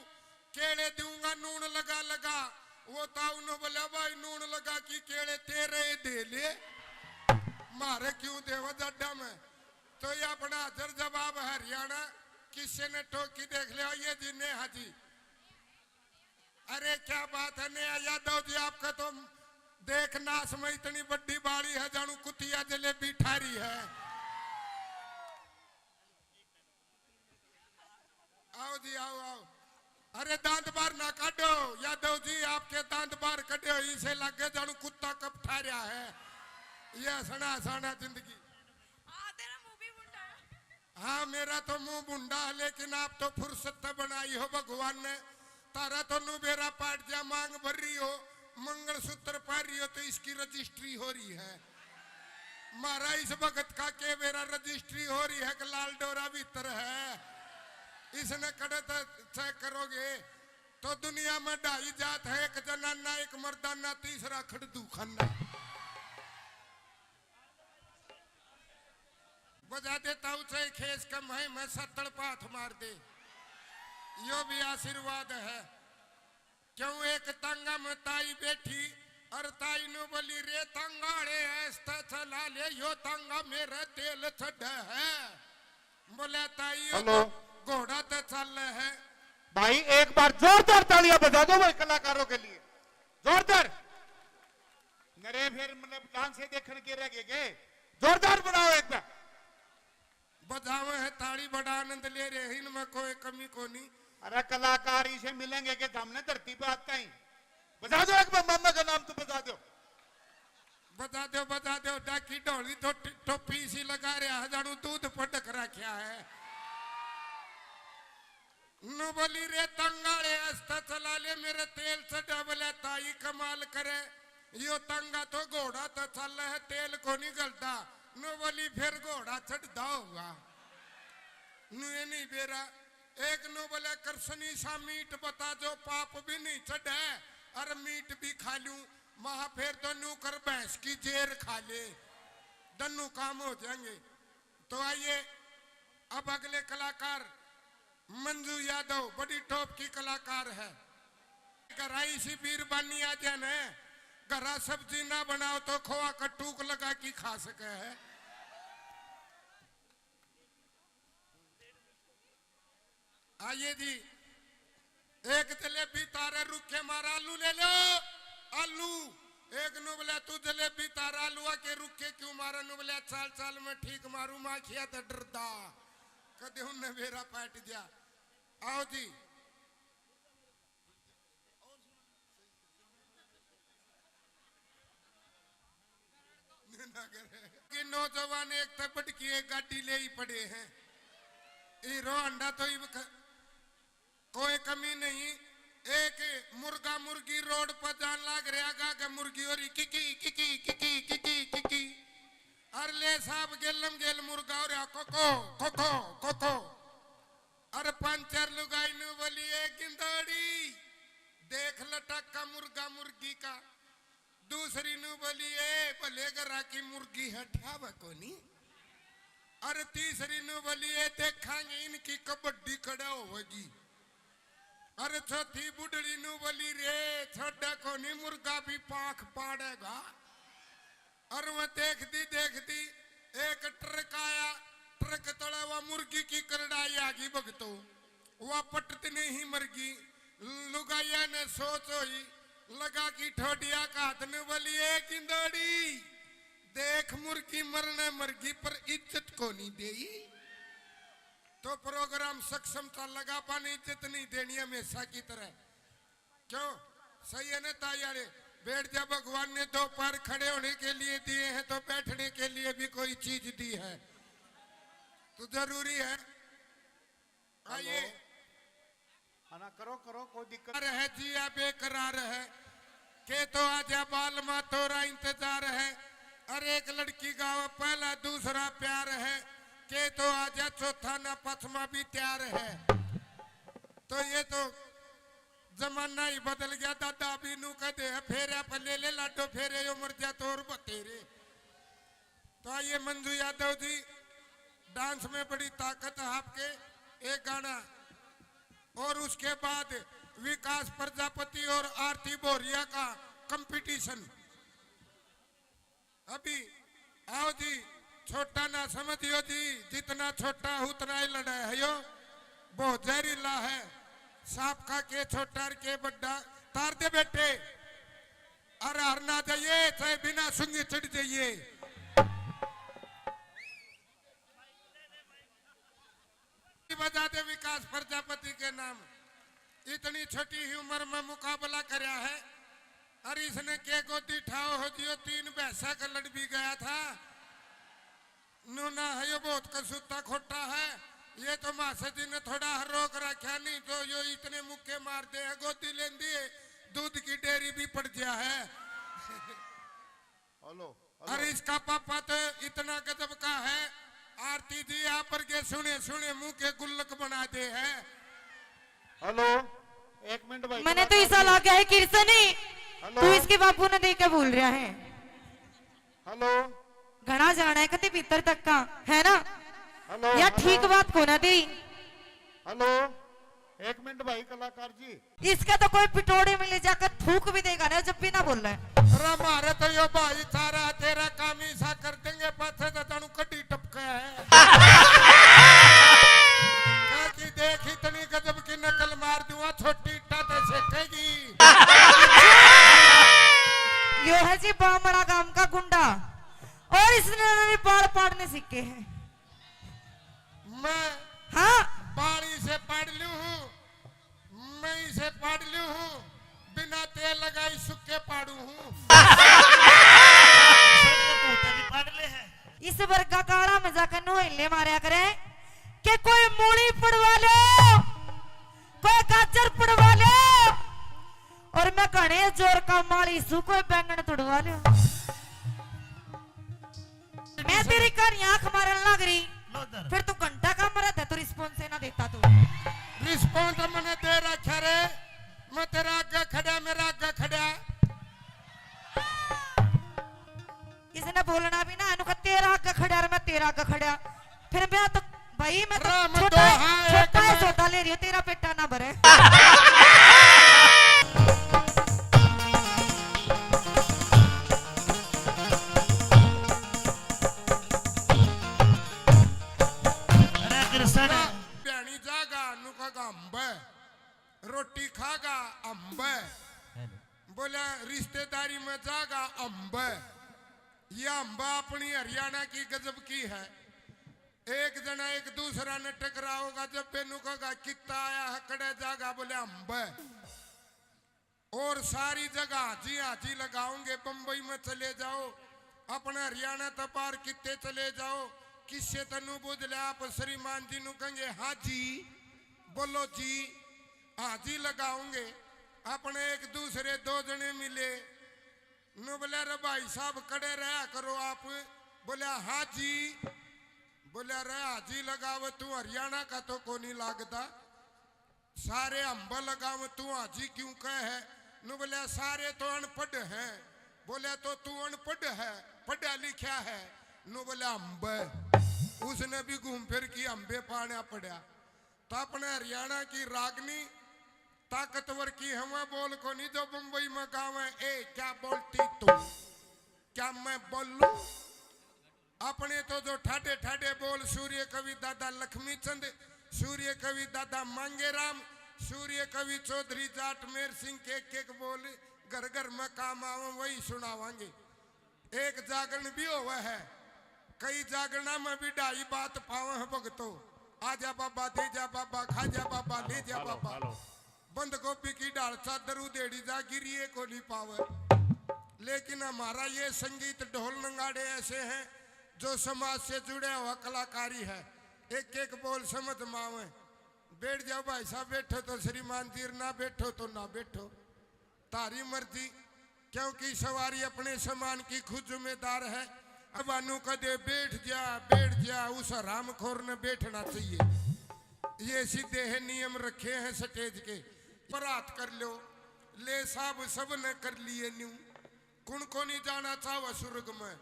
केले दूंगा नून लगा लगा।" वो ताऊ ने बोला, "भाई, नून लगा की केले तेरे ही दे ले, मारे क्यों देवा जाडा में?" तो ये अपना हाजिर जवाब हरियाणा, किसी ने टोकी देख लिया, ये जी नेहा जी। अरे क्या बात है नेहा यादव जी, आपका तो देख नाश में इतनी बड़ी बाड़ी है, जानू कुतिया जलेबी ठारी है। आओ जी, आओ, आओ। अरे दांत बाहर ना काटो यादव जी, आपके दांत बाहर कटे हो, इसे लगे जानू कुत्ता कब ठा रहा है। ये हंसना हंसाना जिंदगी। हाँ, तेरा मुंह भी मुंडा है। हाँ, मेरा तो मुंह मुंडा है, लेकिन आप तो फुर्सत तो बनाई हो भगवान ने। तारा तो नु बेरा पाट जा, मांग भर रही हो, मंगलसूत्र पहन रही हो, तो इसकी रजिस्ट्री हो रही है। म्हारा इस भगत का के बेरा रजिस्ट्री हो रही है कि लाल डोरा भीतर है, इसने कड़े तो चेक करोगे। तो दुनिया में ढाई जात है, एक जनाना, एक मर्दाना, तीसरा खड़दू खाना। बजा देता हूँ, चाहे खेस कम है, मैं सत्तड़ पाथ मार दे, यो भी आशीर्वाद है। क्यों एक तांगा में ताई बैठी और ताई नु बोली, "रे तांगा आले, ऐसता चला ले, यो तांगा मेरा तेल चढ़ है।" बोले, "ताई, यो हेलो। तो घोड़ा तो चल है।" भाई, एक बार जोरदार तालियां बजा दो भाई कलाकारों के लिए, जोरदार। नरे फिर मतलब डांस से देखण के रह गए के? जोरदार बनाओ एक बार। बजावे है ताली, बड़ा आनंद ले रहे हैं, इनमें कोई कमी कोनी। अरे कलाकार इसे मिलेंगे के सामने धरती पे आता ही। बजा दो एक बार, मामा का नाम तो बजा दो। बजा दो, बजा दो, डाकी ढोली तो ट-, टोपी इसी लगा रहा है, जानू दूध पटक रखा है। नु बोली, "रे तंगाले, ऐसता चला ले, मेरे तेल चढ़ा।" बोले, "ताई कमाल करे, यो तंगा तो घोड़ा तो चल है, तेल को नहीं गलता।" नु बोली, फिर घोड़ा चढ़दा होगा। नु ये नहीं बेरा। एक नु बोले, कृष्णी सा मीठ बता, जो पाप भी नहीं चढ़े, और मीठ भी खा लूं। महा फिर तो न्यू कर, भैंस की जेर खा ले, दोनों काम हो जाएंगे। तो आइए, अब अगले कलाकार मंजू यादव, बड़ी टॉप की कलाकार है। घरा इसी बीरबानी आ जाए न, घरा सब्जी ना बनाओ तो खोआ का टूक लगा के खा सके है। आइए जी, एक जलेबी तारे रुखे मारा, आलू ले लो, आलू। एक नु बोला, तू जलेबी तारा आलूआ के रुखे क्यों मारा? नु बोला, चाल चाल मैं ठीक मारू, माखिया तो डरदा, कदे उनने बेरा पाट दिया। आओ जी। कि नौजवान एक तै बढ़ के एक गाड़ी ले ही पड़े हैं। हीरो होंडा तो इब ख-, कोई कमी नहीं। एक मुर्गा मुर्गी रोड पर जान लाग रहा गा के मुर्गी हो रही किकी किकी किकी किकी किकी। अर ले साहब गेलम गेल मुर्गा हो रहा कोको कोको कोको। अर पंचर लुगाई नु बोली, ए गिंदोड़ी, देख लटक्का मुर्गा मुर्गी का। दूसरी नु बोली, ए भले घरा की मुर्गी है, ठावे कोनी। अर तीसरी नु बोली, ए देखांगे इनकी कबड्डी कड़ा होवेगी। अर चौथी बुढ़ड़ी नु बोली, रे छोड़ा कोनी, मुर्गा भी पाख पाड़ेगा। अर वह देखती देखती एक ट्रक आया, ट्रक तले वह मुर्गी की करड़ाई आ गई भगतो। वह पटत नहीं मर गई। लुगाइया ने सोच होई, लगा की ठोडिया का हाथ ने बोली, ए गिंदोड़ी, देख मुर्गी मरने मर गई पर इज्जत को नहीं देई। तो प्रोग्राम सक्षम था, लगा पाने इज्जत नहीं देनी हमेशा की तरह। क्यों? सही है ना ताई आले? बैठ जा, भगवान ने दो पैर खड़े होने के लिए दिए हैं तो बैठने के लिए भी कोई चीज दी है, तो जरूरी है। आइए। हाँ ना, करो, करो, कोई दिक्कत। रह जिया बेकरार है, के तो आजा बालमा तोरा इंतजार है। अरे एक लड़की गावा पहला दूसरा प्यार है, के तो आजा चौथा ना पचमा भी तैयार है। तो ये तो जमाना ही बदल गया दादा, अभी नू कहते हैं फेरा पर ले ले लाडो फेरे, यो मर जा तो और बतेरे। तो आइए मंजू यादव जी, डांस में बड़ी ताकत है आपके। एक गाना और उसके बाद विकास प्रजापति और आरती भोरिया का कंपटीशन। अभी आओ जी, छोटा ना समझियो जी, जितना छोटा उतना ही लड़ा है यो, बहुत जहरीला है। सांप का के छोटा और के बड्डा, तार दे बेटे। अरे हर ना जाइए, चाहे बिना सुंगी चढ़ जाइए। बजा दे विकास प्रजापति के नाम। इतनी छोटी ही उम्र में मुकाबला करया है। अरे इसने के गोदी ठाओ हो जियो, तीन भैंसा का लड़ भी गया था। नूना है यो बहुत कसूता खोटा है। ये तो मासा जी ने थोड़ा हर रोक रखा, नहीं तो यो इतने मुक्के मार दे है, गोदी लेंदी है, दूध की डेयरी भी पड़ गया है। Hello, hello. अरे इसका पापा तो इतना गजब का है, आरती जी आप पर के सुने सुने मुंह के गुल्लक बना दे है। हेलो, एक मिनट भाई, मैंने तो कलाकार ऐसा जी। लगा है कृष्ण ही, हेलो। तू इसके बापू ने देख के बोल रहा है। हेलो। घना जाना है कते भीतर तक का, है ना? हेलो, या हेलो। ठीक बात को ना दे। हेलो, एक मिनट भाई कलाकार जी। इसका तो कोई पिटोड़े में ले जाकर थूक भी देगा ना, जब भी ना बोल रहा है। अरे मारे तो यो भाई सारा तेरा काम ही सा कर देंगे, पाछे तो जानू कड्डी टपका है। क्या कि देख इतनी गजब की नकल मार दूंगा, छोटी इट्टा ते सेकेगी। यो है जी बामड़ा गांव का गुंडा, और इसने भी बाल पाड़ने सीखे हैं। मैं हाँ। बाल इसे पाड़ लूं हूँ, मैं इसे पाड़ लूं हूँ, बिना तेल लगाई सुक्के पाड़ू हूँ। इसे भी भूत भी पाड़ ले है। इस वर्गा काला में जाकर नोहले मारा ए, मैं तो राम छोटा, दोहा है छोटा है, कन्हैया। सौदा ले रही हूँ, तेरा पेटा ना भरे। अरे कृष्ण। भ्याणी जागा नु का गांबे, रोटी खागा अम्बे। बोला, रिश्तेदारी में जागा अम्बे। ये अम्बा अपनी हरियाणा की गजब की है। एक जना एक दूसरा ने टकराओगा, जब बेनू कहेगा, "कित्ता आया है, कड़े जागा?" बोले, "अम्बे।" और सारी जगह हाजी हाजी लगाओगे। बम्बई में चले जाओ, अपने हरियाणा तक बाहर कित्ते चले जाओ, किस्से तनु बुझ ले, आप श्रीमान जी नु कहेंगे, "हाँ जी, बोलो जी।" हाजी लगाओगे। अपने एक दूसरे दो जने मिले, नु बोले, "रे भाई साहब, कड़े रहा करो आप।" बोले, "हाँ जी।" बोले, "रे हाजी लगावे, तू हरियाणा का तो कोनी लागदा, सारे अम्बा लगावे, तू हाजी क्यों कहे है?" नु बोले, "सारे तो अनपढ़ हैं।" बोले, "तो तू अनपढ़ है, पढ़ा लिखा है?" नु बोले, "अम्बे।" उसने भी घूम फिर की अम्बे पाना पड़ा। तो अपने हरियाणा की रागनी ताकतवर की हवा बोल कोनी जो बम्बई में गावे, "ए, क्या बोलती तू? क्या मैं बोलूं?" अपने तो जो ठाडे ठाडे बोल सूर्य कवि दादा लक्ष्मी चंद, सूर्य कवि दादा मांगेराम, सूर्य कवि चौधरी जाट मेर सिंह के एक एक बोल घर घर में काम आवे, वही सुनावांगे। एक जागरण भी होवे है, कई जागरणा में भी ढाई बात पावे हैं भगतो। आजा बाबा, दे जा बाबा, खा जा बाबा, ले जा बाबा। बंद गोभी की ढाल चादर उधेड़ी जा, गिरिए को नहीं पावे। लेकिन हमारा ये संगीत ढोल नगाड़े ऐसे हैं जो समाज से जुड़े हुआ कलाकारी है, एक एक बोल समझ में आवे। बैठ जाओ भाई साहब, बैठो तो श्रीमान जी, ना बैठो तो ना बैठो। थारी मर्जी, क्योंकि सवारी अपने सामान की खुद जिम्मेदार है। अब अनु कदे बैठ जा, बैठ जा, उस हरामखोर ने बैठना चाहिए। ये सीधे है नियम रखे हैं स्टेज के। पर हाथ कर लो, ले साहब सब ने कर लिए न्यू। कुण को नहीं जाना चाहवा सुर्ग में?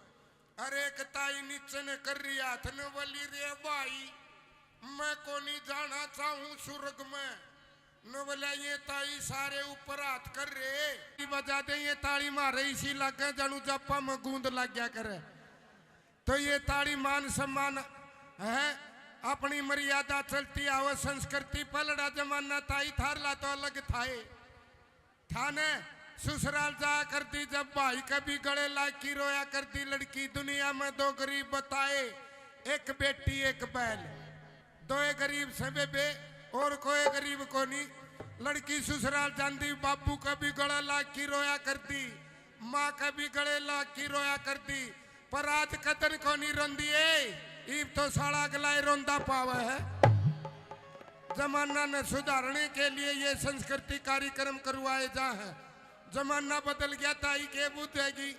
अरे एक ताई नीचे ने कर रही हाथ ने बोली, "रे भाई, मैं को नहीं जाना चाहूँ सुर्ग में।" नो बोला, "ये ताई सारे ऊपर हाथ कर रहे।" बजा दे ये ताली मारे, इसी लगे जानू जापा में गूंद लग गया करे। तो ये ताली मान सम्मान है, अपनी मर्यादा चलती आवे, संस्कृति पलड़ा जमाना ताई थारला तो अलग थाए। थाने ससुराल जाया करती जब भाई के भी गले लाग की रोया करती लड़की। दुनिया में दो गरीब बताए, एक बेटी एक बैल। दोए गरीब से बेबे, और कोई गरीब कोनी। लड़की ससुराल जांदी, बाबू के भी गले लाग की रोया करती, माँ के भी गले लाग की रोया करती। पर आज कतन कोनी रोंदी ए, इब तो साला अगला ही रोंदा पावे है। जमाना ने सुधारने के लिए ये संस्कृति कार्यक्रम करवाए जा है। जमाना बदल गया, ताई के बुझेगी।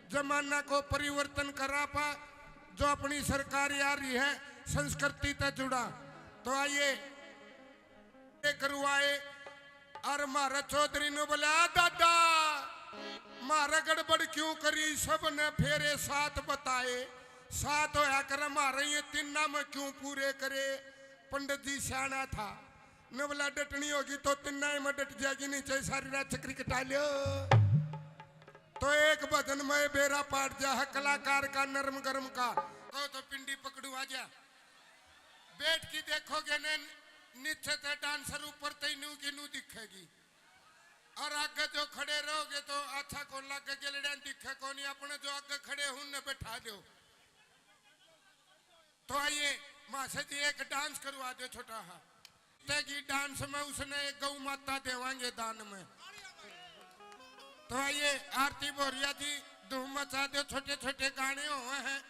जमाना को परिवर्तन करा पा, जो अपनी सरकार आ रही है, संस्कृति ते जुड़ा। तो आइए, करवाए। और म्हारा चौधरी ने बोला, "आ दादा, म्हारा गड़बड़ क्यों करी?" सब ने फेरे सात बताए। सात होया करे, म्हारे ये तिन्ना में क्यों पूरे करे? पंडित जी सियाना था, ने बोला, "डटनी होगी तो तिन्ना ही में डट जाएगी, नहीं चाहे सारी रात चक्री कटा लियो।" तो एक भजन में बेरा पाट जा है कलाकार का, नरम गरम का। कहो तो पिंडी पकड़ू आ जा। बैठ के देखोगे ने, नीचे ते डांसर, ऊपर ते नू की नू दिखेगी। और आगे जो खड़े रहोगे तो अच्छा कौन लागे, गेलड़िया दिखे कोनी, अपने जो आगे खड़े हैं उनने बैठा दो। तो आइए मासा जी, एक डांस करवा दो छोटा हा। तेगी डांस में उसने एक गौ माता देवांगे दान में। तो आइए आरती भोरिया जी, धूम मचा दो, छोटे छोटे गाने हुए हैं।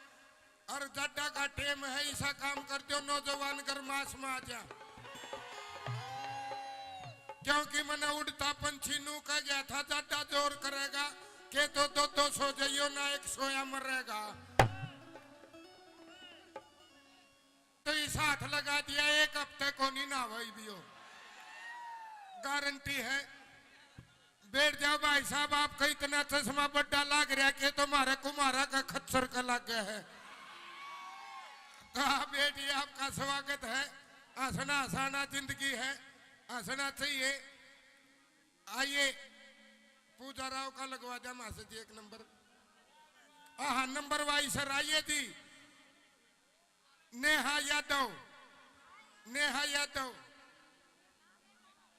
और जाडा का टेम है, ऐसा काम कर दो नौजवान गरमास में आ जा। क्योंकि मैंने उड़ता पंछी नू कह गया था, जाडा जोर करेगा के तो दो दो सो जाइयो ना, एक सोया मरेगा। तो इस हाथ लगा दिया, एक हफ्ते को नहीं नहावाई भी हो, गारंटी है। बैठ जाओ भाई साहब, आपका इतना चश्मा बड्डा लाग रहा के तुम्हारे कुमारा का खच्चर का लाग गया है। हाँ बेटी, आपका स्वागत है। हंसना हंसाना जिंदगी है, हंसना चाहिए। आइए, पूजा राव का लगवा दिया मास्टर जी एक नंबर। हाँ, नंबर वाइज सर, आइए जी। नेहा यादव, नेहा यादव,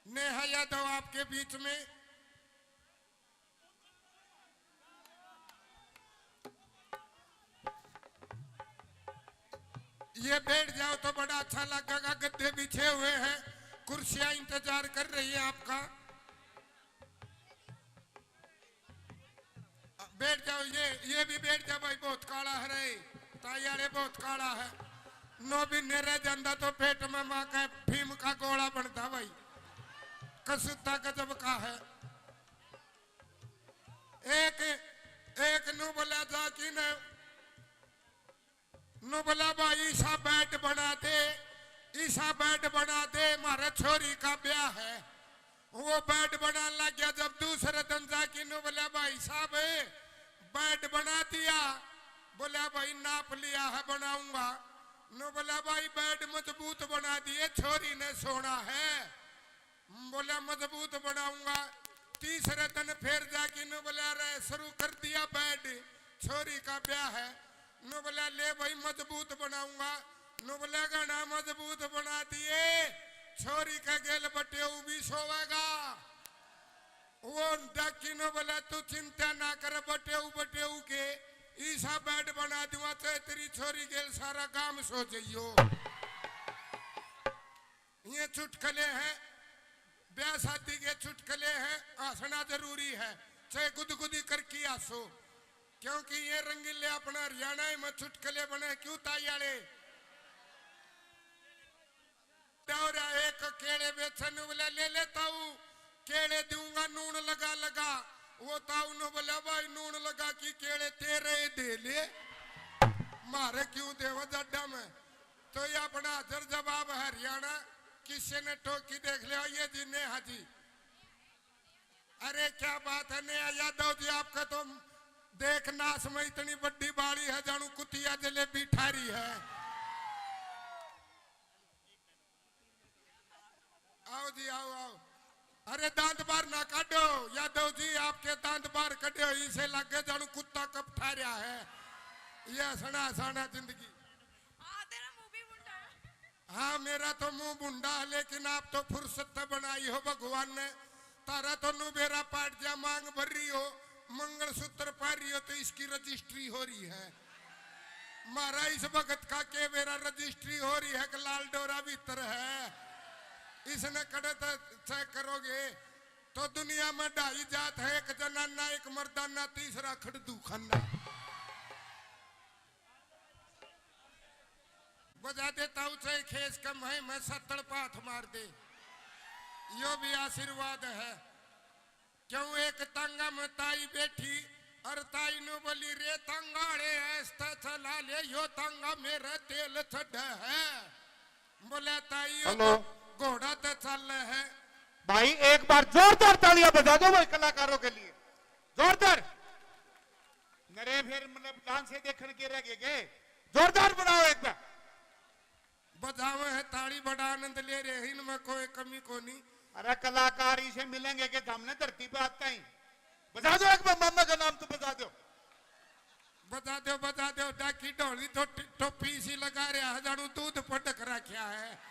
नेहा यादव आपके बीच में। ये बैठ जाओ तो बड़ा अच्छा लगेगा। गद्दे बिछे हुए हैं, कुर्सियां इंतजार कर रही है आपका। बैठ जाओ, ये, ये भी बैठ जा भाई। बहुत काला है रे, ताई आले बहुत काला है। नौ महीने रह जांदा तो पेट में माँ का भीम का गोला बनता भाई। कसूता गजब का है। एक, एक नु बोला जा कि न नु बोला, "भाई, ईसा बेड बना दे, ईसा बेड बना दे, म्हारे छोरी का ब्याह है।" वो बेड बनाने लग गया। जब दूसरे दिन जाके नु बोला, "भाई साहब, बेड बना दिया?" बोला, "भाई, नाप लिया है, बनाऊंगा।" नु बोला, "भाई, बेड मजबूत बना दिए, छोरी ने सोना है।" बोला, "मजबूत बनाऊंगा।" तीसरे दिन फिर जाके नु बोला, "अरे, शुरू कर दिया बेड, छोरी का ब्याह है।" नु बोला, "ले भाई, मजबूत बनाऊंगा।" नु बोला, "घना मजबूत बना दिए, छोरी के गेल बटेऊ भी सोवेगा।" वो डाकी नु बोला, "तू चिंता ना कर, बटेऊ, बटेऊ के ईसा बेड बना दूंगा, चाहे तेरी छोरी गेल सारा गांव सो जाइयो।" ये चुटकले हैं, ब्याह शादी के चुटकले हैं। हंसना जरूरी है, चाहे गुदगुदी करके हंसो, क्योंकि ये रंगीले अपना हरियाणा में चुटकले बने। क्यों ताई आले? दौरा एक केले बेचन वाला ले ले ताऊ, केले दूंगा नून लगा लगा। वो ताऊ नु बोला, "भाई, नून लगा की केले तेरे ही दे ले, म्हारे क्यों देवा जड्डा में?" तो ये अपना हाजिर जवाब हरियाणा, किसी ने टोकी देख लिया, ये जी नेहा जी। अरे क्या बात है नेहा यादव जी, आपका तो देख नाश में इतनी बड़ी बाड़ी है, जानू कुतिया जलेबी ठारी है। आओ जी, आओ, आओ। अरे दांत बाहर ना काटो यादव जी, आपके दांत बाहर कटे हो, इसे लगे जानू कुत्ता कब ठा रहा है। ये हंसना हंसाना जिंदगी। हाँ, तेरा मुंह भी भुंडा है। हाँ, मेरा तो मुंह भुंडा है, लेकिन आप तो फुर्सत से बनाई हो भगवान ने। तारा तो नु बेरा पाट जा, मांग भर रही हो, मंगलसूत्र पहन रही हो, तो इसकी रजिस्ट्री हो रही है। म्हारा इस भगत का के बेरा रजिस्ट्री हो रही है कि लाल डोरा भीतर है, इसने कड़े तक चेक करोगे तो दुनिया में ढाई जात है, एक जनाना, एक मर्दाना, तीसरा खड़दू खाना। बजा देता हूँ चाहे खेस कम है, मैं सत्तड़ पाथ मार दे, यो भी आशीर्वाद है। क्यों एक तांगा में ताई बैठी और ताई नु बोली, "रे तांगा रे, ऐसा चला ले, यो तांगा मेरा तेल चढ़ा है।" बोले, "ताई, यो हेलो। तो घोड़ा तो चल है।" भाई, एक बार जोरदार तालियां बजा दो भाई कलाकारों के लिए, जोरदार। नरे फिर मतलब डांस से देखण के रह गए के? जोरदार बनाओ एक बार। बजावे है ताली, बड़ा आनंद ले रहे हैं, इनमें कोई कमी कोनी। अरे कलाकार इसे मिलेंगे कि हमने धरती पे आता ही। बजा दो एक बार, मामा का नाम तो बजा दो। बजा दो, बजा दो, डाकी ढोली तो टि-, टोपी इसी लगा रहा है, जानू दूध पटक रखा है।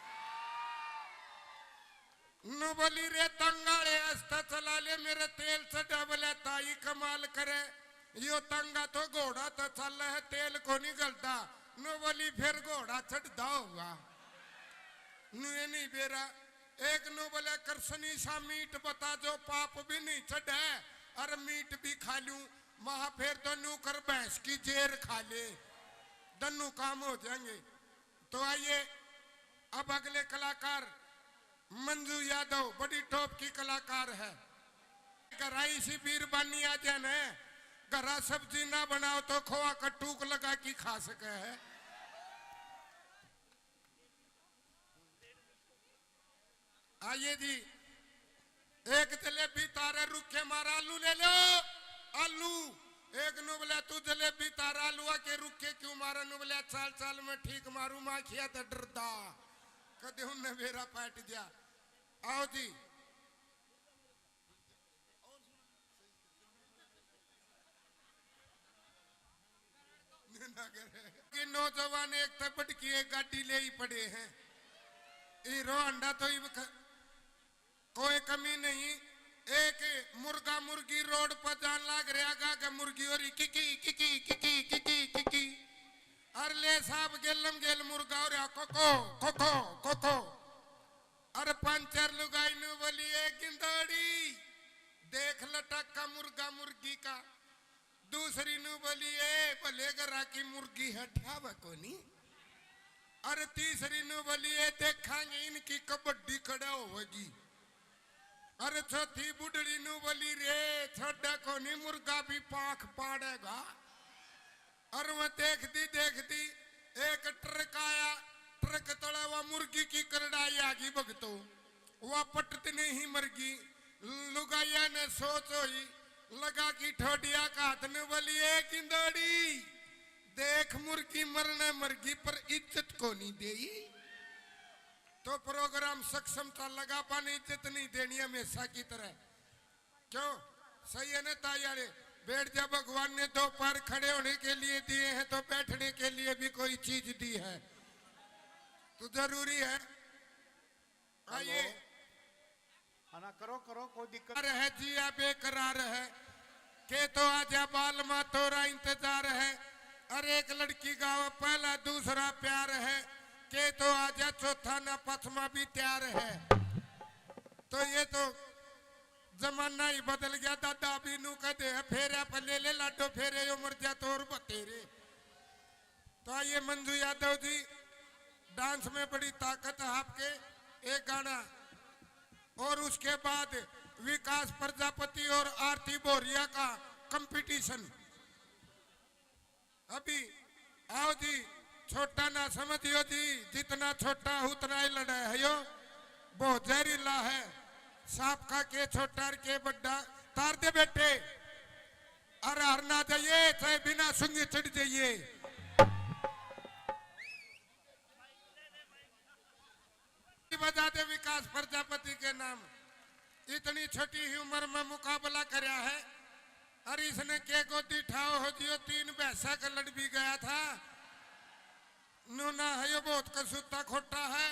नु बोली, "रे तंगाले, आस्ता चला ले, मेरे तेल चढ़ा।" बोले, "ताई कमाल करे, यो तंगा तो घोड़ा तो चल है, तेल को नहीं गलता।" नु बोली, "फिर घोड़ा चढ़ता होगा।" नु ये नहीं बेरा। एक नु बोले, "कृष्णी सा मीठ बता, जो पाप भी नहीं चढ़े और मीठ भी खा लूं।" महा, "फिर तो नु कर, भैंस की जेर खा ले, दन्नू काम हो जाएंगे।" तो आइए, अब अगले कलाकार मंजू यादव, बड़ी टॉप की कलाकार है। घरा इसी बीरबानी आ जाए न, घरा सब्जी ना बनाओ तो खोआ का टूक लगा के खा सके है। आइए जी, एक जलेबी तारे रुखे मार, आलू ले लो, आलू। एक नु बोला, "तू जलेबी तारा लुआ के रुक के क्यों मारा?" नु बोला, "चाल चाल मैं ठीक मारू, माखिया तो डरदा।" कदे उनने बेरा पाट दिया। आओ जी। कि नौजवान एक तो बटकी एक गाड़ी ले ही पड़े हैं। हीरो होंडा तो ही ख-, कोई कमी नहीं। एक मुर्गा मुर्गी रोड पर जान लाग रहा गा के मुर्गी हो रही किकी किकी किकी किकी किकी। अर ले साहब गेलम गेल मुर्गा हो रहा कोको कोको कोको। अर पंचर लुगाई नु बोली, "ए गिंदड़ी, देख लटक का मुर्गा मुर्गी का।" दूसरी नु बोली, "ए भले घरा की मुर्गी है, ठावे कोनी।" अरे तीसरी नु बोली, "ए देखांगे इनकी कबड्डी कड़ा होगी।" अरे चौथी बुढ़ड़ी नु बोली, "रे छोड़ा कोनी, मुर्गा भी पाख पाड़ेगा।" अरे वह देखती देखती एक ट्रक आया, ट्रक तले वह मुर्गी की करड़ाई आ गई भगतो। वह पटत नहीं मरगी। लुगाइया ने सोच होई, लगा की ठोडिया का हाथ ने बोली, "ए गिंदड़ी, देख मुर्गी मरने मरगी पर इज्जत को नहीं देई।" तो प्रोग्राम सक्षम था, लगा पाने इज्जत नहीं देनी हमेशा की तरह। क्यों? सही है ना ताई आले? बैठ जा, भगवान ने दो पैर खड़े होने के लिए दिए हैं तो बैठने के लिए भी कोई चीज दी है, तो जरूरी है। आइए। हाँ ना, करो, करो, कोई दिक्कत। रह जिया बेकरार है, के तो आजा बालमा तोरा इंतजार है। अरे एक लड़की गावे पहला दूसरा प्यार है, के तो आजा चौथा ना पचमा भी तैयार है। तो ये तो जमाना ही बदल गया दादा, अभी नू कह दे फेरा पर ले ले लाडो फेरे, यो मर जा तो और बतेरे। तो आइए मंजू यादव जी, डांस में बड़ी ताकत है आपके, एक गाना और उसके बाद विकास प्रजापति और आरती बोरिया का कंपटीशन। अभी आओ जी, छोटा ना समझियो जी, जितना छोटा उतना ही लड़ा है यो, बहुत जहरीला है। सांप का के छोटा और के बड्डा, तार दे बेटे। अरे हर ना जाइए, चाहे बिना सुंगी चढ़ जाइए। बजा दे विकास प्रजापति के नाम। इतनी छोटी ही उम्र में मुकाबला करया है। अरे इसने के गोदी ठाओ हो जियो, तीन भैंसा का लड़ भी गया था। नूना है यो बहुत कसूता खोटा है।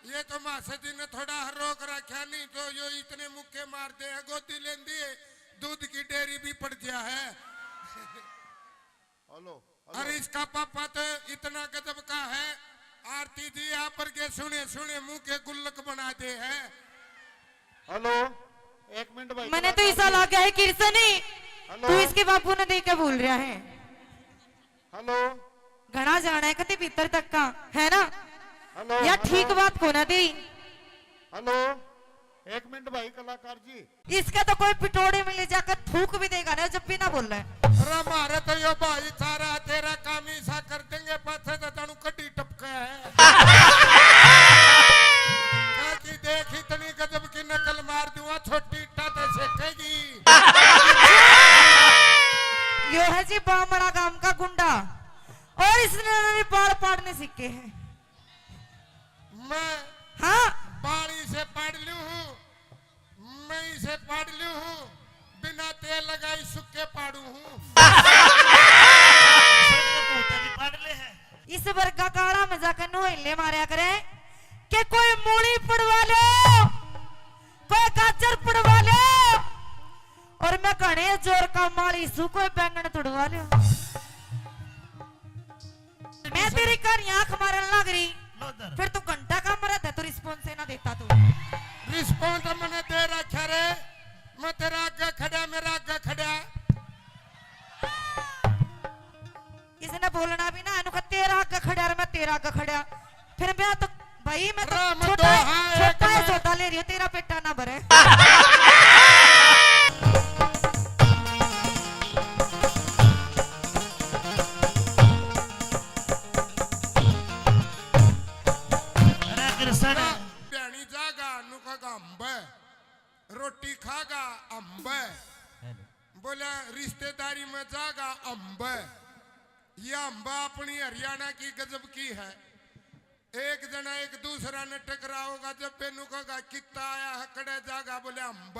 ये तो मासा जी ने थोड़ा रोक रखा, नहीं तो यो इतने मुक्के मार दे है, गोदी लेंदी है, दूध की डेयरी भी पड़ गया है। Hello, hello. अरे इसका पापा तो इतना गजब का है, आरती जी आप पर के सुने सुने मुंह के गुल्लक बना दे है। हेलो, एक मिनट भाई, मैंने तो कलाकार ऐसा जी। लगा है किरसनी, हेलो। तू इसके बापू ने देख के बोल रहा है। हेलो। घना जाना है कति भीतर तक का, है ना? हेलो, या हेलो। ठीक बात को ना दी। हेलो, एक मिनट भाई कलाकार जी। इसका तो कोई पिटोड़े में ले जाकर थूक भी देगा ना जब भी ना बोल रहा है। अरे मारे तो यो भाई सारा तेरा काम ही सा कर देंगे, पाछे तो तनु कड्डी टपका है। काकी देख इतनी गजब की नकल मार दूंगा, छोटी इट्टा ते सेकेगी। यो है जी बामड़ा गांव का गुंडा, और इसने भी बाल पाड़ने सीखे हैं। मैं हाँ। बाल इसे पाड़ लूं हूँ, मैं इसे पाड़ लूं हूँ, बिना तेल लगाई सुक्के पाड़ू हूँ। इस वर्गा काला में जाकर नोहले मारया करे कि कोई मूली पड़वा लो, कोई गाजर पड़वा लो, और मैं घणे जोर का माली सू, कोई बैंगन तुड़वा लो। मैं तेरी कहानी आंख मारन लग रही, लो इधर। फिर तू घंटा का मरा था, तू रिस्पॉन्स ही ना देता तू। रिस्पॉन्स मैंने दे रखा रे, मैं तेरा आगे खड़ा, मेरा आगे खड़ा। इसने बोलना भी ना, इनको तेरा आगे खड़ा और मैं तेरा आगे खड़ा। फिर मैं तो भाई, मैं तो राम छोटा है, दोहा है छोटा है, कमर। सौदा ले रही हूँ, तेरा पेटा ना भरे। अरे कृष्ण। भैणी जागा नुका अम्ब, रोटी खागा अम्ब, बोला, रिश्तेदारी में जागा अम्ब। ये अम्ब अपनी हरियाणा की गजब की है। एक जना एक दूसरा ने टकराओगा, जब बेनू कहेगा, "कित्ता आया है, कड़े जागा?" बोले, "अम्ब।"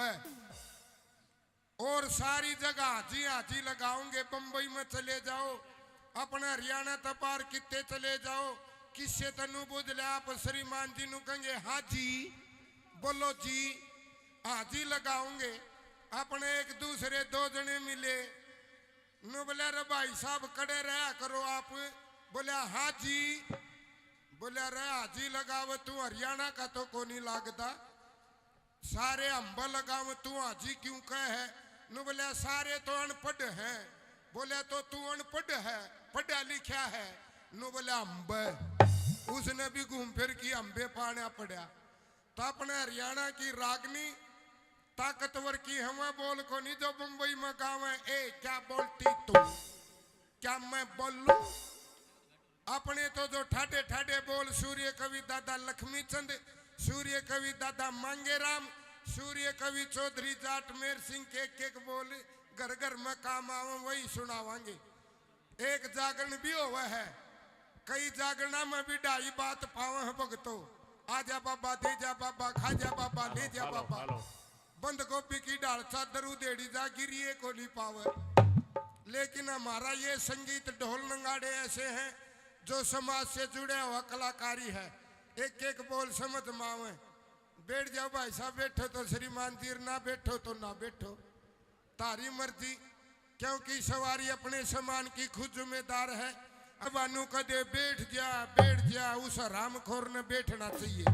और सारी जगह हाजी हाजी लगाओगे। बम्बई में चले जाओ, अपने हरियाणा तक बाहर कित्ते चले जाओ, किससे तनु बुझ ले, आप श्रीमान जी नु कहेंगे, "हाँ जी, बोलो जी।" हाजी लगाओगे। अपने एक दूसरे दो जने मिले, नु बोले, "अरे भाई साहब, कड़े रहा करो आप।" बोले, "हाँ जी।" बोले, "अरे हाजी लगावे तू हरियाणा का तो कोनी लागदा, सारे अम्ब लगावे तू हाजी क्यों कहे है?" नु बोले, "सारे तो अनपढ़ हैं।" बोले, "तो तू अनपढ़ है, पढ़ा लिखा है?" नु बोले, "अम्ब।" उसने भी घूम फिर की अम्बे पाना पड़ा। तो अपने हरियाणा की रागनी ताकतवर की हवा बोल कोनी, जो बम्बई में गावे, "ए, क्या बोलती तू? क्या मैं बोलूं?" अपने तो जो ठाडे ठाडे बोल सूर्य कवि दादा लक्ष्मी चंद, सूर्य कवि दादा मांगेराम, सूर्य कवि चौधरी जाट मेर सिंह के एक एक बोल घर घर में काम आवे, वही सुनावांगे। एक जागरण भी होवे है, कई जागरणा में भी ढाई बात पावे हैं भगतो। आ जा बाबा, दे जा बाबा, खा जा बाबा, ले जा बाबा। बंद गोभी की ढाल चादर उधेड़ी जा, गिरिए कोनी पावे। लेकिन हमारा ये संगीत ढोल नगाड़े ऐसे हैं जो समाज से जुड़े हुआ कलाकारी है। एक एक बोल समझ में आवे। बैठ जाओ भाई साहब, बैठो तो श्रीमान जी, ना बैठो तो ना बैठो, तारी मर्जी, क्योंकि सवारी अपने सामान की खुद जिम्मेदार है। अब आनू कदे बैठ जा, बैठ जा, उस हरामखोर ने बैठना चाहिए।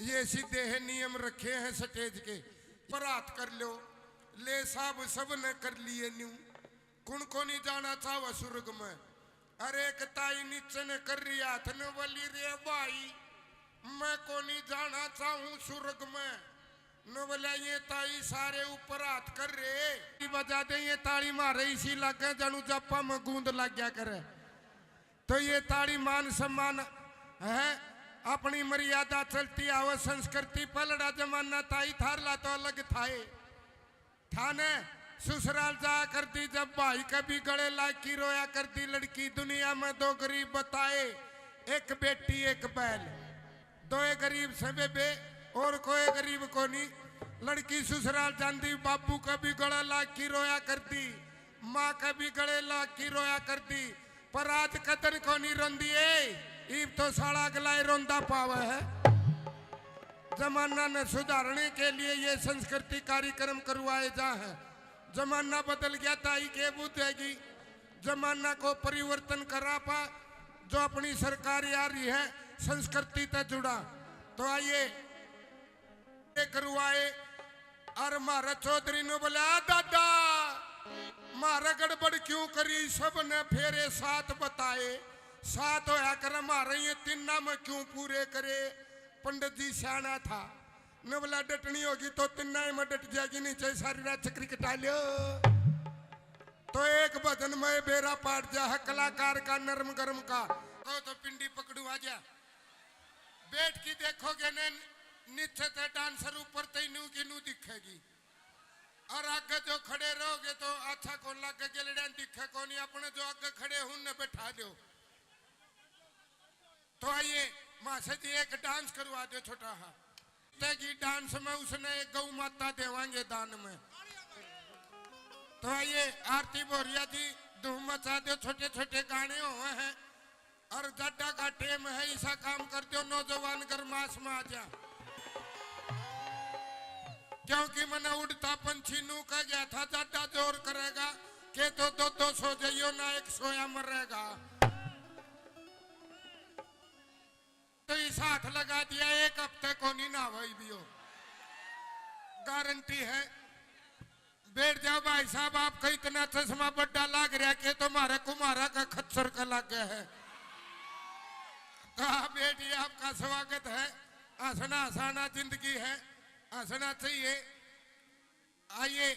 ये सीधे है नियम रखे हैं स्टेज के। पर हाथ कर लो, ले साहब, सब ने कर लिए न्यू। कुण को नहीं जाना चाहवा स्वर्ग में? अरे एक ताई नीचे ने कर रही हाथ ने बोली, "रे भाई, मैं को नहीं जाना चाहूं स्वर्ग में।" नो बोला, "ये ताई सारे ऊपर हाथ कर रहे।" बजा दे ये ताली मारे, इसी लागे जानू जापा में गूंद लग गया करे। तो ये ताली मान सम्मान है, अपनी मर्यादा चलती आवे संस्कृति। पलड़ा जमाना ताई थारला तो अलग थाए। थाने ससुराल जाया करती जब भाई के भी गले लाग की रोया करती लड़की। दुनिया में दो गरीब बताए, एक बेटी एक बैल। दोए गरीब से बेबे और कोई गरीब कोनी। लड़की ससुराल जांदी, बाबू के भी गले लाग की रोया करती, माँ के भी गले लाग की रोया करती। पर आज कदन कोनी रोंदी ए, इब तो साला अगला ही रोंदा पावे है। जमाना ने सुधारने के लिए ये संस्कृति कार्यक्रम करवाए जा हैं। जमाना बदल गया, ताई के बुझेगी। जमाना को परिवर्तन करा पा, जो अपनी सरकार आ रही है, संस्कृति तै जुड़ा। तो आइए, ये करवाए। और म्हारे चौधरी ने बोला, "आ दादा, म्हारे गड़बड़ क्यों करी?" सब ने फेरे सात बताए। सात होया करे म्हारे, ये तिन्ना में क्यों पूरे करे? पंडित जी सियाना था, ने बोला, "डटनी होगी तो तिन्ना ही में डट जाएगी, नीचे सारी रात चक्री कटा लियो।" तो एक भजन में बेरा पाट जा है कलाकार का, नरम गरम का। कहो तो पिंडी पकड़ू आ जा। बैठ के देखोगे ने, नीचे ते डांसर, ऊपर ते नू की नू दिखेगी। और आगे जो खड़े रहोगे तो अच्छा कौन लागे, गेलड़ियां दिखे कोनी। अपने जो आगे खड़े हैं उनने बैठा दो। तो आइए मासा जी, एक डांस करवा दो छोटा हा। तेगी डांस में उसने एक गौ माता देवांगे दान में। तो आइए आरती भोरिया जी, धूम मचा दो, छोटे छोटे गाने हुए हैं। और जाडा का टेम है, ऐसा काम कर दो, नौजवान गरमास में आ जा। क्योंकि मैंने उड़ता पंछी नू कह गया था, जाडा जोर करेगा, के तो दो दो सो जाइयो ना, एक सोया मरेगा। तो इस हाथ लगा दिया, एक हफ्ते को नहीं ना भाई भी हो, गारंटी है। बैठ जाओ भाई साहब, आपका इतना चश्मा बड्डा लाग रहा के तुम्हारे कुमारा का खच्चर का लाग गया है। कहा, "बेटी, आपका स्वागत है, हंसना हंसाना जिंदगी है, हंसना चाहिए।" आइए,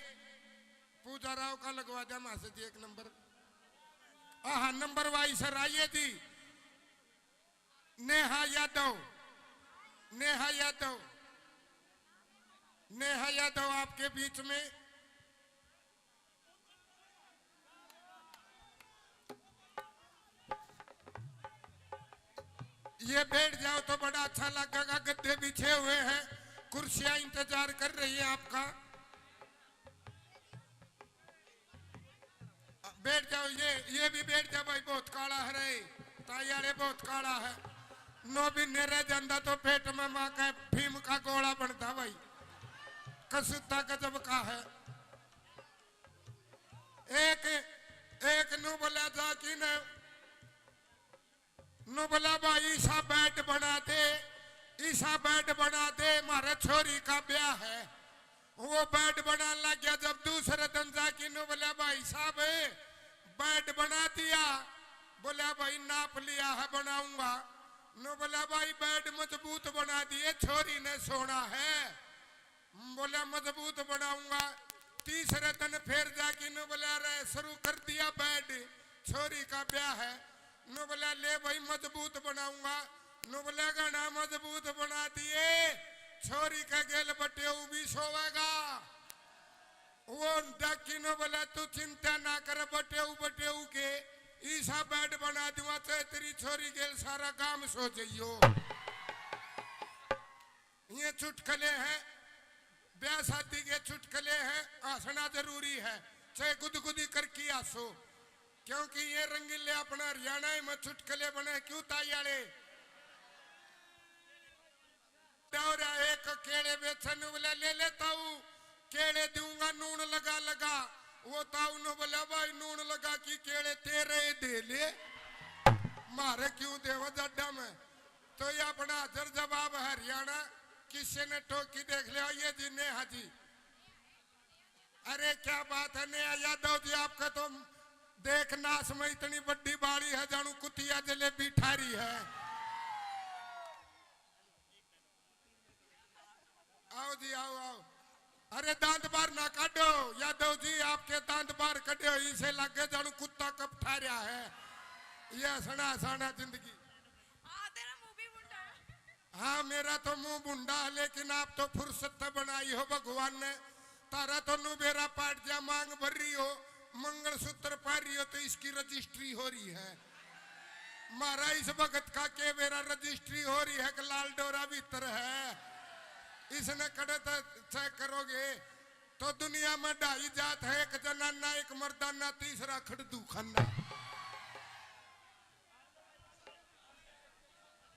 पूजा राव का लगवा दे मासे जी एक नंबर। हाँ, नंबर वाइज सर आइए जी। नेहा यादव, नेहा यादव, नेहा यादव आपके बीच में। ये बैठ जाओ तो बड़ा अच्छा लगेगा। गद्दे बिछे हुए हैं, कुर्सियां इंतजार कर रही है आपका। बैठ जाओ, ये ये भी बैठ जा भाई। बहुत काला है रे, ताई आले, बहुत काला है। नौ महीने रह जांदा तो पेट में माँ का भीम का गोला बनता भाई। कसूता गजब का है। एक एक नू बोला जा कि ने नू बोला, "भाई, ईसा बेड बना दे, ईसा बेड बना दे, म्हारे छोरी का ब्याह है।" वो बेड बनाने लग गया। जब दूसरे दिन जाके नू बोला, "भाई साहब, बेड बना दिया?" बोला, "भाई, नाप लिया है, बनाऊंगा।" नू बोला, "भाई, बेड मजबूत बना दिए, छोरी ने सोना है।" बोला, "मजबूत बनाऊंगा।" तीसरे दिन फिर जाके नू बोला, "अरे, शुरू कर दिया बेड, छोरी का ब्याह है।" नू बोला, "ले भाई, मजबूत बनाऊंगा।" नू बोला, "घना मजबूत बना दिए, छोरी के गेल बटेऊ भी सोवेगा।" वो डाकी नू बोला, "तू चिंता ना कर, बटेऊ बटेऊ के ईसा बेड बना दूंगा, चाहे तेरी छोरी गेल सारा गांव सो जाइयो।" ये चुटकले हैं, ब्याह शादी के चुटकले हैं, हंसना जरूरी है, चाहे गुदगुदी करके हंसो, क्योंकि ये रंगीले अपना हरियाणा में चुटकले बने। क्यों ताई आले? दौरा एक केले बेचन वाला ले ले ताऊ, केले दूंगा नून लगा लगा। वो ताऊ ने बोला, "भाई, नून लगा की केले तेरे ही दे ले, म्हारे क्यों देवा जड्डा में।" तो ये अपना हाजर जवाब हरियाणा, किसी ने टोकी देख लिया, ये जी नेहा जी। अरे क्या बात है नेहा यादव जी, आपका तो देख नाश में इतनी बड़ी बाड़ी है, जानू कुतिया जलेबी ठारी है। आओ जी, आओ, आओ। अरे दांत बाहर ना काटो यादव जी, आपके दांत बाहर कटे हो, इसे लगे जानू कुत्ता कब ठा रहा है। ये हंसना हंसाना जिंदगी। हाँ, तेरा मुंह भी मुंडा है। हाँ, मेरा तो मुंह मुंडा है, लेकिन आप तो फुर्सत तो बनाई हो भगवान ने। तारा तो नू बेरा पाट जा, मांग भर रही हो, मंगलसूत्र पा रही हो, तो इसकी रजिस्ट्री हो रही है। म्हारा इस वक्त का के बेरा रजिस्ट्री हो रही है कि लाल डोरा भीतर है, इसने कड़े तो चेक करोगे। तो दुनिया में ढाई जात है, एक जनाना, एक मर्दाना, तीसरा खड़दू खाना।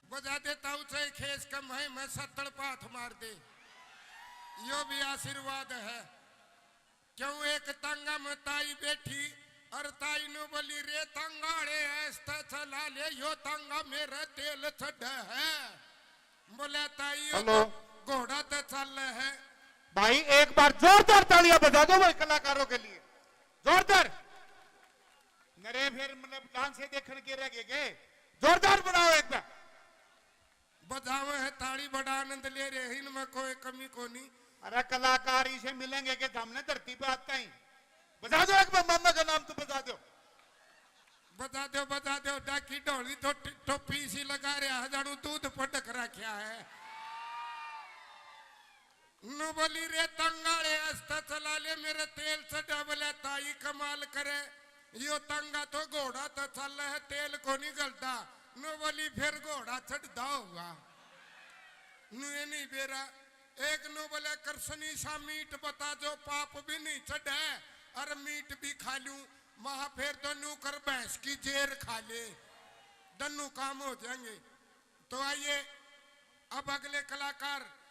बजा दे ताऊ चाहे खेस कम है, मैं सत्तड़ पाथ मार दे, यो भी आशीर्वाद है। क्यों एक तांगा में ताई बैठी और ताई नू बोली, "रे तांगा आले, ऐसता चला ले, यो तांगा मेरा तेल चढ़ा है।" बोले, "ताई, यो हेलो। तो घोड़ा तो चल है।" भाई, एक बार जोरदार तालियां बजा दो भाई कलाकारों के लिए, जोरदार। नरे फिर मतलब डांस से देखण के रह गए के? जोरदार बनाओ एक बार। बजावे है ताली, बड़ा आनंद ले रहे हैं, इनमें कोई कमी कोनी। अरे कलाकार इसे मिलेंगे कि हमने धरती पे आता ही। बजा दो एक बार, मामा का नाम तो बजा दो। बजा दो, बजा दो, डाकी ढोली तो टि-, टोपी इसी लगा रहा है, जानू दूध पटक रखा है। नू बोली, "रे तंगाले, आस्ता चला ले, मेरे तेल चढ़ा।" बोले, "ताई कमाल करे, यो तंगा तो घोड़ा तो चल है, तेल को नहीं गलता।" नू बोली, "फिर घोड़ा चढ़दा होगा।" नू ये नहीं बेरा। एक नू बोले, "कृष्ण सा मीठ बता जो पाप भी नहीं चढ़े और मीठ भी खा लूं।" महा फिर तो नू कर भैंस की जेर खा ले, दन्नू काम हो जाएंगे। तो आइए, अब अगले कलाकार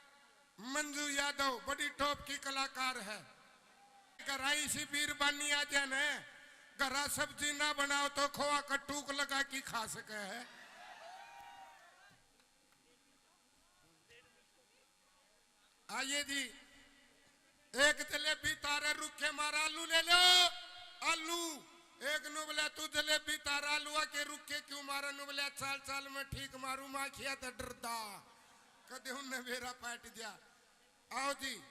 मंजू यादव, बड़ी टॉप की कलाकार है। घरा इसी बीरबानी आ जाए न, घरा सब्जी ना बनाओ तो खोआ का टूक लगा के खा सके है। आइए जी, एक जलेबी तारे रुक्के मार, आलू ले लो, आलू। एक नु बोला, "तू जलेबी तार आलू आके रुक्के क्यों मारे?" नु बोला, "चाल चाल मैं ठीक मारू, माखिया तो डरदा।" कदे उनने बेरा पाट दिया। आओ जी।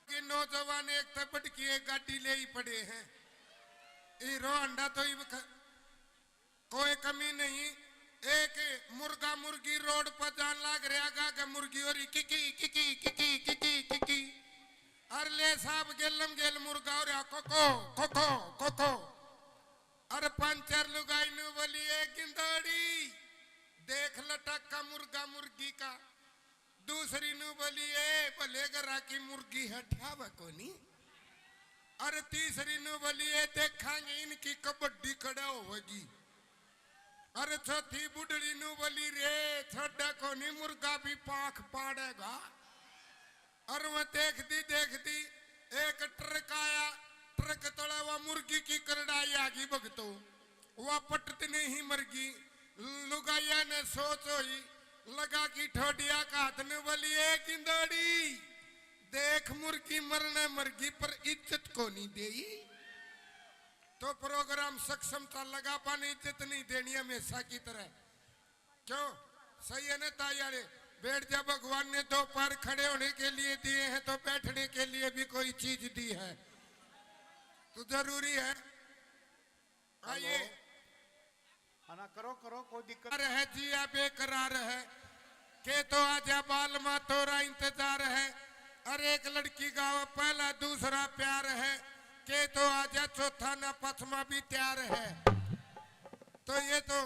कि नौजवान एक तै बढ़ के एक गाड़ी ले ही पड़े हैं। हीरो होंडा तो इब ख-, कोई कमी नहीं। एक मुर्गा मुर्गी रोड पर जान लाग रहा गा के मुर्गी हो रही किकी, किकी, किकी, किकी, किकी। अरे ले साहब, गेलम गेल मुर्गा हो रहा, कोको, कोको, कोको। अरे पंचर लुगाई नू बोली, "ए गिंदोड़ी, देख लटक्का मुर्गा मुर्गी का।" दूसरी नू बोली, "ए भले घरा की मुर्गी है, ठावे कोनी।" अरे तीसरी नू बोली, "ए देखांगे इनकी कबड्डी कड़ा होगी।" अरे चौथी बुढ़ड़ी नू बोली, "रे छोड़ा कोनी, मुर्गा भी पाख पाड़ेगा।" अरे वो देखती देखती एक ट्रक आया, ट्रक तले वो मुर्गी की करड़ाई आ गई भगतो, वो पटत नहीं मरगी। लुगाइया ने सोच होई, लगा की ठोडिया का हाथ नू बोली, "ए गिंदोड़ी, देख मुर्गी मरने मरगी पर इज्जत कोनी देई।" तो प्रोग्राम सक्षम था, लगा पाने इज्जत नहीं देनी हमेशा की तरह। क्यों? सही है ना ताई वाले? बैठ जा, भगवान ने दो पैर खड़े होने के लिए दिए हैं तो बैठने के लिए भी कोई चीज दी है, तो जरूरी है। आइए। हेलो। हाँ ना, करो, करो, कोई दिक्कत। रहे जिया बेकरार है, के तो आजा बालमा तोरा इंतजार है। अरे एक लड़की गावे पहला दूसरा प्यार है, के तो आजा चौथा ना पचमा भी तैयार है। तो ये तो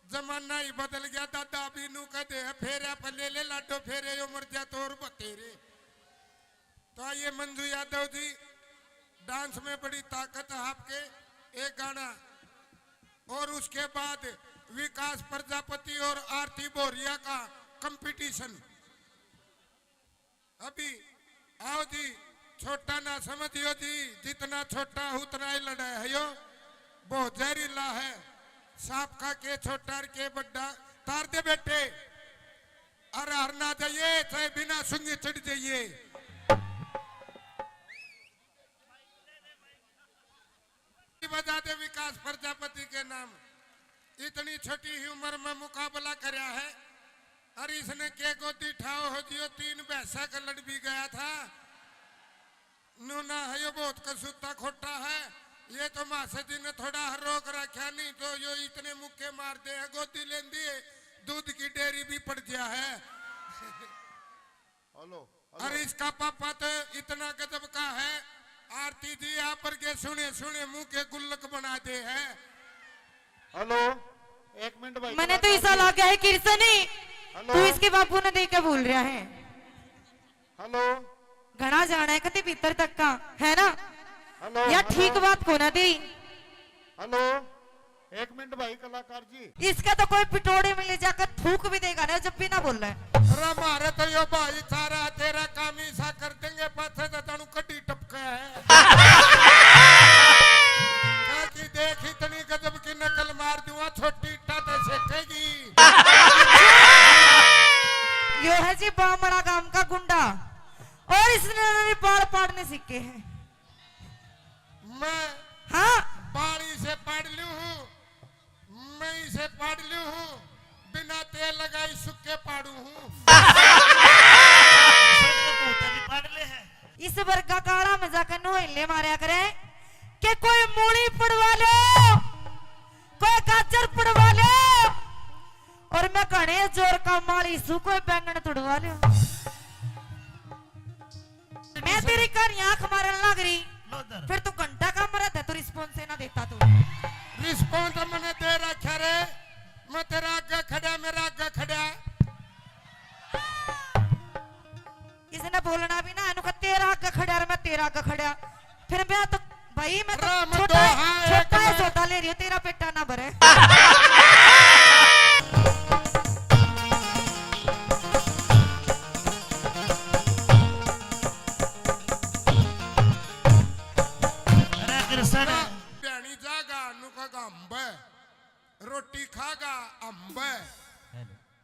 जमाना ही बदल गया दादा, अभी नू कहते हैं फेरा पर ले ले लाडो फेरे, यो मर जा तो और बतेरे। तो आइए मंजू यादव जी, डांस में बड़ी ताकत है आपके, एक गाना। और उसके बाद विकास प्रजापति और आरती भोरिया का कंपटीशन। अभी आओ जी, छोटा ना समझियो जी, जितना छोटा उतना ही लड़ा है यो। बहुत जहरीला है, सांप का के छोटा और के बड्डा। तार दे बेटे, अरे हर ना जाइए, चाहे बिना सुंगे चढ़ जाइए। बजा दे विकास प्रजापति के नाम। इतनी छोटी ही उम्र में मुकाबला करया है। अरे इसने के गोदी ठाओ हो जियो, तीन भैंसा का लड़ भी गया था। नूना है यो बहुत कसूता खोटा है। ये तो मासे जी ने थोड़ा हर रोक रखा, नहीं तो यो इतने मुक्के मार दे है, गोदी लेंदी है, दूध की डेयरी भी पड़ गया है। Hello, hello. अरे इसका पापा तो इतना गजब का है, आरती जी आप पर के सुने सुने मुंह के गुल्लक बना दे है। हेलो, एक मिनट भाई, मैंने तो कलाकार ऐसा जी। लगा है कृष्ण ही, हेलो। तू इसके बापू ने देख के बोल रहा है। हेलो। घना जाना है कति भीतर तक का, है ना? हेलो, या हेलो। ठीक बात को ना दे। हेलो, एक मिनट भाई कलाकार जी। इसका तो कोई पिटोड़े में ले जाकर थूक भी देगा ना, जब भी ना बोल रहा है। अरे मारे तो यो भाई सारा तेरा काम ही सा कर देंगे, पाछे तो तनु कड्डी टपका है। कहा कि देख इतनी गजब की नकल मार दूंगा, छोटी इट्टा ते सेकेगी। यो है जी बामड़ा गांव का गुंडा, और इसने मेरे बाल पाड़ने सीखे हैं। मैं हाँ। बाल इसे पाड़ लूं हूँ, मैं इसे पाड़ लूं हूँ, बिना तेल लगाई सुक्के पाड़ू हूँ। सड़े भूत भी पाड़ ले है। इस वर्गा काला में जाकर नोहले मारया करे कि कोई मूली पड़वा लो, कोई गाजर पड़वा लो, और मैं घने जोर का माली सू कोई बैंगन तुड़वा लो। मैं तेरी कहानी आंख मारन लग रही, लो इधर। फिर तू घंटा का मरा था, तू रिस्पॉन्स ही ना देता तू। रिस्पॉन्स मैंने दे रखा रे, मैं तेरा आगे खड़ा, मेरा आगे खड़ा। इसने बोलना भी ना, इनको तेरा आगे खड़ा और मैं तेरा आगे खड़ा। फिर मैं तो, भाई, मैं तो राम छोटा, दोहा एक छोटा है, में। सौदा ले रही हूँ, तेरा पेटा ना भरे। अरे कृष्ण। भ्याणी जागा नुका अम्ब, रोटी खागा अम्ब,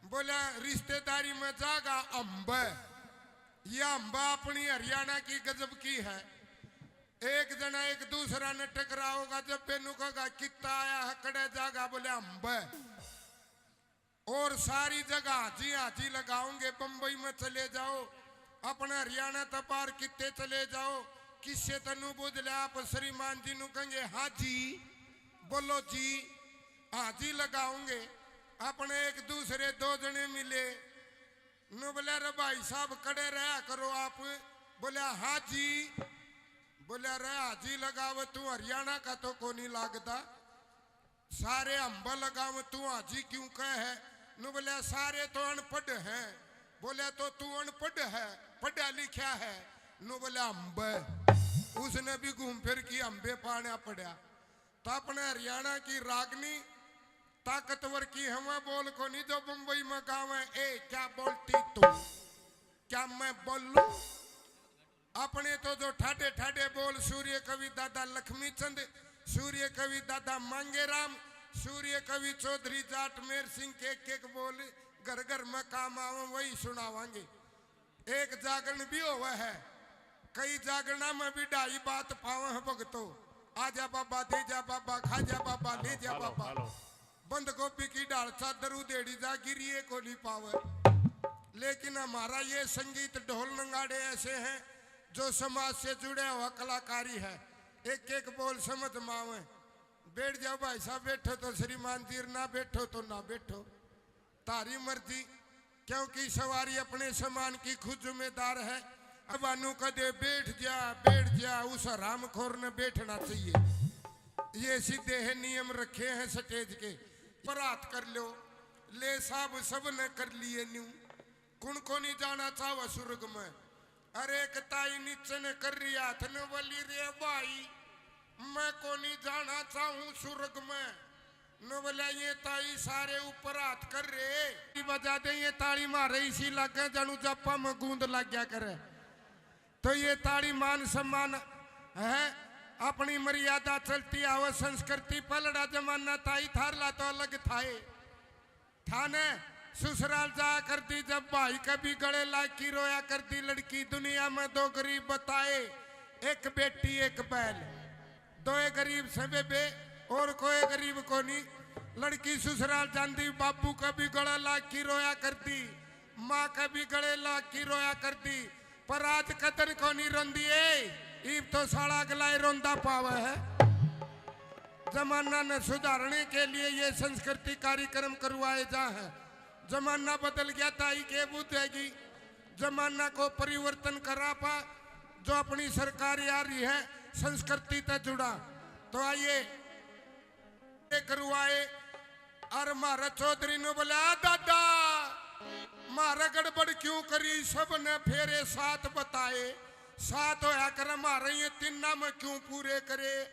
बोला रिश्तेदारी में जागा अम्ब। ये अम्ब अपनी हरियाणा की गजब की है। एक जना एक दूसरा ने टकराओगा, जब बेनू कहेगा कित्ता आया है, कड़े जागा, बोले अम्ब। और सारी जगह हाजी हाजी लगाओगे। बम्बई में चले जाओ, अपने हरियाणा तक पार कित्ते चले जाओ, किससे तनु बुझ ले, आप श्रीमान जी नु कहेंगे हाजी, बोलो जी, हाजी लगाओगे। अपने एक दूसरे दो जने मिले, नु बोले, "अरे भाई साहब, कड़े रहा करो आप, बोल्या, "हाँ जी।" बोल्या, "रे हाजी लगावे, तू हरियाणा का तो कोनी लागदा, सारे हम्बे लगावे, तू हाजी क्यों कहे है?" नु बोल्या, "सारे तो अनपढ़ हैं।" बोल्या, "तो तू अनपढ़ है, पढ़ा लिखा है?" नु बोल्या, "हम्बे।" उसने भी घूम फिर की हम्बे पाना पड़ा। तो अपने हरियाणा की रागनी ताकतवर की हवा बोल कोनी जो बम्बई में गावे, "ए, क्या बोलती तू? क्या मैं बोलूं?" अपने तो जो ठाडे ठाडे बोल सूर्य कवि दादा लक्ष्मी चंद, सूर्य कवि दादा मांगेराम, सूर्य कवि चौधरी जाट मेर सिंह के एक एक बोल घर घर में काम आवे, वही सुनावांगे। एक जागरण भी होवे है, कई जागरणा में भी ढाई बात पावे हैं भगतो। आजा बाबा, दे जा बाबा, खा जा बाबा, ले जा बाबा। बंद गोभी की ढाल चादर उधेड़ी जा, गिरिए को नहीं पावे। लेकिन हमारा ये संगीत ढोल नगाड़े ऐसे हैं जो समाज से जुड़े हुआ कलाकारी है। एक एक बोल समझ में आवे। बैठ जाओ भाई साहब, बैठो तो श्रीमान जी, ना बैठो तो ना बैठो, तारी मर्जी। क्योंकि सवारी अपने सामान की खुद जिम्मेदार है। अब अनु कदे बैठ जा, बैठ जा, उस हरामखोर ने बैठना चाहिए। ये सीधे है नियम रखे हैं स्टेज के। पर हाथ कर लो, ले साहब सब ने कर लिए न्यू। कुण को नहीं जाना चाहवा स्वर्ग में? अरे एक ताई नीचे ने कर रही हाथ ने बोली, "रे भाई, मैं को नहीं जाना चाहूं स्वर्ग में।" नु बोला, "ये ताई सारे ऊपर हाथ कर रे।" की बजा दे ये ताली मारे, इसी लागे जानू जापा में गूंद लग गया करे। तो ये ताली मान सम्मान है, अपनी मर्यादा चलती आवे, संस्कृति पलड़ा जमाना ताई थारला तो अलग थाए। थाने ससुराल जाया करती जब भाई कभी गले लाग की रोया करती लड़की, दुनिया में दो गरीब बताए, एक बेटी एक बैल। दोए गरीब से बेबे, और कोई गरीब कोनी। लड़की ससुराल जांदी, बाबू का भी गला लाग की रोया करती, माँ का भी गले लाग की रोया करती, पर आज कदन कोनी रोंदी ए। इब तो साला अगला ही रोंदा पावे है। जमाना ने सुधारने के लिए ये संस्कृति कार्यक्रम करवाए जा हैं। जमाना बदल गया, ताई के बुझेगी। जमाना को परिवर्तन करा पा, जो अपनी सरकार आ रही है, संस्कृति तै जुड़ा। तो आइए, ये करवाए। और म्हारे चौधरी नु बोले, "आ दादा, म्हारे गड़बड़ क्यों करी? सब ने फेरे सात बताए, सात होया करे, म्हारे ये तीना में क्यों पूरे करे?"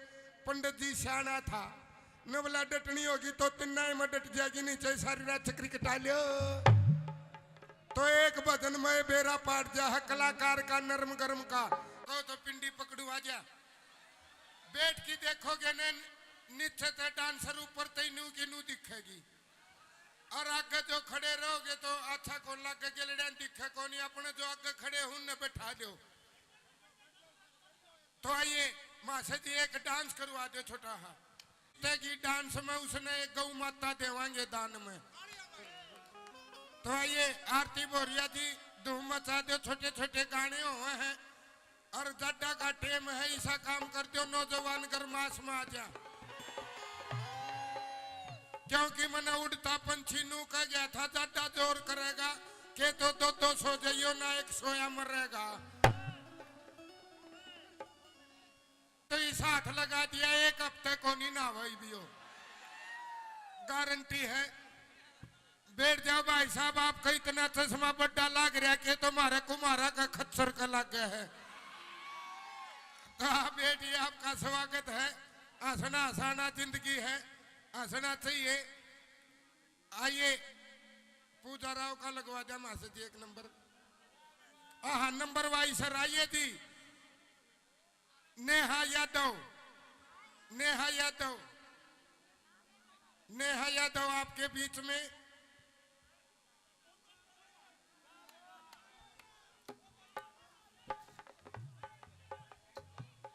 पंडित जी सियाना था। नु बोला, "डटनी होगी तो तीना ही में डट जाएगी, नीचे सारी रात चक्री कटा लियो।" तो एक भजन में बेरा पाट जा है कलाकार का नरम गरम का। कहो तो पिंडी पकड़ू आ जा। बैठ के देखोगे ने, नीचे ते डांसर, ऊपर ते नू की नू दिखेगी। और आगे जो खड़े रहोगे तो अच्छा को लागे, गेलड़ियां दिखे कोनी। अपने जो आगे खड़े हैं उनने बैठा दो। तो आइए, माँ से जी एक डांस करवा दो छोटा हा। तेगी डांस में उसने एक गौ माता देवांगे दान में। तो आइए, आरती भोरिया जी धूम मचा दो, छोटे छोटे गाने हुए हैं। और जाडा का टेम है, ऐसा काम कर दो, नौजवान गरमास में आ जा। क्योंकि मैंने उड़ता पंछी नू कह गया था, जाडा जोर करेगा, के तो दो दो सो जाइयो ना, एक सोया मरेगा। तो इस हाथ लगा दिया, एक हफ्ते को नहीं ना भाई भी हो, गारंटी है। बैठ जाओ भाई साहब, आपका इतना चश्मा बड्डा लाग रहा के तुम्हारे कुमारा का खच्चर का लाग गया है। कहा, "बेटी, आपका स्वागत है, हंसना हंसाना जिंदगी है, हंसना चाहिए।" आइए, पूजा राव का लगवा दिया मास्टर जी एक नंबर। हाँ, नंबर वाइज सर, आइए जी। नेहा यादव, नेहा यादव, नेहा यादव आपके बीच में।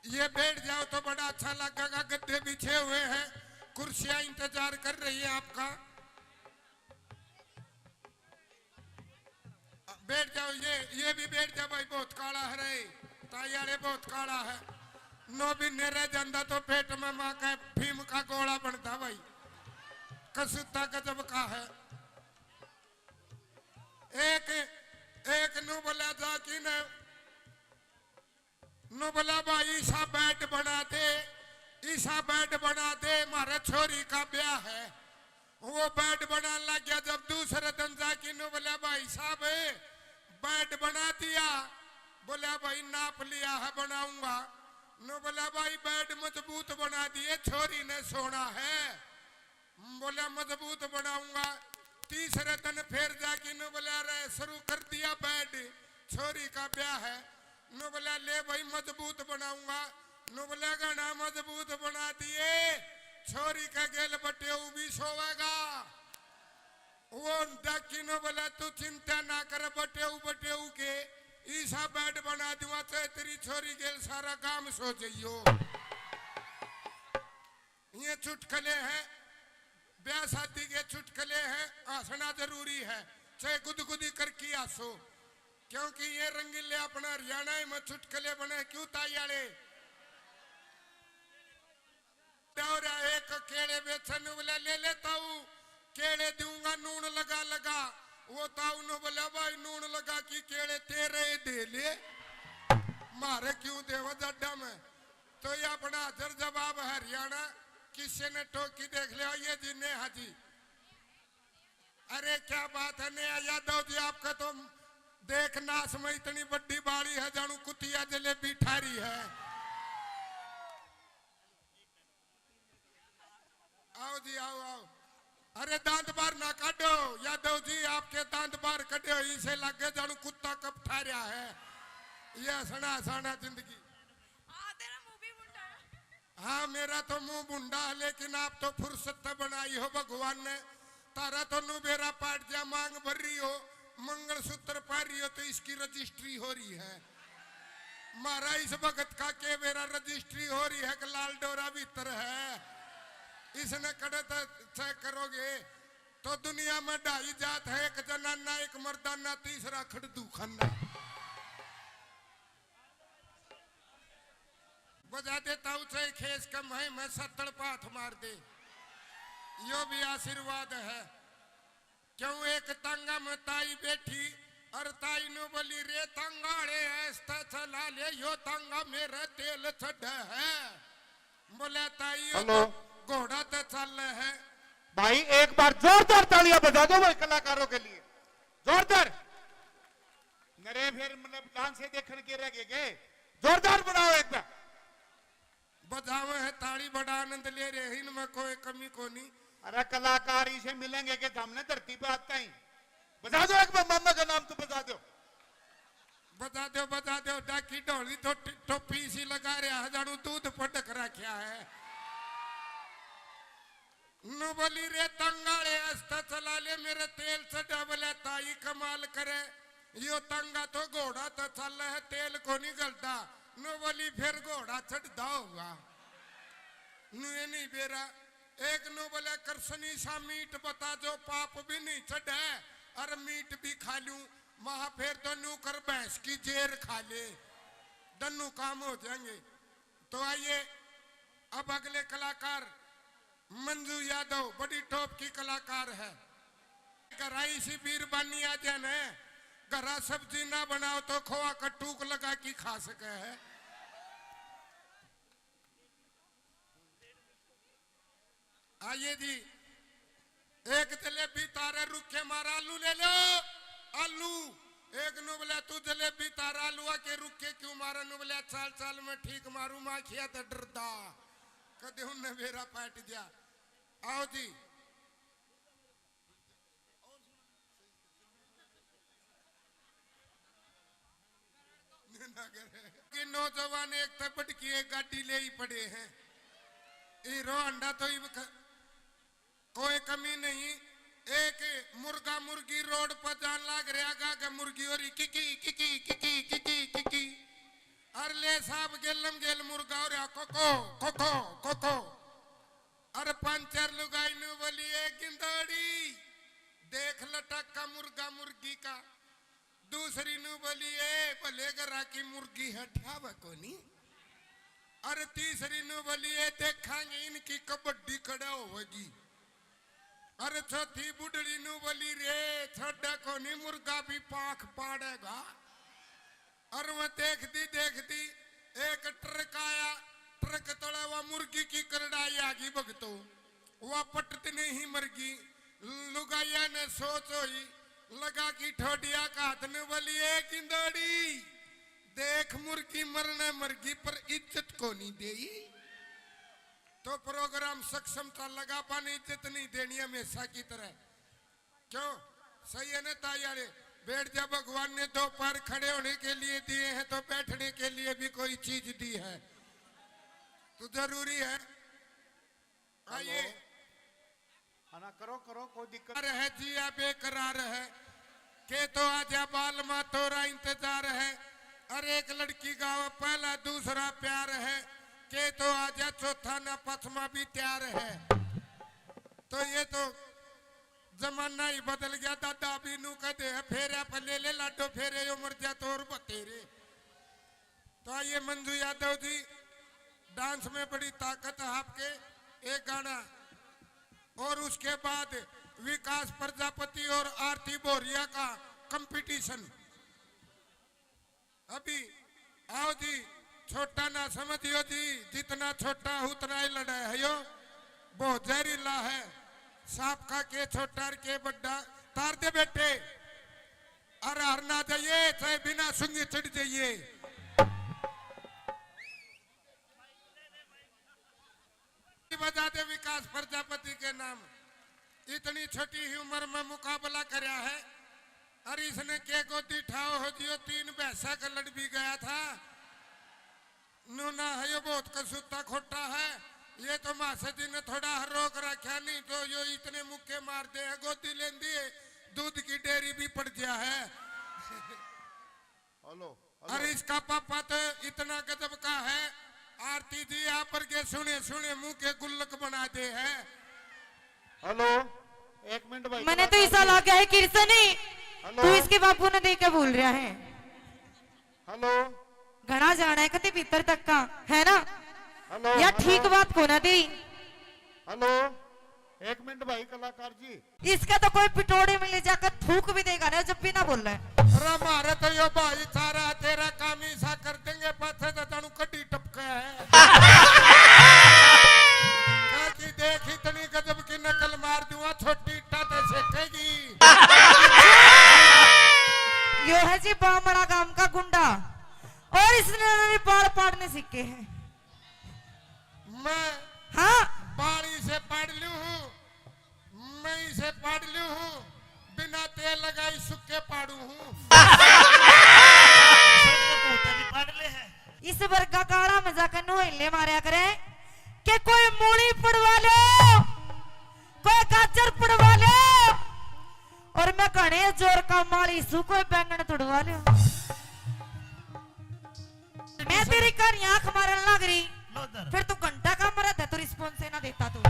ये बैठ जाओ तो बड़ा अच्छा लगेगा, गद्दे बिछे हुए हैं, कुर्सियां इंतजार कर रही है आपका। बैठ जाओ, ये, ये भी बैठ जा भाई, बहुत काला है रे, ताई आले बहुत काला है। नौ महीने रह जांदा तो पेट में माँ का भीम का गोला बनता भाई, कसूता गजब का है। एक, एक नू बोला जा कि ने नु बोला, भाई, ईसा बेड बना दे, ईसा बेड बना दे, म्हारे छोरी का ब्याह है। वो बेड बना लग गया। जब दूसरे दिन जाके नु बोला, भाई साहब, बेड बना दिया। बोला, भाई, नाप लिया है, बनाऊंगा। नु बोला, भाई, बेड मजबूत बना दिए, छोरी ने सोना है। बोला, मजबूत बनाऊंगा। तीसरे दिन फिर जाके नु बोला, अरे, शुरू कर दिया बेड, छोरी का ब्याह है। नु बोला, ले भाई, मजबूत बनाऊंगा। नु बोला, घना मजबूत बना दिए, छोरी का गेल बटेऊ भी सोवेगा। वो डाकी नु बोला, तू चिंता ना कर, बटेऊ बटेऊ के ईसा बेड बना दूंगा, चाहे तेरी छोरी गेल सारा गांव सो जाइयो। ये चुटकले हैं, ब्याह शादी के चुटकले हैं, हंसना जरूरी है, चाहे गुदगुदी करके हंसो, क्योंकि ये रंगीले अपना हरियाणा में चुटकले बने क्यों ताई आले? दौरा एक केले बेचन वाला ले ले ताऊ, केले दूंगा नून लगा लगा। वो ताऊ ने बोला, भाई, नून लगा की केले तेरे दे ले, मारे क्यों देवा जड्डा में। तो ये अपना हाजिर जवाब हरियाणा, किसी ने टोकी देख लिया, ये जी नेहा जी। अरे क्या बात है नेहा यादव जी, आपका तो देख नाश में इतनी बड़ी बाड़ी है, जानू कुतिया जलेबी ठारी है। आओ जी, आओ, आओ। अरे दांत बाहर ना काटो यादव जी, आपके दांत बाहर कटे हो, इसे लगे जानू कुत्ता कब ठा रहा है। ये हंसना हंसाना जिंदगी। हाँ, तेरा मुंह भी भुंडा है। हाँ, मेरा तो मुंह भुंडा है, लेकिन आप तो फुर्सत तो बनाई हो भगवान ने। तारा तो नु बेरा पाट जा, मांग भर रही हो, मंगलसूत्र पा रही हो, तो इसकी रजिस्ट्री हो रही है। मारा इस भगत का के बेरा रजिस्ट्री हो रही है कि लाल डोरा भीतर है, इसने कड़े तो चेक करोगे। तो दुनिया में ढाई जात है, एक जनाना, एक मर्दाना, तीसरा खड़दू खाना। बजा देता हूँ चाहे खेस कम है, मैं सत्तड़ पाथ मार दे, यो भी आशीर्वाद है। क्यों एक तांगा में ताई बैठी और ताई नु बोली, रे तांगा आले, ऐसा चला ले, यो तांगा मेरा तेल चढ़ा है। बोले, ताई, यो हेलो। तो घोड़ा तो चल है। भाई, एक बार जोरदार तालियां बजा दो भाई कलाकारों के लिए, जोरदार। नरे फिर मतलब डांस से देखण के रह गए के? जोरदार बनाओ एक बार। बजावे है ताली, बड़ा आनंद ले रहे हैं, इनमें कोई कमी कोनी। अरे कलाकार इसे मिलेंगे कि हमने धरती पे आता ही। बजा दो एक बार, मामा का नाम तो बजा दो। बजा दो, बजा दो, डाकी ढोली तो ट-, टोपी सी लगा रहा है, जानू दूध पटक रखा है। नु बोली, रे तंगाले, आस्ता चला ले, मेरे तेल चढ़ा। बोले, ताई कमाल करे, यो तंगा तो घोड़ा तो चल है, तेल को नहीं गलता। नु बोली, फिर घोड़ा चढ़दा होगा। नु ये नहीं बेरा। एक नु बोले, कृष्णी सा मीठ बता, जो पाप भी नहीं चढ़े और मीठ भी खा लूं, महा फिर तो नु कर भैंस की जेर खा ले, दन्नू काम हो जाएंगे। तो आइए, अब अगले कलाकार मंजू यादव, बड़ी टॉप की कलाकार है। घरा इसी बीरबानी आ जाए न, घरा सब्जी ना बनाओ तो खोआ का टूक लगा के खा सके है। आइए जी, एक जलेबी तारे रुक्के मार, आलू ले लो, आलू। एक नु बोला, तू जलेबी तार आलूआ के रुक्के क्यों मारे? नु बोला, चाल चाल मैं ठीक मारू, माखिया तो डरदा, कदे उनने बेरा पाट दिया। आओ जी। कि नौजवान एक तै बढ़ के एक गाड़ी ले ही पड़े हैं। हीरो होंडा तो इब ख-, कोई कमी नहीं। एक मुर्गा मुर्गी रोड पर जान लाग रहा, गा के मुर्गी हो रही किकी किकी किकी किकी किकी। अरले साहब गेलम गेल मुर्गा हो रहा, कोको कोको कोको। अरे पंचर लुगाई नु बोली, ए गिंदड़ी, देख लटक्का मुर्गा मुर्गी का। दूसरी नु बोली, ए भले घरा की मुर्गी है, ठावे कोनी। अरे तीसरी नु बोली, ए देखांगे इनकी कबड्डी कड़ा होगी। अरे चौथी बुढ़ड़ी नु बोली, रे छोड़ा कोनी, मुर्गा भी पाख पाड़ेगा। अरे वो देखती देखती एक ट्रक आया, ट्रक तले वा मुर्गी की करड़ाई आ गई भगतो, वा पटत नहीं मरगी। लुगाइया ने सोच होई, लगा की ठोडिया का हाथ ने बोली, "ए गिंदोड़ी, देख मुर्गी मरने मरगी पर इज्जत को नहीं देई।" तो प्रोग्राम सक्षम था, लगा पाने इज्जत नहीं देनी हमेशा की तरह। क्यों? सही है ना ताई वाले? बैठ जा, भगवान ने दो पैर खड़े होने के लिए दिए हैं तो बैठने के लिए भी कोई चीज दी है, तो जरूरी है। आइए। हेलो। हाँ ना, करो, करो, कोई दिक्कत। रहे जिया बेकरार है, के तो आजा बालमा तोरा इंतजार है। अरे एक लड़की गावे पहला दूसरा प्यार है, के तो आजा चौथा ना पचमा भी तैयार है। तो ये तो जमाना ही बदल गया दादा, अभी नू कह दे फेरे पर ले ले लाडो फेरे, यो मर जा तो और बतेरे। तो आइए मंजू यादव जी, डांस में बड़ी ताकत है आपके, एक गाना, और उसके बाद विकास प्रजापति और आरती भोरिया का कंपटीशन। अभी आओ जी, छोटा ना समझियो जी, जितना छोटा उतना ही लड़ा है यो। बहुत जहरीला है, सांप का के छोटा और के बड्डा। तार दे बेटे, अरे हर ना जाइए, चाहे बिना सुंगे चढ़ जाइए। बजा दे विकास प्रजापति के नाम। इतनी छोटी ही उम्र में मुकाबला करया है। अरे इसने के गोदी ठाओ हो जियो, तीन भैंसा का लड़ भी गया था। नूना है यो बहुत कसूता खोटा है। ये तो मासे जी ने थोड़ा हर रोक रखा, नहीं तो यो इतने मुक्के मार दे है, गोदी लेंदी है, दूध की डेयरी भी पड़ गया है। Hello, hello. अरे इसका पापा तो इतना गजब का है, आरती जी आप पर के सुने सुने मुंह के गुल्लक बना दे है। हेलो, एक मिनट भाई, मैंने तो कलाकार ऐसा जी। लगा है कृष्ण ही, हेलो। तू इसके बापू ने देख के बोल रहा है। हेलो। घना जाना है कति भीतर तक का, है ना? हेलो, या हेलो। ठीक बात को ना दी। हेलो, एक मिनट भाई कलाकार जी। इसका तो कोई पिटोड़ी में ले जाकर थूक भी देगा ना जब भी ना बोले। अरे मारे तो यो भाई सारा तेरा काम ही सा कर देंगे, पाछे तो जानू कड्डी टपका है। कहा कि देख इतनी गजब की नकल मार दूंगा, छोटी इट्टा ते सेकेगी। यो है जी बामड़ा गांव का गुंडा, और इसने बाल पाड़ने सीखे हैं। मैं हाँ। बाल इसे पाड़ लूं हूँ, मैं इसे पाड़ लूं हूँ, बिना तेल लगाई सुक्के पाड़ू हूँ। इस वर्गा काला में जाकर नोहले मारया करे कि कोई मूली पड़वा लो, कोई गाजर पड़वा लो, और मैं घने जोर का माली सू कोई बैंगन तुड़वा लो। मैं तेरी कहानी आंख मारन लग रही, लो इधर। फिर तू घंटा का मरद है, तू रिस्पॉन्स ही ना देता तू।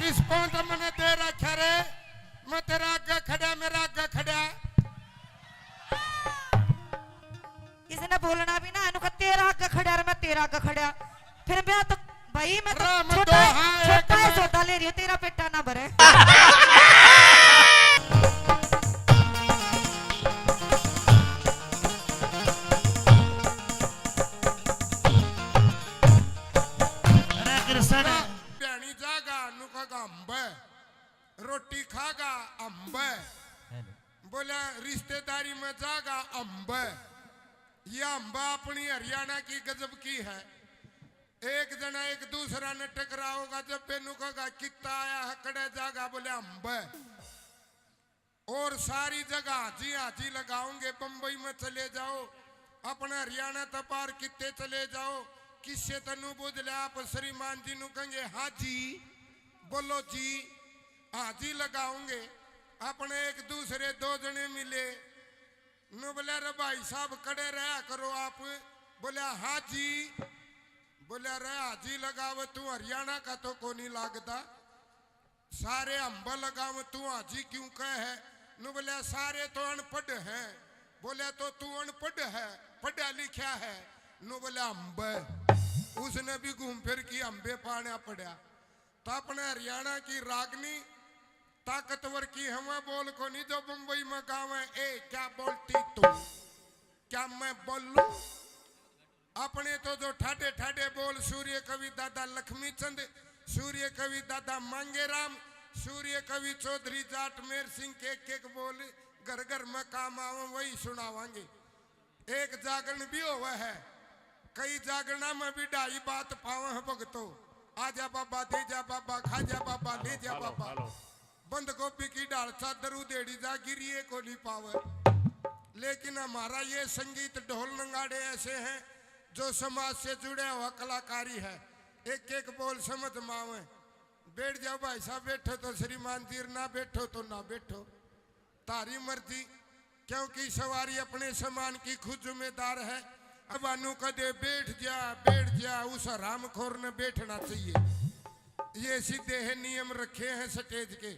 रिस्पॉन्स मैंने दे रखा रे, मैं तेरा आगे खड़ा, मेरा आगे खड़ा। इसने बोलना भी ना, इनका तेरा आगे खड़ा और मैं तेरा आगे खड़ा। फिर मैं तो भाई, मैं तो राम छोटा है, दोहा एक छोटा है, ना। सौदा ले रही हूँ, तेरा पेटा ना भरे। अरे कृष्ण। ना, प्याणी जागा, नु का अम्ब। रोटी खागा, अम्ब। हेलो। बोला, रिश्तेदारी में जागा, अम्ब। ये अम्ब अपनी हरियाणा की गजब की है। एक जना एक दूसरा ने टकराओगा, जब बेनू कहेगा, "कित्ता आया है, कड़े जागा?" बोले, "अम्ब।" और सारी जगह हाजी हाजी लगाओगे। बम्बई में चले जाओ, अपने हरियाणा तक पार कित्ते चले जाओ, किस्से तनु बुझ ले, आप श्रीमान जी नु कहेंगे, "हाँ जी, बोलो जी।" हाजी लगाओगे। अपने एक दूसरे दो जने मिले, नु बोले, "अरे भाई साहब, कड़े रहा करो आप।" बोले, "हाँ जी।" बोले, "अरे हाजी लगावे, तू हरियाणा का तो कोनी लागदा, सारे अम्ब लगावे, तू हाजी क्यों कहे है?" नु बोले, "सारे तो अनपढ़ हैं।" बोले, "तो तू अनपढ़ है, पढ़ा लिखा है?" नु बोले, "अम्ब।" उसने भी घूम फिर के अम्बे पाना पड़ा। तो अपने हरियाणा की रागनी ताकतवर की हमें बोल कोनी जो बम्बई में गावे, "ए, क्या बोलती तू? क्या मैं बोलूं?" अपने तो जो ठाडे ठाडे बोल सूर्य कवि दादा लक्ष्मी चंद, सूर्य कवि दादा मांगेराम, सूर्य कवि चौधरी जाट मेर सिंह के एक एक बोल घर घर में काम आवे, वही सुनावांगे। एक जागरण भी होवे है, कई जागरणा में भी ढाई बात पावे हैं भगतो। आजा बाबा, दे जा बाबा, खा जा बाबा, ले जा बाबा। बंद गोभी की ढाल चादर उधेड़ी जा, गिरिए को नहीं पावे। लेकिन हमारा ये संगीत ढोल नगाड़े ऐसे हैं जो समाज से जुड़े हुआ कलाकारी है। एक एक बोल समझ में आवे। बैठ जाओ भाई साहब, बैठो तो श्रीमान जी, ना बैठो तो ना बैठो, तारी मर्जी। क्योंकि सवारी अपने सामान की खुद जिम्मेदार है। अब अनु कदे बैठ जा, बैठ जा, उस हरामखोर ने बैठना चाहिए। ये सीधे है नियम रखे हैं स्टेज के।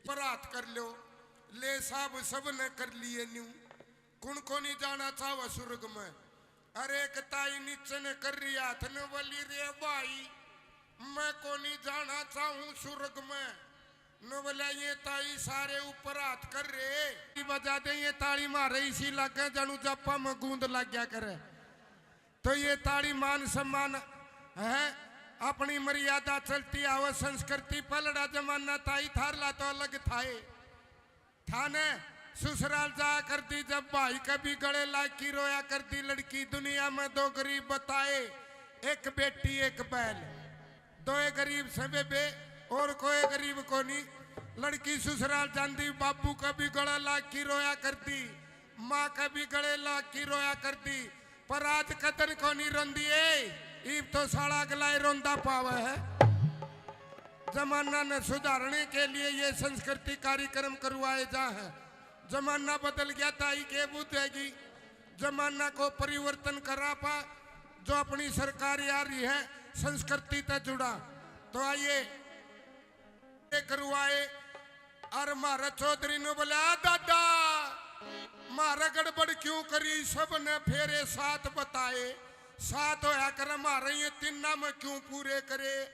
पर हाथ कर लो, ले साहब सब ने कर लिए न्यू। कुण को नहीं जाना चाहवा स्वर्ग में? अरे एक ताई नीचे ने कर रही हाथ ने बोली, रे भाई, मैं को नहीं जाना चाहूं स्वर्ग में। नो बोला, ये ताई सारे ऊपर हाथ कर रहे। बजा दे ये ताली मारे, इसी लगे जानू जापा में गूंद लग गया करे। तो ये ताली मान सम्मान है, अपनी मर्यादा चलती आवे, संस्कृति पलड़ा जमाना ताई थारला तो अलग थाए। थाने ससुराल जाया करती जब भाई के भी गले लाग की रोया करती लड़की। दुनिया में दो गरीब बताए, एक बेटी एक बैल। दोए गरीब से बेबे, और कोई गरीब कोनी। लड़की ससुराल जांदी, बाबू का भी गला लाग की रोया करती, माँ का भी गले लाग की रोया करती, पर आज कतन कोनी रोंदी ए। इब तो साला अगला ही रोंदा पावे है। जमाना ने सुधारने के लिए ये संस्कृति कार्यक्रम करवाए जा हैं। जमाना बदल गया, ताई के बुझेगी। जमाना को परिवर्तन करा पा, जो अपनी सरकार आ रही है, संस्कृति तै जुड़ा। तो आइए, ये करवाए। और म्हारे चौधरी ने बोला, "आ दादा, म्हारे गड़बड़ क्यों करी?" सब ने फेरे सात बताए। सात होया करे, म्हारे ये तीना में क्यों पूरे करे?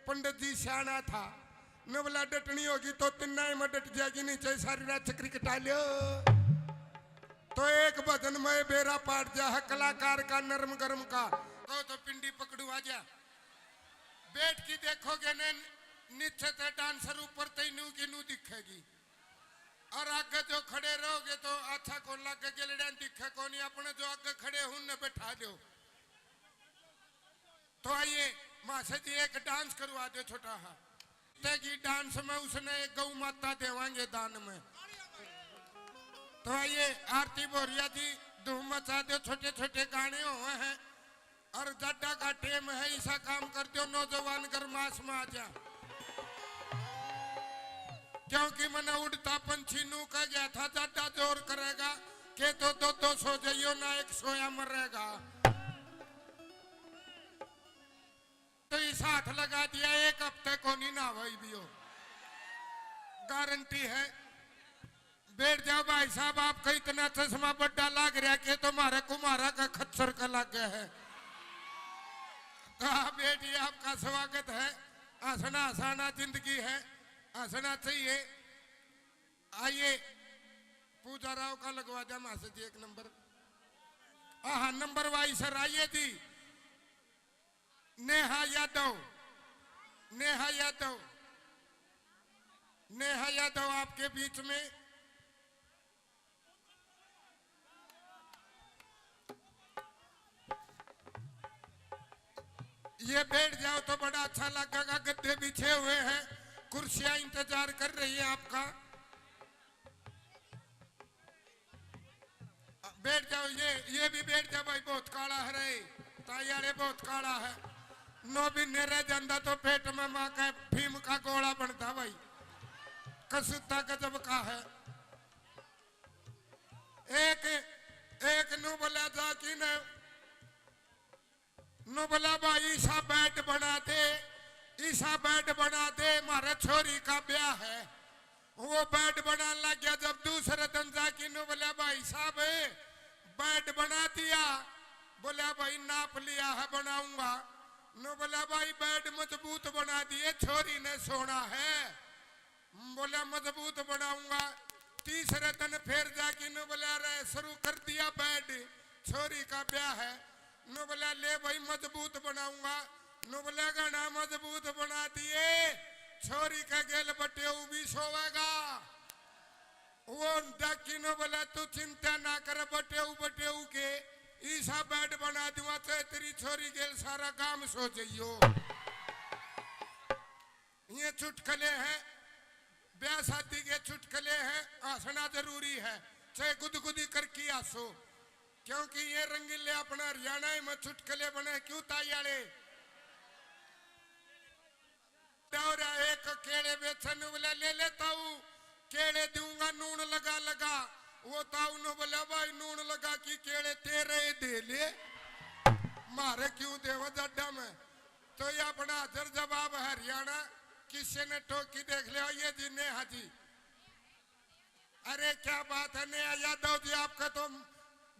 पंडित जी सियाना था। ने बोला, "डटनी होगी तो तीना ही में डट जाएगी, नहीं चाहे सारी रात चक्री कटा लियो।" तो एक भजन में बेरा पाट जा है कलाकार का, नरम गरम का। कहो तो पिंडी पकड़ू आ जा। बैठ के देखोगे ने, नीचे ते डांसर, ऊपर ते नू की नू दिखेगी। और आगे जो खड़े रहोगे तो अच्छा कौन लागे, गेलड़िया दिखे कौन। अपने जो आगे खड़े हैं उनने बैठा दो। तो आइए मासा जी, एक डांस करवा दो छोटा हा। तेगी डांस में उसने एक गौ माता देवांगे दान में। तो आइए आरती भोरिया जी, धूम मचा दो, छोटे छोटे गाने हुए हैं। और जाडा का टेम है, ऐसा काम कर दो, नौजवान गरमास में आ जा। क्योंकि मैंने उड़ता पंछी नू कह गया था, जाडा जोर करेगा, के तो दो दो सो जाइयो ना, एक सोया मरेगा। तो इस हाथ लगा दिया, एक हफ्ते को नहीं ना भाई भी हो, गारंटी है। बैठ जाओ भाई साहब, आपका इतना चश्मा बड्डा लाग रहा के तो म्हारे कुम्हारा का खच्चर का लाग गया है। तो आप बैठिए, आपका स्वागत है। हंसना हंसाना जिंदगी है, हंसना चाहिए। आइए, पूजा राव का लगवा दिया मासा जी एक नंबर। हाँ, नंबर वाइज सर, आइए जी। नेहा यादव, नेहा यादव, नेहा यादव आपके बीच में। ये बैठ जाओ तो बड़ा अच्छा लगेगा, गद्दे बिछे हुए हैं, कुर्सियां इंतजार कर रही है आपका। बैठ जाओ, ये, ये भी बैठ जा भाई, बहुत काला है रे, ताई आले बहुत काला है। नौ महीने रह जांदा तो पेट में माँ का भीम का गोला बनता भाई, कसूता गजब का है। एक, एक नू बोला जा कि न नु बोला, "भाई, ईसा बेड बना दे, ईसा बेड बना दे, म्हारे छोरी का ब्याह है।" वो बेड बनाने लग गया। जब दूसरे दिन जाके नु बोला, "भाई साहब, बेड बना दिया?" बोला, "भाई, नाप लिया है, बनाऊंगा।" नु बोला, "भाई, बेड मजबूत बना दिए, छोरी ने सोना है।" बोला, "मजबूत बनाऊंगा।" तीसरे दिन फिर जाके नु बोला, "अरे, शुरू कर दिया बेड, छोरी का ब्याह है।" नु बोला, "ले भाई, मजबूत बनाऊंगा।" नु बोला, "घना मजबूत बना दिए, छोरी के गेल बटेऊ भी सोवेगा।" वो डाकी नु बोला, "तू चिंता ना कर, बटेऊ बटेऊ के ईसा बेड बना दूंगा, चाहे तेरी छोरी गेल सारा गांव सो जाइयो।" ये चुटकले हैं, ब्याह शादी के चुटकले हैं, हंसना जरूरी है, चाहे गुदगुदी करके हंसो, क्योंकि ये रंगीले अपना हरियाणा में चुटकले बने क्यों ताई आले? दौरा एक केले बेचन वाला ले लेता हूँ, केले दूंगा नून लगा लगा। वो ताऊ ने बोला, "भाई, नून लगा की केले तेरे ही दे ले, मारे क्यों देवा जड्डा में?" तो ये अपना हाजिर जवाब हरियाणा किसी ने ठोकी देख लिया, ये जी नेहा जी। अरे क्या बात है नेहा यादव जी, आपका तो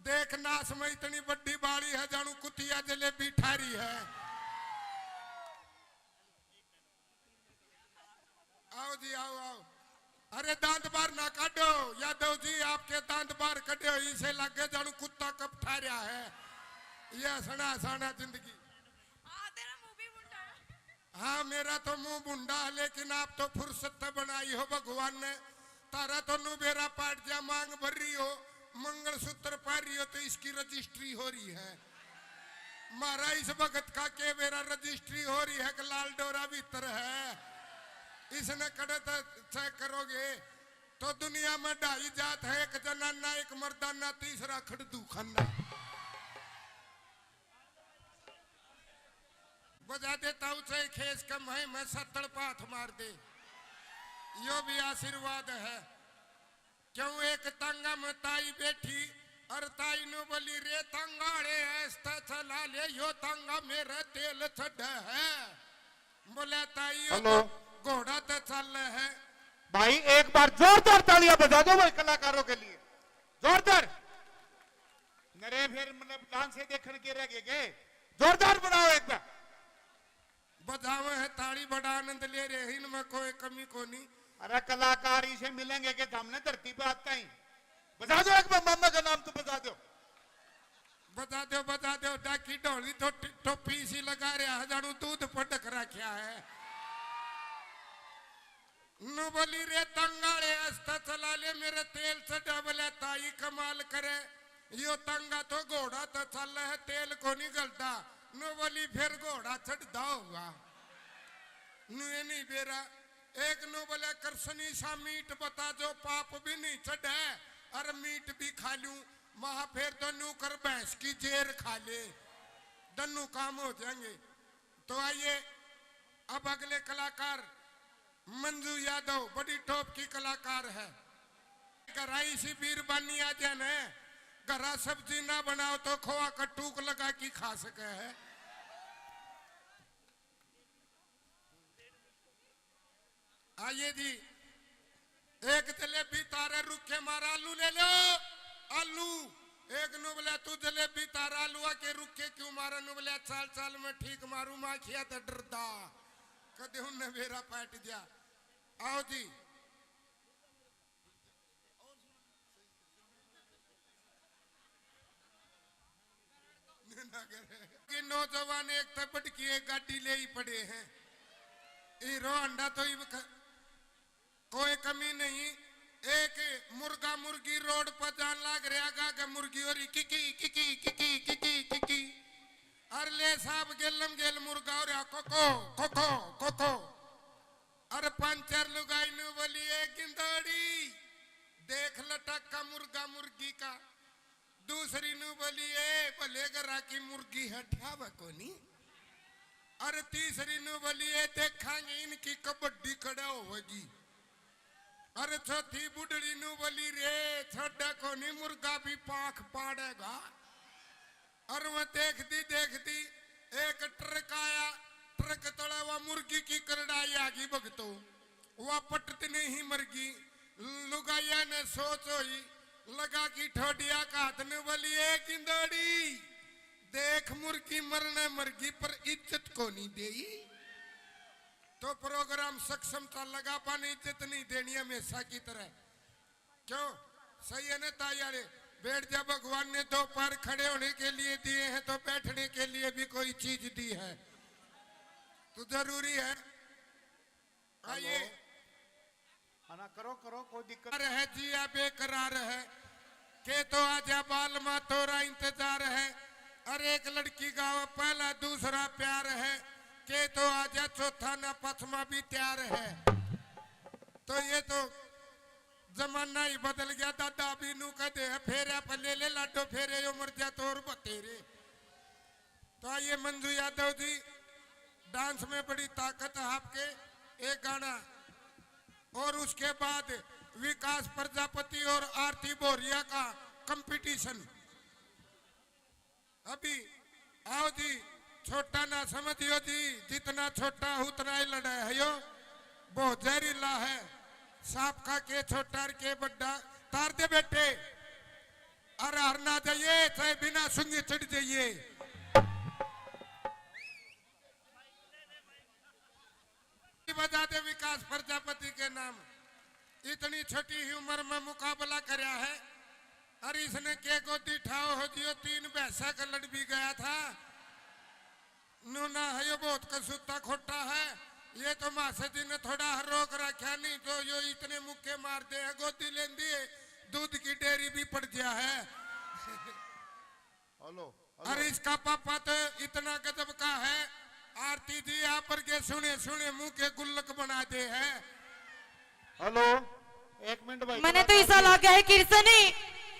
देख नाश में इतनी बड्डी बाड़ी है, जानू कुतिया जलेबी ठारी है। आओ जी, आओ, आओ। अरे दांत बाहर ना काढो यादव जी, आपके दांत बाहर कढे हो, इसे लागे जानू कुत्ता कब ठा रहा है। ये हंसना हंसाना जिंदगी। हाँ, तेरा मुंह भी भुंडा है। हाँ, मेरा तो मुंह भुंडा है, लेकिन आप तो फुर्सत तो बनाई हो भगवान ने। तारा तो नु बेरा पाट जा, मांग भर रही हो, मंगलसूत्र पहन रही हो, तो इसकी रजिस्ट्री हो रही है। मारा इस भगत का के बेरा रजिस्ट्री हो रही है कि लाल डोरा भीतर है, इसने कड़े तो चेक करोगे तो दुनिया में ढाई जात है, एक जनाना, एक मर्दाना, तीसरा खड़दू खाना। बजा देता हूँ चाहे खेस के मैं, मैं सत्तड़ पाथ मार दे, यो भी आशीर्वाद है। क्यों एक तांगा में ताई बैठी और ताई नु बोली, "रे तांगाले, ऐसता चला ले, यो तांगा मेरा तेल चढ़ा है।" बोले, "ताई, यो हेलो। तो घोड़ा तो चल है।" भाई, एक बार जोरदार तालियां बजा दो भाई कलाकारों के लिए, जोरदार। नरे फिर मतलब डांस से देखण के रह गए के? जोरदार बनाओ एक बार। बजावे है ताली, बड़ा आनंद ले रहे हैं, इनमें कोई कमी कोनी। अरे कलाकार इसे मिलेंगे के सामने धरती पे आता ही। बजा दो एक बार, मामा का नाम तो बजा दो। बजा दो, बजा दो, डाकी ढोली तो टि-, टोपी इसी लगा रहा है, जानू दूध पटक रखा है। नु बोली, "रे तंगाले, आस्ता चला ले, मेरे तेल चढ़ा।" बोले, "ताई कमाल करे, यो तंगा तो घोड़ा तो चल है, तेल को नहीं गलता।" नु बोली, "फिर घोड़ा चढ़ता होगा।" नु ये नहीं बेरा। एक नु बोले, "कृष्णी सा मीट बता, जो पाप भी नहीं चढ़े और मीट भी खा लूं।" महा, "फिर तो नु कर, भैंस की जेर खा ले, दन्नू काम हो जाएंगे।" तो आइए, अब अगले कलाकार मंजू यादव, बड़ी टॉप की कलाकार है। घरा इसी बीरबानी आ जाए न, घरा सब्जी ना बनाओ तो खोआ का टूक लगा के खा सके है। आइए जी, एक जलेबी तारे रुखे मारा आलू ले लो, आलू। एक नु बोला, "तू जलेबी तारा आलू आके रुखे क्यों मारा?" नु बोला, "चाल चाल मैं ठीक मारू, माखिया तो डरदा।" कदे उनने बेरा पाट दिया। आओ जी। कि नौजवान एक तै बढ़ के एक गाड़ी ले ही पड़े हैं। हीरो होंडा तो ही बख-, कोई कमी नहीं। एक मुर्गा मुर्गी रोड पर जान लाग रहा गा के मुर्गी हो रही किकी किकी किकी किकी किकी। अर ले साहब गेलम गेल मुर्गा हो रहा कोको कोको कोको। अर पंचर लुगाई नु बोली, "ए गिंदड़ी, देख लटक्का मुर्गा मुर्गी का।" दूसरी नु बोली, "ए भले घरा की मुर्गी है, ठावे कोनी।" अर तीसरी नु बोली, "ए देखांगे इनकी कबड्डी कड़ा होगी।" अर चौथी बुढ़ड़ी नु बोली, "रे छोड़ा कोनी, मुर्गा भी पाख पाड़ेगा।" अर वह देखती देखती एक ट्रक आया, ट्रक तले वह मुर्गी की करड़ाई आ गई भगतो, वह पटत नहीं मरगी। लुगाइया ने सोच होई, लगा की ठोडिया का हाथ ने बोली, "ए गिंदड़ी, देख मुर्गी मरने मरगी पर इज्जत को नहीं देई।" तो प्रोग्राम सक्षम था, लगा पाने इज्जत नहीं देनी हमेशा की तरह। क्यों? सही है ना ताई आले? पेड़ जब भगवान ने दो पैर खड़े होने के लिए दिए हैं, तो बैठने के लिए भी कोई चीज दी है, तो जरूरी है। आइए। हेलो। हाँ ना, करो, करो, कोई दिक्कत। है जिया बेकरार है, के तो आजा बालमा, तोरा इंतजार है। अरे एक लड़की गावे पहला, दूसरा प्यार है, के तो आजा चौथा, ना पचमा भी तैयार है। तो ये तो जमाना ही बदल गया दादा, अभी नू कह दे फेरे पे ले ले लाडो फेरे, यो मर जा तो और बतेरे। तो आइए मंजू यादव जी, डांस में बड़ी ताकत है आपके, एक गाना और उसके बाद विकास प्रजापति और आरती बोरिया का कंपटीशन। अभी आओ जी, छोटा ना समझियो जी, जितना छोटा उतना ही लड़ा है यो, बहुत जहरीला है। सांप खा के छोटा और के बड्डा, तार दे बेटे। अरे हर ना जाइए, चाहे बिना सुंगी चढ़ जाइए। बजा दे विकास प्रजापति के नाम। इतनी छोटी ही उम्र में मुकाबला करया है। अरे इसने के गोदी ठाओ हो जियो, तीन भैंसा का लड़ भी गया था। नूना है यो बहुत कसूता खोटा है। ये तो मासा जी ने थोड़ा रोक रखा, नहीं तो यो इतने मुक्के मार दे है, गोदी लेंदी है, दूध की डेयरी भी पड़ गया है। Hello, hello. अरे इसका पापा तो इतना गजब का है, आरती जी आप पर के सुने सुने मुंह के गुल्लक बना दे है। हेलो, एक मिनट भाई, मैंने तो ऐसा लगा है कृष्ण ही,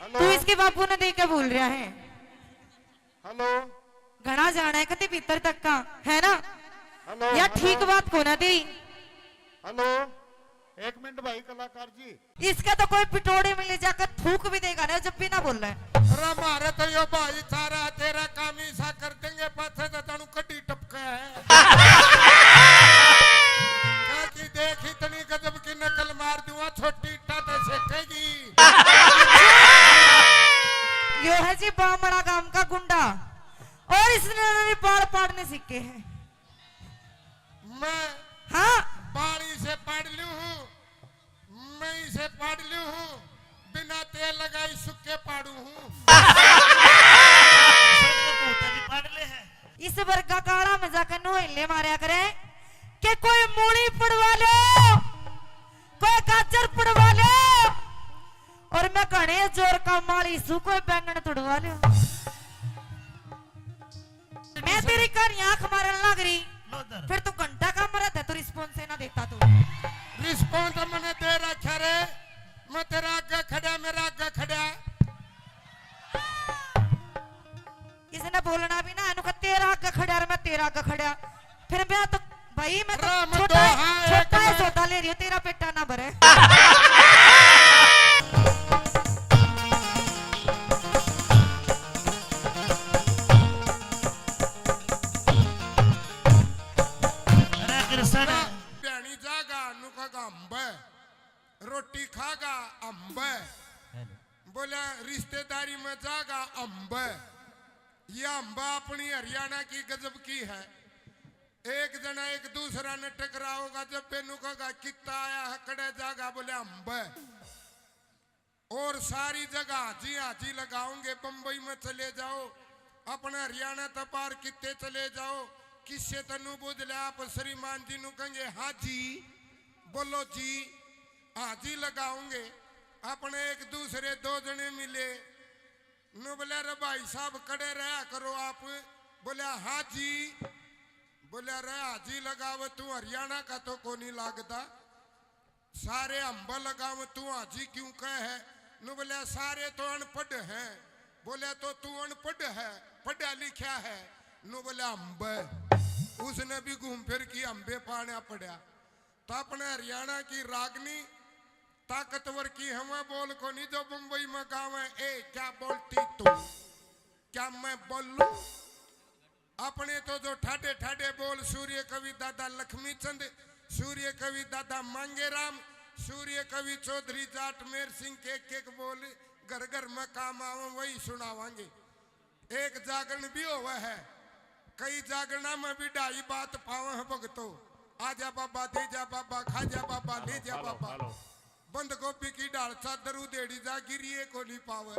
हेलो। तू इसके बापू ने देख के बोल रहा है। हेलो। घना जाना है कति भीतर तक का, है ना? हेलो, या हेलो। ठीक बात को ना दी। हेलो, एक मिनट भाई कलाकार जी। इसका तो कोई पिटोड़े में ले जाकर थूक भी देगा ना, जब भी ना बोल रहा है। अरे मारे तो यो भाई सारा तेरा काम ही सा कर देंगे, पाछे तो तनु कड्डी टपका है। क्या कि देख इतनी गजब की नकल मार दूंगा, छोटी इट्टा तो सेकेगी। यो है जी बामड़ा गांव का गुंडा, और इसने मेरे बाल पाड़ने सीखे हैं। मैं हाँ। बाल इसे पाड़ लूं हूँ, मैं इसे पाड़ लूं हूँ, बिना तेल लगाई सुक्के पाड़ू हूँ। इस वर्गा काला में जाकर नोहले मारया करे कि कोई मूली पड़वा लो, कोई गाजर पड़वा लो, और मैं घणे जोर का माली सू, कोई बैंगन तुड़वा लो। मैं तेरी कहानी आंख मारन लग रही, लो इधर। फिर तू घंटा का मरा था, तू रिस्पॉन्स ही ना देता तू। रिस्पॉन्स मैंने दे रखा रे, मैं तेरा आगे खड़ा, मेरा आगे खड़ा। इसने बोलना भी ना, इनको तेरा आगे खड़ा और मैं तेरा आगे खड़ा। फिर मैं तो भाई, मैं तो राम छोटा है, दोहा एक छोटा है, मैं सौदा ले रही हूँ, तेरा पेटा ना भरे। अरे कृष्ण। भैणी जागा नुका अम्ब, रोटी खागा अम्ब, बोला रिश्तेदारी में जागा अम्ब। ये अम्ब अपनी हरियाणा की गजब की है। एक जना एक दूसरा ने टकराओगा, जब बेनू कहेगा कित्ता आया है, कड़े जागा, बोले अम्ब। और सारी जगह हाजी हाजी लगाओगे। बम्बई में चले जाओ, अपने हरियाणा तक बाहर कित्ते चले जाओ, किससे तनु बुझ ले, आप श्रीमान जी नु कहेंगे हाँ जी, बोलो जी, हाजी लगाओगे। अपने एक दूसरे दो जने मिले, नु बोले रे भाई साहब कड़े रहा करो आप, बोले हाँ जी, बोले रे हाजी लगावे तू हरियाणा का तो कोनी लागता। सारे अम्ब लगाव तू हाजी क्यों कह है? नु बोला सारे तो अनपढ़ हैं। बोला तो तू अनपढ़ है, पढ़ा लिखा है? नु बोला अम्ब। उसने भी घूम फिर की अम्बे पाना पड़ा। तो अपने हरियाणा की रागनी ताकतवर की हवा बोल को नहीं जो बम्बई में गावे, ए क्या बोलती तू, क्या मैं बोलूं? अपने तो जो ठाडे ठाडे बोल सूर्य कवि दादा लक्ष्मी चंद, सूर्य कवि दादा मांगेराम, सूर्य कवि चौधरी जाट मेर सिंह के एक एक बोल घर घर में काम आवे वही सुनावांगे। एक जागरण भी होवे है, कई जागरणा में भी ढाई बात पावे हैं भगतो। आजा बाबा, दे जा बाबा, खा जा बाबा, ले जा बाबा। बंद गोभी की ढाल चादर उधेड़ी जा, गिरिए को नहीं पावे।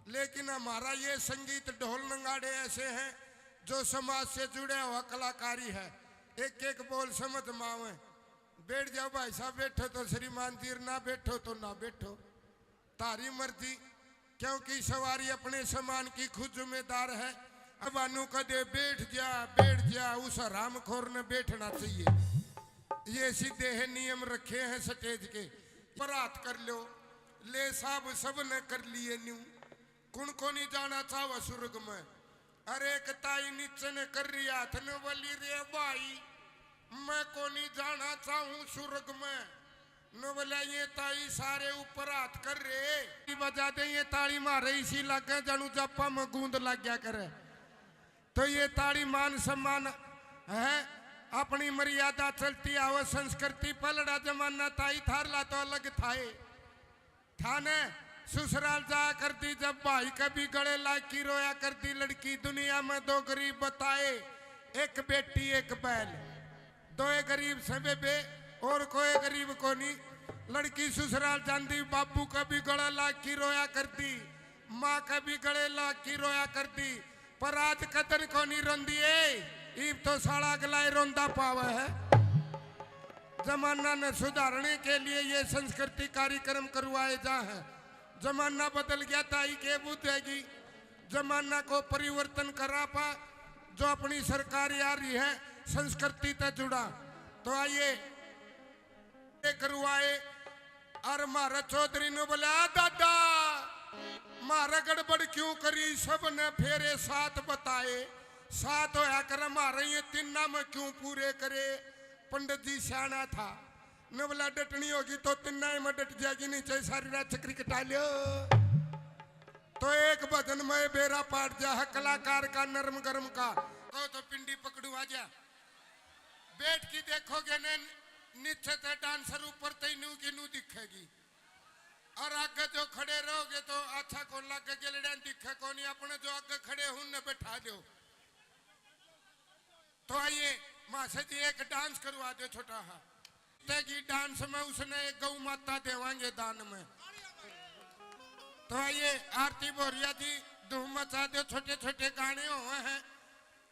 लेकिन हमारा ये संगीत ढोल नगाड़े ऐसे हैं जो समाज से जुड़ा हुआ कलाकारी है। एक एक बोल समझ में आवे। बैठ जाओ भाई साहब, बैठो तो श्रीमान जी, ना बैठो तो ना बैठो, थारी मर्जी, क्योंकि सवारी अपने सामान की खुद जिम्मेदार है। अब अनु कदे बैठ जा, बैठ जा, उस हरामखोर ने बैठना चाहिए। ये सीधे हैं नियम रखे हैं स्टेज के। पर हाथ कर लो, ले साहब सब ने कर लिए न्यू। कुण को नहीं जाना चाहवा स्वर्ग में? अरे एक ताई नीचे ने कर रही हाथ ने बोली, रे भाई, मैं को नहीं जाना चाहूं स्वर्ग में। नो बोला, ये ताई सारे ऊपर हाथ कर रहे। बजा दे ये ताली मारे, इसी लगे जानू जापा में गूंद लग गया करे। तो ये ताली मान सम्मान है, अपनी मर्यादा चलती आवे संस्कृति। पलड़ा जमाना ताई थारला तो अलग थाए। थाने ससुराल जाया करती जब भाई के भी गले लाग की रोया करती लड़की। दुनिया में दो गरीब बताए, एक बेटी एक बैल। दोए गरीब से बेबे, और कोई गरीब कोनी। लड़की ससुराल जांदी, बाबू का भी गला लाग की रोया करती, माँ का भी गले लाग की रोया करती। पर आज कदर कोनी रोंदी ए, इब तो साला अगला ही रोंदा पावे है। जमाना ने सुधारने के लिए ये संस्कृति कार्यक्रम करवाए जा हैं। जमाना बदल गया, ताई के बुझेगी। जमाना को परिवर्तन करा पा, जो अपनी सरकार आ रही है, संस्कृति तै जुड़ा। तो आइए, ये करवाए। और म्हारे चौधरी ने बोला, "आ दादा, म्हारे गड़बड़ क्यों करी?" सब ने फेरे सात बताए। सात होया करे म्हारे, ये तिन्ना में क्यों पूरे करे? पंडित जी सियाना था, ने बोला, "डटनी होगी तो तिन्ना ही में डट जाएगी, नीचे सारी रात चक्री कटा लियो।" तो एक भजन में बेरा पाट जा है कलाकार का, नरम गरम का। कहो तो पिंडी पकड़ू आ जा। बैठ के देखोगे ने, नीचे ते डांसर, ऊपर ते नू की नू दिखेगी। और आगे जो खड़े रहोगे तो अच्छा कौन लागे, गेलड़ियां दिखे कोनी। अपने जो आगे खड़े हूं ने बैठा दो। तो आइए मासा जी, एक डांस करवा दो छोटा हा। ते की डांस में उसने एक गौ माता देवांगे दान में। तो आइए, आरती भोरिया जी, धूम मचा दो, छोटे छोटे गाने हुए हैं।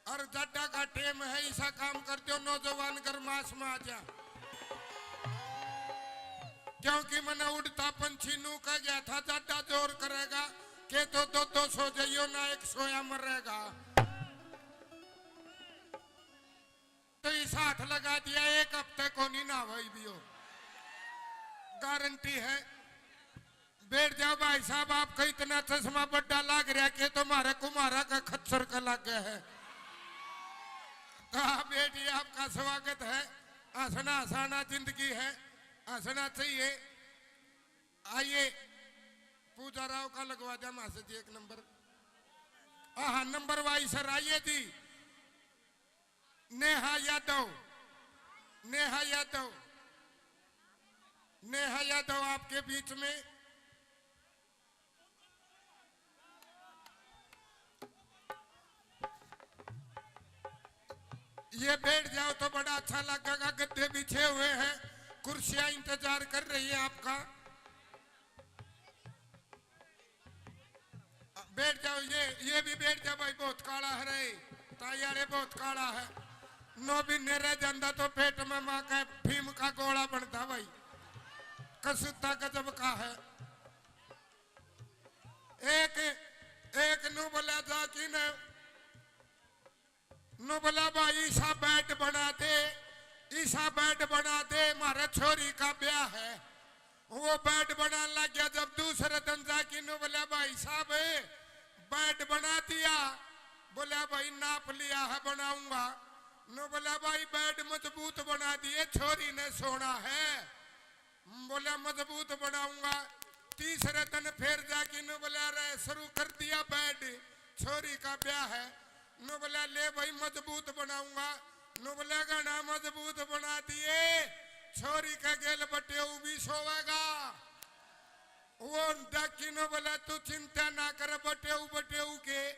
और जाडा का टेम है, ऐसा काम कर दो, नौजवान गरमास में आ जा। क्योंकि मैंने उड़ता पंछी नू कह गया था, जाडा जोर करेगा, के तो दो दो सो जाइयो ना, एक सोया मरेगा। तो इस हाथ लगा दिया, एक हफ्ते को नहीं ना भाई भी हो, गारंटी है। बैठ जाओ भाई साहब, आपका इतना चश्मा बड्डा लाग रहा कि तुम्हारे कुमारा का खच्चर का लाग गया है। हाँ बैठ, ये आपका स्वागत है। हंसना हंसाना जिंदगी है, हंसना चाहिए। आइए, पूजा राव का लगवा दिया मास्टर जी एक नंबर। हाँ, नंबर वाइज सर आइए जी। नेहा यादव, नेहा यादव, नेहा यादव आपके बीच में। ये बैठ जाओ तो बड़ा अच्छा लगेगा, गद्दे बिछे हुए हैं, कुर्सियां इंतजार कर रही है आपका। बैठ जाओ, ये, ये भी बैठ जा भाई, बहुत काला है रे, ताई यारे बहुत काला है। नौ महीने रह जाता तो पेट में माँ का भीम का गोला बनता भाई, कसूता गजब का है। एक, एक नू बोला जा कि ने, नू बोला, "भाई, ईसा बेड बना दे, ईसा बेड बना दे, म्हारे छोरी का ब्याह है।" वो बेड बनाने लग गया। जब दूसरे दिन जाके नू बोला, "भाई साहब, बेड बना दिया?" बोला, "भाई, नाप लिया है, बनाऊंगा।" नू बोला, "भाई, बेड मजबूत बना दिए, छोरी ने सोना है।" बोला, "मजबूत बनाऊंगा।" तीसरे दिन फिर जाके नू बोला, "रे, शुरू कर दिया बेड, छोरी का ब्याह है।" नू बोला, "ले भाई, मजबूत बनाऊंगा।" नू बोला, "घना मजबूत बना दिए, छोरी के गेल बटेऊ भी सोवेगा।" वो डाकी नू बोला, "तू चिंता ना कर, बटेऊ बटेऊ के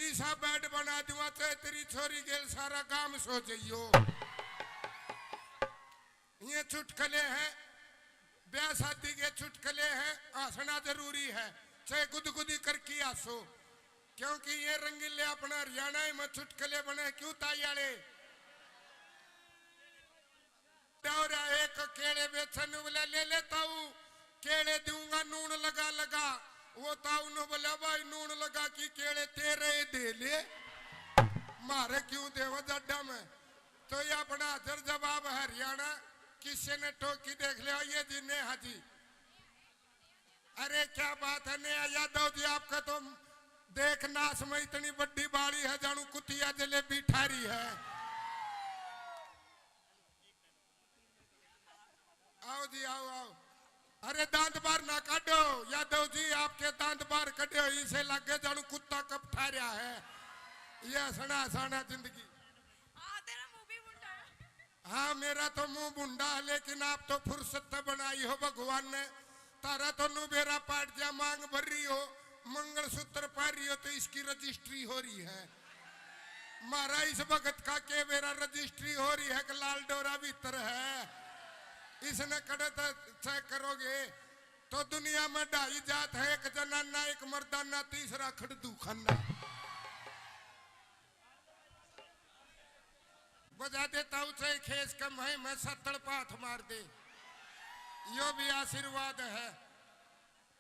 ईसा बेड बना दूंगा, चाहे तेरी छोरी गेल सारा गांव सो जाइयो।" ये चुटकले हैं, ब्याह शादी के चुटकले हैं, हंसना जरूरी है। चाहे गुदगुदी करके हंसो, क्योंकि ये रंगीले अपना हरियाणा में चुटकले बने। क्यों ताई आले? दौरा एक केले बेचन बोले, "ले ले ताऊ, केले दूंगा नून लगा लगा।" वो ताऊ ने बोला, "भाई, नून लगा की केले तेरे ही दे ले, मारे क्यों देव जड्डा में।" तो ये अपना हाजिर जवाब हरियाणा, किसी ने टोकी देख लिया, ये जी नेहा जी। अरे क्या बात है नेहा यादव जी, आपका तो देख नाश में इतनी बड़ी बाड़ी है, जानू कुतिया जलेबी ठारी है। आओ जी, आओ, आओ। अरे दांत बाहर ना काटो यादव जी, आपके दांत बाहर कटे हो, इसे लगे जानू कुत्ता कब ठा रहा है। ये हंसना हंसाना जिंदगी। हाँ, तेरा मुंह भी मुंडा है। हाँ, मेरा तो मुंह भुंडा है, लेकिन आप तो फुर्सत तो बनाई हो भगवान ने। तारा तो नु बेरा पाट जा, मांग भर रही हो, मंगलसूत्र पा रही हो, तो इसकी रजिस्ट्री हो रही है। मारा इस भगत का के बेरा रजिस्ट्री हो रही है कि लाल डोरा भीतर है, इसने कड़े तो चेक करोगे तो दुनिया में ढाई जात है, एक जनाना, एक मर्दाना, तीसरा खड़दू खाना। बजा दे ताऊ चाहे खेस कम है, मैं सत्तड़ पाथ मार दे, यो भी आशीर्वाद है।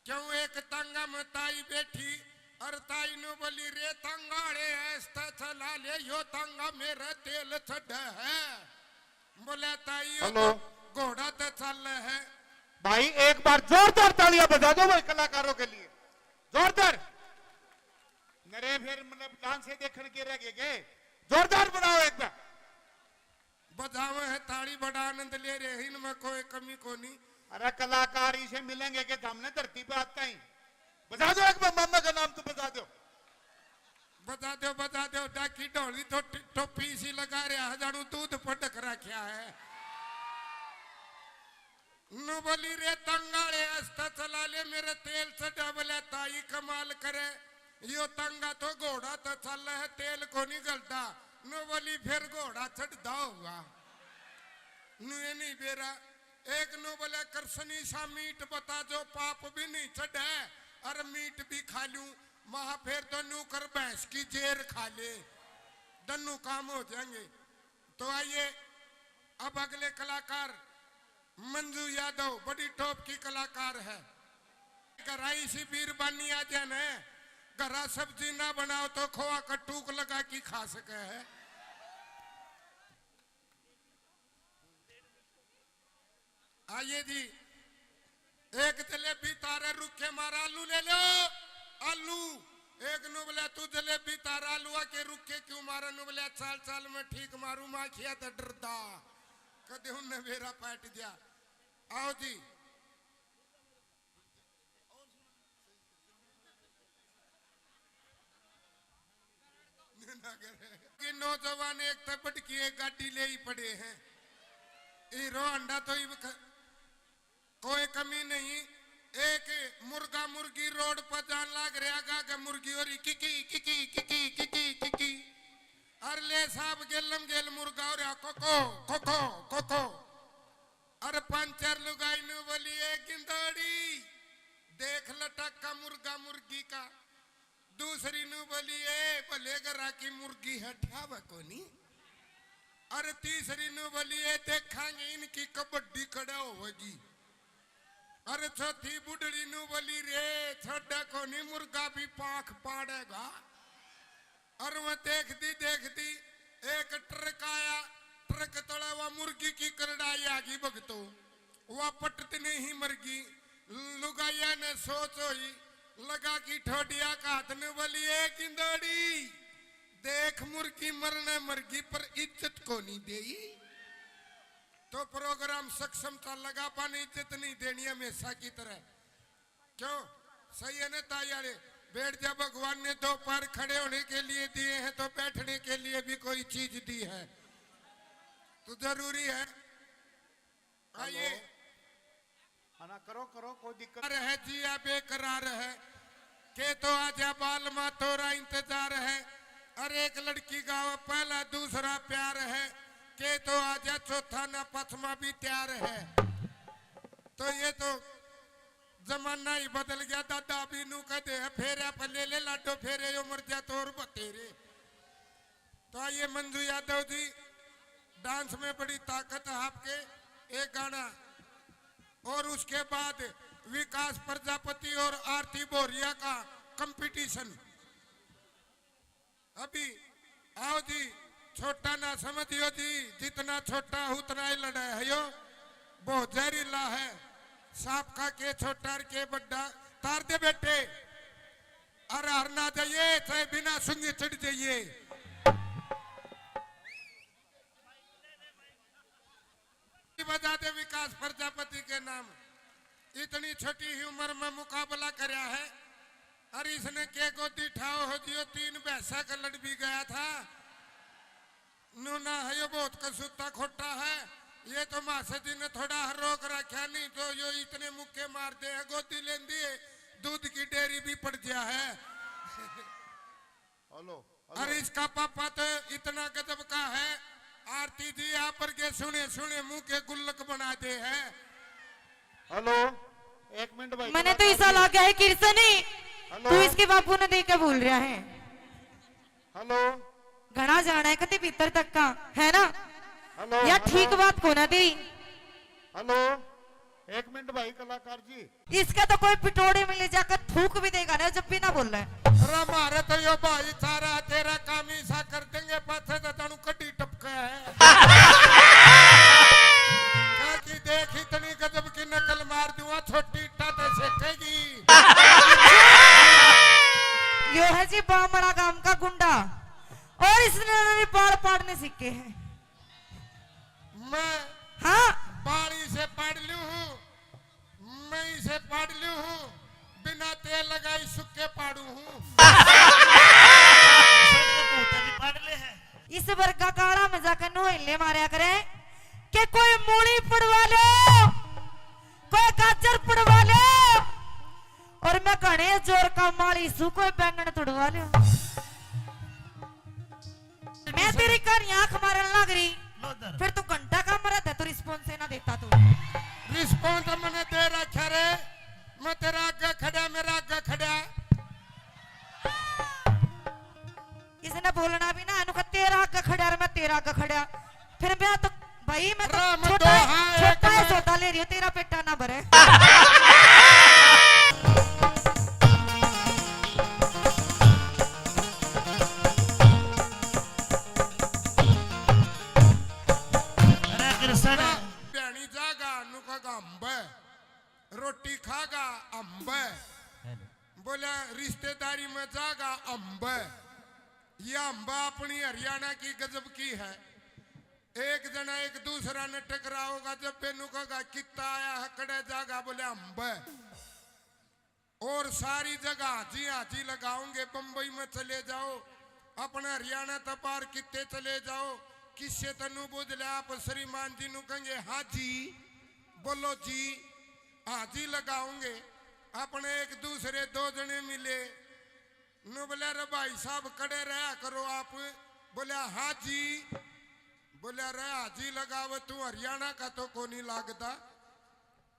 क्यों एक तांगा में ताई बैठी और ताई नु बोली, "रे तांगा रे, ऐसा चला ले, यो तांगा मेरा तेल चढ़ है।" बोले, "ताई, यो हेलो। तो घोड़ा तो चल है।" भाई, एक बार जोरदार तालियां बजा दो भाई कलाकारों के लिए, जोरदार। नरे फिर मतलब डांस से देखण के रह गए के? जोरदार बनाओ एक बार। बजावे है ताली, बड़ा आनंद ले रहे हैं, इनमें कोई कमी कोनी। अरे कलाकार इसे मिलेंगे के सामने धरती पे आता ही। बजा दो एक बार, मामा का नाम तो बजा दो। बजा दो, बजा दो, डाकी ढोली तो ट-, टोपी इसी लगा रहा है, जानू दूध पटक रखा है। नु बोली, "रे तंगाले, आस्ता चला ले, मेरे तेल चढ़ा।" बोले, "ताई कमाल करे, यो तंगा तो घोड़ा तो चल है, तेल को नहीं गलता।" नु बोली, "फिर घोड़ा चढ़दा होगा।" नु ये नहीं बेरा। एक नु बोले, "कृष्णी सा मीठ बता, जो पाप भी नहीं चढ़े, और मीठ भी खा लूं, महा फिर तो नु कर भैंस की जेर खा ले, दन्नू काम हो जाएंगे।" तो आइए, अब अगले कलाकार मंजू यादव बड़ी टॉप की कलाकार है। घरा इसी बीरबानी आ जाए न, घरा सब्जी ना बनाओ तो खोआ का टूक लगा के खा सके है। आइए जी, एक जलेबी तारे रुखे मारा, आलू ले लो, आलू। एक नु बोला, "तू जलेबी तारा आलूआ के रुखे क्यों मारा?" नु बोला, "चाल चाल मैं ठीक मारू, माखिया तो डरदा, कदे उनने बेरा पाट दिया।" आओ जी। कि नौजवान एक तै बढ़ के एक गाड़ी ले ही पड़े हैं। हीरो होंडा तो ही ख-, कोई कमी नहीं। एक मुर्गा मुर्गी रोड पर जान लाग रहा, आगे मुर्गी हो रही किकी किकी किकी किकी किकी। अर ले साहब गेलम गेल मुर्गा हो रहा कोको कोको कोको। अर पंचर लुगाई नु बोली, "ए गिंदोड़ी, देख लटक्का मुर्गा मुर्गी का।" दूसरी नु बोली, "ए भले घरा की मुर्गी है, ठावे कोनी।" अर तीसरी नु बोली, "ए देखांगे इनकी कबड्डी कड़ा होवेगी।" अर चौथी बुढ़ड़ी नु बोली, "रे छोड़ा कोनी, मुर्गा भी पाख पाड़ेगा।" अर वह देखती देखती एक ट्रक आया, ट्रक तले वह मुर्गी की करड़ाई आ गई भगतो। वह पटत नहीं मर गई। लुगाइया ने सोच होई, लगा की ठोडिया का हाथ ने बोली, "ए गिंदोड़ी, देख मुर्गी मरने मर गई पर इज्जत को नहीं देई।" तो प्रोग्राम सक्षम था, लगा पाने इज्जत नहीं देनी हमेशा की तरह। क्यों? सही है ना ताई वाले? बैठ जा, भगवान ने दो पैर खड़े होने के लिए दिए हैं तो बैठने के लिए भी कोई चीज दी है, तो जरूरी है। आइए। हेलो। हाँ ना, करो, करो, कोई दिक्कत। रह जिया बेकरार है, के तो आजा बाल मा तोरा इंतजार है। अरे एक लड़की गावे पहला दूसरा प्यार है, के तो आजा चौथा ना पचमा भी तैयार है। तो ये तो जमाना ही बदल गया दादा, अभी नू कह दे, "फेरे पे ले ले लाडो फेरे, यो मर जा तो और बतेरे।" तो आइए मंजू यादव जी, डांस में बड़ी ताकत है आपके, एक गाना, और उसके बाद विकास प्रजापति और आरती भोरिया का कंपटीशन। अभी आओ जी, छोटा ना समझियो जी, जितना छोटा उतना ही लड़ा है यो, बहुत जहरीला है। सांप का के छोटा और के बड्डा, तार दे बेटे। अरे हर ना जाइए, चाहे बिना सुंगी चढ़ जाइए। बजा दे विकास प्रजापति के नाम। इतनी छोटी ही उम्र में मुकाबला करया है। अरे इसने के गोदी ठाओ हो जियो, तीन भैंसा का लड़ भी गया था। नूना है यो, बहुत कसूता खोटा है। ये तो मासा जी ने थोड़ा हर रोक रखा, नहीं तो यो इतने मुक्के मार दे है, गोदी लेंदी है, दूध की डेयरी भी पड़ गया है। Hello, hello. अरे इसका पापा तो इतना गजब का है, आरती जी आप पर के सुने सुने मुंह के गुल्लक बना दे है। हेलो, एक मिनट भाई, मैंने तो कलाकार ऐसा जी। लगा है कृष्ण ही, हेलो। तू इसके बापू ने देख के बोल रहा है। हेलो। घना जाना है कति भीतर तक का, है ना? हेलो, या हेलो। ठीक बात को ना दे। हेलो, एक मिनट भाई कलाकार जी। इसका तो कोई पिटोड़े में ले जाकर थूक भी देगा ना, जब भी ना बोले। अरे मारे तो यो भाई सारा तेरा काम ही सा कर देंगे, पाछे तो तनु कड्डी टपका है। कहा कि देख इतनी गजब की नकल मार दूंगा, छोटी इट्टा तो सेकेगी। यो है जी बामड़ा गांव का गुंडा, और इसने भी बाल पाड़ने सीखे हैं। मैं हाँ। बाल इसे पाड़ लूं हूँ, मैं इसे पाड़ लूं हूँ, बिना तेल लगाई सुक्के पाड़ू हूँ। भी पाड़ ले है। इस वर्गा काला में जाकर नोहले मारया करे कि कोई मूली पड़वा लो, कोई गाजर पड़वा लो, और मैं घणे जोर का माली सू, कोई बैंगन तुड़वा लो। मैं तेरी कहानी आंख मारन लग रही, लो इधर। फिर तू घंटा का मरा था, तू रिस्पॉन्स ही ना देता तू। रिस्पॉन्स मैंने दे रखा रे, मैं तेरा आगे खड़ा, मेरा आगे खड़ा। इसने बोलना भी ना, इनको तेरा आगे खड़ा और मैं तेरा आगे खड़ा। फिर मैं तो, भाई, मैं तो राम छोटा है, दोहा एक छोटा है, में। सौदा ले रही हूँ, तेरा पेटा ना भरे। अरे कृष्ण। भैणी जागा, नु का गंब। रोटी खागा, अम्ब। हेलो। बोला, रिश्तेदारी में जागा, अम्ब। ये अम्ब अपनी हरियाणा की गजब की है। एक जना एक दूसरा ने टकराओगा, जब बेनू कहेगा, "कित्ता आया है, कड़े जागा?" बोले, "अम्ब।" और सारी जगह हाजी हाजी लगाओगे। बम्बई में चले जाओ, अपने हरियाणा तक पार कित्ते चले जाओ, किससे तनु बुझ ले, आप श्रीमान जी नु कहेंगे, "हाँ जी, बोलो जी।" हाजी लगाओगे। अपने एक दूसरे दो जने मिले, नु बोले, "अरे भाई साहब, कड़े रहा करो आप।" बोले, "हाँ जी।" बोले, "अरे हाजी लगावे, तू हरियाणा का तो कोनी लागदा,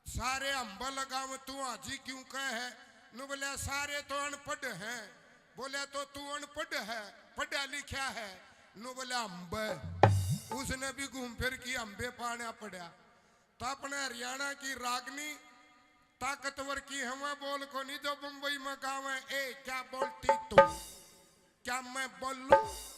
सारे अम्ब लगावे, तू हाजी क्यों कहे है?" नु बोले, "सारे तो अनपढ़ हैं।" बोले, "तो तू अनपढ़ है, पढ़ा लिखा है?" नु बोले, "अम्ब।" उसने भी घूम फिर के अम्बे पाना पड़ा। तो अपने हरियाणा की रागनी ताकतवर की हवा बोल कोनी जो बम्बई में गावे, "ए, क्या बोलती तू? क्या मैं बोलूं?"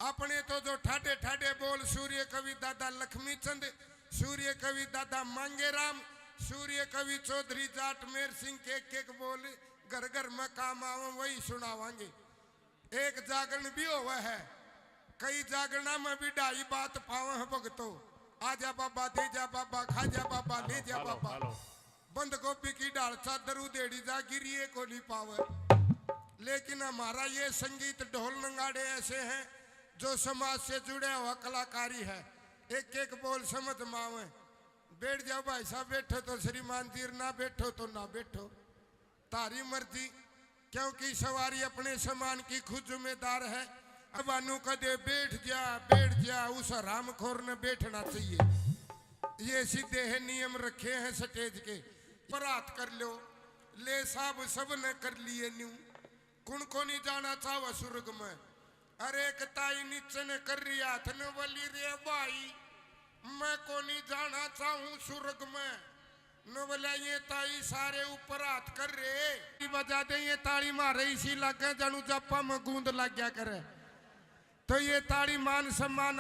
अपने तो जो ठाडे ठाडे बोल सूर्य कवि दादा लक्ष्मी चंद, सूर्य कवि दादा मांगेराम, सूर्य कवि चौधरी जाट मेर सिंह के एक एक बोल घर घर में काम आवे, वही सुनावांगे। एक जागरण भी होवे है, कई जागरणा में भी ढाई बात पावे हैं भगतो। आजा बाबा, दे जा बाबा, खा जा बाबा, ले जा बाबा। बंद गोभी की ढाल चादर उधेड़ी जा, गिरिए को नहीं पावे। लेकिन हमारा ये संगीत ढोल नगाड़े ऐसे हैं जो समाज से जुड़े हुआ कलाकारी है। एक एक बोल समझ में आवे। बैठ जाओ भाई साहब, बैठो तो श्रीमान जी, ना बैठो तो ना बैठो। थारी मर्जी, क्योंकि सवारी अपने सामान की खुद जिम्मेदार है। अब अनु कदे बैठ जा, बैठ जा, उस हरामखोर ने बैठना चाहिए। ये सीधे है नियम रखे हैं स्टेज के। ऊपर हाथ कर लो। ले साहब, सब ने कर लिए न्यू। कुण को नहीं जाना चाहवा सुर्ग में? अरे एक ताई नीचे ने कर रही हाथ ने बोली, रे भाई, मैं को नहीं जाना चाहूं सुर्ग में। नु बोला, ये ताई सारे ऊपर हाथ कर रहे। बजा दे ये ताली मारे, इसी लागे जानू जापा में गूंद लग गया करे। तो ये ताली मान सम्मान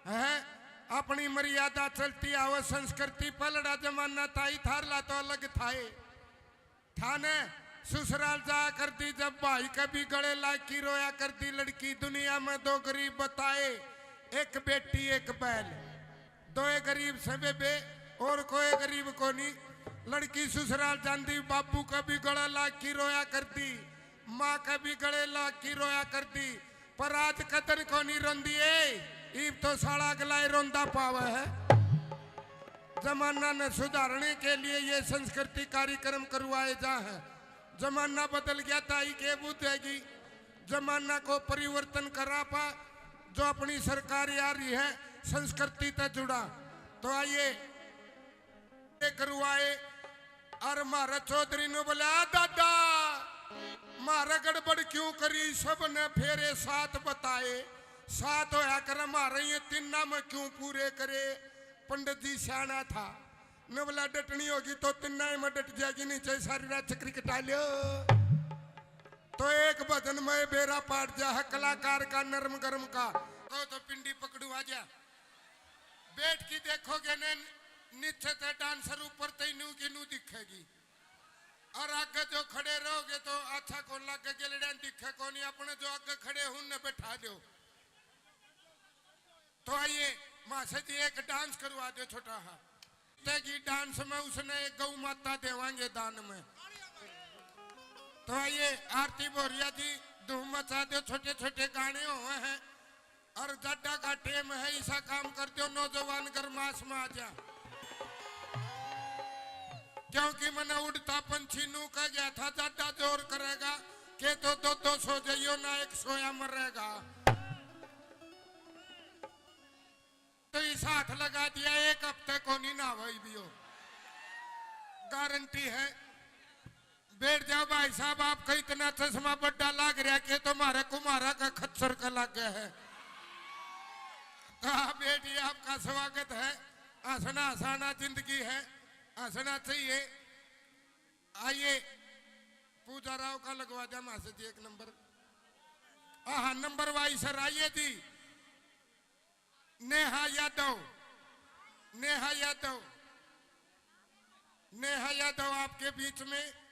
है, अपनी मर्यादा चलती आवे, संस्कृति पलड़ा जमाना ताई थारला तो अलग थाए। थाने ससुराल जाया करती जब भाई के भी गले लाग की रोया करती लड़की, दुनिया में दो गरीब बताए, एक बेटी एक बैल। दोए गरीब से बेबे, और कोई गरीब कोनी। लड़की ससुराल जांदी, बाबू के भी गले लाग की रोया करती, माँ के भी गले लाग की रोया करती, पर आज कतन कोनी रोंदी ए। इब तो साला अगला ही रोंदा पावे है। जमाना ने सुधारने के लिए ये संस्कृति कार्यक्रम करवाए जा हैं। जमाना बदल गया, ताई के बुझेगी। जमाना को परिवर्तन करा पा, जो अपनी सरकार आ रही है, संस्कृति तै जुड़ा। तो आइए, ये करवाए। और म्हारे चौधरी ने बोला, "आ दादा, म्हारे गड़बड़ क्यों करी?" सब ने फेरे सात बताए। सात होया करे, म्हारे ये तिन्ना में क्यों पूरे करे? पंडित जी सियाणा था। ने बोला, "डटनी होगी तो तिन्ना ही में डट जाएगी, नीचे सारी रात चक्री कटा लियो।" तो एक भजन में बेरा पाट जा है कलाकार का, नरम गरम का। कहो तो पिंडी पकड़ू आ जा। बैठ के देखोगे ने, नीचे ते डांसर, ऊपर ते नू की नू दिखेगी। और आगे जो खड़े रहोगे तो अच्छा कौन लागे, गेलड़िया दिखे कौन, अपने जो आगे खड़े हैं उनने बैठा दो। तो आइए मासे जी एक डांस करवा दो छोटा हा। तेगी डांस में उसने एक गौ माता देवांगे दान में। तो आइए आरती भोरिया जी धूम मचा दो, छोटे छोटे गाने हुए हैं। और जाडा का टेम है, ऐसा काम कर दो, नौजवान गरमास में आ जा। क्योंकि मैंने उड़ता पंछी नू कह गया था, जाडा जोर करेगा, के तो दो दो सो जाइयो ना, एक सोया मरेगा। तो इस हाथ लगा दिया, एक हफ्ते को नहीं ना भाई भी हो, गारंटी है। बैठ जाओ भाई साहब, आपका इतना चश्मा बड्डा लाग रहा के तो म्हारे कुम्हारा का खच्चर का लाग गया है। तो आप बैठिए, आपका स्वागत है। हंसना हंसाना जिंदगी है, हंसना चाहिए। आइए, पूजा राव का लगवा दिया मासे जी एक नंबर। हाँ, नंबर वाइज सर, आइए जी। नेहा यादव, नेहा यादव, नेहा यादव आपके बीच में।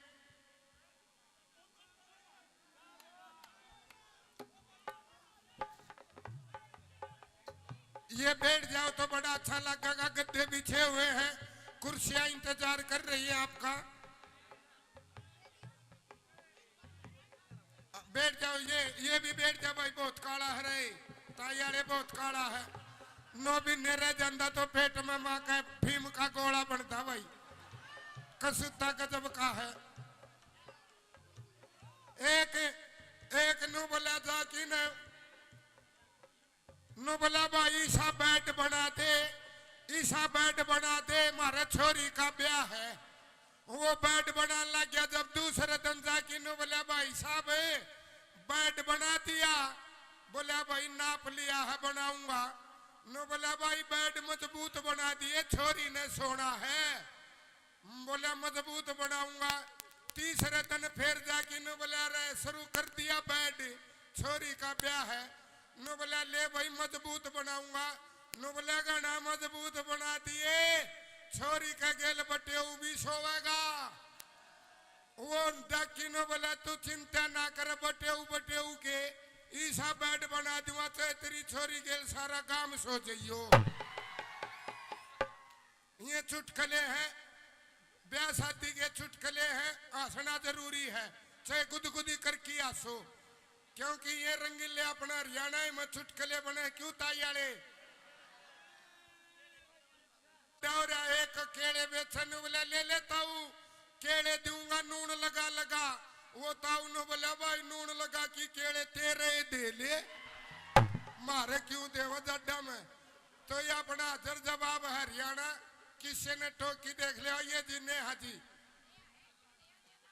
ये बैठ जाओ तो बड़ा अच्छा लगेगा, गद्दे बिछे हुए हैं, कुर्सियां इंतजार कर रही है आपका। बैठ जाओ, ये, ये भी बैठ जा भाई, बहुत काला है रे, ताई आले बहुत काला है। नौ महीने रह जांदा तो पेट में माँ का भीम का गोला बनता भाई, कसूता गजब का है। एक, एक नू बोला जा कि न नु बोला, भाई, ईसा बेड बना दे, ईसा बेड बना दे, म्हारे छोरी का ब्याह है। वो बेड बनाने लग गया। जब दूसरे दिन जाके नु बोला, भाई साहब, बेड बना दिया? बोला, भाई, नाप लिया है, बनाऊंगा। नु बोला, भाई, बेड मजबूत बना दिए, छोरी ने सोना है। बोला, मजबूत बनाऊंगा। तीसरे दिन फिर जाके नु बोला, रे, शुरू कर दिया बेड, छोरी का ब्याह है। नु बोला, ले भाई, मजबूत बनाऊंगा। नु बोला, घना मजबूत बना दिए, छोरी का गेल बटेऊ भी सोवेगा। वो डाकी नु बोला, तू चिंता ना कर, बटेऊ बटेऊ के ईसा बेड बना दूंगा, चाहे तेरी छोरी गेल सारा गांव सो जाइयो। ये चुटकले हैं, ब्याह शादी के चुटकले हैं, हंसना जरूरी है, चाहे गुदगुदी करके हंसो, क्योंकि ये रंगीले अपना हरियाणा में चुटकले बने। क्यों ताई आले? दौरा एक केले बेचन वाला ले ले ताऊ, केले दूंगा नून लगा लगा। वो ताऊ ने बोला, भाई, नून लगा की केले तेरे दे ले, मारे क्यों देवा जाडा में। तो ये अपना हाजिर जवाब हरियाणा, किसी ने टोकी देख लिया, ये जी नेहा जी।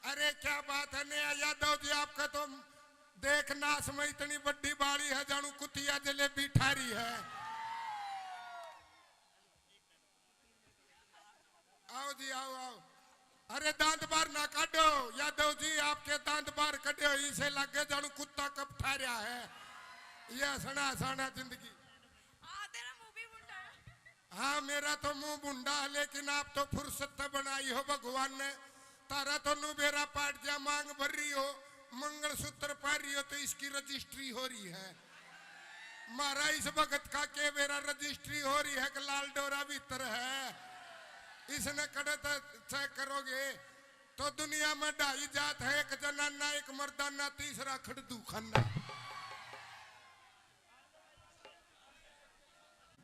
अरे क्या बात है नया यादव जी, आपका तो देख नाश में इतनी बड्डी बाड़ी है, जानू कुतिया जलेबी ठारी है। आओ जी, आओ, आओ। अरे दांत बाहर ना काढो यादव जी, आपके दांत बाहर कढे हो, इसे लगे जानू कुत्ता कब ठारया है। ये हंसना हंसाना जिंदगी। हाँ, तेरा मुंह भी भुंडा है। हाँ, मेरा तो मुंह भुंडा है, लेकिन आप तो फुर्सत तो बनाई हो भगवान ने। तारा तो नू बेरा पाट जा, मांग भर रही हो, मंगलसूत्र पहन रही हो, तो इसकी रजिस्ट्री हो रही है। मारा इस भगत का के बेरा रजिस्ट्री हो रही है कि लाल डोरा भीतर है। इसने कड़े तो चेक करोगे तो दुनिया में ढाई जात है, एक जनाना, एक मर्दाना, तीसरा खड़दू खाना।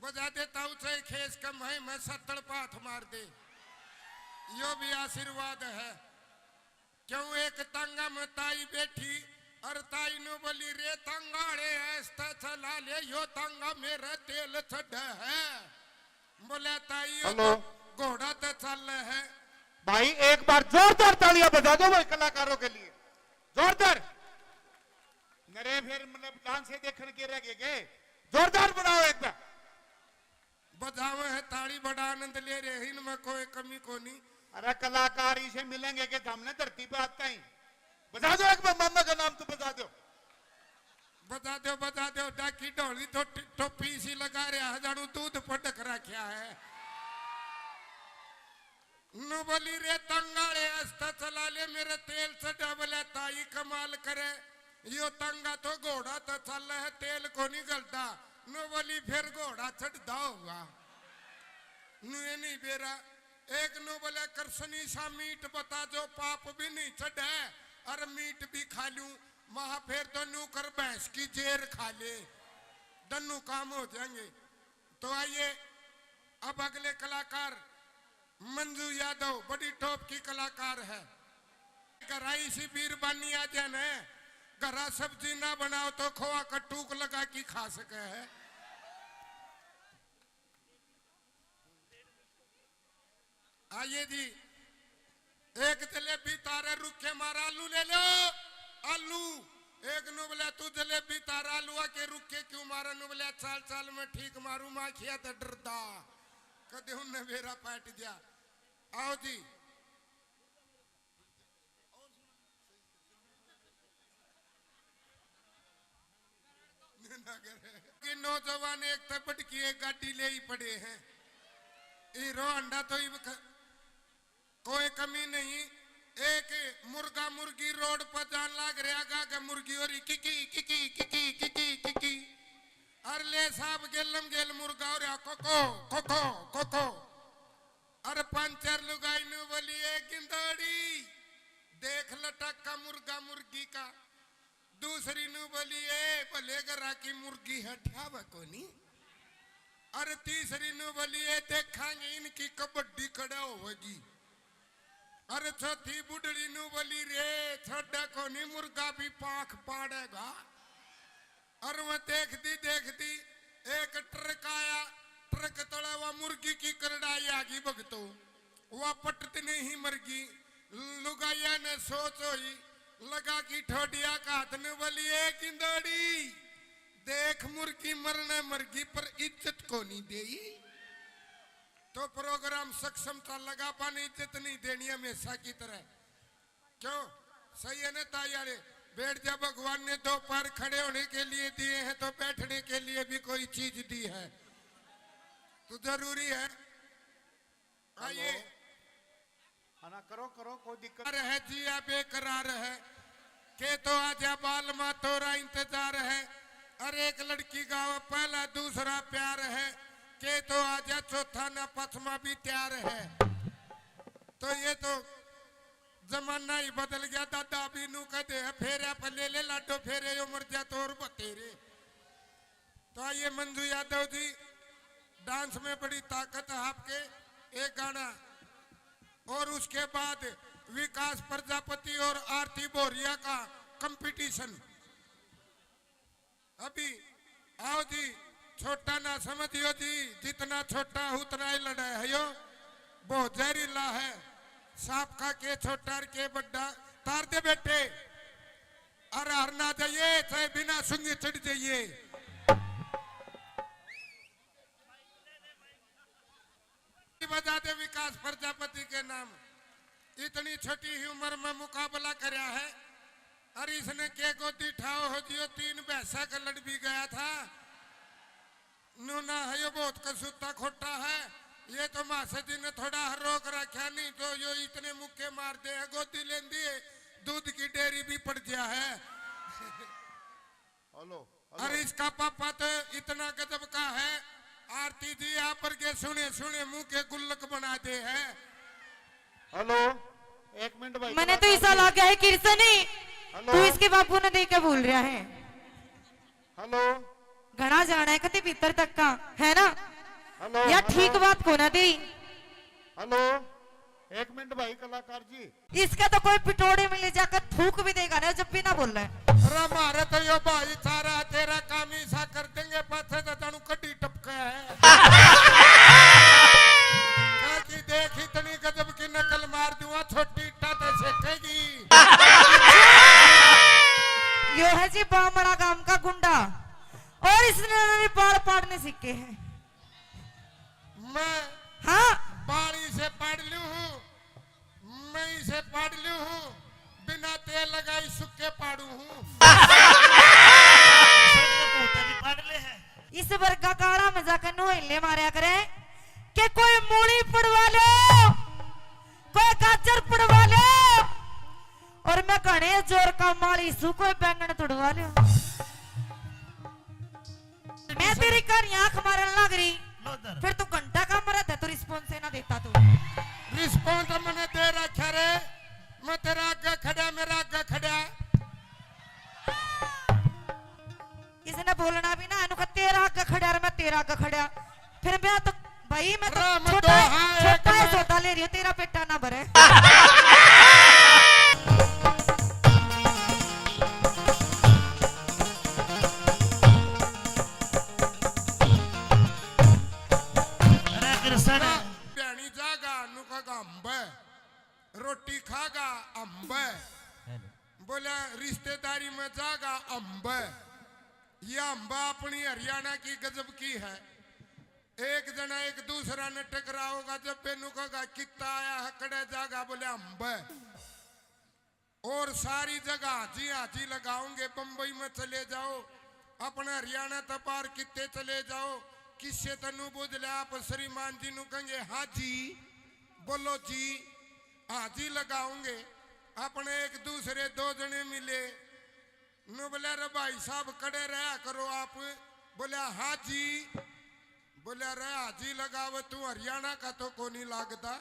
बजा देता हूँ चाहे खेस कम है, मैं सत्तड़ पाथ मार दे, यो भी आशीर्वाद है। क्यों एक तांगा में ताई बैठी और ताई नु बोली, "रे तांगा रे, ऐसता चला ले, यो तांगा मेरा तेल चढ़ा है।" बोला, "ताई, यो हेलो। तो घोड़ा तो चल है।" भाई, एक बार जोरदार तालियां बजा दो भाई कलाकारों के लिए, जोरदार। मेरे फिर मतलब डांस से देखने के रह गए के? जोरदार बनाओ एक बार। बजावे है ताली, बड़ा आनंद ले रहे हैं, इनमें कोई कमी कोनी। अरे कलाकार इसे मिलेंगे कि हमने धरती पे आता ही। बजा दो एक बार, मामा का नाम तो बजा दो। बजा दो, बजा दो, डाकी ढोली तो टि-, टोपी इसी लगा रहा है, जानू दूध पटक रखा है। नु बोली, "रे तंगाले, आस्ता चला ले, मेरे तेल चढ़ा।" बोले, "ताई कमाल करे, यो तंगा तो घोड़ा तो चल है, तेल को नहीं गलता।" नु बोली, "फिर घोड़ा चढ़दा होगा।" नु ये नहीं बेरा। एक नु बोले, "कृष्णी सा मीठ बता, जो पाप भी नहीं चढ़े और मीठ भी खा लूं।" महा, "फिर तो न्यू कर, भैंस की जेर खा ले, दन्नू काम हो जाएंगे।" तो आइए, अब अगले कलाकार मंजू यादव, बड़ी टॉप की कलाकार है। घरा इसी बीरबानी आ जाए न, घरा सब्जी ना बनाओ तो खोआ का टूक लगा के खा सके है। आइए जी, एक जलेबी तारे रुक्के मारा, आलू ले लो, आलू। एक नु बोला, "तू जलेबी तारा आलू आके रुक्के क्यों मारा?" नु बोला, "चाल चाल मैं ठीक मारू, माखिया तो डरदा, कदे उनने बेरा पाट दिया।" आओ जी। कि नौजवान एक तै बढ़ के एक गाड़ी ले ही पड़े हैं। हीरो होंडा तो इब ख-, कोई कमी नहीं। एक मुर्गा मुर्गी रोड पर जान लाग रहा गा के मुर्गी हो रही किकी किकी किकी किकी किकी। अर ले साहब गेलम गेल मुर्गा हो रहा कोको कोको कोको। अर पंचर लुगाई नु बोली, "ए गिंदड़ी, देख लटक्का मुर्गा मुर्गी का।" दूसरी नु बोली, "ए भले घरा की मुर्गी है, ठावे कोनी।" अरे तीसरी नु बोली, "ए देखांगे इनकी कबड्डी कड़ा होगी।" अरे चौथी बुढ़ड़ी नु बोली, "रे छोड़ा कोनी, मुर्गा भी पाख पाड़ेगा।" अर वह देखती देखती एक ट्रक आया, ट्रक तले वह मुर्गी की करड़ाई आ गई भगतो, वह पटत नहीं मरगी। लुगाइया ने सोच होई, लगा की ठोडिया का हाथ ने बोली, "ए गिंदड़ी, देख मुर्गी मरने मरगी पर इज्जत को नहीं देई।" तो प्रोग्राम सक्षम था, लगा पाने इज्जत नहीं देनी हमेशा की तरह। क्यों? सही है ना ताई वाले? बैठ जा, भगवान ने दो पैर खड़े होने के लिए दिए हैं तो बैठने के लिए भी कोई चीज दी है, तो जरूरी है। आइए। हेलो। हाँ ना, करो, करो, कोई दिक्कत। रह जिया बेकरार है, के तो आजा बालमा तोरा इंतजार है। अरे एक लड़की गावे पहला दूसरा प्यार है, के तो आजा चौथा ना पचमा भी तैयार है। तो ये तो जमाना ही बदल गया दादा, अभी नू कहते हैं फेरे पर ले ले लाडो फेरे, यो मर जा तो और बतेरे। तो आइए मंजू यादव जी, डांस में बड़ी ताकत है आपके, एक गाना और उसके बाद विकास प्रजापति और आरती भोरिया का कंपटीशन। अभी आओ जी, छोटा ना समझियो जी, जितना छोटा उतना ही लड़ा है यो, बहुत जहरीला है। सांप का के छोटा और के बड्डा, तार दे बेटे। अरे हर ना जाइए, चाहे बिना सुंगे चढ़ जाइए। बजा दे विकास प्रजापति के नाम। इतनी छोटी ही उम्र में मुकाबला करया है। और इसने के गोदी ठाओ हो जियो, तीन भैंसा का लड़ भी गया था। नूना है यो, बहुत कसूता खोटा है। ये तो मासा जी ने थोड़ा रोक रखा, नहीं तो यो इतने मुक्के मार दे है, गोदी लेंदी है, दूध की डेयरी भी पड़ गया है। Hello, hello. अरे इसका पापा तो इतना गजब का है, आरती जी आप पर के सुने सुने मुंह के गुल्लक बना दे है। हेलो, एक मिनट भाई, मैंने तो ऐसा लगा है किरसनी, हेलो। तू इसके बापू ने देख के बोल रहा है। हेलो। घना जाना है कति भीतर तक का, है ना? हेलो, या हेलो। ठीक बात को ना दे। हेलो, एक मिनट भाई कलाकार जी। इसका तो कोई पिटोड़े में ले जाकर थूक भी देगा ना, जब भी ना बोल रहा है। अरे मारे तो यो भाई सारा तेरा काम ही सा कर देंगे, पाछे तो जानू कड्डी टपका है। काकी देख इतनी गजब की नकल मार दूंगा, छोटी इट्टा तो सेकेगी। यो है जी बामड़ा गांव का गुंडा, और इसने मेरे बाल पाड़ने सीखे हैं। मैं हाँ। बाल इसे पाड़ लूं हूँ, मैं इसे पाड़ लूं हूँ, बिना तेल लगाई सुक्के पाड़ू हूँ। भी पाड़ ले है। इस वर्गा काला में जाकर नोहले मारया करे कि कोई मूली पड़वा लो, कोई गाजर पड़वा लो, और मैं घने जोर का माली सू, कोई बैंगन तुड़वा लो। मैं तेरी कहानी आंख मारन लग रही, लो इधर। फिर तू घंटा का मरा था, तू रिस्पॉन्स ही ना देता तू। रिस्पॉन्स मैंने दे रखा रे, मैं तेरा आगे खड़ा, मेरा आगे खड़ा। इसने बोलना भी ना, इनको तेरा आगे खड़ा और मैं तेरा आगे खड़ा। फिर मैं तो भाई, मैं तो राम छोटा है, दोहा एक छोटा है, में सौदा ले रही हूँ, तेरा पेटा ना भरे। अरे कृष्ण। ना, भैनी जागा, नु कहेगा अम्बे। रोटी खागा, अम्बे। बोला, रिश्तेदारी में जागा, अम्बे। यह अम्बा अपनी हरियाणा की गजब की है। एक जना एक दूसरा ने टकराओगा, जब बेनू कहेगा, "कित्ता आया है, कड़े जागा?" बोले, "अम्बे।" और सारी जगह हाजी हाजी लगाओगे। बम्बई में चले जाओ, अपने हरियाणा तक पार कित्ते चले जाओ, किससे तनु बुझ ले, आप श्रीमान जी नु कहेंगे, "हाँ जी, बोलो जी।" हाजी लगाओगे। अपने एक दूसरे दो जने मिले, नु बोले, "अरे भाई साहब, कड़े रहा करो आप।" बोले, "हाँ जी।" बोले, "अरे हाजी लगावे तू, हरियाणा का तो कोनी लागदा,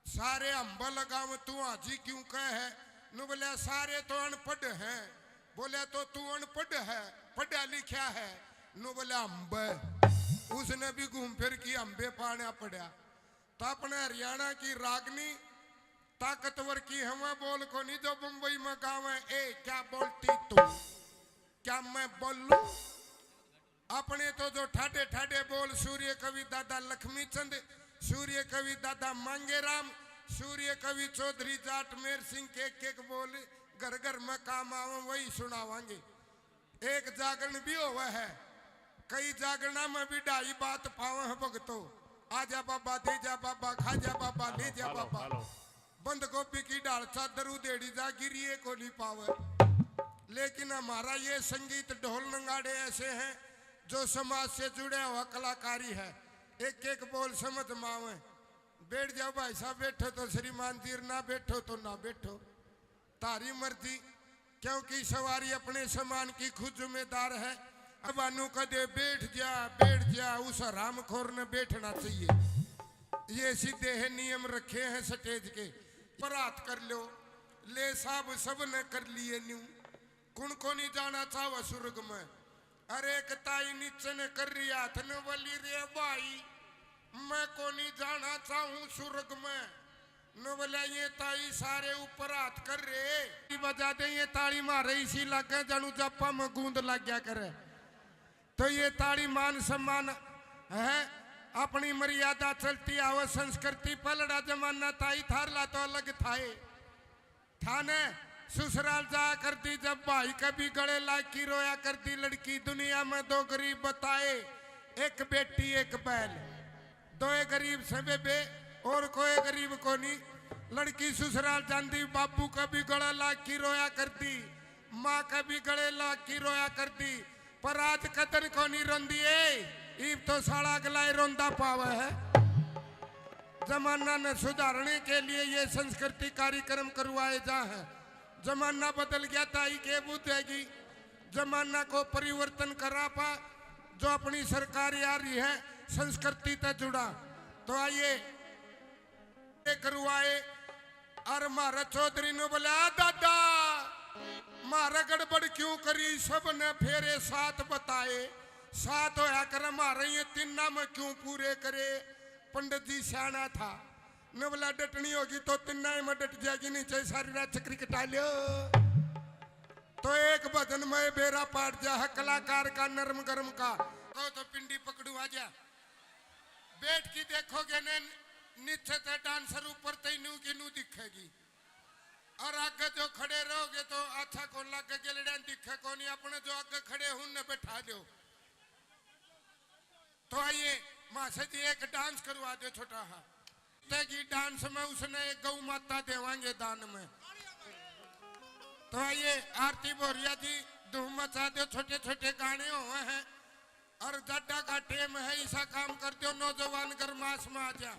सारे अम्बा लगावे तू, हाजी क्यों कहे है?" नु बोले, "सारे तो अनपढ़ हैं।" बोले, "तो तू अनपढ़ है, पढ़ा लिखा है?" नु बोले, "अम्बे।" उसने भी घूम फिर की अम्बे पाना पड़ा। तो अपने हरियाणा की रागनी ताकतवर की हवा बोल कोनी जो बम्बई में गावे, "ए, क्या बोलती तू? क्या मैं बोलूं?" अपने तो जो ठाडे ठाडे बोल सूर्य कवि दादा लक्ष्मी चंद, सूर्य कवि दादा मांगेराम, सूर्य कवि चौधरी जाट मेर सिंह के एक एक बोल घर घर में काम आवे, वही सुनावांगे। एक जागरण भी होवे है, कई जागरणा में भी ढाई बात पावे है भगतो। आजा बाबा, दे जा बाबा, खा जा बाबा, ले जा बाबा। बंद गोभी की ढाल चादर उधेड़ी जा, गिरिए को नहीं पावे। लेकिन हमारा ये संगीत ढोल नगाड़े ऐसे हैं जो समाज से जुड़े हुआ कलाकारी है। एक एक बोल समझ में आवे। बैठ जाओ भाई साहब, बैठो तो श्रीमान जी, ना बैठो तो ना बैठो। थारी मर्जी, क्योंकि सवारी अपने सामान की खुद जिम्मेदार है। अब अनु कदे बैठ जा, बैठ जा, उस हरामखोर ने बैठना चाहिए। ये सीधे है नियम रखे हैं स्टेज के। पर हाथ कर लो, ले साहब सब ने कर लिए न्यू। कुण को नहीं जाना चाहवा स्वर्ग में? अरे एक ताई नीचे ने कर रही हाथ ने बोली, "रे भाई, मैं को नहीं जाना चाहूं स्वर्ग में।" नो बोला, "ये ताई सारे ऊपर हाथ कर रहे।" बजा दे ये ताली मारे, इसी लागे जानू जापा में गूंद लग गया करे। तो ये ताली मान सम्मान है, अपनी मर्यादा चलती आवे, संस्कृति पलड़ा जमाना ताई थारला तो अलग थाए। थाने ससुराल जाया करती, जब भाई के भी गले लाग की रोया करती लड़की। दुनिया में दो गरीब बताए, एक बेटी एक बैल। दोए गरीब से बेबे, और कोई गरीब कोनी। लड़की ससुराल जांदी, बाबू के भी गले लाग की रोया करती, माँ के भी गले लाग की रोया करती। पर आज कदर कोनी रोंदी ए, इब तो साला अगला ही रोंदा पावे है। जमाना ने सुधारने के लिए ये संस्कृति कार्यक्रम करवाए जा हैं। जमाना बदल गया, ताई के बुझेगी। जमाना को परिवर्तन करा पा, जो अपनी सरकार आ रही है, संस्कृति तै जुड़ा। तो आइए, ये करवाए। और म्हारे चौधरी ने बोला, "आ दादा, म्हारे गड़बड़ क्यों करी? सब ने फेरे सात बताए, सात होया करे, म्हारे ये तिन्ना में क्यों पूरे करे?" पंडित जी सियाणा था, ने बोला, "डटनी होगी तो तिन्ना ही में डट जाएगी, नहीं चाहे सारी रात चक्री कटा लियो।" तो एक भजन में बेरा पाट जा है कलाकार का, नरम गरम का। कहो तो पिंडी पकड़ू आ जा। बैठ के देखोगे ने, नीचे ते डांसर, ऊपर ते नू की नू दिखेगी। और आगे जो खड़े रहोगे तो अच्छा कौन लगे, गेलड़ियां दिखे कोनी। अपने जो आगे खड़े हूं ने बैठा दो। तो आइए मासा जी, एक डांस करवा दो छोटा हा। तेगी डांस में उसने एक गौ माता देवांगे दान में। तो आइए आरती भोरिया जी, धूम मचा दो, छोटे छोटे गाने हुए हैं। और जाडा का टेम है, ऐसा काम कर दो नौजवान गरमास में आ जा।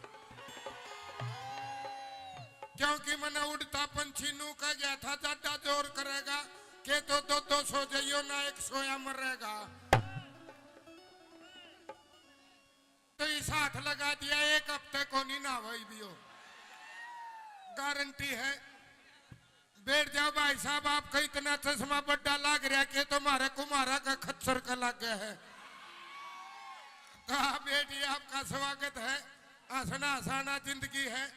क्योंकि मैंने उड़ता पंछी नू कह गया था, जाडा जोर करेगा के तो दो दो सो जाइयो ना, एक सोया मरेगा। तो इस हाथ लगा दिया, एक हफ्ते को नहीं ना भाई भी हो, गारंटी है। बैठ जाओ भाई साहब, आपका इतना चश्मा बड्डा लाग रहा के तुम्हारे कुमारा का खच्चर का लाग गया है। कहा, "बेटी, आपका स्वागत है, हंसना हंसाना जिंदगी है,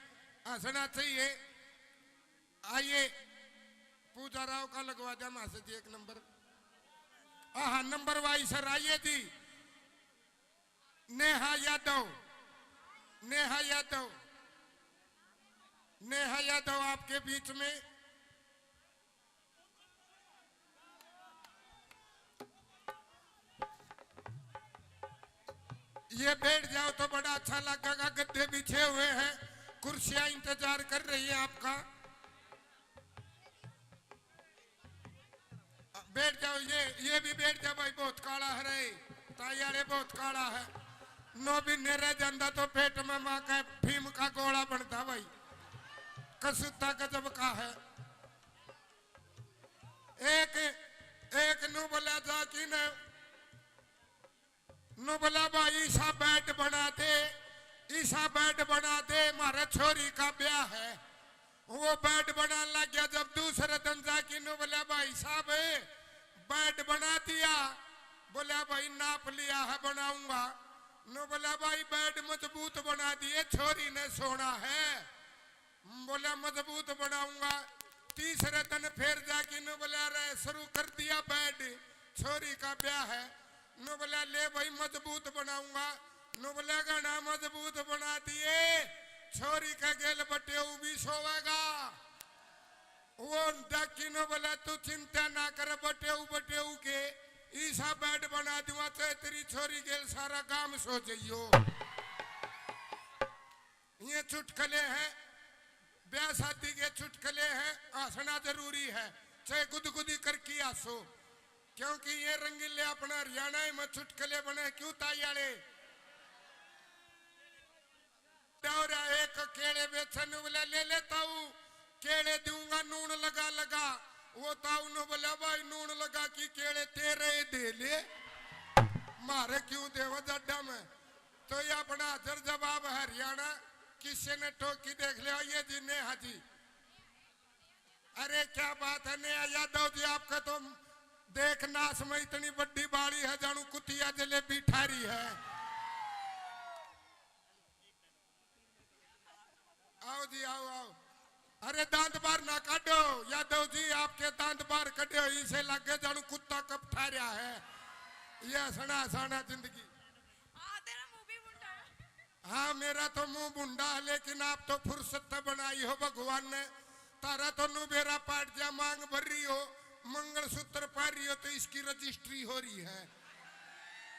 हंसना चाहिए।" आइए, पूजा राव का लगवा दिया मासा जी एक नंबर। हाँ, नंबर वाइज सर, आइए जी। नेहा यादव, नेहा यादव, नेहा यादव आपके बीच में। ये बैठ जाओ तो बड़ा अच्छा लगेगा, गद्दे बिछे हुए हैं, कुर्सियां इंतजार कर रही है आपका। बैठ जाओ, ये, ये भी बैठ जा भाई, बहुत काला है रे, ताई आले बहुत काला है। नौ महीने रह जांदा तो पेट में माँ का भीम का गोला बनता भाई, कसूता गजब का है। एक, एक नू बोला जा कि न नु बोला, "भाई, ईसा बेड बना दे, ईसा बेड बना दे, म्हारे छोरी का ब्याह है।" वो बेड बनाने लग गया। जब दूसरे दिन जाके नु बोला, "भाई साहब, बेड बना दिया।" बोला, "भाई, नाप लिया है, बनाऊंगा।" नु बोला, "भाई, बेड मजबूत बना दिए, छोरी ने सोना है।" बोला, "मजबूत बनाऊंगा।" तीसरे दिन फिर जाके नु बोला, "रे, शुरू कर दिया बेड, छोरी का ब्याह है।" नु बोला, "ले भाई, मजबूत बनाऊंगा।" नु बोला, "घना मजबूत बना दिए, छोरी के गेल बटेऊ भी सोवेगा।" वो डाकी नु बोला, "तू चिंता ना कर, बटेऊ बटेऊ के ईसा बेड बना दूंगा, चाहे तेरी छोरी गेल सारा गांव सो जाइयो।" ये चुटकले हैं, ब्याह शादी के चुटकले हैं। हंसना जरूरी है, चाहे गुदगुदी करके हंसो, क्योंकि ये रंगीले अपना हरियाणा में चुटकले बने। क्यों ताई आले? दौरा एक केले बेचन वाला ले ले ताऊ, केले दूंगा नून लगा लगा। वो ताऊ ने बोला, "भाई, नून लगा की केले तेरे ही दे ले, मारे क्यों देवा जड्डा में।" तो ये अपना हाजिर जवाब हरियाणा, किसी ने टोकी देख लिया, ये जी नेहा जी। अरे क्या बात है नेहा यादव जी, आपका तो देख नाश में इतनी बड़ी बाड़ी है, जानू कुतिया जलेबी ठारी है। आओ जी, आओ, आओ। अरे दांत बाहर ना काटो यादव जी, आपके दांत बाहर कटे हो, इसे लगे जानू कुत्ता कब ठा रहा है। ये हंसना हंसाना जिंदगी। हाँ, तेरा मुंह भी भुंडा है। हाँ, मेरा तो मुंह भुंडा है, लेकिन आप तो फुर्सत तो बनाई हो भगवान ने। तारा तो नु बेरा पाट जा, मांग भर रही हो, मंगलसूत्र पहन रही हो, तो इसकी रजिस्ट्री हो रही है।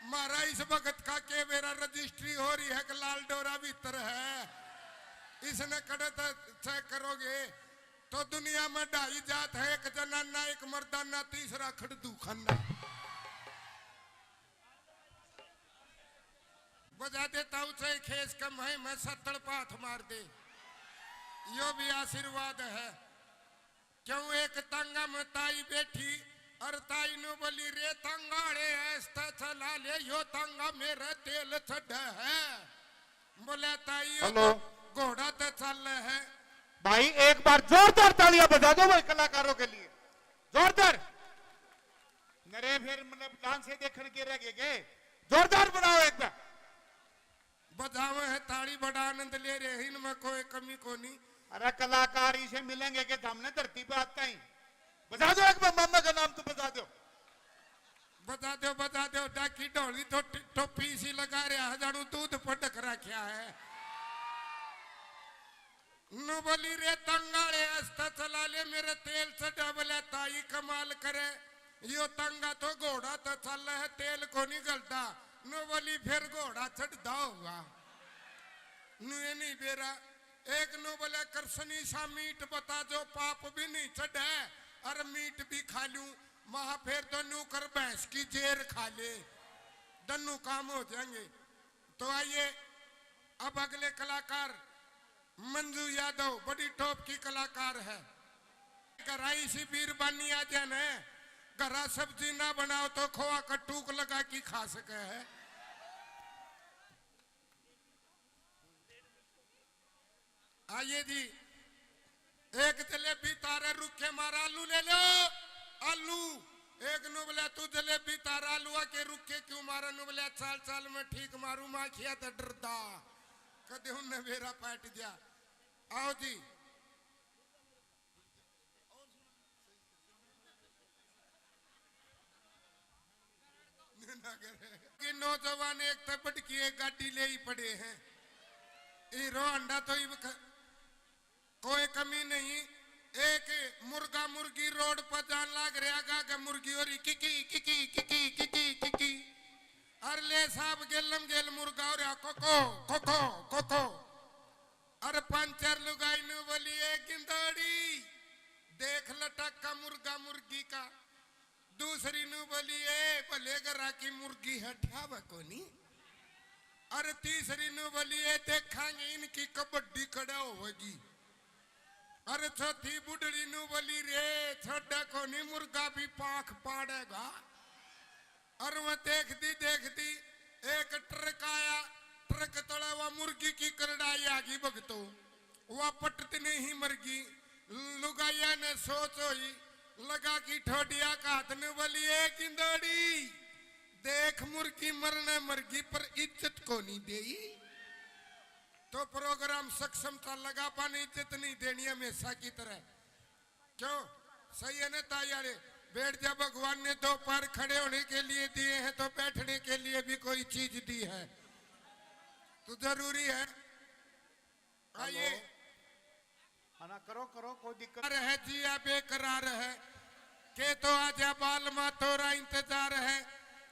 मारा इस भगत का के बेरा रजिस्ट्री हो रही है कि लाल डोरा भीतर है? इसने कड़े तो चेक करोगे तो दुनिया में ढाई जात है, एक जनाना, एक मर्दाना, तीसरा खड़दू खाना। बजा देता हूँ चाहे खेस कम है, मैं सत्तड़ पाथ मार दे, यो भी आशीर्वाद है। क्यों एक तांगा में ताई बैठी और ताई नु बोली, "रे तांगाड़े, ऐसता चला ले, यो तांगा मेरा तेल चढ़ है।" बोले, "ताई, यो हेलो। तो घोड़ा तो चल है।" भाई, एक बार जोरदार तालियां बजा दो भाई कलाकारों के लिए, जोरदार। नरे फिर मतलब डांस से देखण के रह गए के? जोरदार बनाओ एक बार। बजावे है ताली, बड़ा आनंद ले रहे हैं, इनमें कोई कमी कोनी। अरे कलाकार इसे मिलेंगे कि हमने धरती पे आता ही। बजा दो एक बार, मामा का नाम तो बजा दो। बजा दो, बजा दो, डाकी ढोली तो ट-, टोपी इसी लगा रहा है, जानू दूध पटक रखा है। नु बोली, "रे तंगाले, आस्ता चला ले, मेरे तेल चढ़ा।" बोले, "ताई कमाल करे, यो तंगा तो घोड़ा तो चल है, तेल को नहीं गलता।" नु बोली, "फिर घोड़ा चढ़दा होगा।" नु ये नहीं बेरा। एक नु बोले, "कृष्णी सा मीठ बता जो पाप भी नहीं चढ़े और मीठ भी खा लूं।" महा फिर तो नु कर भैंस की जेर खा ले, दन्नू काम हो जाएंगे। तो आइए, अब अगले कलाकार मंजू यादव, बड़ी टॉप की कलाकार है। घरा इसी बीरबानी आ जाए न, घरा सब्जी ना बनाओ तो खोआ का टूक लगा के खा सके है। आइए जी, एक जलेबी तारे रुखे मारा, आलू ले लो, आलू। एक नु बोला, "तू जलेबी तारा आलूआ के रुखे क्यों मारा?" नु बोला, "चाल चाल में ठीक मारू, माखिया तो डरदा।" कदे उनने बेरा पाट दिया। आओ जी। ना करे। कि नौजवान एक तै बढ़ के एक गाड़ी ले ही पड़े हैं। हीरो होंडा तो इब ख-, कोई कमी नहीं। एक मुर्गा मुर्गी रोड पर जान लाग रहा, गा के मुर्गी हो रही किकी, किकी, किकी, किकी, किकी। अर ले साहब गेलम गेल मुर्गा हो रहा कोको, कोको, कोको। अर पंचर लुगाई नु बोली, "ए गिंदोड़ी, देख लटक्का मुर्गा मुर्गी का।" दूसरी नु बोली, "ए भले घरा की मुर्गी है, ठावे कोनी।" अरे तीसरी नु बोली, "ए देखांगे इनकी कबड्डी कड़े होवेगी।" अरे चौथी बुढ़ड़ी नु बोली, "रे छोड़ा कोनी, मुर्गा भी पाख पाड़ेगा।" अरे वो देखती देखती एक ट्रक आया, ट्रक तले वो मुर्गी की करड़ाई आ गई भगतो। वा पटत नहीं मरगी। लुगाइया ने सोच होई, लगा की ठोडिया का हाथ ने बोली, "ए किंदोड़ी, देख मुर्गी मरने मरगी पर इज्जत को नहीं देई।" तो प्रोग्राम सक्षम था, लगा पाने इज्जत नहीं देनी हमेशा की तरह। क्यों? सही है ना ताई आले? बैठ जा, भगवान ने दो पैर खड़े होने के लिए दिए हैं तो बैठने के लिए भी कोई चीज दी है, तो जरूरी है। आइए। हेलो। हाँ ना, करो, करो, कोई दिक्कत। है जिया बेकरार है, के तो आजा बाल मा तोरा इंतजार है।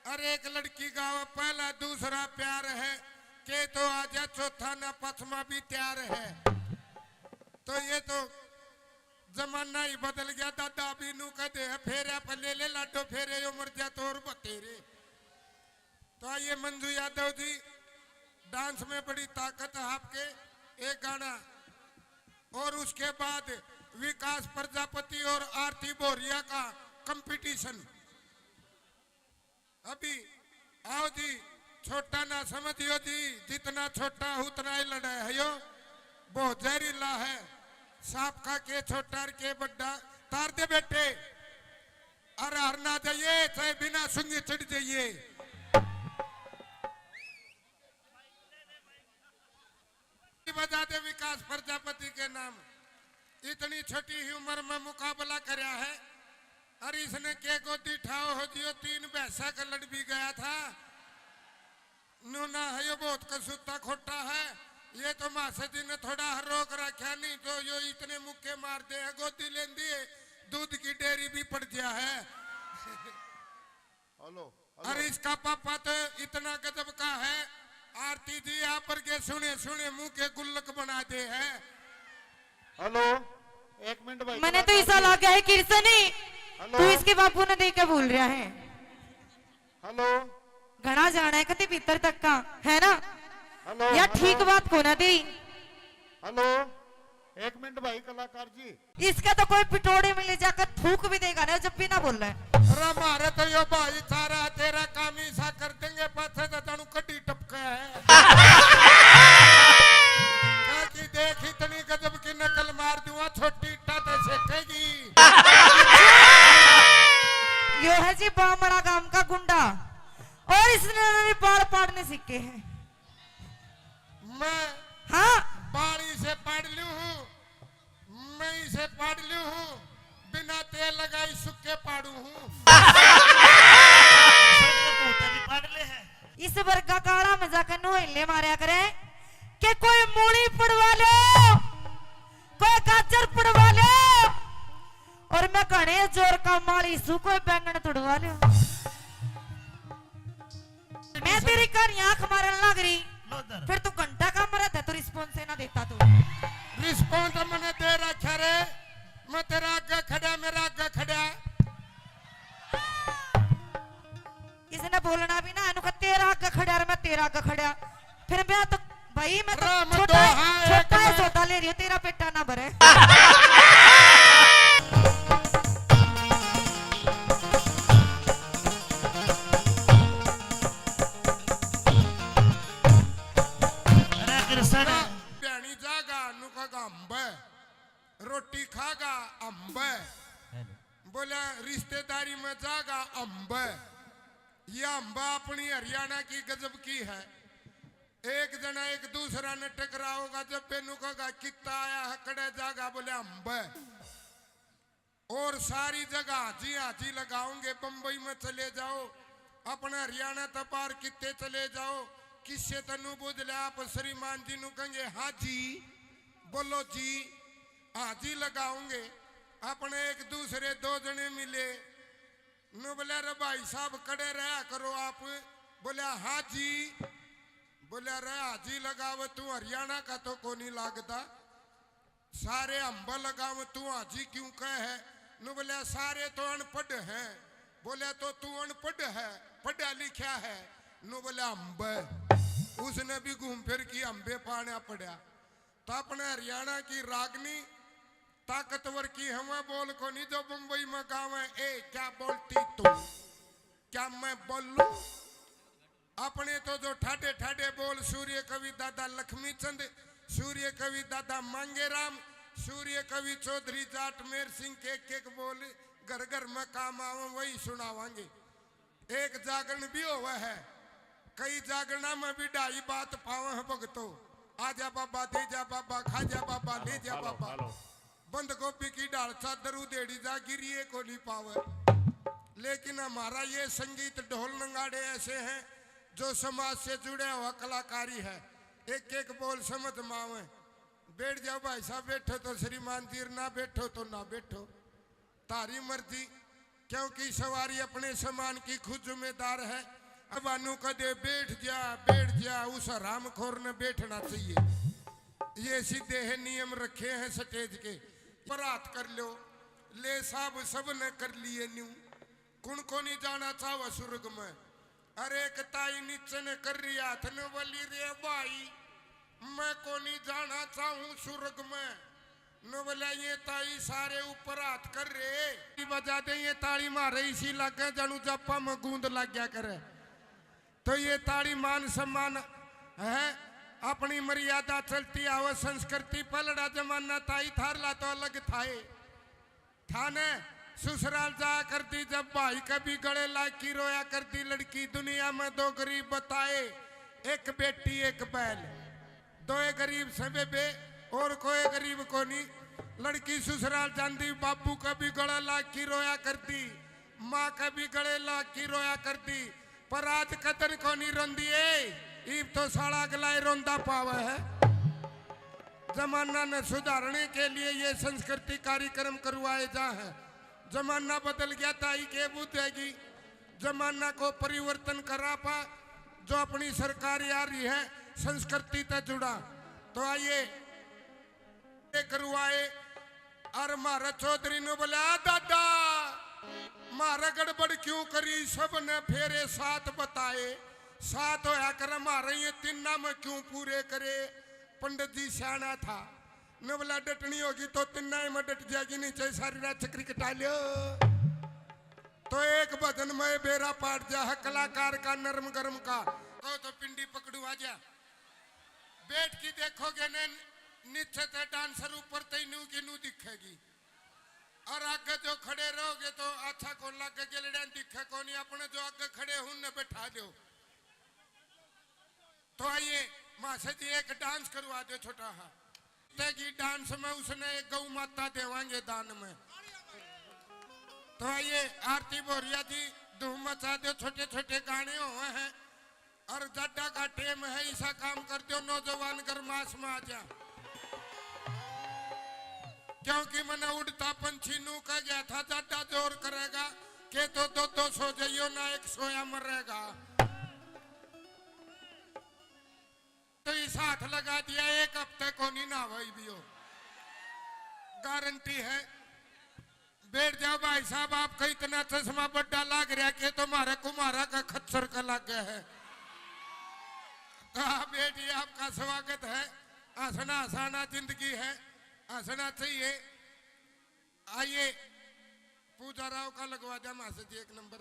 अरे एक लड़की गावे पहला दूसरा प्यार है, के तो आजा चौथा ना पचमा भी तैयार है। तो ये तो जमाना ही बदल गया, दादा अभी नू कहते हैं फेरे पे ले ले लाडो फेरे, यो मर जा तो और बतेरे। तो आइए मंजू यादव जी, डांस में बड़ी ताकत है आपके, एक गाना, और उसके बाद विकास प्रजापति और आरती भोरिया का कंपटीशन। अभी आओ जी, छोटा ना समझियो जी, जितना छोटा उतना ही लड़ा है यो, बहुत जहरीला है। सांप का के छोटा और के बड्डा, तार दे बेटे। अरे हर ना जाइए, चाहे बिना सुंगी चढ़ जाइए। बजा दे विकास प्रजापति के नाम। इतनी छोटी ही उम्र में मुकाबला करया है। अरे इसने के गोदी ठाओ हो जियो, तीन भैंसा का लड़ भी गया था। नूना है यो बहुत कसूता खोटा है। ये तो मासे जी ने थोड़ा हर रोक रहा क्या नहीं तो यो इतने मुक्के मार दे है, गोदी लेंदी है, दूध की डेयरी भी पड़ गया है। Hello, hello. अरे इसका पापा तो इतना गजब का है, आरती जी आप पर के सुने सुने मुंह के गुल्लक बना दे है। हेलो, एक मिनट भाई, मैंने तो ऐसा लगा है किरसनी, हेलो। तू इसके बापू ने देख के बोल रहा है। हेलो। घना जाना है कति भीतर तक का, है ना? हेलो, या हेलो। ठीक बात को ना दे। हेलो, एक मिनट भाई कलाकार जी। इसका तो कोई पिटोड़े में ले जाकर थूक भी देगा ना, जब भी ना बोल रहा है। अरे मारे तो यो भाई सारा तेरा काम ही सा कर देंगे, पाछे तो जानू कड्डी टपका है। क्या कि देख इतनी गजब की नकल मार दूंगा, छोटी इट्टा तो सेकेगी। यो है जी बामड़ा गांव का गुंडा, और इसने भी बाल पाड़ने सीखे हैं। मैं हाँ। बाल इसे पाड़ लूं हूँ, मैं इसे पाड़ लूं हूँ, बिना तेल लगाई सुक्के पाड़ू हूँ। भी पाड़ ले है। इस वर्गा काला में जाकर नोहले मारया करे कि कोई मूली पड़वा लो, कोई गाजर पड़वा लो, और मैं घने जोर का माली सू, कोई बैंगन तुड़वा लो। मैं तेरी कहानी आंख मारन लग रही, लो इधर। फिर तू घंटा का मरा था, तू रिस्पॉन्स ना देता तू। रिस्पॉन्स मैंने दे रखा रे, मैं तेरा आगे खड़ा, मेरा आगे खड़ा। इसने बोलना भी ना, इनको तेरा आगे खड़ा और मैं तेरा आगे खड़ा। फिर मैं तो, भाई, मैं तो राम छोटा है, दोहा एक छोटा है, में। सौदा ले रही हूँ, तेरा पेटा ना भरे। अरे कृष्ण। ना, भ्याणी जागा, नुका गा अम्ब। रोटी खागा अम्ब। हेलो। बोला, रिश्तेदारी में जागा अम्ब। ये अम्ब अपनी हरियाणा की गजब की है। एक जना एक दूसरा ने टकराओगा, जब बेनू कहेगा, "कित्ता आया है, कड़े जागा?" बोले, "अम्ब।" और सारी जगह हाजी हाजी लगाओगे। बम्बई में चले जाओ, अपने हरियाणा तक पार कित्ते चले जाओ, किससे तन्नू बुझ ले, आप श्रीमान जी नू कहेंगे, "हाँ जी, बोलो जी।" हाजी लगाओगे। अपने एक दूसरे दो जने मिले, नु बोले, "रे भाई साहब, कड़े रहा करो आप।" बोले, "हाँ जी।" बोले, "रे हाजी लगावे, तू हरियाणा का तो कोनी लागता, सारे अम्ब लगावे, तू हाजी क्यों कहे है?" नु बोले, "सारे तो अनपढ़ हैं।" बोले, "तो तू अनपढ़ है, पढ़ा लिखा है?" नु बोले, "अम्ब।" उसने भी घूम फिर के अम्बे पाना पड़ा। तो अपने हरियाणा की रागनी ताकतवर की हवा बोल कोनी जो बम्बई में गावे, "ए, क्या बोलती तू? क्या मैं बोलूं?" अपने तो जो ठाडे ठाडे बोल सूर्य कवि दादा लक्ष्मी चंद, सूर्य कवि दादा मांगेराम, सूर्य कवि चौधरी जाट मेर सिंह के एक एक बोल घर घर में काम आवे, वही सुनावांगे। एक जागरण भी होवे है, कई जागरणा में भी ढाई बात पावे हैं भगतो। आजा बाबा, दे जा बाबा, खा जा बाबा, ले जा हेलो, बाबा। हेलो। बंद गोभी की ढाल चादर उधेड़ी जा, गिरिए को नहीं पावे। लेकिन हमारा ये संगीत ढोल नगाड़े ऐसे हैं जो समाज से जुड़े हुआ कलाकारी है। एक एक बोल समझ में आवे। बैठ जाओ भाई साहब, बैठो तो श्रीमान जी, ना बैठो तो ना बैठो। थारी मर्जी, क्योंकि सवारी अपने सामान की खुद जिम्मेदार है। अब अनु कदे बैठ जा, बैठ जा, उस हरामखोर ने बैठना चाहिए। ये सीधे है नियम रखे हैं स्टेज के। पर हाथ कर लो, ले साहब सब ने कर लिए न्यू। कुण को नहीं जाना चाहवा स्वर्ग में? अरे एक ताई नीचे ने कर रही हाथ ने बोली, "रे भाई, मैं कोनी जाना चाहूं स्वर्ग में।" नो बोला, "ये ताई सारे ऊपर हाथ कर रहे।" बजा दे ये ताली मारे, इसी लागे जानू जापा में गूंद लग गया करे। तो ये ताली मान सम्मान है, अपनी मर्यादा चलती आवे, संस्कृति पलड़ा जमाना ताई थारला तो अलग थाए। थाने ससुराल जाया करती, जब भाई के भी गले लाग की रोया करती लड़की। दुनिया में दो गरीब बताए, एक बेटी एक बैल। दोए गरीब से बेबे, और कोई गरीब कोनी। लड़की ससुराल जांदी, बाबू के भी गले लाग की रोया करती, माँ के भी गले लाग की रोया करती। पर आज कदर कोनी रोंदी ए, इब तो साला अगला ही रोंदा पावे है। जमाना ने सुधारने के लिए ये संस्कृति कार्यक्रम करवाए जा हैं। जमाना बदल गया, ताई के बुझेगी। जमाना को परिवर्तन करा पा, जो अपनी सरकार आ रही है, संस्कृति तै जुड़ा। तो आइए, ये करवाए। और म्हारे चौधरी ने बोला, "आ दादा, म्हारे गड़बड़ क्यों करी, सबने फेरे सात बताए, सात होया करे, म्हारे ये तीना में क्यों पूरे करे?" पंडित जी सियाना था, ने बोला, "डटनी होगी तो तीना ही में डट जाएगी, नीचे सारी रात चक्री कटा लियो।" तो एक भजन में बेरा पाट जा है कलाकार का नरम गरम का। कहो तो पिंडी पकड़ू आ जा। बैठ के देखोगे ने, नीचे ते डांसर, ऊपर ते नू की नू दिखेगी। और आगे जो खड़े रहोगे तो अच्छा कौन लागे, गेलड़िया दिखे कौन, अपने जो आगे खड़े हैं उनने बैठा दो। तो आइए मासा जी, एक डांस करवा दो छोटा हा। तेगी डांस में उसने एक गौ माता देवांगे दान में। तो आइए आरती भोरिया जी, धूम मचा दो, छोटे छोटे गाने हुए हैं। और जाडा का टेम है, ऐसा काम कर दो नौजवान गरमास में आ जा। क्योंकि मैंने उड़ता पंछी नू कह गया था, जाडा जोर करेगा के तो दो दो सो जाइयो ना, एक सोया मरेगा। तो इस हाथ लगा दिया, एक हफ्ते को नहीं ना भाई भी हो, गारंटी है। बैठ जाओ भाई साहब, आपका इतना चश्मा बड्डा लाग रहा के तो म्हारा कुम्हारा का खच्चर का लाग गया है। तो आप बैठिए, आपका स्वागत है। हंसना हंसाना जिंदगी है, हंसना चाहिए। आइए पूजा राव का लगवा दिया मासा जी एक नंबर।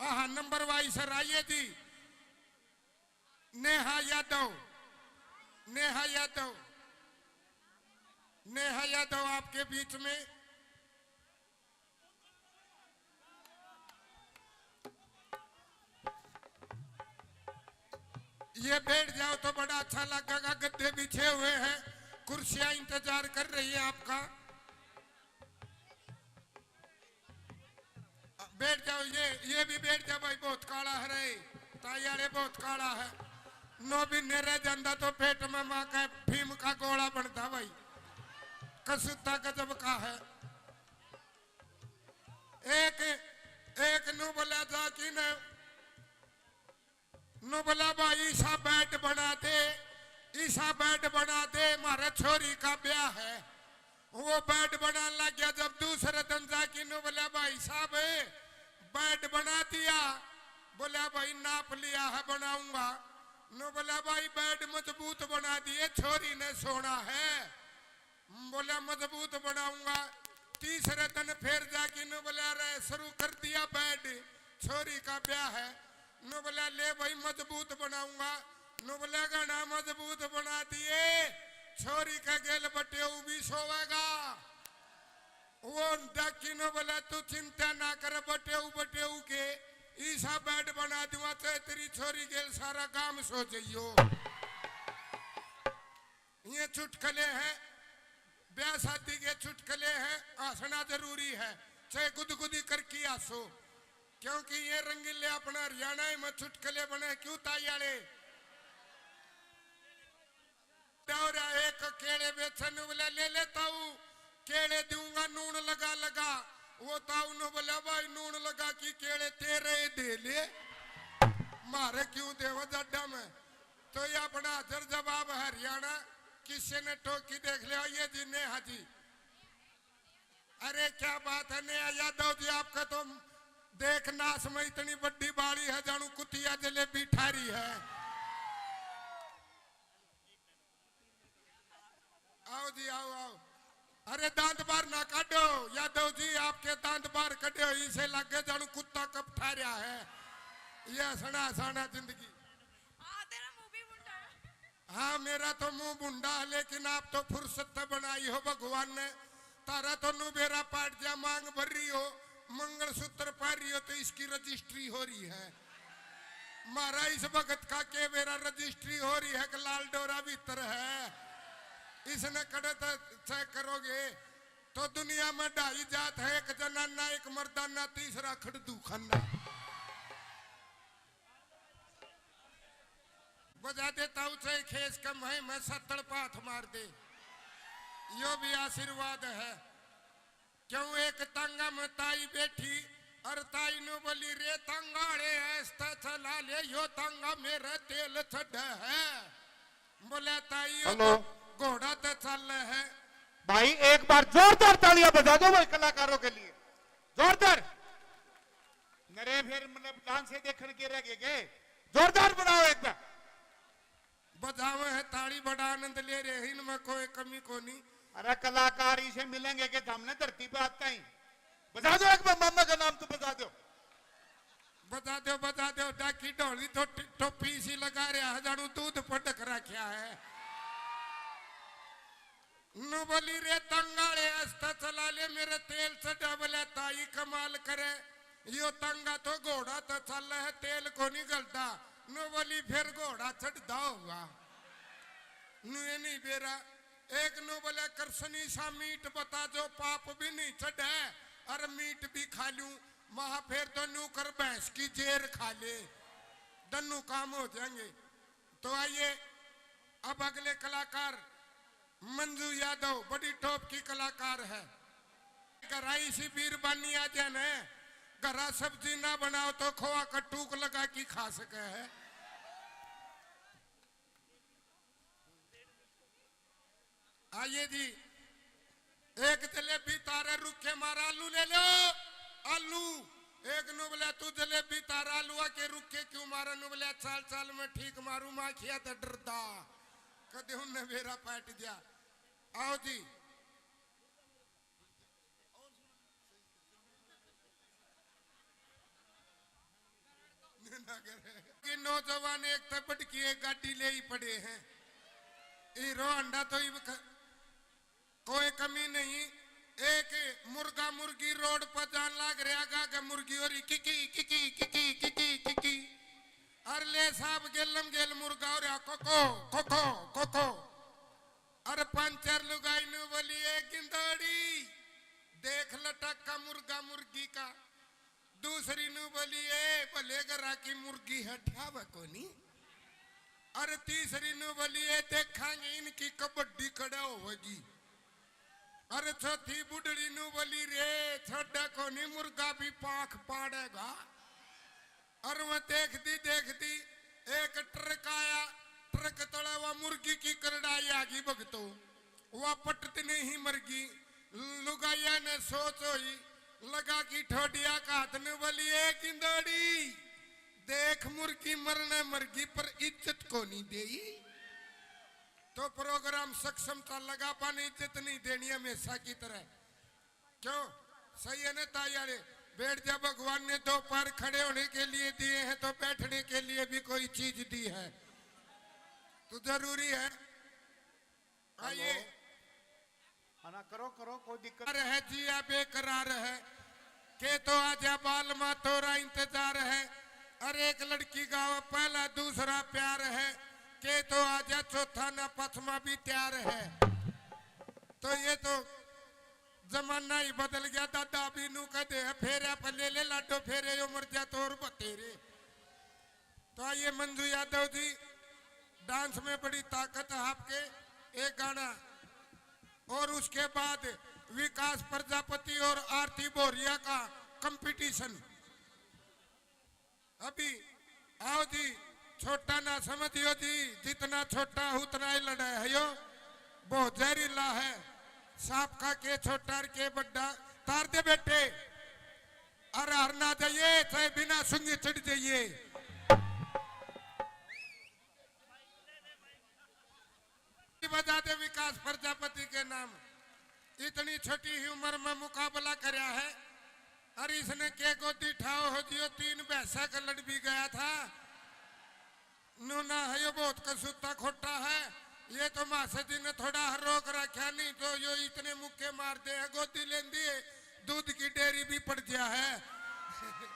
हाँ, नंबर वाइज सर आइए जी। नेहा यादव, नेहा यादव, नेहा यादव आपके बीच में। ये बैठ जाओ तो बड़ा अच्छा लगेगा, गद्दे बिछे हुए हैं, कुर्सियां इंतजार कर रही है आपका। बैठ जाओ, ये, ये भी बैठ जा भाई, बहुत काला है रे, ताई आले बहुत काला है। नौ महीने रह जांदा तो पेट में माँ का भीम का गोला बनता भाई, कसूता गजब का है। एक, एक नू बोला जा कि न नू बोला, "भाई, ईसा बेड बना दे, ईसा बेड बना दे, म्हारे छोरी का ब्याह है।" वो बेड बनाने लग गया। जब दूसरे दिन जाके नू बोला, "भाई साहब, बेड बना दिया?" बोला, "भाई, नाप लिया है, बनाऊंगा।" नू बोला, "भाई, बेड मजबूत बना दिए, छोरी ने सोना है।" बोला, "मजबूत बनाऊंगा।" तीसरे दिन फिर जाके नू बोला, "रे, शुरू कर दिया बेड, छोरी का ब्याह है।" नू बोला, "ले भाई, मजबूत बनाऊंगा।" नू बोला, "घना मजबूत बना दिए, छोरी के गेल बटेऊ भी सोवेगा।" वो डाकी नू बोला, "तू चिंता ना कर, बटेऊ, बटेऊ के ईसा बेड बना दूंगा, चाहे तेरी छोरी गेल सारा गांव सो जाइयो।" ये चुटकले हैं, ब्याह शादी के चुटकले हैं, हंसना जरूरी है, चाहे गुदगुदी करके हंसो, क्योंकि ये रंगीले अपना हरियाणा में चुटकले बने। क्यों ताई आले? दौरा एक केले बेचन वाला ले लेता हूँ, केले दूंगा नून लगा लगा। वो ताऊ ने बोला, "भाई, नून लगा की केले तेरे ही दे ले, मारे क्यों देवा जाडा में?" तो ये अपना हाजिर जवाब हरियाणा, किसी ने टोकी देख लिया, ये जी नेहा जी। अरे क्या बात है नेहा यादव जी, आपका तो देख नास में इतनी बड़ी बाली है, जानू कुतिया जलेबी ठारी है। आओ जी, आओ, आओ। अरे दांत बाहर ना काटो यादव जी, आपके दांत बाहर कटे हो, इसे लागे जानू कुत्ता कब ठा रहा है। ये हंसना हंसाना जिंदगी। हाँ, तेरा मुंह भी भुंडा है। हाँ, मेरा तो मुंह भुंडा है, लेकिन आप तो फुर्सत तो बनाई हो भगवान ने। तारा तो नु बेरा पाट जा, मांग भर रही हो, मंगलसूत्र पहन रही हो, तो इसकी रजिस्ट्री हो रही है। मारा इस भगत का के बेरा रजिस्ट्री हो रही है कि लाल डोरा भीतर है, इसने कड़े तो चेक करोगे तो दुनिया में ढाई जात है, एक जनाना, एक मर्दाना, तीसरा खड़दू खाना। बजा देता हूँ, चाहे खेस के मैं, मैं सत्तड़ पाथ मार दे, यो भी आशीर्वाद है। क्यों एक तांगा में ताई बैठी, और ताई नु बोली, "रे तांगा रे, ऐसा चला ले, यो तांगा मेरे तेल चढ़े है।" बोले, "ताई, यो हेलो। तो घोड़ा ते चल है।" भाई, एक बार जोरदार तालियां बजा दो भाई कलाकारों के लिए, जोरदार। नरे फिर मतलब डांस से देखने के रह गए के? जोरदार बनाओ एक बार। बजावे है ताली, बड़ा आनंद ले रहे हैं, इनमें कोई कमी कोनी। अरे कलाकार इसे मिलेंगे कि हमने धरती पे आता ही। बजा दो एक बार, मामा का नाम तो बजा दो। बजा दो, बजा दो, डाकी ढोली तो टि-, टोपी सी लगा रहा है, जानू दूध पटक रखा है। नु बोली, "रे तंगाले, आस्ता चला ले, मेरे तेल चढ़ा।" बोले, "ताई कमाल करे, यो तंगा तो घोड़ा तो चल है, तेल को नहीं गलता।" नु बोली, "फिर घोड़ा चढ़दा होगा।" नु ये नहीं बेरा। एक नु बोले, "कृष्णी सा मीठ बता, जो पाप भी नहीं चढ़े और मीठ भी खा लूं।" महा, "फिर तो न्यू कर, भैंस की जेर खा ले, दन्नू काम हो जाएंगे।" तो आइए, अब अगले कलाकार मंजू यादव, बड़ी टॉप की कलाकार है। घरा इसी बीरबानी आ जाए न, घरा सब्जी ना बनाओ तो खोआ का टूक लगा के खा सके है। आइए जी, एक जलेबी तारे रुखे मारा, आलू ले लो, आलू। एक नु बोला, "तू जलेबी तारा आलूआ के रुखे क्यों मारा?" नु बोला, "चाल चाल मैं ठीक मारू, माखिया तो डरदा, कदे उनने बेरा पाट दिया।" आओ जी। कि नौजवान एक तै बढ़ के एक गाड़ी ले ही पड़े हैं। हीरो होंडा तो इब ख-, कोई कमी नहीं। एक मुर्गा मुर्गी रोड पर जान लाग रहा गा के मुर्गी हो रही किकी किकी किकी किकी किकी। अर ले साहब गेलम गेल मुर्गा हो रहा कोको कोको कोको। अरे पंचर लुगाई नु बोली, "ए गिंदड़ी, देख लटक्का मुर्गा मुर्गी का।" दूसरी नु बोली, "ए भले घरा की मुर्गी है, ठावे कोनी। अरे तीसरी नु बोली, ए देखांगे इनकी कबड्डी कड़ा होगी।" अरे चौथी बुढ़ड़ी नु बोली, "रे छोड़ा कोनी, मुर्गा भी पाख पाड़ेगा।" और वह देखती देखती एक ट्रक आया, ट्रक तले वह मुर्गी की करड़ाई आ गई भगतो, वह पटती नहीं मरगी। लुगाइया ने सोच होई, लगा की ठोडिया का हाथ ने बोली, "ए गिंदड़ी, देख मुर्गी मरने मरगी पर इज्जत को नहीं देई।" तो प्रोग्राम सक्षम था, लगा पाने इज्जत नहीं देनी हमेशा की तरह। क्यों? सही है ना ताई आले? बैठ जा, भगवान ने दो पैर खड़े होने के लिए दिए हैं तो बैठने के लिए भी कोई चीज दी है, तो जरूरी है। आइए। हेलो। हाँ ना, करो, करो, कोई दिक्कत। अरे है जिया बेकरार है, के तो आजा बालमा तोरा इंतजार है। अरे एक लड़की गावे पहला दूसरा प्यार है, के तो आजा चौथा ना पचमा भी तैयार है। तो ये तो जमाना ही बदल गया, दादा भी नू कह दे, "फेरे पे ले ले लाडो फेरे, यो मर जा तो और बतेरे।" तो आइए मंजू यादव जी, डांस में बड़ी ताकत है आपके, एक गाना, और उसके बाद विकास प्रजापति और आरती बोरिया का कंपटीशन। अभी आओ जी, छोटा ना समझियो जी, जितना छोटा उतना ही लड़ा है यो, बहुत जहरीला है। सांप का के छोटा और के बड्डा, तार दे बेटे। अरे हर ना जाइए, चाहे बिना सुंगी चढ़ जाइए। बजा दे विकास प्रजापति के नाम। इतनी छोटी ही उम्र में मुकाबला करया है। अरे इसने के गोदी ठाओ हो जियो, तीन भैंसा का लड़ भी गया था। नूना है यो बहुत कसूता खोटा है। ये तो मासा जी ने थोड़ा हर रोक रखा, नहीं तो यो इतने मुक्के मार दे है, गोदी लेंदी है, दूध की डेयरी भी पड़ गया है। Hello,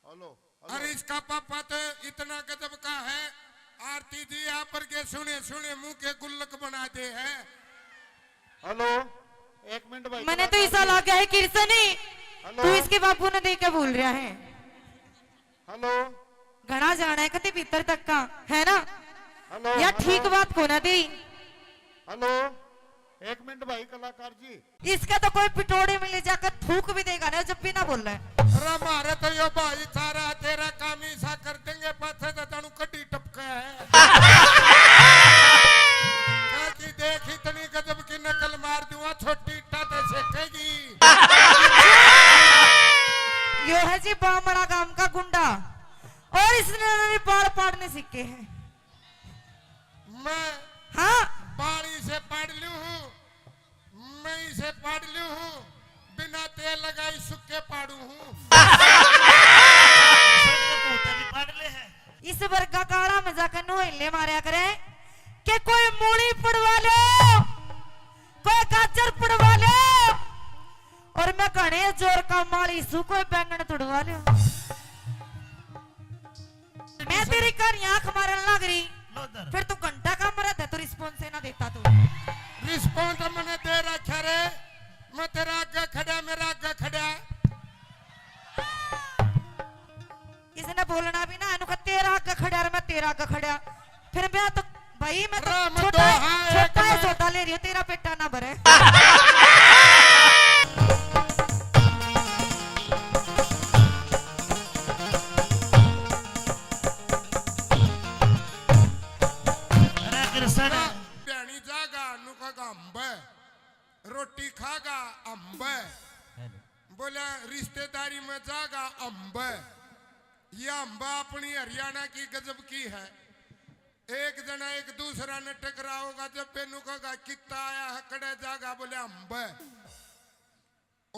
hello. अरे इसका पापा तो इतना गजब का है, आरती जी आप पर के सुने सुने मुंह के गुल्लक बना दे है। हेलो, एक मिनट भाई, मैंने तो ऐसा लगा है किरसनी, हेलो। तू इसके बापू ने देख के बोल रहा है। हेलो। घना जाना है कति भीतर तक का, है ना? हेलो, या हेलो। ठीक बात को ना दी। हेलो, एक मिनट भाई कलाकार जी। इसका तो कोई पिटोड़े में ले जाकर थूक भी देगा ना, जब भी ना बोल रहा है। अरे मारे तो यो भाई सारा तेरा काम ही सा कर देंगे, पाछे तो जानू कड्डी टपका है। कि देख इतनी गजब की नकल मार दूंगा, छोटी इट्टा ते सेकेगी। यो है जी बामड़ा गांव का गुंडा, और इसने भी बाल पाड़ने सीखे हैं। मैं हाँ। बाल इसे पाड़ लूं हूँ, मैं इसे पाड़ लूं हूँ, बिना तेल लगाई सुक्के पाड़ू हूँ। भी पाड़ ले है। इस वर्गा काला में जाकर नुहेले मारया करे कि कोई मूली पड़वा लो, कोई गाजर पड़वा लो, और मैं घने जोर का माली सू कोई बैंगन तुड़वा लो। मैं तेरी कहानी आंख मारन लग रही, लो इधर। फिर तू घंटा का मरा था, तू रिस्पॉन्स ही ना देता तू। रिस्पॉन्स मैंने दे रखा रे, मैं तेरा आगे खड़ा, मेरा आगे खड़ा। इसने बोलना भी ना, इनको तेरा आगे खड़ा और मैं तेरा आगे खड़ा। फिर मैं तो, भाई, मैं तो अरे, मैं छोटा, तो हाँ, छोटा एक है, मैं सौदा ले रही हूँ, तेरा पेटा ना भरे। अरे कृष्ण। भैनी जागा, नुका का अम्ब है। रोटी खागा, अम्ब है। बोला, रिश्तेदारी में जागा, अम्ब है। यह अम्ब अपनी हरियाणा की गजब की है। एक जना एक दूसरा ने टकराओगा, जब बेनू कहेगा, "कित्ता आया है, कड़े जागा?" बोले, "अम्ब है।"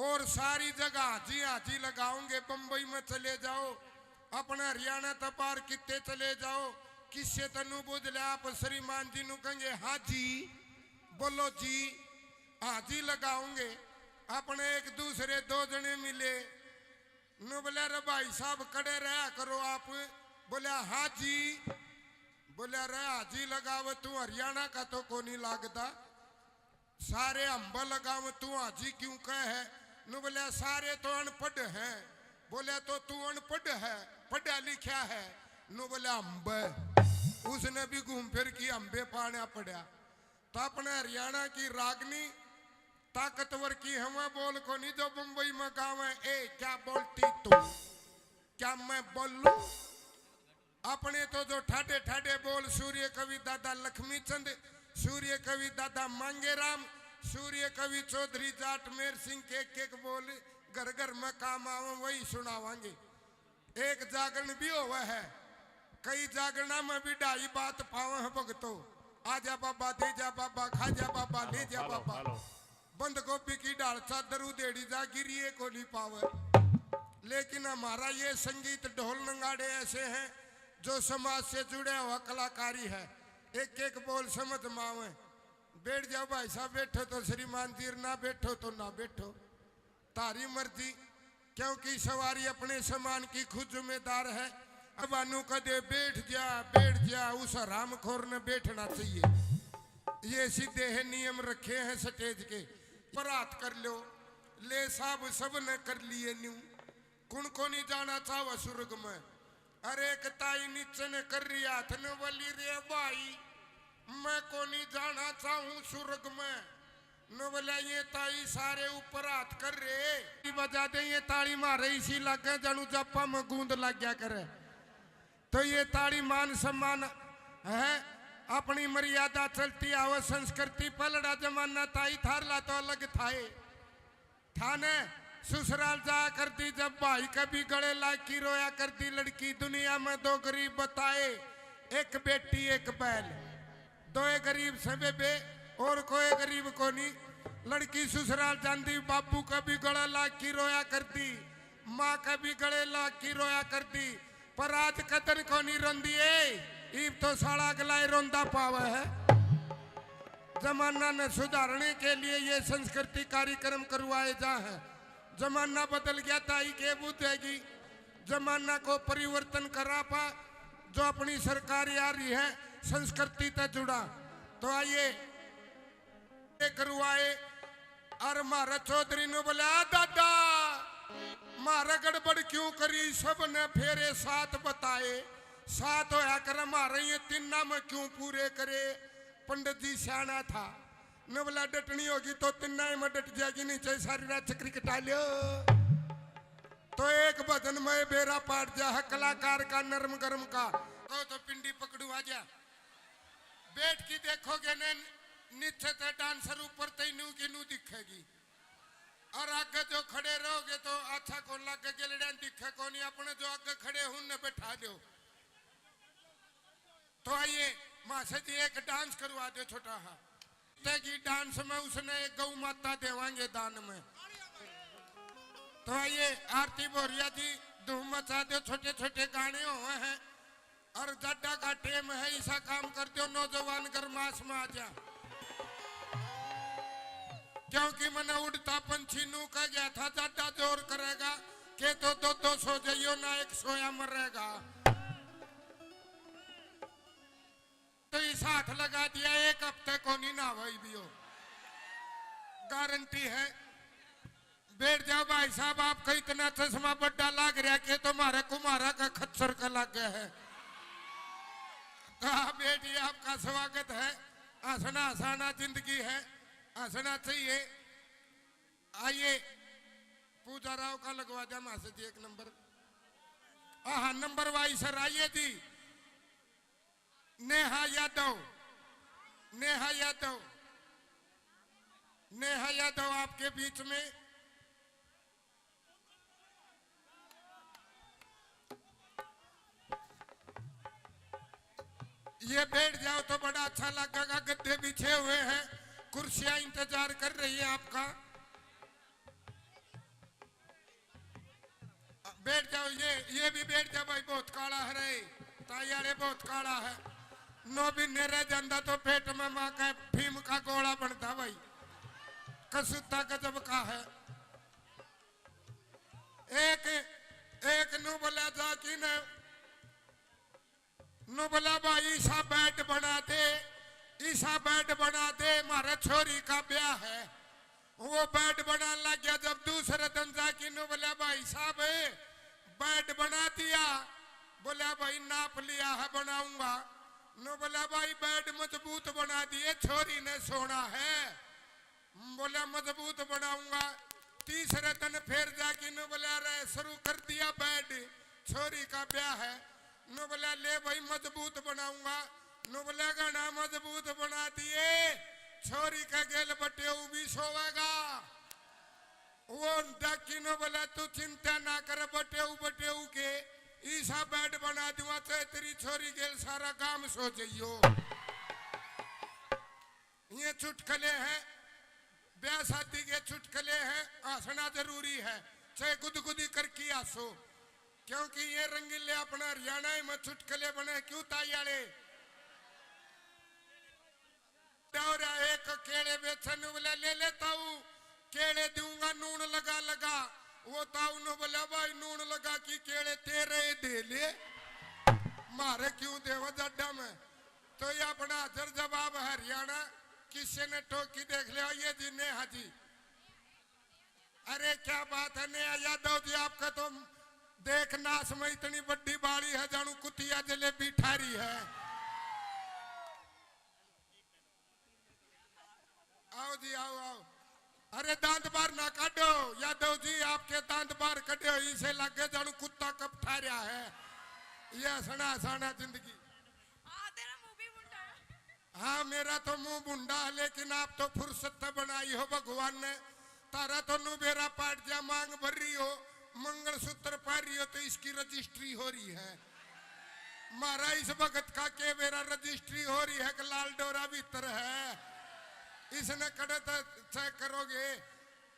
और सारी जगह हाजी हाजी लगाओगे। बम्बई में चले जाओ, अपने हरियाणा तक बाहर कित्ते चले जाओ, किससे तनु बुझ ले, आप श्रीमान जी नु कहेंगे, "हाँ जी, बोलो जी।" हाजी लगाओगे। अपने एक दूसरे दो जने मिले, नु बोले, "अरे भाई साहब, कड़े रहा करो आप।" बोले, "हाँ जी।" बोले, "अरे हाजी लगावे तू, हरियाणा का तो कोनी लागदा, सारे अम्ब लगावे तू, हाजी क्यों कहे है?" नु बोले, "सारे तो अनपढ़ हैं।" बोले, "तो तू अनपढ़ है, पढ़ा लिखा है?" नु बोले, "अम्ब।" उसने भी घूम फिर की अम्बे पाना पड़ा। तो अपने हरियाणा की रागनी ताकतवर की हवा बोल कोनी, जो बम्बई में गावे, "ए, क्या बोलती तू? क्या मैं बोलूं?" अपने तो जो ठाडे ठाडे बोल, सूर्य कवि दादा लक्ष्मी चंद, सूर्य कवि दादा मांगेराम, सूर्य कवि चौधरी जाट मेर सिंह के एक एक बोल घर घर में काम आवे, वही सुनावांगे। एक जागरण भी होवे है, कई जागरणा में भी ढाई बात पावे हैं भगतो। आजा बाबा, दे जा बाबा, खा जा बाबा, ले जा बाबा। बंद गोभी की ढाल चादर उधेड़ी जा, गिरिए को नहीं पावे। लेकिन हमारा ये संगीत ढोल नगाड़े ऐसे हैं जो समाज से जुड़े हुआ कलाकारी है। एक एक बोल समझ में आवे। बैठ जाओ भाई साहब, बैठो तो श्रीमान जी, ना बैठो तो ना बैठो। थारी मर्जी, क्योंकि सवारी अपने सामान की खुद जिम्मेदार है। अब अनु कदे बैठ जा, बैठ जा, उस हरामखोर ने बैठना चाहिए। ये सीधे है नियम रखे हैं स्टेज के। पर हाथ कर लो, ले साहब, सब ने कर लिए न्यू। कुण को नहीं जाना चाहवा स्वर्ग में? अरे एक ताई नीचे ने कर रही हाथ ने बोली, "रे भाई, मैं को नहीं जाना चाहूं स्वर्ग में।" नो बोला, "ये ताई सारे ऊपर हाथ कर रहे।" बजा दे ये ताली मारे, इसी लागे जानू जापा में गूंद लग गया करे। तो ये ताली मान सम्मान है, अपनी मर्यादा चलती आवे, संस्कृति पलड़ा जमाना ताई थारला तो अलग थाए। थाने ससुराल जाया करती जब भाई के भी गले लाग की रोया करती लड़की। दुनिया में दो गरीब बताए, एक बेटी एक बैल। दोए गरीब से बेबे और कोई गरीब कोनी। लड़की ससुराल जांदी, बाबू के भी गले लाग की रोया करती, माँ के भी गले लाग की रोया करती। पर आज कदन कोनी रोंदी ए, इब तो साला अगला ही रोंदा पावे है। जमाना ने सुधारने के लिए ये संस्कृति कार्यक्रम करवाए जा हैं। जमाना बदल गया, ताई के बुझेगी। जमाना को परिवर्तन करा पा, जो अपनी सरकार आ रही है, संस्कृति तै जुड़ा। तो आइए, करवाए। और म्हारे चौधरी ने बोला, "आ दादा, म्हारे गड़बड़ क्यों करी?" सब ने फेरे साथ बताए। सात होया करे म्हारे, ये तिन्ना में क्यों पूरे करे? पंडित जी सियाना था, नवला डटनी होगी तो तिन्ना ही में डट जाएगी, नीचे सारी रात चक्री कटा लियो। तो एक भजन में बेरा पाट जा है कलाकार का, नरम गरम का। कहो तो पिंडी पकड़ू आ जा। बैठ के देखोगे ने, नीचे ते डांसर, ऊपर ते नू की नू दिखेगी। और आगे जो खड़े रहोगे तो अच्छा कौन लागे, गेलड़ियां दिखे कोनी, अपने जो आगे खड़े हूं ने बैठा दो। तो आइए, माँ से जी एक डांस करवा दो छोटा हा। तेगी डांस में उसने एक गौ माता देवांगे दान में। तो आइए, आरती बोरिया जी धूम मचा दो, छोटे छोटे गाने हुए हैं। और जाडा का टेम है, ऐसा काम कर दो, नौजवान गरमास में आ जा। क्योंकि मैंने उड़ता पंछी नू कह गया था, जाडा जोर करेगा, के तो दो दो सो जाइयो ना, एक सोया मरेगा। तो इस हाथ लगा दिया, एक हफ्ते को नहीं ना भाई भी हो, गारंटी है। बैठ जाओ भाई साहब, आपका इतना चश्मा बड्डा लाग रहा कि तुम्हारे कुमारा का खच्चर का लाग गया है। कहा बेटी, आपका स्वागत है, हंसना हंसाना जिंदगी है, हंसना चाहिए। आइए, पूजा राव का लगवा दिया मास्टर जी एक नंबर। हाँ, नंबर वाइज सर, आइए जी। नेहा यादव, नेहा यादव, नेहा यादव आपके बीच में। ये बैठ जाओ तो बड़ा अच्छा लगेगा, गद्दे बिछे हुए हैं, कुर्सियां इंतजार कर रही है आपका। बैठ जाओ, ये, ये भी बैठ जा भाई, बहुत काला है रे, ताई आले बहुत काला है। नौ महीने रह जाता तो पेट में माँ का भीम का गोला बनता भाई, कसूता गजब का है। एक, एक नू बोला जा कि न नु बोला, भाई, ईसा बेड बना दे, ईसा बेड बना दे, म्हारे छोरी का ब्याह है। वो बेड बनाने लग गया। जब दूसरे दिन जाके नु बोला, भाई साहब, बेड बना दिया। बोला, भाई, नाप लिया है, बनाऊंगा। नु बोला, भाई, बेड मजबूत बना दिए, छोरी ने सोना है। बोला, मजबूत बनाऊंगा। तीसरे दिन फिर जाके नु बोला, रे, शुरू कर दिया बेड, छोरी का ब्याह है। नु बोला, ले भाई, मजबूत बनाऊंगा। नु बोला, घना मजबूत बना दिए, छोरी के गेल बटेऊ भी सोवेगा। वो डाकी नु बोला, तू चिंता ना कर, बटेऊ बटेऊ के ईसा बेड बना दूंगा, चाहे तेरी छोरी गेल सारा गांव सो जाइयो। ये चुटकले हैं, ब्याह शादी के चुटकले हैं, हंसना जरूरी है, चाहे गुदगुदी करके हंसो, क्योंकि ये रंगीले अपना हरियाणा में चुटकले बने। क्यों ताई आले? दौरा एक केले बेचन वाला ले ले ताऊ, केले दूंगा नून लगा लगा। वो ताऊ ने बोला, भाई, नून लगा की केले तेरे ही दे ले, मारे क्यों देवा जाडा में। तो ये अपना हाजर जवाब हरियाणा, किसी ने टोकी देख लिया, ये जी नेहा जी। अरे क्या बात है नेहा यादव जी, आपका तो देख नाश में इतनी बड़ी बाड़ी है, जानू कुतिया जलेबी ठारी है। आओ जी, आओ, आओ। अरे दांत बाहर ना काटो यादव जी, आपके दांत बाहर कटे हो, इसे लगे जानू कुत्ता कब ठा रहा है। ये हंसना हंसाना जिंदगी। हाँ, तेरा मुंह भी मुंडा है। हाँ, मेरा तो मुंह भुंडा है, लेकिन आप तो फुर्सत तो बनाई हो भगवान ने। तारा तो नु बेरा पाट जा, मांग भर रही हो, मंगलसूत्र पहन रही हो, तो इसकी रजिस्ट्री हो रही है। मारा इस भगत का के बेरा रजिस्ट्री हो रही है कि लाल डोरा भीतर है, इसने कड़े तो चेक करोगे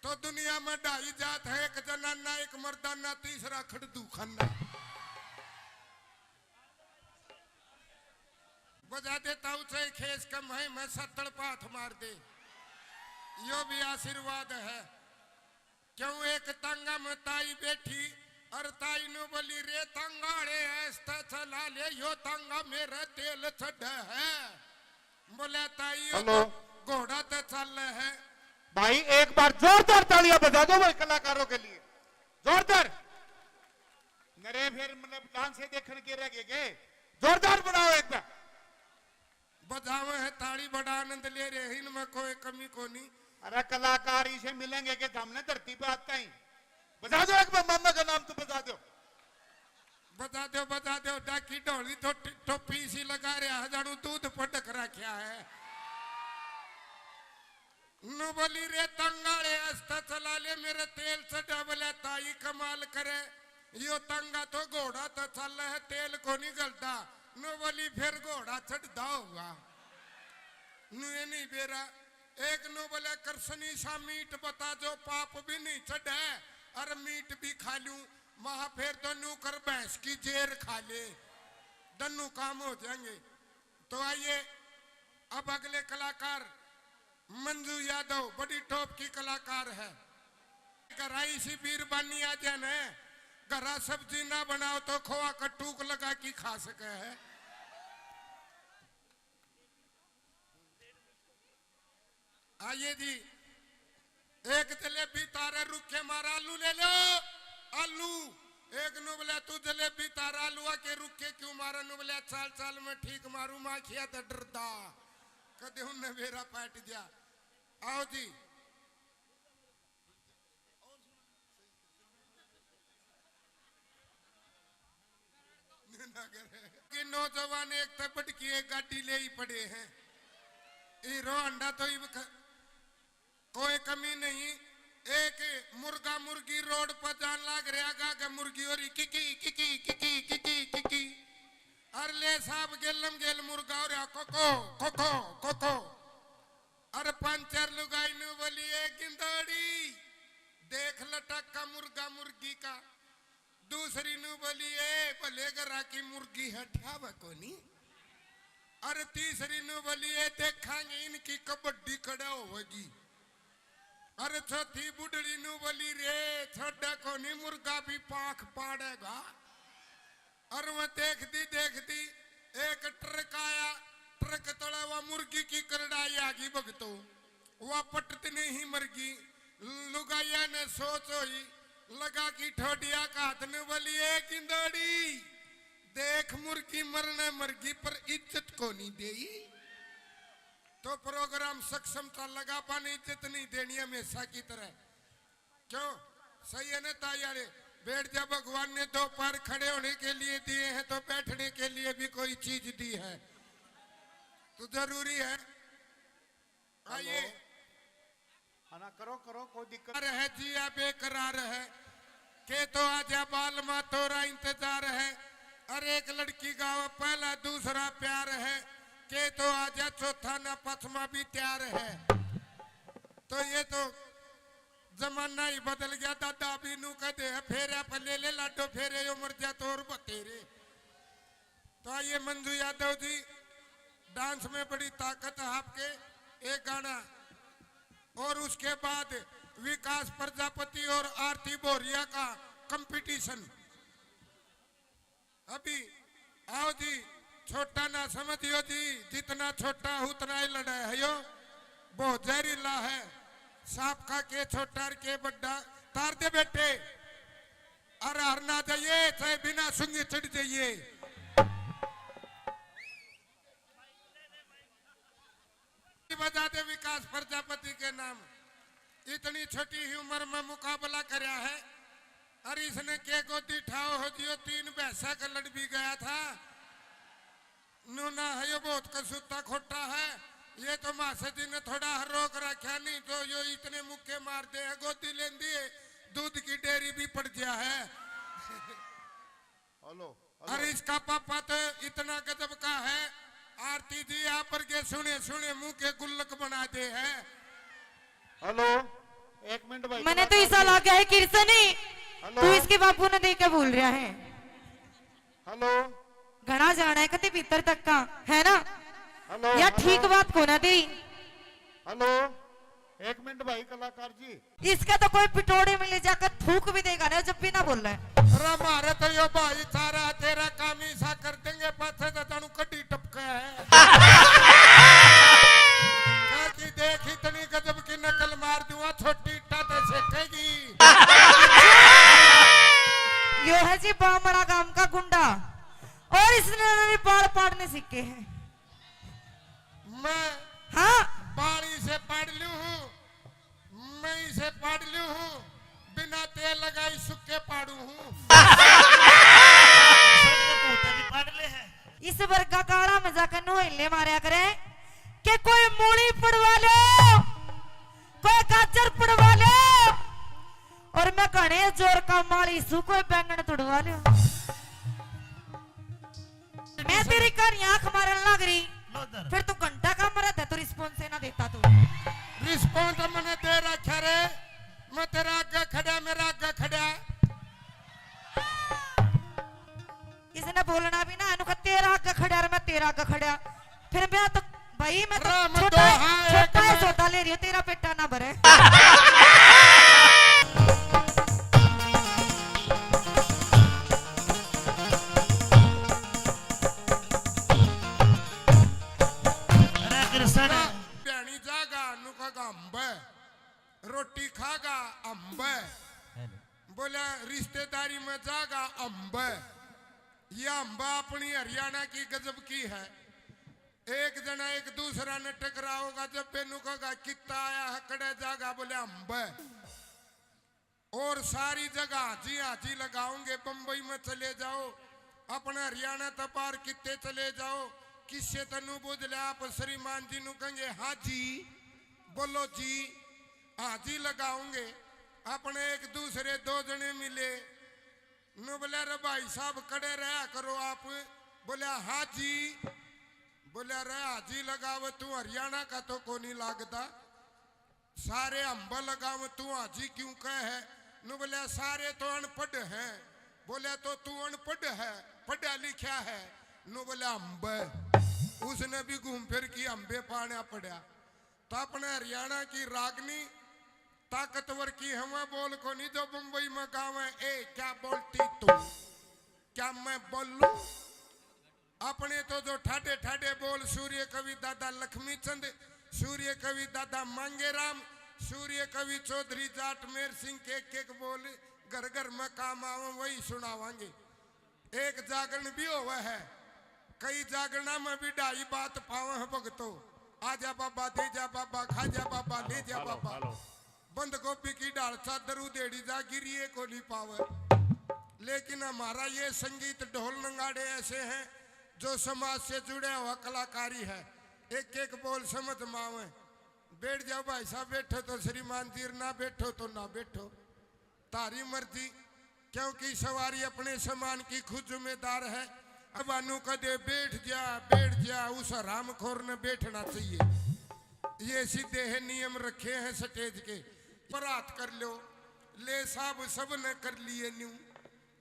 तो दुनिया में ढाई जात है, एक जनाना, एक मर्दाना, तीसरा खड़दू खाना। बजा दे ताऊ चाहे खेस कम है, मैं सत्तड़ पाथ मार दे, यो भी आशीर्वाद है। क्यों एक तांगा में ताई बैठी और ताई नु बोली, रे तांगा रे, ऐसा चला ले, यो तांगा मेरा तेल चढ़ है। बोले, ताई, यो हेलो। तो घोड़ा ते चल है। भाई, एक बार जोरदार तालियां बजा दो भाई कलाकारों के लिए, जोरदार। नरे फिर मतलब डांस से देखण के रह गए के? जोरदार बनाओ एक बार। बजावे है ताली, बड़ा आनंद ले रहे हैं, इनमें कोई कमी कोनी। अरे कलाकार इसे मिलेंगे कि हमने धरती पे आता ही। बजा दो एक बार, मामा का नाम तो बजा दो। बजा दो, बजा दो, डाकी ढोली तो टि-, टोपी सी लगा रहा है, जानू दूध पटक रखा है। नु बोली रे तंगाले, आस्ता चला ले, मेरे तेल चढ़ा। बोले ताई कमाल करे, यो तंगा तो घोड़ा तो चल है, तेल को नहीं गलता। नु बोली फिर घोड़ा चढ़दा होगा। नु ये नहीं बेरा। एक नु बोले कृष्णी सा मीठ बता, जो पाप भी नहीं चढ़े, और मीठ भी खा लूं, महा फिर तो नु कर भैंस की जेर खा ले, दन्नू काम हो जाएंगे। तो आइए अब अगले कलाकार मंजू यादव, बड़ी टॉप की कलाकार है। घरा इसी बीरबानी आ जाए न, घरा सब्जी ना बनाओ तो खोआ का टूक लगा के खा सके है। आइए जी, एक जलेबी तारे रुखे मार, आलू ले लो, आलू। एक नु बोले तू जलेबी तार आलूआ के रुखे क्यों मारे? नु बोले चाल चाल में ठीक मारू, माखिया तो डरदा, कदे उनने बेरा पाट जा। आओ जी। कि नौजवान एक तै बढ़ के एक गाड़ी ले ही पड़े हैं। हीरो होंडा तो इब ख-, कोई कमी नहीं। एक मुर्गा मुर्गी रोड पर जान लाग रहा, गा के मुर्गी हो रही किकी किकी किकी किकी किकी। अर ले साहब गेलम गेल मुर्गा हो रहा कोको कोको कोको। अर पंचर लुगाई नु बोली, ए गिंदोड़ी, देख लटक का मुर्गा मुर्गी का। दूसरी नु बोली, ए भले घरा की मुर्गी है, ठावे कोनी। अरे तीसरी नु बोली, ए देखांगे इनकी कबड्डी कड़ा होगी। अरे चौथी बुढ़ड़ी नु बोली, रे छोड़ा कोनी, मुर्गा भी पाख पाड़ेगा। अरे वह देखती देखती एक ट्रक आया, ट्रक तले वह मुर्गी की करड़ाई आ गई भगतो। वा पटत नहीं मरगी। लुगाइया ने सोच होई, लगा की ठोडिया का हाथ ने बोली, ए गिंदोड़ी, देख मुर्गी मरने मरगी पर इज्जत को नहीं देई। तो प्रोग्राम सक्षम था, लगा पाने इज्जत नहीं देनी हमेशा की तरह। क्यों? सही है ना ताई यारे? बैठ जा, भगवान ने दो पैर खड़े होने के लिए दिए हैं तो बैठने के लिए भी कोई चीज दी है, तो जरूरी है। आइए। हेलो। हाँ ना, करो, करो, कोई दिक्कत। है जिया बेकरार है, के तो आजा बाल मा तोरा इंतजार है। अरे एक लड़की गावे पहला दूसरा प्यार है, के तो आजा चौथा ना पचमा भी तैयार है। तो ये तो जमाना ही बदल गया, दादा भी नू कह दे, फेरे पे ले ले लाडो फेरे, यो मर जा तो और बतेरे। तो आइए मंजू यादव जी, डांस में बड़ी ताकत है आपके। एक गाना और उसके बाद विकास प्रजापति और आरती बोरिया का कंपटीशन। अभी आओ जी, छोटा ना समझियो जी, जितना छोटा उतना ही लड़ा है यो, बहुत जहरीला है। सांप का के छोटा और के बड्डा, तार दे बेटे। अरे हर ना जाइए, चाहे बिना सुंगी चढ़ जाइए। बजा दे विकास प्रजापति के नाम। इतनी छोटी ही उम्र में मुकाबला करया है। अरे इसने के गोदी ठाओ हो जियो, तीन भैंसा का लड़ भी गया था। नूना है यो बहुत कसूता खोटा है। ये तो मासा जी ने थोड़ा रोक रखा, नहीं तो यो इतने मुक्के मार दे है, गोदी लेंदी है, दूध की डेयरी भी पड़ गया है। Hello, hello. अरे इसका पापा तो इतना गजब का है, आरती जी आप पर के सुने सुने मुंह के गुल्लक बना दे है। हेलो, एक मिनट भाई, मैंने तो कलाकार ऐसा जी। लगा है किरसनी, हेलो। तू इसके बापू ने देख के बोल रहा है। हेलो। घना जाना है कति भीतर तक का, है ना? हेलो, या हेलो। ठीक बात को ना दे। हेलो, एक मिनट भाई कलाकार जी। इसका तो कोई पिटोड़े में ले जाकर थूक भी देगा ना, जब भी ना बोल रहा है। अरे मारे तो यो भाई सारा तेरा काम ही सा कर देंगे, पाछे तो जानू कड्डी टपका है। काकी देख इतनी गजब की नकल मार दूंगा, छोटी इट्टा तो सेकेगी। यो है जी बामड़ा गांव का गुंडा। और इसने बाल पाड़ने सीखे हैं। मैं हाँ। बाल इसे पाड़ लूं हूँ, मैं इसे पाड़ लूं हूँ, बिना तेल लगाई सुक्के पाड़ू हूँ। भी पाड़ ले है। इस वर्गा काला में जाकर नोहले मारया करे कि कोई मूली पड़वा लो, कोई गाजर पड़वा लो, और मैं घणे जोर का माली सू, कोई बैंगन तुड़वा लो। मैं तेरी कहानी आंख मारन लग रही, लो इधर। फिर तू घंटा का मरा था, तू रिस्पॉन्स ना देता तू। रिस्पॉन्स मैंने दे रखा रे, मैं तेरा आगे खड़ा, मेरा आगे खड़ा। इसने बोलना भी ना, इनको तेरा आगे खड़ा और मैं तेरा आगे खड़ा। फिर मैं तो भाई, मैं तो राम छोटा दो है, हाँ, एक छोटा है, मैं सौदा ले रही हूँ, तेरा पेटा ना भरे। अरे कृष्ण। भैणी जागा नुका अम्ब, रोटी खागा अम्ब, बोला रिश्तेदारी में जागा अम्ब। ये अम्ब अपनी हरियाणा की गजब की है। एक जना एक दूसरा ने टकराओगा, जब बेनू कहेगा कित्ता आया है, कड़े जागा, बोले अम्ब। और सारी जगह हाजी हाजी लगाओगे। बम्बई में चले जाओ, अपने हरियाणा तक बाहर कित्ते चले जाओ, किससे तनु बुझ ले, आप श्रीमान जी नु कहेंगे हाजी, बोलो जी, हाजी लगाओगे। अपने एक दूसरे दो जने मिले, नु बोले रे भाई साहब कड़े रहा करो आप, बोले हाजी, बोले रे हाजी लगावे तू हरियाणा का तो कोनी लागदा। सारे अम्ब लगाव तू हाजी क्यों कह है? नु बोले सारे तो अनपढ़ हैं। बोले तो तू अनपढ़ है, पढ़ा लिखा है? नु बोले अम्ब। उसने भी घूम फिर की अम्बे पाना पड़ा। तो अपने हरियाणा की रागनी ताकतवर की हवा बोल कोनी जो बम्बई में गावे, ए क्या बोलती तू, क्या मैं बोलूं? अपने तो जो ठाडे ठाडे बोल सूर्य कवि दादा लक्ष्मी चंद, सूर्य कवि दादा मांगेराम, सूर्य कवि चौधरी जाट मेर सिंह के एक एक बोल घर घर में काम आवे, वही सुनावांगे। एक जागरण भी होवे है, कई जागरणा में भी ढाई बात पावे है भगतो। आजा बाबा, दे जा बाबा, खा जा बाबा, ले जा बाबा। बंद गोभी की ढाल चादर उधेड़ी जा, गिरिए को नहीं पावे। लेकिन हमारा ये संगीत ढोल नगाड़े ऐसे हैं जो समाज से जुड़े हुआ कलाकारी है। एक एक बोल समझ में आवे। बैठ जाओ भाई साहब, बैठो तो श्रीमान जी, ना बैठो तो ना बैठो, तारी मर्जी, क्योंकि सवारी अपने सामान की खुद जिम्मेदार है। अब अनु कदे बैठ जा, बैठ जा, उस हरामखोर ने बैठना चाहिए। ये सीधे है नियम रखे हैं स्टेज के। पर हाथ कर लो, ले साहब सब ने कर लिए न्यू।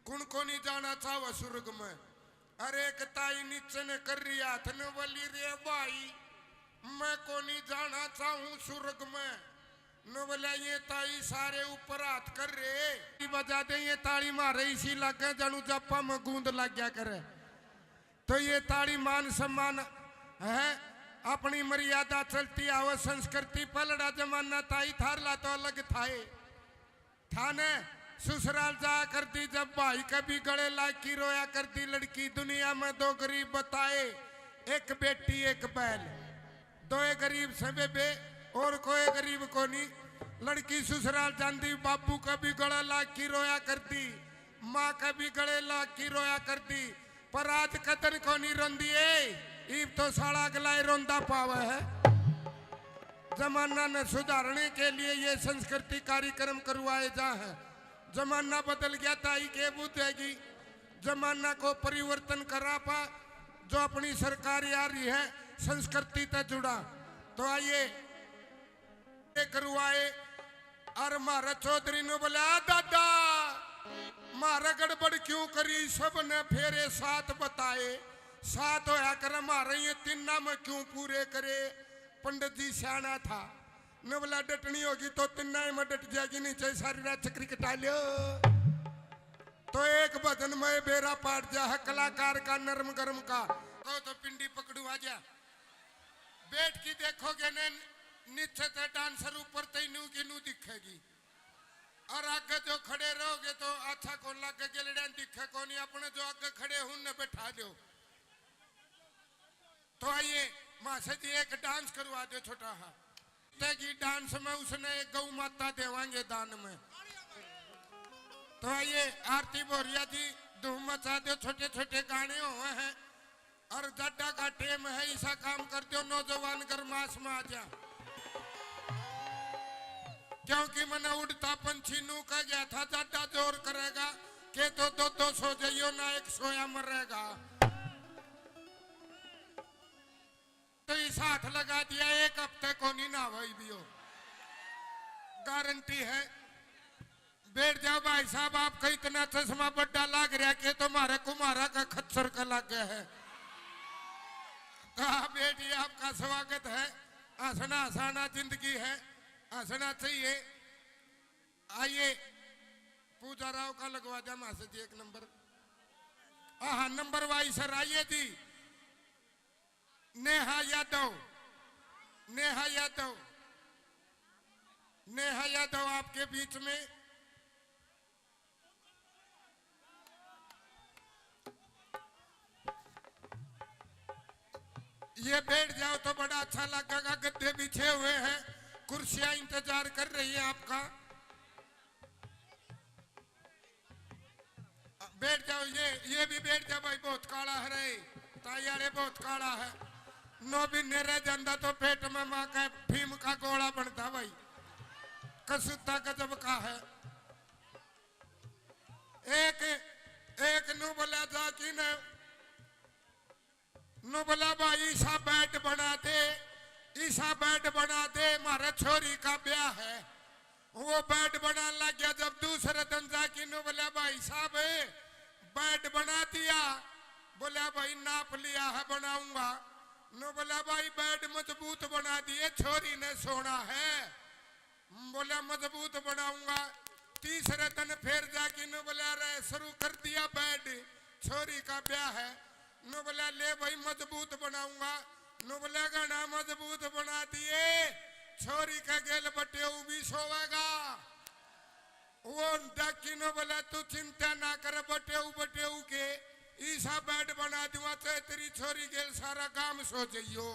कुण को नहीं जाना चाहवा स्वर्ग में? अरे एक ताई नीचे ने कर रही हाथ ने बोली, रे भाई, मैं को नहीं जाना चाहूं स्वर्ग में। नो बोला, ये ताई सारे ऊपर हाथ कर रहे। बजा दे ये ताली मारे, इसी लागे जानू जापा में गूंद लग गया करे। तो ये ताली मान सम्मान है, अपनी मर्यादा चलती आवे, संस्कृति पलड़ा जमाना ताई थारला तो अलग थाए। थाने ससुराल जाया करती जब भाई के भी गले लाग की रोया करती लड़की। दुनिया में दो गरीब बताए, एक बेटी एक बैल। दोए गरीब से बेबे, और कोई गरीब कोनी। लड़की ससुराल जांदी, बाबू का भी गला लाग की रोया करती, माँ का भी गले लाग की रोया करती। पर आज कदर कोनी रोंदी ए, ईब तो साला अगला ही रोंदा पावे है। जमाना ने सुधारने के लिए ये संस्कृति कार्यक्रम करवाए जा हैं। जमाना बदल गया, ताई के बुझेगी। जमाना को परिवर्तन करा पा, जो अपनी सरकार आ रही है, संस्कृति तै जुड़ा। तो आइए, ये करवाए। और म्हारे चौधरी ने बोला, "आ दादा, म्हारे गड़बड़ क्यों करी?" सब ने फेरे सात बताए। सात होया करे, म्हारे ये तीना में क्यों पूरे करे? पंडित जी सियाना था। ने बोला, "डटनी होगी तो तीना ही में डट जाएगी, नीचे सारी रात चक्री कटा लियो।" तो एक भजन में बेरा पाट जा है कलाकार का, नरम गरम का। कहो तो पिंडी पकड़ू आ जा। बैठ के देखोगे ने, नीचे ते डांसर ऊपर ते नू की नू दिखेगी। और आगे जो खड़े रहोगे तो अच्छा कौन लागे, गेलड़िया दिखे कोनी। अपने जो आगे खड़े हूं ने बैठा दो। तो आइए, मास्टर जी, एक डांस करवा दो छोटा हा। तय की डांस में उसने एक गौ माता देवांगे दान में। तो आइए, आरती भोरिया जी, धूम मचा दो, छोटे छोटे गाने हुए हैं। और जाडा का टेम है, ऐसा काम कर दो, नौजवान गरमास में आ जा। क्योंकि मैंने उड़ता पंछी नू कह गया था, जाडा जोर करेगा, के तो दो दो सो जाइयो ना, एक सोया मरेगा। तो इस हाथ लगा दिया, एक हफ्ते को नहीं ना भाई भी हो, गारंटी है। बैठ जाओ भाई साहब, आपका इतना चश्मा बड्डा लाग रहा के तुम्हारे कुमारा का खच्चर का लाग गया है। तो आप बैठिए, आपका स्वागत है। हंसना हंसाना जिंदगी है, हंसना चाहिए। आइए, पूजा राव का लगवा दिया मास्टर जी एक नंबर। हाँ, नंबर वाइज सर, आइए जी। नेहा यादव, नेहा यादव, नेहा यादव आपके बीच में। ये बैठ जाओ तो बड़ा अच्छा लगेगा, गद्दे बिछे हुए हैं, कुर्सियां इंतजार कर रही है आपका। बैठ जाओ, ये, ये भी बैठ जा भाई, बहुत काला है रे, ताई आले बहुत काला है। नौ महीने रह जांदा तो पेट में माँ का भीम का गोला बनता भाई, कसूता गजब का है। एक, एक नू बोला जा कि न, नू बोला भाई ईसा बेड बना दे, ईसा बेड बना दे, मारे छोरी का ब्याह है। वो बेड बनाने लग गया। जब दूसरे दिन जाके नू बोला भाई साहब बेड बना दिया, बोला भाई नाप लिया है बनाऊंगा। नू बोला भाई बेड मजबूत बना दिए, छोरी ने सोना है। बोला मजबूत बनाऊंगा। तीसरे दिन फिर जाके नू बोला रे शुरू कर दिया बेड, छोरी का ब्याह है। नू बोला ले भाई मजबूत बनाऊंगा। नू बोला घना मजबूत बना दिए, छोरी का गेल बटेऊ भी सोवेगा। वो डाकी नू बोला तू चिंता ना कर, बटेऊ बटेऊ के ईसा बेड बना दूंगा, चाहे तेरी छोरी गेल सारा गांव सो जाइयो।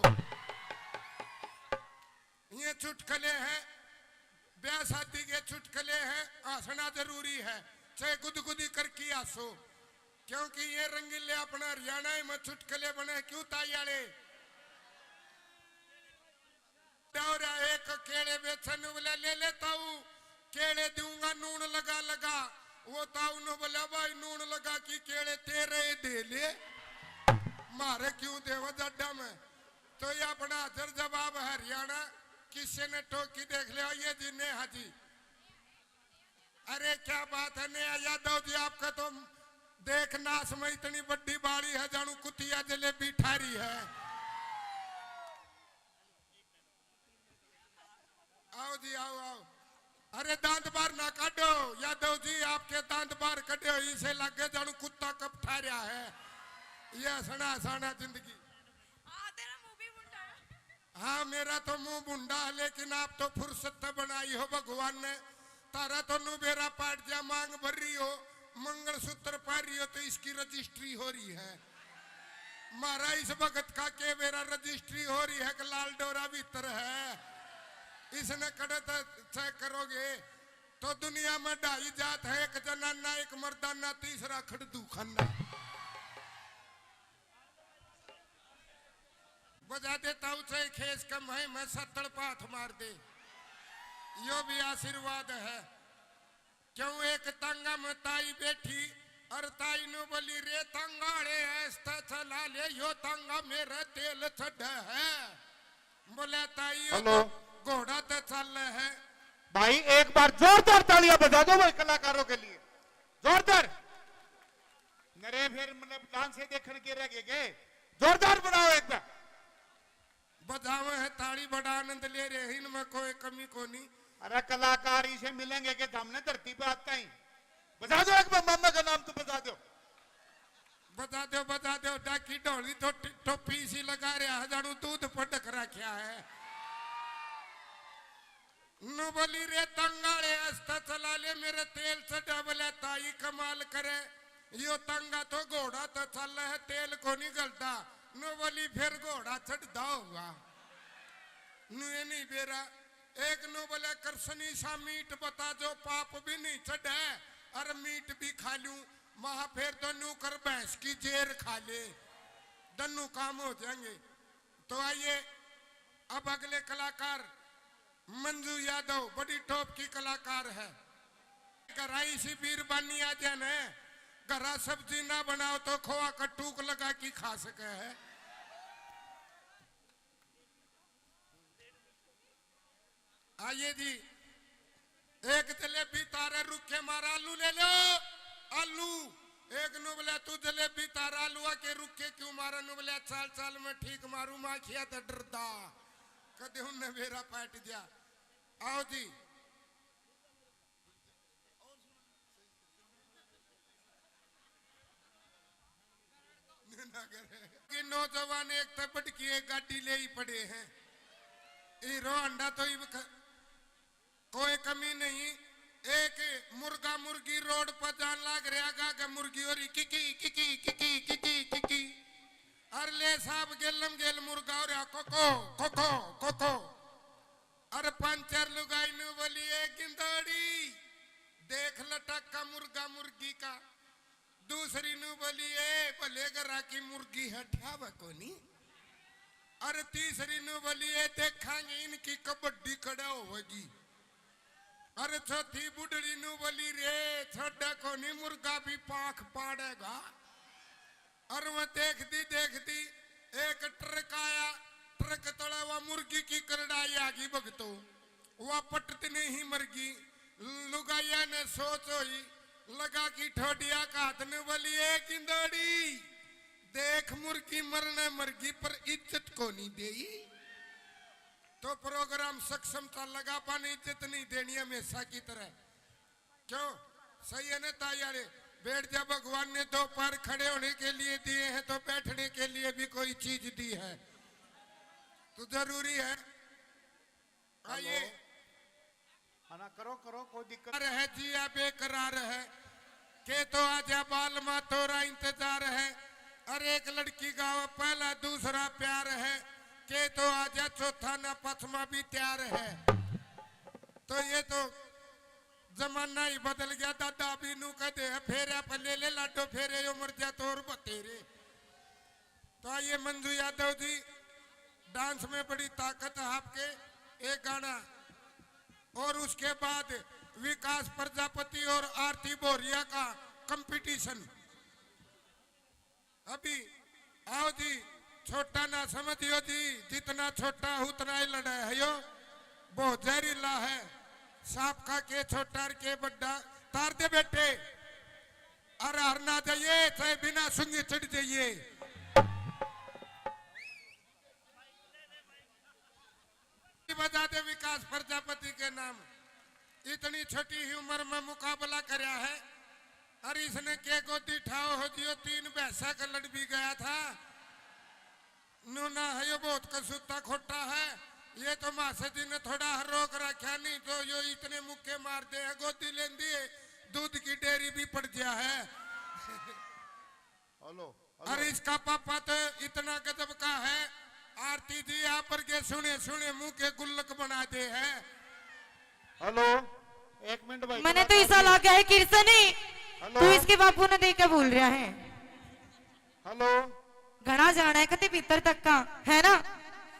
ये चुटकले हैं, ब्याह शादी के चुटकले हैं, हंसना जरूरी है, चाहे गुदगुदी करके हंसो, क्योंकि ये रंगीले अपना हरियाणा में चुटकले बने। क्यों ताई आले? डौरा एक केले बेचन बोले ले ले ताऊ, केले दूंगा नून लगा लगा। वो ताऊ ने बोला भाई नून लगा की केले तेरे दे ले, मारे क्यों देवा जाडा में। तो ये अपना हाजिर जवाब हरियाणा, किसी ने टोकी देख लिया, ये जी नेहा जी। अरे क्या बात है नेहा यादव जी, आपका तो देख नाश में इतनी बड़ी बाड़ी है, जानू कुतिया जलेबी ठारी है। आओ जी, आओ, आओ। अरे दांत बाहर ना काटो यादव जी, आपके दांत बाहर कटे हो, इसे लगे जानू कुत्ता कब ठा रहा है। ये हंसना हंसाना जिंदगी। हाँ, तेरा मुंह भी भुंडा है। हाँ, मेरा तो मुंह भुंडा है, लेकिन आप तो फुर्सत तो बनाई हो भगवान ने। तारा तो नू बेरा पाट जा, मांग भर रही हो, मंगलसूत्र पहन रही हो, तो इसकी रजिस्ट्री हो रही है। मारा इस भगत का के बेरा रजिस्ट्री हो रही है कि लाल डोरा भीतर है, इसने कड़े तक चेक करोगे तो दुनिया में ढाई जात है, एक जनाना, एक मर्दाना, तीसरा खड़दू खाना। बजा देता हूँ चाहे खेस कम है, मैं सत्तड़ पाथ मार दे, यो भी आशीर्वाद है। क्यों एक तांगा में ताई बैठी और ताई नू बोली रे तांगा आले ऐसा चला ले, यो तांगा मेरा तेल चढ़ा है। बोले ताई यो हेलो। तो घोड़ा ते चल है। भाई एक बार जोरदार तालियां बजा दो भाई कलाकारों के लिए, जोरदार। नरे फिर मतलब डांस से देखण के रह गए के? जोरदार बनाओ एक बार। बजावे है ताली, बड़ा आनंद ले रहे हैं, इनमें कोई कमी कोनी। अरे कलाकार इसे मिलेंगे कि हमने धरती पे आता ही। बजा दो एक बार, मामा का नाम तो बजा दो। बजा दो, बजा दो, डाकी ढोली तो टि-, टोपी इसी लगा रहा है, जानू दूध पटक रखा है। नू बोली रे तंगाले अस्ता चला ले, मेरे तेल चढ़ा। बोला ताई कमाल करे, यो तंगा तो घोड़ा तो चल है, तेल को नहीं गलता। नु बोली, फिर घोड़ा चढ़दा होगा। नु ये नहीं बेरा। एक नु बोले, कृष्णी सा मीठ बता, जो पाप भी नहीं चढ़े और मीठ भी खा लूं। महा, फिर तो न्यू कर, भैंस की जेर खा ले, दन्नू काम हो जाएंगे। तो आइए, अब अगले कलाकार मंजू यादव, बड़ी टॉप की कलाकार है। घरा इसी बीरबानी आ जाने, घरा सब्जी ना बनाओ तो खोआ का टूक लगा के खा सके है। आइए जी, एक जलेबी तारे रुखे मारा, आलू ले लो, आलू। एक नु बोला, तू जलेबी तारा आलूआ के रुखे क्यों मारा? नु बोला, चाल चाल मैं ठीक मारू, माखिया तो डरदा, कदे उनने बेरा पाट दिया। आओ जी। कि नौजवान एक तबड़ की एक गाड़ी ले ही पड़े हैं। हीरो होंडा तो इब ख-, कोई कमी नहीं। एक मुर्गा मुर्गी रोड पर जान लाग रहा गा के मुर्गी हो रही किकी किकी किकी किकी किकी। अरे ले साहब, गेलम गेल मुर्गा हो रहा, कोको कोको कोको। अरे पंचर लुगाई नु बोली, ए गिंदोड़ी, देख लटक का मुर्गा मुर्गी का। दूसरी नु बोली, ए भले घरा की मुर्गी है, ठावे कोनी। अरे तीसरी नु बोली, ए देखांगे इनकी कबड्डी कड़ा होगी। अरे चौथी बुढ़ड़ी नु बोली, रे छोड़ा कोनी, मुर्गा भी पाख पाड़ेगा। अरे वह देखती देखती एक ट्रक आया, ट्रक तले वह मुर्गी की करड़ाई आ गई भगतो। वह पटत नहीं मर गई। लुगाइया ने सोच होई, लगा की ठोडिया का हाथ ने बोली, ए गिंदोड़ी, देख मुर्गी मरने मर गई पर इज्जत को नहीं देई। तो प्रोग्राम सक्षम था, लगा पाने इज्जत नहीं देनी हमेशा की तरह। क्यों? सही है ना ताई वाले? बैठ जा, भगवान ने दो पैर खड़े होने के लिए दिए हैं तो बैठने के लिए भी कोई चीज दी है, तो जरूरी है। आइए। हेलो। हाँ ना, करो करो, कोई दिक्कत। रह जिया बेकरार है, के तो आजा बालमा, तोरा इंतजार है। अरे एक लड़की गावे पहला दूसरा प्यार है, के तो आजा चौथा ना पचमा भी तैयार है। तो ये तो जमाना ही बदल गया दादा, अभी नू कहते हैं फेरे पे ले ले लाडो फेरे, यो मर जा तो और बतेरे। तो आइए मंजू यादव जी, डांस में बड़ी ताकत है आपके। एक गाना और उसके बाद विकास प्रजापति और आरती बोरिया का कंपटीशन। अभी आओ जी, छोटा ना समझियो जी, जितना छोटा उतना ही लड़ा है यो। बहुत जहरीला है, सांप का के छोटा और के बड्डा। तार दे बेटे, अरे हर ना जाइए, चाहे बिना सुंगे चढ़ जाइए। बजा दे विकास प्रजापति के नाम। इतनी छोटी ही उम्र में मुकाबला करया है। अरे इसने के गोदी ठाओ हो जियो, तीन भैंसा का लड़ भी गया था। नूना है यो, बहुत कसूता खोटा है। ये तो मासे जी ने थोड़ा हर रोक रखा, नहीं तो यो इतने मुक्के मार दे है, गोदी लेंदी है, दूध की डेयरी भी पड़ गया है। Hello, hello. अरे इसका पापा तो इतना गजब का है, आरती जी आप पर के सुने सुने मुंह के गुल्लक बना दे है। हेलो, एक मिनट भाई, मैंने तो कलाकार ऐसा जी। लगा है किरसनी, हेलो। तू इसके बापू ने देख के बोल रहा है। हेलो। घना जाना है कति भीतर तक का, है ना?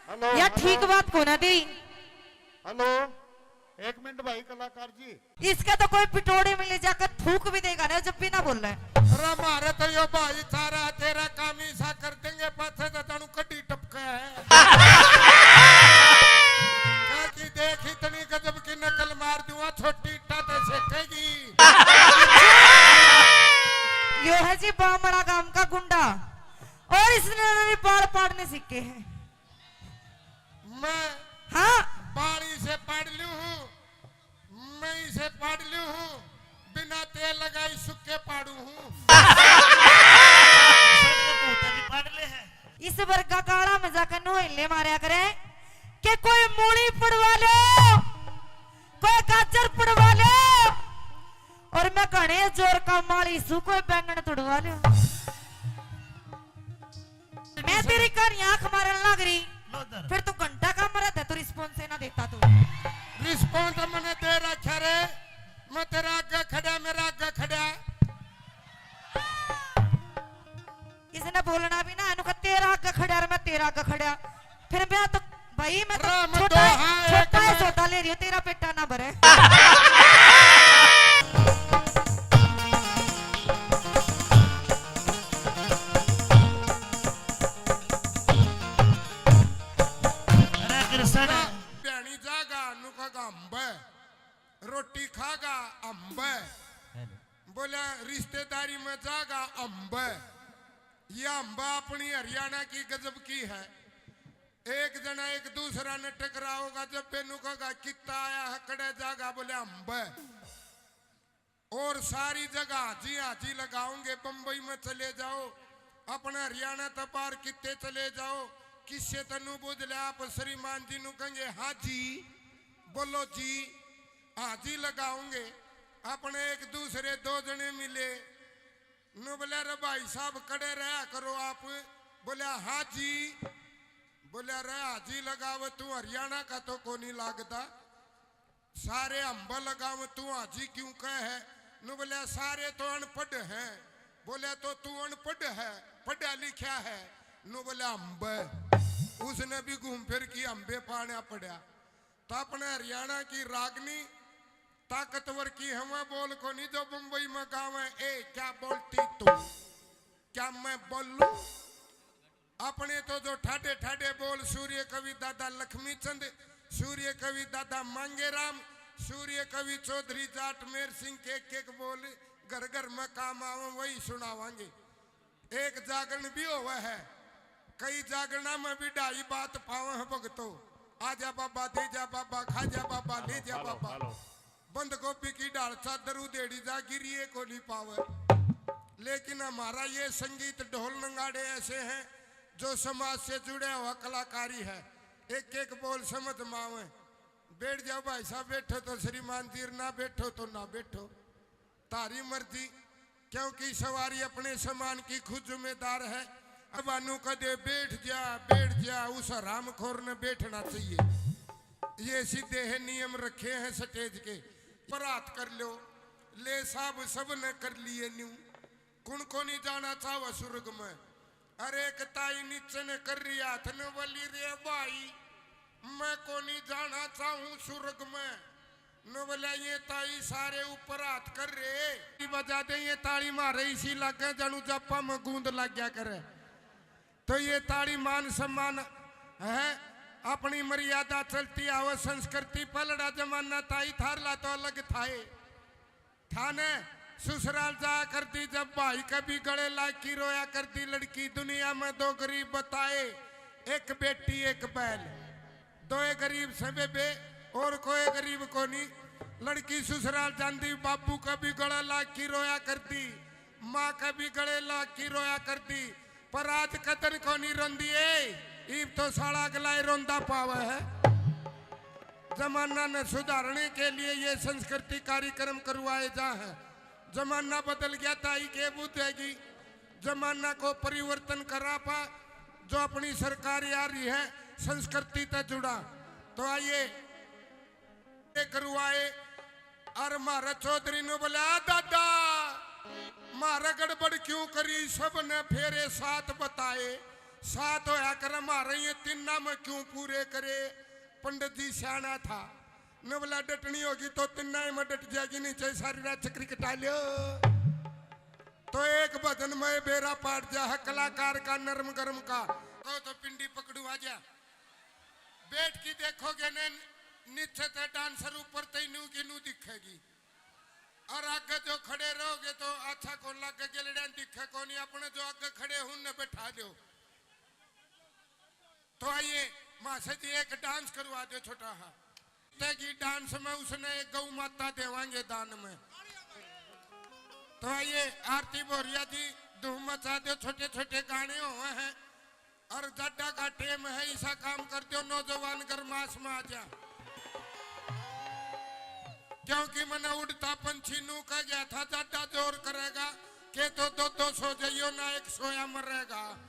हेलो, या हेलो। ठीक बात को ना दे। हेलो, एक मिनट भाई कलाकार जी। इसका तो कोई पिटोड़े में ले जाकर थूक भी देगा ना, जब भी ना बोल रहा है। अरे मारे तो यो भाई सारा तेरा काम ही सा कर देंगे, पाछे तो तनु कड्डी टपका है। क्या कि देख इतनी गजब की नकल मार दूंगा, छोटी इट्टा ते सेकेगी। यो है जी बामड़ा गांव का गुंडा, और इसने भी बाल पाड़ने सीखे हैं। मैं हाँ। बाल इसे पाड़ लूं हूँ, मैं इसे पाड़ लूं हूँ, बिना तेल लगाई सुक्के पाड़ू हूँ। सर, ये भूत भी पाड़ ले है। इस वर्गा काला में जाकर नोहले मारया करे कि कोई मूली पड़वा लो, कोई गाजर पड़वा लो, और मैं घने जोर का माली सू, कोई बैंगन तुड़वा लो। मैं तेरी कहानी आंख मारन लग रही। लो इधर। फिर तू घंटा का मरा था, तू रिस्पॉन्स ही ना देता तू। रिस्पॉन्स मैंने दे रखा रे, मैं तेरा आगे खड़ा, मेरा आगे खड़ा। इसने बोलना भी ना, इन्हों का तेरा आगे खड़ा और मैं तेरा आगे खड़ा। फिर मैं तो, भाई, मैं तो राम छोटा, दो, हाँ, छोटा एक है, में। सौदा ले रही हूँ, तेरा पेटा ना भरे। अरे कृष्ण। भ्याणी जागा, नुका का अम्ब है। रोटी खागा, अम्ब है। बोला, रिश्तेदारी में जागा, अम्ब है। यह अम्ब अपनी हरियाणा की गजब की है। एक जना एक दूसरा ने टकराओगा, जब बेनू कहेगा, "कित्ता आया है, कड़े जागा?" बोले, "अम्ब है।" और सारी जगह हाजी हाजी लगाओगे। बम्बई में चले जाओ, अपने हरियाणा तक बाहर कित्ते चले जाओ, किस्से तनु बुझ ले, आप श्रीमान जी नु कहेंगे, "हाँ जी, बोलो जी।" हाजी लगाओगे। अपने एक दूसरे दो जने मिले, नु बोले, "अरे भाई साहब, कड़े रहा करो आप।" बोले, "हाँ जी।" बोले, "अरे हाजी लगावे, तू हरियाणा का तो कोनी लागदा, सारे अम्ब लगावे, तू हाजी क्यों कहे है?" नु बोले, "सारे तो अनपढ़ हैं।" बोले, "तो तू अनपढ़ है, पढ़ा लिखा है?" नु बोले, "अम्ब।" उसने भी घूम फिर की अम्बे पाना पड़ा। तो अपने हरियाणा की रागनी ताकतवर की हवा बोल कोनी, जो बम्बई में गावे, "ए, क्या बोलती तू? क्या मैं बोलूं?" अपने तो जो ठाडे ठाडे बोल, सूर्य कवि दादा लक्ष्मी चंद, सूर्य कवि दादा मांगेराम, सूर्य कवि चौधरी जाट मेर सिंह के एक एक बोल घर घर में काम आवे, वही सुनावांगे। एक जागरण भी होवे है, कई जागरणा में भी ढाई बात पावे हैं भगतो। आजा बाबा, दे जा बाबा, खा जा बाबा, ले जा बाबा। बंद गोभी की ढाल चादर उधेड़ी जा, गिरिए को नहीं पावे। लेकिन हमारा ये संगीत ढोल नगाड़े ऐसे हैं जो समाज से जुड़े हुआ कलाकारी है। एक एक बोल समझ में आवे। बैठ जाओ भाई साहब, बैठो तो श्रीमान जी, ना बैठो तो ना बैठो, तारी मर्जी, क्योंकि सवारी अपने सामान की खुद जिम्मेदार है। अब अनु कदे बैठ जा, बैठ जा, उस हरामखोर ने बैठना चाहिए। ये सीधे है नियम रखे हैं स्टेज के। परात कर लो, ले साहब सब ने कर लिए न्यू। कुण को नहीं जाना चाहवा स्वर्ग में? अरे एक ताई नीचे ने कर रही हाथ ने बोली, "रे भाई, मैं को नहीं जाना चाहूँ स्वर्ग में।" नो बोला, "ये ताई सारे ऊपर हाथ कर रहे।" बजा दे ये ताली मारे, इसी लागे जानू जापा में गूंद लग गया करे। तो ये ताली मान सम्मान है, अपनी मर्यादा चलती आवे, संस्कृति पलड़ा जमाना ताई थारला तो अलग थाए। थाने ससुराल जाया करती जब भाई के भी गले लाग की रोया करती लड़की। दुनिया में दो गरीब बताए, एक बेटी एक बैल। दोए गरीब से बेबे, और कोई गरीब कोनी। लड़की ससुराल जांदी, बाबू का भी गला लाग की रोया करती, माँ का भी गले लाग की रोया करती। पर आज कदन कोनी रोंदी ए, ईब तो साला अगला ही रोंदा पावे है। जमाना ने सुधारने के लिए ये संस्कृति कार्यक्रम करवाए जा है। जमाना बदल गया, ताई के बुझेगी। जमाना को परिवर्तन करा पा, जो अपनी सरकार आ रही है, संस्कृति तै जुड़ा। तो आइए, ये करवाए। और म्हारे चौधरी ने बोला, "आ दादा, म्हारे गड़बड़ क्यों करी?" सब ने फेरे सात बताए। सात होया करे म्हारे, ये तिन्ना में क्यों पूरे करे? पंडित जी सियाना था। ने बोला, "डटनी होगी तो तिन्ना ही में डट जाएगी, नीचे सारी रात चक्री कटा लियो।" तो एक भजन में बेरा पाट जा है कलाकार का नरम गरम का। कहो तो पिंडी पकड़ू आ जा। बैठ के देखोगे ने नीचे ते डांसर ऊपर ते नू की नू दिखेगी। और आगे जो खड़े रहोगे तो अच्छा कौन लागे, गेलड़ियां दिखे कोनी। अपने जो आगे खड़े हूं ने बैठा दो। तो आइए मासा जी एक डांस करवा दो छोटा हा। तेगी डांस में उसने एक गौ माता देवांगे दान में। तो आइए आरती भोरिया जी धूम मचा दो, छोटे छोटे गाने हुए हैं। और जाडा का टेम है, ऐसा काम कर दो नौजवान गरमास में आ जा। क्योंकि मैंने उड़ता पंछी नू कह गया था, जाडा जोर करेगा के तो दो दो सो जाइयो ना, एक सोया मरेगा।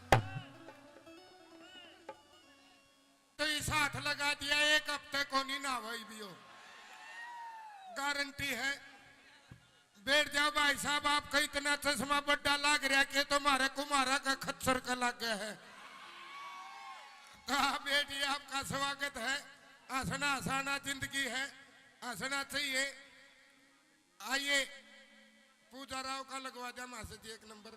तो इस हाथ लगा दिया, एक हफ्ते को नहीं नहावई भी हो, गारंटी है। बैठ जाओ भाई साहब, आपका इतना चश्मा बड्डा लाग रहा कि तुम्हारे कुमारा का खच्चर का लाग गया है। तो आप बैठिए, आपका स्वागत है। हंसना हंसाना जिंदगी है, हंसना चाहिए। आइए, पूजा राव का लगवा दिया मास्टर जी एक नंबर।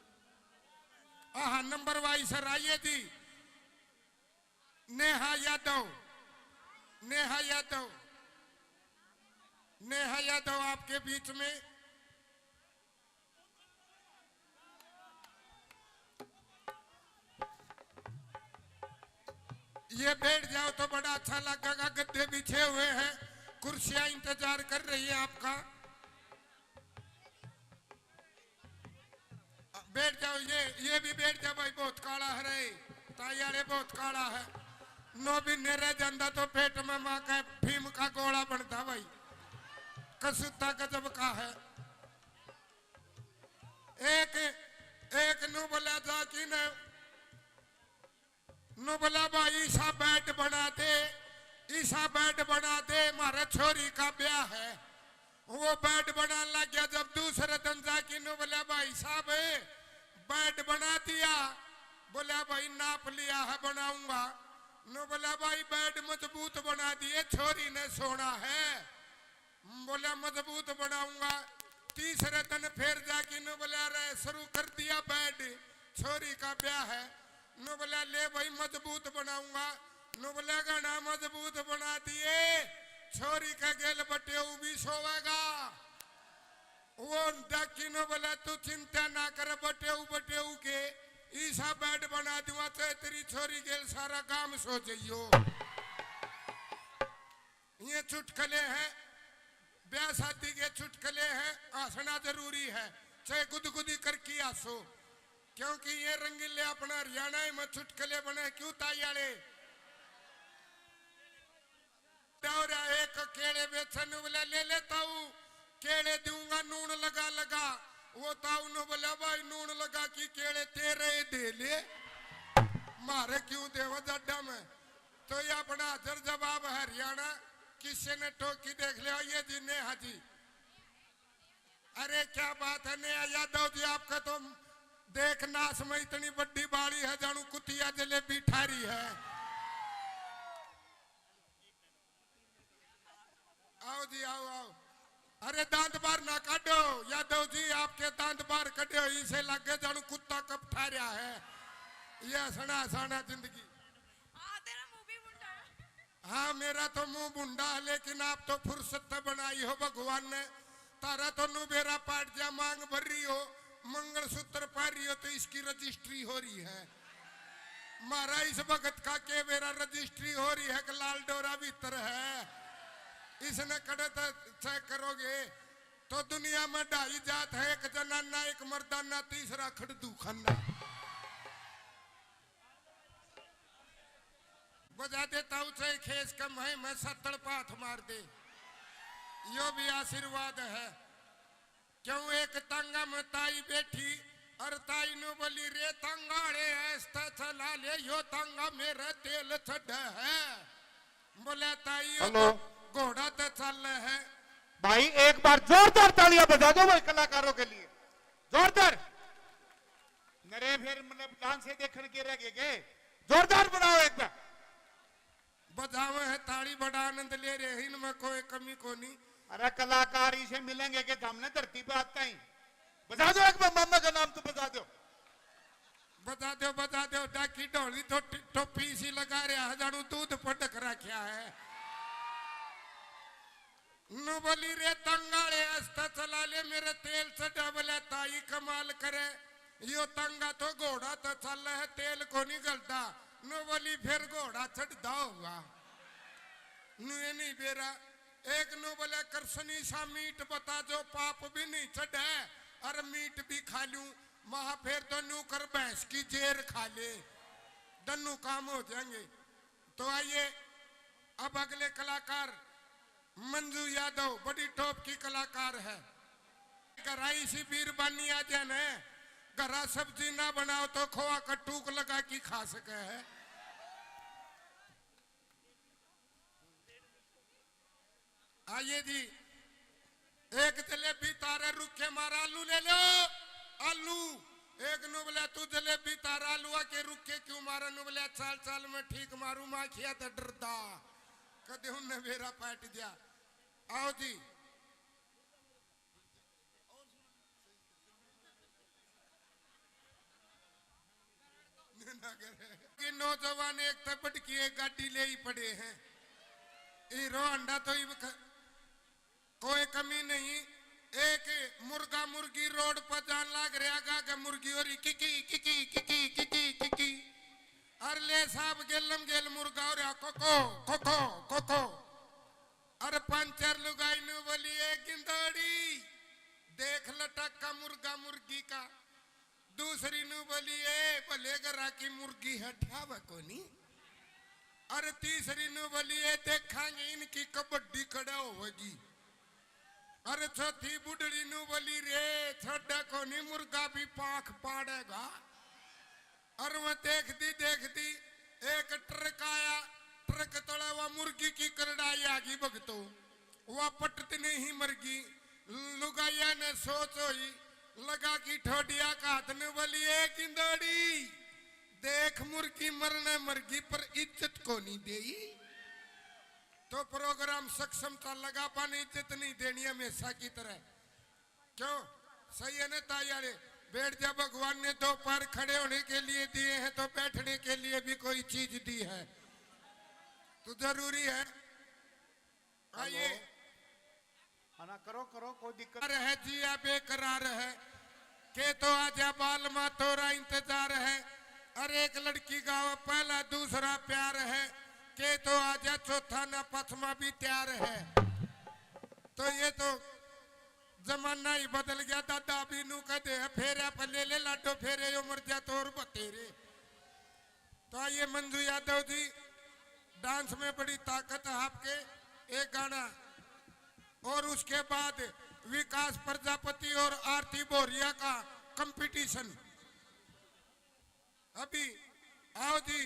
हाँ, नंबर वाइज सर, आइए जी। नेहा यादव, नेहा यादव, नेहा यादव आपके बीच में। ये बैठ जाओ तो बड़ा अच्छा लगेगा। गद्दे बिछे हुए हैं, कुर्सियां इंतजार कर रही है आपका। बैठ जाओ, ये ये भी बैठ जा भाई, बहुत काला है रे, ताई वाले बहुत काला है। नौ महीने रह जाता तो पेट में माँ का भीम का गोला बनता भाई, कसूता गजब का है। एक एक नु बोला जा कि न नु बोला, "भाई, ईसा बेड बना दे, ईसा बेड बना दे, म्हारे छोरी का ब्याह है।" वो बेड बनाने लग गया। जब दूसरे दिन जाके नु बोला, "भाई साहब, बेड बना दिया?" बोला, "भाई, नाप लिया है, बनाऊंगा।" नु बोला, "भाई, बेड मजबूत बना दिए, छोरी ने सोना है।" बोला, "मजबूत बनाऊंगा।" तीसरे दिन फिर जाके नु बोला, "अरे, शुरू कर दिया बेड, छोरी का ब्याह है।" नु बोला, "ले भाई, मजबूत बनाऊंगा।" नु बोला, "घना मजबूत बना दिए, छोरी का गेल बटेऊ भी सोवेगा।" वो डाकी नु बोला, "तू चिंता ना कर, बटेऊ बटेऊ के ईसा बेड बना दूंगा, चाहे तेरी छोरी गेल सारा गांव सो जाइयो।" ये चुटकले हैं, ब्याह शादी के चुटकले हैं। हंसना जरूरी है, चाहे गुदगुदी करके हंसो, क्योंकि ये रंगीले अपना हरियाणा में चुटकले बने। क्यों ताई आले? दौरा एक केले बेचन वाला ले ले ताऊ, केले दूंगा नून लगा लगा। वो ताऊ ने बोला, "भाई, नून लगा की केले तेरे ही दे ले, मारे क्यों देवा जाडा में?" तो ये अपना हाजिर जवाब हरियाणा, किसी ने टोकी देख लिया, ये जी नेहा जी। अरे क्या बात है नेहा यादव जी, आपका तो देख नाश में इतनी बड़ी बाड़ी है, जानू कुतिया जलेबी ठारी है। आओ जी, आओ, आओ। अरे दांत बाहर ना काढो यादव जी, आपके दांत बाहर कढे हो, इसे लगे जानू कुत्ता कब ठा रहा है। ये हंसना हंसाना जिंदगी। हाँ, तेरा मुंह भी भुंडा है। हाँ, मेरा तो मुंह भुंडा है, लेकिन आप तो फुर्सत तो बनाई हो भगवान ने। तारा तो नु बेरा पाट जा, मांग भर रही हो, मंगलसूत्र पहन रही हो, तो इसकी रजिस्ट्री हो रही है। म्हारा इस भगत का के बेरा रजिस्ट्री हो रही है कि लाल डोरा भीतर है, इसने कड़े तक चेक करोगे। तो दुनिया में ढाई जात है, एक जनाना, एक मर्दाना, तीसरा खड़दू खाना। बजा दे ताऊ चाहे खेस कम है, मैं सत्तड़ पाथ मार दे, यो भी आशीर्वाद है। क्यों एक तांगा में ताई बैठी और ताई नु बोली, "रे तांगा आले, ऐसा चला ले, यो तांगा मेरा तेल चढ़ा है।" बोले, "ताई, यो हेलो। तो घोड़ा तो चल है।" भाई, एक बार जोरदार तालियां बजा दो भाई कलाकारों के लिए, जोरदार। नरे फिर मतलब डांस से देखण के रह गए के? जोरदार बनाओ एक बार। बजावे है ताली, बड़ा आनंद ले रहे हैं, इनमें कोई कमी कोनी। अरे कलाकार इसे मिलेंगे कि हमने धरती पे आता ही। बजा दो एक बार, मामा का नाम तो बजा दो। बजा दो, बजा दो, डाकी ढोली तो टि-, टोपी सी लगा रहा है, जानू दूध पटक रखा है। नु बोली, "रे तंगाले, आस्ता चला ले, मेरे तेल चढ़ा।" बोले, "ताई कमाल करे, यो तंगा तो घोड़ा तो चल है, तेल को नहीं गलता।" नु बोली, "फिर घोड़ा चढ़ता होगा।" नु ये नहीं बेरा। एक नु बोले, "कृष्णी सा मीठ बता, जो पाप भी नहीं चढ़े और मीठ भी खा लूं।" महा, "फिर तो नु कर भैंस की जेर खा ले, दोनों काम हो जाएंगे।" तो आइए, अब अगले कलाकार मंजू यादव बड़ी टॉप की कलाकार है। घरा इसी बीरबानी आ जाए न, घरा सब्जी ना बनाओ तो खोआ का टूक लगा के खा सके है। आइए जी, एक जलेबी तारे रुखे मारा, आलू ले लो, आलू। एक नु बोले, "तू जलेबी तारा आलूआ के रुखे क्यों मारा?" नु बोले, "चाल चाल मैं ठीक मारू, माखिया तो डरदा, कदे उनने बेरा पाट दिया।" आओ जी। कि नौजवान एक तै बढ़ के एक गाड़ी ले ही पड़े हैं। हीरो होंडा तो इब ख-, कोई कमी नहीं। एक मुर्गा मुर्गी रोड पर जान लाग रहा गा के मुर्गी हो रही किकी किकी किकी किकी किकी। अरे साहब गेलम गेल मुर्गा हो रहा कोको कोको कोको। अरे पंचर लुगाई नु बोली, "ए गिंदोड़ी, देख लटक का मुर्गा मुर्गी का।" दूसरी नु बोली, "ए भले घरा की मुर्गी है, ठावे कोनी।" अरे तीसरी नु बोली, "ए देखांगे इनकी कबड्डी कड़ा होगी।" अरे चौथी बुढ़ड़ी नु बोली, "रे छोड़ा कोनी, मुर्गा भी पाख पाड़ेगा।" अरे वो देखती देखती एक ट्रक आया, ट्रक तले वो मुर्गी की करड़ाई आ गई भगतो, वो पटत नहीं मरगी। लुगाइया ने सोच होई, लगा की ठोडिया का हाथ ने बोली, "ए गिंदोड़ी, देख मुर्गी मरने मरगी पर इज्जत कोनी देई।" तो प्रोग्राम सक्षम था लगा, पाने इज्जत नहीं देनी हमेशा की तरह। क्यों? सही है ना ताई वाले? बैठ जा, भगवान ने दो पैर खड़े होने के लिए दिए हैं तो बैठने के लिए भी कोई चीज दी है, तो जरूरी है। आइए। हेलो। हाँ ना, करो, करो, कोई दिक्कत। है जिया बेकरार है, के तो आजा बालमा तोरा इंतजार है। अरे एक लड़की गावे पहला दूसरा प्यार है, के तो आजा चौथा ना पांचवा भी तैयार है। तो ये तो जमाना ही बदल गया दादा, अभी नू कह दे फेरे पे ले ले लाडो फेरे, यो मर जा तो और बतेरे। तो आइए मंजू यादव जी, डांस में बड़ी ताकत है आपके, एक गाना और उसके बाद विकास प्रजापति और आरती बोरिया का कंपटीशन। अभी आओ जी,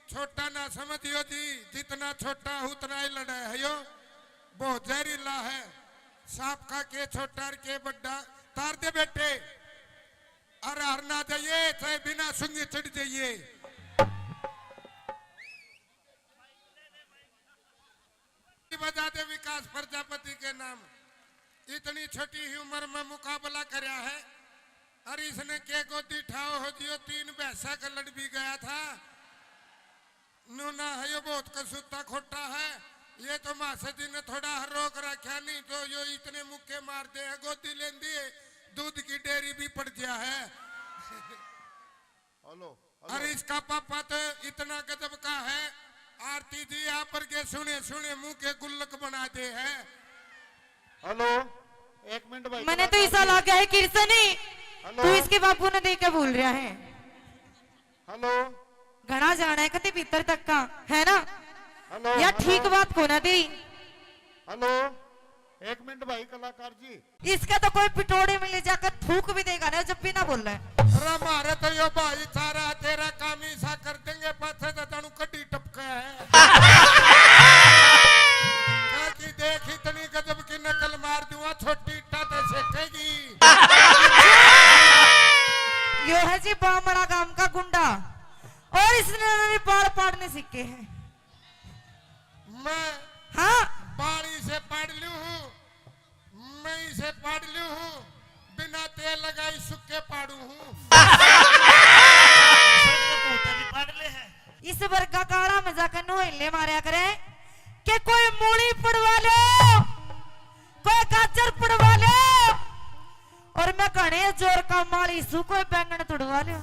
छोटा ना समझियो जी, जितना छोटा उतना ही लड़ा है यो, बहुत जहरीला है। सांप का के छोटा और के बड्डा, तार दे बेटे। अरे हर ना जाइए, चाहे बिना सुंगी चढ़ जाइए। बजा दे विकास प्रजापति के नाम। इतनी छोटी ही उम्र में मुकाबला करया है। अरे इसने के गोदी ठाओ हो जियो, तीन भैंसा का लड़ भी गया था। नूना है यो बहुत कसूता खोटा है। ये तो मासा जी ने थोड़ा रोक रखा, नहीं तो यो इतने मुक्के मार दे है, गोदी लेंदी है, दूध की डेयरी भी पड़ गया है। Hello, hello. अरे इसका पापा तो इतना गजब का है, आरती जी आप पर के सुने सुने मुंह के गुल्लक बना दे है। हेलो, एक मिनट भाई, मैंने तो ऐसा लगा है किरसनी, हेलो। तू इसके बापू ने देख के बोल रहा है। हेलो। घना जाना है कते भीतर तक का, है ना? हेलो, या हेलो। ठीक बात को ना दे। हेलो, एक मिनट भाई कलाकार जी। इसका तो कोई पिटोड़े में ले जाकर थूक भी देगा ना जब भी ना बोले। अरे मारे तो यो भाई सारा तेरा काम ही सा कर देंगे, पाछे तो तनु कड्डी टपका है। क्या कि देख इतनी गजब की नकल मार दूंगा, छोटी इट्टा तो सेकेगी। यो है जी बामड़ा गांव का गुंडा, और इसने भी बाल पाड़ने सीखे हैं। मैं हाँ। बाल इसे पाड़ लूं हूँ, मैं इसे पाड़ लूं हूँ, बिना तेल लगाई सुक्के पाड़ू हूँ। भी पाड़ ले है। इस वर्गा काला में जाकर नोहले मारया करे कि कोई मूली पड़वा लो, कोई गाजर पड़वा लो, और मैं घने जोर का माली सू कोई बैंगन तुड़वा लो।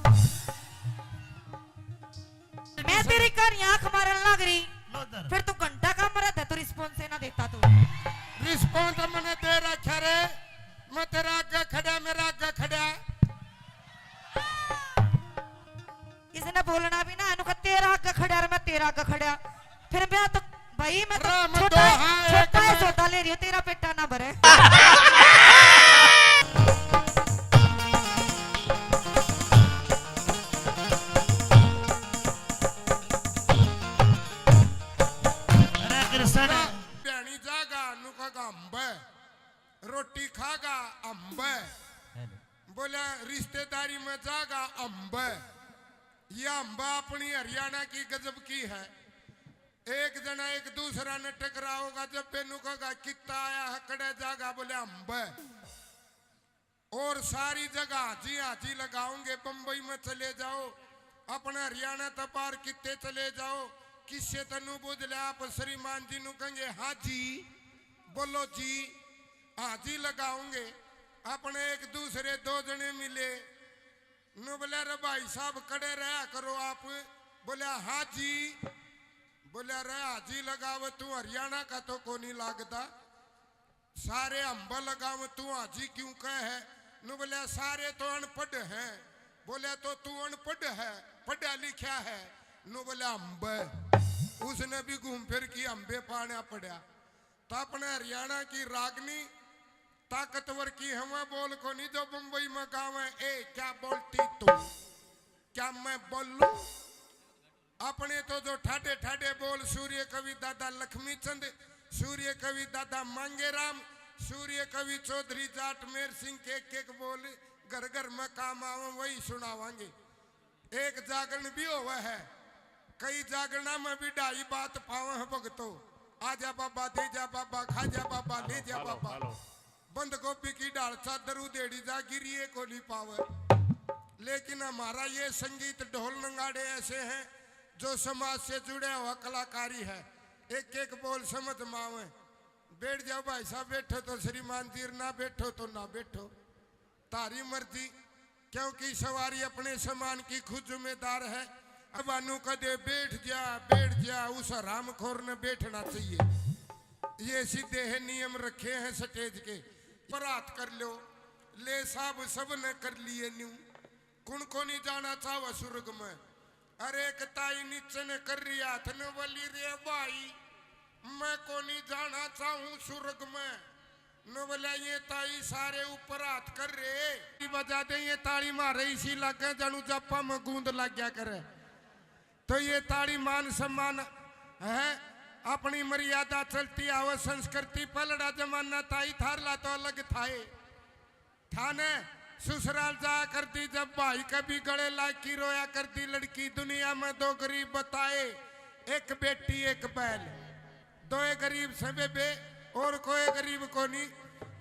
मैं तेरी कहानी आंख मारन लग रही, लो इधर। फिर तू घंटा का मरद है, तू रिस्पॉन्स ही ना देता तू। रिस्पॉन्स मैंने दे रखा रे, मैं तेरा आगे खड़ा, मेरा आगे खड़ा। इसने बोलना भी ना, इनको तेरा आगे खड़ा और मैं तेरा आगे खड़ा। फिर मैं तो भाई, मैं तो राम छोटा, दोहा एक छोटा है, में। सौदा ले रही हूँ, तेरा पेटा ना भरे। अरे कृष्ण। भैणी जागा, नु का काम। रोटी खागा अम्ब, बोला रिश्तेदारी में जागा अम्ब। ये अम्ब अपनी हरियाणा की गजब की है। एक जना एक दूसरा ने टकराओगा, जब बेनू कहेगा कित्ता आया है, कड़े जागा, बोले अम्ब। और सारी जगह हाजी हाजी लगाओगे। बम्बई में चले जाओ, अपने हरियाणा तक पार कित्ते चले जाओ, किससे तनु बुझ ले, आप श्रीमान जी नु कहेंगे हाजी, बोलो जी, हाजी लगाओगे। अपने एक दूसरे दो जने मिले, नु बोले रे भाई साहब कड़े रहा करो आप, बोले हाजी, बोले रे हाजी लगावे तू हरियाणा का तो कोनी लागदा। सारे अम्ब लगाव तू हाजी क्यों कह है? नु बोले सारे तो अनपढ़ हैं। बोले तो तू अनपढ़ है, पढ़ा लिखा है? नु बोले अम्ब। उसने भी घूम फिर की अम्बे पाना पड़ा। तो अपने हरियाणा की रागनी ताकतवर की हवा बोल कोनी जो बम्बई में गावे, ए क्या बोलती तू, क्या मैं बोलूं? अपने तो जो ठाडे ठाडे बोल सूर्य कवि दादा लक्ष्मी चंद, सूर्य कवि दादा मांगेराम, सूर्य कवि चौधरी जाट मेर सिंह के एक एक बोल घर घर में काम आवे, वही सुनावांगे। एक जागरण भी होवे है, कई जागरणा में भी ढाई बात पावे है भगतो। आजा बाबा, दे जा बाबा, खा जा बाबा, ले जा बाबा। बंद गोभी की ढाल चादर उधेड़ी जा, गिरिए को नहीं पावे। लेकिन हमारा ये संगीत ढोल नगाड़े ऐसे हैं जो समाज से जुड़े हुआ कलाकारी है। एक एक बोल समझ में आवे। बैठ जाओ भाई साहब, बैठो तो श्रीमान जी, ना बैठो तो ना बैठो, तारी मर्जी। क्योंकि सवारी अपने सामान की खुद जिम्मेदार है। अब अनु कदे बैठ जा, बैठ जा, उस हरामखोर ने बैठना चाहिए। ये सीधे है नियम रखे हैं स्टेज के। पर हाथ कर लो, ले साहब सब ने कर लिए न्यू। कुण को नहीं जाना चाहवा स्वर्ग में? अरे एक ताई नीचे ने कर रही हाथ ने बोली रे भाई, मैं को नहीं जाना चाहूं स्वर्ग में। नो बोला ये ताई सारे ऊपर हाथ कर रहे। बजा दे ये ताली मारे इसी लगे जानू जापा में गूंद लग गया करे। तो ये ताली मान सम्मान है, अपनी मर्यादा चलती आवे संस्कृति। पलड़ा जमाना ताई थारला तो अलग थाए। थाने ससुराल जाया करती जब भाई कभी गले लाग की रोया करती लड़की। दुनिया में दो गरीब बताए, एक बेटी एक बैल। दोए गरीब से बेबे, और कोई गरीब कोनी।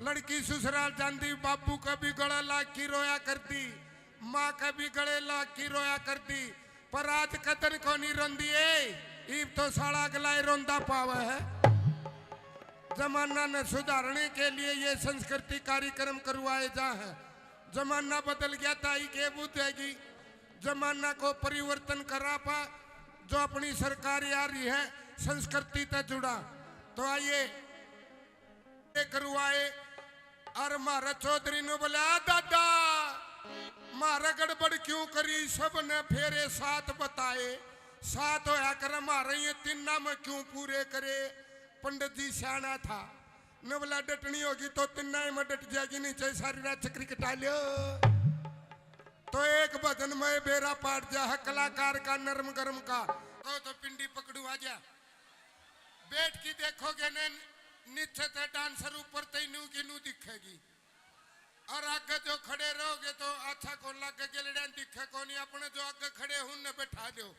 लड़की ससुराल जांदी, बाबू कभी गले लाग की रोया करती, माँ कभी गले लाग की रोया करती। पर आज कदर कोनी रोंदी ए, इब तो साला अगला ही रोंदा पावे है। जमाना ने सुधारने के लिए ये संस्कृति कार्यक्रम करवाए जा हैं। जमाना बदल गया, ताई के बुझेगी। जमाना को परिवर्तन करा पा, जो अपनी सरकार आ रही है, संस्कृति तै जुड़ा। तो आइए, ये करवाए। और म्हारे चौधरी ने बोले, "आ दादा, म्हारे गड़बड़ क्यों करी?" सब ने फेरे सात बताए। सात होया करे, म्हारे ये तीना में क्यों पूरे करे? पंडित जी सियाना था। ने बोला, "डटनी होगी तो तीना ही में डट जाएगी, नीचे सारी रात चक्री कटा लियो।" तो एक भजन में बेरा पाट जा है कलाकार का, नरम गरम का। कहो तो पिंडी पकड़ू आ जा। बैठ के देखोगे ने, नीचे ते डांसर, ऊपर ते नू की नू दिखेगी। और आगे जो खड़े रहोगे तो अच्छा कौन लागे, गेलड़ियां दिखे कोनी। अपने जो आगे खड़े हैं उनने बैठा दो।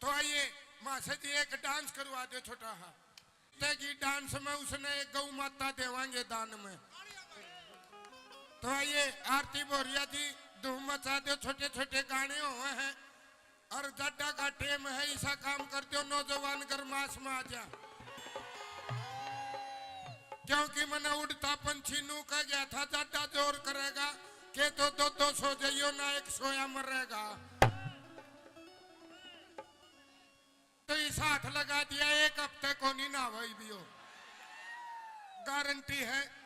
तो आइए मासे जी एक डांस करवा दो छोटा हा। तेगी डांस में उसने गौ माता देवांगे दान में। तो आइए आरती भोरिया जी धूम मचा दो, छोटे छोटे गाने हुए हैं। और जाडा का टेम है, ऐसा काम कर दो, नौजवान गरमास में आ जा। क्योंकि मैंने उड़ता पंछी नू कह गया था, जाडा जोर करेगा, के तो दो दो सो जाइयो ना, एक सोया मरेगा। तो इस हाथ लगा दिया, एक हफ्ते को नहीं ना भाई भी हो, गारंटी है।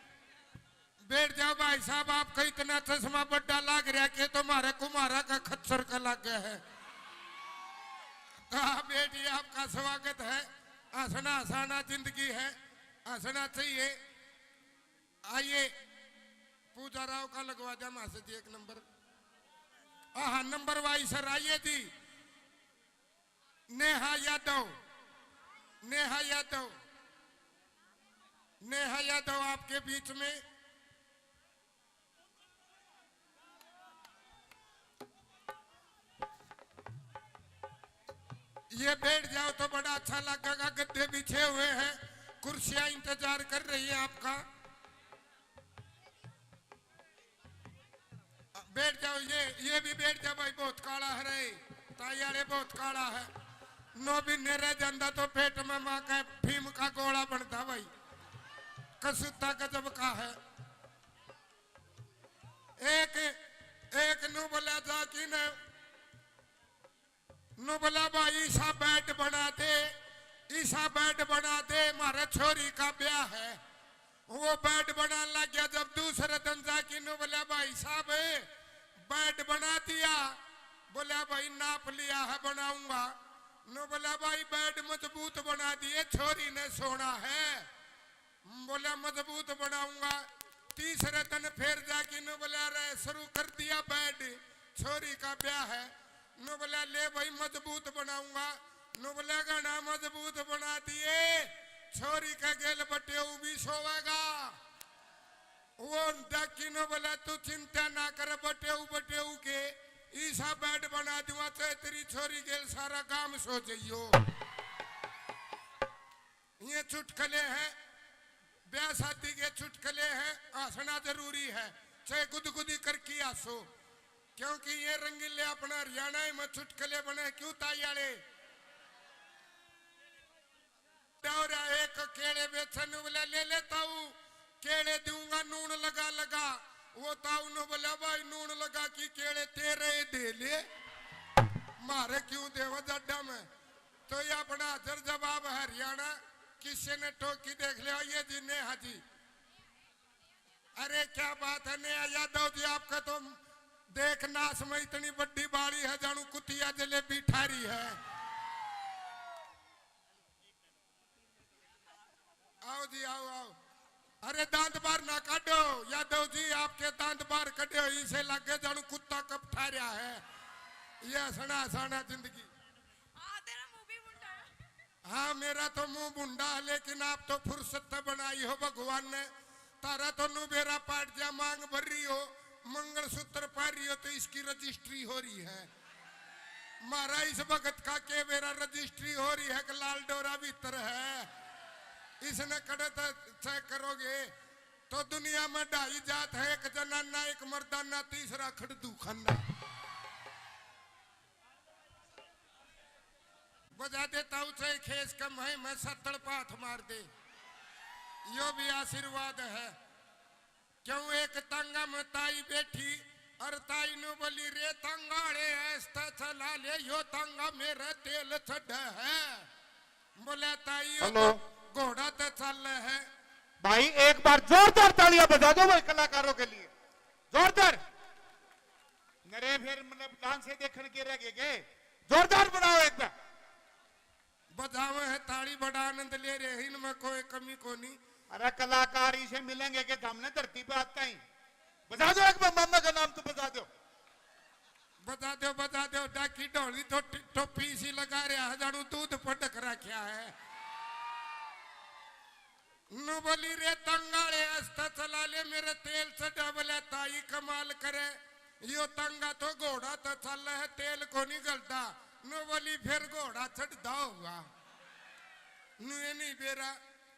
बैठ जाओ भाई साहब, आपका इतना चश्मा बड्डा लाग रहा के तुम्हारे कुमारा का खच्चर का लाग गया है। तो आप बैठिए, आपका स्वागत है। हंसना हंसाना जिंदगी है, हंसना चाहिए। आइए, पूजा राव का लगवा दिया मासे जी एक नंबर। हाँ, नंबर वाइज सर आइए जी। नेहा यादव, नेहा यादव। नेहा यादव आपके बीच में। ये बैठ जाओ तो बड़ा अच्छा लगेगा। गद्दे बिछे हुए हैं, कुर्सियां इंतजार कर रही है आपका। बैठ जाओ, ये, ये भी बैठ जा भाई। बहुत काला है रे, ताई आले, बहुत काला है। नौ महीने रह जांदा तो पेट में माँ का भीम का गोला बनता भाई। कसूता गजब का है। एक, एक नू बोला जा कि ने, नू बोला, "भाई, ईसा बेड बना दे, ईसा बेड बना दे, म्हारे छोरी का ब्याह है।" वो बेड बनाने लग गया। जब दूसरे दिन जाके नू बोला, "भाई साहब, बेड बना दिया।" बोला, "भाई, नाप लिया है, बनाऊंगा।" नू बोला, "भाई, बेड मजबूत बना दिए, छोरी ने सोना है।" बोला, "मजबूत बनाऊंगा।" तीसरे दिन फिर जाके नू बोला, "अरे, शुरू कर दिया बेड, छोरी का ब्याह है।" नू बोला, "ले भाई, मजबूत बनाऊंगा।" नू बोला, "घना मजबूत बना दिए, छोरी के गेल बटेऊ भी सोवेगा।" वो डाकी नू बोला, "तू चिंता ना कर, बटेऊ, बटेऊ के ईसा बेड बना दूंगा, चाहे तेरी छोरी गेल सारा गांव सो जाइयो।" ये चुटकले हैं, ब्याह शादी के चुटकले हैं, हंसना जरूरी है, चाहे गुदगुदी करके हंसो, क्योंकि ये रंगीले अपना हरियाणा में चुटकले बने। क्यों ताई आले? दौरा एक केले बेचन वाला ले ले ताऊ, केले दूंगा नून लगा लगा। वो ताऊ नू बोला, "भाई, नून लगा की केले तेरे ही दे ले, म्हारे क्यों देवा जाडा में?" तो ये अपना हाजर जवाब हरियाणा, किसी ने टोकी देख लिया, ये जी नेहा जी। अरे क्या बात है नेहा यादव जी, आपका तो देख नाश में इतनी बड़ी बाड़ी है, जानू कुतिया जलेबी ठारी है। आओ जी, आओ, आओ। अरे दांत बाहर ना काटो यादव जी, आपके दांत बाहर कटे हो, इसे लगे जानू कुत्ता कप ठा रहा है। ये हंसना हंसाना जिंदगी। हाँ, तेरा मुंह भी मुंडा है। हाँ, मेरा तो मुंह मुंडा है, लेकिन आप तो फुर्सत से बनाई हो भगवान ने। तारा तो नू बेरा पाट जा, मांग भर रही हो, मंगलसूत्र पहन रही हो, तो इसकी रजिस्ट्री हो रही है। म्हारा इस वक्त का के बेरा रजिस्ट्री हो रही है कि लाल डोरा भीतर है, इसने कड़े तक चेक करोगे तो दुनिया में ढाई जात है, एक जनाना, एक मर्दाना, तीसरा खड़दू खाना। बजा देता हूँ चाहे खेस कम है, मैं सत्तड़ पाथ मार दे, यो भी आशीर्वाद है। क्यों एक तांगा में ताई बैठी और ताई नू बोली, "रे तांगा आले, ऐसता चला ले, यो तांगा मेरा तेल चढ़ा है।" बोले, "ताई, यो हेलो। तो घोड़ा तो चल है।" भाई, एक बार जोरदार तालियां बजा दो भाई कलाकारों के लिए, जोरदार। नरे फिर मतलब डांस से देखण के रह गए के? जोरदार बनाओ एक बार। बजावे है ताली, बड़ा आनंद ले रहे हैं, इनमें कोई कमी कोनी। अरे कलाकार इसे मिलेंगे कि हमने धरती पे आता ही। बजा दो एक बार, मामा का नाम तो बजा दो। बजा दो, बजा दो, डाकी ढोली तो टि-, टोपी इसी लगा रहा है, जानू दूध पटक रखा है। नू बोली, "रे तंगाले, आस्ता चला ले, मेरे तेल चढ़ा।" बोले, "ताई कमाल करे, यो तंगा तो घोड़ा तो चल है, तेल को नहीं गलता।" नू बोली, "फिर घोड़ा चढ़दा होगा।" नू ये नहीं बेरा।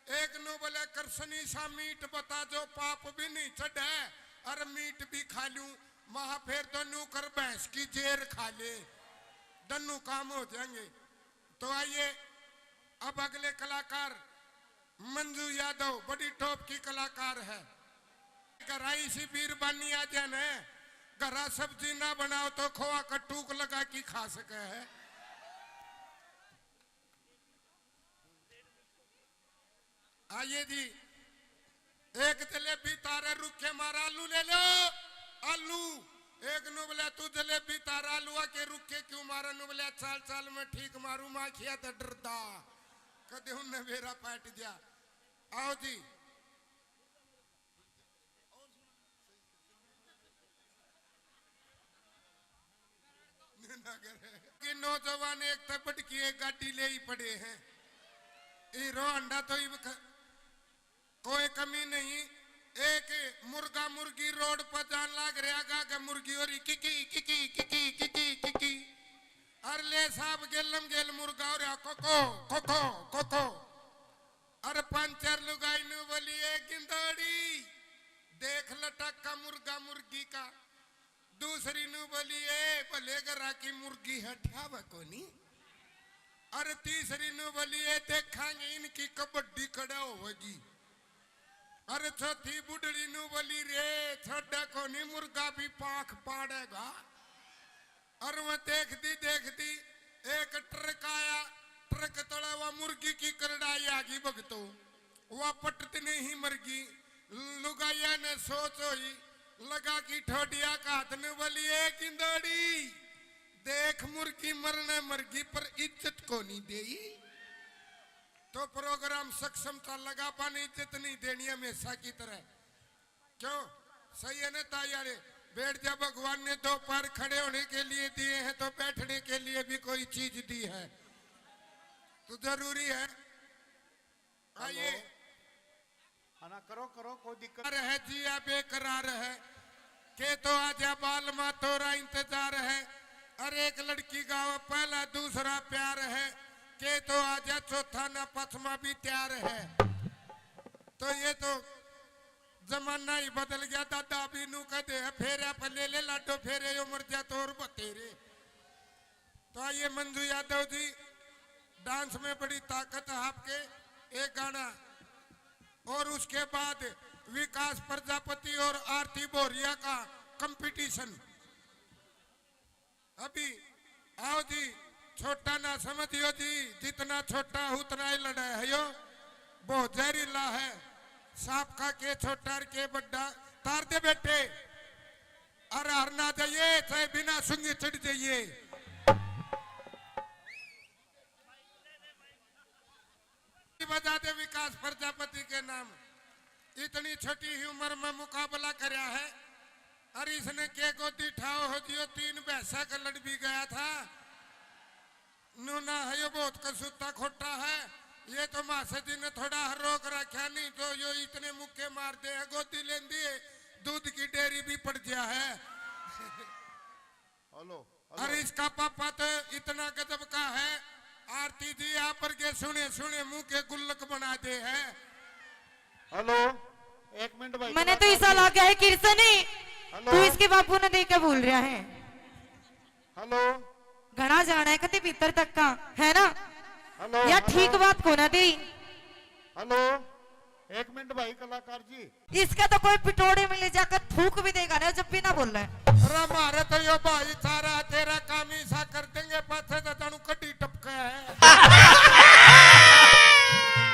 एक नू बोले, "कृष्णी सा मीठ बता, जो पाप भी नहीं चढ़े और मीठ भी खा लूं।" महा, "फिर तो नू कर, भैंस की जेर खा ले, दन्नू काम हो जाएंगे।" तो आइए, अब अगले कलाकार मंजू यादव, बड़ी टॉप की कलाकार है। घरा इसी बीरबानी आ जाए न, घरा सब्जी ना बनाओ तो खोआ का टूक लगा के खा सके है। आइए जी, एक जलेबी तारे रुक्के मारा, आलू ले लो, आलू। एक नू बोला, "तू जलेबी तारा आलू आके रुक्के क्यों मारा?" नू बोला, "चाल चाल मैं ठीक मारू, माखिया तो डरदा।" कदे उनने बेरा पाट दिया। आओ जी। कि नौजवान एक तै बढ़ के एक गाड़ी ले ही पड़े हैं। हीरो होंडा तो इब ख-, कोई कमी नहीं। एक मुर्गा मुर्गी रोड पर जान लाग रहा गा के मुर्गी हो रही किकी किकी किकी किकी किकी। अर ले साहब गेलम गेल मुर्गा हो रहा कोको कोको कोको। अर पंचर लुगाई नु बोली, "ए गिंदोड़ी, देख लटक्का मुर्गा मुर्गी का।" दूसरी नु बोली, "ए भले घरा की मुर्गी है, ठ्यावे कोनी।" अरे तीसरी नु बोली, "ए देखांगे इनकी कबड्डी कड़ा होवेगी।" अरे चौथी बुढ़ड़ी नु बोली, "रे छोड़ा कोनी, मुर्गा भी पाख पाड़ेगा।" अरे वो देखती देखती एक ट्रक आया, ट्रक तले वो मुर्गी की करड़ाई आ गई भगतो। वा पटत नहीं मरगी। लुगाइया ने सोच होई, लगा की ठोडिया का हाथ ने बोली, "ए गिंदोड़ी, देख मुर्गी मरने मरगी पर इज्जत को नहीं देई।" तो प्रोग्राम सक्षम था, लगा पाने इज्जत नहीं देनी हमेशा की तरह। क्यों? सही है ना ताई वाले? बैठ जा, भगवान ने दो पैर खड़े होने के लिए दिए हैं तो बैठने के लिए भी कोई चीज दी है, तो जरूरी है। आइए। हेलो। हाँ ना, करो, करो, कोई दिक्कत। रह जिया बेकरार है, के तो आजा बालमा तोरा इंतजार है। अरे एक लड़की गावे पहला दूसरा प्यार है, के तो आजा चौथा ना पचमा भी तैयार है। तो ये तो जमाना ही बदल गया दादा, अभी नू कहते हैं फेरे पे ले ले लाडो फेरे, यो मर जा तो और बतेरे। तो आइए मंजू यादव जी, डांस में बड़ी ताकत है आपके, एक गाना, और उसके बाद विकास प्रजापति और आरती बोरिया का कंपटीशन। अभी आओ जी, छोटा ना समझियो जी, जितना छोटा उतना ही लड़ा है यो, बहुत जहरीला है। सांप का के छोटा और के बड्डा, तार दे बेटे। अरे हर ना जाइए, चाहे बिना सुंगे चढ़ जाइए। बजा दे विकास प्रजापति के नाम। इतनी छोटी ही उम्र में मुकाबला करया है। अरे इसने के गोदी ठाओ हो जियो, तीन भैंसा का लड़ भी गया था। नूना है यो बहुत कसूता खोटा है। ये तो मासे जी ने थोड़ा हर रोक रखा, नहीं तो यो इतने मुक्के मार दे है, गोदी लेंदी है, दूध की डेयरी भी पड़ गया है। Hello, hello. अरे इसका पापा तो इतना गजब का है, आरती जी आप पर के सुने सुने मुंह के गुल्लक बना दे है। हेलो, एक मिनट भाई, मैंने तो कलाकार ऐसा जी। लगा है किरसनी, हेलो। तू इसके बापू ने देख के बोल रहा है। हेलो। घना जाना है कति भीतर तक का, है ना? हेलो, या हेलो। ठीक बात को ना दी। हेलो, एक मिनट भाई कलाकार जी। इसका तो कोई पिटोड़े में ले जाकर थूक भी देगा ना जब भी ना बोले। अरे मारे तो यो भाई सारा तेरा काम ही सा कर देंगे, पाछे तो जानू कड्डी टपके है।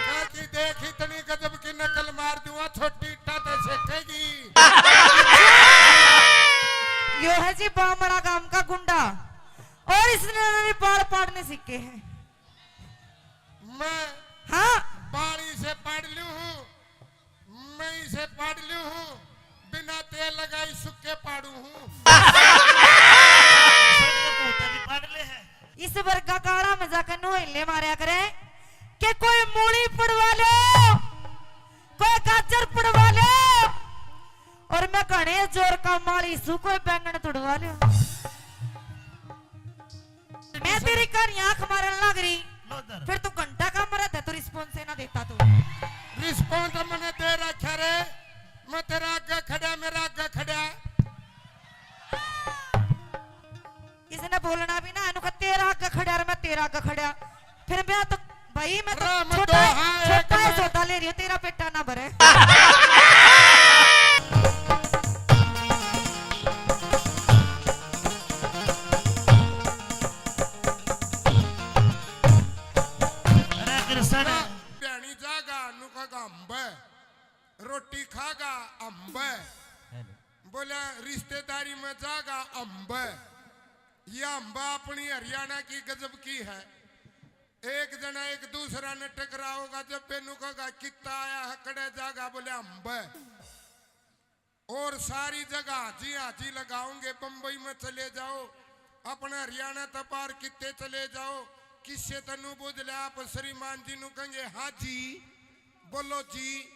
कहा कि देख इतनी गजब की नकल मार दूंगा, छोटी इट्टा ते सेकेगी। यो है जी बामड़ा गांव का गुंडा, और इसने बाल पाड़ने सीखे हैं। मैं हाँ। बाल इसे पाड़ लूं हूँ, मैं इसे पाड़ लूं हूँ, बिना तेल लगाई सुक्के पाड़ू हूँ। सड़िए भूत भी पाड़ ले है। इस वर्गा काला में जाकर नोहले मारया करे कि कोई मूली पड़वा लो, कोई गाजर पड़वा लो, और मैं घने जोर का माली सू, कोई बैंगन तुड़वा लो। मैं तेरी कहानी आंख मारन लग रही, लो इधर। फिर तू घंटा का मरा था, तू रिस्पॉन्स ही ना देता तू। रिस्पॉन्स मैंने दे रखा रे, मैं तेरा आगे खड़ा, मेरा आगे खड़ा। इसने बोलना भी ना, इन्हों का तेरा आगे खड़ा और मैं तेरा आगे खड़ा। फिर मैं तो, भाई, मैं तो राम छोटा, दोहा एक छोटा है, में। सौदा ले रही हूँ, तेरा पेटा ना भरे। अरे कृष्ण। भ्याणी जागा, नु का गांबे। रोटी खागा, अंबे। हेलो। बोला, रिश्तेदारी में जागा, अंबे। या अंबा अपनी हरियाणा की गजब की है। एक जना एक दूसरा ने टकराओगा, जब बेनू कहेगा, "कित्ता आया है, कड़े जागा?" बोले, "अंबे।" और सारी जगह हाजी हाजी लगाओगे। बम्बई में चले जाओ, अपना हरियाणा तो बाहर कित्ते चले जाओ, किससे तनु बुझ ले, आप श्रीमान जी नु कहेंगे, "हाँ जी, बोलो जी।"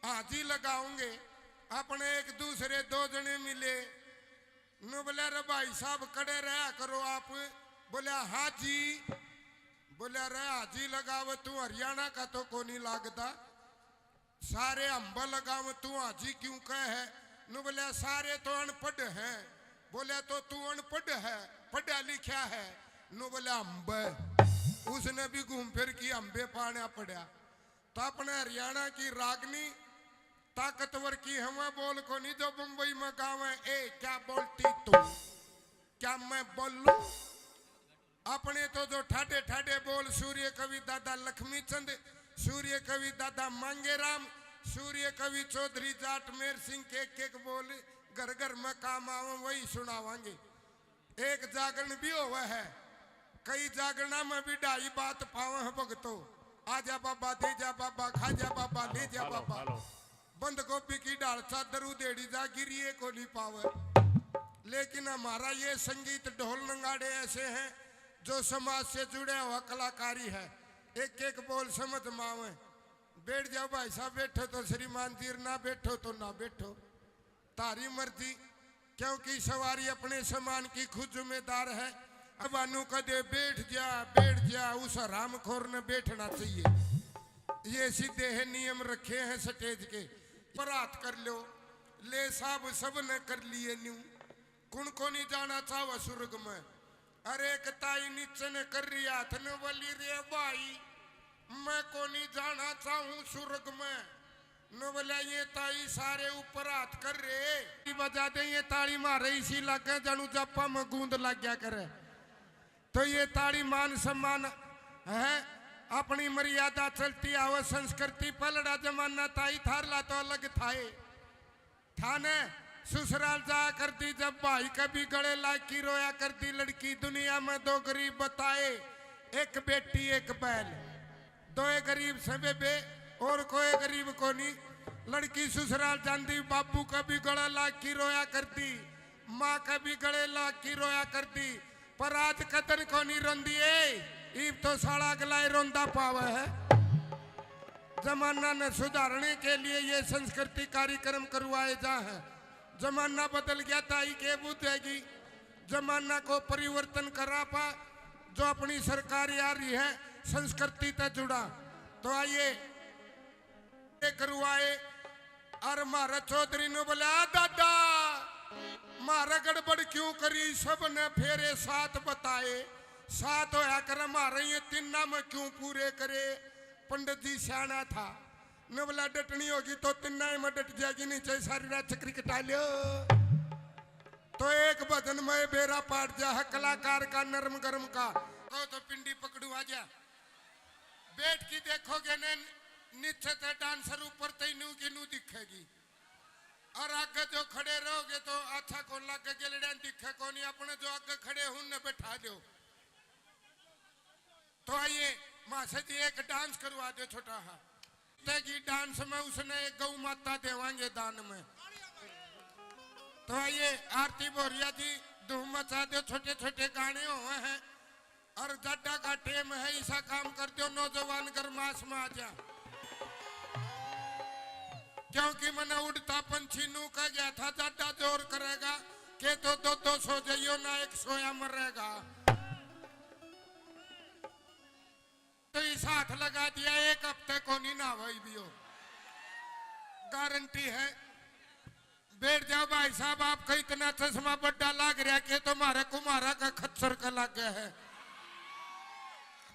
हाँ जी लगाओगे। अपने एक दूसरे दो जने मिले, नु बोले, "रे भाई साहब, कड़े रहा करो आप।" बोले, "हाँ जी।" बोले, "रे हाजी लगावे, तू हरियाणा का तो कोनी लागदा, सारे हम्ब लगावे, तू हाजी क्यों कहे है?" नु बोले, "सारे तो अनपढ़ हैं।" बोले, "तो तू अनपढ़ है, पढ़ा लिखा है?" नु बोले, "हम्ब।" उसने भी घूम फिर की हम्बे पाना पड़ा। तो अपने हरियाणा की रागनी ताकतवर की हवा बोल कोनी जो बम्बई में गावे, "ए, क्या बोलती तू? क्या मैं बोलूं?" अपने तो जो ठाडे ठाडे बोल सूर्य कवि दादा लक्ष्मी चंद, सूर्य कवि दादा मांगेराम, सूर्य कवि चौधरी जाट मेर सिंह के एक एक बोल घर घर में काम आवे, वही सुनावांगे। एक जागरण भी होवे है, कई जागरणा में भी ढाई बात पावे हैं भगतो। आजा बाबा, दे जा बाबा, खा जा बाबा, ले जा बाबा। बंद गोभी की ढाल चादर उधेड़ी जा, गिरिए को नहीं पावे। लेकिन हमारा ये संगीत ढोल नगाड़े ऐसे हैं जो समाज से जुड़े हुआ कलाकारी है। एक एक बोल समझ में आवे। बैठ जाओ भाई साहब, बैठो तो श्रीमान जी, ना बैठो तो ना बैठो, तारी मर्जी। क्योंकि सवारी अपने सामान की खुद जिम्मेदार है। अब अनु कदे बैठ जा, बैठ जा, उस हरामखोर ने बैठना चाहिए। ये सीधे है नियम रखे हैं स्टेज के। पर हाथ कर लो, ले साहब सब ने कर लिए न्यू। कुण को नहीं जाना चाहवा स्वर्ग में? अरे एक ताई नीचे ने कर रही हाथ ने बोली, "रे भाई, मैं को नहीं जाना चाहूं स्वर्ग में।" न बोला, "ये ताई सारे ऊपर हाथ कर रहे।" बजा दे ये ताली मारे, इसी लागे जानू जापा में गूंद लग गया करे। तो ये ताली मान सम्मान है, अपनी मर्यादा चलती आवे, संस्कृति पलड़ा जमाना ताई थारला तो अलग थाए। थाने ससुराल जाया करती जब भाई के भी गले लाग की रोया करती लड़की। दुनिया में दो गरीब बताए, एक बेटी एक बैल। दोए गरीब से बेबे, और कोई गरीब कोनी। लड़की ससुराल जांदी, बाबू के भी गले लाग की रोया करती, माँ के भी गले लाग की रोया करती। पर आज कदन कोनी रोंदी ए, इब तो साला अगला ही रोंदा पावे है। जमाना ने सुधारने के लिए ये संस्कृति कार्यक्रम करवाए जा हैं। जमाना बदल गया, ताई के बुझेगी। जमाना को परिवर्तन करा पा, जो अपनी सरकार आ रही है, संस्कृति तै जुड़ा। तो आइए, करवाए। और म्हारा चौधरी ने बोला, "आ दादा, म्हारा गड़बड़ क्यों करी?" सब ने फेरे सात बताए। सात होया करे, म्हारे ये तीना में क्यों पूरे करे? पंडित जी सियाणा था, ने बोला, "डटनी होगी तो तीना में डट जाएगी, नहीं चाहे सारी रात चक्री कटा लियो।" तो एक भजन में बेरा पाट जा है कलाकार का, नरम गरम का। कहो तो पिंडी पकड़ू आ जा। बैठ के देखोगे ने, नीचे ते डांसर, ऊपर ते नू की नू दिखेगी। और आगे जो खड़े रहोगे तो अच्छा को लागे, गेलड़िया दिखे कोनी। अपने जो आगे खड़े हैं उनने बैठा दो। तो आइए मासा जी, एक डांस करवा दो छोटा हा। तेगी डांस में उसने एक गौ माता देवांगे दान में। तो आइए आरती भोरिया जी, धूम मचा दो, छोटे छोटे गाने हुए हैं। और जाडा का टेम है, ऐसा काम कर दो, नौजवान गरमास में आ जा। क्योंकि मैंने उड़ता पंछी नू कह गया था, जाडा जोर करेगा, के तो दो दो सो जाइयो ना, एक सोया मरेगा। तो इस हाथ लगा दिया, एक हफ्ते को नहीं नहावाई दियो, गारंटी है। बैठ जाओ भाई साहब, आपका इतना चश्मा बड्डा लाग रहा कि तुम्हारे कुम्हारा का खच्चर का लाग गया है।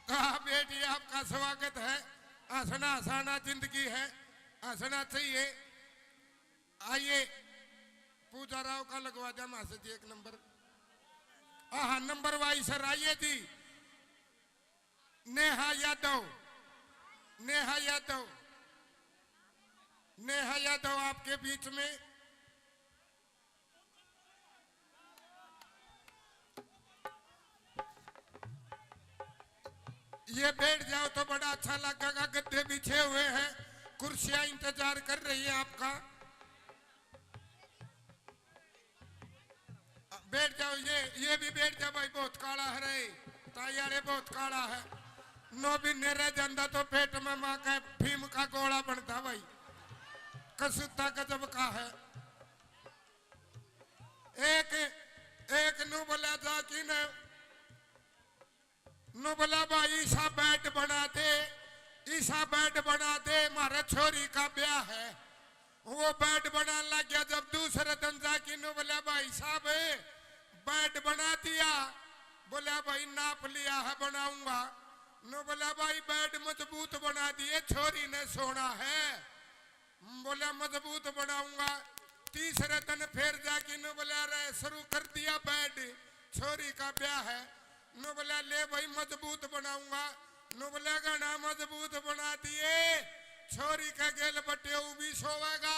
कहा, "बैठ, ये आपका स्वागत है, हंसना हंसाना जिंदगी है, हंसना चाहिए।" आइए, पूजा राव का लगवा दिया मासा जी एक नंबर। हाँ, नंबर वाइज सर, आइए जी। नेहा यादव, नेहा यादव, नेहा यादव आपके बीच में। ये बैठ जाओ तो बड़ा अच्छा लगेगा, गद्दे बिछे हुए हैं, कुर्सियां इंतजार कर रही है आपका। बैठ जाओ, ये, ये भी बैठ जा भाई, बहुत काला है रे, ताई वाले बहुत काला है। नौ महीने रह जाता तो पेट में माँ का भीम का गोला बनता भाई। कसूता गजब का है। एक, एक नु बोला जाकी ने, नु बोला, भाई, ईसा बेड बना दे, ईसा बेड बना दे, म्हारे छोरी का ब्याह है। वो बेड बनाने लग गया। जब दूसरे दिन जाकी नु बोला, भाई साहब, बेड बना दिया। बोला, भाई, नाप लिया है, बनाऊंगा। नु बोला, भाई, बेड मजबूत बना दिए, छोरी ने सोना है। बोला, मजबूत बनाऊंगा। तीसरे दिन फिर जाके नु बोला, अरे, शुरू कर दिया बेड, छोरी का ब्याह है। नु बोला, ले भाई, मजबूत बनाऊंगा। नु बोला, घना मजबूत बना दिए, छोरी का गेल बटेऊ भी सोवेगा।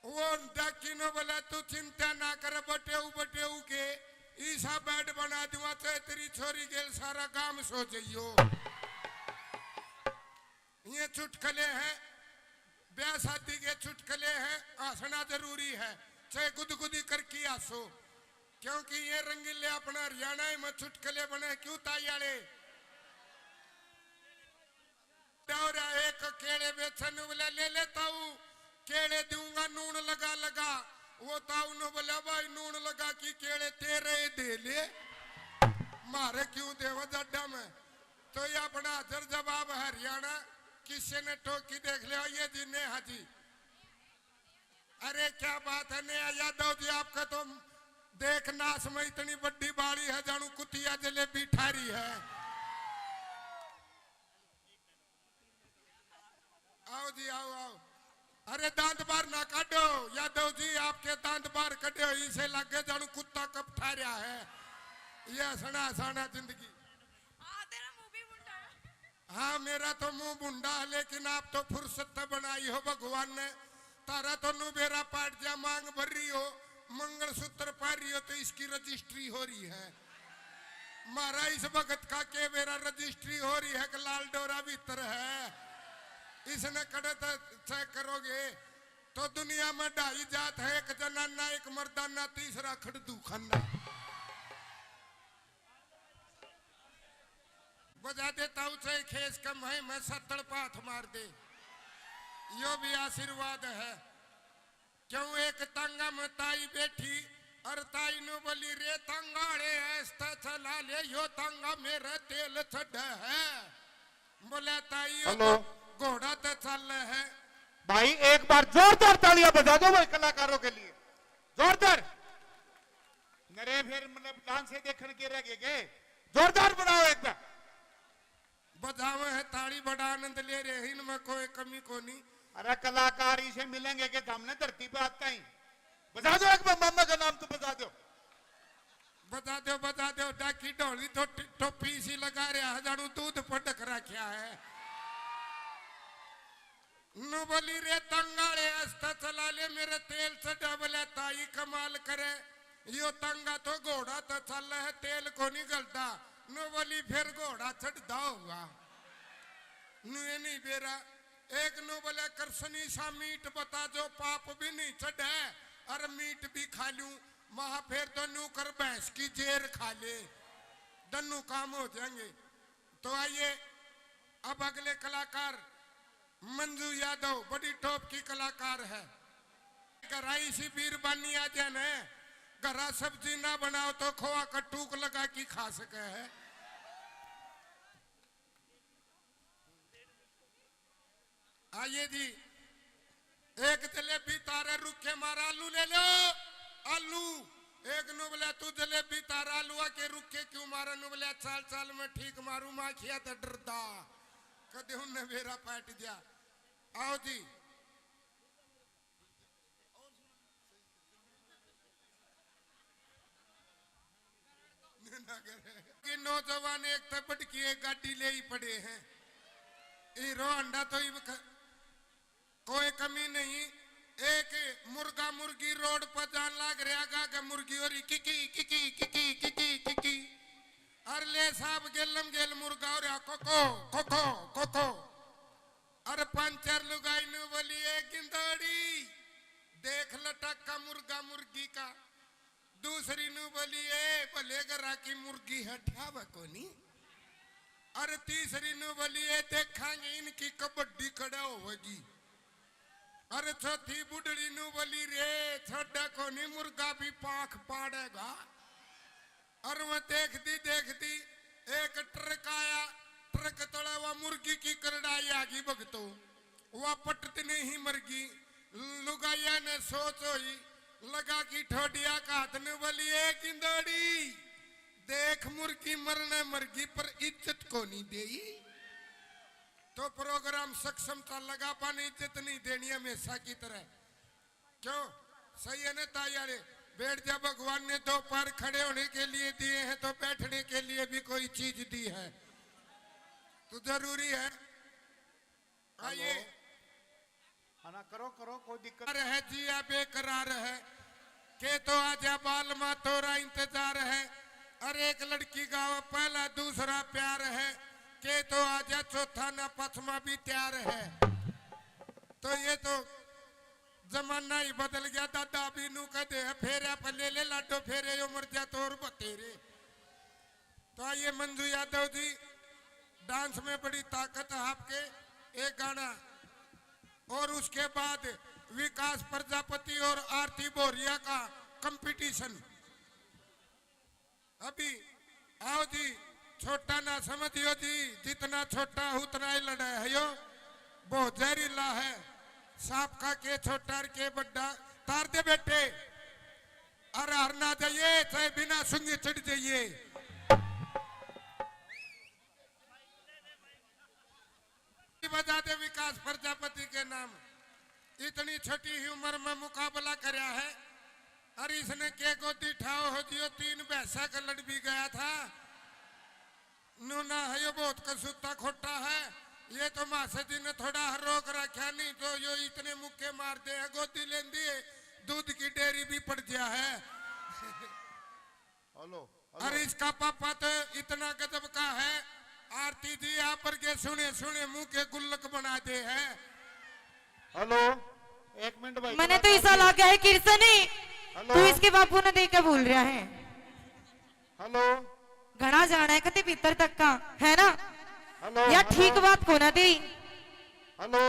वो डाकी नु बोला, तू चिंता ना कर, बटेऊ बटेऊ के ईसा बेड बना दूंगा, चाहे तेरी छोरी गेल सारा काम सो जाइयो। ये चुटकले हैं, ब्याह शादी के चुटकले हैं, हंसना जरूरी है, चाहे गुदगुदी करके हंसो, क्योंकि ये रंगीले अपना हरियाणा में चुटकले बने। क्यों ताई आले? और एक केले बेचन वाला ले ले ताऊ, केले दूंगा नून लगा लगा। वो ताऊ नु बोला, भाई, नून लगा की केले तेरे ही दे ले, मारे क्यों देवा जड्डा में। तो ये अपना हाजिर जवाब हरियाणा, किसी ने टोकी देख लिया, ये जी नेहा जी। अरे क्या बात है नेहा यादव जी, आपका तो देख नाश में इतनी बड़ी बाड़ी है, जानू कुतिया जलेबी ठारी है। आओ जी, आओ, आओ। अरे दांत बाहर ना काटो यादव जी, आपके दांत बाहर कटे हो, इसे लगे जानू कुत्ता कब ठा रहा है। ये हंसना हंसाना जिंदगी। हाँ, तेरा मुंह भी भुंडा है। हाँ, मेरा तो मुंह भुंडा है, लेकिन आप तो फुर्सत तो बनाई हो भगवान ने। तारा तो नु बेरा पाट जा, मांग भर रही हो, मंगलसूत्र पहन रही हो, तो इसकी रजिस्ट्री हो रही है। म्हारा इस वक्त का के बेरा रजिस्ट्री हो रही है कि लाल डोरा भीतर है। इसने कड़े तो चेक करोगे तो दुनिया में ढाई जात है, एक जनाना, एक मर्दाना, तीसरा खड़दू खाना। बजा दे ताऊ चाहे खेस कम है, मैं सत्तड़ पाथ मार दे, यो भी आशीर्वाद है। क्यों एक तांगा में ताई बैठी और ताई नु बोली, रे तांगा आले ऐसा चला ले, यो तांगा मेरा तेल चढ़ा है। बोले ताई यो हेलो। तो घोड़ा तो चल है। भाई एक बार जोरदार तालियां बजा दो भाई कलाकारों के लिए, जोरदार। नरे फिर मतलब डांस से देखण के रह गए के? जोरदार बनाओ एक बार। बजावे है ताली, बड़ा आनंद ले रहे हैं, इनमें कोई कमी कोनी। अरे कलाकार इसे मिलेंगे के सामने धरती पे आता ही। बजा दो एक बार, मामा का नाम तो बजा दो। बजा दो, बजा दो, डाकी ढोली तो टि-, टोपी इसी लगा रहा है, जानू दूध पटक रखा है। नु बोली, रे तंगाले, आस्ता चला ले, मेरे तेल चढ़ा। बोले, ताई कमाल करे, यो तंगा तो घोड़ा तो चल है, तेल को नहीं गलता। नु बोली, फिर घोड़ा चढ़ता होगा। नु ये नहीं बेरा। एक नु बोले, कृष्णी सा मीट बता जो पाप भी नहीं चढ़े और मीट भी खा लूं। महा फिर तो नु कर भैंस की जेर खा ले, दन्नू काम हो जाएंगे। तो आइए अब अगले कलाकार मंजू यादव बड़ी टॉप की कलाकार है। घरा इसी बीरबानी आ जाए न, घरा सब्जी ना बनाओ तो खोआ का टूक लगा के खा सके है। आइए जी, एक जलेबी तारे रुक्के मार आलू ले लो, आलू। एक नु बोला, तू जलेबी तार आलूआ के रुक्के क्यों मारे? नु बोला, चाल चाल में ठीक मारू, माखिया तो डरदा। कदे उनने बेरा पाट दिया। आओ जी। ना करे। कि नौजवान एक तो बढ़ के एक गाड़ी ले ही पड़े हैं। हीरो होंडा तो ही ख-, कोई कमी नहीं। एक मुर्गा मुर्गी रोड पर जान लाग रहा गा के मुर्गी हो रही किकी किकी किकी किकी किकी। अरे ले साहब गेलम गेल मुर्गा हो रहा कोको कोको कोको। अरे पंचर लुगाई नु बोली, ए गिंदोड़ी, देख लटक का मुर्गा मुर्गी का। दूसरी नु बोली, ए भले घरा की मुर्गी है, ठावे कोनी। अरे तीसरी नु बोली, ए देखांगे इनकी कबड्डी कड़ा होगी। अरे चौथी बुढ़ड़ी नू बोली, रे छोड़ा कोनी, मुर्गा भी पाख पाड़ेगा। और वह देखती देखती एक ट्रक आया, ट्रक तले वह मुर्गी की करड़ाई आ गई भगतो। वह पटत नहीं मरगी। लुगाइया ने सोच होई, लगा की ठोडिया का हाथ ने बोली, ए गिंदोड़ी, देख मुर्गी मरने मरगी पर इज्जत को नहीं देई। तो प्रोग्राम सक्षम था, लगा पाने इज्जत नहीं देनी हमेशा की तरह। क्यों? सही है ना ताई वाले? बैठ जा, भगवान ने दो पैर खड़े होने के लिए दिए हैं तो बैठने के लिए भी कोई चीज दी है, तो जरूरी है। आइए। हेलो। हाँ ना, करो, करो, कोई दिक्कत। है जिया बेकरार है, के तो आजा बाल मा तोरा इंतजार है। अरे एक लड़की गावे पहला दूसरा प्यार है, के तो आजा चौथा ना पचमा भी तैयार है। तो ये तो जमाना ही बदल गया दादा, अभी नू कह दे फेरे पे ले ले लाडो फेरे, यो मर जा तो और बतेरे। तो आइए मंजू यादव जी, डांस में बड़ी ताकत है आपके, एक गाना, और उसके बाद विकास प्रजापति और आरती बोरिया का कंपटीशन। अभी आओ जी, छोटा ना समझियो जी, जितना छोटा उतना ही लड़ा है यो, बहुत जहरीला है, सांप का के छोटा और के बड्डा। तार दे बेटे, अरे हर ना जाइए, चाहे बिना सुंगी चढ़ जाइए। बजा दे विकास प्रजापति के नाम। इतनी छोटी ही उम्र में मुकाबला करया है। अरे इसने के गोदी ठाओ हो जियो, तीन भैंसा का लड़ भी गया था। नूना है यो बहुत कसूता खोटा है। ये तो मासा जी ने थोड़ा रोक रखा, नहीं तो यो इतने मुक्के मार दे है, गोदी लेंदी है, दूध की डेयरी भी पड़ गया है। Hello, hello. अरे इसका पापा तो इतना गजब का है, आरती जी आप पर के सुने सुने मुंह के गुल्लक बना दे है। हेलो, एक मिनट भाई, मैंने तो ऐसा लगा है किरसनी, हेलो। तू इसके बापू ने देख के बोल रहा है। हेलो। घना जाना है कते भीतर तक का, है ना? हेलो, या हेलो। ठीक बात को ना दी। हेलो,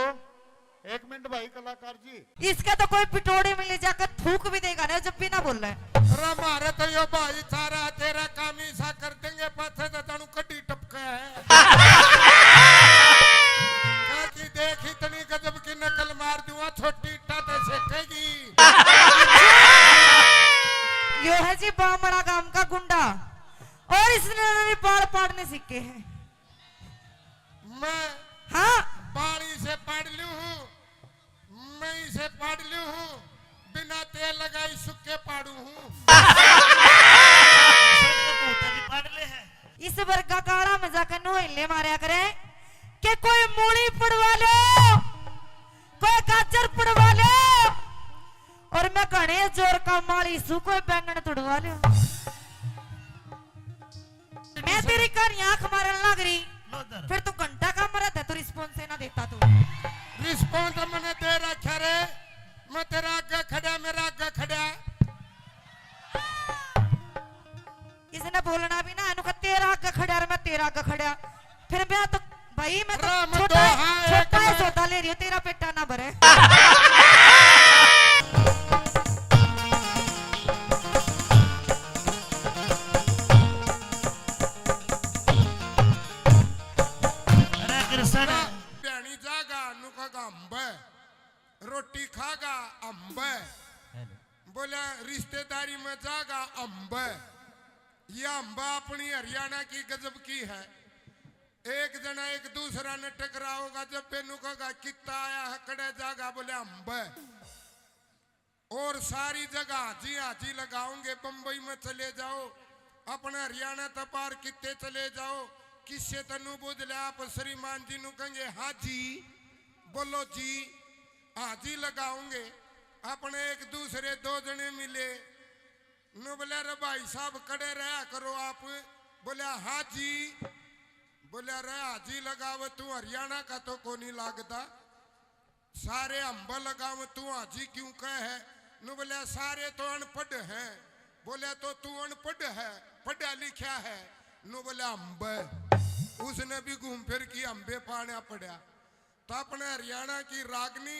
एक मिनट भाई, कलाकार जी। इसका तो कोई पिटोड़े में ले जाकर थूक भी देगा ना, जब भी ना बोल रहा है। अरे मारे तो यो भाई सारा तेरा काम ही सा कर देंगे, पाछे तो जानू कड्डी टपका है। कहा कि देख इतनी गजब की नकल मार दूंगा, छोटी इट्टा तो सेकेगी। यो है जी बामड़ा गांव का गुंडा, और इसने बाल पाड़ने सीखे हैं। मैं हाँ। बाल इसे पाड़ लूं हूँ, मैं इसे पाड़ लूं हूँ, बिना तेल लगाई सुक्के पाड़ू हूँ। इस वर्गा काला में जाकर नोहले मारया करे कि कोई मूली पड़वा लो, कोई गाजर पड़वा लो, और मैं घने जोर का माली सू कोई बैंगन तुड़वा लो। मैं तेरी कहानी आंख मारन लग रही, फिर तू घंटा का मरद है, तू रिस्पॉन्स ना देता तू। रिस्पॉन्स मैंने दे रखा रे, मैं तेरा आगे खड़ा, मेरा आगे खड़ा। इसने बोलना भी ना, इन्हों का तेरा आगे खड़ा और मैं तेरा आगे खड़ा। फिर मैं तो, भाई मैं तो छोटा है, छोटा है, सौदा ले रही हूँ, तेरा पेटा ना भरे। अरे कृष्ण। भ्याणी जागा, नु का अम्ब, रोटी खागा अम्ब। बोला रिश्तेदारी में जागा अम्ब। ये अम्ब अपनी हरियाणा की गजब की है। एक जना एक दूसरा ने टकराओगा, जब बेनू कहेगा कित्ता आया है, कड़े जागा, बोले अम्ब। और सारी जगह हाजी हाजी लगाओगे, बम्बई में चले जाओ, अपने हरियाणा तक पार कित्ते चले जाओ, किससे तनु बुझ ले आप श्रीमान जी नु कहेंगे हाजी, बोलो जी, हाजी लगाओगे। अपने एक दूसरे दो जने मिले, नु बोले रे भाई साहब कड़े रहा करो आप, बोले हाजी, बोले रे हाजी लगावे तू हरियाणा का तो कोनी लागता। सारे अम्ब लगाव तू हाजी क्यों कह है? नु बोला सारे तो अनपढ़ हैं। बोला तो तू अनपढ़ है, पढ़ा लिखा है? नु बोला अम्ब। उसने भी घूम फिर की अम्बे पाना पड़ा। तो अपने हरियाणा की रागनी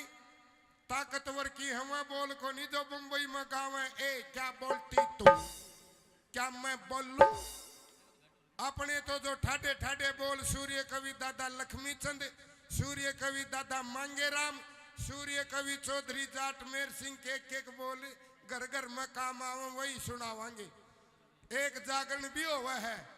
ताकतवर की हवा बोल कोनी जो बम्बई में गावे, ए क्या बोलती तू, क्या मैं बोलूं? अपने तो जो ठाडे ठाडे बोल सूर्य कवि दादा लक्ष्मी चंद, सूर्य कवि दादा मांगेराम, सूर्य कवि चौधरी जाट मेर सिंह के एक एक बोल घर घर में काम आवे, वही सुनावांगे। एक जागरण भी होवे है,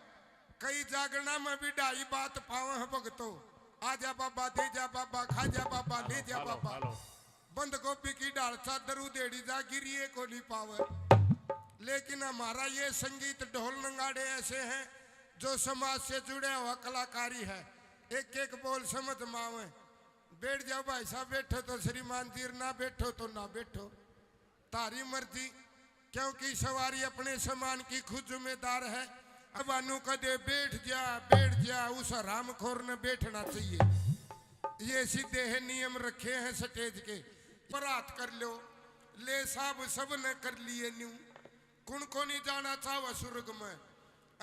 कई जागरणा में भी ढाई बात पावे हैं भगतो। आजा बाबा, दे जा बाबा, खा जा बाबा, ले जा बाबा। बंद गोभी की ढाल चादर उधेड़ी जा, गिरिए को नहीं पावे। लेकिन हमारा ये संगीत ढोल नगाड़े ऐसे हैं जो समाज से जुड़े हुआ कलाकारी है, एक एक बोल समझ में आवे। बैठ जाओ भाई साहब, बैठो तो श्रीमान जी, ना बैठो तो ना बैठो। थारी मर्जी, क्योंकि सवारी अपने सामान की खुद जिम्मेदार है। अब अनु कदे बैठ जा, बैठ जा, उस हरामखोर ने बैठना चाहिए। ये सीधे है नियम रखे हैं स्टेज के। पर हाथ कर लो, ले साहब सब ने कर लिए न्यू। कुण को नहीं जाना चाहवा स्वर्ग में?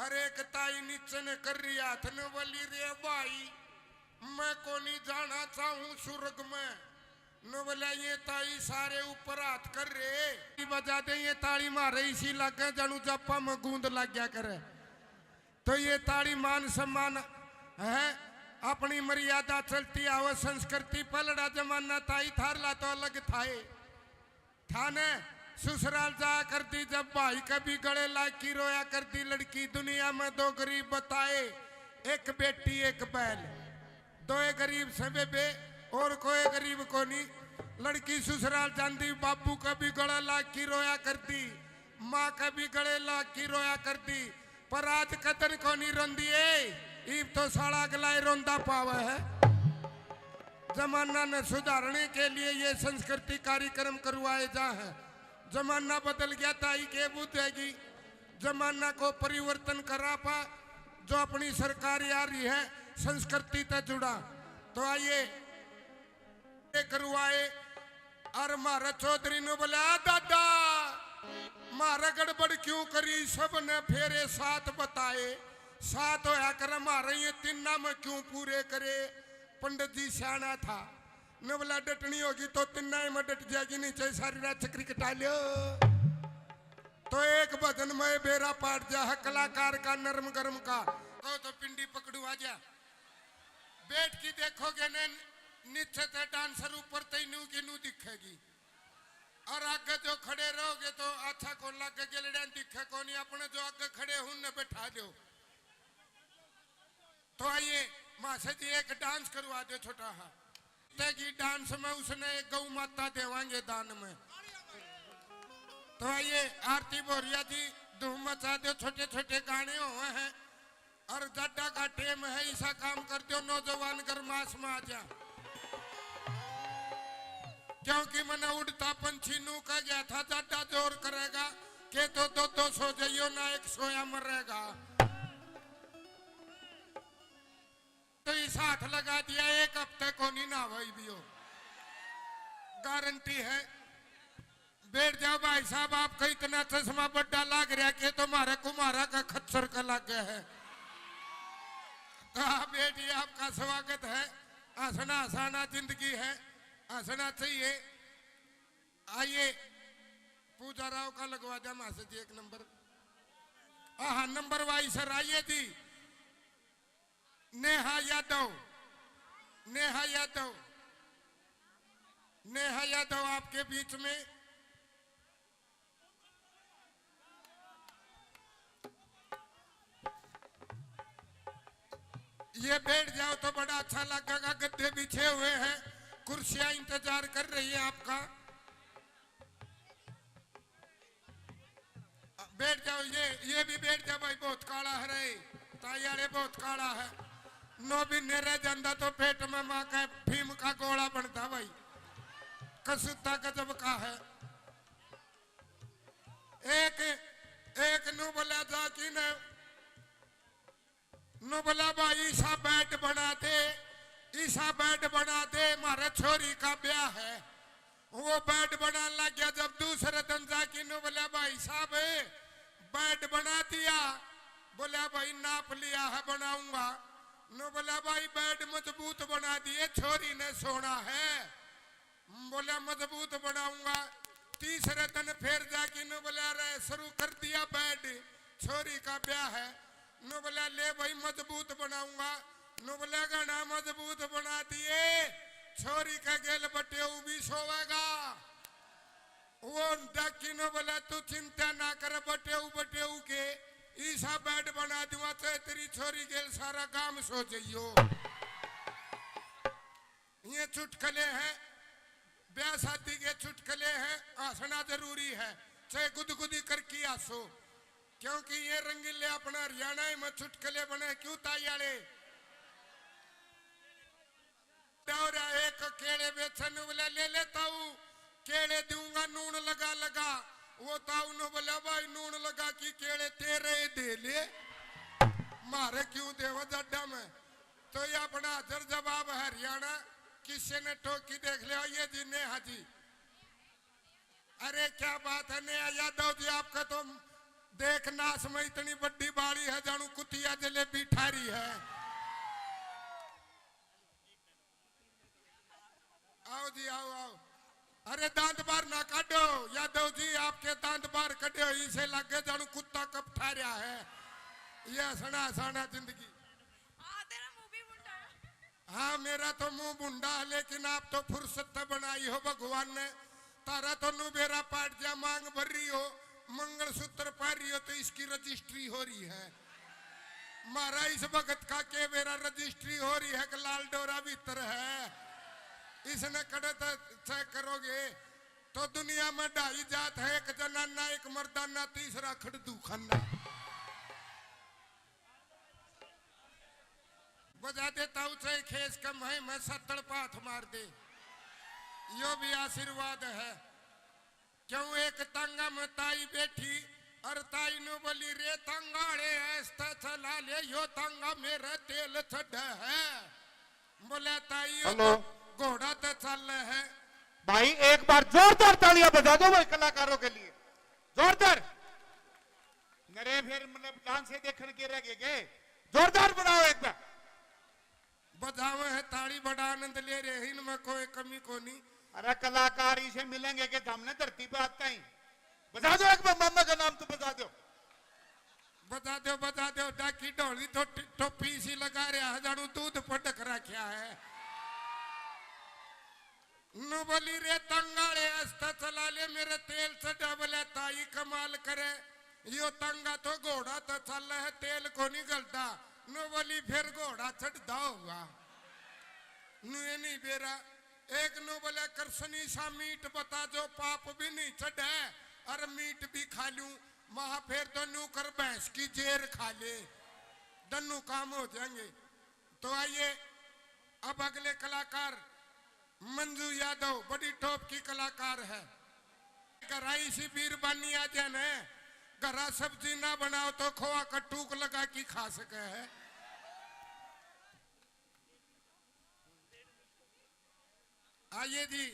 अरे एक ताई नीचे ने कर रही हाथ ने बोली, रे भाई, मैं को नहीं जाना चाहूं स्वर्ग में। नो बोला, ये ताई सारे ऊपर हाथ कर रहे। बजा दे ये ताली मारे, इसी लागे जानू जापा में गूंद लग गया करे। तो ये ताली मान सम्मान है, अपनी मर्यादा चलती आवे, संस्कृति पलड़ा जमाना ताई थारला तो अलग थाए। थाने ससुराल जाया करती जब भाई के भी गले लाग की रोया करती लड़की। दुनिया में दो गरीब बताए, एक बेटी एक बैल। दोए गरीब से बेबे, और कोई गरीब कोनी। लड़की ससुराल जांदी, बाबू के भी गले लाग की रोया करती, माँ के भी गले लाग की रोया करती। पर आज कतन कोनी रोंदी ए, इब तो साला अगला ही रोंदा पावे है। जमाना ने सुधारने के लिए ये संस्कृति कार्यक्रम करवाए जा है। जमाना बदल गया, ताई के बुझेगी। जमाना को परिवर्तन करा पा, जो अपनी सरकार आ रही है, संस्कृति ते जुड़ा। तो आइए, करवाए। और म्हारे चौधरी ने बोला, "आ दादा, म्हारे गड़बड़ क्यों करी?" सब ने फेरे सात बताए। सात होया करे, म्हारे ये तिन्ना में क्यों पूरे करे? पंडित जी सियाणा था, ने बोला, "डटनी होगी तो तिन्ना ही में डट जाएगी, नहीं चाहे सारी रात चक्री कटा लियो।" तो एक भजन में बेरा पाट जा है कलाकार का, नरम गरम का। कहो तो पिंडी पकड़ू आ जा। बैठ के देखोगे ने, नीचे ते डांसर, ऊपर ते नू की नू दिखेगी। और आगे जो खड़े रहोगे तो अच्छा कौन लागे, गेलड़िया दिखे कोनी। अपने जो आगे खड़े हैं उनने बैठा दो। तो आइए मासा जी, एक डांस करवा दो छोटा हा। तेगी डांस में उसने गौ माता देवांगे दान में। तो आइए आरती भोरिया जी, धूम मचा दो, छोटे छोटे गाने हुए हैं। और जाडा का टेम है, ऐसा काम कर दो, नौजवान गरमास में आ जा। क्योंकि मैंने उड़ता पंछी नू कह गया था, जाडा जोर करेगा, के तो दो दो सो जाइयो ना, एक सोया मरेगा। तो इस हाथ लगा दिया, एक हफ्ते को नहीं ना भाई भी हो, गारंटी है। बैठ जाओ भाई साहब, आपका इतना चश्मा बड्डा लाग रहा के तो म्हारे कुम्हारा का खच्चर का लाग गया है। तो आप बैठिए, आपका स्वागत है। हंसना हंसाना जिंदगी है, हंसना चाहिए। आइए, पूजा राव का लगवा दिया मासा जी एक नंबर। हाँ, नंबर वाइज सर, आइए जी। नेहा यादव, नेहा यादव, नेहा यादव आपके बीच में। ये बैठ जाओ तो बड़ा अच्छा लगेगा, गद्दे बिछे हुए हैं, कुर्सियां इंतजार कर रही है आपका। बैठ जाओ, ये, ये भी बैठ जा भाई, बहुत काला है रे, ताई वाले बहुत काला है। नौ महीने रह जाता तो पेट में माँ का भीम का गोला बनता भाई, कसूता गजब का है। एक, एक नू बोला जा कि न नु बोला, भाई, ईसा बेड बना दे, ईसा बेड बना दे, म्हारे छोरी का ब्याह है। वो बेड बनाने लग गया। जब दूसरे दिन जाके नु बोला, भाई साहब, बेड बना दिया? बोला, भाई, नाप लिया है, बनाऊंगा। नु बोला, भाई, बेड मजबूत बना दिए, छोरी ने सोना है। बोला, मजबूत बनाऊंगा। तीसरे दिन फिर जाके नु बोला, अरे, शुरू कर दिया बेड, छोरी का ब्याह है। नु बोला, ले भाई, मजबूत बनाऊंगा। नु बोला, घना मजबूत बना दिए, छोरी का गेल बटेऊ भी सोवेगा। वो डाकी नु बोला, तू चिंता ना कर, बटेऊ बटेऊ के ईसा बेड बना दूंगा, चाहे तेरी छोरी गेल सारा गांव सो जाइयो। ये चुटकले हैं, ब्याह शादी के चुटकले हैं, हंसना जरूरी है, चाहे गुदगुदी करके हंसो, क्योंकि ये रंगीले अपना हरियाणा में चुटकले बने। क्यों ताई आले? दौरा एक केले बेचन वाला ले ले ताऊ, केले दूंगा नून लगा लगा। वो ताऊ नु बोला, भाई, नून लगा की केले तेरे ही दे ले, मारे क्यों देवा जड्डा में। तो ये अपना हाजर जवाब है हरियाणा, किसी ने ठोकी देख लिया, ये जी नेहा जी। अरे क्या बात है नेहा यादव जी, आपका तो देख नाश में इतनी बड्डी बाड़ी है, जानू कुतिया जलेबी ठारी है। आओ जी, आओ, आओ। अरे दांत बाहर ना काढो यादव जी, आपके दांत बाहर कढे हो, इसे लागे जानू कुत्ता कप ठा रहा है। ये हंसना हंसाना जिंदगी। हाँ, तेरा मुंह भी भुंडा है। हाँ, मेरा तो मुंह भुंडा है, लेकिन आप तो फुर्सत तो बनाई हो भगवान ने। तारा तो नु बेरा पाट जा, मांग भर रही हो, मंगलसूत्र पहन रही हो, तो इसकी रजिस्ट्री हो रही है। मारा इस भगत का के बेरा रजिस्ट्री हो रही है कि लाल डोरा भीतर है, इसने कड़े तो चेक करोगे तो दुनिया में ढाई जात है, एक जनाना, एक मर्दाना, तीसरा खड़दू खाना। बजा दे ताऊ चाहे खेस के मैं, मैं सत्तड़ पाथ मार दे, यो भी आशीर्वाद है। क्यों एक तांगा में ताई बैठी और ताई नु बोली, रे तांगा आले ऐसा चला ले, यो तांगा मेरा तेल चढ़ा है। बोले ताई यो हेलो। तो घोड़ा तो चल है। भाई एक बार जोरदार तालियां बजा दो भाई कलाकारों के लिए, जोरदार। नरे फिर मतलब डांस से देखण के रह गए के? जोरदार बनाओ एक बार। बजावे है ताली, बड़ा आनंद ले रहे हैं, इनमें कोई कमी कोनी। अरे कलाकार इसे मिलेंगे कि हमने धरती पे आता ही। बजा दो एक बार, मामा का नाम तो बजा दो। बजा दो, बजा दो, डाकी ढोली तो टि-, टोपी सी लगा रहा है, जानू दूध पटक रखा है। नु बोली, रे तंगाले, आस्ता चला ले, मेरे तेल चढ़ा। बोले, ताई कमाल करे, यो तंगा तो घोड़ा तो चल है, तेल को नहीं गलता। नु बोली, फिर घोड़ा चढ़दा होगा। नु ये नहीं बेरा। एक नु बोले, कृष्णी सा मीट बता, जो पाप भी नहीं चढ़े और मीट भी खा लूं, महा फिर तो नु कर भैंस की जेर खा ले, दन्नू काम हो जाएंगे। तो आइए, अब अगले कलाकार मंजू यादव, बड़ी टॉप की कलाकार है। घरा इसी बीरबानी आ जाए न, घरा सब्जी ना बनाओ तो खोआ का टूक लगा के खा सके है। आइए जी,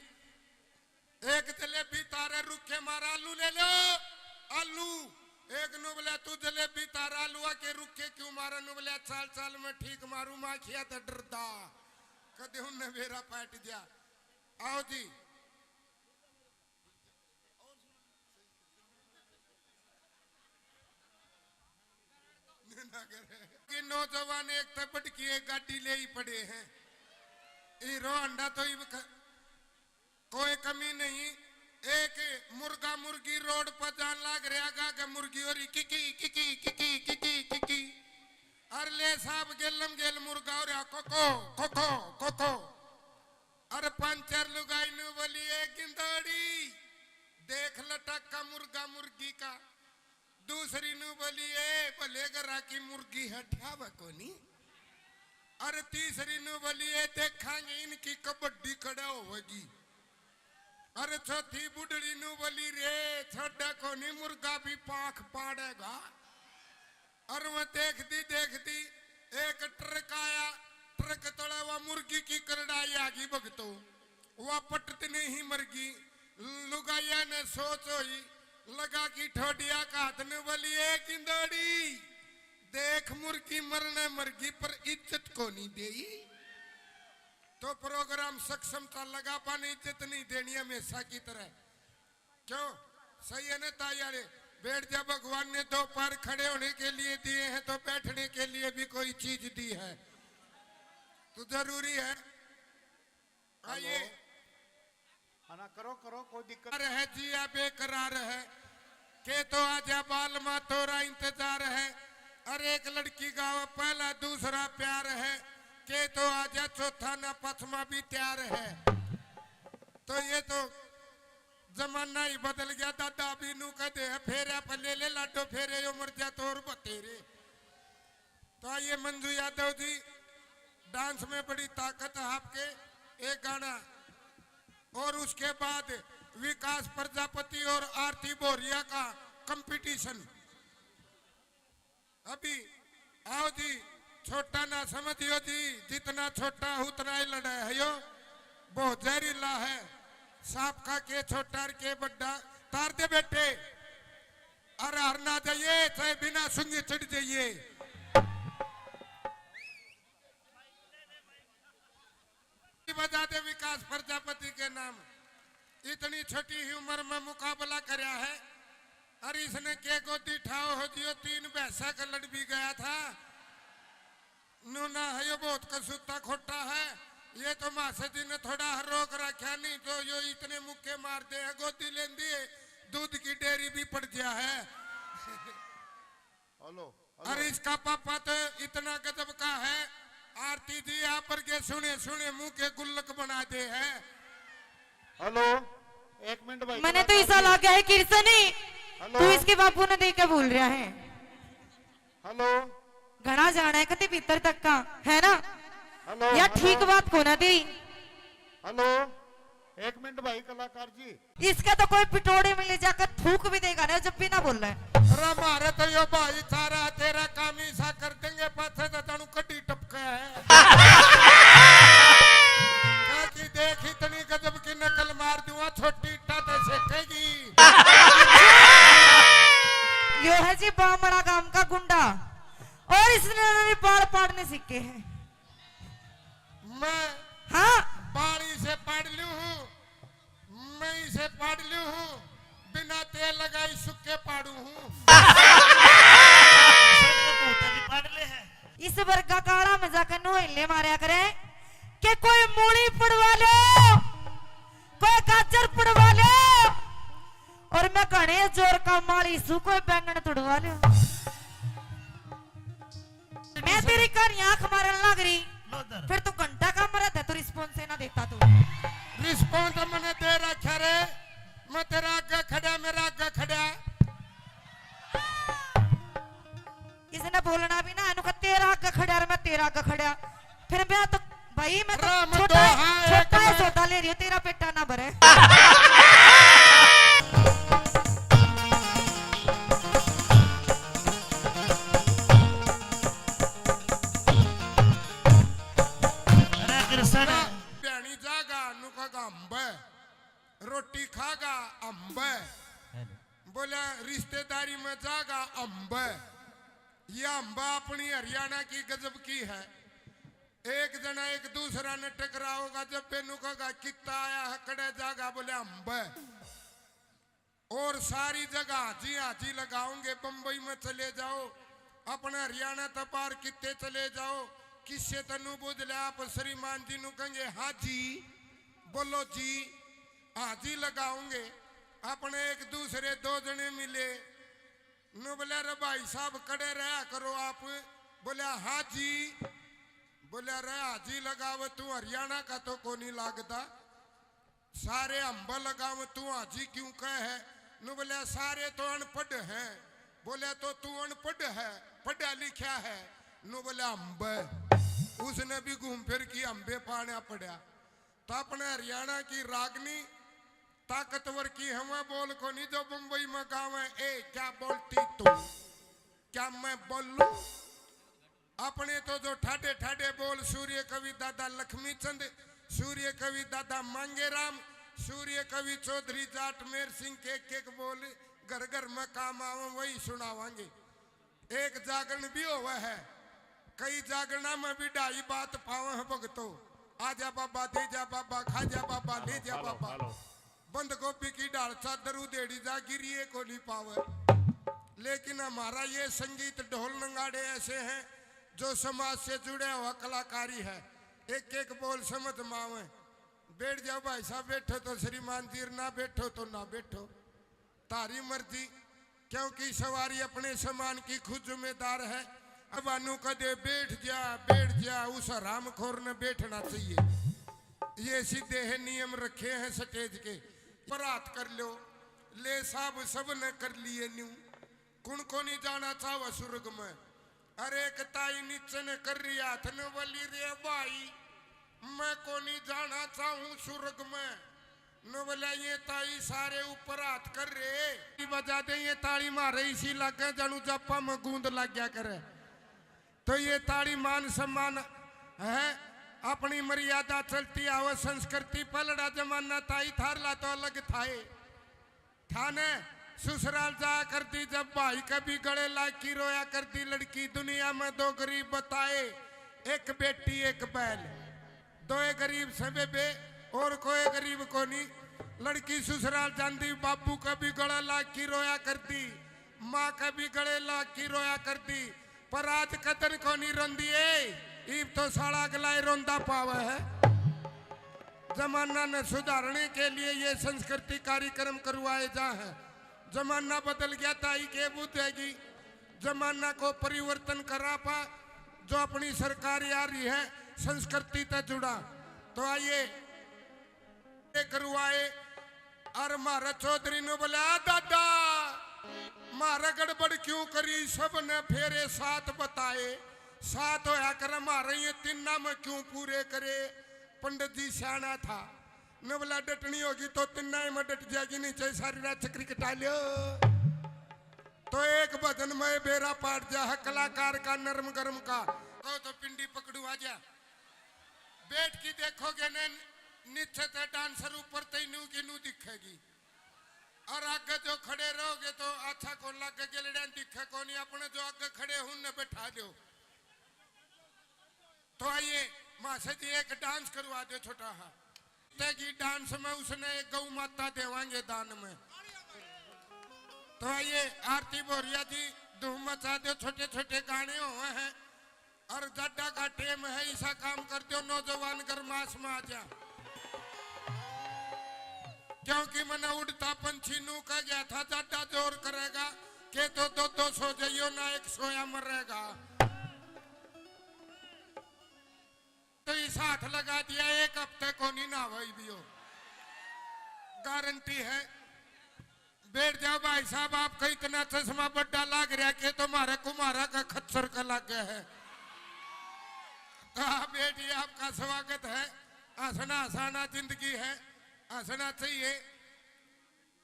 एक जलेबी तारे रुखे मारा, आलू ले लो, आलू। एक नु बोला, तू जलेबी तारा आलू आके रुखे क्यों मारे? नु बोला, चाल चाल मैं ठीक मारू, माखिया तो डरदा। कदे उनने बेरा पाट दिया। आओ जी। ना करे। कि नौजवान एक तो बटकी एक गाड़ी ले ही पड़े हैं। हीरो होंडा तो ही ख-, कोई कमी नहीं। एक मुर्गा मुर्गी रोड पर जान लाग रहा गा के मुर्गी हो रही किकी किकी किकी किकी किकी। अरे ले साहब गेलम गेल मुर्गा हो रहा कोको कोको कोको। अरे पंचर लुगाई नु बोली, ए गिंदड़ी, देख लटक्का मुर्गा मुर्गी का। दूसरी नु बोली, ए भले घरा की मुर्गी है, ठ्यावे कोनी। अरे तीसरी नु बोली, ए देखांगे इनकी कबड्डी कड़ा होगी। अरे चौथी बुढ़ड़ी नु बोली, रे छोड़ा कोनी, मुर्गा भी पाख पाड़ेगा। और वह देखती देखती एक ट्रक आया, ट्रक तले वह मुर्गी की करड़ाई आ गई भगतो, वह पटत नहीं मरगी। लुगाइया ने सोच होई, लगा की ठोडिया का हाथ ने बोली, ए गिंदड़ी, देख मुर्गी मरने मरगी पर इज्जत को नहीं देई। तो प्रोग्राम सक्षमता लगा पाने इज्जत नहीं देनी हमेशा की तरह। क्यों? सही है ना ताई वाले? बैठ जा, भगवान ने दो पैर खड़े होने के लिए दिए हैं, तो बैठने के लिए भी कोई चीज दी है, तो जरूरी है। आइए। हेलो। हाँ ना, करो, करो, कोई दिक्कत है, जिया बेकरार है, के तो आजा बालमा, तोरा इंतजार है। अरे एक लड़की गावे पहला दूसरा प्यार है, के तो आजा चौथा ना पचमा भी तैयार है। तो ये तो जमाना ही बदल गया दादा, अभी नू कह दे फेरे पे ले ले लाडो फेरे, यो मर जा तो और बतेरे। तो आइए मंजू यादव जी, डांस में बड़ी ताकत है आपके, एक गाना और उसके बाद विकास प्रजापति और आरती बोरिया का कंपटीशन। अभी आओ जी, छोटा ना समझियो जी, जितना छोटा उतना ही लड़ा है यो, बहुत जहरीला है। सांप का के छोटा और के बड्डा, तार दे बेटे। अरे हर ना जाइए, चाहे बिना सुंगी चढ़ जाइए। बजा दे विकास प्रजापति के नाम। इतनी छोटी ही उम्र में मुकाबला करया है। अरे इसने के गोदी ठाओ हो जियो, तीन भैंसा का लड़ भी गया था। नूना है यो बहुत कसूता खोटा है। ये तो मासे जी ने थोड़ा हर रोक रखा, नहीं तो यो इतने मुक्के मार दे है, गोदी लेंदी है, दूध की डेयरी भी पड़ गया है। Hello, hello. अरे इसका पापा तो इतना गजब का है, आरती जी आप पर के सुने सुने मुंह के गुल्लक बना दे है। हेलो, एक मिनट भाई, मैंने तो कलाकार ऐसा जी। लगा है किरसनी, हेलो। तू इसके बापू ने देख के बोल रहा है। हेलो। घना जाना है कति भीतर तक का, है ना? हेलो, या हेलो। ठीक बात को ना दे। हेलो, एक मिनट भाई कलाकार जी। इसका तो कोई पिटोड़े में ले जाकर थूक भी देगा ना, जब भी ना बोल रहा है। अरे मारे तो यो भाई सारा तेरा काम ही सा कर देंगे, पाछे तो जानू कड्डी टपका है। काकी देख इतनी गजब की नकल मार दूंगा, छोटी इट्टा ते सेकेगी। यो है जी बामड़ा गांव का गुंडा, और इसने मेरे बाल पाड़ने सीखे हैं। मैं हाँ। बाल इसे पाड़ लूं हूँ, मैं इसे पाड़ लूं हूँ, बिना तेल लगाई सुक्के पाड़ू हूँ। सर, ये भूत भी पाड़ ले है। इस वर्गा काला में जाकर नोहले मारया करे कि कोई मूली पड़वा लो, कोई गाजर पड़वा लो, और मैं घने जोर का माली सू कोई बैंगन तुड़वा लो। मैं तेरी कहानी आंख मारन लाग रही, लो इधर। फिर तू घंटा का मरा था, तू रिस्पॉन्स ही ना देता तू। रिस्पॉन्स मैंने दे रखा रे, मैं तेरा आगे खड़ा, मेरा आगे खड़ा। इसने बोलना भी ना, इन्हों का तेरा आगे खड़ा और मैं तेरा आगे खड़ा। फिर मैं तो, भाई, मैं तो राम छोटा, दोहा एक छोटा है, में सौदा ले रही हूँ, तेरा पेटा ना भरे। अरे कृष्ण। ना, भैनी जागा, नुका का अम्ब है। रोटी खागा, अम्ब है। बोला, रिश्तेदारी में जागा, अम्ब है। ये अम्ब अपनी हरियाणा की गजब की है। एक जना एक दूसरा ने टकराओगा, जब बेनू कहेगा, "कित्ता आया है, कड़े जागा?" बोले, "अम्ब है।" और सारी जगह हाजी, हाजी लगाओगे। बम्बई में चले जाओ, अपने हरियाणा तक पार कित्ते चले जाओ, किससे तनु बुझ ले, आप श्रीमान जी नु कहेंगे, "हाँ जी, बोलो जी।" हाजी लगाओगे। अपने एक दूसरे दो जने मिले, नु बोले, "अरे भाई साहब, कड़े रहा करो आप।" बोले, "हाँ जी।" बोले, "अरे हाजी लगावे तू हरियाणा का तो कोनी लागता, सारे अम्ब लगावे तू हाजी क्यों कहे है?" नु बोले, "सारे तो अनपढ़ हैं।" बोले, "तो तू अनपढ़ है, पढ़ा लिखा है?" नु बोले, "अम्ब।" उसने भी घूम फिर की अम्बे पाना पड़ा। तो अपने हरियाणा की रागनी ताकतवर की हवा बोल कोनी जो बम्बई में गावे, "ए, क्या बोलती तू? क्या मैं बोलूं?" अपने तो जो ठाडे ठाडे बोल सूर्य कवि दादा लक्ष्मी चंद, सूर्य कवि दादा मांगेराम, सूर्य कवि चौधरी जाट मेर सिंह के एक एक बोल घर घर में काम आवे, वही सुनावांगे। एक जागरण भी होवे है, कई जागरणा में भी ढाई बात पावे हैं भगतो। आजा बाबा, दे जा बाबा, खा जा बाबा, ले जा बाबा। बंद गोभी की ढाल चादर उधेड़ी जा, गिरिए को नहीं पावे। लेकिन हमारा ये संगीत ढोल नगाड़े ऐसे हैं जो समाज से जुड़ा हुआ कलाकारी है। एक एक बोल समझ में आवे। बैठ जाओ भाई साहब, बैठो तो श्रीमान जी, ना बैठो तो ना बैठो, तारी मर्जी। क्योंकि सवारी अपने सामान की खुद जिम्मेदार है। अब अनु कदे बैठ जा, बैठ जा, उस हरामखोर ने बैठना चाहिए। ये सीधे है नियम रखे हैं स्टेज के। पर हाथ कर लो, ले साहब सब ने कर लिए न्यू। कुण को नहीं जाना चाहवा स्वर्ग में? अरे एक ताई नीचे ने कर रही हाथ ने बोली, रे भाई, मैं को नहीं जाना चाहूं स्वर्ग में। नु बोला, ये ताई सारे ऊपर हाथ कर रहे। बजा दे ये ताली मारे, इसी लगे जानू जापा में गूंद लग गया करे। तो ये ताली मान सम्मान है, अपनी मर्यादा चलती आवे संस्कृति। पलड़ा जमाना ताई थारला तो अलग थाए। थाने ससुराल जाया करती जब भाई के भी गले लाग की रोया करती लड़की। दुनिया में दो गरीब बताए, एक बेटी एक बैल। दोए गरीब से बेबे, और कोई गरीब कोनी। लड़की ससुराल जांदी, बाबू के भी गले लाग की रोया करती, माँ के भी गले लाग की रोया करती। पर आज कतन कोनी रोंदी ए, इब तो साला अगला ही रोंदा पावे है। जमाना ने सुधारने के लिए ये संस्कृति कार्यक्रम करवाए जा है। जमाना बदल गया, ताई के बुझेगी। जमाना को परिवर्तन करा पा, जो अपनी सरकार आ रही है, संस्कृति तै जुड़ा। तो आइए, ये करवाए। और म्हारे चौधरी ने बोला, "आ दादा, म्हारे गड़बड़ क्यों करी? सब ने फेरे सात बताए, सात होया करे, म्हारे ये तिन्ना में क्यों पूरे करे?" पंडित जी सियाना था, ने बोला, "डटनी होगी तो तिन्ना ही में डट जाएगी, नीचे सारी रात चक्री कटा लियो।" तो एक भजन में बेरा पाट जा है कलाकार का, नरम गरम का। कहो तो पिंडी पकड़ू आ जा। बैठ के देखोगे ने, नीचे ते डांसर, ऊपर ते नू की नू दिखेगी। और आगे जो खड़े रहोगे तो अच्छा को लगे, गेलड़ियां दिखे कोनी। अपने जो आगे खड़े हैं उनने बैठा दो। तो आइए मास्टर जी, एक डांस करवा दो छोटा हा। तेगी डांस में उसने एक गौ माता देवांगे दान में। तो आइए आरती भोरिया जी, धूम मचा दो। छोटे छोटे गाने हुए हैं। और जाडा का टेम है, ऐसा काम कर दो नौजवान गरमास में आ जा। क्योंकि मैंने उड़ता पंछी नू कह गया था, जाडा जोर करेगा, के तो दो दो सो जाइयो ना, एक सोया मरेगा। तो इस हाथ लगा दिया, एक हफ्ते को नहीं ना भाई भी हो, गारंटी है। बैठ जाओ भाई साहब, आपका इतना चश्मा बड्डा लाग रहा के तो म्हारा कुमारा का खच्चर का लाग गया है। हाँ बेटी, आपका स्वागत है। हंसना हंसाना जिंदगी है, हंसना चाहिए।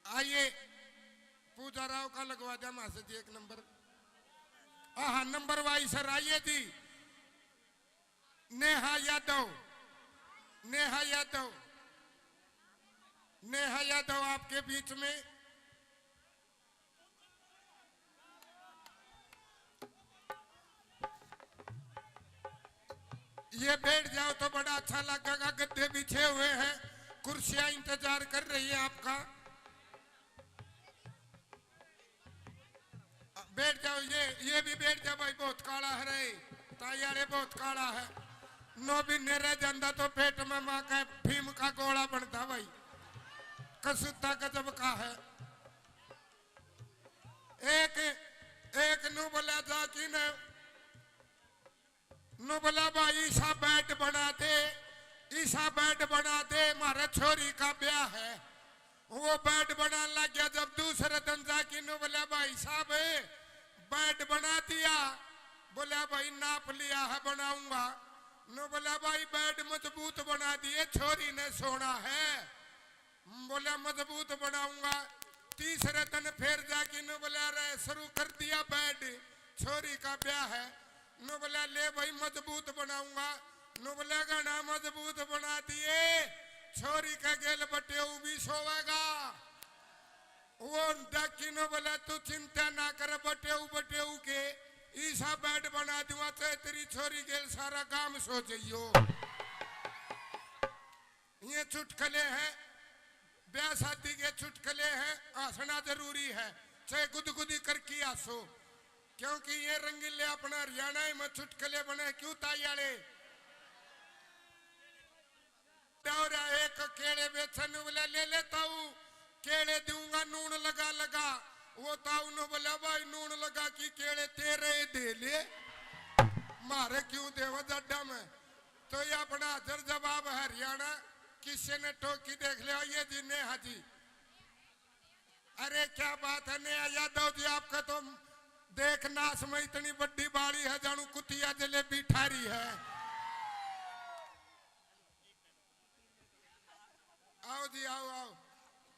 आइए, पूजा राव का लगवा दिया मास्टर जी एक नंबर। हाँ, नंबर वाइज सर, आइए जी। नेहा यादव, नेहा यादव, नेहा यादव आपके बीच में। ये बैठ जाओ तो बड़ा अच्छा लगेगा, गद्दे बिछे हुए हैं, कुर्सियां इंतजार कर रही है आपका। बैठ जाओ, ये, ये भी बैठ जा भाई, बहुत काला है रे, ताई आले बहुत काला है। नौ महीने रह जांदा तो पेट में माँ का भीम का गोला बनता भाई, कसूता गजब का है। एक, एक नू बोला जा कि ने नु बोला, भाई, ईसा बेड बना दे, ईसा बेड बना दे, म्हारे छोरी का ब्याह है। वो बेड बनाने लग गया। जब दूसरे दिन जाके नु बोला, भाई साहब, बेड बना दिया। बोला, भाई, नाप लिया है, बनाऊंगा। नु बोला, भाई, बेड मजबूत बना दिए, छोरी ने सोना है। बोला, मजबूत बनाऊंगा। तीसरे दिन फिर जाके नु बोला, रे, शुरू कर दिया बेड, छोरी का ब्याह है। नु बोला, ले भाई, मजबूत बनाऊंगा। नु बोला, घना मजबूत बना दिए, छोरी के गेल बटेऊ भी सोवेगा। वो डाकी नु बोला, तू चिंता ना कर, बटेऊ, बटेऊ के ईसा बेड बना दूंगा, चाहे तेरी छोरी गेल सारा गांव सो जाइयो। ये चुटकले हैं, ब्याह शादी के चुटकले हैं। हंसना जरूरी है, चाहे गुदगुदी करके हंसो, क्योंकि ये रंगीले अपना हरियाणा में चुटकले बने। क्यों ताई आले? दौरा एक केले बेचन बोले, "ले ले ताऊ, केले दूंगा नून लगा लगा।" वो ताऊ ने बोला, "भाई, नून लगा की केले तेरे ही दे ले, मारे क्यों देवे जड्डा में?" तो ये अपना हाजर जवाब हरियाणा, किसी ने टोकी देख लिया, ये जी नेहा जी। अरे क्या बात है नेहा यादव जी, आपका तो देख नाश में इतनी बड़ी बाड़ी है, जानू कुतिया जलेबी ठारी है। आओ जी, आओ, आओ।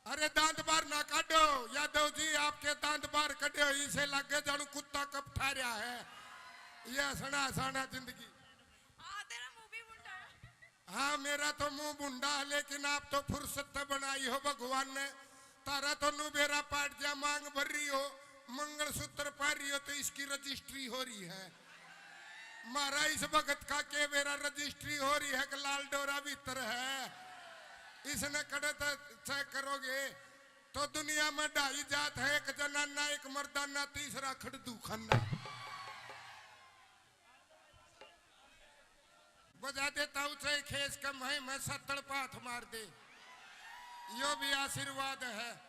अरे दांत बाहर ना काटो यादव जी, आपके दांत बाहर कटे हो, इसे लगे जानू कुत्ता कब ठा रहा है। ये हंसना हंसाना जिंदगी। हाँ, तेरा मुंह भी मुंडा है। हाँ, मेरा तो मुंह भुंडा है, लेकिन आप तो फुर्सत तो बनाई हो भगवान ने। तारा तो नु बेरा पाट जा, मांग भर रही हो, मंगलसूत्र पहन रही हो, तो इसकी रजिस्ट्री हो रही है। मारा इस भगत का के बेरा रजिस्ट्री हो रही है कि लाल डोरा भीतर है? इसने कड़े तो चेक करोगे तो दुनिया में ढाई जात है, एक जनाना, एक मर्दाना, तीसरा खड़दू खाना। बजा देता हूँ चाहे खेस कम है, मैं सत्तड़ पाथ मार दे, यो भी आशीर्वाद है।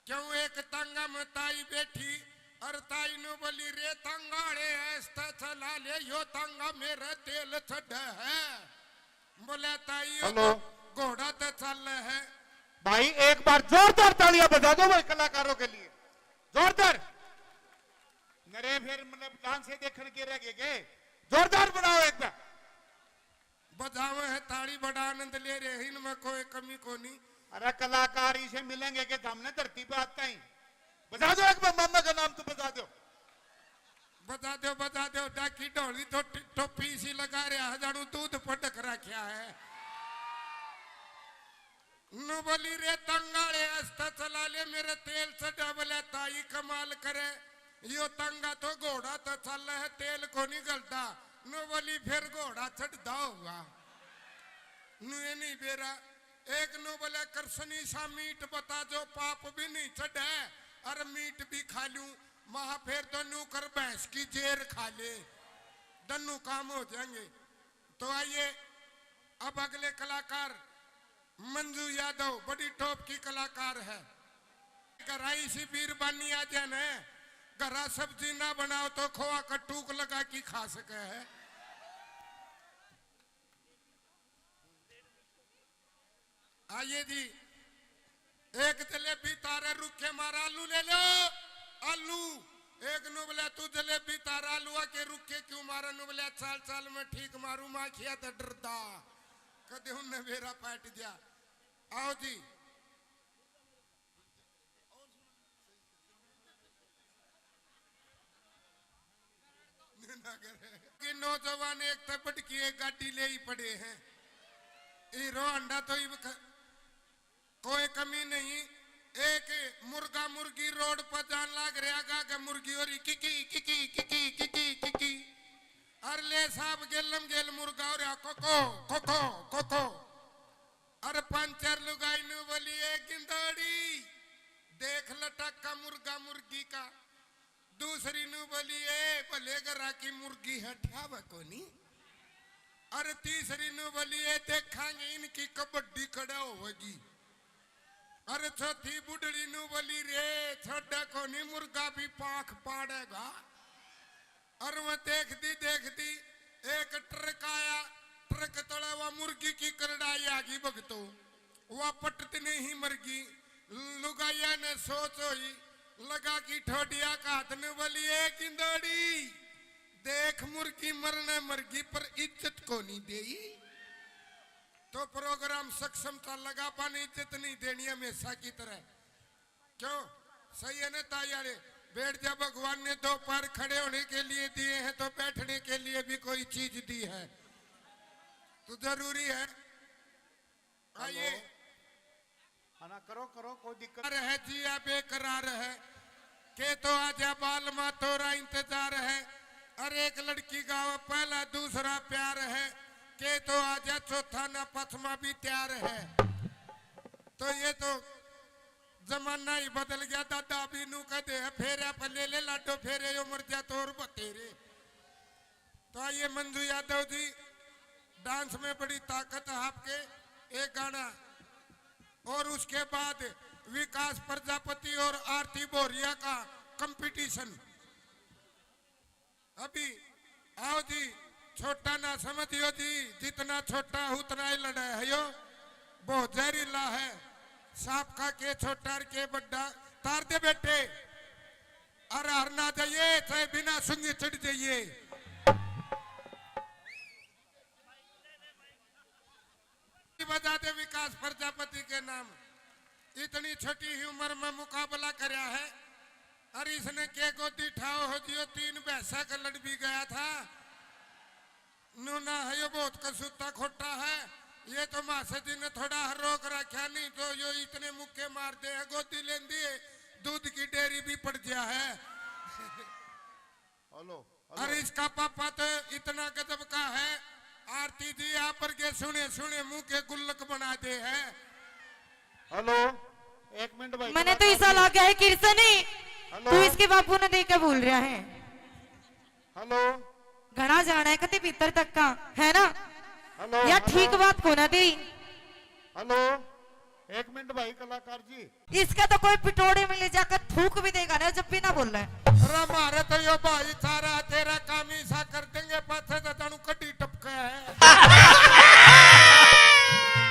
क्यों एक तांगा में ताई बैठी और ताई नु बोली, "रे तांगाले, ऐसता चला ले, यो तांगा मेरा तेल चढ़ है।" बोले, "ताई, यो हेलो। तो घोड़ा तो चल है।" भाई, एक बार जोरदार तालियां बजा दो भाई कलाकारों के लिए, जोरदार। नरे फिर मतलब डांस से देखण के रह गए के? जोरदार बनाओ एक बार। बजावे है ताली, बड़ा आनंद ले रहे हैं, इनमें कोई कमी कोनी। अरे कलाकार इसे मिलेंगे कि हमने धरती पे आता ही। बजा दो एक बार, मामा का नाम तो बजा दो। बजा दो, बजा दो, डाकी ढोली तो ट-, टोपी इसी लगा रहा है, जानू दूध पटक रखा है। नु बोली, "रे तंगाले, आस्ता चला ले, मेरे तेल चढ़ा।" बोले, "ताई कमाल करे, यो तंगा तो घोड़ा तो चल है, तेल को नहीं गलता।" नु बोली, "फिर घोड़ा चढ़दा होगा।" नु ये नहीं बेरा। एक नु बोले, "कृष्णी सा मीठ बता, जो पाप भी नहीं चढ़े और मीठ भी खा लूं।" महा फिर तो नु कर भैंस की जेर खा ले, दोनों काम हो जाएंगे। तो आइए, अब अगले कलाकार मंजू यादव, बड़ी टॉप की कलाकार है। घरा इसी बीरबानी आ जाए न, घरा सब्जी ना बनाओ तो खोआ का टूक लगा के खा सके है। आइए जी, एक जलेबी तारे रुखे मारा, आलू ले लो, आलू। एक नु बोला, "तू जलेबी तारा आलूआ के रुखे क्यों मारा?" नु बोला, "चाल चाल मैं ठीक मारू, माखिया तो डरदा, कदे उनने बेरा पाट दिया।" आओ जी। ना करे। कि नौजवान एक तो बड़की एक गाड़ी ले ही पड़े हैं। हीरो होंडा तो ही ख-, कोई कमी नहीं। एक मुर्गा मुर्गी रोड पर जान लाग रहा, गा के मुर्गी हो रही किकी किकी किकी किकी किकी। अर ले साहब गेलम गेल मुर्गा हो रहा कोको कोको कोको। अर पंचर लुगाई नु बोली, "ए गिंदोड़ी, देख लटक्का मुर्गा मुर्गी का।" दूसरी नु बोली, "ए भले घरा की मुर्गी है, ठावे कोनी।" अर तीसरी नु बोली, "ए देखांगे इनकी कबड्डी कड़ा होगी।" अर चौथी बुढ़ड़ी नु बोली, "रे छोड़ा कोनी, मुर्गा भी पाख पाड़ेगा।" अर वो देखती देखती एक ट्रक आया, ट्रक तले वा मुर्गी की करड़ाई आ गई भगतो, वा पटत नहीं मरगी। लुगाइया ने सोच होई, लगा की ठोडिया का हाथ ने बोली, "ए गिंदोड़ी, देख मुर्गी मरने मरगी पर इज्जत कोनी देई।" तो प्रोग्राम सक्षम था लगा, अपन इज्जत नहीं देनी हमेशा की तरह। क्यों? सही है ना ताई आले? बैठ जा, भगवान ने दो पैर खड़े होने के लिए दिए हैं तो बैठने के लिए भी कोई चीज दी है, तो जरूरी है। आइए। हेलो। हाँ ना, करो, करो, कोई दिक्कत। रह जिया बेकरार है, के तो आजा बाल मा तोरा इंतजार है। अरे एक लड़की गावे पहला दूसरा प्यार है, के तो आजा चौथा ना पांचवा भी तैयार है। तो ये तो जमाना ही बदल गया दादा, अभी नू कहते हैं फेरे पर ले ले लाडो फेरे, यो मर जा तो और बतेरे। तो आइए मंजू यादव जी, डांस में बड़ी ताकत है आपके, एक गाना और उसके बाद विकास प्रजापति और आरती भोरिया का कंपटीशन। अभी आओ जी, छोटा ना समझियो जी, जितना छोटा उतना ही लड़ा है यो, बहुत जहरीला है। सांप का के छोटा और के बड्डा, तार दे बेटे। अरे हर ना जाइए, चाहे बिना सुंगी चढ़ जाइए। बजा दे विकास प्रजापति के नाम। इतनी छोटी ही उम्र में मुकाबला करया है। अरे इसने के गोदी ठाओ हो जियो, तीन भैंसा का लड़ भी गया था। नूना है यो बहुत कसूता खोटा है। ये तो मासा जी ने थोड़ा हर रोक रखा, नहीं तो यो इतने मुक्के मार दे है, गोदी लेंदी है, दूध की डेयरी भी पड़ गया है। Hello, hello. अरे इसका पापा तो इतना गजब का है, आरती जी आप पर के सुने सुने मुंह के गुल्लक बना दे है। हेलो, एक मिनट भाई, मैंने तो कलाकार ऐसा जी। लगा है किरसनी, हेलो। तू इसके बापू ने देख के बोल रहा है। हेलो। घना जाना है कति भीतर तक का, है ना? हेलो, या हेलो। ठीक बात को ना दी। हेलो, एक मिनट भाई कलाकार जी। इसका तो कोई पिटोड़े में ले जाकर थूक भी देगा ना, जब भी ना बोले। अरे मारे तो यो भाई सारा तेरा काम ही सा कर देंगे, पाछे तो जानू कड्डी टपका है।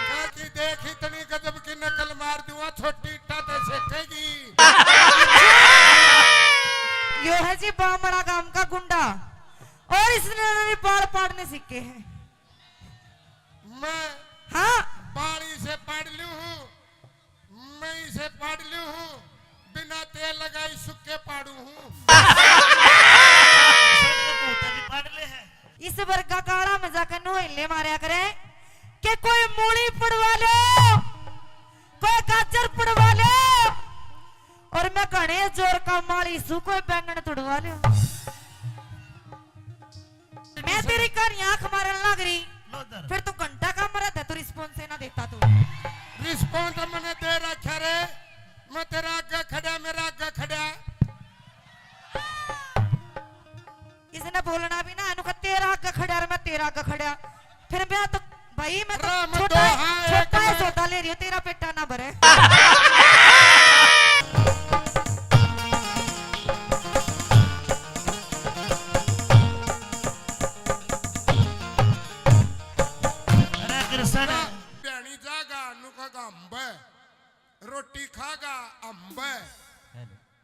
कहा कि देख इतनी गजब की नकल मार दूंगा, छोटी इट्टा तो सेकेगी। यो है जी बामड़ा गांव का गुंडा, और इसने बाल पाड़ने सीखे हैं। मैं हाँ। बाल इसे पाड़ लूं हूँ, मैं इसे पाड़ लूं हूँ, बिना तेल लगाई सुक्के पाड़ू हूँ। इस वर्गा काला में जाकर नोहले मारया करे कि कोई मूली पड़वा लो, कोई गाजर पड़वा लो, और मैं घणे जोर का माली सू, कोई बैंगन तुड़वा लो। मैं तेरी कहानी आंख मारन लाग रही, लो इधर। फिर तू घंटा का मरा था, तू रिस्पॉन्स ना देता तू। रिस्पॉन्स मैंने दे रखा रे, मैं तेरा आगे खड़ा, मेरा आगे खड़ा। इसने बोलना भी ना, इन्हों का तेरा आगे खड़ा और मैं तेरा आगे खड़ा। फिर मैं तो भाई, मैं तो राम छोटा है, दोहा एक छोटा है, में। सौदा ले रही हूँ, तेरा पेटा ना भरे। अरे कृष्ण। ना, भैनी जागा, नु खागा अम्ब, रोटी खागा अम्ब,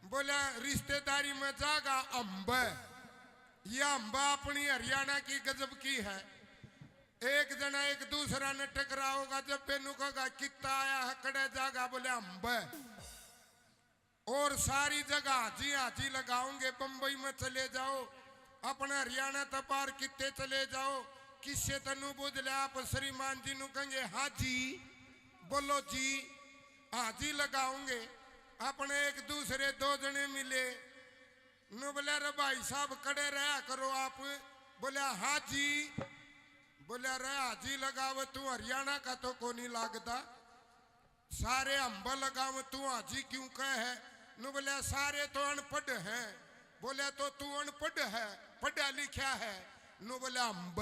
बोला रिश्तेदारी में जागा अम्ब। ये अम्ब अपनी हरियाणा की गजब की है। एक जना एक दूसरा ने टकराओगा, जब बेनू कहेगा कित्ता आया है, कड़े जागा, बोले अम्ब। और सारी जगह हाजी हाजी लगाओगे। बम्बई में चले जाओ, अपने हरियाणा तक बाहर कित्ते चले जाओ, किससे तनु बुझ ले, आप श्रीमान जी नु कहेंगे हाजी, बोलो जी, हाजी लगाओगे। अपने एक दूसरे दो जने मिले, नु बोले रे भाई साहब कड़े रहा करो आप, बोले हाजी, बोले रे हाजी लगावे तू हरियाणा का तो कोनी लागदा। सारे अम्ब लगाव तू हाजी क्यों कह है? नु बोले सारे तो अनपढ़ हैं। बोले तो तू अनपढ़ है, पढ़ा लिखा है? नु बोले अम्ब।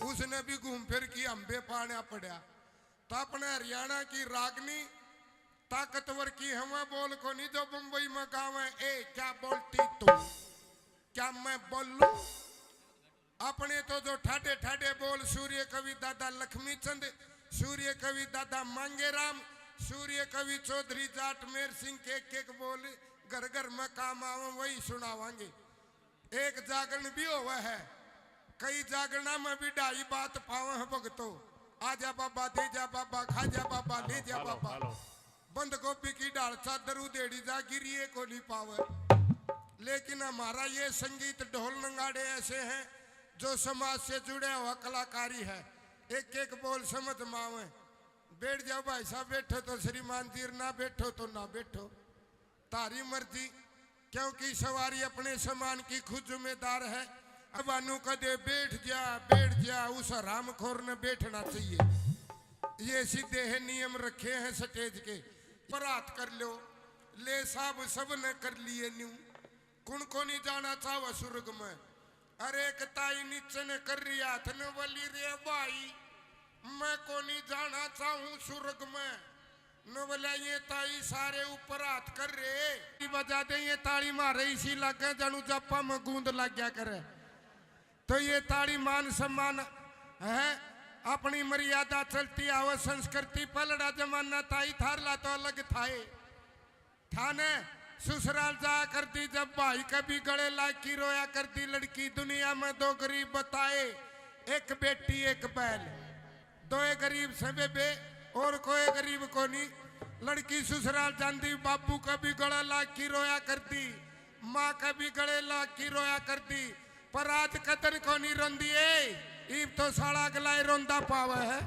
उसने भी घूम फिर की अम्बे पाना पड़ा। तो अपने हरियाणा की रागनी ताकतवर की हवा बोल को नहीं जो बम्बई में गावे, ए क्या बोलती तू, क्या मैं बोलूं? अपने तो जो ठाडे ठाडे बोल सूर्य कवि दादा लक्ष्मी चंद, सूर्य कवि दादा मांगेराम, सूर्य कवि चौधरी जाट मेर सिंह के एक एक बोल घर घर में काम आवे वही सुनावांगे। एक जागरण भी होवे है, कई जागरणा में भी ढाई बात पावे हैं भगतो। आजा बाबा, दे जा बाबा, खा जा बाबा, ले जा बाबा। बंद गोभी की ढाल चादर उधेड़ी जा, गिरिए को नहीं पावे। लेकिन हमारा ये संगीत ढोल नगाड़े ऐसे हैं जो समाज से जुड़े हुआ कलाकारी है। एक एक बोल समझ में आवे। बैठ जाओ भाई साहब, बैठो तो श्रीमान जी, ना बैठो तो ना बैठो, तारी मर्जी। क्योंकि सवारी अपने सामान की खुद जिम्मेदार है। अब आनू कदे बैठ जा, बैठ जा, उस हरामखोर ने बैठना चाहिए। ये सीधे है नियम रखे हैं स्टेज के। पर हाथ कर लो, ले साहब सब ने कर लिए न्यू। कुण को नहीं जाना चाहवा सुर्ग में? अरे एक ताई नीचे ने कर रही हाथ ने बोली, "रे भाई, मैं को नहीं जाना चाहूँ सुर्ग में।" नो बोला, "ये ताई सारे ऊपर हाथ कर रहे।" बजा दे ये ताली मारे, इसी लागे जानू जापा में गूंद लग गया करे। तो ये ताली मान सम्मान है, अपनी मर्यादा चलती आवे, संस्कृति पलड़ा जमाना ताई थारला तो अलग थाए। थाने ससुराल जाया करती जब भाई के भी गले लाग की रोया करती लड़की। दुनिया में दो गरीब बताए, एक बेटी एक बैल। दोए गरीब से बेबे, और कोई गरीब कोनी। लड़की ससुराल जांदी, बाबू के भी गले लाग की रोया करती, माँ के भी गले लाग की रोया करती। पर आज कदर कोनी रोंदी ए, ईब तो साला अगला ही रोंदा पावे है।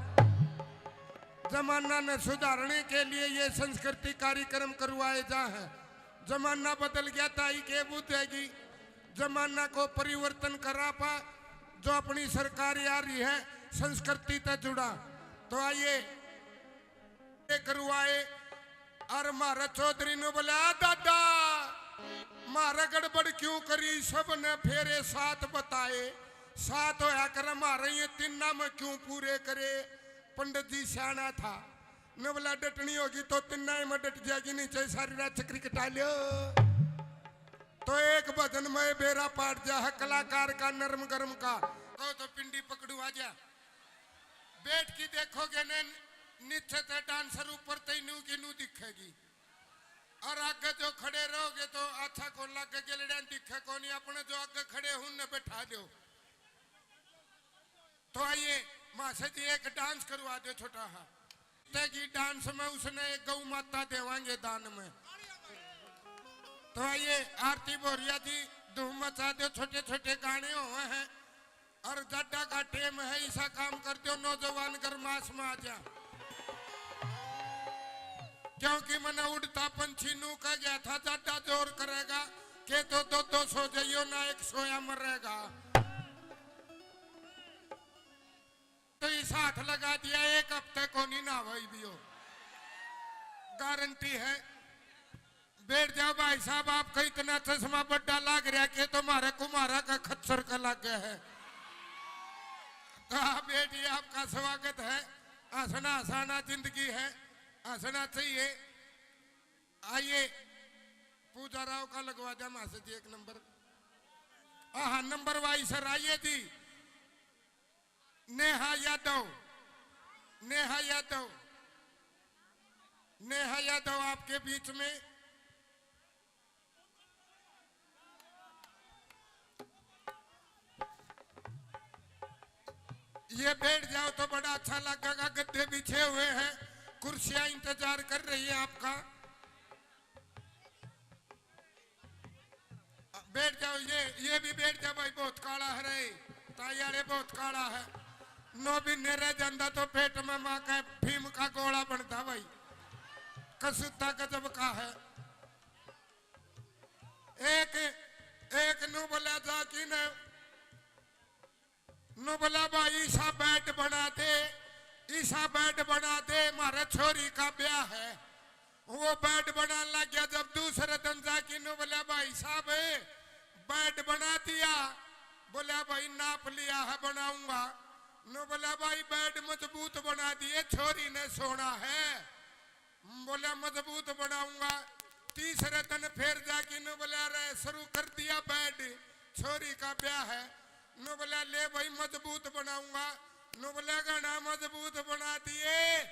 जमाना ने सुधारने के लिए ये संस्कृति कार्यक्रम करवाए जा है। जमाना बदल गया, ताई के बुझेगी। जमाना को परिवर्तन करा पा, जो अपनी सरकार आ रही है, संस्कृति तै जुड़ा। तो आइए, ये करवाए। और म्हारे चौधरी ने बोला, "आ दादा, म्हारे गड़बड़ क्यों करी?" सब ने फेरे सात बताए। सात होया करे, म्हारे ये तीना में क्यों पूरे करे? पंडित जी सियाना था। ने बोला, "डटनी होगी तो तीना ही में डट जाएगी, नीचे सारी रात चक्री कटा लियो।" तो एक भजन में बेरा पाट जा है कलाकार का, नरम गरम का। कहो तो पिंडी पकड़ू आ जा। बैठ की देखोगे ने, नीचे ते डांसर, ऊपर ते नू की नू दिखेगी। और आगे जो खड़े रहोगे तो अच्छा को लागे, गेलड़ियां दिखे कोनी। अपने जो आगे खड़े हूं ने बैठा दो। तो आइए मासे जी एक डांस करवा दो छोटा हा। तेगी डांस में उसने एक गौ माता देवांगे दान में। तो आइए आरती भोरिया जी धूम मचा दो, छोटे छोटे गाने हुए हैं। और जाडा का टेम है, ऐसा काम कर दो नौजवान गरमास में आ जा। क्योंकि मैंने उड़ता पंछी नू कह गया था, जाडा जोर करेगा के तो दो दो सो जाइयो ना, एक सोया मरेगा। तो इस हाथ लगा दिया, एक हफ्ते को नहीं ना भाई भी हो, गारंटी है। बैठ जाओ भाई साहब, आपका इतना चश्मा बड्डा लाग रहा के तो म्हारे कुम्हारा का खच्चर का लाग गया है। तो आप बैठिए, आपका स्वागत है। हंसना हंसाना जिंदगी है, हंसना चाहिए। आइए, पूजा राव का लगवा दिया मासे जी एक नंबर। हाँ, नंबर वाइज सर आइए जी। नेहा यादव, नेहा यादव, नेहा यादव आपके बीच में। ये बैठ जाओ तो बड़ा अच्छा लगेगा। गद्दे बिछे हुए हैं, कुर्सियां इंतजार कर रही है आपका। बैठ जाओ, ये, ये भी बैठ जा भाई, बहुत काला है रे, ताई आले बहुत काला है। नौ महीने रह जांदा तो पेट में माँ का भीम का गोला बनता भाई, कसूता गजब का है। एक, एक नू बोला जा कि न नु बोला, "भाई, ईसा बेड बना दे, ईसा बेड बना दे, म्हारे छोरी का ब्याह है।" वो बेड बनाने लग गया। जब दूसरे दिन जाके नु बोला, "भाई साहब, बेड बना दिया।" बोला, "भाई, नाप लिया है, बनाऊंगा।" नु बोला, "भाई, बेड मजबूत बना दिए, छोरी ने सोना है।" बोला, "मजबूत बनाऊंगा।" तीसरे दिन फिर जाके नु बोला, "अरे, शुरू कर दिया बेड, छोरी का ब्याह है।" नु बोला, "ले भाई, मजबूत बनाऊंगा।" नु बोला, "घना मजबूत बना दिए,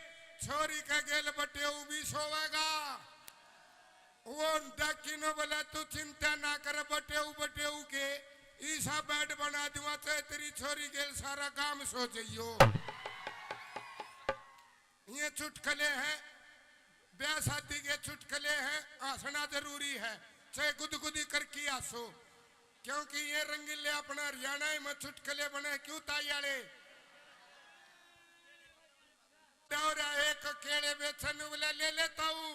छोरी का गेल बटेऊ भी सोवेगा।" वो डाकी नु बोला, "तू चिंता ना कर, बटेऊ, बटेऊ के ईसा बेड बना दूंगा, चाहे तेरी छोरी गेल सारा गांव सो जाइयो।" ये चुटकले हैं, ब्याह शादी के चुटकले हैं, हंसना जरूरी है, चाहे गुदगुदी करके हंसो, क्योंकि ये रंगीले अपना हरियाणा में चुटकले बने। क्यों ताई आले? दौरा एक केले बेचन वाला ले ले ताऊ,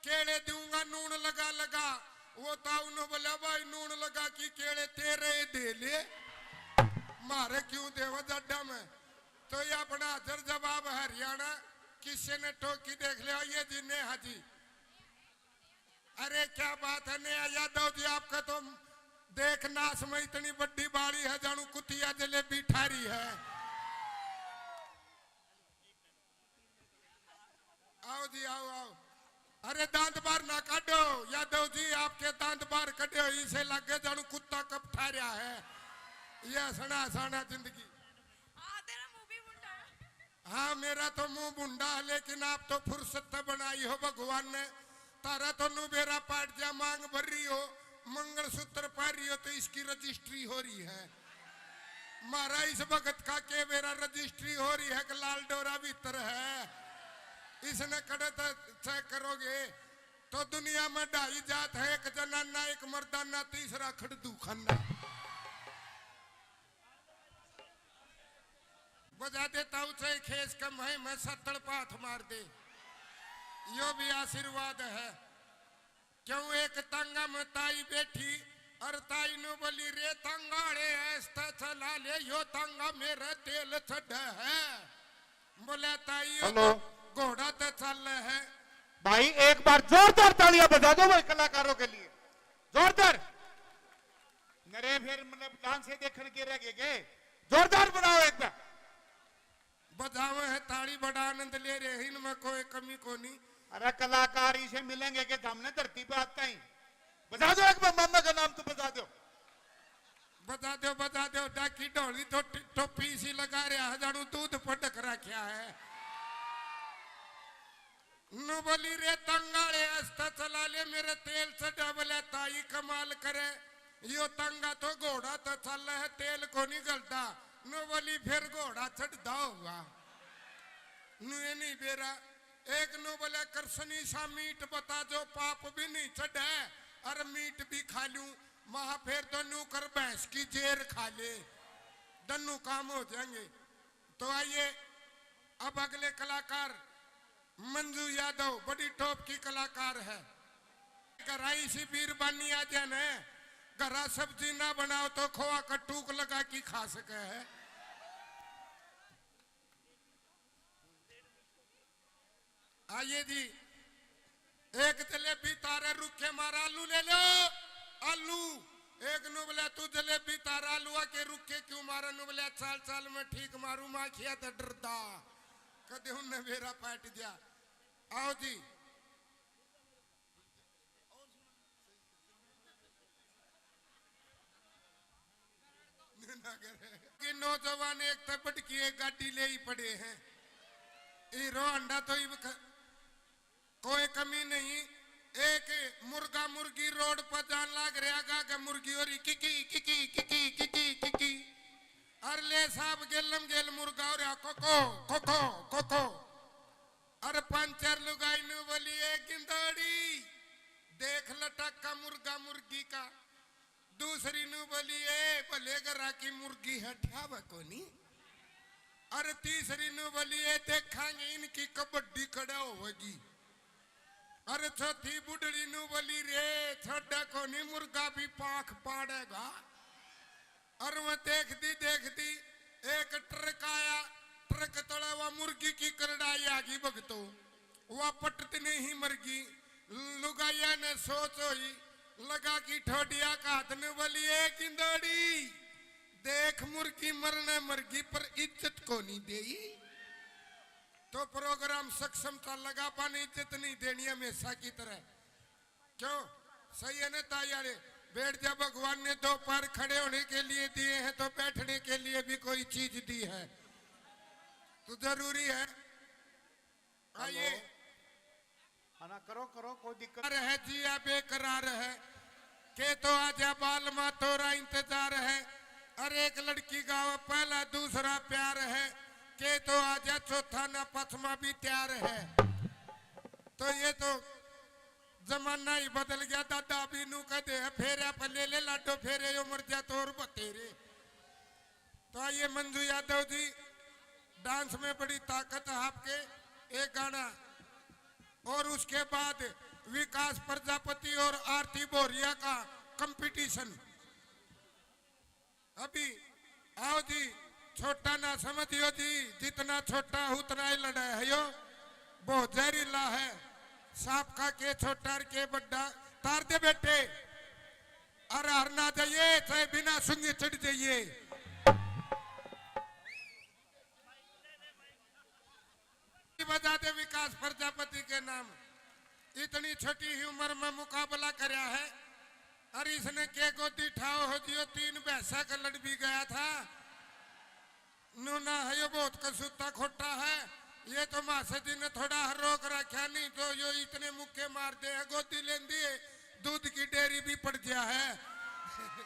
केले दूंगा नून लगा लगा। वो ताऊ ने बोला, "भाई, नून लगा की केले तेरे दे ले।" मारे क्यों देवो जड्डा में? तो ये अपना हाजर जवाब हरियाणा किसी ने ठोकी देख लिया, ये जी नेहा जी। अरे क्या बात है नेहा यादव जी, आपका तो देख नाश में इतनी बड्डी बाड़ी है, जानू कुतिया जलेबी ठारी है। आओ जी, आओ, आओ। अरे दांत बाहर ना काढो यादव जी, आपके दांत बाहर कढे हो, इसे लगे जानू कुत्ता कब ठा रहा है। ये हंसना हंसाना जिंदगी। हाँ, तेरा मुंह भी मुंडा है। हाँ, मेरा तो मुंह मुंडा है, लेकिन आप तो फुर्सत तो बनाई हो भगवान ने। तारा तो नु बेरा पाट जा, मांग भर रही हो, मंगलसूत्र पहन रही हो, तो इसकी रजिस्ट्री हो रही है। मारा इस भगत का के बेरा रजिस्ट्री हो रही है कि लाल डोरा भीतर है, इसने कड़े तो चेक करोगे। तो दुनिया में ढाई जात है, एक जनाना, एक मर्दाना, तीसरा खड़दू खाना। बजा देता हूँ चाहे खेस कम है, मैं सत्तड़ पाथ मार दे, यो भी आशीर्वाद है। क्यों एक तांगा में ताई बैठी और ताई नु बोली, "रे तांगा रे, ऐसा चला ले, यो तांगा मेरा तेल चढ़ा है।" बोले, "ताई, यो हेलो। तो घोड़ा तो चल है।" भाई, एक बार जोरदार तालियां बजा दो भाई कलाकारों के लिए, जोरदार। नरे फिर मतलब डांस से देखण के रह गए के? जोरदार बनाओ एक बार। बजावे है ताली, बड़ा आनंद ले रहे हैं, इनमें कोई कमी कोनी। अरे कलाकार इसे मिलेंगे के सामने धरती पे आता ही। बजा दो एक बार, मामा का नाम तो बजा दो। बजा दो, बजा दो, डाकी ढोली तो टि-, टोपी सी लगा रहा है, जानू दूध पटक रखा है। नु बोली, "रे तंगाले, आस्ता चला ले, मेरे तेल चढ़ा।" बोले, "ताई कमाल करे, यो तंगा तो घोड़ा तो चल है, तेल को नहीं गलता।" नु बोली, "फिर घोड़ा चढ़दा होगा।" नु ये नहीं बेरा। एक नु बोले, "कृष्णी सा मीठ बता, जो पाप भी नहीं चढ़े, और मीठ भी खा लूं।" महा फिर तो नु कर भैंस की जेर खा ले, दन्नू काम हो जाएंगे। तो आइए, अब अगले कलाकार मंजू यादव, बड़ी टॉप की कलाकार है। घरा इसी बीरबानी आ जाए न, घरा सब्जी ना बनाओ तो खोआ का टूक लगा के खा सके है। आइए जी, एक जलेबी तारे रुखे मारा, आलू ले लो, आलू। एक नु बोला, "तू जलेबी तारा आलू आके रुखे क्यों मारा?" नु बोला, "चाल चाल मैं ठीक मारू, माखिया तो डरदा, कदे उनने बेरा पाट दिया।" आओ जी। कि नौजवान एक तै बढ़ की एक गाड़ी ले ही पड़े हैं। हीरो होंडा तो ही ख-, कोई कमी नहीं। एक मुर्गा मुर्गी रोड पर जान लाग रहा गा के मुर्गी हो रही किकी, किकी, किकी, किकी, किकी। अर ले साहब गेलम गेल मुर्गा हो रहा कोको, कोको, कोको। अरे पंचर लुगाई नु बोली, "ए गिंदड़ी, देख लटक्का मुर्गा मुर्गी का।" दूसरी नु बोली, "ए भले घरा की मुर्गी है, ठावे कोनी।" अरे तीसरी नु बोली, "ए देखांगे इनकी कबड्डी कड़ा होवेगी।" अरे चौथी बुढ़ड़ी नु बोली, "रे छोड़ा कोनी, मुर्गा भी पाख पाड़ेगा।" और वह देखती देखती एक ट्रक आया, ट्रक तले वह मुर्गी की करड़ाई आ गई भगतो, वह पटत नहीं मरगी। लुगाइया ने सोच होई, लगा की ठोडिया का हाथ ने बोली, "ए गिंदड़ी, देख मुर्गी मरने मरगी पर इज्जत को नहीं देई।" तो प्रोग्राम सक्षम था, लगा पाने इज्जत नहीं देनी हमेशा की तरह। क्यों? सही है ना ताई वाले? बैठ जा, भगवान ने दो पैर खड़े होने के लिए दिए हैं तो बैठने के लिए भी कोई चीज दी है, तो जरूरी है। आइए। हेलो। हाँ ना, करो, करो, कोई दिक्कत। अरे है जिया बेकरार है, के तो आजा बाल मा तोरा इंतजार है। अरे एक लड़की गावे पहला दूसरा प्यार है, के तो आजा चौथा ना पचमा भी तैयार है। तो ये तो जमाना ही बदल गया दादा, अभी नू कह दे फेरे पर ले ले लाडो फेरे, यो मर जा तो और बतेरे। तो आइए मंजू यादव जी, डांस में बड़ी ताकत है आपके, एक गाना और उसके बाद विकास प्रजापति और आरती भोरिया का कंपटीशन। अभी आओ जी, छोटा ना समझियो जी, जितना छोटा उतना ही लड़ा है यो, बहुत जहरीला है। सांप का के छोटा और के बड्डा। तार दे बेटे, अरे हर ना जाइए, चाहे बिना सुंगी चढ़ जाइए। बजा दे विकास प्रजापति के नाम। इतनी छोटी ही उम्र में मुकाबला करया है। अरे इसने के गोदी ठाओ हो जियो, तीन भैंसा का लड़ भी गया था। नूना है यो, बहुत कसूता खोटा है। ये तो मासा जी ने थोड़ा हर रोक रखा, नहीं तो यो इतने मुक्के मार दे है, गोदी लेंदी है, दूध की डेयरी भी पड़ गया है। Hello,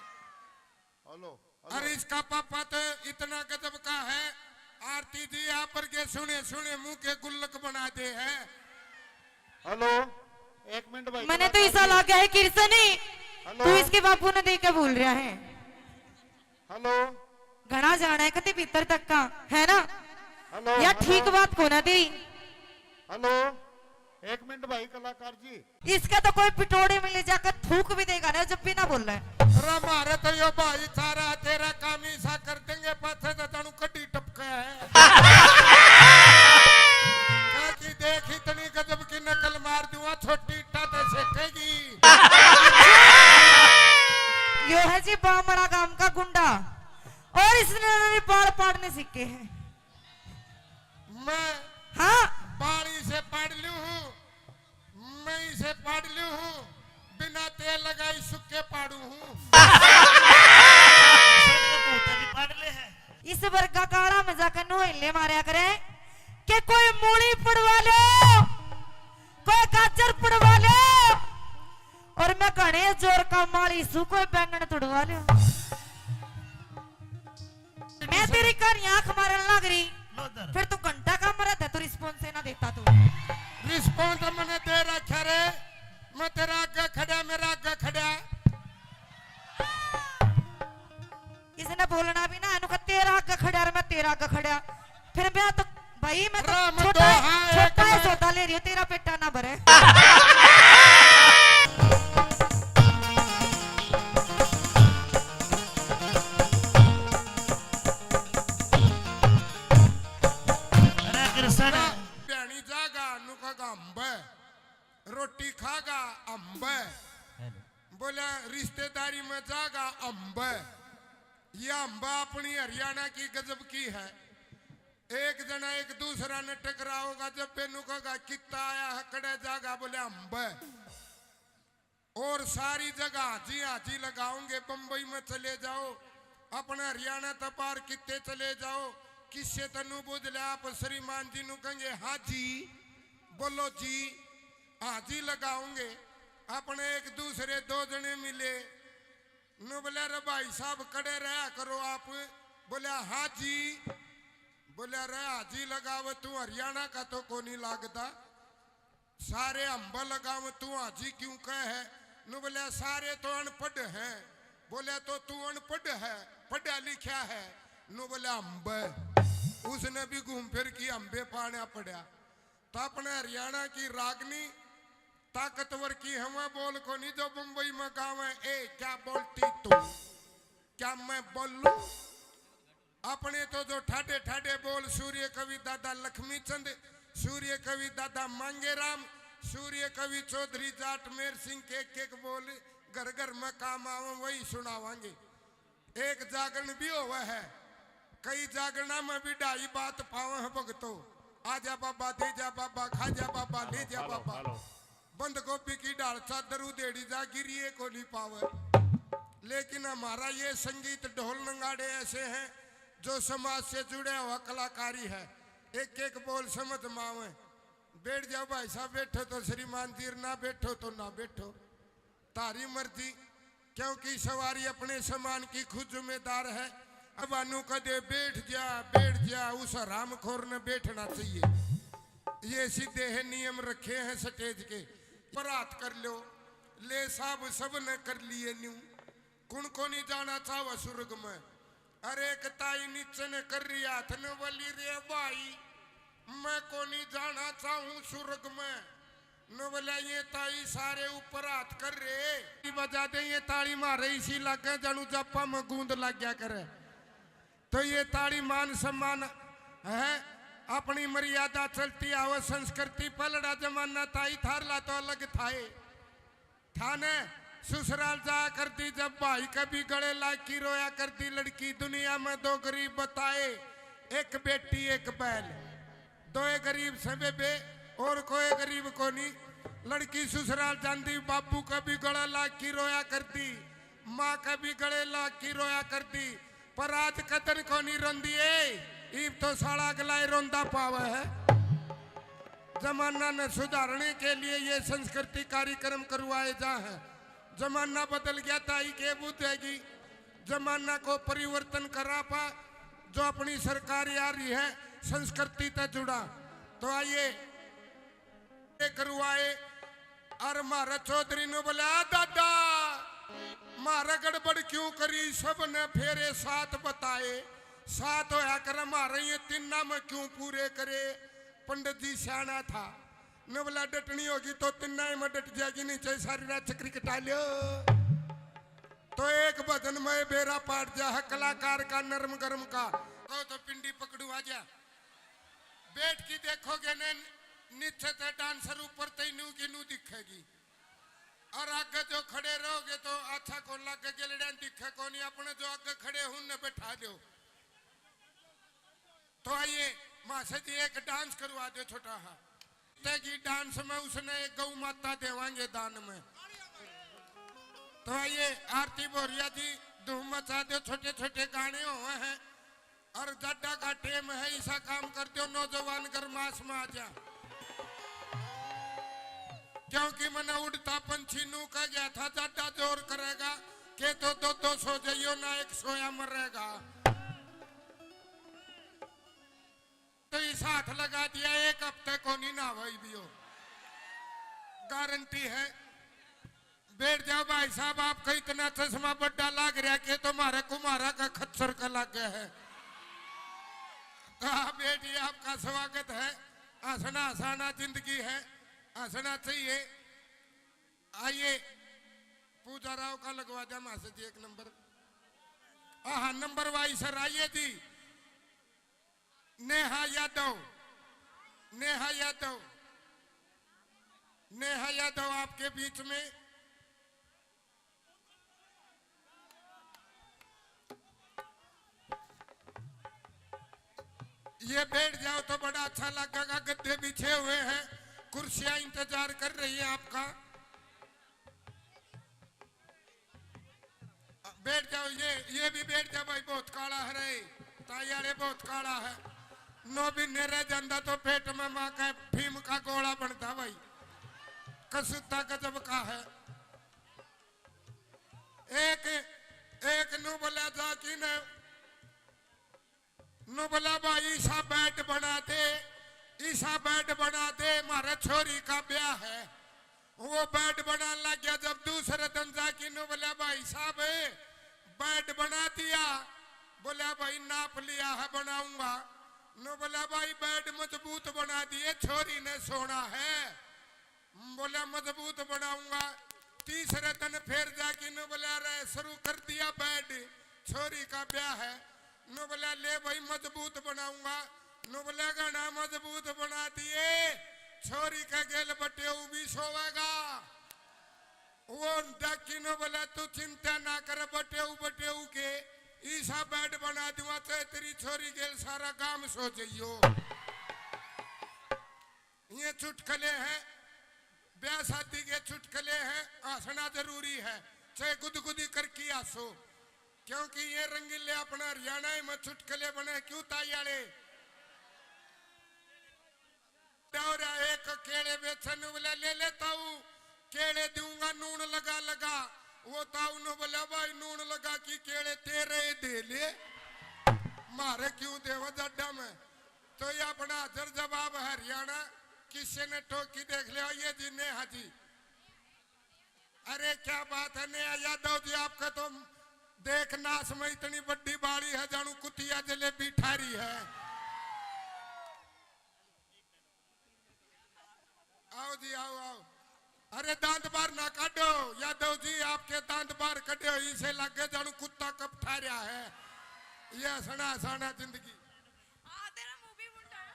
hello. अरे इसका पापा तो इतना गजब का है, आरती जी आप पर के सुने सुने मुंह के गुल्लक बना दे है। हेलो, एक मिनट भाई, मैंने तो ऐसा लगा है किरसनी, हेलो। तू इसके बापू ने देख के बोल रहा है। हेलो। घना जाना है कति भीतर तक का, है ना? हेलो, या हेलो। ठीक बात को ना दे। हेलो, एक मिनट भाई कलाकार जी। इसका तो कोई पिटोड़े में ले जाकर थूक भी देगा ना, जब भी ना बोल रहा है। अरे मारे तो यो भाई सारा तेरा काम ही सा कर देंगे, पाछे तो जानू कड्डी टपका है। काकी देख इतनी गजब की नकल मार दूंगा, छोटी इट्टा ते सेकेगी। यो है जी बामड़ा गांव का गुंडा, और इसने मेरे बाल पाड़ने सीखे हैं। मैं हाँ। बाल इसे पाड़ लूं हूँ, मैं इसे पाड़ लूं हूँ, बिना तेल लगाई सुक्के पाड़ू हूँ। इस वर्गा काला में जाकर नोहले मारया करे कि कोई मूली पड़वा लो, कोई गाजर पड़वा लो, और मैं घणे जोर का माली सू, कोई बैंगन तुड़वा लो। मैं तेरी कहानी आंख मारन लग रही, लो इधर। फिर तू घंटा का मरा था, तू रिस्पॉन्स ही ना देता तू। रिस्पॉन्स मैंने दे रखा रे, मैं तेरा आगे खड़ा, मेरा आगे खड़ा। इसने बोलना भी ना, इन्हों का तेरा आगे खड़ा और मैं तेरा आगे खड़ा। फिर मैं तो, भाई, मैं तो राम छोटा, दोहा एक छोटा है, मैं सौदा ले रही हूँ, तेरा पेटा ना भरे। अरे कृष्ण। भ्याणी जागा, नुका अम्ब, रोटी खागा, अम्ब। हेलो। बोला, रिश्तेदारी में जागा, अम्ब। ये अम्ब अपनी हरियाणा की गजब की है। एक जना एक दूसरा ने टकराओगा, जब बेनू कहेगा, "कित्ता आया है, कड़े जागा?" बोले, "अम्ब।" और सारी जगह हाजी हाजी लगाओगे। बम्बई में चले जाओ, अपने हरियाणा तक बाहर कित्ते चले जाओ, किससे तन्नू बुझ ले, आप श्रीमान जी नू कहेंगे, "हाँ जी, बोलो जी।" हाजी लगाओगे। अपने एक दूसरे दो जने मिले, नु बोले, "अरे भाई साहब, कड़े रहा करो आप।" बोले, "हाँ जी।" बोले, "अरे हाजी लगावे तू हरियाणा का तो कोनी लागदा, सारे अम्ब लगावे तू हाजी क्यों कहे है?" नु बोले, "सारे तो अनपढ़ हैं।" बोले, "तो तू अनपढ़ है, पढ़ा लिखा है?" नु बोले, "अम्ब।" उसने भी घूम फिर की अम्बे पाना पड़ा। तो अपने हरियाणा की रागनी ताकतवर की हवा बोल कोनी जो बम्बई में गावे, "ए, क्या बोलती तू? क्या मैं बोलूं?" अपने तो जो ठाडे ठाडे बोल सूर्य कवि दादा लक्ष्मी चंद, सूर्य कवि दादा मांगेराम, सूर्य कवि चौधरी जाट मेर सिंह के एक एक बोल घर घर में काम आवे, वही सुनावांगे। एक जागरण भी होवे है, कई जागरणा में भी ढाई बात पावे हैं भगतो। आजा बाबा, दे जा बाबा, खा जा बाबा, ले जा बाबा। बंद गोभी की ढाल चादर उधेड़ी जा, गिरिए को नहीं पावे। लेकिन हमारा ये संगीत ढोल नगाड़े ऐसे हैं जो समाज से जुड़े हुआ कलाकारी है। एक एक बोल समझ में आवे। बैठ जाओ भाई साहब, बैठो तो श्रीमान जी, ना बैठो तो ना बैठो। थारी मर्जी, क्योंकि सवारी अपने सामान की खुद जिम्मेदार है। अब अनु कदे बैठ जा, बैठ जा, उस हरामखोर ने बैठना चाहिए। ये सीधे है नियम रखे हैं स्टेज के। पर हाथ कर लो, ले साहब, सब ने कर लिए न्यू। कुण को नहीं जाना चाहवा स्वर्ग में? अरे एक ताई नीचे ने कर रही हाथ ने बोली, "रे भाई, मैं को नहीं जाना चाहूं स्वर्ग में।" नो बोला, "ये ताई सारे ऊपर हाथ कर रहे।" बजा दे ये ताली मारे, इसी लागे जानू जापा में गूंद लग गया करे। तो ये ताड़ी मान सम्मान है, अपनी मर्यादा चलती आवे संस्कृति। पलड़ा जमाना ताई थारला तो अलग थाए। थाने ससुराल जाया करती जब भाई कभी गले लाग की रोया करती लड़की। दुनिया में दो गरीब बताए, एक बेटी एक बैल। दोए गरीब से बेबे, और कोई गरीब कोनी। लड़की ससुराल जांदी, बाबू का भी गला लाग की रोया करती, माँ का भी गले लाग की रोया करती। पर आज कदन कोनी रोंदी ए, ईब तो साला अगला ही रोंदा पावे है। जमाना ने सुधारने के लिए ये संस्कृति कार्यक्रम करवाए जा है। जमाना बदल गया, ताई के बुझेगी। जमाना को परिवर्तन करा पा, जो अपनी सरकार आ रही है, संस्कृति तै जुड़ा। तो आइए, ये करवाए। और म्हारे चौधरी ने बोला, "आ दादा, म्हारे गड़बड़ क्यों करी? सब ने फेरे सात बताए, सात होया करे, म्हारे ये तिन्ना में क्यों पूरे करे?" पंडित जी सियाना था, ने बोला, "डटनी होगी तो तिन्ना में डट जाएगी, नहीं चाहे सारी रात चक्री कटा लियो।" तो एक भजन में बेरा पाट जा है कलाकार का, नरम गरम का। कहो तो पिंडी पकड़ू आ जा। बैठ के देखोगे ने, नीचे ते डांसर, ऊपर ते नू की नू दिखेगी। और आगे जो खड़े रहोगे तो अच्छा को लगे, गेलड़ियां दिखे कोनी। अपने जो आगे खड़े हूं ने बैठा दो। तो आइए, माँ से जी एक डांस करवा दो छोटा हा। तेगी डांस में उसने एक गौ माता देवांगे दान में। तो आइए, आरती बोरिया जी धूम मचा दो, छोटे छोटे गाने हुए हैं। और जाडा का टेम है, ऐसा काम कर दो, नौजवान गरमास में आ जा। क्योंकि मैंने उड़ता पंछी नू कह गया था, जाडा जोर करेगा, के तो दो दो सो जाइयो ना, एक सोया मरेगा। तो इस हाथ लगा दिया, एक हफ्ते को नहीं ना भाई भी हो, गारंटी है। बैठ जाओ भाई साहब, आपका इतना चश्मा बड्डा लाग रहा कि तुम्हारे कुमारा का खच्चर का लाग गया है। हाँ बेटी, आपका स्वागत है। हंसना हंसाना जिंदगी है, हंसना चाहिए। आइए, पूजा राव का लगवा दे मास्टर जी एक नंबर। हाँ, नंबर वाइज सर, आइए जी। नेहा यादव, नेहा यादव, नेहा यादव आपके बीच में। ये बैठ जाओ तो बड़ा अच्छा लगेगा, गद्दे बिछे हुए हैं, कुर्सियां इंतजार कर रही है आपका। बैठ जाओ, ये, ये भी बैठ जा भाई, बहुत काला है रे, ताई आले बहुत काला है। नौ महीने रह जांदा तो पेट में माँ का भीम का गोला बनता भाई, कसूता गजब का है। एक, एक नू बोला जा कि ने नु बोला, "भाई, ईसा बेड बना दे, ईसा बेड बना दे, म्हारे छोरी का ब्याह है।" वो बेड बनाने लग गया। जब दूसरे दिन जाके नु बोला, "भाई साहब, बेड बना दिया।" बोला, "भाई, नाप लिया है, बनाऊंगा।" नु बोला, "भाई, बेड मजबूत बना दिए, छोरी ने सोना है।" बोला, "मजबूत बनाऊंगा।" तीसरे दिन फिर जाके नु बोला, "रे, शुरू कर दिया बेड, छोरी का ब्याह है।" नु बोला, "ले भाई, मजबूत बनाऊंगा।" नु बोला, "घना मजबूत बना दिए, छोरी के गेल बटेऊ भी सोवेगा।" वो डाकी नु बोला, "तू चिंता ना कर, बटेऊ बटेऊ के ईसा बेड बना दूंगा, चाहे तेरी छोरी गेल सारा गांव सो जाइयो।" ये चुटकले हैं, ब्याह शादी के चुटकले हैं, हंसना जरूरी है, चाहे गुदगुदी करके हंसो, क्योंकि ये रंगीले अपना हरियाणा में चुटकले बने। क्यों ताई आले? दौरा एक केले बेचन वाला ले ले ताऊ, केले दूंगा नून लगा लगा। वो ताऊ ने बोला, "भाई, नून लगा की केले तेरे ही दे ले, म्हारे क्यों देवा जड्डा में।" तो ये अपना हाजिर जवाब हरियाणा, किसी ने टोकी देख लिया, ये जी नेहा जी। अरे क्या बात है नेहा यादव जी, आपका तो देख नाश में इतनी बड़ी बाड़ी है, जानू कुतिया जलेबी ठारी है। आओ जी, आओ, आओ। अरे दांत बाहर ना काटो यादव जी, आपके दांत बाहर कटे हो, इसे लगे जानू कुत्ता कब ठा रहा है। ये हंसना हंसाना जिंदगी। हाँ, तेरा मुंह भी भुंडा है।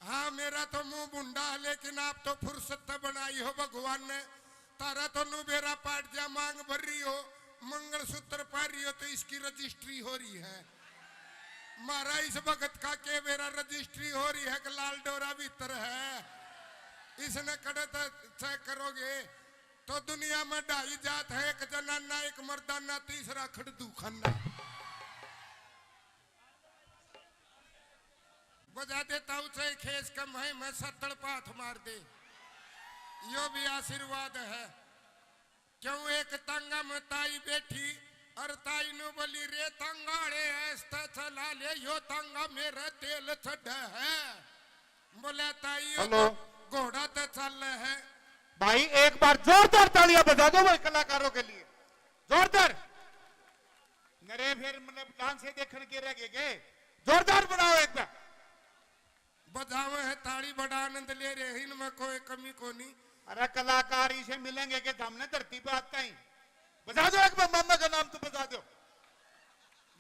हाँ, मेरा तो मुंह भुंडा है, लेकिन आप तो फुर्सत तो बनाई हो भगवान ने। तारा तो नू बेरा पाट जा, मांग भर रही हो, मंगलसूत्र पा रही हो, तो इसकी रजिस्ट्री हो रही है। मारा इस भगत का के बेरा रजिस्ट्री हो रही है कि लाल डोरा भीतर है? इसने कड़े तो चेक करोगे तो दुनिया में ढाई जात है, एक जनाना, एक मर्दाना, तीसरा खड़दू खाना। बजा दे ताऊ चाहे खेस कम है, मैं सत्तड़ पाथ मार दे, यो भी आशीर्वाद है। क्यों एक तांगा में ताई बैठी और ताई नु बोली, "रे तांगा रे, ऐसा चला ले, यो तांगा मेरा तेल चढ़ा है।" बोले, "ताई, यो हेलो। तो घोड़ा तो चल है।" भाई, एक बार जोरदार तालियां बजा दो भाई कलाकारों के लिए, जोरदार। नरे फिर मतलब डांस ही देखने के रह गए के? जोरदार बनाओ एक बार। बजावे है ताली, बड़ा आनंद ले रहे हैं, इनमें कोई कमी कोनी। अरे कलाकार इसे मिलेंगे कि हमने धरती पे आता ही। बजा दो एक बार, मामा का नाम तो बजा दो।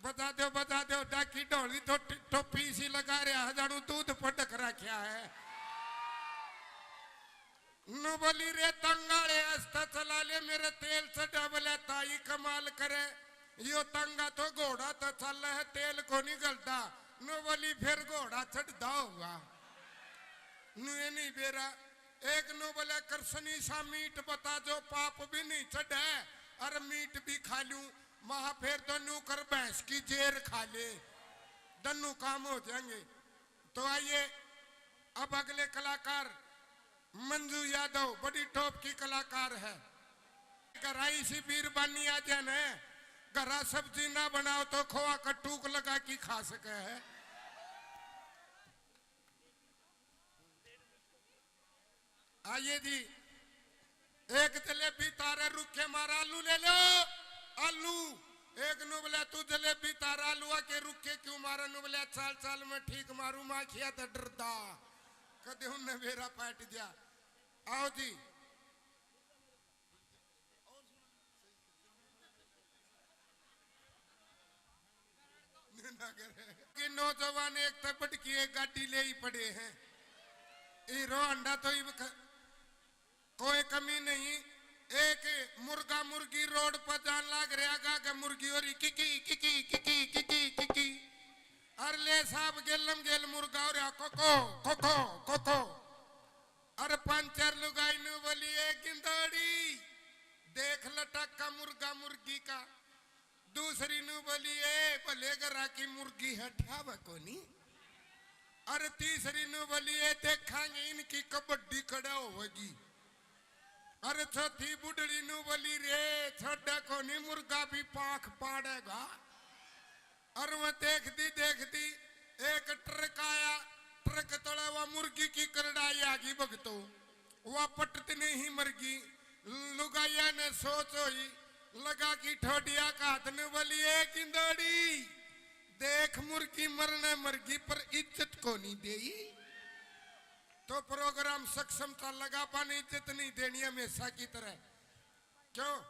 बजा दो, बजा दो, डाकी ढोली तो ट-, टोपी इसी लगा रहा है, जानू दूध पटक रखा है। नु बोली, "रे तंगाले, आस्ता चला ले, मेरे तेल चढ़ा।" बोले, "ताई कमाल करे, यो तंगा तो घोड़ा तो चल है, तेल को नहीं गलता।" नु बोली, "फिर घोड़ा चढ़दा होगा।" नु ये नहीं बेरा। एक नु बोले, "कृष्णी सा मीठ बता, जो पाप भी नहीं चढ़े और मीठ भी खा लूं।" महा फिर तो नु कर भैंस की जेर खा ले, दन्नू काम हो जाएंगे। तो आइए, अब अगले कलाकार मंजू यादव, बड़ी टॉप की कलाकार है। घरा इसी बीरबानी आ जाए न, घरा सब्जी ना बनाओ तो खोआ का टूक लगा के खा सके है। आइए जी, एक जलेबी तारे रुखे मारा, आलू ले लो, आलू। एक नु बोला, "तू जलेबी तारा आलूआ के रुखे क्यों मारा?" नु बोला, "चाल चाल में ठीक मारू, माखिया तो डरदा, कदे उनने बेरा पाट जा।" आओ जी। ना करे। कि नौजवान एक तै बढ़ के एक गाड़ी ले ही पड़े हैं। हीरो होंडा तो ही ख-, कोई कमी नहीं। एक मुर्गा मुर्गी रोड पर जान लाग रहा, गा के मुर्गी हो रही किकी किकी किकी किकी किकी। अर ले साहब गेलम गेल मुर्गा हो रहा कोको कोको कोको। अर पंचर लुगाई नु बोली, "ए गिंदोड़ी, देख लटक का मुर्गा मुर्गी का।" दूसरी नु बोली, "ए भले घरा की मुर्गी है, ठावे कोनी।" अर तीसरी नु बोली, "ए देखांगे इनकी कबड्डी कड़ा होवेगी।" अर चौथी बुढ़ड़ी नु बोली, "रे छोड़ा कोनी, मुर्गा भी पाख पाड़ेगा।" अर वह देखती देखती एक ट्रक आया, ट्रक तले वह मुर्गी की करड़ाई आ गई भगतो, वह पटत नहीं मरगी। लुगाइया ने सोच होई, लगा की ठोडिया का हाथ ने बोली, "ए किंदोड़ी, देख मुर्गी मरने मरगी पर इज्जत को नहीं देई।" तो प्रोग्राम सक्षम था, लगा पाने इज्जत नहीं देनी हमेशा की तरह। क्यों?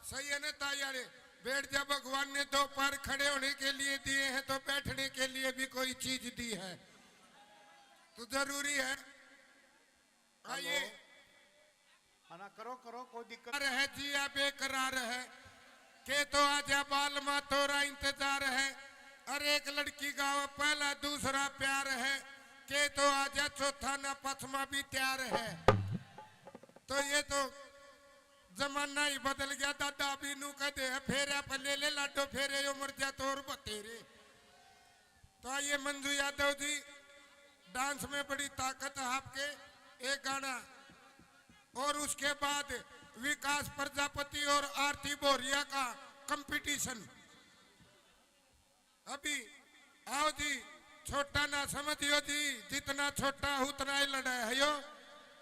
सही है ना ताई आले? बैठ जा, भगवान ने दो पैर खड़े होने के लिए दिए हैं तो बैठने के लिए भी कोई चीज दी है, तो जरूरी है। आइए। हेलो। हाँ ना, करो, करो, कोई दिक्कत। है जिया बेकरार है, के तो आजा बाल मा तोरा इंतजार है। अरे एक लड़की गावे पहला दूसरा प्यार है, के तो आजा चौथा ना पचमा भी तैयार है। तो ये तो जमाना ही बदल गया दादा, अभी नू कहते हैं फेरे पे ले ले लाडो फेरे, यो मर जा तो और बतेरे। तो आइए मंजू यादव जी, डांस में बड़ी ताकत है आपके, एक गाना, और उसके बाद विकास प्रजापति और आरती भोरिया का कंपटीशन। अभी आओ जी, छोटा ना समझियो जी, जितना छोटा उतना ही लड़ा है यो,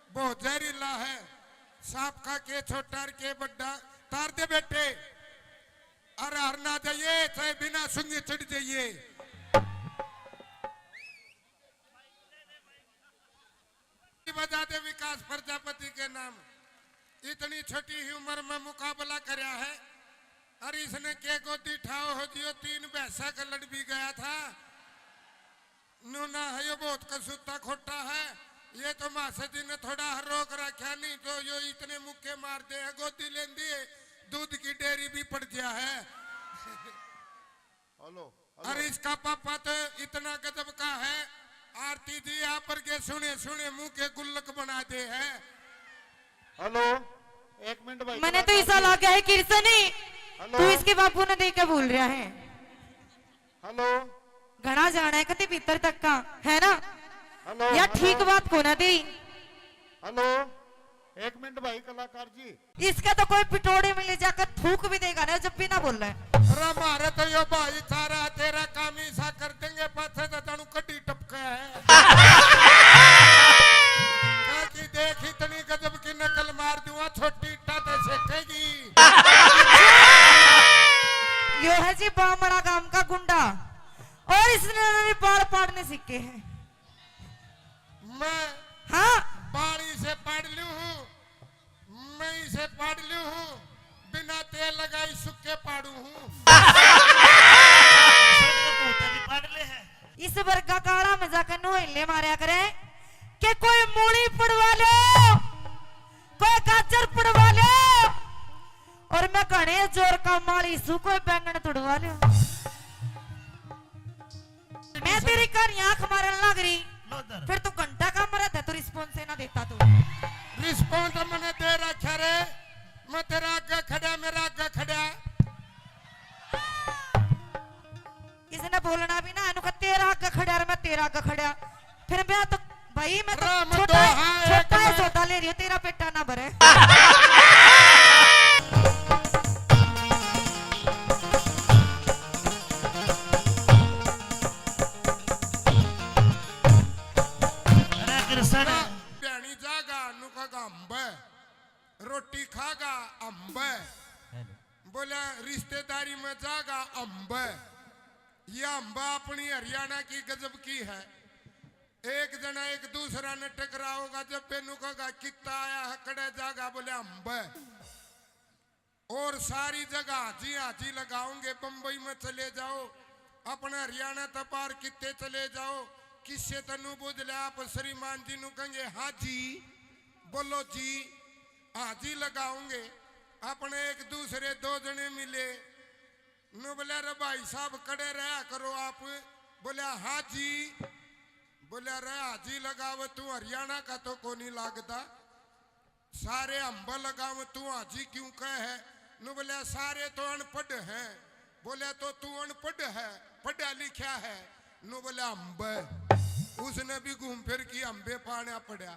बहुत जहरीला है। सांप का के छोटा और के बड्डा, तार दे बेटे। अरे हर ना जाइए, चाहे बिना सुंगी चढ़ जाइए। बजा दे विकास प्रजापति के नाम। इतनी छोटी ही उम्र में मुकाबला करया है। अरे इसने के गोदी ठाओ हो जियो, तीन भैंसा का लड़ भी गया था। नूना है यो बहुत कसूता खोटा है। ये तो मासा जी ने थोड़ा रोक रखा, नहीं तो यो इतने मुक्के मार दे है, गोदी लेंदी है, दूध की डेयरी भी पड़ गया है। हेलो। और इसका पापा तो इतना गजब का है, आरती जी आप पर के सुने सुने मुंह के गुल्लक बना दे है। हेलो, एक मिनट भाई, मैंने तो ऐसा लगा है किरसनी, हेलो। तू इसके बापू ने देख के बोल रहा है। हेलो। घना जाना है कति भीतर तक का, है ना? हेलो, या हेलो। ठीक बात को ना दे। हेलो, एक मिनट भाई कलाकार जी। इसका तो कोई पिटोड़े में ले जाकर थूक भी देगा ना, जब भी ना बोले। अरे मारे तो यो भाई सारा तेरा काम ही सा कर देंगे, पाछे तो जानू कड्डी टपका है। कहा कि देख इतनी गजब की नकल मार दूंगा, छोटी इट्टा तो सेकेगी। यो है जी बामड़ा गांव का गुंडा, और इसने भी बाल पाड़ने सीखे हैं। मैं हाँ। बाल इसे पाड़ लूं हूँ, मैं इसे पाड़ लूं हूँ, बिना तेल लगाई सुक्के पाड़ू हूँ। भी पाड़ ले है। इस वर्गा काला में जाकर नोहले मारया करे कि कोई मूली पड़वा लो, कोई गाजर पड़वा लो, और मैं घने जोर का माली सू कोई बैंगन तुड़वा लो। मैं तेरी कहानी आंख मारन लग रही, फिर तू घंटा का मरा था, तू रिस्पॉन्स ना देता तू। रिस्पॉन्स मैंने दे रखा रे, मैं तेरा आगे खड़ा, मेरा आगे खड़ा। इसने बोलना भी ना, इनको तेरा आगे खड़ा और मैं तेरा आगे खड़ा। फिर मैं तो भाई, मैं तो राम छोटा है, दोहा एक छोटा है, में। सौदा ले रही हूँ, तेरा पेटा ना भरे। अरे कृष्ण। ना, भ्याणी जागा, नुका का अम्ब है। रोटी खागा, अम्ब है। बोला, रिश्तेदारी में जागा, अम्ब है। ये अम्बा अपनी हरियाणा की गजब की है। एक जना एक दूसरा ने टकराओगा, जब बेनू कहेगा, "कित्ता आया है, कड़े जागा?" बोले, "अम्ब है।" और सारी जगह हाजी हाजी लगाओगे। बम्बई में चले जाओ, अपने हरियाणा तक पार कित्ते चले जाओ, किससे तन्नू बुझ ले, आप श्रीमान जी नू कहेंगे, "हाँ जी, बोलो जी।" हाजी लगाओगे। अपने एक दूसरे दो जने मिले, नु बोले, "रे भाई साहब, कड़े रहा करो आप।" बोले, "हाँ जी।" बोले, "रे हाजी लगावे, तू हरियाणा का तो कोनी लागदा, सारे अम्ब लगावे, तू हाजी क्यों कहे है?" नु बोले, "सारे तो अनपढ़ हैं।" बोले, "तो तू अनपढ़ है, पढ़ा लिखा है?" नु बोले, "अम्ब।" उसने भी घूम फिर के अम्बे पाना पड़ा।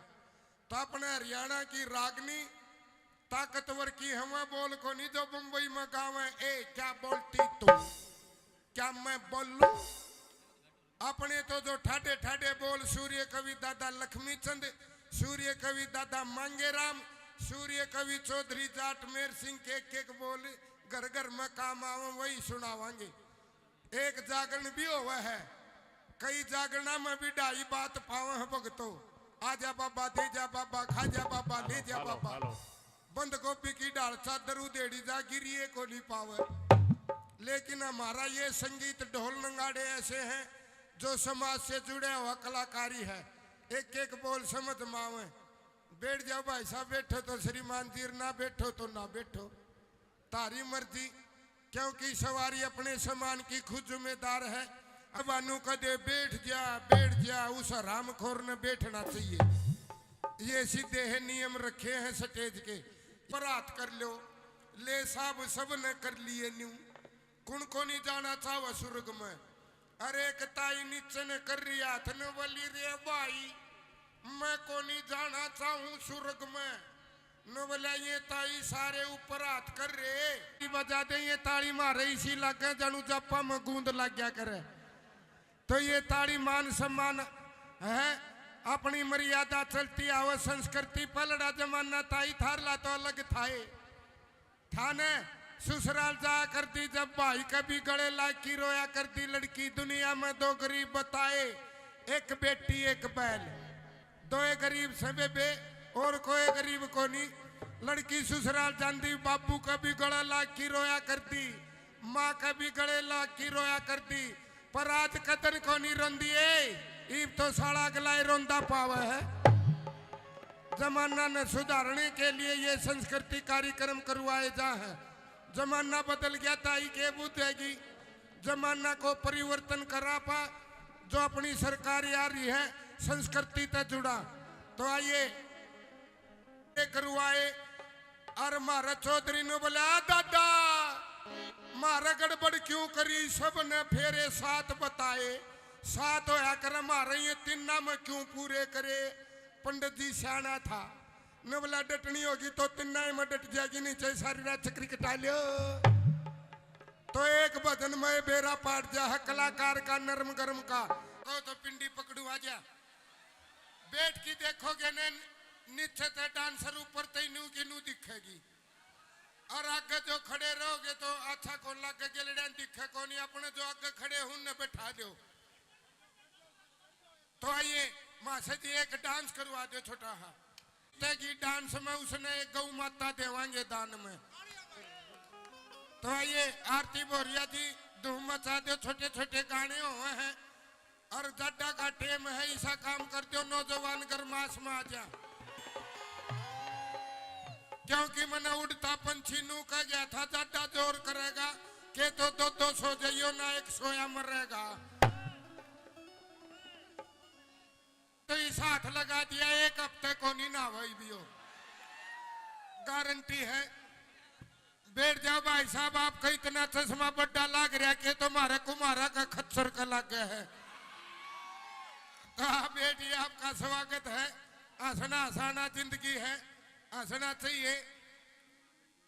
तो अपने हरियाणा की रागनी ताकतवर की हवा बोल कोनी जो बम्बई में गावे, "ए, क्या बोलती तू? क्या मैं बोलूं?" अपने तो जो ठाडे ठाडे बोल सूर्य कवि दादा लक्ष्मी चंद, सूर्य कवि दादा मांगेराम, सूर्य कवि चौधरी जाट मेर सिंह के एक एक बोल घर घर में काम आवे, वही सुनावांगे। एक जागरण भी होवे है, कई जागरणा में भी ढाई बात पावे है भगतो। आजा बाबा, दे जा बाबा, खा जा बाबा, ले जा बाबा। बंद गोभी की ढाल चादर उधेड़ी जा, गिरिए को नहीं पावे। लेकिन हमारा ये संगीत ढोल नगाड़े ऐसे हैं जो समाज से जुड़े हुआ कलाकारी है। एक एक बोल समझ में आवे। बैठ जाओ भाई साहब, बैठो तो श्रीमान जी, ना बैठो तो ना बैठो। थारी मर्जी, क्योंकि सवारी अपने सामान की खुद जिम्मेदार है। अब अनु कदे बैठ जा, बैठ जा, उस हरामखोर ने बैठना चाहिए। ये सीधे है नियम रखे हैं स्टेज के। पर हाथ कर लो, ले साहब, सब ने कर लिए न्यू। कुण को नहीं जाना चाहवा सुर्ग में? अरे एक ताई नीचे ने कर रही हाथ ने बोली, "रे भाई, मैं कोनी जाना चाहूं सुर्ग में।" नु बोला, "ये ताई सारे ऊपर हाथ कर रहे।" बजा दे ये ताली मारे, इसी लागे जानू जापा में गूंद लग गया करे। तो ये ताली मान सम्मान है, अपनी मर्यादा चलती आवे, संस्कृति पलड़ा जमाना ताई थारला तो अलग थाए। थाने ससुराल जाया करती जब भाई के भी गले लाग की रोया करती लड़की, दुनिया में दो गरीब बताए, एक बेटी एक बैल। दोए गरीब से बेबे, और कोई गरीब कोनी। लड़की ससुराल जांदी, बाबू के भी गले लाग की रोया करती, माँ के भी गले लाग की रोया करती, पर आज कदन कोनी रोंदी है। इब तो साला अगला ही रोंदा पावे है। जमाना ने सुधारने के लिए ये संस्कृति कार्यक्रम करवाए जा हैं। जमाना बदल गया, ताई के बुझेगी। जमाना को परिवर्तन करा पा, जो अपनी सरकार आ रही है, संस्कृति तै जुड़ा। तो आइए, ये करवाए। और म्हारे चौधरी ने बोला, "आ दादा, म्हारे गड़बड़ क्यों करी?" सब ने फेरे सात बताए। सात होया करे म्हारे, ये तीना में क्यों पूरे करे? पंडित जी सियाना था, ने बोला, "डटनी होगी तो तीना ही में डट जाएगी, नीचे सारी रात चक्री कटा लियो।" तो एक भजन में बेरा पाट जा है कलाकार का, नरम गरम का। कहो तो पिंडी पकड़ू आ जा। बैठ की देखोगे ने, नीचे ते डांसर, ऊपर ते नू की नू दिखेगी। और आगे जो खड़े रहोगे तो अच्छा कौन लागे, गेलड़िया दिखे कोनी। अपने जो आगे खड़े हूं ने बैठा दो। तो आइए, मासे जी एक डांस करवा दो छोटा हा। ते की डांस में उसने गौ माता देवांगे दान में। तो आइए, आरती भोरिया जी, धूम मचा दो, छोटे छोटे गाने हुए हैं। और जाडा का टेम है, ऐसा काम कर दो, नौजवान गरमास में आ जा। क्योंकि मैंने उड़ता पंछी नू कह गया था, जाडा जोर करेगा, के तो दो दो सो जाइयो ना, एक सोया मरेगा। तो इस हाथ लगा दिया, एक हफ्ते को नहीं ना भाई भी हो, गारंटी है। बैठ जाओ भाई साहब, आपका इतना चश्मा बड्डा लाग रहा के तुम्हारा कुमारा का खच्चर का लाग गया है। तो आप बैठिए, आपका स्वागत है। हंसना हंसाना जिंदगी है, हंसना चाहिए।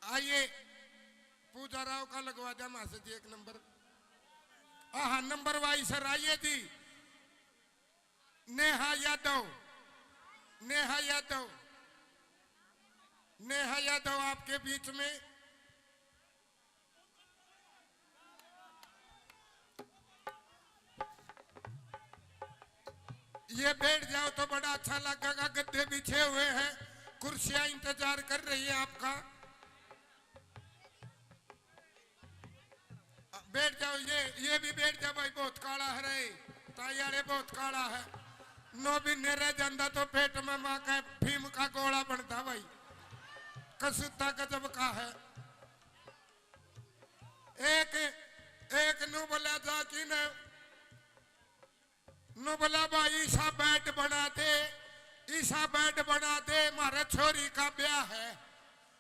आइए, पूजा राव का लगवा दिया मासे जी एक नंबर। हाँ, नंबर वाइज सर, आइए जी। नेहा यादव, नेहा यादव, नेहा यादव आपके बीच में। ये बैठ जाओ तो बड़ा अच्छा लगेगा। गद्दे बिछे हुए हैं, कुर्सियां इंतजार कर रही है आपका। बैठ जाओ, ये, ये भी बैठ जा भाई, बहुत काला है रे, ताई वाले बहुत काला है। नौ महीने रह जाता तो पेट में माँ का भीम का गोला बनता भाई, कसूता गजब का है। एक, एक नू बोला जा कि न नु बोला, "भाई, ईसा बेड बना दे, ईसा बेड बना दे, म्हारे छोरी का ब्याह है।"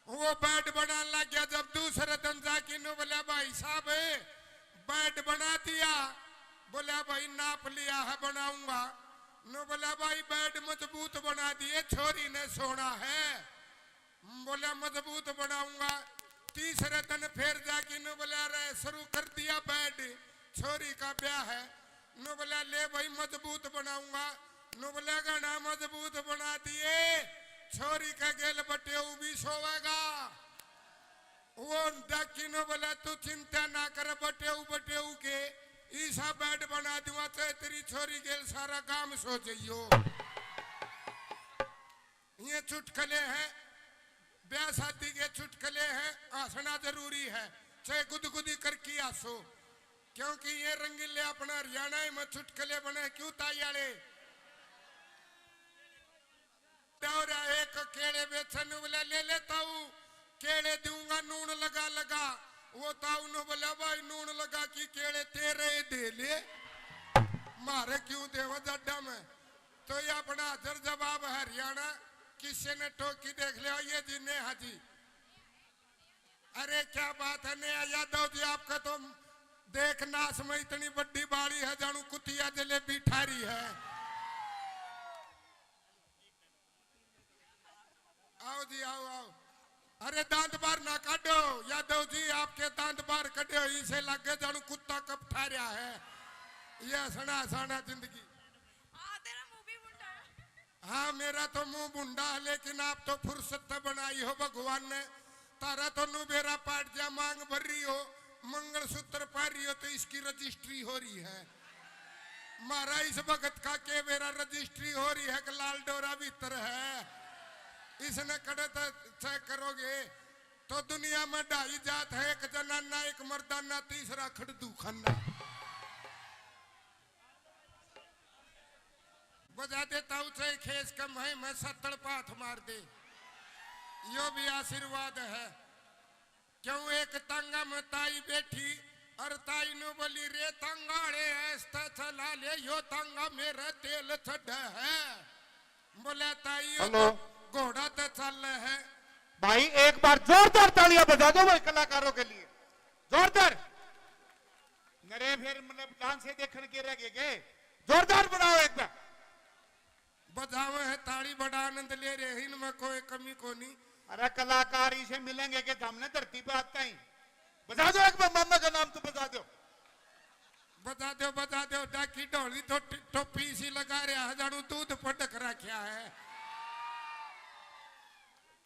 वो बेड बनाने लग गया। जब दूसरे दिन जाके नु बोला, "भाई साहब, बेड बना दिया?" बोला, "भाई, नाप लिया है, बनाऊंगा।" नु बोला, "भाई, बेड मजबूत बना दिए, छोरी ने सोना है।" बोला, "मजबूत बनाऊंगा।" तीसरे दिन फिर जाके नु बोला, "रे, शुरू कर दिया बेड, छोरी का ब्याह है।" नु बोला, "ले भाई, मजबूत बनाऊंगा।" नु बोला, "घना मजबूत बना दिए, छोरी का गेल बटेऊ भी सोवेगा।" वो डाकी नु बोला, "तू चिंता ना कर, बटेऊ, बटेऊ के ईसा बेड बना दूंगा, चाहे तेरी छोरी गेल सारा गांव सो जाइयो।" ये चुटकले हैं, ब्याह शादी के चुटकले हैं, हंसना जरूरी है, चाहे गुदगुदी करके हंसो, क्योंकि ये रंगीले अपना हरियाणा में चुटकले बने। क्यों ताई आले? दौरा एक केले बेचन वाला ले ले ताऊ, केले दूंगा नून लगा लगा। वो ताऊ ने बोला, "भाई, नून लगा की केले तेरे दे ले, मारे क्यों देवा जाडा में?" तो ये अपना हाजिर जवाब हरियाणा, किसी ने टोकी देख लिया, ये जी नेहा जी। अरे क्या बात है नेहा यादव जी, आपका तो देख नाश में इतनी बड़ी बाड़ी है, जानू कुतिया जलेबी ठारी है। आओ जी, आओ, आओ। अरे दांत बाहर ना काटो यादव जी, आपके दांत बाहर कटे हो, इसे लगे जानू कुत्ता कब ठा रहा है। ये हंसना हंसाना जिंदगी। हाँ, तेरा मुंह भी भुंडा है। हाँ, मेरा तो मुंह भुंडा है, लेकिन आप तो फुर्सत तो बनाई हो भगवान ने। तारा तो नु बेरा पाट जा, मांग भर रही हो, मंगलसूत्र पहन रही हो, तो इसकी रजिस्ट्री हो रही है। मारा इस भगत का के बेरा रजिस्ट्री हो रही है कि लाल डोरा भीतर है? इसने कड़े तै चेक करोगे तो दुनिया में ढाई जात है, एक जनाना, एक मर्दाना, तीसरा खड़दू खाना। बजा देता हूँ चाहे खेस कम है, मैं सत्तड़ पाथ मार दे, यो भी आशीर्वाद है। क्यों एक तांगा में ताई बैठी और ताई नु बोली, "रे तांगा रे, ऐसा चला ले, यो तांगा मेरा तेल छड़ है।" बोले, "ताई, यो हेलो। तो घोड़ा ते चल है।" भाई, एक बार जोरदार तालियां बजा दो भाई कलाकारों के लिए, जोरदार। नरे फिर मतलब डांस से देखने के रह गए के? जोरदार बनाओ एक बार। बजावे है ताली, बड़ा आनंद ले रहे हैं, इनमें कोई कमी कोनी। अरे कलाकार इसे मिलेंगे के सामने धरती पे आता ही। बजा दो एक बार, मामा का नाम तो बजा दो। बजा दो, बजा दो, डाकी ढोली तो टि-, टोपी इसी लगा रहा है, जानू दूध पटक रखा है।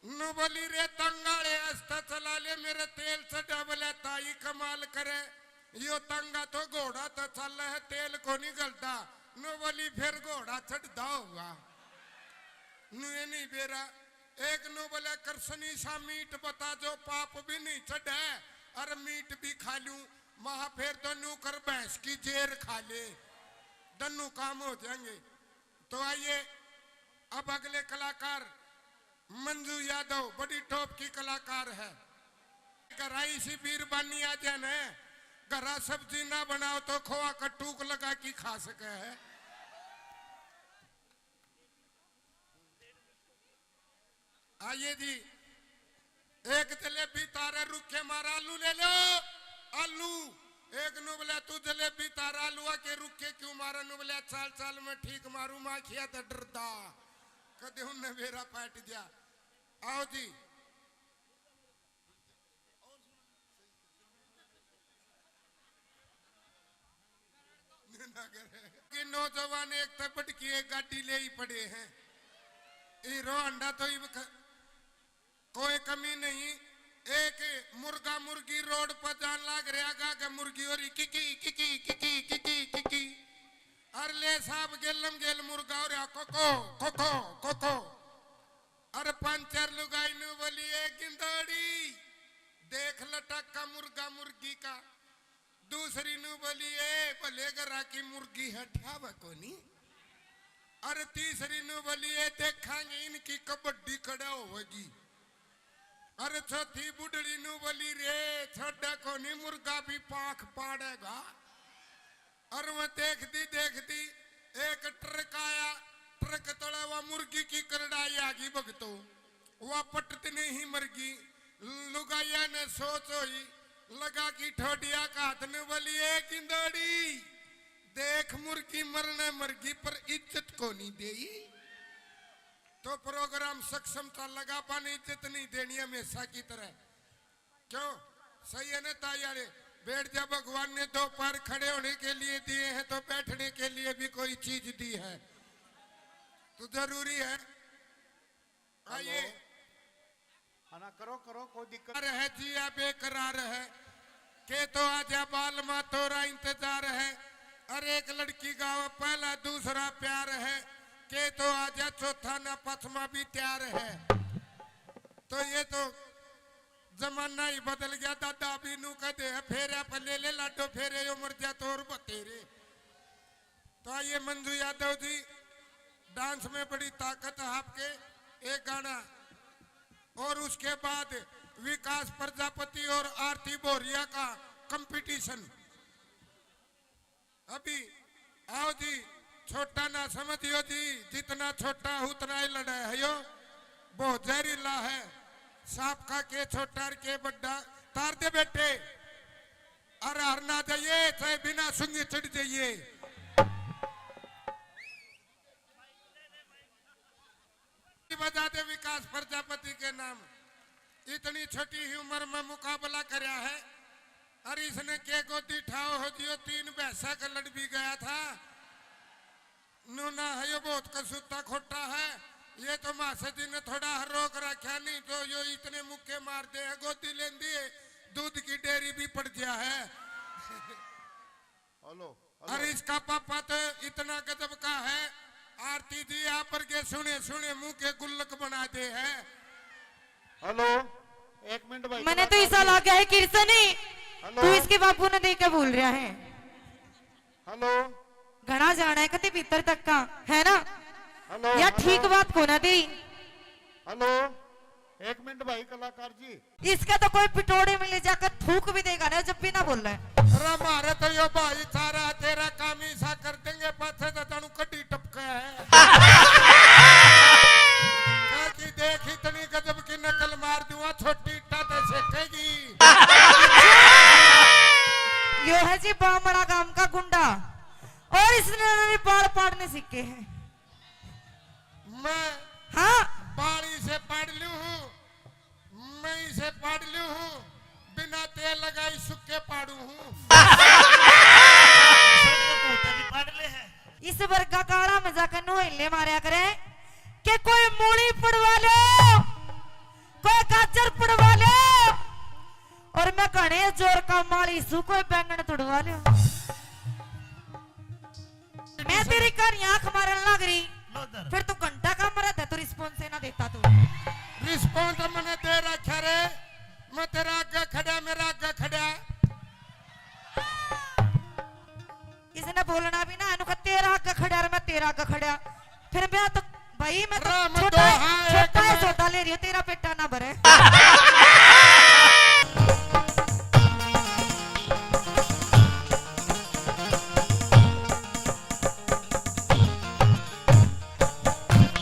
नु बोली, "रे तंगाले, आस्ता चला ले, मेरे तेल चढ़ा।" बोले, "ताई कमाल करे, यो तंगा तो घोड़ा तो चल है, तेल को नहीं गलता।" नु बोली, "फिर घोड़ा चढ़दा होगा।" नु ये नहीं बेरा। एक नु बोले, "कृष्णी सा मीठ बता, जो पाप भी नहीं चढ़े, और मीठ भी खा लूं।" महा फिर तो नु कर भैंस की जेर खा ले, दोनों काम हो जाएंगे। तो आइए, अब अगले कलाकार मंजू यादव, बड़ी टॉप की कलाकार है। घरा इसी बीरबानी आ जाए न, घरा सब्जी ना बनाओ तो खोआ का टूक लगा के खा सके है। आइए जी, एक जलेबी तारे रुखे मारा, आलू ले लो, आलू। एक नु बोला, "तू जलेबी तारा आलूआ के रुखे क्यों मारा?" नु बोला, "चाल चाल मैं ठीक मारू, माखिया तो डरदा, कदे उनने बेरा पाट दिया।" आओ जी। कि नौजवान एक तै बढ़ के एक गाड़ी ले ही पड़े हैं। हीरो होंडा तो इब ख-, कोई कमी नहीं। एक मुर्गा मुर्गी रोड पर जान लाग रहा गा के मुर्गी हो रही किकी किकी किकी किकी किकी। अर ले साहब गेलम गेल मुर्गा हो रहा कोको कोको कोको। अर पंचर लुगाई नु बोली, "ए गिंदड़ी, देख लटक्का मुर्गा मुर्गी का।" दूसरी नु बोली, "ए भले घरा की मुर्गी है, ठावे कोनी।" अर तीसरी नु बोली, "ए देखांगे इनकी कबड्डी कड़ा होगी।" अर चौथी बुढ़ड़ी नु बोली, "रे छोड़ा कोनी, मुर्गा भी पाख पाड़ेगा।" अर वह देखती देखती एक ट्रक आया, ट्रक तले वह मुर्गी की करड़ाई आ गई भगतो। वह पटत नहीं मरगी। लुगाइया ने सोच होई, लगा की ठोडिया का हाथ ने बोली, "ए गिंदड़ी, देख मुर्गी मरने मरगी पर इज्जत को नहीं देई।" तो प्रोग्राम सक्षम था, लगा पाने इज्जत नहीं देनी हमेशा की तरह। क्यों? सही है ना ताई आले? बैठ जा, भगवान ने दो पैर खड़े होने के लिए दिए हैं तो बैठने के लिए भी कोई चीज दी है, तो जरूरी है। आइए। हेलो। हाँ ना, करो, करो, कोई दिक्कत। अरे है जिया बेकरार है, के तो आजा बालमा तोरा इंतजार है। अरे एक लड़की गावे पहला दूसरा प्यार है, के तो आजा चौथा ना पचमा भी तैयार है। तो ये तो जमाना ही बदल गया दादा, अभी नू कह दे फेरे पे ले ले लाडो फेरे, यो मर जा तो और बतेरे। तो आइए मंजू यादव जी, डांस में बड़ी ताकत है आपके, एक गाना और उसके बाद विकास प्रजापति और आरती बोरिया का कंपटीशन। अभी आओ जी, छोटा ना समझियो जी, जितना छोटा उतना ही लड़ा है यो, बहुत जहरीला है। सांप का के छोटा और के बड्डा, तार दे बेटे। अरे हर ना जाइए, चाहे बिना सुंगे चढ़ जाइए। बजा दे विकास प्रजापति के नाम। इतनी छोटी ही उम्र में मुकाबला करया है। अरे इसने के गोदी ठाओ हो जियो, तीन भैंसा का लड़ भी गया था। नूना है यो बहुत कसूता खोटा है। ये तो मासा जी ने थोड़ा हर रोक रखा, नहीं तो यो इतने मुक्के मार दे है, गोदी लेंदी है, दूध की डेयरी भी पड़ गया है। Hello, hello. अरे इसका पापा तो इतना गजब का है, आरती जी, आप पर के सुने सुने मुंह के गुल्लक बना दे है। हेलो, एक मिनट भाई, मैंने तो ऐसा लगा है किरसनी, हेलो। तू इसके बापू ने देख के बोल रहा है। हेलो। घना जाना है कति भीतर तक का, है ना? हेलो, या हेलो। ठीक बात को ना दी। हेलो, एक मिनट भाई कलाकार जी। इसका तो कोई पिटोड़े में ले जाकर थूक भी देगा ना, जब भी ना बोल रहा है। अरे मारे तो यो भाई सारा तेरा काम ही सा कर देंगे, पाछे तो तनु कड्डी टपका है। कि देख इतनी गजब की नकल मार दूंगा, छोटी इट्टा ते सेकेगी। यो है जी बामड़ा गांव का गुंडा, और इसने बाल पाड़ने सीखे हैं। मैं हाँ। बाली से पाड़ लूं हूँ, मैं इसे पाड़ लूं हूँ, बिना तेल लगाई सुक्के पाड़ू हूँ। इस वर्गा काला में जाकर नोहले मारया करे कि कोई मूली पड़वा लो, कोई गाजर पड़वा लो, और मैं घने जोर का माली सू, कोई बैंगन तुड़वा लो। मैं तेरी कहानी आंख मारन लग रही, फिर तू घंटा का मरा था, तू रिस्पॉन्स ही ना देता तू। रिस्पॉन्स मैंने दे रखा रे, मैं तेरा आगे खड़ा, मेरा आगे खड़ा। इसने बोलना भी ना, इनको तेरा आगे खड़ा और मैं तेरा आगे खड़ा। फिर मैं तो भाई, मैं तो छोटा, छोटा है, सौदा ले रही हूँ, तेरा पेटा ना भरे।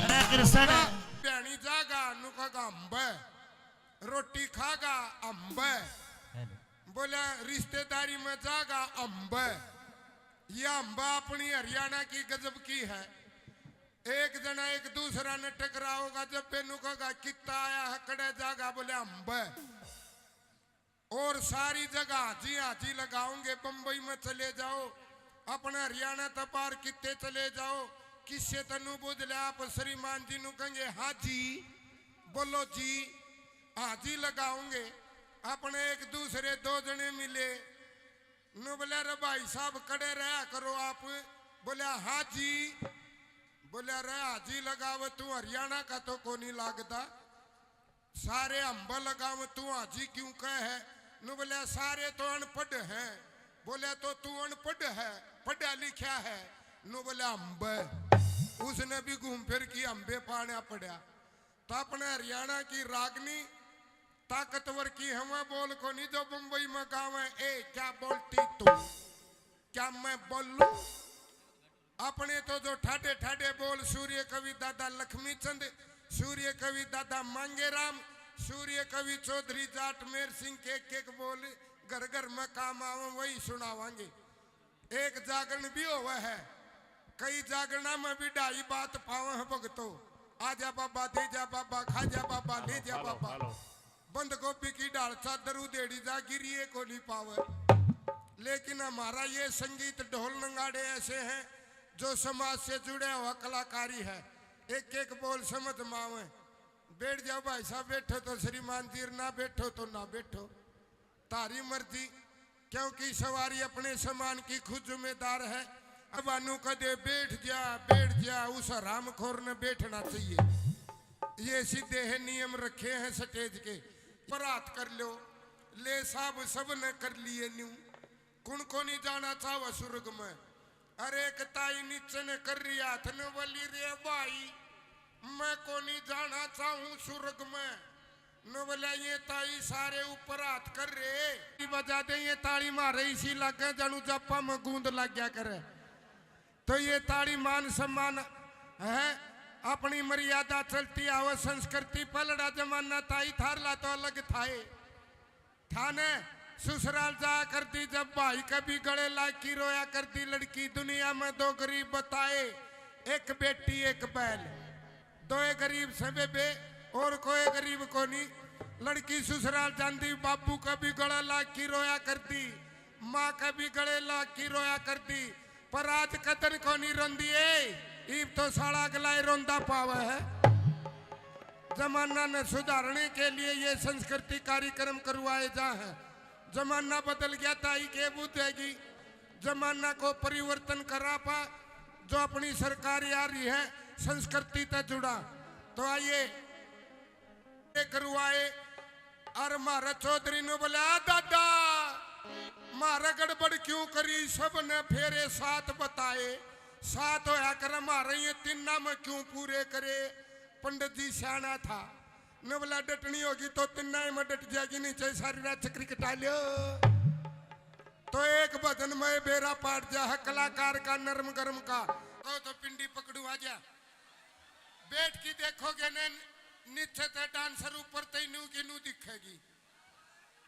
अरे कृष्ण। भैणी जागा, नु का गांबे, रोटी खागा, अंबे। बोले, रिश्तेदारी में जागा, अंबे। ये अंबा अपनी हरियाणा की गजब की है। एक जना एक दूसरा ने टकराओगा, जब बेनू कहेगा, "कित्ता आया है, कड़े जागा?" बोले, "अंबे।" और सारी जगह हाजी हाजी लगाओगे। बम्बई में चले जाओ, अपने हरियाणा तक पार कित्ते चले जाओ, किससे तनु बुझ ले, आप श्रीमान जी नु कहेंगे, "हाँ जी, बोलो जी, हाजी लगाओगे।" अपने एक दूसरे दो जने मिले, नु बोले, "अरे भाई साहब, कड़े रहा करो आप।" बोले, "हाँ जी।" बोले, "अरे हाजी लगावे, तू हरियाणा का तो कोनी लागदा, सारे अंब लगावे, तू हाजी क्यों कहे है?" नु बोले, "सारे तो अनपढ़ हैं।" बोले, "तो तू अनपढ़ है, पढ़ा लिखा है?" नु बोले, "अंब।" उसने भी घूम फिर की अंबे पाना पड़ा। तो अपने हरियाणा की रागनी ताकतवर की हवा बोल कोनी जो बम्बई में गावे, "ए, क्या बोलती तू? क्या मैं बोलूं?" अपने तो जो ठाडे ठाडे बोल सूर्य कवि दादा लक्ष्मी चंद, सूर्य कवि दादा मांगेराम, सूर्य कवि चौधरी जाट मेर सिंह के एक एक बोल घर घर में काम आवे, वही सुनावांगे। एक जागरण भी होवे है, कई जागरणा में भी ढाई बात पावे हैं भगतो। आजा बाबा, दे जा बाबा, खा जा बाबा, ले जा बाबा। बंद गोभी की ढाल चादर उधेड़ी जा, गिरिए को नहीं पावे। लेकिन हमारा ये संगीत ढोल नगाड़े ऐसे हैं जो समाज से जुड़े हुआ कलाकारी है। एक एक बोल समझ में आवे। बैठ जाओ भाई साहब, बैठो तो श्रीमान जी, ना बैठो तो ना बैठो, तारी मर्जी। क्योंकि सवारी अपने सामान की खुद जिम्मेदार है। अब अनु कदे बैठ जा, बैठ जा, उस हरामखोर ने बैठना चाहिए। ये सीधे है नियम रखे हैं स्टेज के। पर हाथ कर लो, ले साहब, सब ने कर लिए न्यू। कुण को नहीं जाना चाहवा स्वर्ग में? अरे एक ताई नीचे ने कर रही हाथ ने बोली, "रे भाई, मैं को नहीं जाना चाहूं स्वर्ग में।" नो बोला, "ये ताई सारे ऊपर हाथ कर रहे।" बजा दे ये ताली मारे, इसी लागे जानू जापा में गूंद लग गया करे। तो ये ताली मान सम्मान है, अपनी मर्यादा चलती आवे, संस्कृति पलड़ा जमाना ताई थारला तो अलग थाए। थाने ससुराल जाया करती जब भाई के भी गले लाग की रोया करती लड़की। दुनिया में दो गरीब बताए, एक बेटी एक बैल। दोए गरीब से बेबे और कोई गरीब कोनी। लड़की ससुराल जांदी, बाबू का भी गला लाग की रोया करती, माँ का भी गले लाग की रोया करती। पर आज कदर कोनी रोंदी ए, इब तो साला अगला ही रोंदा पावे है। जमाना ने सुधारने के लिए ये संस्कृति कार्यक्रम करवाए जा हैं। जमाना बदल गया, ताई के बुझेगी। जमाना को परिवर्तन करा पा, जो अपनी सरकार आ रही है, संस्कृति तै जुड़ा। तो आइए, ये करवाए। और म्हारे चौधरी ने बोला, "आ दादा, म्हारे गड़बड़ क्यों करी?" सब ने फेरे सात बताए। सात होया करे म्हारे, ये तिन्ना में क्यों पूरे करे? पंडित जी सियाना था, ने बोला, "डटनी होगी तो तिन्ना में डट जाएगी, नीचे सारी रात चक्री कटा लियो।" तो एक भजन में बेरा पाट जा है कलाकार का, नरम गरम का। कहो तो पिंडी पकड़ू आ जा। बैठ के देखोगे ने, नीचे ते डांसर, ऊपर ते नू की नू दिखेगी।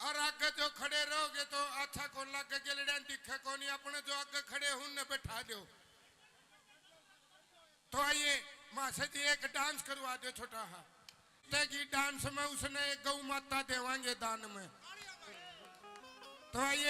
और आगे जो खड़े रहोगे तो अच्छा कौन लागे, गेलड़ियां दिखे कौन, अपने जो आगे खड़े हैं उनने बैठा दो। तो आइए, माँ से जी एक डांस करवा दो छोटा हा। तेगी डांस में उसने एक गौ माता देवांगे दान में। तो आइए,